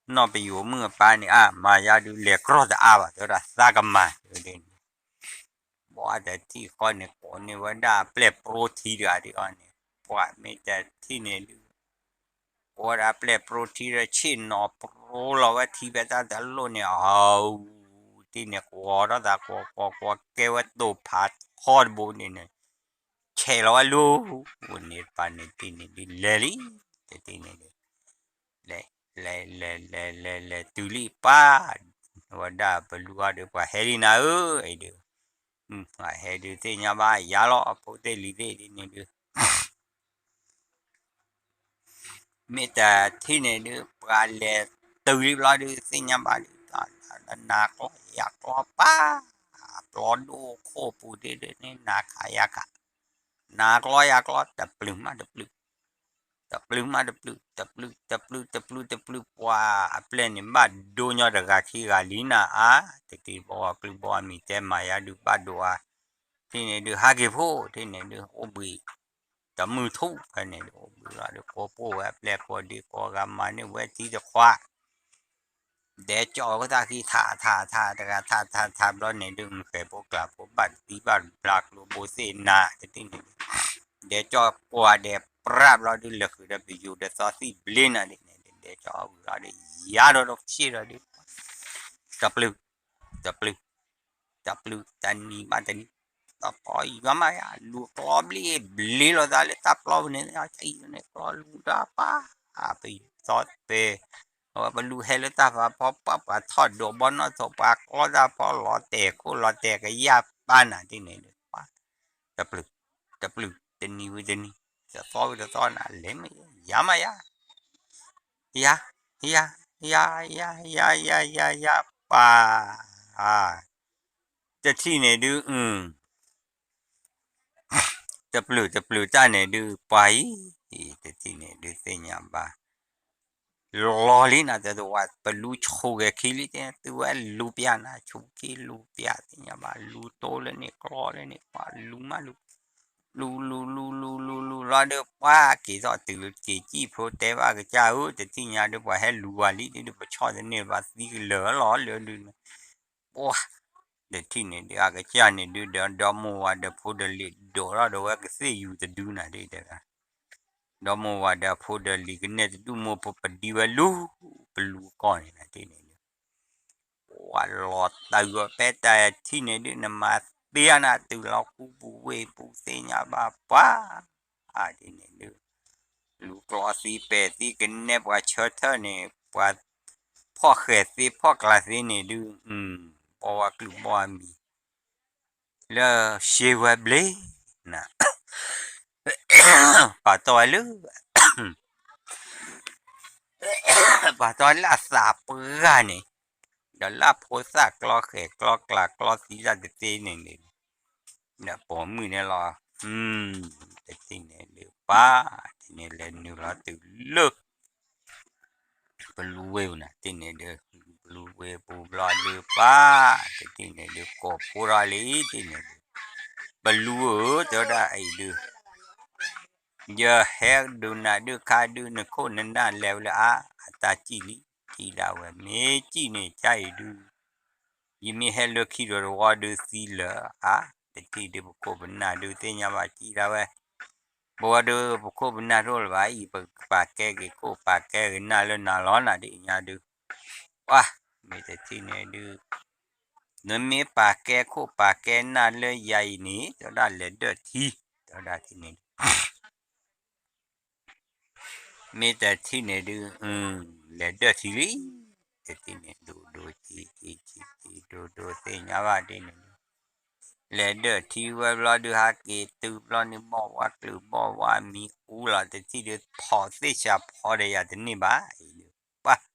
နီၢ်ပယိၤမုၣ်အပၢ်န့ၣ် အါ မၤယါဒုးလဲၤကြီတအါဘၣ် တဲဝဲဒၣ်သးကမၤန့ၣ် ဘီတထံၣ်ဃီန့ၣ် ကိးန့ၢ်ဝဲဒၣ်အပျဲၢ်ပြိထံတဂၤဒ်အီၤန့ၣ် ပှၤမ့ၢ်တထံၣ်န့ၣ်ဒုး ကိးဝဲဒၣ်အပျဲၢ်ပြိထံဒီး ဆ့ၣ်နီၤပြိလီၤဝဲထံဖဲတၢ်တလိၣ်န့ၣ် အူ တထံၣ်န့ၣ် ကွီၤထီၣ်သးကွီၤကွီၤကွီၤ ကဲဝဲတိာ်ဖးထီတဘိန့ၣ်န့ၣ် ဆဲးလီၤဝဲလူၤ အိၣ်န့ၣ်တပၤန့ၣ်တထံၣ်န့ၣ်ဒုး လဲၤလံ တထံၣ်န့ၣ်ဒုး လဲၤ လဲၤ လဲၤ လဲၤ လဲၤ လဲၤတုၤလံပၢ် ဝဲဒၣ်ပလူအီၤဒီး ပှၤဟဲလံနၤဧၢ အံၤဒုး ပှၤဟဲဒုးသ့ၣ်ညါဘၣ်ယါလီၤ အဖိသ့ၣ်လံၤသ့ၣ်ဒ်န့ၣ်ဒုး မ့ၢ်တထံၣ်န့ၣ်ဒုး ပှၤလဲၤတုၤလံဘျီဒုး သ့ၣ်ညါဘၣ်ဒုး နၤကျီယၤကျီပၢ် ပျီဒိၣ်ခိၣ်ပူၤဒ်န့ၣ် နၤခးယၤခး နၤကျီယၤကျီ တပျုၢ်မးတပျုၢ် တပျုၢ်မးတပျုၢ် တပျုၢ် တပျုၢ် တပျုၢ် တပျုၢ် ပှၤအပျဲၢ်န့ၣ် ဘၣ်ဒိညီတဂၤခံဂၤလံနၤအါ တထံၣ်ဘီဝါကျုဘီဝါမံၤတဲမၤယါဒုး ဘၣ်ဒိအါ ထံၣ်န့ၣ်ဒုး ဟးက့ၤဖိ ထံၣ်န့ၣ်ဒုး အိၣ်ဘှံး တမုၢ်ထူၣ်ဖဲန့ၣ်ဒုး အိၣ်ဘှံးလီၤဒုး ကိးပိၢ်ဝဲအပျဲၢ်ကိးဒ့ကိးဂၤမၤန့ၢ်ဝဲထံတခွး ဒဲကၠီၣ်ဝဲသးခံ ထးထးထး တဂၤထးထးထးဘျီန့ၣ်ဒုး မုၢ်ဃဲၤဖိကျၢ်ဖိဘၣ်တသံဘၣ်ဘျါကျိဘိသ့ၣ်နၤ တထံၣ်န့ၣ်ဒုး ဒဲကၠီၣ်ကွၢ်ဒဲးပြၢ်ဘျီဒုး လဲၤဃုာ်ဒီးပယိၤဒီးသီသံၣ်ဘျ့နၤဒ်န့ၣ် ဒဲကၠီၣ်အီၣ်ဝံၤလီၤဒုး ယါဒီးဒီးဆ့ၣ်ဒီးဒုး တပျုၢ် တပျုၢ် တပျုၢ် တပျုၢ် တနံၤဘၣ်တနံၤ တပီယွၤမးယါ လူၤကျီဘျ့ဘျ့လိာ်သးလၢတၢ်ပျီပူၤန့ၣ် အံၤန့ၣ်ကျီလူၤတၢ်ပၢ် ပယီၤသီပဲ အဝဲပလူဟဲလၢတၢ်ဖးဖီပှၢ် ပှၤထီၣ်ဒိးဘီနီၢ်သိး ပှၤကျီတၢ်ဖီလီၤတဲာ်ခိၣ်လီၤတဲာ်ကယၢ်ပၢ်နၤဒ်န့ၣ်ဒုး တပျုၢ် တပျုၢ် တနံၤဝံၤတနံၤ တသီဝံၤတသီနၤ လဲၤမး ယါမးယါ ယါ ယါ ယါ ယါ ယါ ယါ ယါ ယါ ပၢ် တထံၣ်န့ၣ်ဒုး တပျုၢ်တပျုၢ်တၢ်န့ၣ်ဒုး ပှၤအံၤ တထံၣ်န့ၣ်ဒုးသ့ၣ်ညါဘၣ် လီၤလံနၤ တဲတဝါ ပလူဆိၣ်ဂဲၤခံလံ တဲ သုဝဲလူၤပျၢ်နၤ ဆိၣ်ခံလူၤပျၢ်သ့ၣ်ညါဘၣ် လူၤတိလၢန့ၣ် ကျီလၢန့ၣ် ပှၤလူၤမးလူၤ လူၤလူၤလူၤလူၤလူၤလူၤလီၤဒီး ပှၤက့ၤထီၣ်တုၤက့ၤကံၣ်ဖိတဲဘၣ်ကစၢ်ဧၢ တထံၣ်ညါဒုး ပှၤဟဲလူၤဝဲလံ ဒုးပဆီၣ်တန့ၢ်ဘၣ်သံကလၢာ်လီၤလၢဒုး ပှၤ တထံၣ်န့ၣ်ဒုး အကစၢ်န့ၣ်ဒုး ဒီးဒီမါဝၤဒီးဖိဒီးလံၤ ဒိးထီၣ်ဒီးဝဲကသ့ၣ်ယူၤတဒုနၤဒ်တဂၤ ဒီမါဝၤဒီးဖိဒီးလံၤကနဲၣ်တဒူၣ်မိၢ်ဖိပဒံဝဲလူၤ ပလူၤကီၢ်န့ၣ်နၤဒ်န့ၣ်ဒုး ပှၤလီၤတၢ်ဂီၤပဲတၢ်ထံၣ်န့ၣ်ဒုး နမၤသ့အနၤတုၤလီၤကူပူၤဝ့ၢ်ပူၤသ့ၣ်ညါဘၣ်ပှၤ အဒ်န့ၣ်ဒုး လူၤကျီသံပဲာ်သံကနဲၣ်ပှၤဆၢထၢၣ်န့ၣ် ပှၤဖီၣ်ဃဲၤသ့ဖီၣ်ကျးသ့န့ၣ်ဒုး ဘီဝါကျုးဘီဝါမံၤ လၢရှ့ဝဲဘျ့ န ပာ်တီၢ်ဝဲလၢ ပာ်တီၢ်လၢအသးပှၢ်န့ၣ် ဒီးလၢအဖိသၣ်ကျီဃဲၤကျီကျးကျီသံတၢ်တသ့န့ၣ်န့ၣ် ဒီးပိာ်မုၣ်န့ၣ်လီၤ တထံၣ်န့ၣ်ဒုးပၢ် တထံၣ်န့ၣ်လဲၤနုာ်လီၤတုၤလၢ ပလူဝ့ၢ်ပူၤနၤ တထံၣ်န့ၣ်ဒုး ပလူဝ့ၢ်ပူၤဘျီဒုးပၢ် တထံၣ်န့ၣ်ဒုး ကိးဖိထီၣ်လံ တထံၣ်န့ၣ်ဒုး ပလူဧၢ တဲဝဲဒၣ်အံၤဒုး ယဟဲဒုးနၤဒုးခါဒုး နခိၣ်နနၢ်လဲၤဝဲလၢအါ အတၢ်စံၣ်လံ စံၣ်ဒၣ်ဝဲ မ့ၢ်စံၣ်န့ၣ် ကၢ်အံၤဒုး ယမ့ၢ်ဟဲလၢခံဒီးတဝီဒုးသံလၢာ်အါ တထံၣ်ဒုးပခိၣ်ပနၢ်ဒုးသ့ၣ်ညါဘၣ်စံၣ်ဒၣ်ဝဲ ပဝဲဒုးပခိၣ်ပနၢ်တအိၣ်လၢၤဘၣ်အံၤ ပပာ်ကဲက့ၤခိၣ်ပာ်ကဲက့ၤနၢ်လၢနၤလီၤနၤဒ်အညါဒုး ပှၤ မ့ၢ်တထံၣ်န့ၣ်ဒုး နမ့ၢ်ပာ်ကဲခိၣ်ပာ်ကဲနၢ်လၢယၤအံၤန့ၣ် တဲဝဲဒၣ်လဲၤဒၢၣ်ထံ တဲဝဲဒၣ်တထံၣ်န့ၣ်ဒုး မ့ၢ်တထံၣ်န့ၣ်ဒုး လဲၤဒၢၣ်ထံလံ, တထံၣ်န့ၣ် ဒိၣ်ဒိၣ်ဆံးဆံးဆံး ဒိၣ်ဒိၣ်သ့ၣ်ညါဘၣ်ဒ်န့ၣ်ဒုး လဲၤဒၢၣ်ထံဝဲဘျီဒုး ဟးက့ၤတုၤဘျီန့ၣ် ဘီၣ်ဝါကလုာ်ဘီၣ်ဝါမံၤအူလီၤ တထံၣ်ဒုး ဖီၣ်သ့ၣ်ဆးဖီဒီးယၤတန့ၢ်ဘၣ်အံၤဒုး ပှၤ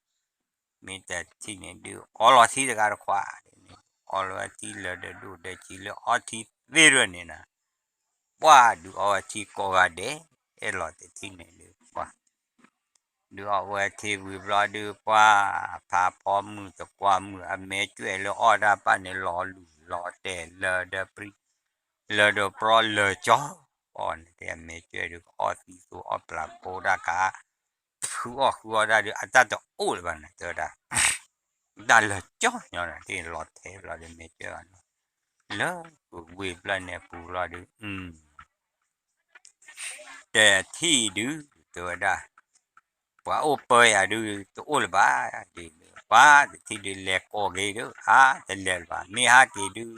မ့ၢ်တထံၣ်န့ၣ်ဒုး အီလီၤထံတဂၤတခွးန့ၣ် အီလီၤဝဲထံလၢာ်ဒီးဒိၣ်ဒီးဆံးလၢအီထံသ့ၣ်ရၢၢ်န့ၣ်နၤ ပှၤဒုးအီဝဲထံကိးဂၤဒဲး အဲၣ်လီၤတထံၣ်န့ၣ်ဒုး ပှၤ ဒုးအီဝဲထံဝံၤဘျီဒုး ပှၤ ဖးဖီမုၢ်သကွၢ်မုၢ်အမဲာ်ကွဲးလၢအီၣ်တၢ်ပၢ်န့ၣ် လီၤလူၤလီၤတဲာ်လၢဒီးပြံ လၢဒီးပြီလၢာ်ကၠီ အီၣ်န့ၣ်တဲအမဲာ်ကွဲးဒုး ကအီၣ်သံသိအီၣ်ပျၢ်ဖိတၢ်ခါ ဃုအီၣ်ဃုအီတၢ်ဒုး အတၢ်တအိၣ်လၢၤဘၣ်န့ၣ် တဲဝဲဒၣ် တၢ်လၢာ်ကၠီညီနၤ တ့ၢ်လီၤထဲဘျီဒုး မဲာ်ကွဲးဘၣ်နီၤ လၢကဝ့ၢ်ဖျၢၣ်န့ၣ်ပူၤဘျီဒုး တထံၣ်ဒုး တဲဝဲဒၣ် ပှၤအိၣ်ပၢယၤဒုး တအိၣ်လၢၤဘၣ် ဒ်န့ၣ် ပှၤတထံၣ်ဒုး လဲၤကိးက့ၤဒုး အါ တလဲၤလၢၤဘၣ် မ့ၢ်ဟးက့ၤဒုး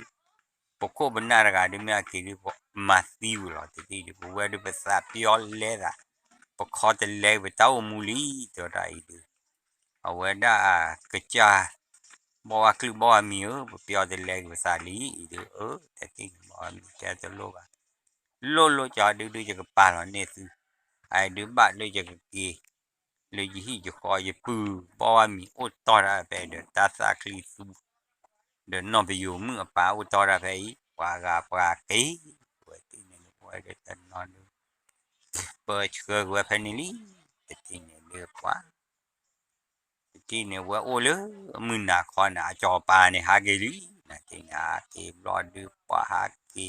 ပခိၣ်ပနၢ်တဂၤဒုး မ့ၢ်ဟးက့ၤဒုး မၤသံဝံၤလီၤ တထံၣ်ဒုး ပဝဲဒုးပသးပျီလဲသး ပခီတလဲ ပတၢ်အိၣ်မူလံ တဲဝဲဒၣ်အံၤဒုး အဝဲဒၣ် ကစၢ် ဘီၣ်ဝါကလုာ်ဘီၣ်ဝါမံၤဧၢ ပပျီတလဲက့ၤပသးလံ အံၤဒုး အၢ တထံၣ်န့ၣ် ဘီၣ်ဝါမံၤတဲတလိၣ်ဘၣ် လိၣ်လိၣ်ကၠီဒုးဒုး ယကပာ်လီၤန့ၢ်သု အဒုးဘၣ်လၢယကက့ၤ လၢယဟံၣ်ယဃီယပုၢ် ဘီၣ်ဝါမံၤအိၣ်တီၢ်တၢ်ဖဲဒီး တၢ်သၣ်ချံသူ ဒီးနီၢ်ပယိၤမုၣ်အပၢ်အိၣ်တီၢ်တၢ်ဖဲအံၤ ပှၤဂၤပှၤက့ၤ ဝဲတထံၣ်န့ၣ်ဒုး ပဝဲဒုးတနီၤဒုး ပၢဆှၢက့ၤဝဲဖဲန့ၣ်လံ တထံၣ်န့ၣ်ဒုးပှၤ တထံၣ်န့ၣ် ဝဲအိၣ်လၢမုၢ်နၤခီန့ၣ် အစီၤပၤန့ၣ် ဟးက့ၤလံ နၤတထံၣ်န့ၣ် ဟးက့ၤဘျီဒုး ပှၤဟးက့ၤ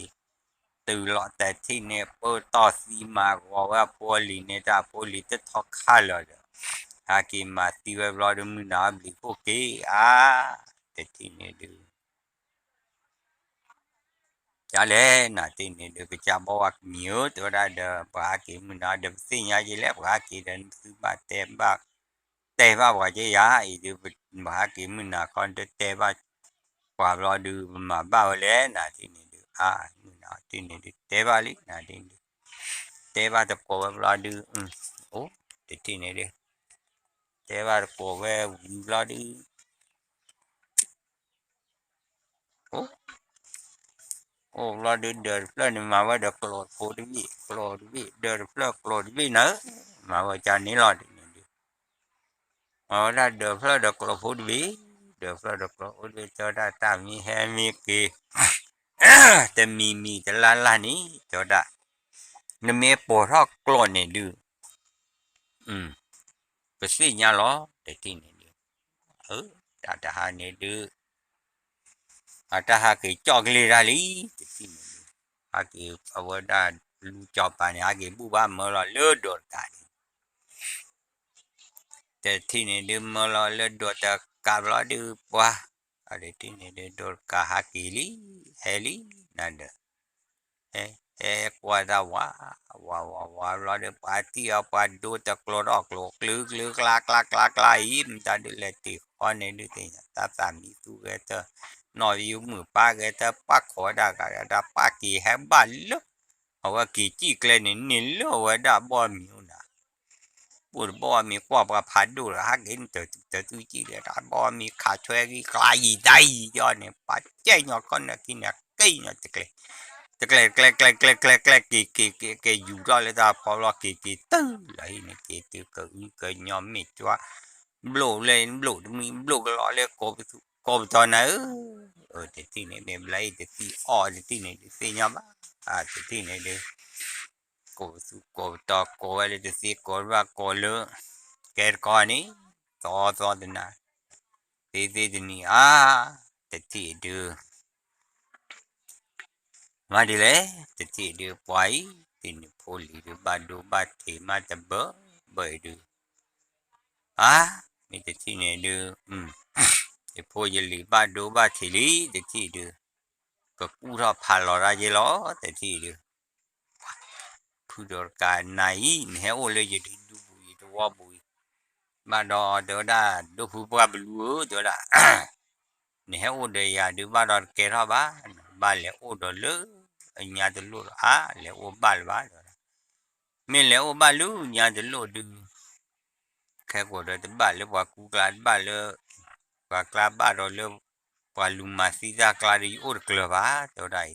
တုၤလီၤတထံၣ်န့ၣ် ပၢတီၢ်သံမၤဂီၤဝဲအဖိအလံၤန့ၣ် တၢ်အဖိအလံၤတထီၣ်ခါလၢာ်ဒီး ဟးက့ၤမၤသံဝဲဘျီဒုး မုၢ်နၤအဘျံးခိၣ်က့ၤ အါ တထံၣ်န့ၣ်ဒုး ဒ်လဲၣ် နၤတထံၣ်န့ၣ်ဒုး ကစၢ်ဘီၣ်ဝါမံၤဧၢ တဲဝဲဒၣ်ဒီး ပှၤဟးက့ၤမုၢ်နၤဒီး ပသ့ၣ်ညါယဲလဲၣ် ပှၤဟးက့ၤဒီး နသုဘၣ်တဲဘၣ် တဲဘၣ်ပှၤက့ယၤ အံၤဒုး ပဟးက့ၤမုၢ်နၤခီ နတတဲဘၣ်ပှၤဘျီဒုး ပမၤဘၣ်ဝဲလဲၣ် နၤတထံၣ်န့ၣ်ဒုး အါ မုၢ်နၤတထံၣ်န့ၣ်ဒုး တဲဘၣ်လံ နၤတထံၣ်န့ၣ်ဒုး တဲဘၣ်တကိးဝဲဘျီဒုး အိၣ် တထံၣ်န့ၣ်ဒုး တဲဘၣ်တကိးဝဲဝံၤဘျီဒုး အိၣ် အိၣ်ဘျီဒုး ဒၢးတဖျၢၣ်န့ၣ် မၤဝဲဒီးကျိာ်ဖိတဘ့ၣ် ကျိာ်တဘ့ၣ် ဒၢးတဖျၢၣ်ကျိာ်တဘ့ၣ်နၤဧၢ မၤဝဲကန့ၣ်လီၤ တထံၣ်န့ၣ်ဒုး မၤဝဲဒၣ်ဒၢးဖျၢၣ်ဒီးကျိာ်ဖိတဘ့ၣ် ဒၢးဖျၢၣ်ဒီးကျိာ်ဖိတဘ့ၣ် တဲဝဲဒၣ်တၢ်မ့ၢ်ဟဲမ့ၢ်က့ၤ တမံၤမံၤတလါလါန့ၣ် တဲဝဲဒၣ် နမ့ၢ်ပိာ်ထီၣ်ကျိာ်န့ၣ်ဒုး ပသ့ၣ်ညါလီၤ တထံၣ်န့ၣ်ဒုး တၢ်တဟါန့ၣ်ဒုး အတၢ်ဟးက့ၤကၠီၣ်ကလ့ၢ်တၢ်လံ တထံၣ်န့ၣ်ဒုး ဟးက့ၤအဝဲဒၣ်လူစီၤပၤန့ၣ် ဟးက့ၤဘူၣ်ဘၣ်မၢလီၤလၢဒိးတကးန့ၣ် တထံၣ်န့ၣ်ဒုး မၢလီၤလၢဒိးတကးဘျီဒုးပှၤ အတထံၣ်န့ၣ်ဒုး ဒိးတကးဟးက့ၤလံ ဟဲလံ နၤဒီး ဟဲကွၢ်တၢ်ဝါ ဝါဝါဝါဘျီဒုး ပှၤထံၣ်အီၤ ပှၤဒိတကျိာ်ထီၣ်ကျိာ် ကျုကျုကျါကျါကျါကျါအံၤ မတၤဒုးလဲၤတ့ၢ်ဃီန့ၣ်ဒုးသ့ၣ်ညါ တၢ်သးမံသူဂဲၤတၢၢ် နီၢ်ပယိၤမုၣ်ပၢ်ဂဲၤတၢၢ် ပၢ်ခိးဝဲဒၣ်ဂၤဒီး ပၢ်က့ၤဟဲဘၣ်လၢ အဝဲက့ၤစံၣ်ကျဲန့ၣ် န့ၢ်လၢအဝဲဒၣ်ဘီၣ်မံၤအိၣ်နၤ ဘိၣ်တဘီၣ်မံၤကွၢ်ပှၤဖးဒိၣ်ဒီး ဟးက့ၤနတၢၤသူတၢၤသူကံၣ်ဒီး တၢ်ဘီၣ်မံၤခးဆွဲဂံၢ်ကျါယံာ်တၢ်ယံာ်ယီၤန့ၣ် ပှၤကဲညီခီနၢ်ခံန့ၣ် က့ၤညီတကျဲ တကျဲ တကျဲ တကျဲ တကျဲ တကျဲ တကျဲ က့ၤ က့ၤ က့ၤ က့ၤယူၤထီၣ်လၢတၢ်ဖီဘျီ က့ၤ က့ၤတုၤလီၤဟံၣ်န့ၣ် က့ၤတုၤကအုကညီမ့ၢ်ကွၢ် ဘျိၣ်လၢဘျိၣ်တမံၤ ဘျိၣ်ကလီလၢကိးပသူ ကိးပတီၤနၤဧၢ တထံၣ်န့ၣ် မ့ၢ်ဘျီအံၤတသံအီၣ်တထံၣ်န့ၣ် ဒုးသ့ၣ်ညါဘၣ် တထံၣ်န့ၣ်ဒုး ကိးပသူကိးပတီၤ ကိးဝဲလၢတသ့ ကိးဘၣ်ကိးလၢ ကဲတကီန့ၣ် သီသီတနၤ သ့သ့တနံၤအါ တထံၣ်ဒုး မၤဒ်လဲၣ် တထံၣ်ဒုး ပှၤအံၤ တထံၣ်န့ၣ်ဖိလံၤဒုး ဘၣ်ဒိဘၣ်ထံးမးတဘၢဘၢအံၤဒုး အါ မ့ၢ်တထံၣ်န့ၣ်ဒုး ယဖိယလံၤဘၣ်ဒိဘၣ်ထံးလံ တထံၣ်ဒုး ကကူၣ်ထီၣ်ဖးလီၤတၢ်ယဲလီၤ တထံၣ်ဒုး ဖုဒီးတကးနၤအံၤ နဟဲအိၣ်လၢယဒုဒူပူၤ ယတဝီပူၤအံၤ ဘၣ်ဒီးတဲဝဲဒၣ် ဒိၣ်ဖုပှၢ်ပလူဧၢ တဲဝဲဒၣ် နဟဲအိၣ်ဒီးယၤဒုးဘၣ်ဒီးတကဲထီၣ်ဘၣ် နကဘၣ်လဲၤအိၣ်ဒီးလၢ ညါတလိၣ်ဒီး အါ လဲၤအိၣ်ဘၣ်လၢၤဘၣ် တဲဝဲဒၣ်. မ့ၢ်လဲၤအိၣ်ဘၣ်လၢညါတလိၣ်ဒုး ခဲကိာ်ဒီးတဘၣ်လၢပှၤကူကျါ တဘၣ်လၢ ပှၤကျါ ဘၣ်ဒီးလၢ ပှၤလူၤမၤသံတၢ်ကျါဒီး ယအိၣ်တကျၢၤဘၣ် တဲဝဲဒၣ်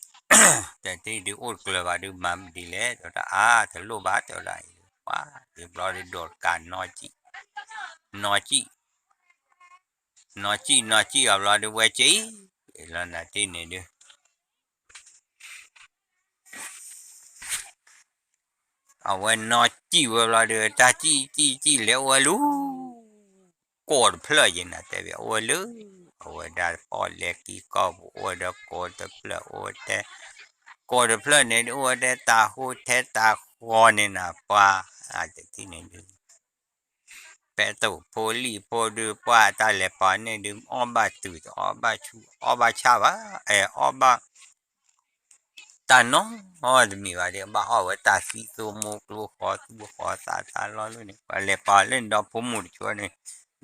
အံၤဒုး တထံၣ်ဒုးအိၣ်တကျၢၤဘၣ်ဒုး မၤဒ်လဲၣ် တဲဝဲဒၣ်. အါ တလိၣ်ဘၣ် တဲဝဲဒၣ်အံၤဒုး. ပှၤ ဒ်ဘျီဒုး ဒိးတကး နီၢ်ကံၣ် နီၢ်ကံၣ် နီၢ်ကံၣ်အဘျီဒုး ဝဲက့ၤ လီၤနၤတထံၣ်န့ၣ်ဒုး အဝဲနီၢ်ကံၣ်ဝဲဘျီဒုး တၢ်ကံၣ်ကံၣ်ကံၣ်လဲၤအိၣ်ဝဲလၢ ကိးတဖျၢၣ်ယဲနၤတဲဝဲ အိၣ်ဝဲလၢ အဝဲဒၣ်ပီၣ်လဲၣ်ကံၢ်ကီၢ်ပူၤ အိၣ်ဝဲဒီးကိးတဖျၢၣ် အိၣ်ဝဲတဲ ကိးတဖျၢၣ်န့ၣ်ဒုး အိၣ်ဝဲတဲတၢ်ဟိထဲတၢ်ဃီန့ၣ်နၤ ပှၤ အတထံၣ်န့ၣ်ဒုး ပဲတအိၣ်ဖိလံၣ်ဖိဒုး ပှၤတၢ်လဲၤပာ်န့ၣ်ဒုး အီၣ်ဘၣ်တုာ် အီၣ်ဘၣ်ဆူၣ် အီၣ်ဘၣ်ဆၣ်ဘၣ် အဲ အီၣ်ဘၣ် တၢ်နီတမံၤဘၣ်ဒုး ဘၣ်အီၣ်ဝဲတၢ်သံသိမိၢ်ကျိဃီသူဃီသးတၢ်လီၢ်လၢန့ၣ် ပှၤလဲၤပာ်လၢန့ၣ်ဒီဖိမိၢ်တဆိန့ၣ်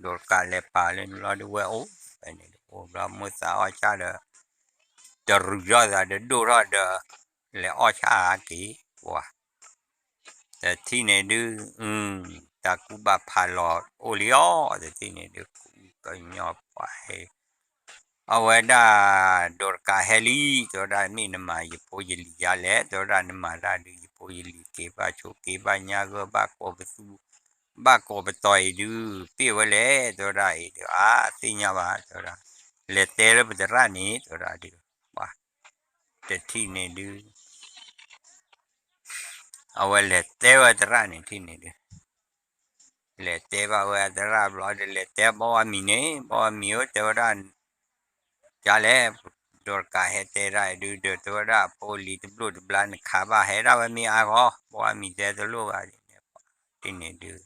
ဒိးတကးလဲၤပာ်လၢန့ၣ်လီၤဒုး ဝဲအိၣ်ဖဲန့ၣ်ဒုး အိၣ်ဘျီမိၢ်သးအီၣ်ဆၣ်ဒီး တရူးထီၣ်သးဒီးဒိၣ်ထီၣ်ဒီး လဲၤအီၣ်ဆၣ်အါက့ၤ ပှၤ တထံၣ်န့ၣ်ဒုး တၢ်ကူၣ်ဘၣ်ဖးလီၤအိၣ်လံအီၤ တထံၣ်န့ၣ်ဒုး ကူၣ်ကညီပှၤဟဲ အဝဲဒၣ် ဒိးတကးဟဲလံ တဲဝဲဒၣ် မ့ၢ်နမၤယဖိယလံၤယါလဲၣ် တဲဝဲဒၣ် နမၤတၢ်ဒုး ယဖိယလံၤက့ၤဘၣ်ဆိက့ၤဘၣ်ညါဂၢၢ် ဘၣ်ကိးပသူ ဘၣ်ကိးပတီၤအံၤဒုး ပ့ၢ်ဝဲလဲၣ် တဲဝဲဒၣ်အံၤဒုး အါ သ့ၣ်ညါဘၣ် တဲဝဲဒၣ် လဲၤတဲလၢပသရၣ်န့ၣ် တဲဝဲဒၣ်ဒုး ပှၤ တထံၣ်န့ၣ်ဒုး အဝဲလဲၤတဲဝဲသရၣ်န့ၣ်ထံၣ်န့ၣ်ဒုး လဲၤတဲဘၣ်ဝဲသရၣ်ဘျီဒီး လဲၤတဲဘီဝါမံၤန့ၣ် ဘီဝါမံၤဧၢ တဲဝဲဒၣ် ကလဲၣ် ဒိးတကးဟဲတဲဒၣ်အံၤဒုး ဒီးတဲဝဲဒၣ် ဖိလံၤတဘျိၣ်တဘျါ နခးဘၣ်ဟဲဒၣ်ဝဲမ့ၢ်အါဂီၢ် ဘီဝါမံၤတဲတလိၣ်ဘၣ်န့ၣ် ထံၣ်န့ၣ်ဒုး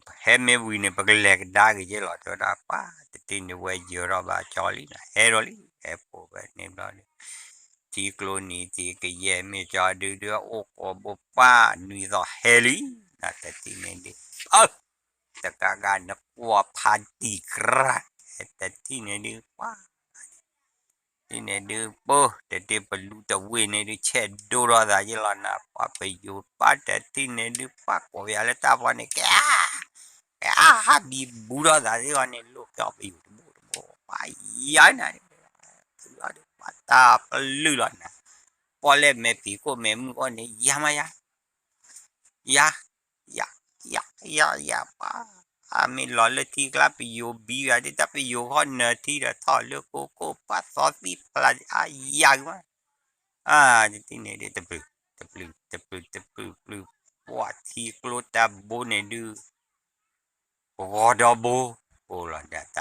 ဟဲမ့ၢ်ဝံၤန့ၣ် ပကလဲၤကဒါက့ၤယဲၢ်လီၤ တဲဝဲဒၣ် ပှၤ တထံၣ်န့ၣ်ဝဲယၢၤထီၣ်ဘၣ်ကၠီလံနၤ ဟဲဒီးလံ ဟဲပိာ်ဝဲန့ၣ်ဘျီဒီး ထံကျိနံၤထံကယဲၢ်မ့ၢ်ကၠီဒုးဒုး အိၣ်ကိးဘိပှၤ နွံသီဟဲလံ နတထံၣ်န့ၣ်ဒုး အၢ တကးကးနကွၢ်ဖးတံၢ်ကြၢး တထံၣ်န့ၣ်ဒုး ပှၤ ထံၣ်န့ၣ်ဒုး ပၢ် တထံၣ်ပလူတဝ့ၢ်န့ၣ်ဒုး ဆဲးဒိၣ်ထီၣ်သးယဲၢ်လီၤနၤ ပှၤပယိၤပၢ် တထံၣ်န့ၣ်ဒုး ပှၤကိးပယၤလၢတၢ်ဖီန့ၣ် ကဲ ကဲအါဟးဘံဘူထီၣ်သးသ့ၣ်အီၤန့ၣ် လိၣ်ကၠီပယိၤတဘိတဘိ ပှၤယၤနၤ လီၤဒုး ပှၤတၢ်ပလုၢ်လီၤနၤ ပီၣ်လဲၣ်မဲာ်ဖံးခိၣ်မဲာ်မုၢ်အီၣ်န့ၣ် ယၤမးယၤ ယၤ ယၤ ယၤ ယၤ ပှၤ အမ့ၢ်လီၤလၢထံကျါ ပယိၤဘံယၤဒ်တၢ်ပယိၤဃီနၢၤထံဒီးထီၣ်လၢကိကိၣ် ပှၤသီသံဖျါ အါယၤကမး အါ တထံၣ်န့ၣ်ဒုး တပျုာ် တပျုာ် တပျုာ် တပျုာ် ပျုာ် ပှၤထံကျိတၢ်ဘိန့ၣ်ဒုး ဂီၤဒီဘိ အိၣ်လီၤဒၣ်တၢ်သံတၢ်သ့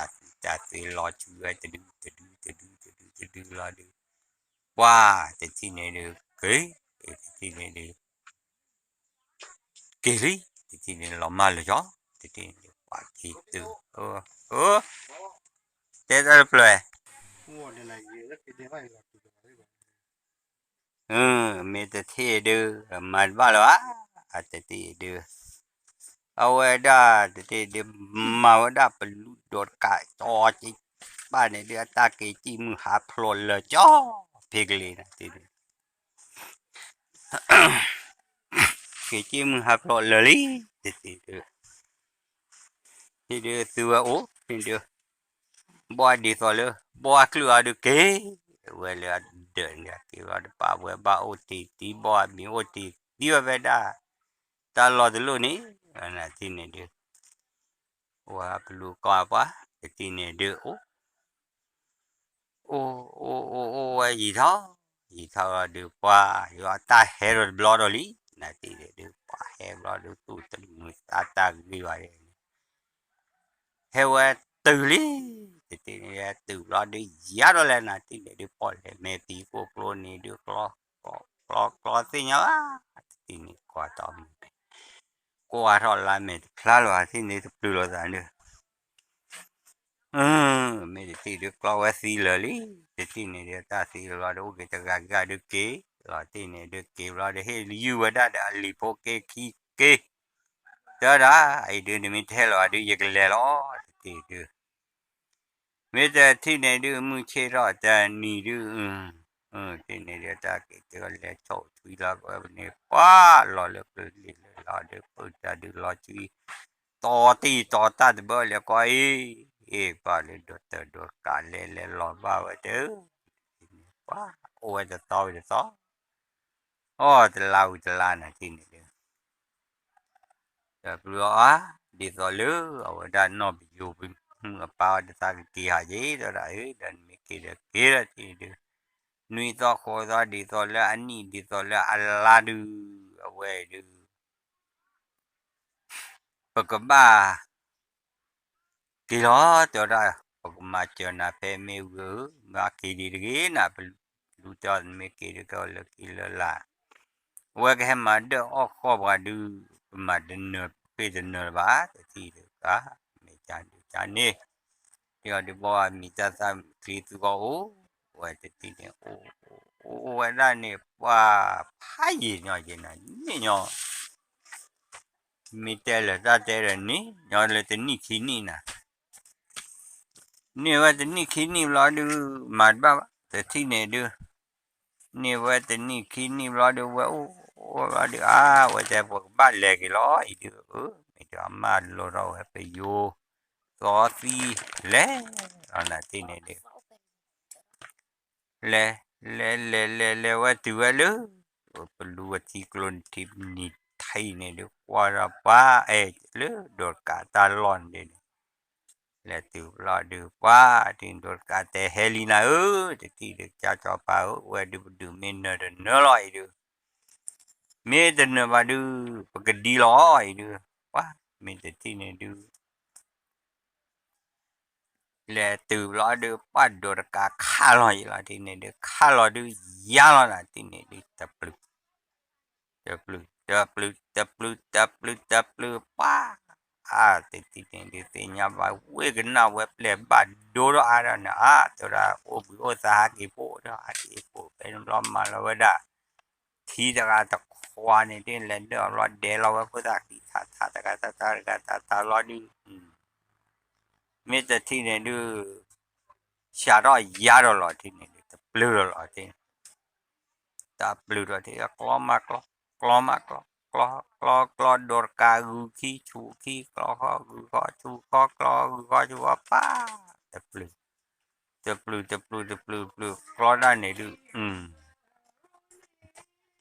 လီၤဆူဝဲ တဒု တဒု တဒု တဒု တဒု တဒုလီၤဒုး ပှၤ တထံၣ်န့ၣ်ဒုး က့ၤ တထံၣ်န့ၣ်ဒုး က့ၤလံ တထံၣ်န့ၣ်လီၤမၢ်လၢာ်ကၠီ တထံၣ်န့ၣ်ဒုး ပှၤက့ၤတုၤ အၢ တဲတၢ်တဖျၢၣ် မ့ၢ်တထံၣ်ဒုး မၤတဘၣ်လၢၤဘၣ် အတထံၣ်ဒုး အဝဲဒၣ်တထံၣ်ဒုး မၤဝဲဒၣ်ပလူဒိးတကး တီက့ၤဘၣ်န့ၣ်ဒုး အတၢ်က့ၤကံၣ်မုၢ်ဟးဖျိးလၢာ်ကၠီ ဖဲကလ့ၤနၤတထံၣ်ဒုး က့ၤကံၣ်မုၢ်ဟးဖျိးလၢာ်လံ တထံၣ်ဒုး ထံၣ်ဒုးသုဝဲအိၣ် ထံၣ်ဒုး ဘီဒ်သိးလၢ ဘီအကျုၢ်အီၤဒုးက့ၤ ဝဲလၢအဒၢးန့ၣ် က့ၤဘျီတပာ်ဝဲဘၣ်အိၣ်တ့ၢ်တံၢ် ဘီအမံၤအိၣ်တ့ၢ်တံၢ်ဝဲဖဲဒၣ် တၢ်လီၢ်တလီၢ်န့ၣ် နထံၣ်န့ၣ်ဒုး အိၣ်ဝဲပလူၤကီၢ်ပှၤ တထံၣ်န့ၣ်ဒုး အိၣ် အိၣ် အိၣ် အိၣ် အိၣ်ဝဲယံာ်ထီၣ် ယံာ်ထီၣ်လီၤဒုး ပှၤ ယွၤတၢ်ဟဲဒီးတဘျီဒီးလံ နထံၣ်န့ၣ်ဒုး ပှၤဟဲဘျီဒုး သူၣ်တမုာ်သးတၢ်ဂ့ၤဘၣ်န့ၣ် ဟဲဝဲတုၤလံ တထံၣ်န့ၣ်ဒုး တုၤဘျီဒုး ယၤဒီးလဲၣ် နထံၣ်န့ၣ်ဒုး ပီၣ်လဲၣ်မဲာ်ဖံးခိၣ်ကျိန့ၣ်ဒုး ကျီ ကျီ ကျီသ့ၣ်ညါဘၣ် တထံၣ်န့ၣ် ကွၢ်ထီၣ်မုၢ် ကွၢ်ထီၣ်လါမဲာ်တဖျါလၢၤ တထံၣ်န့ၣ်တပျုာ်လိာ်သးဒုး မ့ၢ်တထံၣ်ဒုး ကျီဝဲသံလၢာ်လံ တထံၣ်န့ၣ်ဒုး တၢ်သံလီၤဒုး အိၣ်က့ၤတဂၤဂၤဒုးက့ၤ လီၤတထံၣ်န့ၣ်ဒုး က့ၤဘျီဒုး ဟ့ၣ်ယုၢ်ဝဲဒၣ်ဒီးအလံၤဖိက့ၤခံက့ၤ တဲဒၣ် အံၤဒုး နမ့ၢ်တဟဲလီၤဒုး ယကလဲၤလီၤ တထံၣ်ဒုး မ့ၢ်တထံၣ်န့ၣ်ဒုး မုၢ်ဆ့ၣ်ထီၣ်တနံၤဒုး, ထံၣ်န့ၣ်ဒုး တၢ်က့ၤတလဲၤဆိၣ်ထွံလီၤကဝဲန့ၣ် ပှၤလီၤလၢပျၢၤလံၤလၢလီၤဒုး ပုၢ်တၢ်ဒုးလီၤထွံ တီတံၢ်တီတၢ်တဘၢလၢၤကီအံၤ, အ့ၣ် ပှၤလၢဒိးတၢ်ဒိးတကးလဲၤလဲၤလီၤဘၣ်ဝဲတၢ်, ပှၤအိၣ်ဝဲတသီဝံၤတသီ, အိၣ်တလါဝံၤတလါနၤထံၣ်န့ၣ်ဒုး တပျုၤအီၤဧါ, ဒ်သိးလၢအဝဲဒၣ်နီၢ်ပယိၤပမုၢ်အပၢ်အီၤ တသးကက့ၤဟးက့ၤ တဲဝဲဒၣ်ဧၢ, ဒီးနမ့ၢ်က့ၤဒီးက့ၤဒီးထံၣ်ဒုး, နွံသီဃိးသီဒ်သိးလၢအနံၣ်ဒ်သိးလၢအလါဒုး, အဝဲဒုး ပကဘၣ်က့ၤလီၤ တဲဝဲဒၣ်, ပကမၤစၢၤနၤဖဲမ့ၢ်ဝံၤဧၢ, မ့ၢ်က့ၤဒံးတဂ့ၤနၤ, ပလူၤတဲအီၤနမ့ၢ်က့ၤဒုးကဲအီၤလၢက့ၤလၢလာ်, အဝဲကဟဲမၤဒၢၣ်အီၣ်ဃီၣ်ပှၤဒုး, ပမၤတနၢၤဃ့တနၢၤလၢၤဘၣ်, တထံၣ်ဒုးကါ, မ့ၢ်ကန့ၣ်ကန့ၣ်, ဒ်အီၤဒုးဘီမံၤတၢ်သၣ်ချံသူကီၢ်အိၣ်, အဝဲတထံၣ်န့ၣ် အိၣ်ဝဲဒၣ်န့ၣ် ပှၤဖးယံာ်ညီယံာ်နၤ, န့ၣ်ညီ မ့ၢ်တဲလၢတၢ်တဲဒီးန့ၣ် ညီလၢတနံၣ်ခံနံၣ်နၤ, န့ၢ်ဝဲတနံၣ်ခံနံၣ်ဘျီဒုး မၤတဘၣ်ဘၣ် တထံၣ်န့ၣ်ဒုး, န့ၢ်ဝဲတနံၣ်ခံနံၣ်ဘျီဒုး ဝဲအိၣ်ဝဲဘျီဒုး အါ ဝဲတဲပကဘၣ်လဲၤက့ၤလီၤအံၤဒုး, မ့ၢ်တမၢလိာ်ထီၣ်ဝဲပယိၤ သီသံ လဲၤလီၤနၤထံၣ်န့ၣ်ဒုး လဲၤ လဲၤ လဲၤ လဲၤ လဲၤဝဲတုၤဝဲလၢ ပလူၤဝဲထံကျိနံၤထံနံၤထံန့ၣ်ဒုး ကွၢ်ထီၣ်ပှၤအဲၣ်လၢဒိးတကးတၢ်လီၢ်န့ၣ်ဒုး, လဲၤတုၤဘျီဒုး ပှၤထံၣ်ဒိးတကးတဲဟဲလံနၤဧၢ, တထံၣ်ဒုး ကၠါကၠီၤပၤဧၢ, ဝဲဒုးပဒုးမ့ၢ်နၢၤတနၢၤလီၤအံၤဒုး, မ့ၢ်တနၢၤဘၣ်ဒုး ပကဒံလီၤအံၤဒုး, ပှၤမ့ၢ်တထံၣ်န့ၣ်ဒုး လဲၤတုၤဘျီဒုး ပှၤဒိးတကးခးလီၤယံၤလီၤထံၣ်န့ၣ်ဒုး ခးလီၤဒုး ယါလီၤနၤထံၣ်န့ၣ်ဒုး တပျုၤ တပျုၤ တပျုၤ တပျုၤ တပျုၤ ပှၤ အါ တထံၣ်န့ၣ်ဒုး သ့ၣ်ညါဘၣ်ဝ့ၢ်ကနၣ်ဝဲပျဲၢ်ဘၣ်ဒိဒီးအါဒီးနၤ အါ တဲဝဲဒၣ် အိၣ်ဘှံးအိၣ်သါဟးက့ၤဖိဒီး ဟးက့ၤဖိဖဲန့ၣ်ဘျီမၤလီၤဝဲဒၣ် ထံတဂၤတခွးန့ၣ်ဒုး လဲၤဒၢၣ်အီၤဘျီဒဲးလီၤဝဲဖိသၣ်ဃံထးထးတဂၤတၢ်တဂၤတၢ်တၢ်လီၤဒုး မ့ၢ်တထံၣ်န့ၣ်ဒုး ဆှးထီၣ်ယါဒီးလီၤထံၣ်န့ၣ်ဒုး တပျုၤဒီးလီၤထံၣ် တပျုၤဒီးထံၣ် ကျီမးကျီ ကျီမးကျီ ကျီ ကျီ ကျီ ဒိးတကးဂုၤခံဆူၣ်ခံ ကျီဃီဂုၤဃီဆူၣ်ဃီ ကျီဂုၤဃီဆူၣ်ဃီ ပၢ် တပျုၤ တပျုၤ တပျုၤ တပျုၤ တပျုၤ ကျီဒၣ်န့ၣ်ဒုး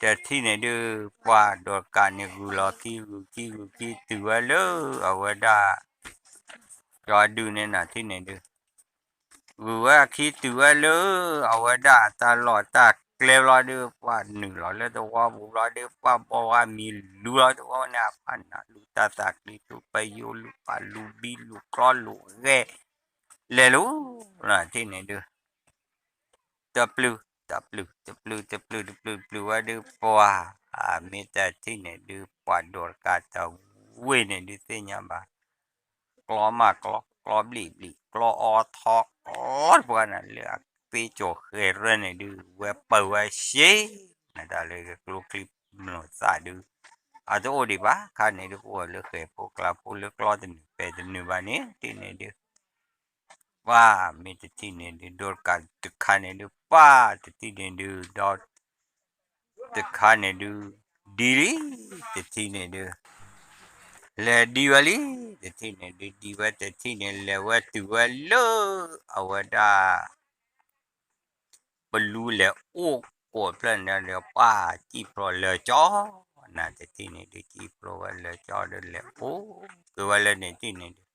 တထံၣ်န့ၣ်ဒုး ပှၤဒိးတကးန့ၣ် ဂုၤလီၤခံ ဂုၤခံ ဂုၤခံ တုၤဝဲလၢ အဝဲဒၣ် ကၠီဒုးန့ၣ်နၤထံၣ်န့ၣ်ဒုး ဂုၤဝဲအခံတုၤဝဲလၢ အဝဲဒၣ်တၢ်လီၢ်တၢ်ကျဲဘျီဒုး ပှၤနုာ်လီၤလၢသဝီပူၤဘျီဒုး ပှၤဘီဝဲမံၤလူၤလီၤသဝီန့ၣ် အဖးနၤလူၤတၢ်သးကျံဆူပယိၤလူၤပာ်လူၤဘံလူၤကျီလူၤဂဲၤ လဲၤလူၤ နၤထံၣ်န့ၣ်ဒုး တပျုၤ တပျုၤ တပျုၤ တပျုၤ တပျုၤ တပျုၤဝဲဒုး ပှၤ မ့ၢ်တထံၣ်န့ၣ်ဒုး ပှၤဒိးတကးတဝ့ၢ်န့ၣ်ဒုးသ့ၣ်ညါဘၣ် ကျီမးကျီ ကျီဘျံးဘျံး ကျီအီထီ ကျီတပှၤနၤလၢအသ့ကၠီၤဃဲၤရၢၢ်န့ၣ်ဒုး ဝဲပၢၤဝဲရှဲ နတၢ်လၢကျိချံမျိာ်သၣ်ဒုး အတအိၣ်ဒံးဘၣ် ခါန့ၣ်ဒုး ကအိၣ်လၢဃဲၤဖိကျါဖိလၢကျီတနုာ်ပဲာ်တနုာ်ဘၣ်န့ၣ် ထံၣ်န့ၣ်ဒုး ပှၤမ့ၢ်တထံၣ်န့ၣ်ဒုး ဒိးတကးတခါန့ၣ်ဒုး ပှၤတထံၣ်န့ၣ်ဒုး ဒီး တခါန့ၣ်ဒုး ဒ်လံ တထံၣ်န့ၣ်ဒုး လဲၤဒံဝဲလံ တထံၣ်န့ၣ်ဒုး ဒံဝဲတထံၣ်န့ၣ် လဲၤဝဲတုၤဝဲလၢ အဝဲဒၣ် ပလူလဲၤအိၣ်ကိးဖျၢၣ်န့ၣ်ဒီး ပှၤစံၣ်ဖျိလၢကၠီ နတထံၣ်န့ၣ်ဒုး စံၣ်ဖျိဝဲလၢကၠီဒီး လဲၤအိၣ်က့ၤဝဲလၢန့ၣ်ထံၣ်န့ၣ်ဒုး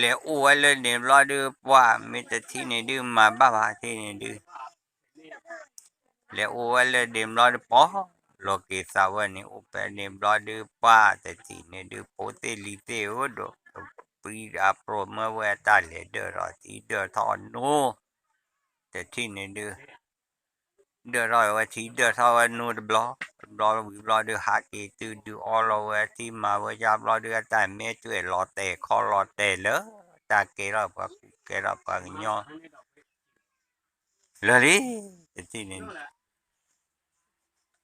လဲၤအိၣ်ဝဲလၢန့ၣ်ဘျီဒုး ပှၤမ့ၢ်တထံၣ်န့ၣ်ဒုး မၤဘၣ်ဘၣ်ထံၣ်န့ၣ်ဒုး လဲၤအိၣ်ဝဲလၢန့ၣ်ဘျီဒုး ပီၢ်လီၤက့ၤသးဝဲန့ၣ် အိၣ်ဖဲန့ၣ်ဘျီဒုး ပှၤတထံၣ်န့ၣ်ဒုး ဖိသ့ၣ်လံၤသ့ၣ်ဧၢ ဒီးပှၤအပြိၣ်မၢဝဲအတၢ်လဲၤဒၢၣ်ထီၣ်ထံဒၢၣ်ထီၣ်နိ တထံၣ်န့ၣ်ဒုး ဒၢၣ်ထီၣ်ဝဲထံဒၢၣ်ထီၣ်ဝဲနိတဘျီ တဘျီဝံၤဘျီဒုး ဟးက့ၤတုၤဒုးအီလီၤဝဲထံမၤဝဲယါဘျီဒုး အတၢ်မ့ၢ်ကွဲးလီၤတဲာ်ခီလီၤတဲာ်လၢ တၢ်ကဲထီၣ်ပှၤကူကဲထီၣ်ပှၤကညီ လၢာ်လံ တထံၣ်န့ၣ်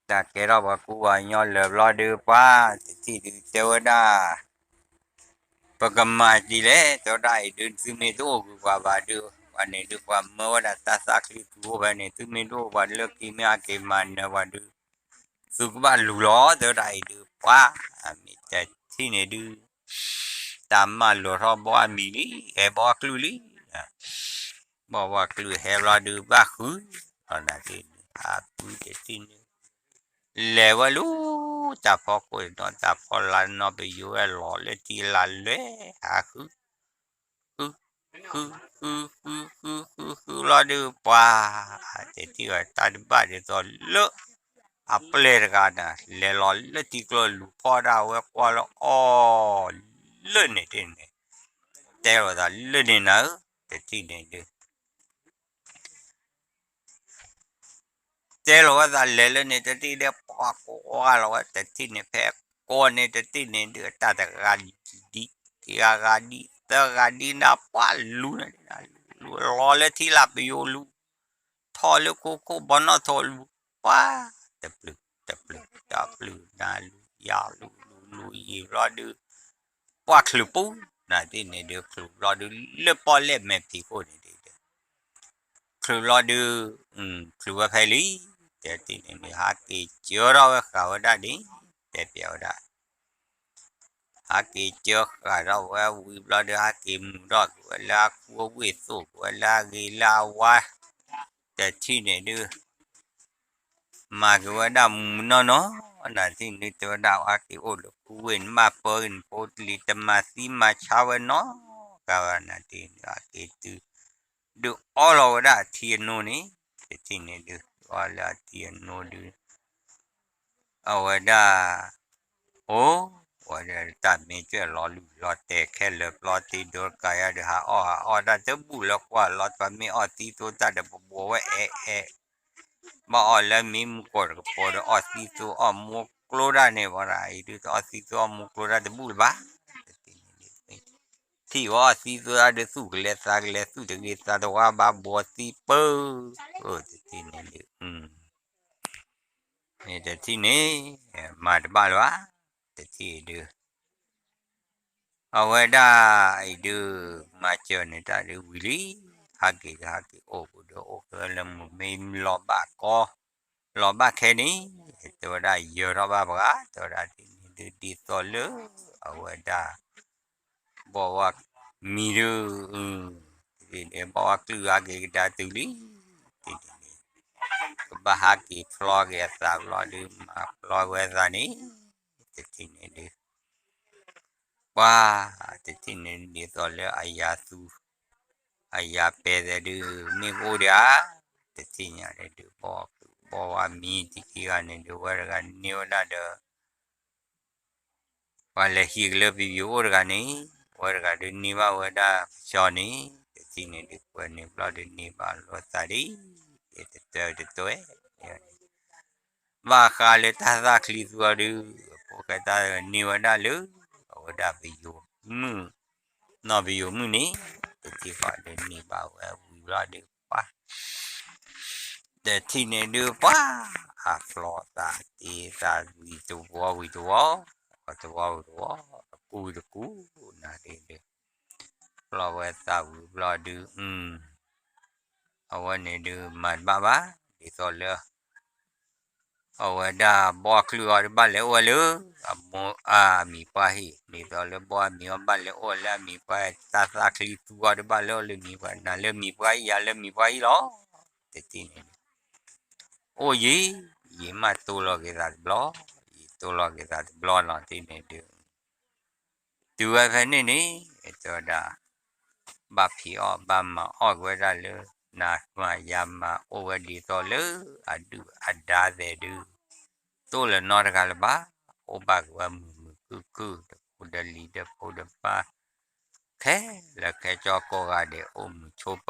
တၢ်ကဲထီၣ်ပှၤကူပှၤကညီလၢာ်ဘျီဒုး ပှၤတထံၣ်ဒုးတဲဝဲဒၣ် ပကမၤဒ်လဲၣ် တဲဝဲဒၣ်အံၤဒုး သုမ့ၢ်တအိၣ်ကွံာ်ပှၤဘၣ်ဒုး ပှၤန့ၣ်ဒုး ပှၤမၢဝဲဒၣ်တၢ်သၣ်ချံသူအိၣ်ဖဲန့ၣ် သုမ့ၢ်တအိၣ်ပှၤလၢက့ၤမ့ၢ်အက့ၤမၤနၢၤပှၤဒုး သုကဘၣ်လူၤလီၤ တဲဝဲဒၣ်အံၤဒုး ပှၤ မ့ၢ်တထံၣ်န့ၣ်ဒုး တၢ်မၢလီၤထီၣ်ဘီအမံၤလံ ဟဲဘီအကလုၢ်လံ ဘီဝဲကလုၢ်ဟဲဘျီဒုး ဘၣ်ဃု အနၤတထံၣ်န့ၣ် အဃုတထံၣ်န့ၣ် လဲၤဝဲလူၤ တၢ်ဖီခိၣ်နီၤ တၢ်ဖီလာ်နီၤ ပယိၤဝဲလီၤလၢထံလာ်လဲၤ ဟးဃု ဃု ဃု ဃု ဃု ဃု ဃု ဃုလီၤဒုး ပှၤ တထံၣ်ဝဲတၢ်တဘၣ်ဒ်သိးလၢ အပျဲၢ်တဂၤန့ၣ် လဲၤလီၤလၢထံကျိလူၤဖီၣ်ဒၣ်ဝဲကွၢ်လၢအီၤ လၢန့ၣ်တန့ၣ် တဲလိာ်သးလၢန့ၣ်နၤဧၢ တထံၣ်န့ၣ်ဒုး တဲလီၤဝဲသးလဲၤလၢန့ၣ်တထံၣ်ဒီး ပှၤကွၢ်လီၤဝဲတထံၣ်န့ၣ် ဖဲကိးန့ၣ်တထံၣ်န့ၣ်ဒုး တၢ်တဂၤဒ် ခံဂၤဂၤဒ် သၢဂၤဒ်နၤ ပှၤလူၤန့ၣ် လူၤလီၤလၢထံလာ်ပယိၤလူၤ ထီၣ်လၢခိခိၣ်ဘီနီၣ်ထိးလူၤ ပှၤ တပျုၤ တပျုၤ တပျုၤ နၤလူၤ ယၤလူၤ လူၤလူၤယံာ်ဘျီဒုး ပှၤချုးပူၤ နၤတထံၣ်န့ၣ်ဒုး ချုးဘျီဒုး လၢပီၣ်လဲၣ်မဲာ်ဖံးခိၣ်န့ၣ်ဒုး ချုးဘျီဒုး ချုးဝဲဖဲလံ တထံၣ်န့ၣ်ဒုး ဟးက့ၤကၢထီၣ်ဝဲဃာ်ဝဲဒၣ်န့ၣ် တဲပျဲဝဲဒၣ် ဟးက့ၤကၢဃာ်ထီၣ်ဝဲဝံၤဘျီဒုး ဟးက့ၤမုာ်ထီၣ်က့ၤဝဲလၢအကူအဝ့ၢ်သိၣ်က့ၤဝဲလၢအဂ့ၤလၢအဝါ တထံၣ်န့ၣ်ဒုး မၤက့ၤဝဲဒၣ်မုာ်နီၢ်နီၢ် နၤတထံၣ်န့ၣ်ဒုး တဲဝဲဒၣ် ဟးက့ၤအိၣ်လၢကူဝ့ၢ်န့ၣ် မၤပၢဂ့ၤနဖိတလံၤ တမၤသံမၤဆါဝဲနီတဂၤဘၣ် နၤတထံၣ်န့ၣ် ဟးက့ၤတုၤ ဒုးအီလီၤဝဲဒၣ်အထံအနိန့ၣ် တထံၣ်န့ၣ်ဒုး အီလၢအထံအနိဒုး အဝဲဒၣ် အိၣ် ဝဲဒၣ်တၢ်မ့ၢ်ကွဲးလီၤလူၢ်လီၤတဲာ်ခဲလၢာ်ပျီတံဒိတကးယၤဒီး ဟးအီၣ်ဟးအီၣ်တၢ်တဘူၣ်လၢကွၢ်လီၤ ပှၤမ့ၢ်အီၣ်သံသိတၢ်ဒီးပဘိးဝဲအဲၣ်အဲၣ် ဘၣ်အီၣ်လၢမ့ၢ်မူကီၢ်တကပီၤဒီး အီၣ်သံသိအီၣ်မူကျိတၢ်န့ၣ် ပှၤဒၣ်အံၤဒုး တအီၣ်သံသိအီၣ်မူကျိတၢ်တဘူၣ်လၢၤဘၣ် ထံၣ်ဝဲအီၣ်သံသိတၢ်ဒုး သူၣ်ကလဲၤသးကလဲၤ သူၣ်တဂ့ၤသးတဝါဘၣ် ဘိးသံပၢ တထံၣ်န့ၣ်ဒုး မ့ၢ်တထံၣ်န့ၣ် မၤတဘၣ်လၢၤဘၣ် တထံၣ်ဒုး အဝဲဒၣ်အံၤဒုး မၤစၢၤန့ၣ်တၢ်ဒုးဝံၤလံ ဟးက့ၤကဟးက့ၤအိၣ်ပူၤဒီး အိၣ်ကလၢမုာ်မ့ၢ်လီၤဘၣ်ကီ လီၤဘၣ်ခဲန့ၣ် တဲဝဲဒၣ်ယၢၤထီၣ်ဘၣ်ပှၤ တဲဝဲဒၣ်ဒ်န့ၣ်ဒုး ဒ်သိးလၢ အဝဲဒၣ် ဘီဝါမံၤဒုး ဘီဝါကလုၢ်ဟးက့ၤကဒါတုၤလံ တထံၣ်န့ၣ်ဒုး ကဘၣ်ဟးက့ၤဖျီက့ၤအသးဘျီဒုး မၤဖျီဝဲသးန့ၣ် တထံၣ်န့ၣ်ဒုး ပှၤ တထံၣ်န့ၣ်ဒ်သိးလၢအယၤသူ အယၤပဲာ်သဲးဒုး မ့ၢ်ကအိၣ်ဒံးဧါ တထံၣ်ညါန့ၣ်ဒုး ဘီဝါမံၤတခံဂၤန့ၣ်ဒုး ဝဲတဂၤန့ၢ်ဝဲဒၣ်ဒီး ပှၤလဲၤဟံးကလၢပယိၤအိၣ်တဂၤန့ၣ် ဝဲတဂၤဒုးန့ၢ်ဘၣ်ဝဲဒၣ်ကဆီန့ၣ် တထံၣ်န့ၣ်ဒုး ကွဲးန့ၢ်ဘျီဒုးန့ၢ်ဘၣ်လိာ်သးဒ် တတွဲတတွဲ ဘၣ်ဃးလၢတၢ်သၣ်ချံသူအီၤဒုး ဖိၣ်ဃဲတၢ်န့ၢ်ဝဲဒၣ်လၢ အဝဲဒၣ်ပယိၤမုၣ် နီၢ်ပယိၤမုၣ်န့ၣ် တထံၣ်ဃီဒုးန့ၢ်ဘၣ်ဝဲဝံၤဘျီဒုးပှၤ တထံၣ်န့ၣ်ဒုးပှၤ အဖျီသးတ့သးဝံၤတဝီဝံၤတဝီ တဝီဝံၤတဝီ တကူဝံၤတကူ နၤဒ်ဒုး ဖျီဝဲသးဝံၤဘျီဒုး အဝဲန့ၣ်ဒုးမၤတဘၣ်ဘၣ် ဒ်သိးလၢ အဝဲဒၣ်ဘီအကလုၢ်အီၤဒုးဘၣ်လဲၤအိၣ်ဝဲလၢ အမိၢ်အမံၤပှၢ်ဟံၣ် ဒ်သိးလၢဘီအမံၤအီၤဘၣ်လဲၤအိၣ်ဝဲလၢအမံၤပှၢ် တၢ်သၣ်ချံသူအီၤဒုးဘၣ်လဲၤအိၣ်လၢမံၤပှၢ် နၤလၢမံၤပှၢ်ဟံၣ် ယၤလၢမံၤပှၢ်ဟံၣ်လီၤ တထံၣ်န့ၣ်ဒုး အိၣ်ယံၤ ယံၤမးတိၢ်လီၤက့ၤသးတဘျီ ယံၤတိၢ်လီၤက့ၤသးတဘျီနီၤ တထံၣ်န့ၣ်ဒုး တုၤဝဲဖဲန့ၣ်န့ၣ် တဲဝဲဒၣ် ဘၣ်ဖံးအီၣ်ဘၣ်မၤအီၣ်က့ၤဝဲဒၣ်လၢ နၤမၤယၤမၤအိၣ်ဝဲဒ်သိးလၢ အဒုၣ်အဒါသဲးဒုး တိၢ်လၢၤနီတဂၤလၢၤဘၣ် အိၣ်ဘၣ်က့ၤဝဲမုာ်မုာ်ခုၣ်ခုၣ် ဒီးဖိဒီးလံၤဒီးဖိဒီးမါ ခဲလၢာ်ခဲဆ့ကိးဂၤဒဲး အိၣ်မုာ်ဆိးပၢၤ